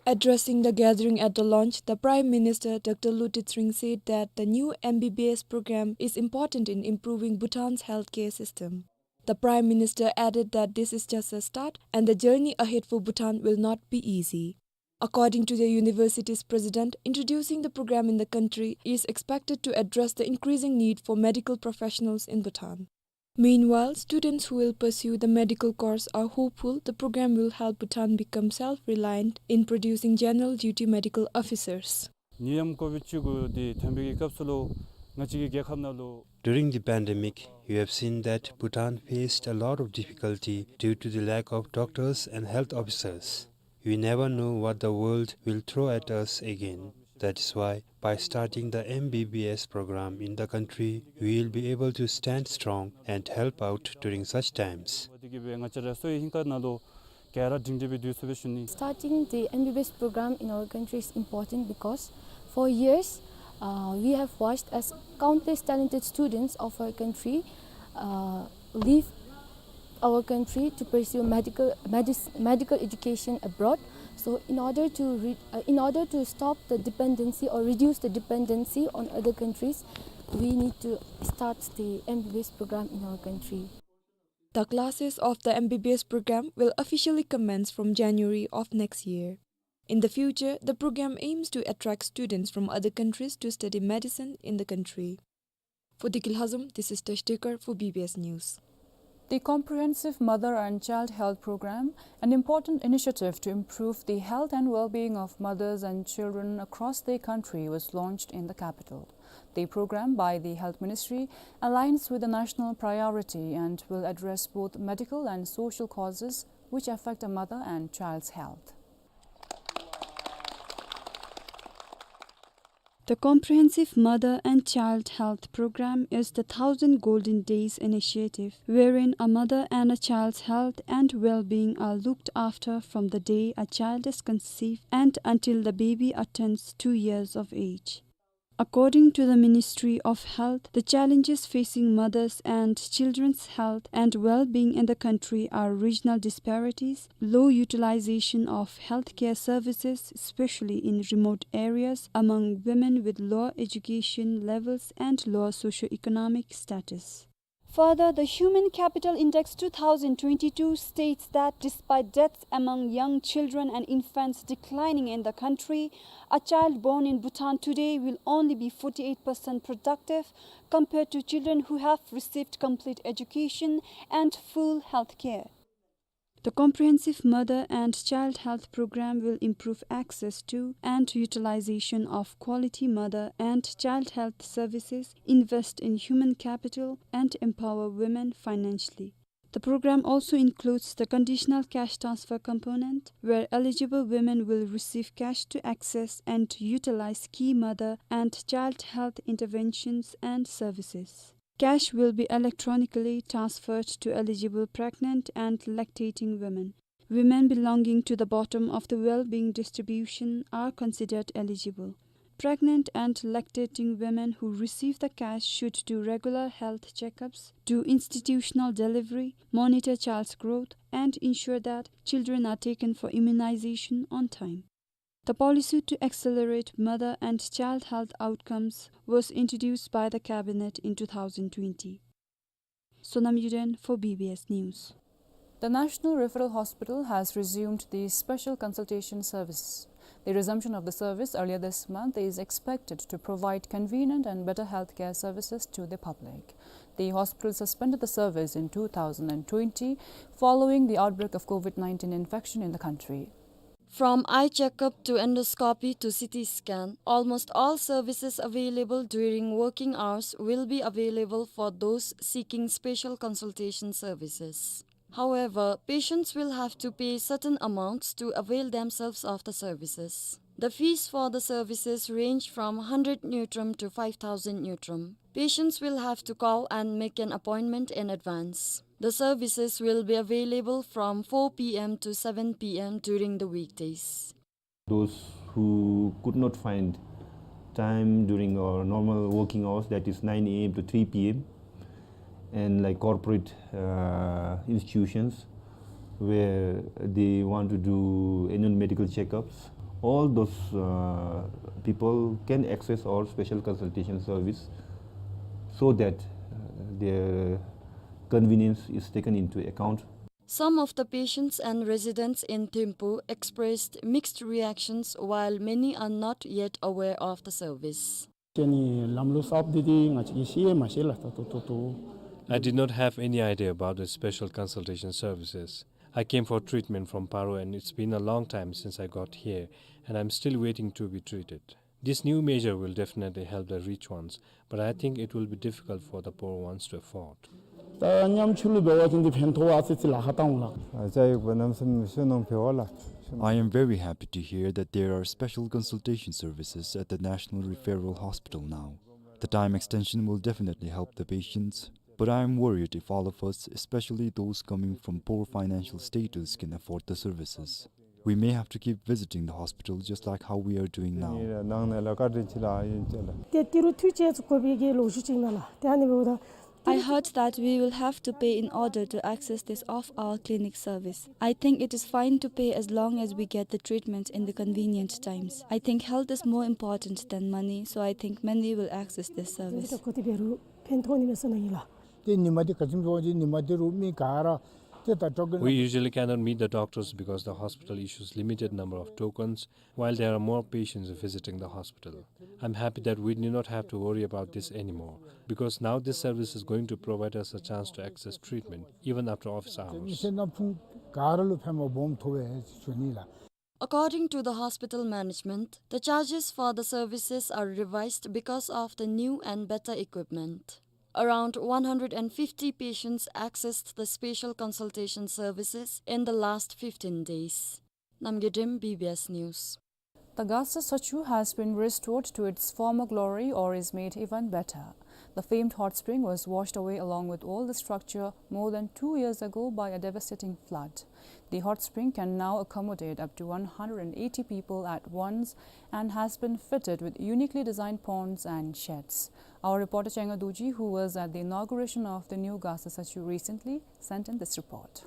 Addressing the gathering at the launch, the Prime Minister, Doctor Lotay Tshering, said that the new M B B S program is important in improving Bhutan's healthcare system. The Prime Minister added that this is just a start and the journey ahead for Bhutan will not be easy. According to the university's president, introducing the program in the country is expected to address the increasing need for medical professionals in Bhutan. Meanwhile, students who will pursue the medical course are hopeful the program will help Bhutan become self-reliant in producing general duty medical officers. ནད་ཡམས་ཀོ་ཝིཌ་བཅུ་དགུ་འདི་ཐོན་པའི་སྐབས་སུ་ལུ་ང་བཅས་ཀྱི་རྒྱལ་ཁབ་ནང་ལུ། During the pandemic, you have seen that Bhutan faced a lot of difficulty due to the lack of doctors and health officers. We never know what the world will throw at us again. That is why, by starting the M B B S program in the country, we will be able to stand strong and help out during such times. Starting the M B B S program in our country is important because for years, uh, we have watched as countless talented students of our country, uh, leave our country to pursue medical, medis-, medical education abroad. So in order to re-, uh, in order to stop the dependency or reduce the dependency on other countries, we need to start the M B B S program in our country. The classes of the M B B S program will officially commence from January of next year. In the future, the program aims to attract students from other countries to study medicine in the country. For Dikil Hazum, this is Tash Dekar for B B S News. The Comprehensive Mother and Child Health Program, an important initiative to improve the health and well-being of mothers and children across the country, was launched in the capital. The program by the Health Ministry aligns with the national priority and will address both medical and social causes which affect a mother and child's health. The Comprehensive Mother and Child Health Program is the Thousand Golden Days initiative, wherein a mother and a child's health and well-being are looked after from the day a child is conceived and until the baby attains two years of age. According to the Ministry of Health, the challenges facing mothers and children's health and well-being in the country are regional disparities, low utilization of healthcare services, especially in remote areas, among women with low education levels and low socioeconomic status. Further, the Human Capital Index two thousand twenty-two states that despite deaths among young children and infants declining in the country, a child born in Bhutan today will only be forty-eight percent productive compared to children who have received complete education and full health care. The Comprehensive Mother and Child Health Program will improve access to and utilization of quality mother and child health services, invest in human capital, and empower women financially. The program also includes the conditional cash transfer component, where eligible women will receive cash to access and utilize key mother and child health interventions and services. Cash will be electronically transferred to eligible pregnant and lactating women. Women belonging to the bottom of the well-being distribution are considered eligible. Pregnant and lactating women who receive the cash should do regular health checkups, do institutional delivery, monitor child's growth, and ensure that children are taken for immunization on time. The policy to accelerate mother and child health outcomes was introduced by the cabinet in two thousand twenty. Sonam Yuden for B B S News. The National Referral Hospital has resumed the special consultation service. The resumption of the service earlier this month is expected to provide convenient and better healthcare services to the public. The hospital suspended the service in two thousand and twenty following the outbreak of COVID nineteen infection in the country. From eye checkup to endoscopy to C T scan, almost all services available during working hours will be available for those seeking special consultation services. However, patients will have to pay certain amounts to avail themselves of the services. The fees for the services range from hundred ngultrum to five thousand ngultrum. Patients will have to call and make an appointment in advance. The services will be available from four P M to seven P M during the weekdays. Those who could not find time during our normal working hours, that is nine A M to three P M, and like corporate, uh, institutions where they want to do annual medical checkups, all those, uh, people can access our special consultation service so that, uh, their convenience is taken into account. Some of the patients and residents in Thimphu expressed mixed reactions, while many are not yet aware of the service. ཁྱེད་ནི་ལམ་ལུགས་གསརཔ་འདི་འདི་ང་བཅས་ཀྱིས་ཤེས་ཡང་མ་ཤེས་ལགས། ད་ལྟོ་ད་ལྟོ། I did not have any idea about the special consultation services. I came for treatment from Paro, and it's been a long time since I got here, and I'm still waiting to be treated. This new measure will definitely help the rich ones, but I think it will be difficult for the poor ones to afford. ད་ཉམ་ཆུང་ལུ་འབད་བ་ཅིན་འདི་ཕན་ཐོགས་པ་ཨ་ཙི་ཅིག་ལཱ་ཁག་བཏང་འོང་ལགས། ཨ་ཅག་ཡོདཔ་གནམ་མེད་ས་མེད་ཤུ་ནང་ཕེ་བ་ལགས། I am very happy to hear that there are special consultation services at the National Referral Hospital now. The time extension will definitely help the patients, but I am worried if all of us, especially those coming from poor financial status, can afford the services. We may have to keep visiting the hospital just like how we are doing now. ནང་ནས་ལཱ་བཀའ་དྲིན་ཆེ་ལགས། ཨིན་ཅི་ལགས། ཏེ་ཏི་རུ་ཐུགས་རྗེ་ཆེ་དགོ་པའི་གི་ལོ་རྒྱུས་ཅིག་ཨིན་ན་ལགས། ཏེ་ཨ་ནི་འབདཝ་ད། I heard that we will have to pay in order to access this off-hour clinic service. I think it is fine to pay as long as we get the treatment in the convenient times. I think health is more important than money, so I think many will access this service. ཏེ་གོ་ཏེ་འབད་རུང་ཕན་ཐོགས་ནི་མས་ཟེར་མནོཝ་ཨིན་ལགས། ཏེ་ཉིནམ་འདི་ག་ཅི་སྨོ་ཟེར་བ་ཅིན་ཉིནམ་འདི་རུ་མི་ག་ར་ཏེ་ད་ཊོ་ཀེན། We usually cannot meet the doctors because the hospital issues limited number of tokens, while there are more patients visiting the hospital. I'm happy that we need not have to worry about this anymore, because now this service is going to provide us a chance to access treatment even after office hours. མི་སེར་ནང་ཕུང་ག་ར་ལུ་ཕན་པ་སྦོམ་ཐོབ་པས་ཟེར་ཞུ་ནི་ལགས། According to the hospital management, the charges for the services are revised because of the new and better equipment. Around one hundred and fifty patients accessed the special consultation services in the last fifteen days. Namgay Dem, B B S News. The Gasa Sachu has been restored to its former glory or is made even better. The famed hot spring was washed away along with all the structure more than two years ago by a devastating flood. The hot spring can now accommodate up to one hundred and eighty people at once and has been fitted with uniquely designed ponds and sheds. Our reporter Chenga Dorji, who was at the inauguration of the new Gasa Sachu recently, sent in this report.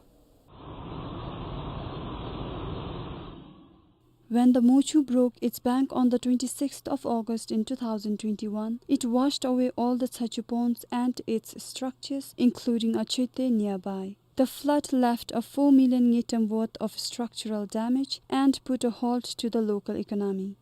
When the Mochu broke its bank on the twenty-sixth of August in two thousand twenty-one, it washed away all the Tsachu ponds and its structures, including a chete nearby. The flood left a four million ngultrum worth of structural damage and put a halt to the local economy.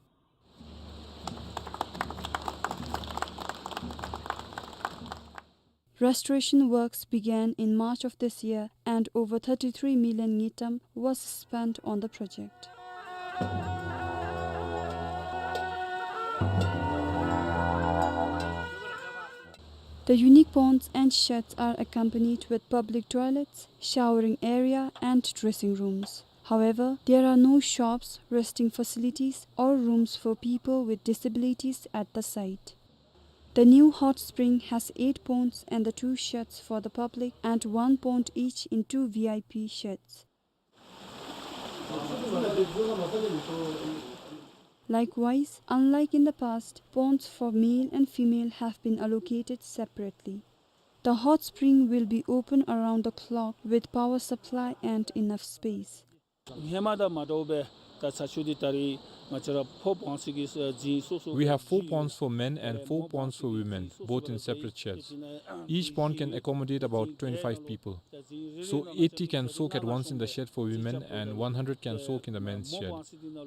Restoration works began in March of this year, and over thirty-three million ngultrum was spent on the project. The unique ponds and sheds are accompanied with public toilets, showering area, and dressing rooms. However, there are no shops, resting facilities, or rooms for people with disabilities at the site. The new hot spring has eight ponds and the two sheds for the public and one pond each in two V I P sheds. Likewise, unlike in the past, ponds for male and female have been allocated separately. The hot spring will be open around the clock with power supply and enough space. ཧེ་མ་དང་མ་འདྲཝ་སྦེ་ད་ཚ་ཆུ་འདི་ད་རིས་ང་བཅས་ར་ཕོར་པོནཌསི་གི་ཨ་རྫིང་སོ་སོ་We have four ponds for men and four ponds for women, both in separate sheds. Each pond can accommodate about twenty-five people. So eighty can soak at once in the shed for women and one hundred can soak in the men's shed.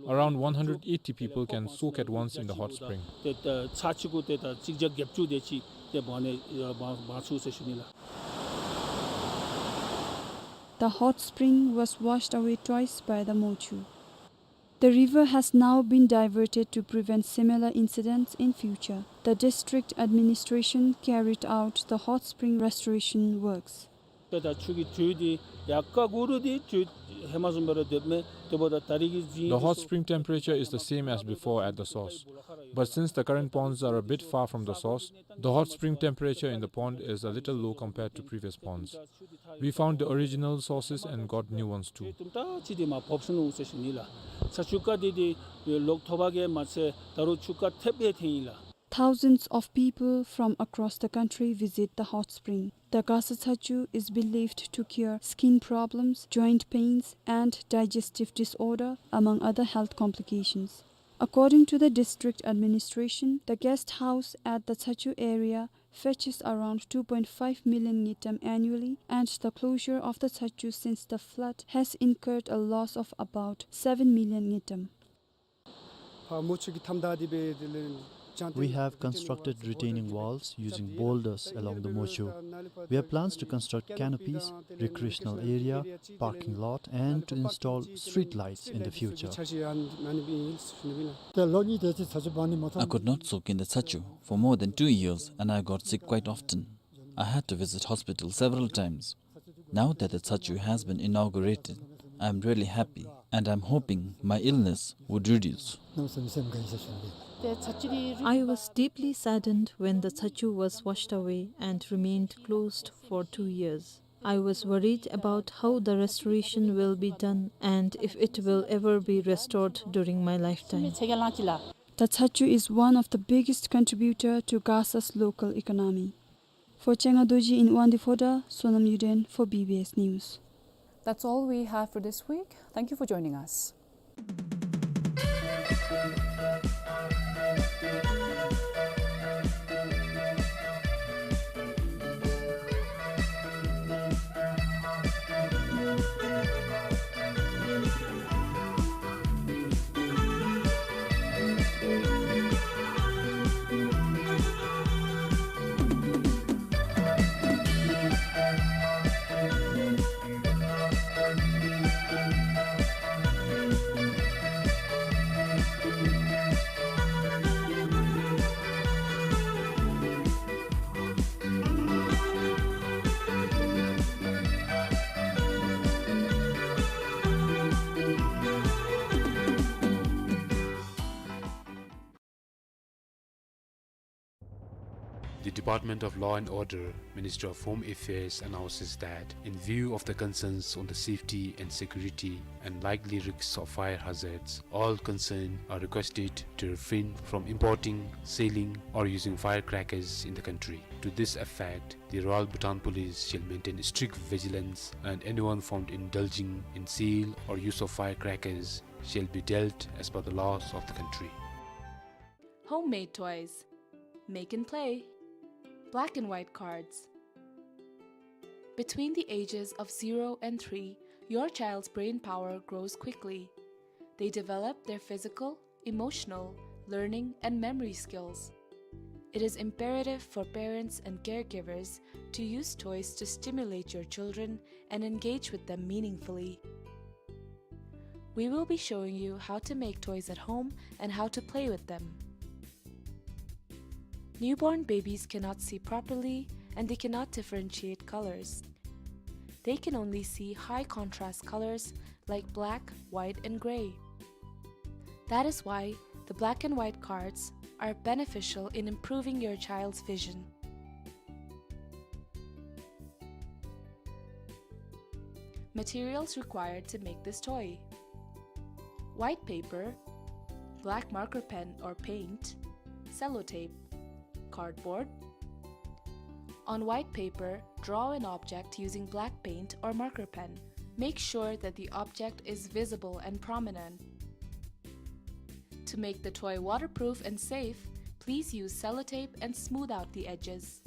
Around one hundred eighty people can soak at once in the hot spring. ཏེ་ད་ཚ་ཆུ་གུ་ཏེ་ད་གཅིག་བརྒྱ་བརྒྱད་ཅུ་དེ་ཅིག་ཏེ་འབག་ནི་ཨ་འབག་འབག་ཚུགས་ཟེར་ཞུ་ནི་ལགས། The hot spring was washed away twice by the Mochu. The river has now been diverted to prevent similar incidents in future. The district administration carried out the hot spring restoration works. ཏེ་ད་ཆུ་གི་དྲོད་འདི་ཡར་ཀ་གུ་རུ་འདི་དྲོད་ཧེ་མ་བཟུམ་སྦེ་ར་སྡོདཔ་མས། དེ་འབདཝ་ད་ད་རིས་ཀྱི་རྫིང་འདི་The hot spring temperature is the same as before at the source. But since the current ponds are a bit far from the source, the hot spring temperature in the pond is a little low compared to previous ponds. We found the original sources and got new ones too. དྲོད་དུམ་གྲ་ཅིག་འདི་མར་ཕོག་སོ་ནུག་ཟེར་ཞུ་ནི་ལགས། ཚ་ཆུ་ཀ་འདི་འདི་ལོག་ཐོབ་པ་གིས་མ་ཚད་ད་རུང་ཆུ་ཀ་ཐེབས་སྦེ་ཐོན་ཡི་ལགས། Thousands of people from across the country visit the hot spring. The Gasa Tsachu is believed to cure skin problems, joint pains, and digestive disorder, among other health complications. According to the district administration, the guest house at the Tsachu area fetches around two point five million ngultrum annually, and the closure of the Tsachu since the flood has incurred a loss of about seven million ngultrum. We have constructed retaining walls using boulders along the Mochu. We have plans to construct canopies, recreational area, parking lot, and to install street lights in the future. I could not soak in the Tsachu for more than two years, and I got sick quite often. I had to visit hospital several times. Now that the Tsachu has been inaugurated, I am really happy and I am hoping my illness would reduce. I was deeply saddened when the Tsachu was washed away and remained closed for two years. I was worried about how the restoration will be done and if it will ever be restored during my lifetime. The Tsachu is one of the biggest contributor to Gasa's local economy. For Chenga Dorji in Wangdue Phodrang, Sonam Yuden for B B S News. That's all we have for this week. Thank you for joining us. The Department of Law and Order, Ministry of Home Affairs, announces that, in view of the concerns on the safety and security and likely risks of fire hazards, all concerned are requested to refrain from importing, selling, or using firecrackers in the country. To this effect, the Royal Bhutan Police shall maintain strict vigilance, and anyone found indulging in sale or use of firecrackers shall be dealt as per the laws of the country. Homemade toys. Make and play. Black and white cards. Between the ages of zero and three, your child's brain power grows quickly. They develop their physical, emotional, learning, and memory skills. It is imperative for parents and caregivers to use toys to stimulate your children and engage with them meaningfully. We will be showing you how to make toys at home and how to play with them. Newborn babies cannot see properly and they cannot differentiate colors. They can only see high contrast colors like black, white, and gray. That is why the black and white cards are beneficial in improving your child's vision. Materials required to make this toy: white paper, black marker pen or paint, sellotape, cardboard. On white paper, draw an object using black paint or marker pen. Make sure that the object is visible and prominent. To make the toy waterproof and safe, please use sellotape and smooth out the edges.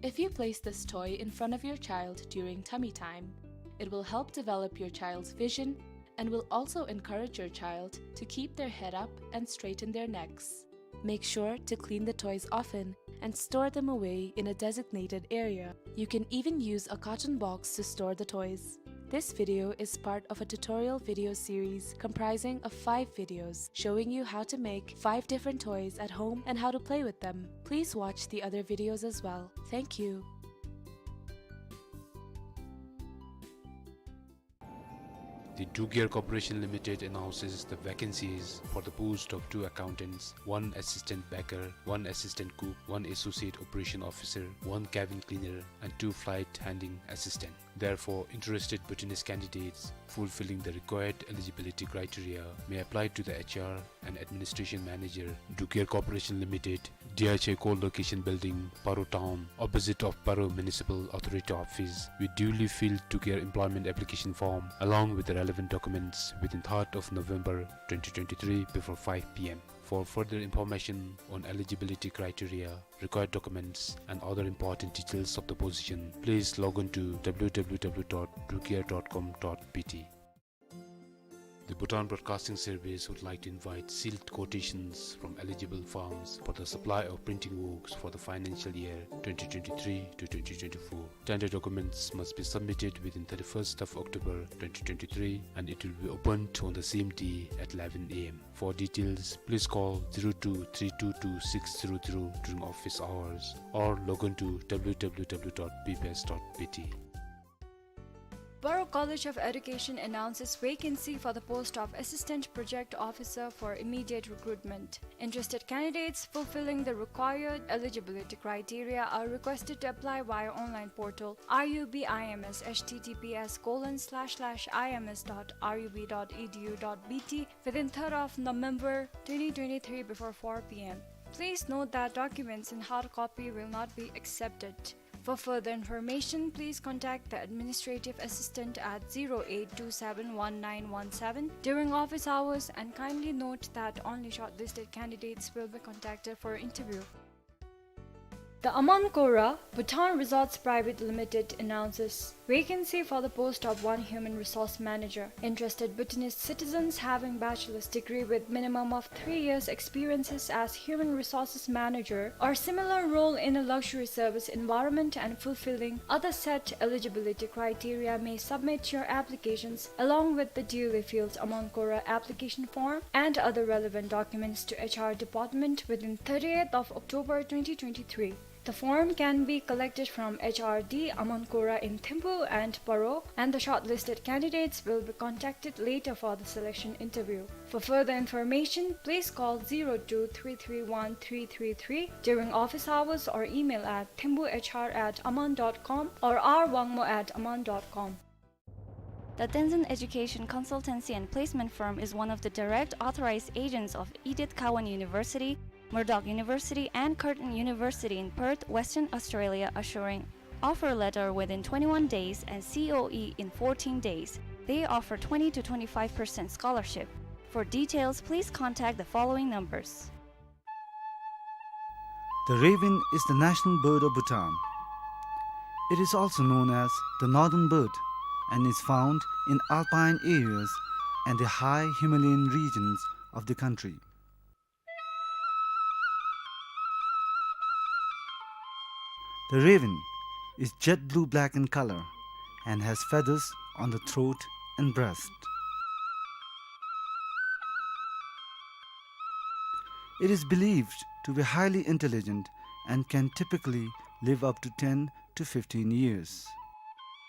If you place this toy in front of your child during tummy time, it will help develop your child's vision and will also encourage your child to keep their head up and straighten their necks. Make sure to clean the toys often and store them away in a designated area. You can even use a carton box to store the toys. This video is part of a tutorial video series comprising of five videos showing you how to make five different toys at home and how to play with them. Please watch the other videos as well. Thank you. The Drugear Corporation Limited announces the vacancies for the post of two accountants, one assistant baker, one assistant cook, one associate operation officer, one cabin cleaner, and two flight handling assistant. Therefore, interested Bhutanese candidates fulfilling the required eligibility criteria may apply to the H R and Administration Manager, Drugear Corporation Limited, D H A Core Location Building, Paro Town, opposite of Paro Municipal Authority Office. We duly fill Drugear employment application form along with the relevant documents within third of November twenty twenty-three before five P M. For further information on eligibility criteria, required documents, and other important details of the position, please log on to W W W dot drugear dot com dot B T. The Bhutan Broadcasting Service would like to invite sealed quotations from eligible firms for the supply of printing works for the financial year twenty twenty-three to twenty twenty-four. Tender documents must be submitted within thirty-first of October twenty twenty-three, and it will be opened on the same day at eleven A M. For details, please call zero two three two two six zero zero during office hours or log on to W W W dot B P S dot B T. Boro College of Education announces vacancy for the post of Assistant Project Officer for immediate recruitment. Interested candidates fulfilling the required eligibility criteria are requested to apply via online portal R U B I M S, H T T P S colon slash slash I M S dot R U B dot E D U dot B T, within third of November twenty twenty-three before four P M. Please note that documents in hard copy will not be accepted. For further information, please contact the administrative assistant at zero eight two seven one nine one seven during office hours, and kindly note that only shortlisted candidates will be contacted for interview. The Amonkora Bhutan Resorts Private Limited announces vacancy for the post of one human resource manager. Interested Bhutanese citizens having bachelor's degree with minimum of three years experiences as human resources manager or similar role in a luxury service environment and fulfilling other set eligibility criteria may submit your applications along with the duly filled Amonkora application form and other relevant documents to H R department within thirtieth of October twenty twenty-three. The form can be collected from H R D Amankura in Thimphu and Paro, and the shortlisted candidates will be contacted later for the selection interview. For further information, please call zero two three three one three three three during office hours or email at thimphu H R at aman dot com or r wangmo at aman dot com. The Tenzin Education Consultancy and Placement Firm is one of the direct authorized agents of Edith Cowan University, Murdoch University, and Curtin University in Perth, Western Australia, assuring offer letter within twenty-one days and C O E in fourteen days. They offer twenty to twenty-five percent scholarship. For details, please contact the following numbers. The raven is the national bird of Bhutan. It is also known as the northern bird and is found in alpine areas and the high Himalayan regions of the country. The raven is jet blue-black in color and has feathers on the throat and breast. It is believed to be highly intelligent and can typically live up to ten to fifteen years.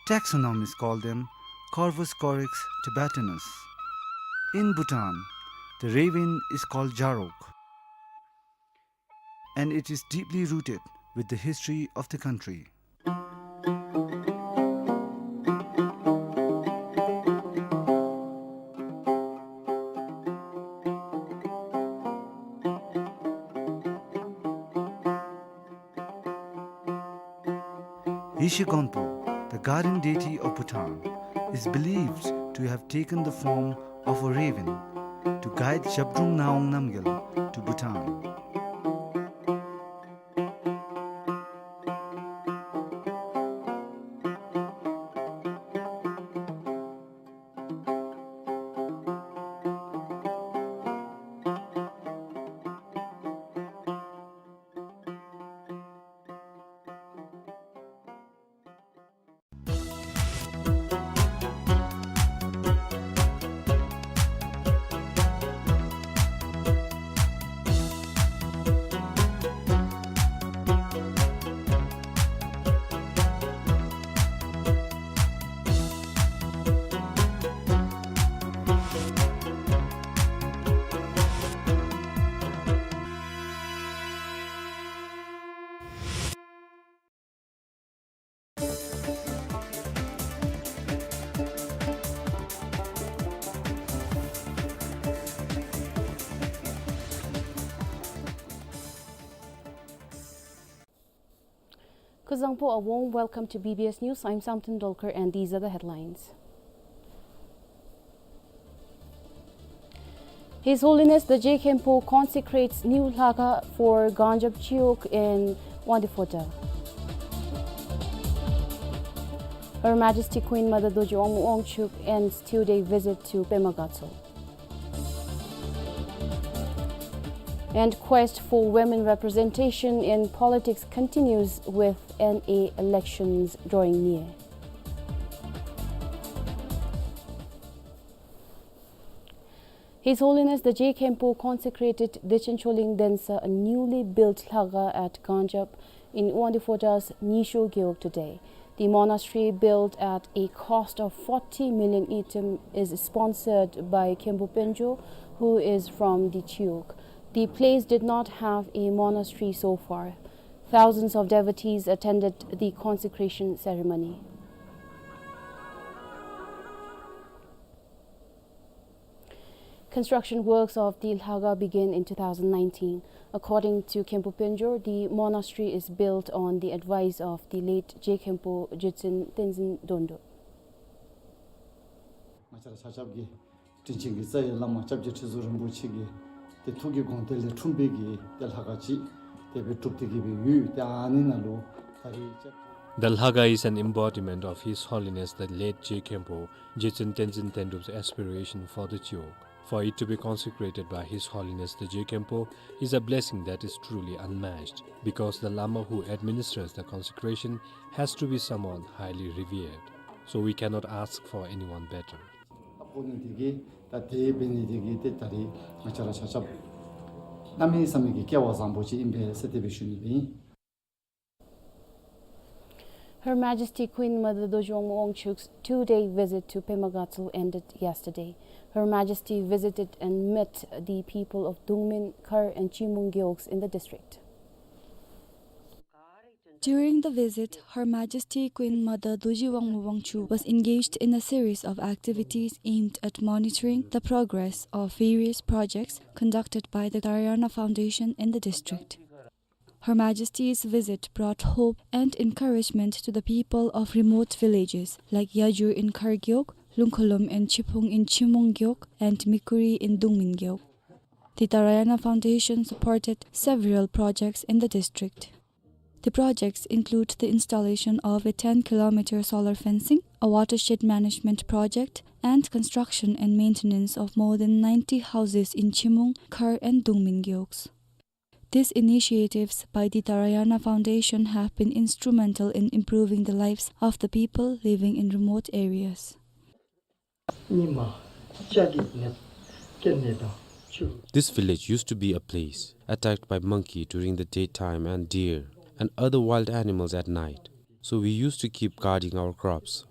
Taxonomists call them Corvus corax tibetanus. In Bhutan, the raven is called Jarok, and it is deeply rooted with the history of the country. Yeshe Gonpo, the guardian deity of Bhutan, is believed to have taken the form of a raven to guide Zhabdrung Ngawang Namgyal to Bhutan. Kuzuzangpo, a warm welcome to B B S News. I'm Samten Dolkar, and these are the headlines. His Holiness the Je Khenpo consecrates new Lhakhang for Ganjap Chiwog in Wangdue Phodrang. Her Majesty Queen Mother Dorji Wangmo Wangchuck ends two-day visit to Pema Gatso. And quest for women representation in politics continues with N A elections drawing near. His Holiness the Je Khenpo consecrated Dechen Choling Densa, a newly built Lhakhang at Ganjap in Wangdue Phodrang's Nyisho Gewog today. The monastery, built at a cost of forty million ngultrum, is sponsored by Khenpo Penjo, who is from the Chiwog. The place did not have a monastery so far. Thousands of devotees attended the consecration ceremony. Construction works of the Lhakhang began in two thousand nineteen. According to Khenpo Penjo, the monastery is built on the advice of the late Je Khenpo Jetsun Tenzin Dondrup. ང་བཅས་ར་ཆ་ཁྱབ་ཀྱི་དྲིན་ཅན་གྱི་རྩ་བའི་བླ་མ་སྐྱབས་རྗེ་ཁྲི་ཟུར་རིན་པོ་ཆེ་གི་ཏེ་ཐུགས་ཀྱི་དགོངས་གཏེར་ལས་འཁྲུངས་པའི་གི་ཏེ་ལྷ་ཁང་ཅིག་ཏེ་སྦེ་གྲུབ་སྟེ་གི་སྦེ་ཡོད། ཏེ་ཨ་ནི་ནང་ལུ་ད་རེས་སྐྱབས་རྗེ། The Lhakhang is an embodiment of His Holiness the late Je Khenpo Jetsun Tenzin Dondrup's aspiration for the Chiwog. For it to be consecrated by His Holiness the Je Khenpo is a blessing that is truly unmatched, because the Lama who administers the consecration has to be someone highly revered. So we cannot ask for anyone better. ད་འབད་ནི་དེ་གིས་ད་དེ་འབད་ནི་དེ་གིས་ཏེ་ད་རེས་ང་བཅས་ར་ཆ་ཁྱབ་གནམ་མེད་ས་མེད་ཀྱི་སྐལ་བ་བཟང་པོ་ཅིག་ཨིན་པས་ཟེར་དེ་སྦེ་ཞུ་ནི་ཨིན། Her Majesty Queen Mother Dorji Wangmu Wangchuck's two-day visit to Pema Gatshel ended yesterday. Her Majesty visited and met the people of Dungmin, Khar and Chimung Gewogs in the district. During the visit, Her Majesty Queen Mother Dorji Wangmu Wangchuck was engaged in a series of activities aimed at monitoring the progress of various projects conducted by the Dharayana Foundation in the district. Her Majesty's visit brought hope and encouragement to the people of remote villages like Yajur in Khar Gewog, Lungkholom and Chiphung in Chimung Gewog, and Mikuri in Dungmin Gewog. The Dharayana Foundation supported several projects in the district. The projects include the installation of a ten kilometer solar fencing, a watershed management project, and construction and maintenance of more than ninety houses in Chimung, Khar, and Dungmin Gewogs. These initiatives by the Dharayana Foundation have been instrumental in improving the lives of the people living in remote areas. This village used to be a place attacked by monkey during the daytime and deer and other wild animals at night. So we used to keep guarding our crops.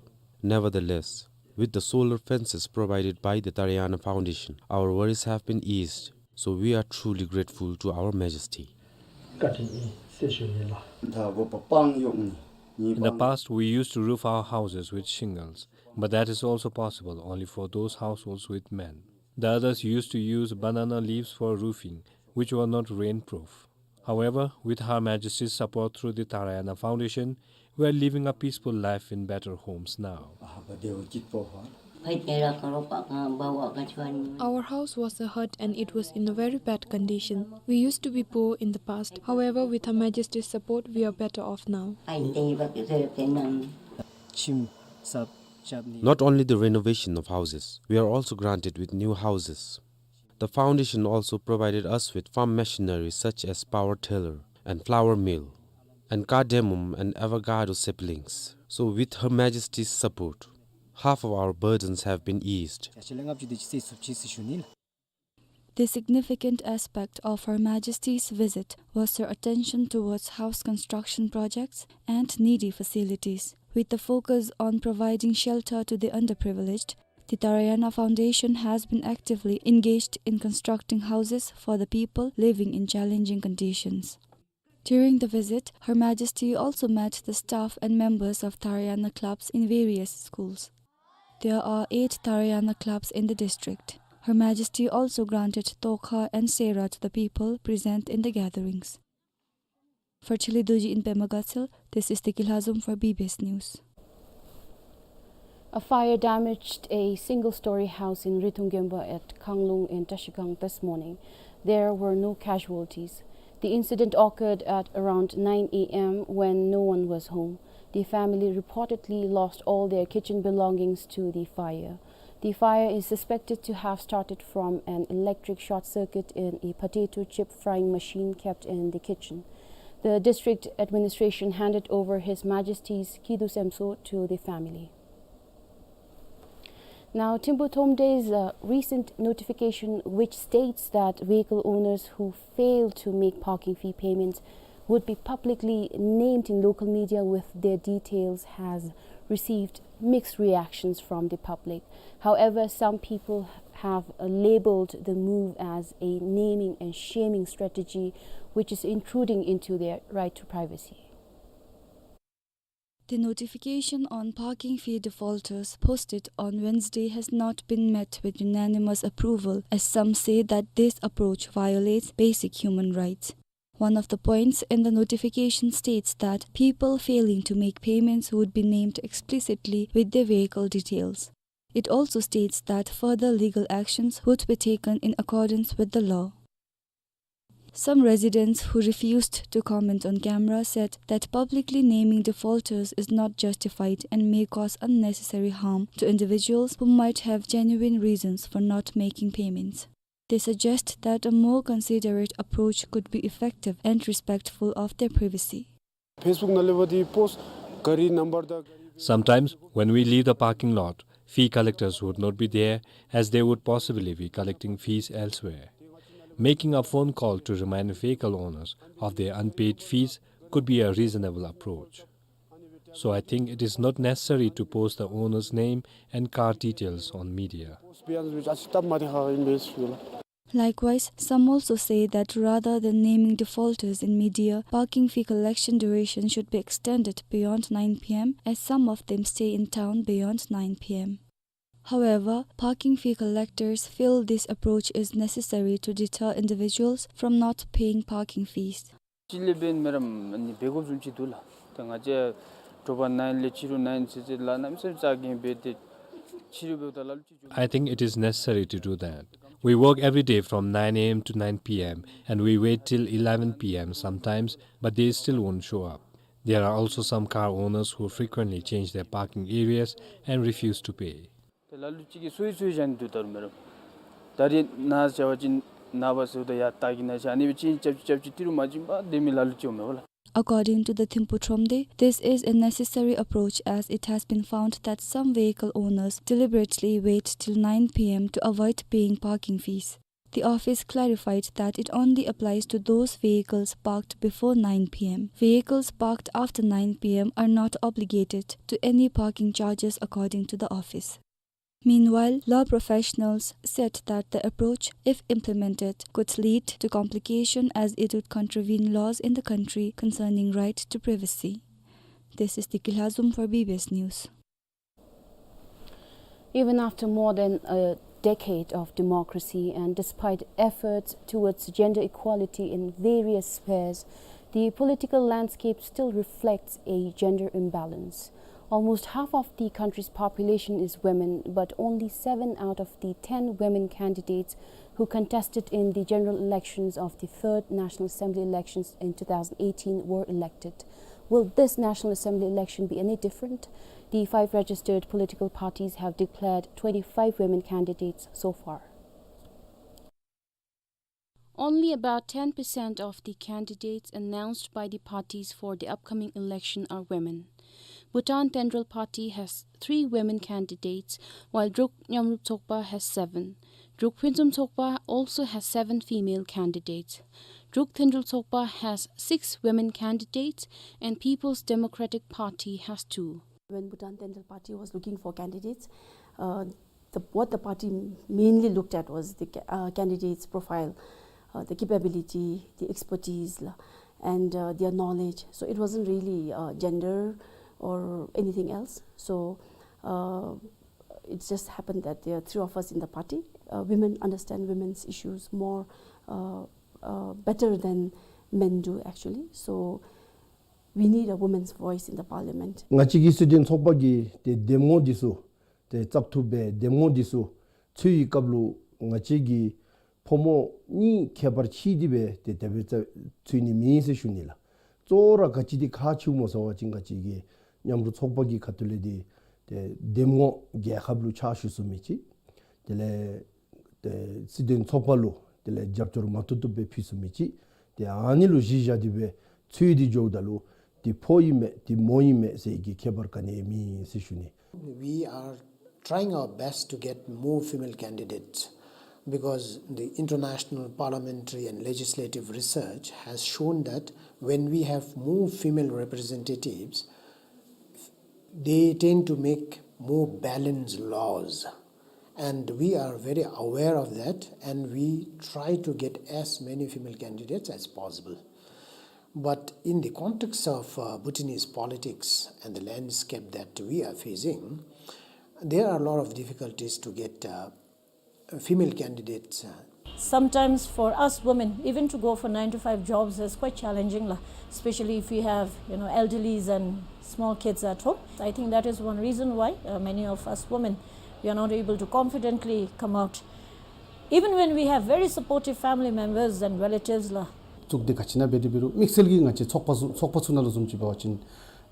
Nevertheless, with the solar fences provided by the Dharayana Foundation, our worries have been eased. So we are truly grateful to Our Majesty. In the past, we used to roof our houses with shingles, but that is also possible only for those households with men. The others used to use banana leaves for roofing, which were not rainproof. However, with Her Majesty's support through the Dharayana Foundation, we are living a peaceful life in better homes now. Our house was a hut and it was in a very bad condition. We used to be poor in the past. However, with Her Majesty's support, we are better off now. Not only the renovation of houses, we are also granted with new houses. The foundation also provided us with farm machinery such as power tiller and flour mill and cardamom and avocado saplings. So with Her Majesty's support, half of our burdens have been eased. The significant aspect of Her Majesty's visit was her attention towards house construction projects and needy facilities, with the focus on providing shelter to the underprivileged. The Dharayana Foundation has been actively engaged in constructing houses for the people living in challenging conditions. During the visit, Her Majesty also met the staff and members of Dharayana clubs in various schools. There are eight Dharayana clubs in the district. Her Majesty also granted tokha and sera to the people present in the gatherings. For Chili Dorji in Pema Gatshel, this is Teki Lhazom for B B S News. A fire damaged a single-story house in Rithung Gemba at Khanglung in Trashigang this morning. There were no casualties. The incident occurred at around nine a m when no one was home. The family reportedly lost all their kitchen belongings to the fire. The fire is suspected to have started from an electric short circuit in a potato chip frying machine kept in the kitchen. The district administration handed over His Majesty's Kidu Semso to the family. Now, Thimphu Thromde's, uh, recent notification, which states that vehicle owners who fail to make parking fee payments would be publicly named in local media with their details, has received mixed reactions from the public. However, some people have, uh, labeled the move as a naming and shaming strategy, which is intruding into their right to privacy. The notification on parking fee defaulters posted on Wednesday has not been met with unanimous approval, as some say that this approach violates basic human rights. One of the points in the notification states that people failing to make payments would be named explicitly with their vehicle details. It also states that further legal actions would be taken in accordance with the law. Some residents who refused to comment on camera said that publicly naming defaulters is not justified and may cause unnecessary harm to individuals who might have genuine reasons for not making payments. They suggest that a more considerate approach could be effective and respectful of their privacy. Facebook ནང་ལས་འབད་དེ་པོསཊ་གཱ་རི་ནམ་བར་དང་གཱ་རི། Sometimes, when we leave the parking lot, fee collectors would not be there, as they would possibly be collecting fees elsewhere. Making a phone call to remind vehicle owners of their unpaid fees could be a reasonable approach. So I think it is not necessary to post the owner's name and car details on media. Likewise, some also say that rather than naming defaulters in media, parking fee collection duration should be extended beyond nine p m, as some of them stay in town beyond nine p m. However, parking fee collectors feel this approach is necessary to deter individuals from not paying parking fees. ཅི་ལས་འབད་མེན་རམ་ཨ་ནི་འབད་དགོཔ་བཟུམ་ཅིག་འདུག་ལགས། ད་ང་བཅས་དྲོ་པ་ནའིན་ལས་ཕྱི་རུ་ནའིན་ཚེས་ཚེས་ལགས་གནམ་མེད་ས་མེད་རྩ་འགེངས་འབད་དེ་ཕྱི་རུ་འབདཝ་ད་ལ་ལུ་ཅིག་འགྱོ། I think it is necessary to do that. We work every day from nine a m to nine p m and we wait till eleven p m sometimes, but they still won't show up. There are also some car owners who frequently change their parking areas and refuse to pay. ད་ལ་ལུ་ཅིག་གིས་སོ་སོའི་བཞག་ནི་འདུག་ད་རུང་མེན་རམ། ད་རེས་ནཱ་བཞག་པ་ཅིན་ནངས་པ་ཟེརཝ་ད་ཡར་བཏགས་ཀྱི་ན་ཤ་ཨ་ནི་སྦེ་ཅིག་རྐྱབ་ཅིག་རྐྱབ་ཅིག་ཏི་རུ་མ་བྱིན་པར་སྡོད་མི་ལ་ལུ་ཅིག་འོང་མས་པ་ལགས། According to the Thimphu Thromde, this is a necessary approach as it has been found that some vehicle owners deliberately wait till nine p m to avoid paying parking fees. The office clarified that it only applies to those vehicles parked before nine p m. Vehicles parked after nine p m are not obligated to any parking charges, according to the office. Meanwhile, law professionals said that the approach, if implemented, could lead to complication as it would contravene laws in the country concerning right to privacy. This is Diki Lhazom for B B S News. Even after more than a decade of democracy and despite efforts towards gender equality in various spheres, the political landscape still reflects a gender imbalance. Almost half of the country's population is women, but only seven out of the ten women candidates who contested in the general elections of the third National Assembly elections in two thousand eighteen were elected. Will this National Assembly election be any different? The five registered political parties have declared twenty-five women candidates so far. Only about ten percent of the candidates announced by the parties for the upcoming election are women. Bhutan Tengyel Party has three women candidates, while Druk Nyamrup Tsokpa has seven. Druk Phuentsum Tsokpa also has seven female candidates. Druk Tengyel Tsokpa has six women candidates, and People's Democratic Party has two. When Bhutan Tengyel Party was looking for candidates, uh, the, what the party mainly looked at was the ca-, uh, candidates' profile, uh, the capability, the expertise, la, and, uh, their knowledge. So it wasn't really, uh, gender or anything else. So, uh, it just happened that there are three of us in the party. Uh, women understand women's issues more, uh, uh, better than men do, actually. So we need a woman's voice in the parliament. ང་བཅས་ཀྱི་སྲིད་དོན་ཚོགས་པ་གི་ཏེ་འདེམས་ངོ་འདི་ཚུ་ཏེ་བཙག་འཐུ་འབད་འདེམས་ངོ་འདི་ཚུ་འཚོལ་བའི་སྐབས་ལུ་ང་བཅས་ཀྱི་ཕོ་མོ་གཉིས་ཁྱད་པར་ཕྱེ་སྟེ་སྦེ་ཏེ་དེ་སྦེ་བཙག་འཚོལ་ནི་མེད་ཟེར་ཞུ་ནི་ལགས། གཙོ་བོ་ར་ག་ཅི་འདི་ཁག་ཆེཝ་སྨོ་ཟེར་བ་ཅིན་ང་བཅས་ཀྱི་མཉམ་རུབ་ཚོགས་པ་གི་ཁ་ཐུག་ལས་འདི་ཏེ་འདེམས་ངོ་རྒྱལ་ཁབ་ལུ་ཕྱག་ཞུ་ཚུགས་མི་ཅིག། དེ་ལས་ཏེ་སྲིད་དོན་ཚོགས་པ་ལུ་དེ་ལས་རྒྱབ་སྐྱོར་མ་བཏུབ་བཏུབ་སྦེ་ཕུལ་ཚུགས་མི་ཅིག། ཏེ་ཨ་ནི་ལུ་གཞི་བཞག་སྟེ་སྦེ་འཚོལ་ཏེ་འགྱོཝ་ད་ལུ་འདི་ཕོ་ཨིན་མས་འདི་མོ་ཨིན་མས་ཟེར་གྱི་ཁྱད་པར་ག་ནི་ཡང་མེད་ཟེར་ཞུ་ནི། We are trying our best to get more female candidates because the international parliamentary and legislative research has shown that when we have more female representatives, they tend to make more balanced laws. And we are very aware of that, and we try to get as many female candidates as possible. But in the context of, uh, Bhutanese politics and the landscape that we are facing, there are a lot of difficulties to get, uh, female candidates, uh, Sometimes for us women, even to go for nine to five jobs is quite challenging, la, especially if we have, you know, elderlies and small kids at home. I think that is one reason why, uh, many of us women, we are not able to confidently come out, even when we have very supportive family members and relatives, la. བཙུགས་ཏེ་ག་ཅི་ཨིན་ན་འབད་དེ་འབད་རུང་དམིགས་བསལ་གྱིས་ང་བཅས་ཚོགས་པ་ཚུ་ཚོགས་པ་ཚུ་ནང་ལུ་བཟུམ་ཅིག་འབད་བ་ཅིན་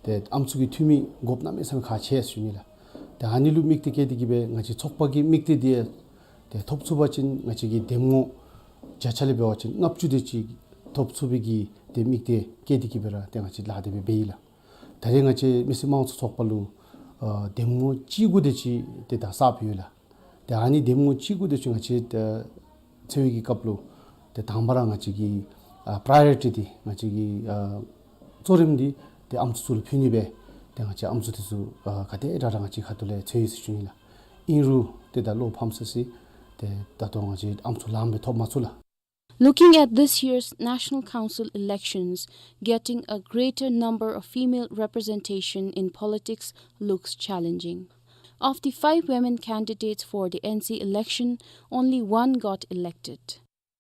ཏེ་ཨམ་སྲུ་གི་འཐུས་མི་དགོཔ་གནམ་མེད་ས་མེད་ཁག་ཆེ་ཟེར་ཞུ་ནི་ལགས། ཏེ་ཨ་ནི་ལུ་དམིགས་གཏད་བསྐྱེད་དེ་གིས་སྦེ་ང་བཅས་ཚོགས་པ་གི་དམིགས་གཏད་འདི་ཏེ་ཐོབ་ཚུགས་པ་ཅིན་ང་བཅས་ཀྱི་འདེམས་ངོ་བརྒྱ་ཆ་ལས་འབད་བ་ཅིན་ལྔ་བཅུ་དེ་ཅིག་ཐོབ་ཚུགས་པའི་གི་ཏེ་དམིགས་གཏད་བསྐྱེད་དེ་གིས་སྦེ་ར་ཏེ་ང་བཅས་ལཱ་དེ་སྦེ་འབད་ཡི་ལགས། ད་རེས་ང་བཅས་མི་སེར་དམངས་གཙོ་ཚོགས་པ་ལུ་ཨ་འདེམས་ངོ་བཅུ་དགུ་དེ་ཅིག་ཏེ་ད་བསགས་ཡོད་ལགས། ཏེ་ཨ་ནི་འདེམས་ངོ་བཅུ་དགུ་དེ་ཅིག་ང་བཅས་ཏེ་འཚོལ་བའི་གི་སྐབས་ལུ་ཏེ་དང་པ་ར་ང་བཅས་ཀྱི་ཨ་པྲའི་ཡོ་རི་ཊི་འདི་ང་བཅས་ཀྱི་ཨ་གཙོ་རིམ་འདི་ཏེ་ཨམ་སྲུ་ཚུ་ལུ་ཕུལ་ནི་སྦེ་ ཏེ་ང་བཅས་ཨམ་སྲུ་འདི་ཚུ་ཨ་ག་དེ་དྲག་དྲག་ང་བཅས་ཁ་ཐུག་ལས་འཚོལ་ཡི་ཟེར་ཞུ་ནི་ལགས། ཨིན་རུང་ཏེ་ད་བློ་ཕམ་སི་སི་ཏེ་ད་ལྟོ་ང་བཅས་ཨམ་སྲུ་ལངམ་སྦེ་ཐོབ་མ་ཚུགས་ལགས། Looking at this year's National Council elections, getting a greater number of female representation in politics looks challenging. Of the five women candidates for the N C election, only one got elected.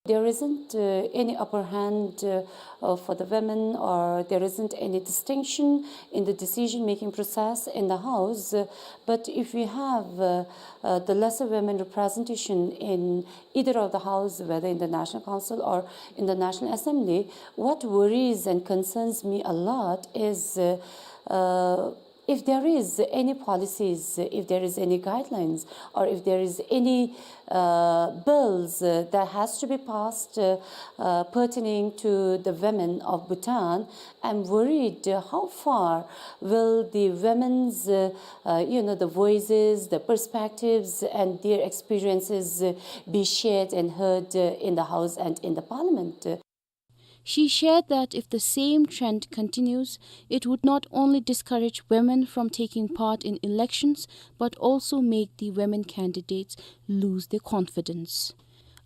There isn't, uh, any upper hand, uh, uh, for the women, or there isn't any distinction in the decision-making process in the House. Uh, but if we have, uh, uh, the lesser women representation in either of the House, whether in the National Council or in the National Assembly, what worries and concerns me a lot is, uh, uh, if there is any policies, if there is any guidelines, or if there is any, uh, bills, uh, that has to be passed, uh, uh, pertaining to the women of Bhutan, I'm worried, uh, how far will the women's, uh, uh, you know, the voices, the perspectives, and their experiences, uh, be shared and heard, uh, in the House and in the Parliament. She shared that if the same trend continues, it would not only discourage women from taking part in elections, but also make the women candidates lose their confidence.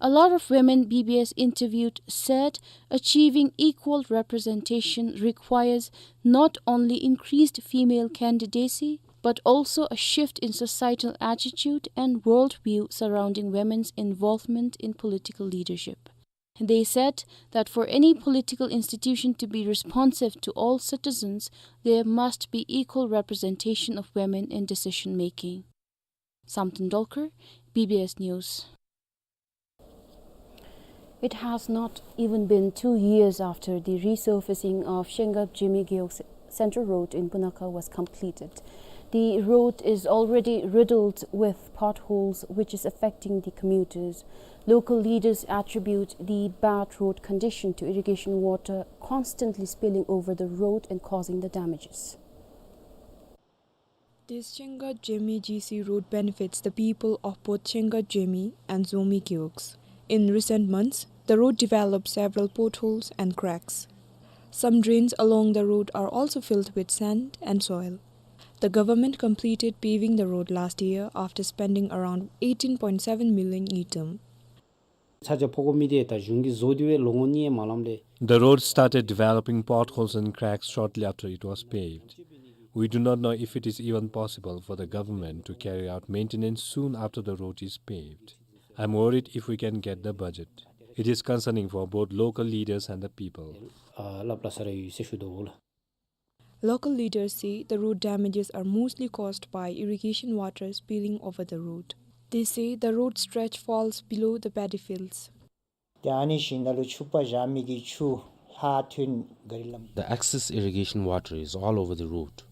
A lot of women B B S interviewed said achieving equal representation requires not only increased female candidacy, but also a shift in societal attitude and worldview surrounding women's involvement in political leadership. They said that for any political institution to be responsive to all citizens, there must be equal representation of women in decision-making. Samten Dolkar, B B S News. It has not even been two years after the resurfacing of Shenggab Jemi Gewog Central Road in Punakha was completed. The road is already riddled with potholes, which is affecting the commuters. Local leaders attribute the bad road condition to irrigation water constantly spilling over the road and causing the damages. This Shenggab Jemi G C road benefits the people of both Shenggab Jemi and Zomi Gewogs. In recent months, the road developed several potholes and cracks. Some drains along the road are also filled with sand and soil. The government completed paving the road last year after spending around eighteen point seven million ngultrum. ཚ་ཇ་ཕོག་དགོ་མི་འདི་ད་གཞུང་གིས་བཟོ་སྟེ་སྦེ་ལོ་ངོ་གཉིས་མ་ལངམ་ལས། The road started developing potholes and cracks shortly after it was paved. We do not know if it is even possible for the government to carry out maintenance soon after the road is paved. I'm worried if we can get the budget. It is concerning for both local leaders and the people. ཨ་སླབ་སླབ་ས་ར་ཡོད་ཟེར་ཞུ་དོ་ལགས། Local leaders say the road damages are mostly caused by irrigation water spilling over the road. They say the road stretch falls below the paddy fields. ཏེ་ཨ་ནི་ཞིནམ་ལས་ཆུ་པ་བཞག་མི་གི་ཆུ་ལྷག་ཐོན་ག་རི་ལམ། The excess irrigation water is all over the road,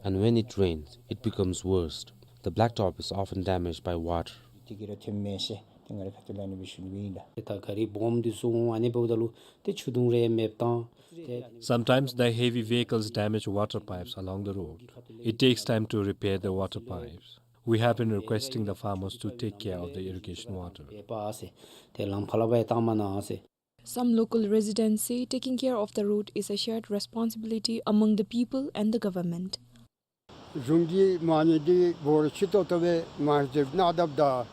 and when it rains, it becomes worse. The blacktop is often damaged by water. དེ་གི་ར་ཐོན་མས་ཟེར་ཏེ་ང་རའི་ཁ་ཐུག་ལས་ཨ་ནི་སྦེ་ཞུ་ནི་ཨིན་ལགས། ཏེ་ད་ག་རི་སྦོམ་འདི་ཚུ་འོང་ཨ་ནི་འབདཝ་ད་ལུ་ཏེ་ཆུ་དུང་རེ་མེདཔ་བཏང་། Sometimes the heavy vehicles damage water pipes along the road. It takes time to repair the water pipes. We have been requesting the farmers to take care of the irrigation water. ཏེ་ལམ་ཕར་ལས་འབད་བཏང་མ་གནང་ཟེར། Some local residents say taking care of the road is a shared responsibility among the people and the government. གཞུང་གིས་མ་ཎི་འདི་འབོར་ཆེ་ཏོག་ཏོ་སྦེ་མ་ཟེར་ན་དབ་ད།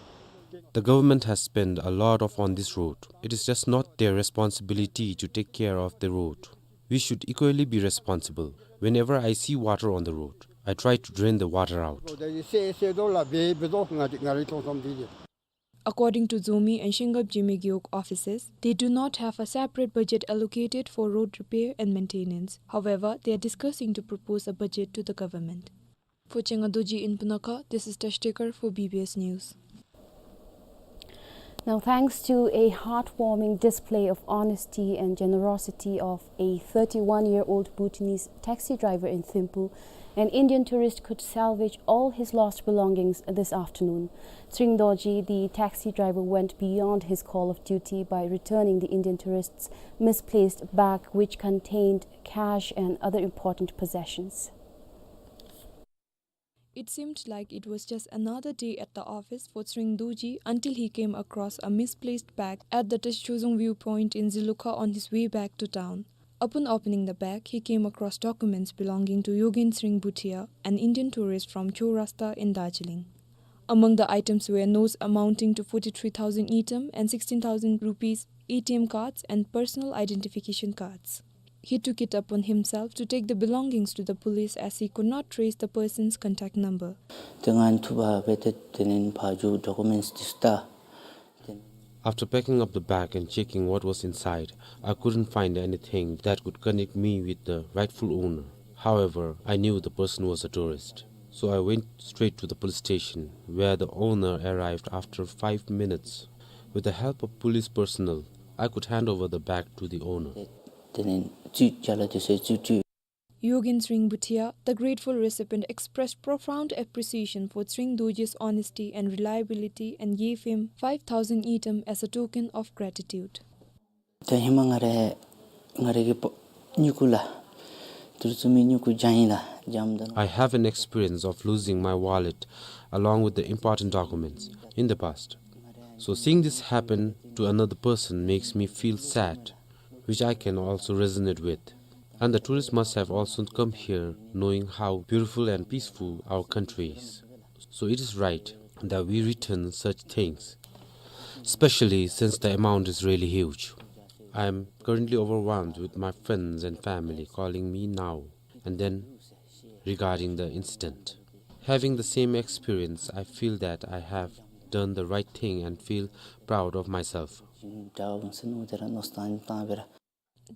The government has spent a lot of on this road. It is just not their responsibility to take care of the road. We should equally be responsible. Whenever I see water on the road, I try to drain the water out. ཏེ་སེ་སེ་དོ་ལ་འབད་འབད་དོ་ང་ང་རའི་མཐོང་བསམ་འདི་ཨིན། According to Zomi and Shenggab Jemi Gewog offices, they do not have a separate budget allocated for road repair and maintenance. However, they are discussing to propose a budget to the government. For Chenga Dorji in Punakha, this is Tash Tekar for B B S News. Now, thanks to a heartwarming display of honesty and generosity of a thirty-one-year-old Bhutanese taxi driver in Thimphu, an Indian tourist could salvage all his lost belongings this afternoon. Tshering Dorji, the taxi driver, went beyond his call of duty by returning the Indian tourist's misplaced bag, which contained cash and other important possessions. It seemed like it was just another day at the office for Tshering Dorji until he came across a misplaced bag at the Teshozung viewpoint in Zilukha on his way back to town. Upon opening the bag, he came across documents belonging to Yogen Sring Bhutia, an Indian tourist from Chorasta in Darjeeling. Among the items were notes amounting to forty-three thousand ngultrum and sixteen thousand rupees, A T M cards, and personal identification cards. He took it upon himself to take the belongings to the police as he could not trace the person's contact number. ཏེ་ང་ཐུག་པ་སྦེ་ཏེ་དེ་ལས་ཕར་འགྱོ་ཌོ་ཀུ་མེནཊསི་འདི་ཚུ་བལྟ། After packing up the bag and checking what was inside, I couldn't find anything that could connect me with the rightful owner. However, I knew the person was a tourist. So I went straight to the police station, where the owner arrived after five minutes. With the help of police personnel, I could hand over the bag to the owner. དེ་ནས་ཚུར་ཅ་ལ་དེ་ཚུ་ཚུར་སྤྲོད། Yogen Sring Bhutia, the grateful recipient, expressed profound appreciation for Tshering Dorji's honesty and reliability and gave him five thousand ngultrum as a token of gratitude. ད་ཧེ་མ་ང་རའི་ང་རའི་གི་པ་སྨྱུ་གུ་ལགས། ཏི་རུ་ཙུ་མི་སྨྱུ་གུ་བྱིན་ཡི་ལགས། བྱིནམ་ད་ནི། I have an experience of losing my wallet along with the important documents in the past. So seeing this happen to another person makes me feel sad, which I can also resonate with. And the tourists must have also come here knowing how beautiful and peaceful our country is. So it is right that we return such things, especially since the amount is really huge. I am currently overwhelmed with my friends and family calling me now and then regarding the incident. Having the same experience, I feel that I have done the right thing and feel proud of myself.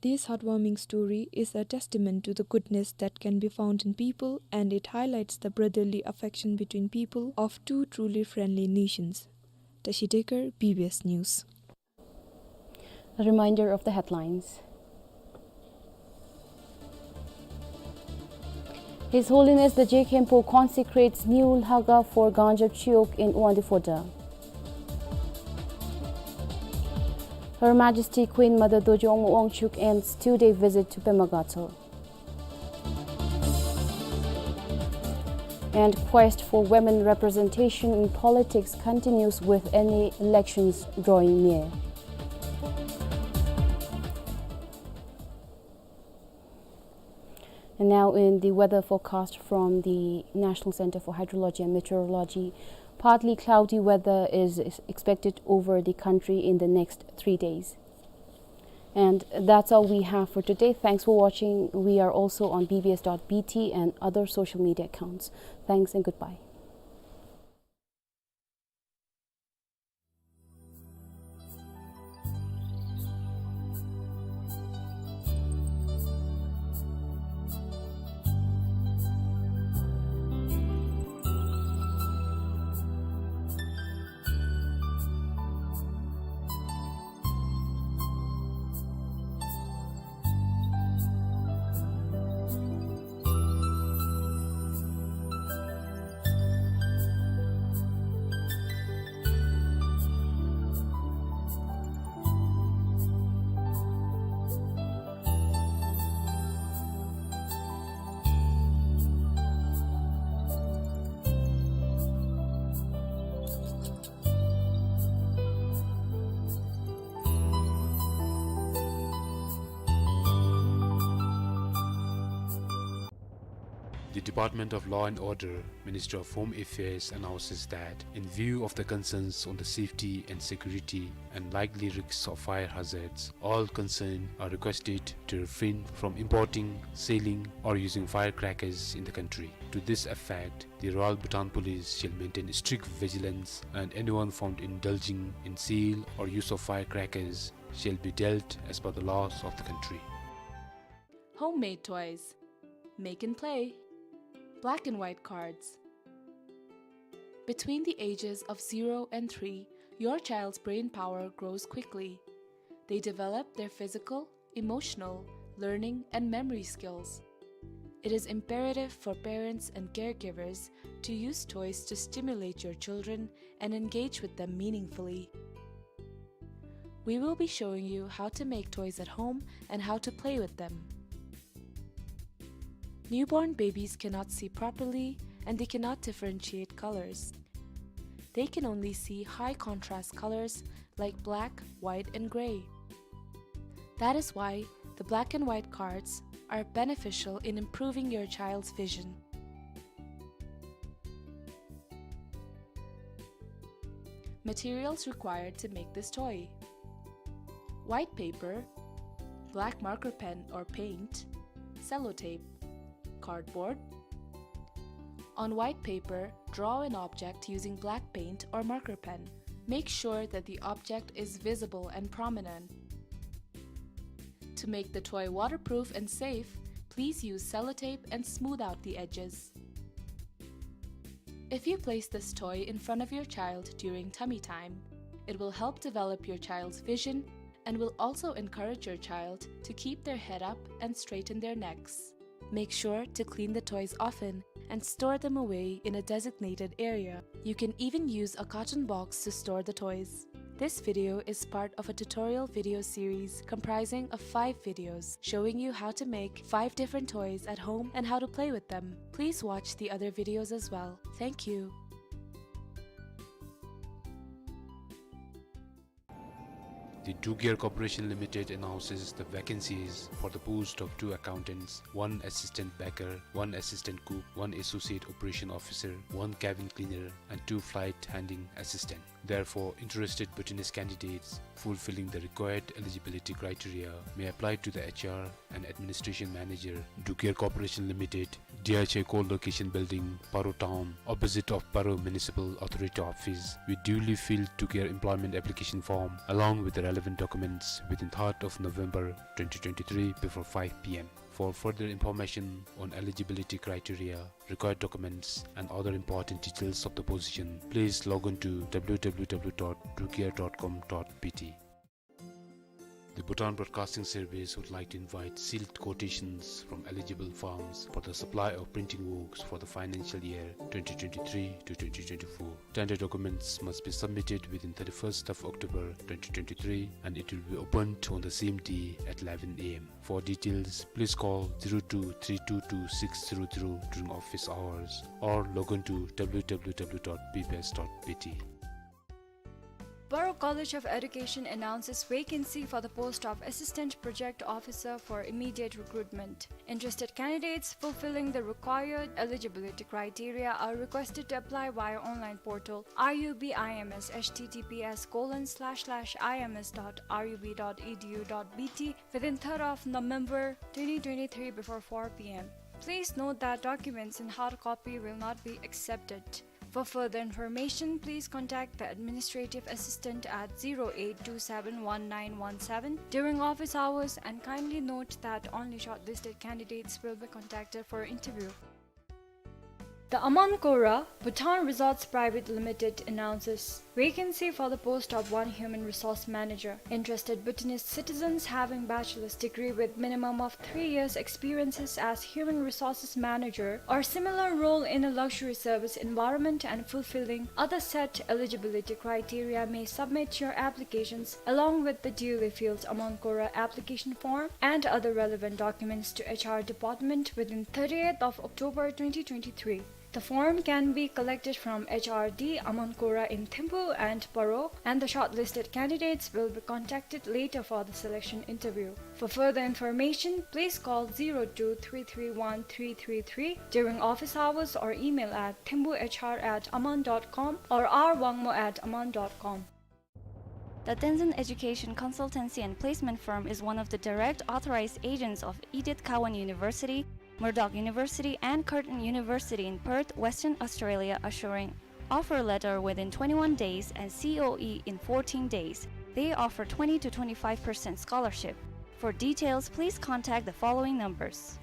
This heartwarming story is a testament to the goodness that can be found in people, and it highlights the brotherly affection between people of two truly friendly nations. Tashi Dekar, B B S News. A reminder of the headlines. His Holiness the Je Khenpo consecrates new Lhakhang for Gangchab Chiwog in Wangdue Phodrang. Her Majesty Queen Mother Dorje Wangmo Wangchuck ends two-day visit to Pema Gatshel. And quest for women representation in politics continues with N E elections drawing near. And now in the weather forecast from the National Center for Hydrology and Meteorology, partly cloudy weather is, is expected over the country in the next three days. And that's all we have for today. Thanks for watching. We are also on B B S dot B T and other social media accounts. Thanks and goodbye. The Department of Law and Order, Ministry of Home Affairs announces that, in view of the concerns on the safety and security and likely risks of fire hazards, all concerned are requested to refrain from importing, selling, or using firecrackers in the country. To this effect, the Royal Bhutan Police shall maintain strict vigilance, and anyone found indulging in sale or use of firecrackers shall be dealt as per the laws of the country. Homemade toys. Make and play. Black and white cards. Between the ages of zero and three, your child's brain power grows quickly. They develop their physical, emotional, learning, and memory skills. It is imperative for parents and caregivers to use toys to stimulate your children and engage with them meaningfully. We will be showing you how to make toys at home and how to play with them. Newborn babies cannot see properly and they cannot differentiate colors. They can only see high contrast colors like black, white, and gray. That is why The black and white cards are beneficial in improving your child's vision. Materials required to make this toy: white paper, black marker pen or paint, sellotape, cardboard. On white paper, draw an object using black paint or marker pen. Make sure that the object is visible and prominent. To make the toy waterproof and safe, please use sellotape and smooth out the edges. If you place this toy in front of your child during tummy time, it will help develop your child's vision and will also encourage your child to keep their head up and straighten their necks. Make sure to clean the toys often and store them away in a designated area. You can even use a carton box to store the toys. This video is part of a tutorial video series comprising of five videos showing you how to make five different toys at home and how to play with them. Please watch the other videos as well. Thank you. The Dukier Corporation Limited announces the vacancies for the post of two accountants, one assistant baker, one assistant cook, one associate operation officer, one cabin cleaner, and two flight handling assistant. Therefore, interested Bhutanese candidates fulfilling the required eligibility criteria may apply to the H R and Administration Manager, Dukier Corporation Limited, D H A Core Location Building, Paro Town, opposite of Paro Municipal Authority Office, with duly filled Dukier employment application form along with the relevant documents within third of November twenty twenty-three before five P M. For further information on eligibility criteria, required documents, and other important details of the position, please log on to W W W dot dukier dot com dot B T. The Bhutan Broadcasting Service would like to invite sealed quotations from eligible firms for the supply of printing works for the financial year twenty twenty-three to twenty twenty-four. Tender documents must be submitted within thirty-first of October twenty twenty-three, and it will be opened on the same day at eleven A M. For details, please call zero two three two two six zero zero during office hours or log on to W W W dot B P S dot B T. Paro College of Education announces vacancy for the post of Assistant Project Officer for immediate recruitment. Interested candidates fulfilling the required eligibility criteria are requested to apply via online portal R U B I M S, H T T P S colon slash slash I M S dot R U B dot E D U dot B T, within third of November twenty twenty-three before four P M. Please note that documents in hard copy will not be accepted. For further information, please contact the administrative assistant at zero eight two seven one nine one seven during office hours, and kindly note that only shortlisted candidates will be contacted for interview. The Aman Kora Bhutan Resorts Private Limited announces vacancy for the post of one human resource manager. Interested Bhutanese citizens having bachelor's degree with minimum of three years experiences as human resources manager or similar role in a luxury service environment and fulfilling other set eligibility criteria may submit your applications along with the duly filled Aman Kora application form and other relevant documents to H R department within thirtieth of October twenty twenty-three. The form can be collected from H R D Aman Kora in Thimphu and Paro, and the shortlisted candidates will be contacted later for the selection interview. For further information, please call zero two three three one three three three during office hours or email at thimphuhr at aman dot com or r wangmo at aman dot com. The Tenzin Education Consultancy and Placement Firm is one of the direct authorized agents of Edith Cowan University, Murdoch University, and Curtin University in Perth, Western Australia, assuring offer letter within twenty-one days and C O E in fourteen days. They offer twenty to twenty-five percent scholarship. For details, please contact the following numbers.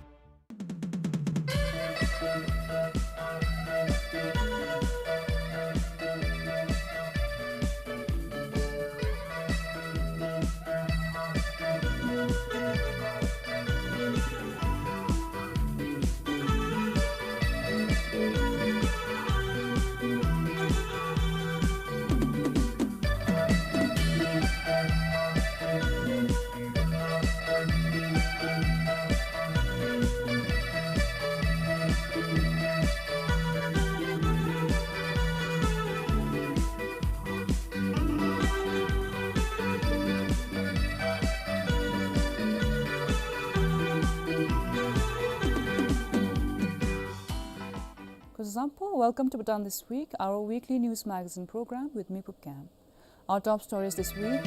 Zampo, welcome to Bhutan This Week, our weekly news magazine program with me, Pupkang. Our top stories this week.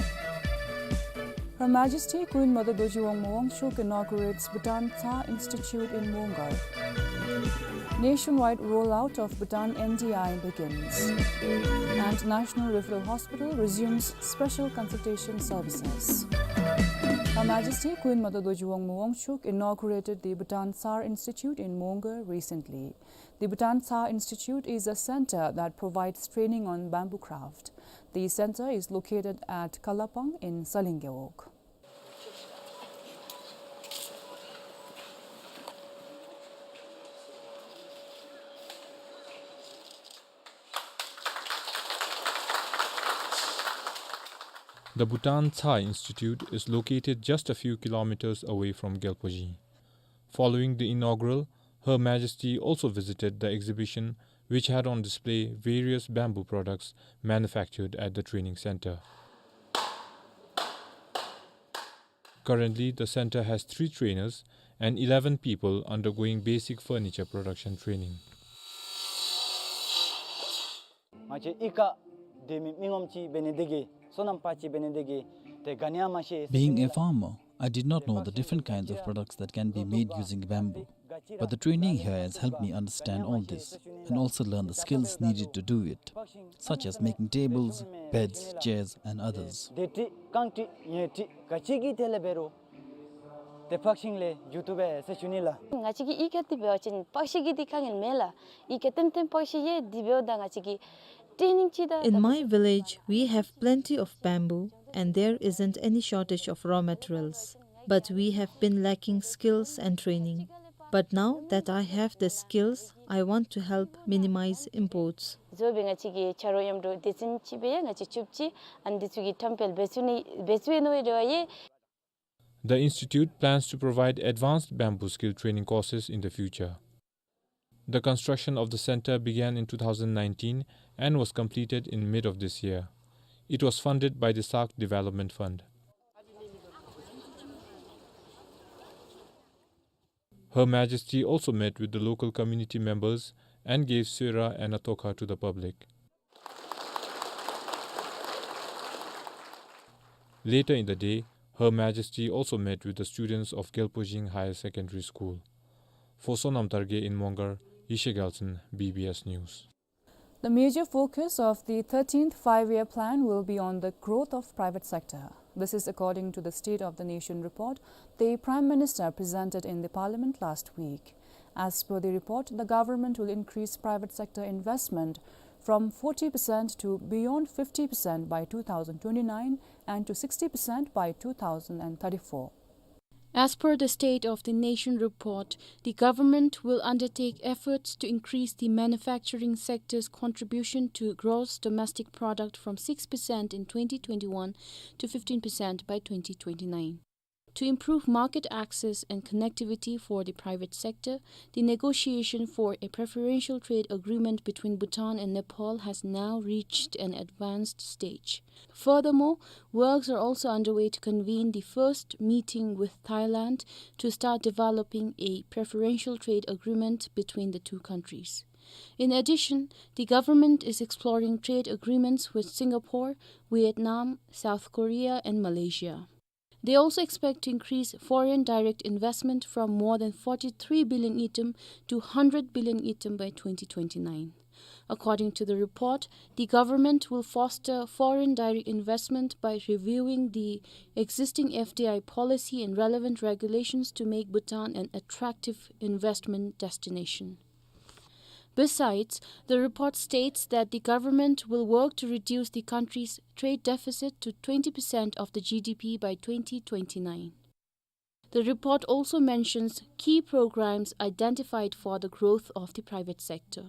Her Majesty Queen Mother Dorji Wangmo Wangchuck inaugurates Bhutan Tsa Institute in Mongar. Nationwide rollout of Bhutan N D I begins. And National Referral Hospital resumes special consultation services. Her Majesty Queen Mother Dorji Wangmo Wangchuck inaugurated the Bhutan Tsar Institute in Mongar recently. The Bhutan Tsar Institute is a center that provides training on bamboo craft. The center is located at Kalapang in Salingerok. The Bhutan Tsar Institute is located just a few kilometers away from Gyalpo Jing. Following the inaugural, Her Majesty also visited the exhibition, which had on display various bamboo products manufactured at the training center. Currently, the center has three trainers and eleven people undergoing basic furniture production training. ང་བཅས་ཨི་ཀ་འདི་མི་མི་ངོམ་ཅིག་འབད་ནི་འདི་གིས་སོ་ནམ་པ་ཅིག་འབད་ནི་འདི་གིས་ཏེ་ག་ནི་ཡང་མ་ཤེས། Being a farmer, I did not know the different kinds of products that can be made using bamboo. But the training here has helped me understand all this and also learn the skills needed to do it, such as making tables, beds, chairs, and others. དེ་ཏི་རྐང་ཏི་ཉེ་ཏི་ག་ཅི་གི་དེ་ལས་འབད་རུང་ཏེ་པག་ཤིང་ལས་འགྱོ་བཏུབ་པས་ཟེར་ཞུ་ནི་ལགས། ང་བཅས་ཀྱི་ཨི་ཀ་འདི་འབད་བ་ཅིན་པག་ཤིང་གི་འདི་དཀའ་ངལ་མེད་ལགས། ཨི་ཀ་ཏེམ་ཏེམ་པག་ཤིང་ཡོད། འདི་འབདཝ་ད་ང་བཅས་ཀྱི་ཏྲེ་ནིང་ཅིག་དང་། In my village, we have plenty of bamboo and there isn't any shortage of raw materials. But we have been lacking skills and training. But now that I have the skills, I want to help minimize imports. གཙོ་བོ་ང་བཅས་ཀྱི་ཆ་རོགས་མཉམ་འབྲེལ་སྡེ་ཚན་ཅིག་སྦེ་ཡང་ང་བཅས་ཕྱུགཔོ་ཅིག་ཨ་ནི་འདི་ཚུ་གི་ཁྲམ་སྤེལ་འབད་ཚུགས་ནི་འབད་ཚུགས་ནི་འབད་རུང་ཡང་། The institute plans to provide advanced bamboo skill training courses in the future. The construction of the center began in two thousand nineteen and was completed in mid of this year. It was funded by the SARC Development Fund. Her Majesty also met with the local community members and gave soira and a tokha to the public. Later in the day, Her Majesty also met with the students of Gyalpo Jing Higher Secondary School. For Sonam Dargay in Mongar, Yeshe Gyaltshen, B B S News. The major focus of the thirteenth Five-Year Plan will be on the growth of private sector. This is according to the State of the Nation report the Prime Minister presented in the Parliament last week. As per the report, the government will increase private sector investment from forty percent to beyond fifty percent by two thousand twenty-nine and to sixty percent by two thousand thirty-four. As per the State of the Nation report, the government will undertake efforts to increase the manufacturing sector's contribution to gross domestic product from six percent in twenty twenty-one to fifteen percent by twenty twenty-nine. To improve market access and connectivity for the private sector, the negotiation for a preferential trade agreement between Bhutan and Nepal has now reached an advanced stage. Furthermore, works are also underway to convene the first meeting with Thailand to start developing a preferential trade agreement between the two countries. In addition, the government is exploring trade agreements with Singapore, Vietnam, South Korea, and Malaysia. They also expect to increase foreign direct investment from more than forty-three billion ngultrum to hundred billion ngultrum by twenty twenty-nine. According to the report, the government will foster foreign direct investment by reviewing the existing F D I policy and relevant regulations to make Bhutan an attractive investment destination. Besides, the report states that the government will work to reduce the country's trade deficit to twenty percent of the G D P by twenty twenty-nine. The report also mentions key programs identified for the growth of the private sector.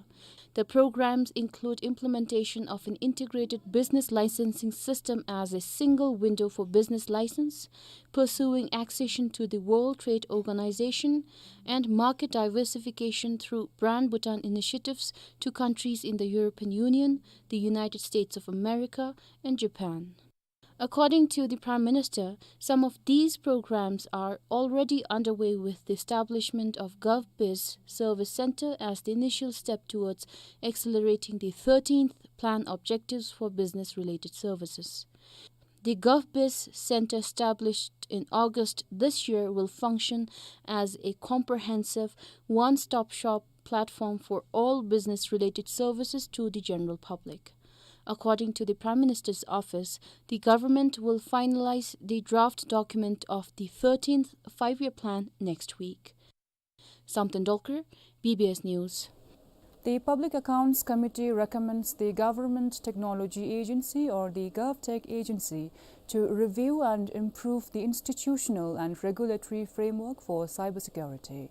The programs include implementation of an integrated business licensing system as a single window for business license, pursuing accession to the World Trade Organization, and market diversification through Brand Bhutan initiatives to countries in the European Union, the United States of America, and Japan. According to the Prime Minister, some of these programs are already underway, with the establishment of GovBiz Service Center as the initial step towards accelerating the thirteenth plan objectives for business-related services. The GovBiz Center, established in August this year, will function as a comprehensive one-stop shop platform for all business-related services to the general public. According to the Prime Minister's office, the government will finalize the draft document of the thirteenth Five-Year Plan next week. Samten Dolkar, B B S News. The Public Accounts Committee recommends the Government Technology Agency, or the GovTech Agency, to review and improve the institutional and regulatory framework for cybersecurity.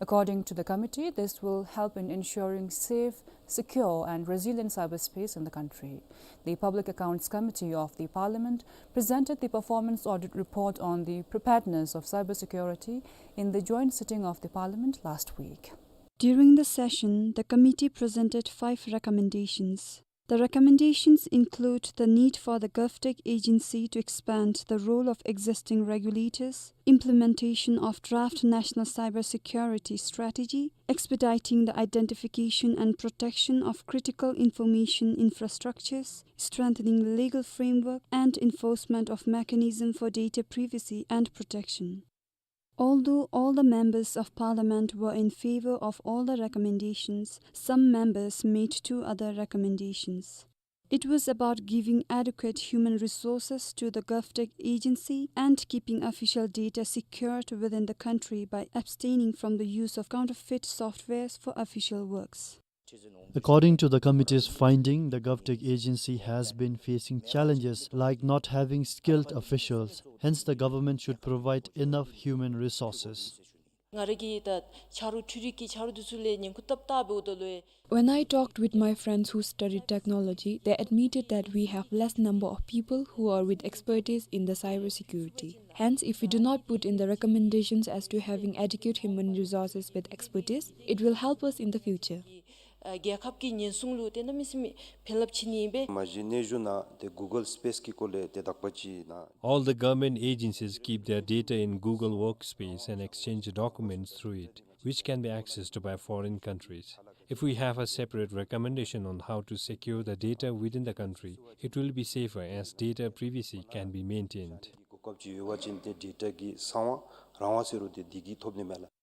According to the committee, this will help in ensuring safe, secure and resilient cyberspace in the country. The Public Accounts Committee of the Parliament presented the performance audit report on the preparedness of cybersecurity in the joint sitting of the Parliament last week. During the session, the committee presented five recommendations. The recommendations include the need for the GovTech Agency to expand the role of existing regulators, implementation of draft national cybersecurity strategy, expediting the identification and protection of critical information infrastructures, strengthening legal framework and enforcement of mechanism for data privacy and protection. Although all the members of parliament were in favor of all the recommendations, some members made two other recommendations. It was about giving adequate human resources to the GovTech Agency and keeping official data secured within the country by abstaining from the use of counterfeit softwares for official works. According to the committee's finding, the GovTech Agency has been facing challenges like not having skilled officials. Hence, the government should provide enough human resources. ང་ར་གིས་ད་ཆ་རོགས་འཕྲུལ་རིག་གི་ཆ་རོགས་འདི་ཚུ་ལས་ཉན་ཁུར་བཏབ་བཏབ་འབདཝ་ད་ལུ། When I talked with my friends who studied technology, they admitted that we have less number of people who are with expertise in the cybersecurity. Hence, if we do not put in the recommendations as to having adequate human resources with expertise, it will help us in the future. ཨ་རྒྱལ་ཁབ་ཀྱི་ཉེན་སྲུང་ལུ་ཏེ་གནམ་མེད་ས་མེད་ཕན་རླབས་ཆེ་ནི་ཨིན་པས། མ་གཞི་གནས་གཞུང་ནང་ཏེ་Google Space གི་སྐོར་ལས་ཏེ་དག་པ་ཅིག་ནང་། All the government agencies keep their data in Google Workspace and exchange documents through it, which can be accessed by foreign countries. If we have a separate recommendation on how to secure the data within the country, it will be safer as data privacy can be maintained. གོ་སྐབས་ཅིག་ཡོད་པ་ཅིན་ཏེ་ཌེ་ཊ་གི་གསང་བ་རང་དབང་ཟེར་རུང་ཏེ་འདི་གིས་ཐོབ་ནི་མས་ལགས།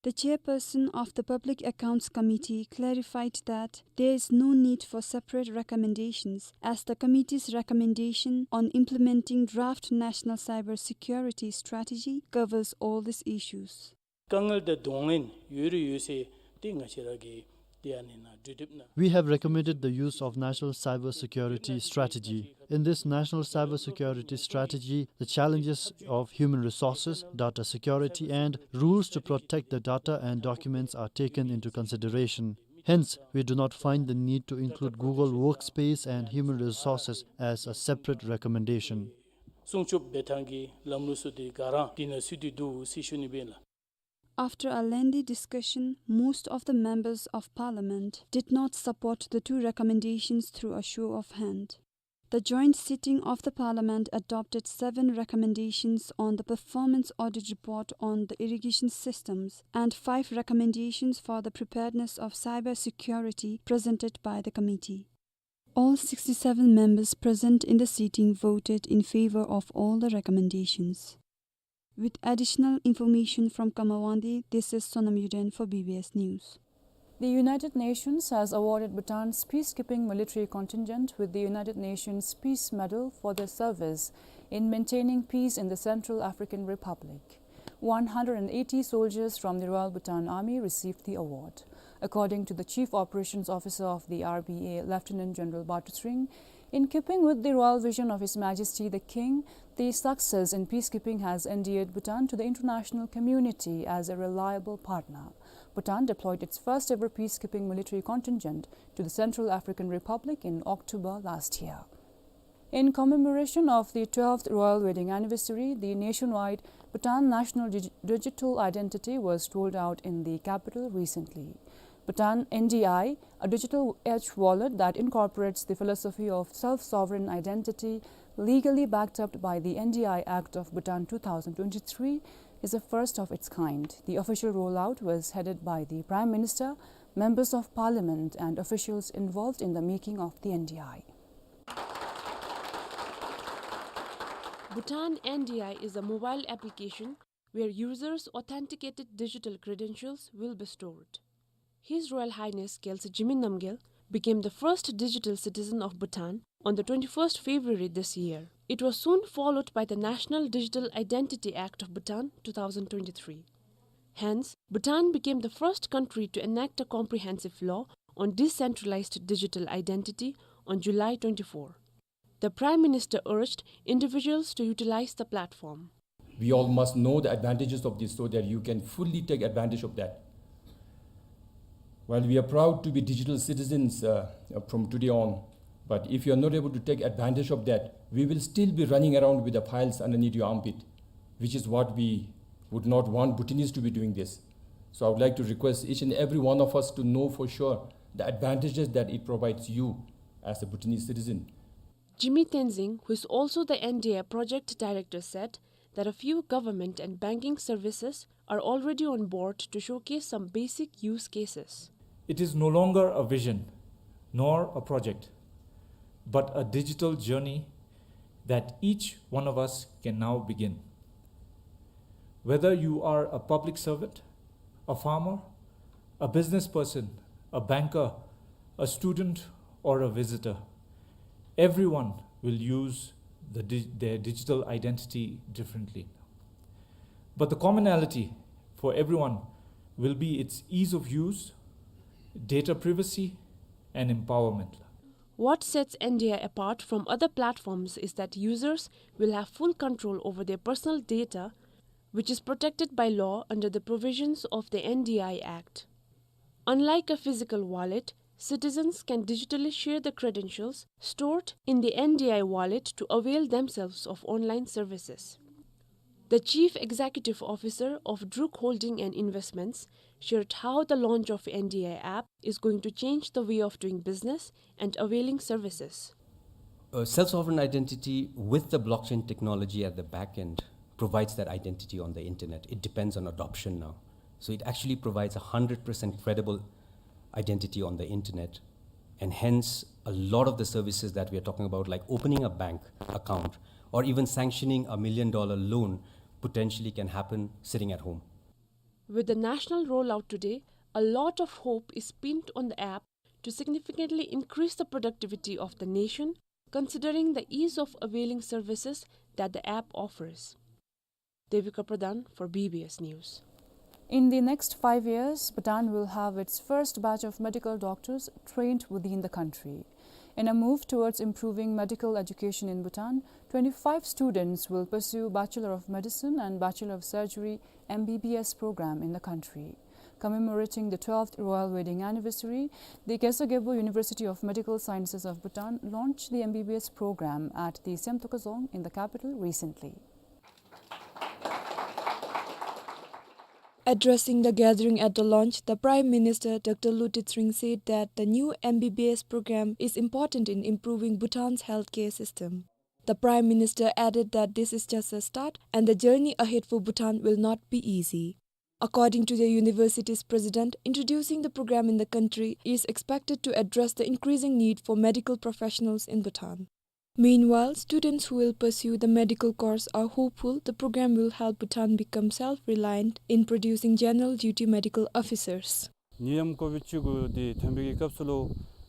The chairperson of the Public Accounts Committee clarified that there is no need for separate recommendations, as the committee's recommendation on implementing draft national cyber security strategy covers all these issues. དཀའ་ངལ་དང་གདོང་ལེན་ཡོད་རུང་ཡོད་ཟེར་ཏེ་ང་བཅས་ར་གིས་ཏེ་ཨ་ནི་ནང་གྲོས་འདེབས་ནང་། We have recommended the use of National Cyber Security Strategy. In this National Cyber Security Strategy, the challenges of human resources, data security, and rules to protect the data and documents are taken into consideration. Hence, we do not find the need to include Google Workspace and human resources as a separate recommendation. སྲུང་སྐྱོབ་འབད་ཐངས་ཀྱི་ལམ་ལུགས་ཚུ་འདི་ག་ར་འདི་ནང་ཚུད་དེ་འདུག་ཟེར་ཞུ་ནི་ཨིན་ལགས། After a lengthy discussion, most of the members of parliament did not support the two recommendations through a show of hand. The joint sitting of the parliament adopted seven recommendations on the performance audit report on the irrigation systems and five recommendations for the preparedness of cyber security presented by the committee. All sixty-seven members present in the sitting voted in favor of all the recommendations. With additional information from Kamawandi, this is Sonam Yuden for B B S News. The United Nations has awarded Bhutan's peacekeeping military contingent with the United Nations Peace Medal for their service in maintaining peace in the Central African Republic. One hundred and eighty soldiers from the Royal Bhutan Army received the award. According to the Chief Operations Officer of the R B A, Lieutenant General Batu Tsering, in keeping with the royal vision of His Majesty the King, the success in peacekeeping has endeared Bhutan to the international community as a reliable partner. Bhutan deployed its first ever peacekeeping military contingent to the Central African Republic in October last year. In commemoration of the twelfth royal wedding anniversary, the nationwide Bhutan National Dig-, Digital Identity was rolled out in the capital recently. Bhutan N D I, a digital edge wallet that incorporates the philosophy of self-sovereign identity, legally backed up by the N D I Act of Bhutan two thousand twenty-three, is a first of its kind. The official rollout was headed by the Prime Minister, members of Parliament, and officials involved in the making of the N D I. Bhutan N D I is a mobile application where users' authenticated digital credentials will be stored. His Royal Highness Kelsey Jigme Namgyel became the first digital citizen of Bhutan on the twenty-first February this year. It was soon followed by the National Digital Identity Act of Bhutan two thousand twenty-three. Hence, Bhutan became the first country to enact a comprehensive law on decentralized digital identity on July twenty-four. The Prime Minister urged individuals to utilize the platform. We all must know the advantages of this so that you can fully take advantage of that. While we are proud to be digital citizens, uh, from today on, but if you are not able to take advantage of that, we will still be running around with the files underneath your armpit, which is what we would not want Bhutanese to be doing this. So I would like to request each and every one of us to know for sure the advantages that it provides you as a Bhutanese citizen. Jigme Tenzing, who is also the N D I project director, said that a few government and banking services are already on board to showcase some basic use cases. It is no longer a vision nor a project, but a digital journey that each one of us can now begin. Whether you are a public servant, a farmer, a business person, a banker, a student, or a visitor, everyone will use the di-, their digital identity differently. But the commonality for everyone will be its ease of use, data privacy, and empowerment. What sets N D I apart from other platforms is that users will have full control over their personal data, which is protected by law under the provisions of the N D I Act. Unlike a physical wallet, citizens can digitally share the credentials stored in the N D I wallet to avail themselves of online services. The Chief Executive Officer of Druk Holding and Investments shared how the launch of N D I app is going to change the way of doing business and availing services. A self-sovereign identity with the blockchain technology at the back end provides that identity on the internet. It depends on adoption now. So it actually provides a hundred percent credible identity on the internet. And hence, a lot of the services that we are talking about, like opening a bank account or even sanctioning a million dollar loan, potentially can happen sitting at home. With the national rollout today, a lot of hope is pinned on the app to significantly increase the productivity of the nation, considering the ease of availing services that the app offers. Devika Pradhan for B B S News. In the next five years, Bhutan will have its first batch of medical doctors trained within the country. In a move towards improving medical education in Bhutan, twenty-five students will pursue Bachelor of Medicine and Bachelor of Surgery, M B B S program in the country. Commemorating the twelfth royal wedding anniversary, the Khesar Gyalpo University of Medical Sciences of Bhutan launched the M B B S program at the Semtoka Dzong in the capital recently. Addressing the gathering at the launch, the Prime Minister, Doctor Lotay Tshering, said that the new M B B S program is important in improving Bhutan's healthcare system. The Prime Minister added that this is just a start and the journey ahead for Bhutan will not be easy. According to the university's president, introducing the program in the country is expected to address the increasing need for medical professionals in Bhutan. Meanwhile, students who will pursue the medical course are hopeful the program will help Bhutan become self-reliant in producing general duty medical officers. ནད་ཡམས་ཀོ་བིཌ་བཅུ་དགུ་འདི་ཐོན་པའི་གི་སྐབས་སུ་ལུ་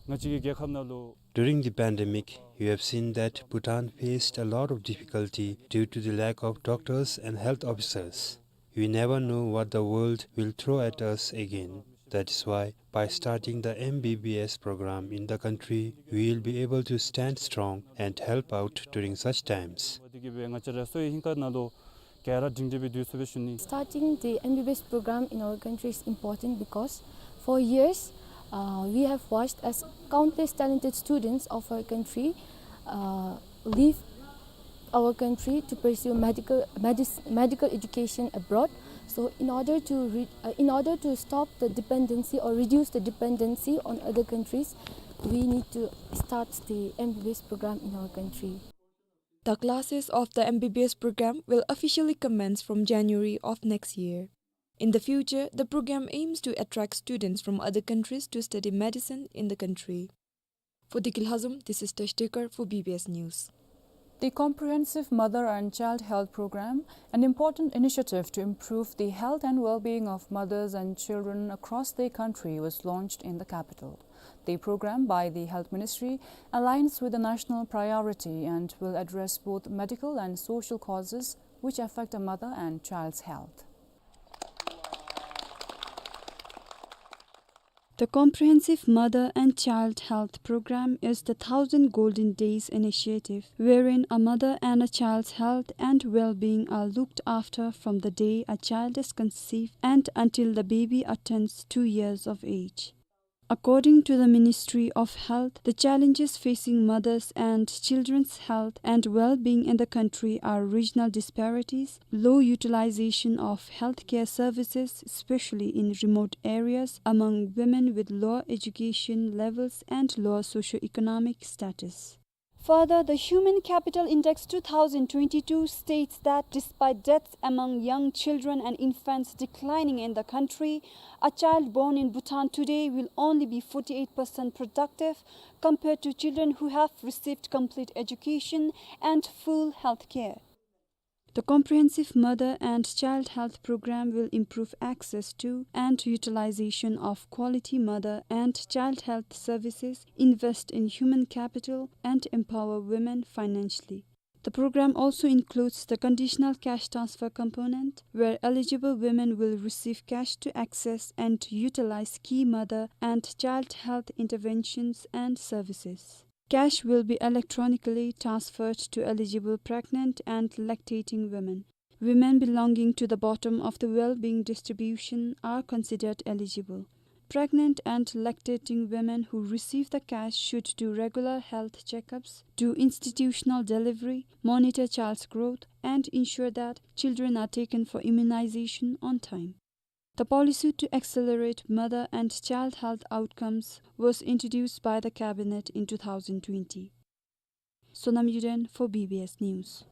ང་བཅས་ཀྱི་རྒྱལ་ཁབ་ནང་ལུ། During the pandemic, you have seen that Bhutan faced a lot of difficulty due to the lack of doctors and health officers. We never know what the world will throw at us again. That is why, by starting the M B B S program in the country, we will be able to stand strong and help out during such times. Starting the M B B S program in our country is important because for years, uh, we have watched as countless talented students of our country, uh, leave our country to pursue medical, medis-, medical education abroad. So in order to re-, uh, in order to stop the dependency or reduce the dependency on other countries, we need to start the M B B S program in our country. The classes of the M B B S program will officially commence from January of next year. In the future, the program aims to attract students from other countries to study medicine in the country. For Dikil Hazum, this is Tash Dekar for B B S News. The Comprehensive Mother and Child Health Program, an important initiative to improve the health and well-being of mothers and children across the country, was launched in the capital. The program by the Health Ministry aligns with the national priority and will address both medical and social causes which affect a mother and child's health. The Comprehensive Mother and Child Health Program is the Thousand Golden Days initiative, wherein a mother and a child's health and well-being are looked after from the day a child is conceived and until the baby attains two years of age. According to the Ministry of Health, the challenges facing mothers and children's health and well-being in the country are regional disparities, low utilization of healthcare services, especially in remote areas, among women with low education levels and low socioeconomic status. Further, the Human Capital Index two thousand twenty-two states that despite deaths among young children and infants declining in the country, a child born in Bhutan today will only be forty-eight percent productive compared to children who have received complete education and full health care. The Comprehensive Mother and Child Health Program will improve access to and utilization of quality mother and child health services, invest in human capital, and empower women financially. The program also includes the conditional cash transfer component, where eligible women will receive cash to access and utilize key mother and child health interventions and services. Cash will be electronically transferred to eligible pregnant and lactating women. Women belonging to the bottom of the well-being distribution are considered eligible. Pregnant and lactating women who receive the cash should do regular health checkups, do institutional delivery, monitor child's growth, and ensure that children are taken for immunization on time. The policy to accelerate mother and child health outcomes was introduced by the cabinet in two thousand twenty. Sonam Yuden for B B S News.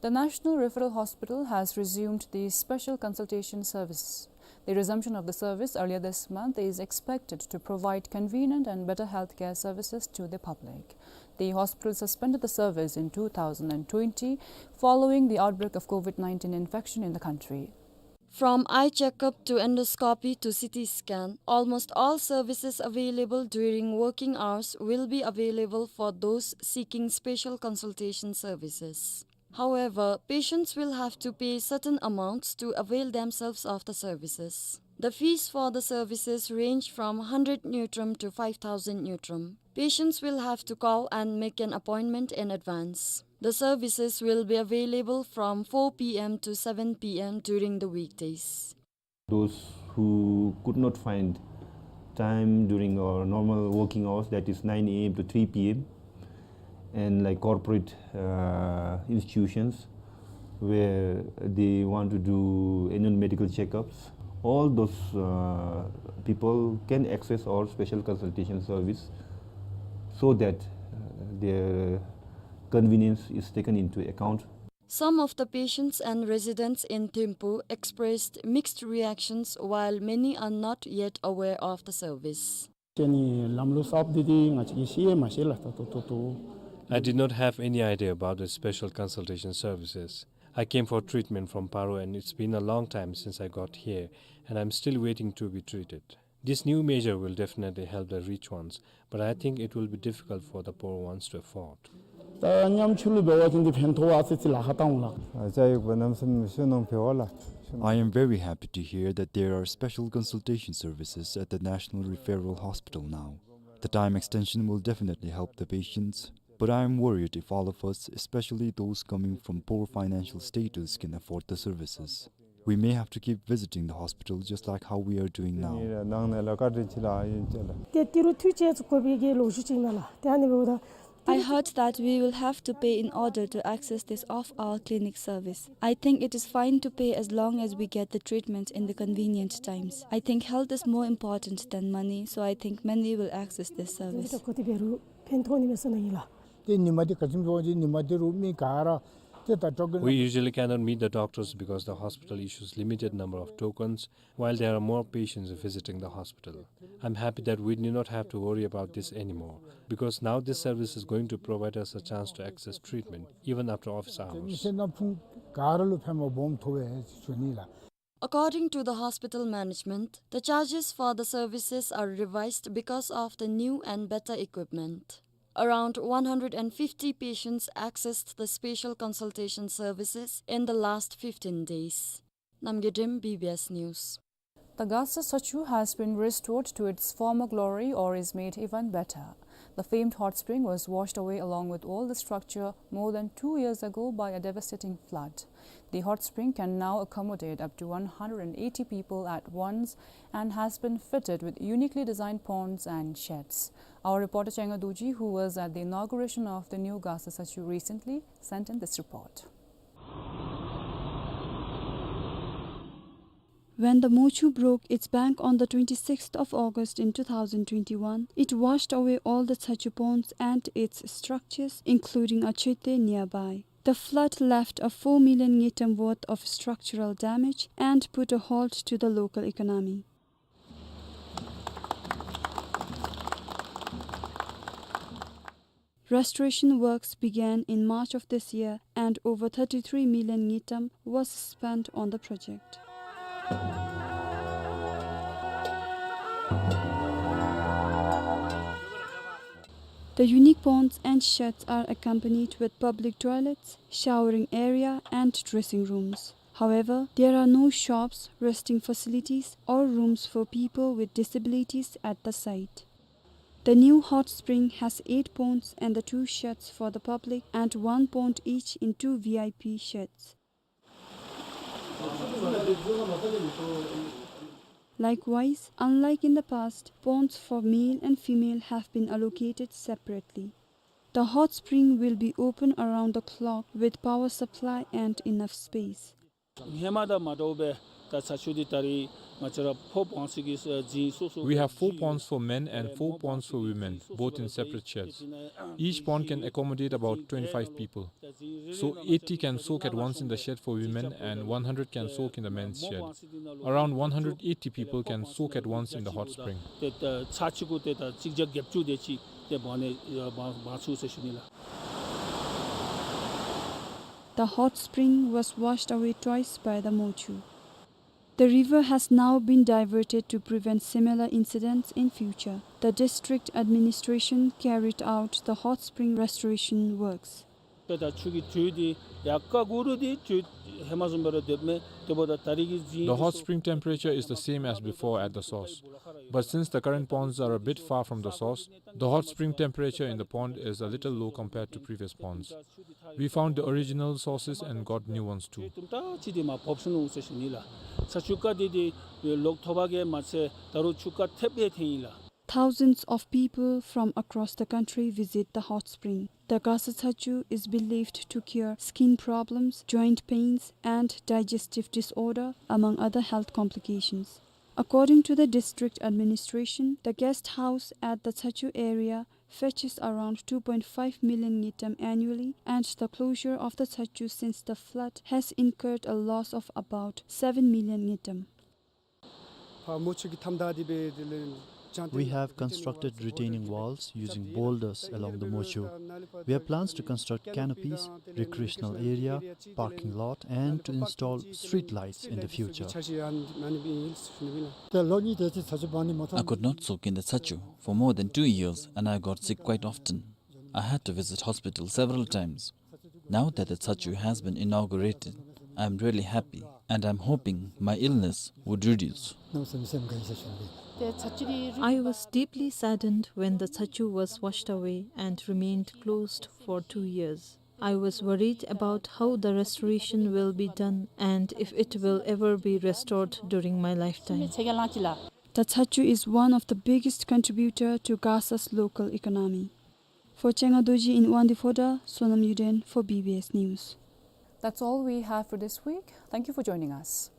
The National Referral Hospital has resumed the special consultation service. The resumption of the service earlier this month is expected to provide convenient and better healthcare services to the public. The hospital suspended the service in two thousand and twenty following the outbreak of COVID nineteen infection in the country. From eye checkup to endoscopy to C T scan, almost all services available during working hours will be available for those seeking special consultation services. However, patients will have to pay certain amounts to avail themselves of the services. The fees for the services range from hundred ngultrum to five thousand ngultrum. Patients will have to call and make an appointment in advance. The services will be available from four P M to seven P M during the weekdays. Those who could not find time during our normal working hours, that is nine A M to three P M, and like corporate, uh, institutions where they want to do annual medical checkups, all those, uh, people can access our special consultation service so that, uh, their convenience is taken into account. Some of the patients and residents in Thimphu expressed mixed reactions, while many are not yet aware of the service. ཁྱེད་ནི་ལམ་ལུགས་གསརཔ་འདི་འདི་ང་བཅས་ཀྱིས་ཤེས་ཡང་མ་ཤེས་ལགས། ད་ལྟོ་ད་ལྟོ། I did not have any idea about the special consultation services. I came for treatment from Paro, and it's been a long time since I got here, and I'm still waiting to be treated. This new measure will definitely help the rich ones, but I think it will be difficult for the poor ones to afford. ད་ཉམ་ཆུང་ལུ་འབད་བ་ཅིན་འདི་ཕན་ཐོགས་པས་ཟེར་ཅིག་ལཱ་ཁག་བཏང་འོང་ལགས། ཨ་ཅག་ཡོད་པ་གནམ་མེད་ས་མེད་ཤུགས་ནང་འབད་བ་ལགས། I am very happy to hear that there are special consultation services at the National Referral Hospital now. The time extension will definitely help the patients, but I am worried if all of us, especially those coming from poor financial status, can afford the services. We may have to keep visiting the hospital just like how we are doing now. ནང་ནས་ལཱ་བཀའ་དྲིན་ཆེ་ལགས། ཨ་ཡིན་ཅི་ལགས། ཏེ་ཏི་རུ་ཐུགས་རྗེ་ཚུ་དགོ་པའི་གི་ལོ་རྒྱུས་ཅིག་ཨིན་ན་ལགས། ཏེ་ཨ་ནི་འབདཝ་ད། I heard that we will have to pay in order to access this off-hour clinic service. I think it is fine to pay as long as we get the treatment in the convenient times. I think health is more important than money, so I think many will access this service. ཏེ་འདི་ད་གོ་ཏེ་འབད་རུང་ཕན་ཐོགས་ནི་མས་ཟེར་མནོཝ་ཨིན་ལགས། ཏེ་ཉིནམ་འདི་ག་ཅི་སྨོ་ཟེར་བ་ཅིན་ཉིནམ་འདི་རུ་མི་ག་ར་ཏེ་ད་ཊོ་ཀེན། We usually cannot meet the doctors because the hospital issues limited number of tokens, while there are more patients visiting the hospital. I'm happy that we need not have to worry about this anymore, because now this service is going to provide us a chance to access treatment even after office hours. མི་སེར་ནང་ཕུང་ག་ར་ལུ་ཕན་པ་སྦོམ་ཐོབ་པས་ཟེར་ཞུ་ནི་ལགས། According to the hospital management, the charges for the services are revised because of the new and better equipment. Around one hundred and fifty patients accessed the special consultation services in the last fifteen days. Namgay Dem, B B S News. The Gasa Sachu has been restored to its former glory or is made even better. The famed hot spring was washed away along with all the structure more than two years ago by a devastating flood. The hot spring can now accommodate up to one hundred and eighty people at once and has been fitted with uniquely designed ponds and sheds. Our reporter Chenga Dorji, who was at the inauguration of the new Gasa Sachu recently, sent in this report. When the Mochu broke its bank on the twenty-sixth of August in two thousand twenty-one, it washed away all the Tsachu ponds and its structures, including a chete nearby. The flood left a four million ngultrum worth of structural damage and put a halt to the local economy. Restoration works began in March of this year, and over thirty-three million ngultrum was spent on the project. The unique ponds and sheds are accompanied with public toilets, showering area, and dressing rooms. However, there are no shops, resting facilities, or rooms for people with disabilities at the site. The new hot spring has eight ponds and the two sheds for the public and one pond each in two V I P sheds. Likewise, unlike in the past, ponds for male and female have been allocated separately. The hot spring will be open around the clock with power supply and enough space. ཧེ་མ་དང་མ་འདྲཝ་སྦེ་ད་ཚ་ཆུ་འདི་ད་རིས་ང་བཅས་ར་ཕོར་པོནཌསི་གི་ཨ་རྫིང་སོ་སོ། We have four ponds for men and four ponds for women, both in separate sheds. Each pond can accommodate about twenty-five people. So eighty can soak at once in the shed for women and one hundred can soak in the men's shed. Around one hundred eighty people can soak at once in the hot spring. ཏེ་ད་ཚ་ཆུ་གུ་ཏེ་ད་གཅིག་བརྒྱ་བརྒྱད་ཅུ་དེ་ཅིག་ཏེ་འབག་ནི་ཨ་འབག་འབག་ཚུགས་ཟེར་ཞུ་ནི་ལགས། The hot spring was washed away twice by the Mochu. The river has now been diverted to prevent similar incidents in future. The district administration carried out the hot spring restoration works. ཏེ་ད་ཆུ་གི་དྲོད་འདི་ཡར་ཀ་གུ་རུ་འདི་དྲོད་ཧེ་མ་བཟུམ་སྦེ་ར་སྡོདཔ་མས། དེ་འབདཝ་ད་ད་རིས་ཀྱི་རྫིང་འདི་The hot spring temperature is the same as before at the source. But since the current ponds are a bit far from the source, the hot spring temperature in the pond is a little low compared to previous ponds. We found the original sources and got new ones too. དྲོད་དུམ་གྲ་ཅིག་འདི་མར་ཕོག་སོ་ནུག་ཟེར་ཞུ་ནི་ལགས། ཚ་ཆུ་རྐ་འདི་འདི་ལོག་ཐོབ་པ་གིས་མ་ཚད་ད་རུང་ཆུ་རྐ་ཐེབས་སྦེ་ཐོན་ཡི་ལགས། Thousands of people from across the country visit the hot spring. The Gasa Tsachu is believed to cure skin problems, joint pains, and digestive disorder, among other health complications. According to the district administration, the guest house at the Tsachu area fetches around two point five million ngultrum annually, and the closure of the Tsachu since the flood has incurred a loss of about seven million ngultrum. We have constructed retaining walls using boulders along the Mochu. We have plans to construct canopies, recreational area, parking lot, and to install street lights in the future. I could not soak in the Tsachu for more than two years, and I got sick quite often. I had to visit hospital several times. Now that the Tsachu has been inaugurated, I am really happy and I am hoping my illness would reduce. I was deeply saddened when the Tsachu was washed away and remained closed for two years. I was worried about how the restoration will be done and if it will ever be restored during my lifetime. The Tsachu is one of the biggest contributor to Gasa's local economy. For Chenga Dorji in Wangdue Phodrang, Sonam Yuden for B B S News. That's all we have for this week. Thank you for joining us.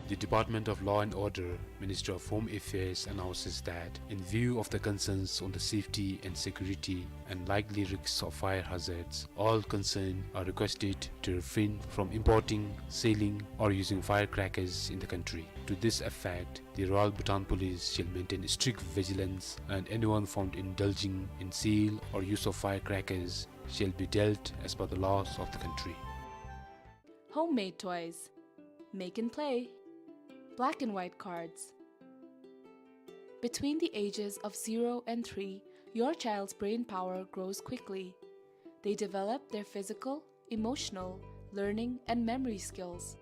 The Department of Law and Order, Ministry of Home Affairs, announces that, in view of the concerns on the safety and security and likely risks of fire hazards, all concerned are requested to refrain from importing, selling, or using firecrackers in the country. To this effect, the Royal Bhutan Police shall maintain strict vigilance, and anyone found indulging in sale or use of firecrackers shall be dealt as per the laws of the country. Homemade toys. Make and play. Black and white cards. Between the ages of zero and three, your child's brain power grows quickly. They develop their physical, emotional, learning, and memory skills.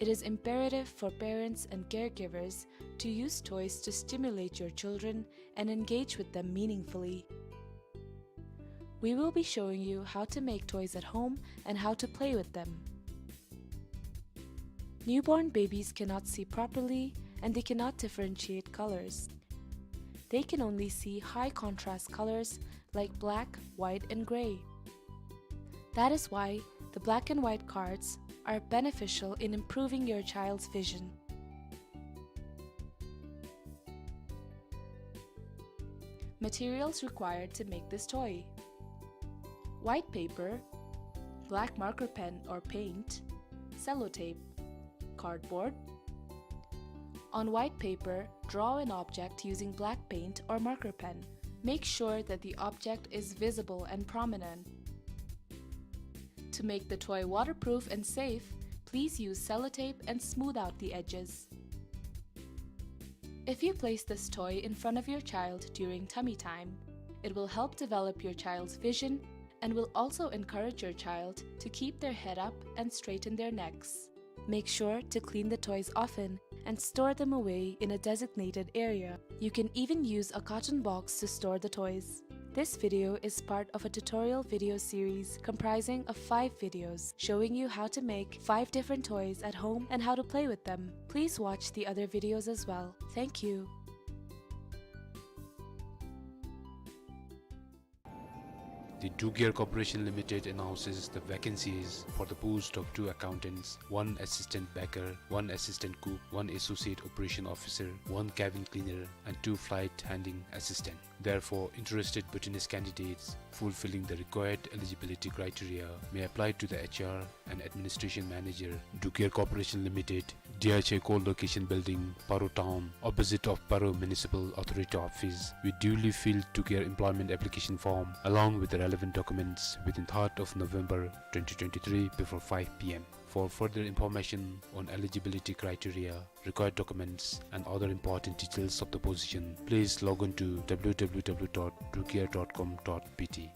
It is imperative for parents and caregivers to use toys to stimulate your children and engage with them meaningfully. We will be showing you how to make toys at home and how to play with them. Newborn babies cannot see properly and they cannot differentiate colors. They can only see high contrast colors like black, white, and gray. That is why the black and white cards are beneficial in improving your child's vision. Materials required to make this toy: white paper, black marker pen or paint, sellotape, cardboard. On white paper, draw an object using black paint or marker pen. Make sure that the object is visible and prominent. To make the toy waterproof and safe, please use sellotape and smooth out the edges. If you place this toy in front of your child during tummy time, it will help develop your child's vision and will also encourage your child to keep their head up and straighten their necks. Make sure to clean the toys often and store them away in a designated area. You can even use a carton box to store the toys. This video is part of a tutorial video series comprising of five videos showing you how to make five different toys at home and how to play with them. Please watch the other videos as well. Thank you. The Dugear Corporation Limited announces the vacancies for the post of two accountants, one assistant baker, one assistant cook, one associate operation officer, one cabin cleaner, and two flight handling assistant. Therefore, interested Bhutanese candidates fulfilling the required eligibility criteria may apply to the H R and administration manager, Dugear Corporation Limited, D H A Core Location Building, Paro Town, opposite of Paro Municipal Authority Office, with duly filled Dugear employment application form along with the relevant documents within third of November twenty twenty-three before five P M. For further information on eligibility criteria, required documents, and other important details of the position, please log on to W W W dot dugear dot com dot B T.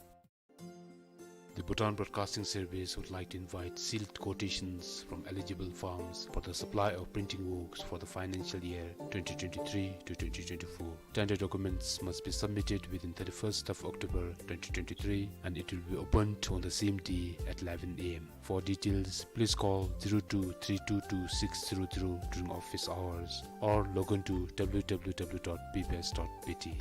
The Bhutan Broadcasting Service would like to invite sealed quotations from eligible firms for the supply of printing works for the financial year twenty twenty-three to twenty twenty-four. Tender documents must be submitted within thirty-first of October twenty twenty-three, and it will be opened on the same day at eleven A M. For details, please call zero two three two two six zero zero during office hours or log on to W W W dot B B S dot B T.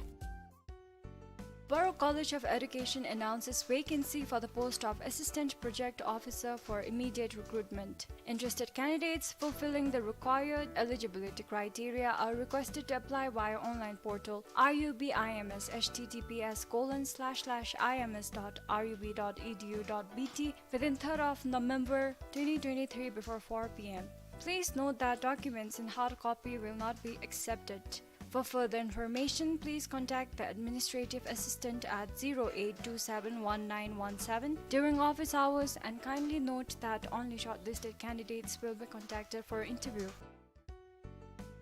Borough College of Education announces vacancy for the post of Assistant Project Officer for immediate recruitment. Interested candidates fulfilling the required eligibility criteria are requested to apply via online portal R U B I M S, H T T P S colon slash slash I M S dot R U B dot E D U dot B T, within third of November twenty twenty-three before four P M. Please note that documents in hard copy will not be accepted. For further information, please contact the administrative assistant at zero eight two seven one nine one seven during office hours, and kindly note that only shortlisted candidates will be contacted for interview.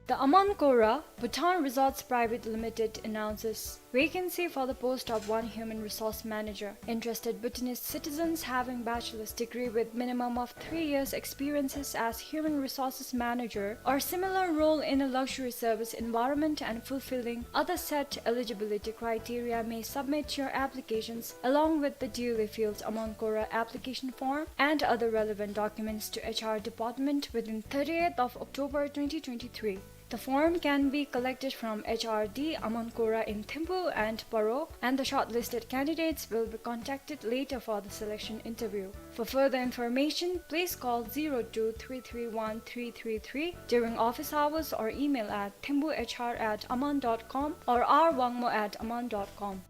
The Amonkora Bhutan Resorts Private Limited announces vacancy for the post of one human resource manager. Interested Bhutanese citizens having bachelor's degree with minimum of three years experiences as human resources manager or similar role in a luxury service environment and fulfilling other set eligibility criteria may submit your applications along with the duly filled Amonkora application form and other relevant documents to H R department within thirtieth of October twenty twenty-three. The form can be collected from H R D Aman Kora in Thimphu and Paro, and the shortlisted candidates will be contacted later for the selection interview. For further information, please call zero two three three one three three three during office hours or email at thimphuhr at aman dot com or r wangmo at aman dot com.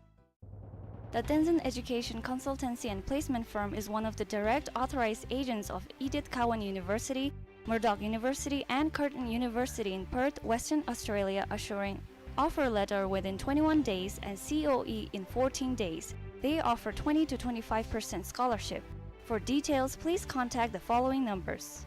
The Tenzin Education Consultancy and Placement Firm is one of the direct authorized agents of Edith Cowan University, Murdoch University, and Curtin University in Perth, Western Australia, assuring offer letter within twenty-one days and C O E in fourteen days. They offer twenty to twenty-five percent scholarship. For details, please contact the following numbers.